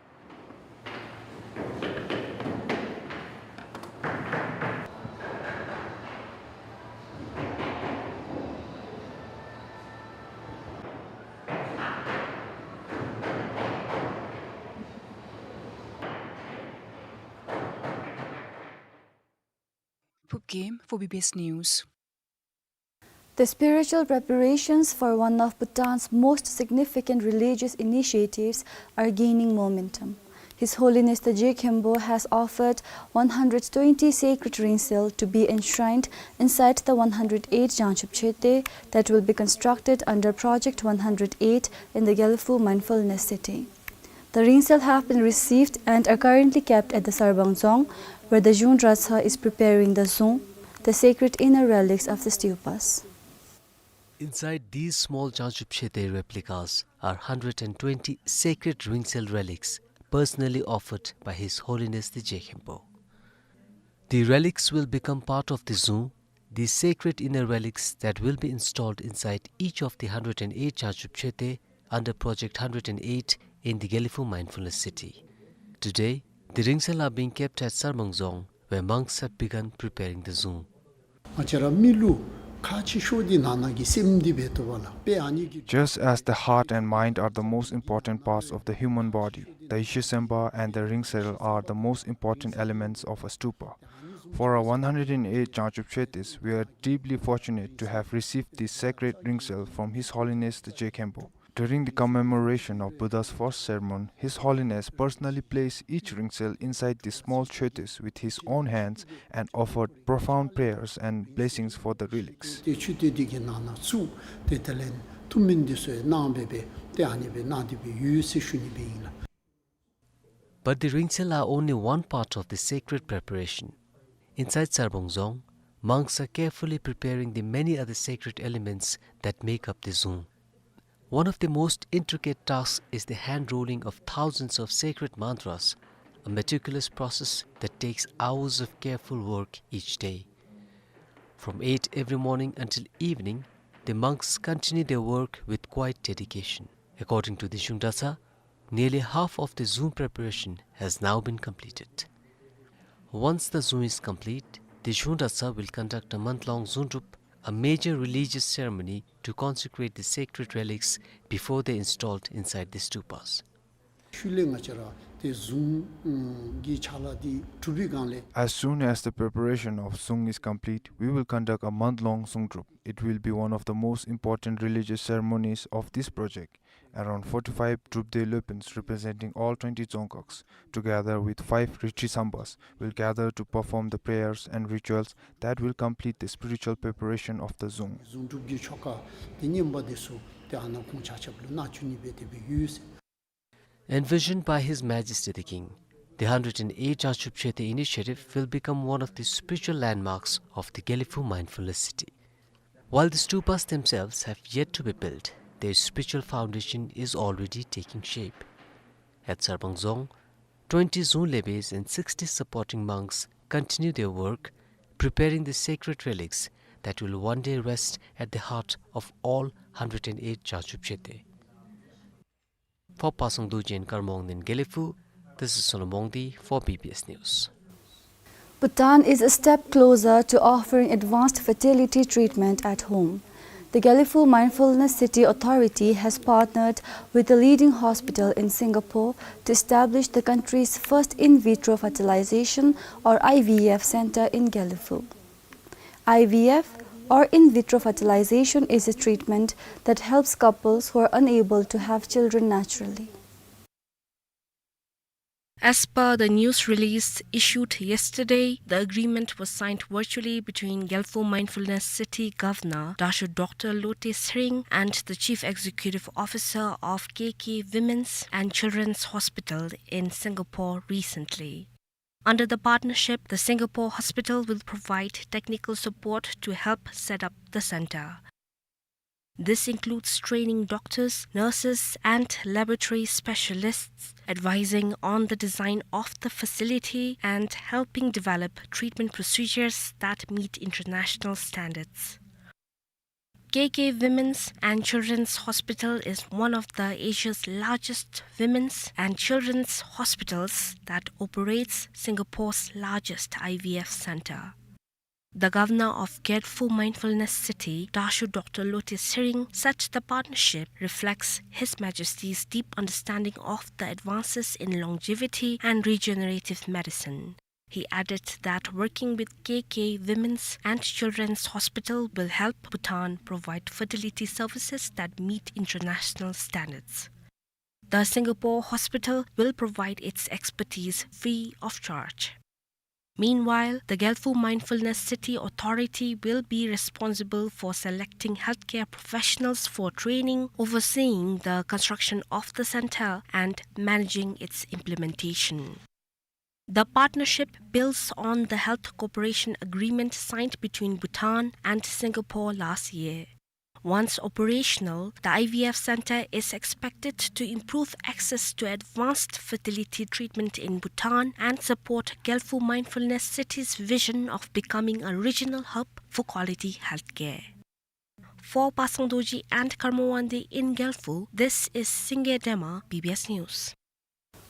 Phub Game for B B S News. The spiritual preparations for one of Bhutan's most significant religious initiatives are gaining momentum. His Holiness the Je Khenpo has offered one hundred twenty sacred ring seal to be enshrined inside the one hundred eight Jangchub Chete that will be constructed under Project one hundred eight in the Gelephu Mindfulness City. The ring seal have been received and are currently kept at the Sarbang Dzong, where the Zhung Dratshang is preparing the zung, the sacred inner relics of the stupas. Inside these small Jangchub Chhete replicas are hundred and twenty sacred ring cell relics personally offered by His Holiness the Je Khenpo. The relics will become part of the zung, the sacred inner relics that will be installed inside each of the hundred and eight Jangchub Chhete under Project hundred and eight in the Gelephu Mindfulness City. Today, the ring cell are being kept at Sarbang Dzong, where monks have begun preparing the zung. ང་བཅས་ར་མི་ལུ་ཁག་ཆེ་ཤོས་འདི་ནང་ན་གི་སེམས་འདི་འབད་དོ་བ་ལགས། དཔེ་ཨ་ནི་གི། Just as the heart and mind are the most important parts of the human body, the Yeshe Sempa and the ring cell are the most important elements of a stupa. For our one hundred and eight Jangchub Chhetes, we are deeply fortunate to have received this sacred ring cell from His Holiness the Je Khenpo. During the commemoration of Buddha's first sermon, His Holiness personally placed each ring cell inside the small chhetes with his own hands and offered profound prayers and blessings for the relics. ཏེ་ཆུ་ཏེ་འདི་གི་ནང་ན་བཙུགས་ཏེ་དེ་ལས་ཐུགས་སྨོན་འདི་ཚུ་གནང་སྦེ་སྦེ་ཏེ་ཨ་ནི་སྦེ་གནང་སྟེ་སྦེ་ཡོད་ཟེར་ཞུ་ནི་སྦེ་ཨིན་ལགས། But the ring cell are only one part of the sacred preparation. Inside Sarbang Dzong, monks are carefully preparing the many other sacred elements that make up the zung. One of the most intricate tasks is the hand rolling of thousands of sacred mantras, a meticulous process that takes hours of careful work each day. From eight every morning until evening, the monks continue their work with quiet dedication. According to the Zhung Dratshang, nearly half of the zung preparation has now been completed. Once the zung is complete, the Zhung Dratshang will conduct a month-long zung drup, a major religious ceremony to consecrate the sacred relics before they installed inside the stupas. ཤུལ་ལས་ང་བཅས་ར་ཏེ་ཟུང་གི་ཕྱག་ལཱ་འདི་གྲུབ་པའི་སྒང་ལས། As soon as the preparation of zung is complete, we will conduct a month-long zung drup. It will be one of the most important religious ceremonies of this project. Around forty-five drup de lopins representing all twenty dzongkhags, together with five Ritri Sampas, will gather to perform the prayers and rituals that will complete the spiritual preparation of the zung. ཟུང་གྲུབ་ཀྱི་ཆོ་ག་དེ་ཉིནམ་དེ་ཚུ་ཏེ་ཨ་ནཱ་ཁོང་ཆ་ཁྱབ་ལུ་གནང་བཅུག་ནི་སྦེ་དེ་སྦེ་ཡོད་ཟེར། Envisioned by His Majesty the King, the hundred and eight Jangchub Chhete initiative will become one of the spiritual landmarks of the Gelephu Mindfulness City. While the stupas themselves have yet to be built, their spiritual foundation is already taking shape. At Sarbang Dzong, twenty zung lebes and sixty supporting monks continue their work, preparing the sacred relics that will one day rest at the heart of all hundred and eight Jangchub Chhete. For Pasang Dorji and Karma Wangden in Gelephu, this is Sonam Wangdi for B B S News. Bhutan is a step closer to offering advanced fertility treatment at home. The Gelephu Mindfulness City Authority has partnered with a leading hospital in Singapore to establish the country's first in vitro fertilization, or I V F, center in Gelephu. I V F, or in vitro fertilization, is a treatment that helps couples who are unable to have children naturally. As per the news release issued yesterday, the agreement was signed virtually between Gelephu Mindfulness City Governor Dasho Doctor Lotay Tshering and the Chief Executive Officer of K K Women's and Children's Hospital in Singapore recently. Under the partnership, the Singapore hospital will provide technical support to help set up the center. This includes training doctors, nurses, and laboratory specialists, advising on the design of the facility, and helping develop treatment procedures that meet international standards. K K Women's and Children's Hospital is one of the Asia's largest women's and children's hospitals that operates Singapore's largest I V F center. The governor of Gelephu Mindfulness City, Dasho Doctor Lotay Tshering, said the partnership reflects His Majesty's deep understanding of the advances in longevity and regenerative medicine. He added that working with K K Women's and Children's Hospital will help Bhutan provide fertility services that meet international standards. The Singapore hospital will provide its expertise free of charge. Meanwhile, the Gelephu Mindfulness City Authority will be responsible for selecting healthcare professionals for training, overseeing the construction of the center, and managing its implementation. The partnership builds on the health cooperation agreement signed between Bhutan and Singapore last year. Once operational, the I V F center is expected to improve access to advanced fertility treatment in Bhutan and support Gelfu Mindfulness City's vision of becoming a regional hub for quality healthcare. For Pasang Dorji and Karma Wangdi in Gelfu, this is Singe Dema, B B S News.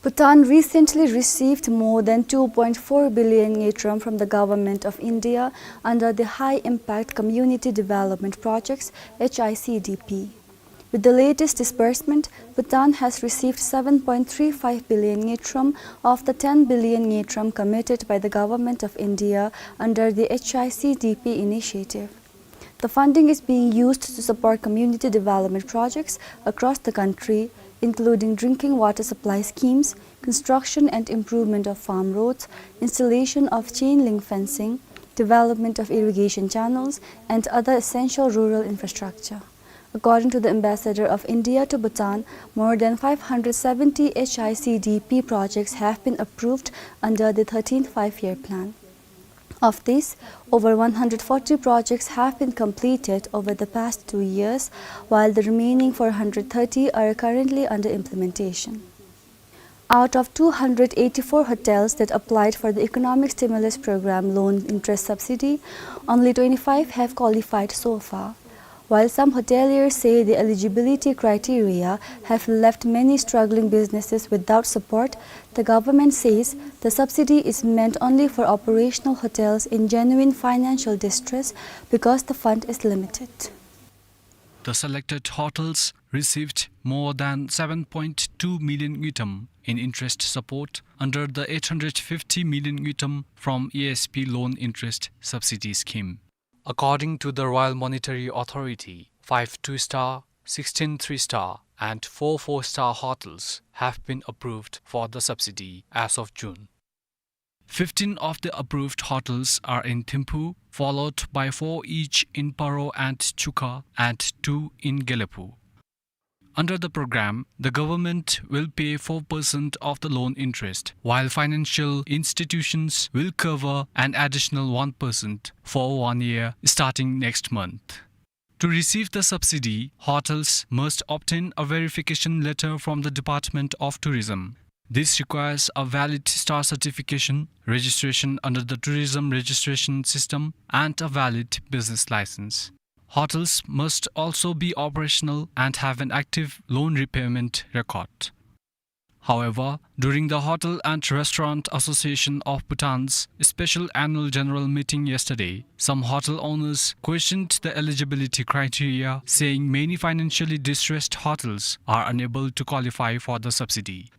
Bhutan recently received more than two point four billion ngultrum from the Government of India under the High Impact Community Development Projects, H I C D P. With the latest disbursement, Bhutan has received seven point three five billion ngultrum of the ten billion ngultrum committed by the Government of India under the H I C D P initiative. The funding is being used to support community development projects across the country, including drinking water supply schemes, construction and improvement of farm roads, installation of chain link fencing, development of irrigation channels, and other essential rural infrastructure. According to the Ambassador of India to Bhutan, more than five hundred seventy H I C D P projects have been approved under the thirteenth Five-Year Plan. Of these, over one hundred forty projects have been completed over the past two years, while the remaining four hundred thirty are currently under implementation. Out of two hundred eighty-four hotels that applied for the Economic Stimulus Program loan interest subsidy, only twenty-five have qualified so far. While some hoteliers say the eligibility criteria have left many struggling businesses without support, the government says the subsidy is meant only for operational hotels in genuine financial distress because the fund is limited. The selected hotels received more than seven point two million ngultrum in interest support under the eight hundred fifty million ngultrum from E S P loan interest subsidy scheme. According to the Royal Monetary Authority, five two-star, sixteen three-star, and four four-star hotels have been approved for the subsidy as of June. Fifteen of the approved hotels are in Thimphu, followed by four each in Paro and Chukha and two in Gelephu. Under the program, the government will pay four percent of the loan interest, while financial institutions will cover an additional one percent for one year starting next month. To receive the subsidy, hotels must obtain a verification letter from the Department of Tourism. This requires a valid star certification, registration under the tourism registration system, and a valid business license. Hotels must also be operational and have an active loan repayment record. However, during the Hotel and Restaurant Association of Bhutan's special annual general meeting yesterday, some hotel owners questioned the eligibility criteria, saying many financially distressed hotels are unable to qualify for the subsidy.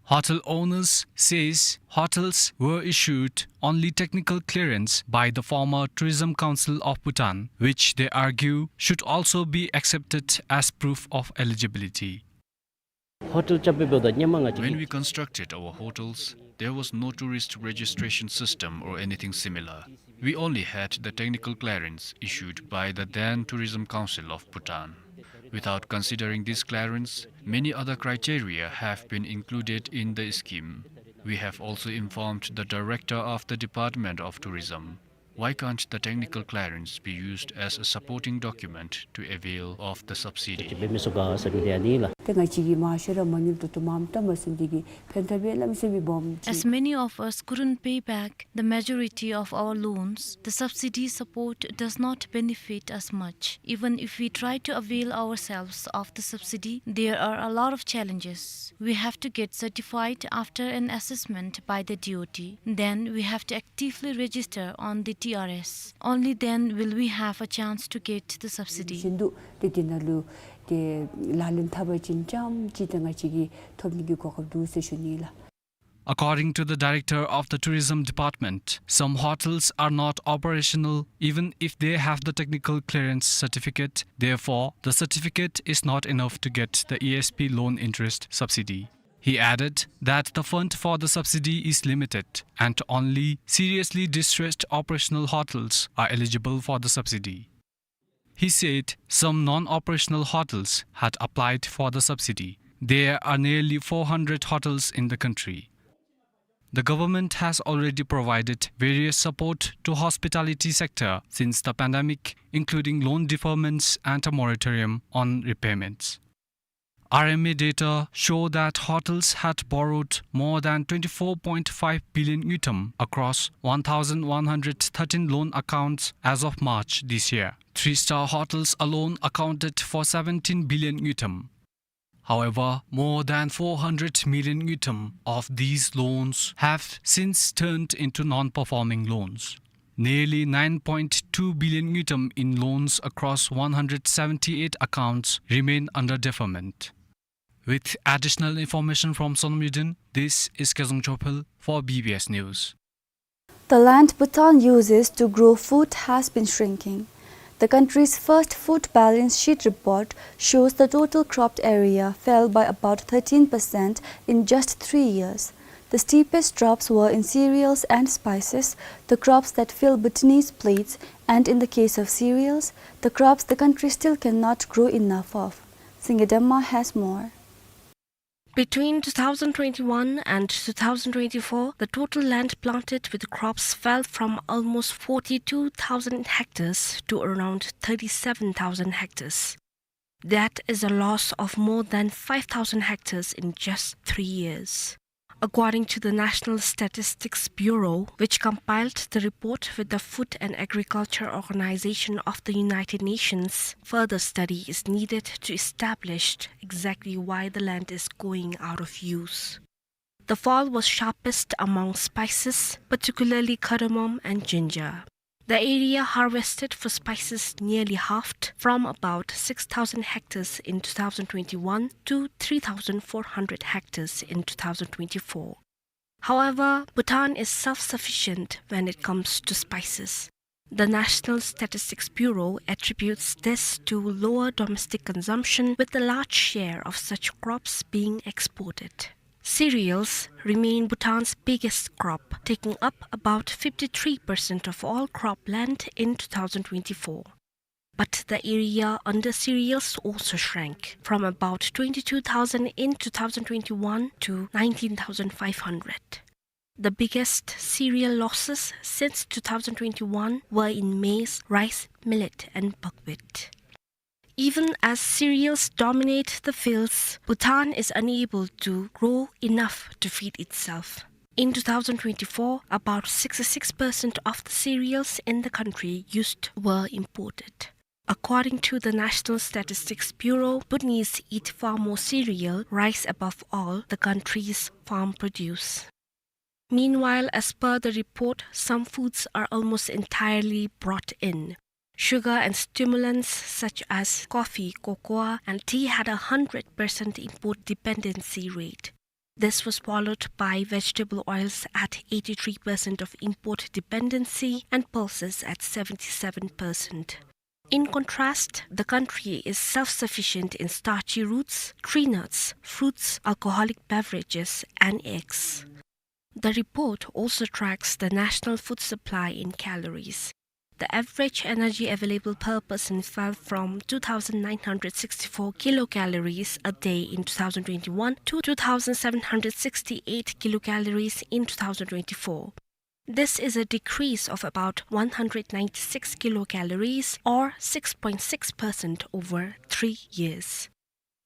Hotel owners says hotels were issued only technical clearance by the former Tourism Council of Bhutan, which they argue should also be accepted as proof of eligibility. Hotel chappi beda nyama nga chi. When we constructed our hotels, there was no tourist registration system or anything similar. We only had the technical clearance issued by the then Tourism Council of Bhutan. Without considering this clearance, many other criteria have been included in the scheme. We have also informed the director of the Department of Tourism. Why can't the technical clearance be used as a supporting document to avail of the subsidy? Chi be mi so ga sa mi de ani la. ཏེ་ང་བཅས་ཀྱིས་མང་ཤོས་ར་མ་ནུས་ཏོག་ཏོ་མངམ་བཏང་མ་ཚུགས་དེ་གིས་ཕན་ཐབས་ཡོད་ལ་མི་ཟེར་བའི་སྦོམ་ཅིག། As many of us couldn't pay back the majority of our loans, the subsidy support does not benefit us much. Even if we try to avail ourselves of the subsidy, there are a lot of challenges. We have to get certified after an assessment by the D O T. Then we have to actively register on the T R S. Only then will we have a chance to get the subsidy. བཞིན་དུ་ཏེ་དེ་ནང་ལུ་ཏེ་ལག་ལེན་འཐབ་པ་ཅིན་ཙམ་ཅིག་ཏེ་ང་བཅས་ཀྱིས་ཐོབ་ནི་གི་གོ་སྐབས་འདུག་ཟེར་ཞུ་ནི་ལགས། According to the director of the tourism department, some hotels are not operational even if they have the technical clearance certificate. Therefore, the certificate is not enough to get the E S P loan interest subsidy. He added that the fund for the subsidy is limited and only seriously distressed operational hotels are eligible for the subsidy. He said some non-operational hotels had applied for the subsidy. There are nearly four hundred hotels in the country. The government has already provided various support to hospitality sector since the pandemic, including loan deferments and a moratorium on repayments. R M A data show that hotels had borrowed more than twenty-four point five billion ngultrum across one thousand one hundred thirteen loan accounts as of March this year. Three-star hotels alone accounted for seventeen billion ngultrum. However, more than four hundred million ngultrum of these loans have since turned into non-performing loans. Nearly nine point two billion ngultrum in loans across one hundred seventy-eight accounts remain under deferment. With additional information from Sonam Yuden, this is Kezang Chophel for B B S News. The land Bhutan uses to grow food has been shrinking. The country's first food balance sheet report shows the total cropped area fell by about thirteen percent in just three years. The steepest drops were in cereals and spices, the crops that fill Bhutanese plates, and in the case of cereals, the crops the country still cannot grow enough of. Singye Dema has more. Between two thousand twenty-one and two thousand twenty-four, the total land planted with crops fell from almost forty-two thousand hectares to around thirty-seven thousand hectares. That is a loss of more than five thousand hectares in just three years. According to the National Statistics Bureau, which compiled the report with the Food and Agriculture Organization of the United Nations, further study is needed to establish exactly why the land is going out of use. The fall was sharpest among spices, particularly cardamom and ginger. The area harvested for spices nearly halved, from about six thousand hectares in two thousand twenty-one to three thousand four hundred hectares in two thousand twenty-four. However, Bhutan is self-sufficient when it comes to spices. The National Statistics Bureau attributes this to lower domestic consumption, with a large share of such crops being exported. Cereals remain Bhutan's biggest crop, taking up about fifty-three percent of all cropland in two thousand twenty-four. But the area under cereals also shrank, from about twenty-two thousand in two thousand twenty-one to nineteen thousand five hundred. The biggest cereal losses since two thousand twenty-one were in maize, rice, millet, and buckwheat. Even as cereals dominate the fields, Bhutan is unable to grow enough to feed itself. In two thousand twenty-four, about sixty-six percent of the cereals in the country used were imported. According to the National Statistics Bureau, Bhutanese eat far more cereal, rice above all, the country's farm produce. Meanwhile, as per the report, some foods are almost entirely brought in. Sugar and stimulants such as coffee, cocoa, and tea had a hundred percent import dependency rate. This was followed by vegetable oils at eighty-three percent of import dependency and pulses at seventy-seven percent. In contrast, the country is self-sufficient in starchy roots, tree nuts, fruits, alcoholic beverages, and eggs. The report also tracks the national food supply in calories. The average energy available per person fell from two thousand nine hundred sixty-four kilocalories a day in two thousand twenty-one to two thousand seven hundred sixty-eight kilocalories in two thousand twenty-four. This is a decrease of about one hundred ninety-six kilocalories, or six point six percent, over three years.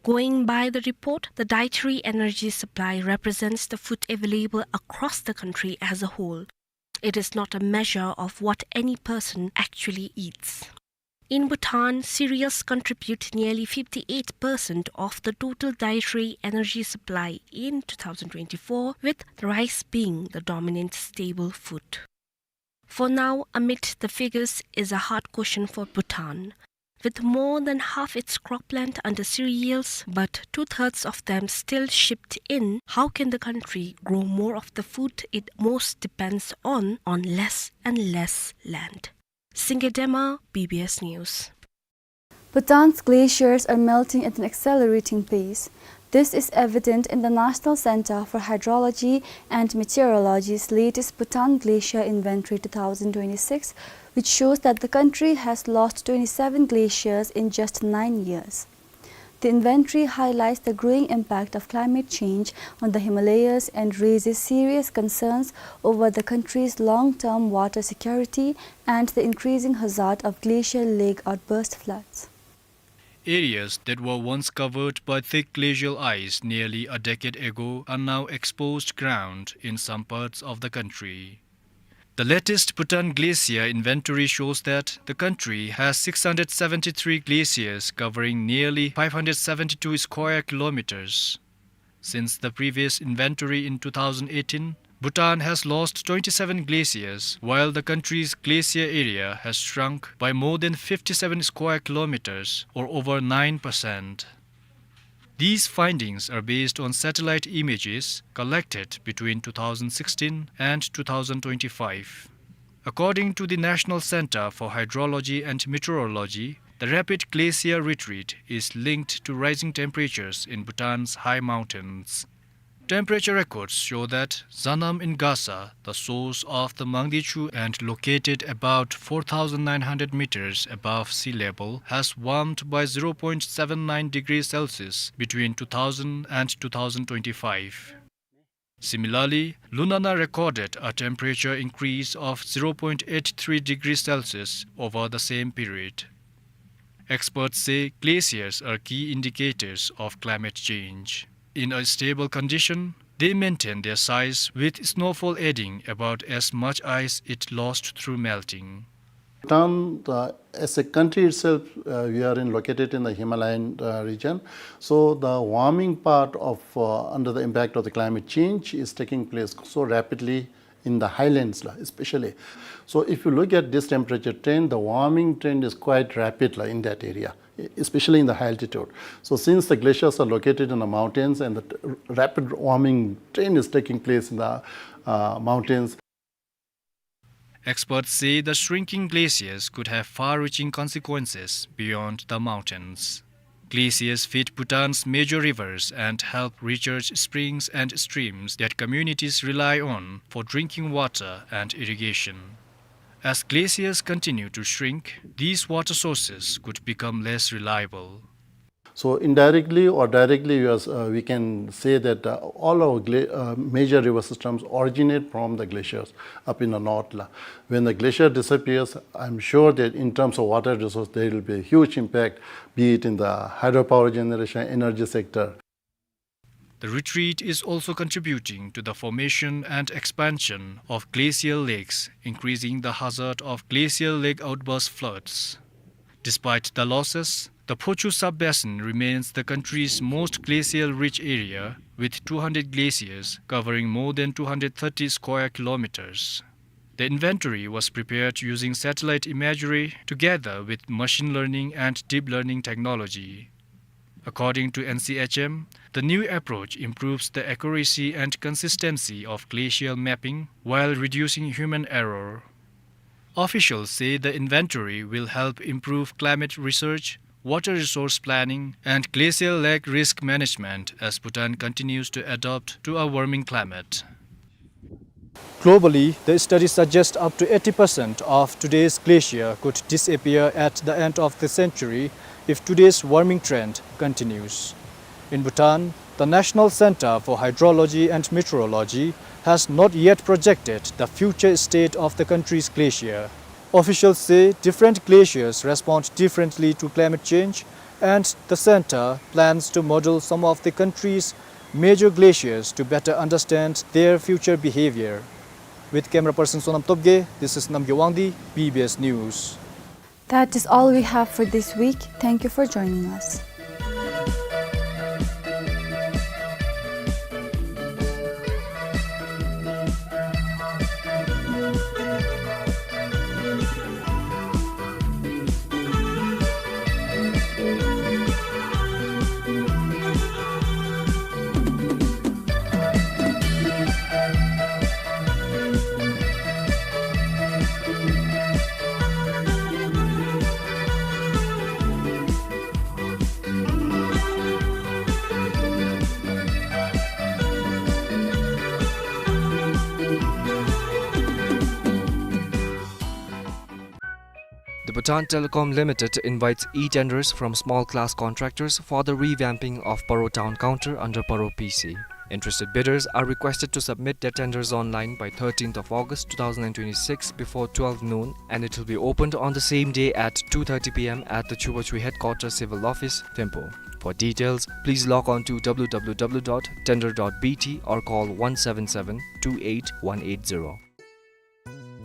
Going by the report, the dietary energy supply represents the food available across the country as a whole. It is not a measure of what any person actually eats. In Bhutan, cereals contribute nearly fifty-eight percent of the total dietary energy supply in two thousand twenty-four, with rice being the dominant staple food. For now, amid the figures is a hard question for Bhutan. With more than half its cropland under cereals, but two-thirds of them still shipped in, how can the country grow more of the food it most depends on, on less and less land? Singye Dema, B B S News. Bhutan's glaciers are melting at an accelerating pace. This is evident in the National Center for Hydrology and Meteorology's latest Bhutan Glacier Inventory two thousand twenty-six, which shows that the country has lost twenty-seven glaciers in just nine years. The inventory highlights the growing impact of climate change on the Himalayas and raises serious concerns over the country's long-term water security and the increasing hazard of glacial lake outburst floods. Areas that were once covered by thick glacial ice nearly a decade ago are now exposed ground in some parts of the country. The latest Bhutan glacier inventory shows that the country has six hundred seventy-three glaciers covering nearly five hundred seventy-two square kilometers. Since the previous inventory in two thousand eighteen, Bhutan has lost twenty-seven glaciers, while the country's glacier area has shrunk by more than fifty-seven square kilometers, or over nine percent. These findings are based on satellite images collected between two thousand sixteen and two thousand twenty-five. According to the National Center for Hydrology and Meteorology, the rapid glacier retreat is linked to rising temperatures in Bhutan's high mountains. Temperature records show that Zanam in Gasa, the source of the Mangdechu and located about four thousand nine hundred meters above sea level, has warmed by zero point seven nine degrees Celsius between two thousand and two thousand twenty-five. Similarly, Lunana recorded a temperature increase of zero point eight three degrees Celsius over the same period. Experts say glaciers are key indicators of climate change. In a stable condition, they maintain their size, with snowfall adding about as much ice it lost through melting. Bhutan, uh, as a country itself, uh, we are in, located in the Himalayan, uh, region. So the warming part of, uh, under the impact of the climate change is taking place so rapidly in the highlands, la, especially. So if you look at this temperature trend, the warming trend is quite rapid, la, in that area, e-, especially in the high altitude. So since the glaciers are located in the mountains and the t-, rapid warming trend is taking place in the, uh, mountains. Experts say the shrinking glaciers could have far-reaching consequences beyond the mountains. Glaciers feed Bhutan's major rivers and help recharge springs and streams that communities rely on for drinking water and irrigation. As glaciers continue to shrink, these water sources could become less reliable. So indirectly or directly, we are, uh, we can say that, uh, all our gla-, uh, major river systems originate from the glaciers up in the north, la. When the glacier disappears, I'm sure that in terms of water resource, there will be a huge impact, be it in the hydropower generation, energy sector. The retreat is also contributing to the formation and expansion of glacial lakes, increasing the hazard of glacial lake outburst floods. Despite the losses, the Phochu sub-basin remains the country's most glacial-rich area, with two hundred glaciers covering more than two hundred thirty square kilometers. The inventory was prepared using satellite imagery together with machine learning and deep learning technology. According to N C H M, the new approach improves the accuracy and consistency of glacial mapping while reducing human error. Officials say the inventory will help improve climate research, water resource planning, and glacial lake risk management as Bhutan continues to adapt to a warming climate. Globally, the study suggests up to eighty percent of today's glacier could disappear at the end of the century if today's warming trend continues. In Bhutan, the National Center for Hydrology and Meteorology has not yet projected the future state of the country's glacier. Officials say different glaciers respond differently to climate change, and the center plans to model some of the country's major glaciers to better understand their future behavior. With camera person Sonam Topge, this is Namgay Wangdi, B B S News. That is all we have for this week. Thank you for joining us. Bhutan Telecom Limited invites e-tenders from small class contractors for the revamping of Paro Town Counter under Paro P C. Interested bidders are requested to submit their tenders online by thirteenth of August two thousand and twenty-six before twelve noon, and it will be opened on the same day at two thirty P M at the Chubachui Headquarters Civil Office, Thimphu. For details, please log on to W W W dot tender dot B T or call one seven seven two eight one eight zero.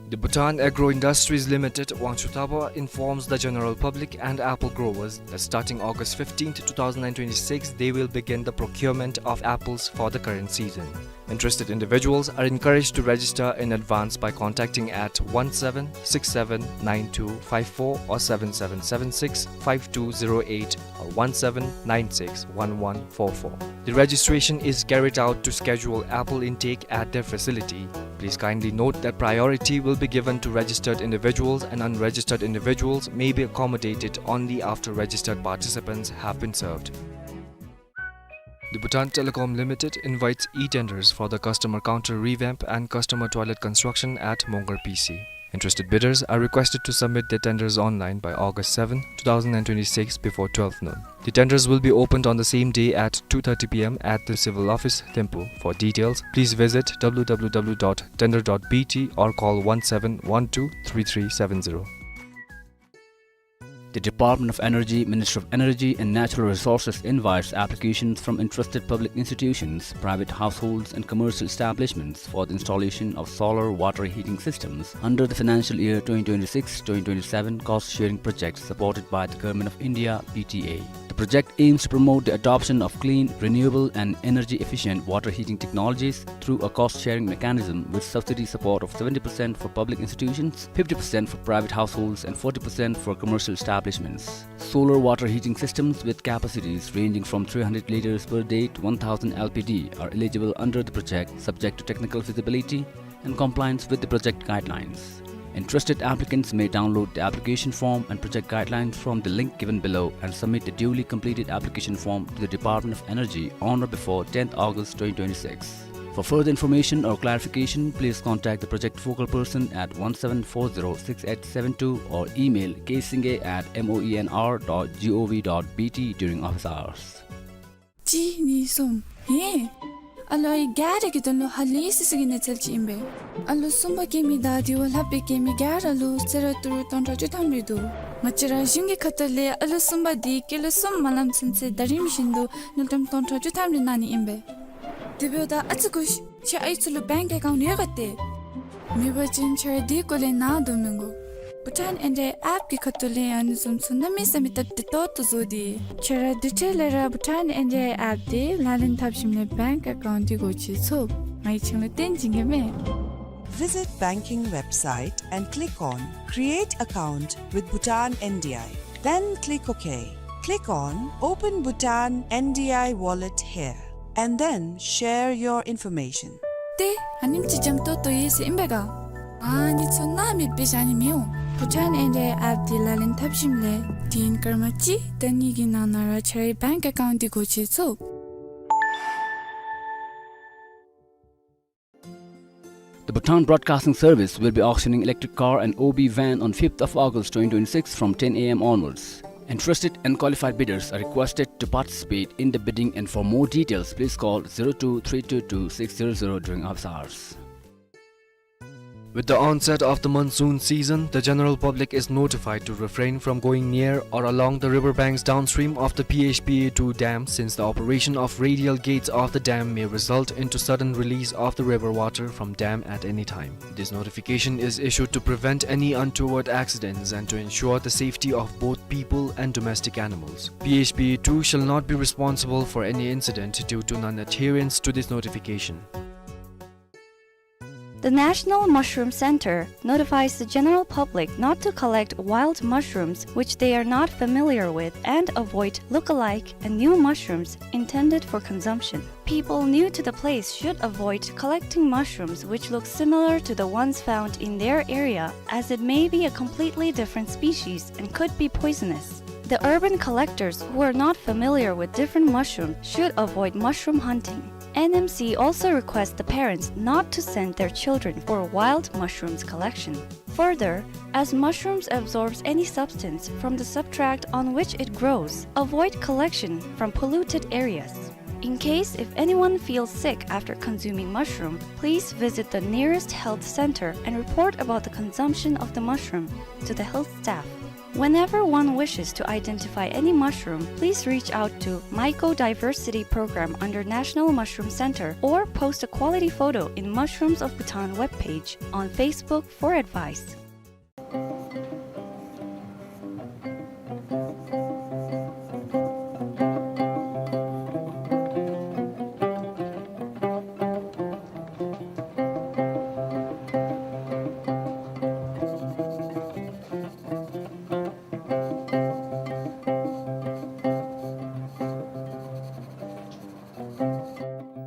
The Bhutan Agro Industries Limited, Wangchuktaba, informs the general public and apple growers that starting August fifteenth, two thousand and twenty-six, they will begin the procurement of apples for the current season. Interested individuals are encouraged to register in advance by contacting at one seven six seven nine two five four or seven seven seven six five two zero eight or one seven nine six one one four four. The registration is carried out to schedule apple intake at their facility. Please kindly note that priority will be given to registered individuals, and unregistered individuals may be accommodated only after registered participants have been served. The Bhutan Telecom Limited invites e-tenders for the customer counter revamp and customer toilet construction at Mongar P C. Interested bidders are requested to submit their tenders online by August seventh, two thousand and twenty-six before twelve noon. The tenders will be opened on the same day at two thirty P M at the Civil Office, Thimphu. For details, please visit W W W dot tender dot B T or call one seven one two three three seven zero. The Department of Energy, Ministry of Energy and Natural Resources invites applications from interested public institutions, private households and commercial establishments for the installation of solar water heating systems under the financial year twenty twenty-six twenty twenty-seven cost sharing project supported by the Government of India, P T A. The project aims to promote the adoption of clean, renewable and energy efficient water heating technologies through a cost sharing mechanism with subsidy support of seventy percent for public institutions, fifty percent for private households and forty percent for commercial establishments. Solar water heating systems with capacities ranging from three hundred liters per day to one thousand L P D are eligible under the project, subject to technical feasibility and compliance with the project guidelines. Interested applicants may download the application form and project guidelines from the link given below and submit the duly completed application form to the Department of Energy on or before tenth August twenty twenty-six. For further information or clarification, please contact the project focal person at one seven four zero six eight seven two or email ksingye at moenr dot gov dot bt during office hours. གཅིག་གཉིས་གསུམ། ཧེ། ཨ་ལོ་ཨའི་ག་ར་གི་དོན་ལུ་ཧ་ལས་སི་སི་གི་གནས་ཚུལ་ཅིག་ཨིན་པས། ཨ་ལོ་གསུམ་པ་སྐྱེ་མི་དང་དེ་བ་ལྷག་སྦེ་སྐྱེ་མི་ག་ར་ལུ་གསོལ་རས་ཏི་རུ་སྟོང་ཕྲག་བཅུ་ཐམ་རེ་འདུག། ང་བཅས་ར་གཞུང་གི་ཁ་ཐུག་ལས་ཨ་ལོ་གསུམ་པ་དེ་སྐྱེས་ལོ་གསུམ་མ་ལང་ཚུན་ཚོད་ཟླ་རིམ་བཞིན་དུ་དངུལ་ཀྲམ་སྟོང་ཕྲག་བཅུ་ཐམ་རེ་གནང་ནི་ཨིན་པས། དེ་འབདཝ་ད་ཨ་ཙི་སྒུག་ཤིག། ཁྱེད་ཨའི་ཚུ་ལུ་bank account ཡོད་ག་ཏེ། མེད་པ་ཅིན་ཁྱེད་ར་དེ་སྐོར་ལས་ནཱ་སྡོད་མི་དགོ། Bhutan N D I app གི་ཁ་ཐུག་ལས་ཨ་ནི་བཟུམ་ཚུ་གནམ་མེད་ས་མེད་སྟབས་བདེ་ཏོག་ཏོ་བཟོ་སྟེ། ཁྱེད་ར་དེ་འཕྲལ་ལས་ར་Bhutan N D I app དེ་ལག་ལེན་འཐབ་ཞིནམ་ལས་bank account འདི་སྒོ་ཕྱེ་ཚུགས། ང་གིས་ཁྱེད་ལུ་སྟོན་བྱིན་གེ་མས། Visit banking website and click on Create account with Bhutan N D I. Then click OK. Click on Open Bhutan N D I wallet here and then share your information. ཏེ་ཨ་ནེམ་ཅིག་འཇམ་ཏོང་ཏོ་ཡོད་ཟེར་ཨིན་པས་ག། ཨ་ནི་ཚུ་སྣང་མེད་སྦེ་བཞག་ནི་མི་འོང་། Bhutan N D I app འདི་ལག་ལེན་འཐབ་ཞིནམ་ལས་དུས་ཡུན་སྐར་མ་གཅིག་དང་གཉིས་ཀྱི་ནང་ན་ར་ཁྱེད་རའི་bank account འདི་སྒོ་ཕྱེ་ཚུགས། The Bhutan Broadcasting Service will be auctioning electric car and O B van on fifth of August twenty twenty-six from ten A M onwards. Interested and qualified bidders are requested to participate in the bidding, and for more details, please call zero two three two two six zero zero during office hours. With the onset of the monsoon season, the general public is notified to refrain from going near or along the river banks downstream of the P H P A two dam, since the operation of radial gates of the dam may result into sudden release of the river water from dam at any time. This notification is issued to prevent any untoward accidents and to ensure the safety of both people and domestic animals. P H P A two shall not be responsible for any incident due to non-adherence to this notification. The National Mushroom Center notifies the general public not to collect wild mushrooms which they are not familiar with and avoid look-alike and new mushrooms intended for consumption. People new to the place should avoid collecting mushrooms which look similar to the ones found in their area, as it may be a completely different species and could be poisonous. The urban collectors who are not familiar with different mushrooms should avoid mushroom hunting. N M C also requests the parents not to send their children for wild mushrooms collection. Further, as mushrooms absorbs any substance from the substrate on which it grows. Avoid collection from polluted areas. In case if anyone feels sick after consuming mushroom, please visit the nearest health center and report about the consumption of the mushroom to the health staff. Whenever one wishes to identify any mushroom, please reach out to Mycodiversity Program under National Mushroom Center or post a quality photo in Mushrooms of Bhutan webpage on Facebook for advice.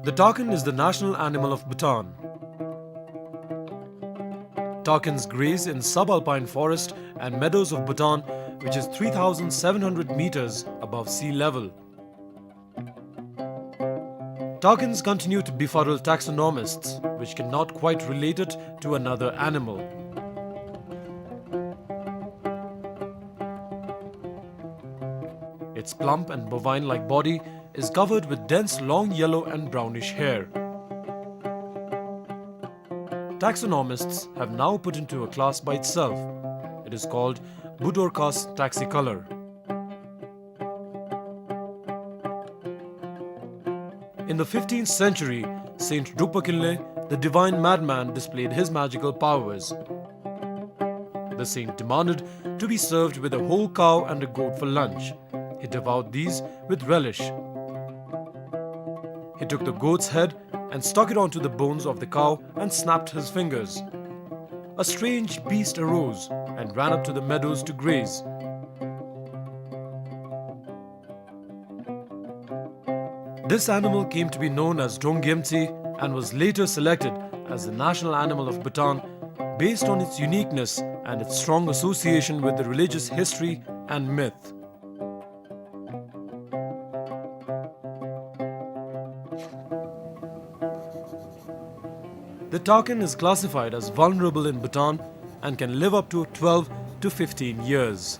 The takin is the national animal of Bhutan. Takins graze in subalpine forest and meadows of Bhutan, which is three thousand seven hundred meters above sea level. Takins continue to befuddle taxonomists, which cannot quite relate it to another animal. Its plump and bovine-like body is covered with dense long yellow and brownish hair. Taxonomists have now put into a class by itself. It is called Budorcas taxicolor. In the fifteenth century, Saint Drukpa Kinley, the divine madman, displayed his magical powers. The saint demanded to be served with a whole cow and a goat for lunch. He devoured these with relish. He took the goat's head and stuck it onto the bones of the cow and snapped his fingers. A strange beast arose and ran up to the meadows to graze. This animal came to be known as Donggyemtsi and was later selected as the national animal of Bhutan based on its uniqueness and its strong association with the religious history and myth. The takin is classified as vulnerable in Bhutan and can live up to twelve to fifteen years.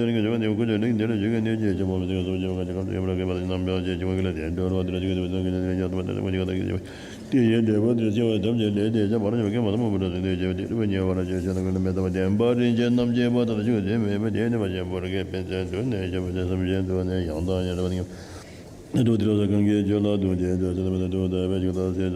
ཆོས་ཀྱི་ཆོས་ཀྱི་སྐུ་ཆོས་ལིང་འདི་ལ་ཆོས་ཀྱི་གནས་ཀྱི་ཆེན་པོ་མི་ཟད་སོགས་ཆེ་བ་ག་ཅི་གང་དུ་ཡོད་པར་དགོས་པ་དང་རྣམ་པར་ཕྱེ་ཆེན་པོ་གི་ལ་དེ་འགྲོ་བ་འདི་ལ་ཆོས་ཀྱི་སྐུ་ཆོས་ཀྱི་གནས་ཀྱི་ཆེན་པོ་དེ་ཡི་འབྲས་བུ་འདི་ལ་སྐྱེ་བ་ཐམས་ཅད་ལས་དེ་ཆ་བར་ཆོས་ཀྱི་མ་དང་མ་བུ་ར་ཟིན་དུ་ཆེ་བ་དེ་རུ་ཉེ་བར་ཆོས་ཆེན་དང་ཀུན་ལ་མེ་ལྟ་བ་བདེན་པ་རིན་ཆེན་རྣམ་བསྐྱེད་པ་དང་ཆོས་དེ་མེད་པ་དེ་ནི་མ་ཆེན་པོར་སྐད་ཕན་ཚུན་དུ་ནས་ཆེ་བ་དེ་སེམས་ཅན་དུ་ནས་ཡང་དག་ཉེ་བར་ཉེ་བ། ཏུ་ཏི་རོ་ས་གང་གི་ཆོས་ལ་ལྟུང་བྱེད་དུ་ཚེ་ལ་མེད་ན་ལྟུང་ད་བའི་ཆོས་དང་སེམས་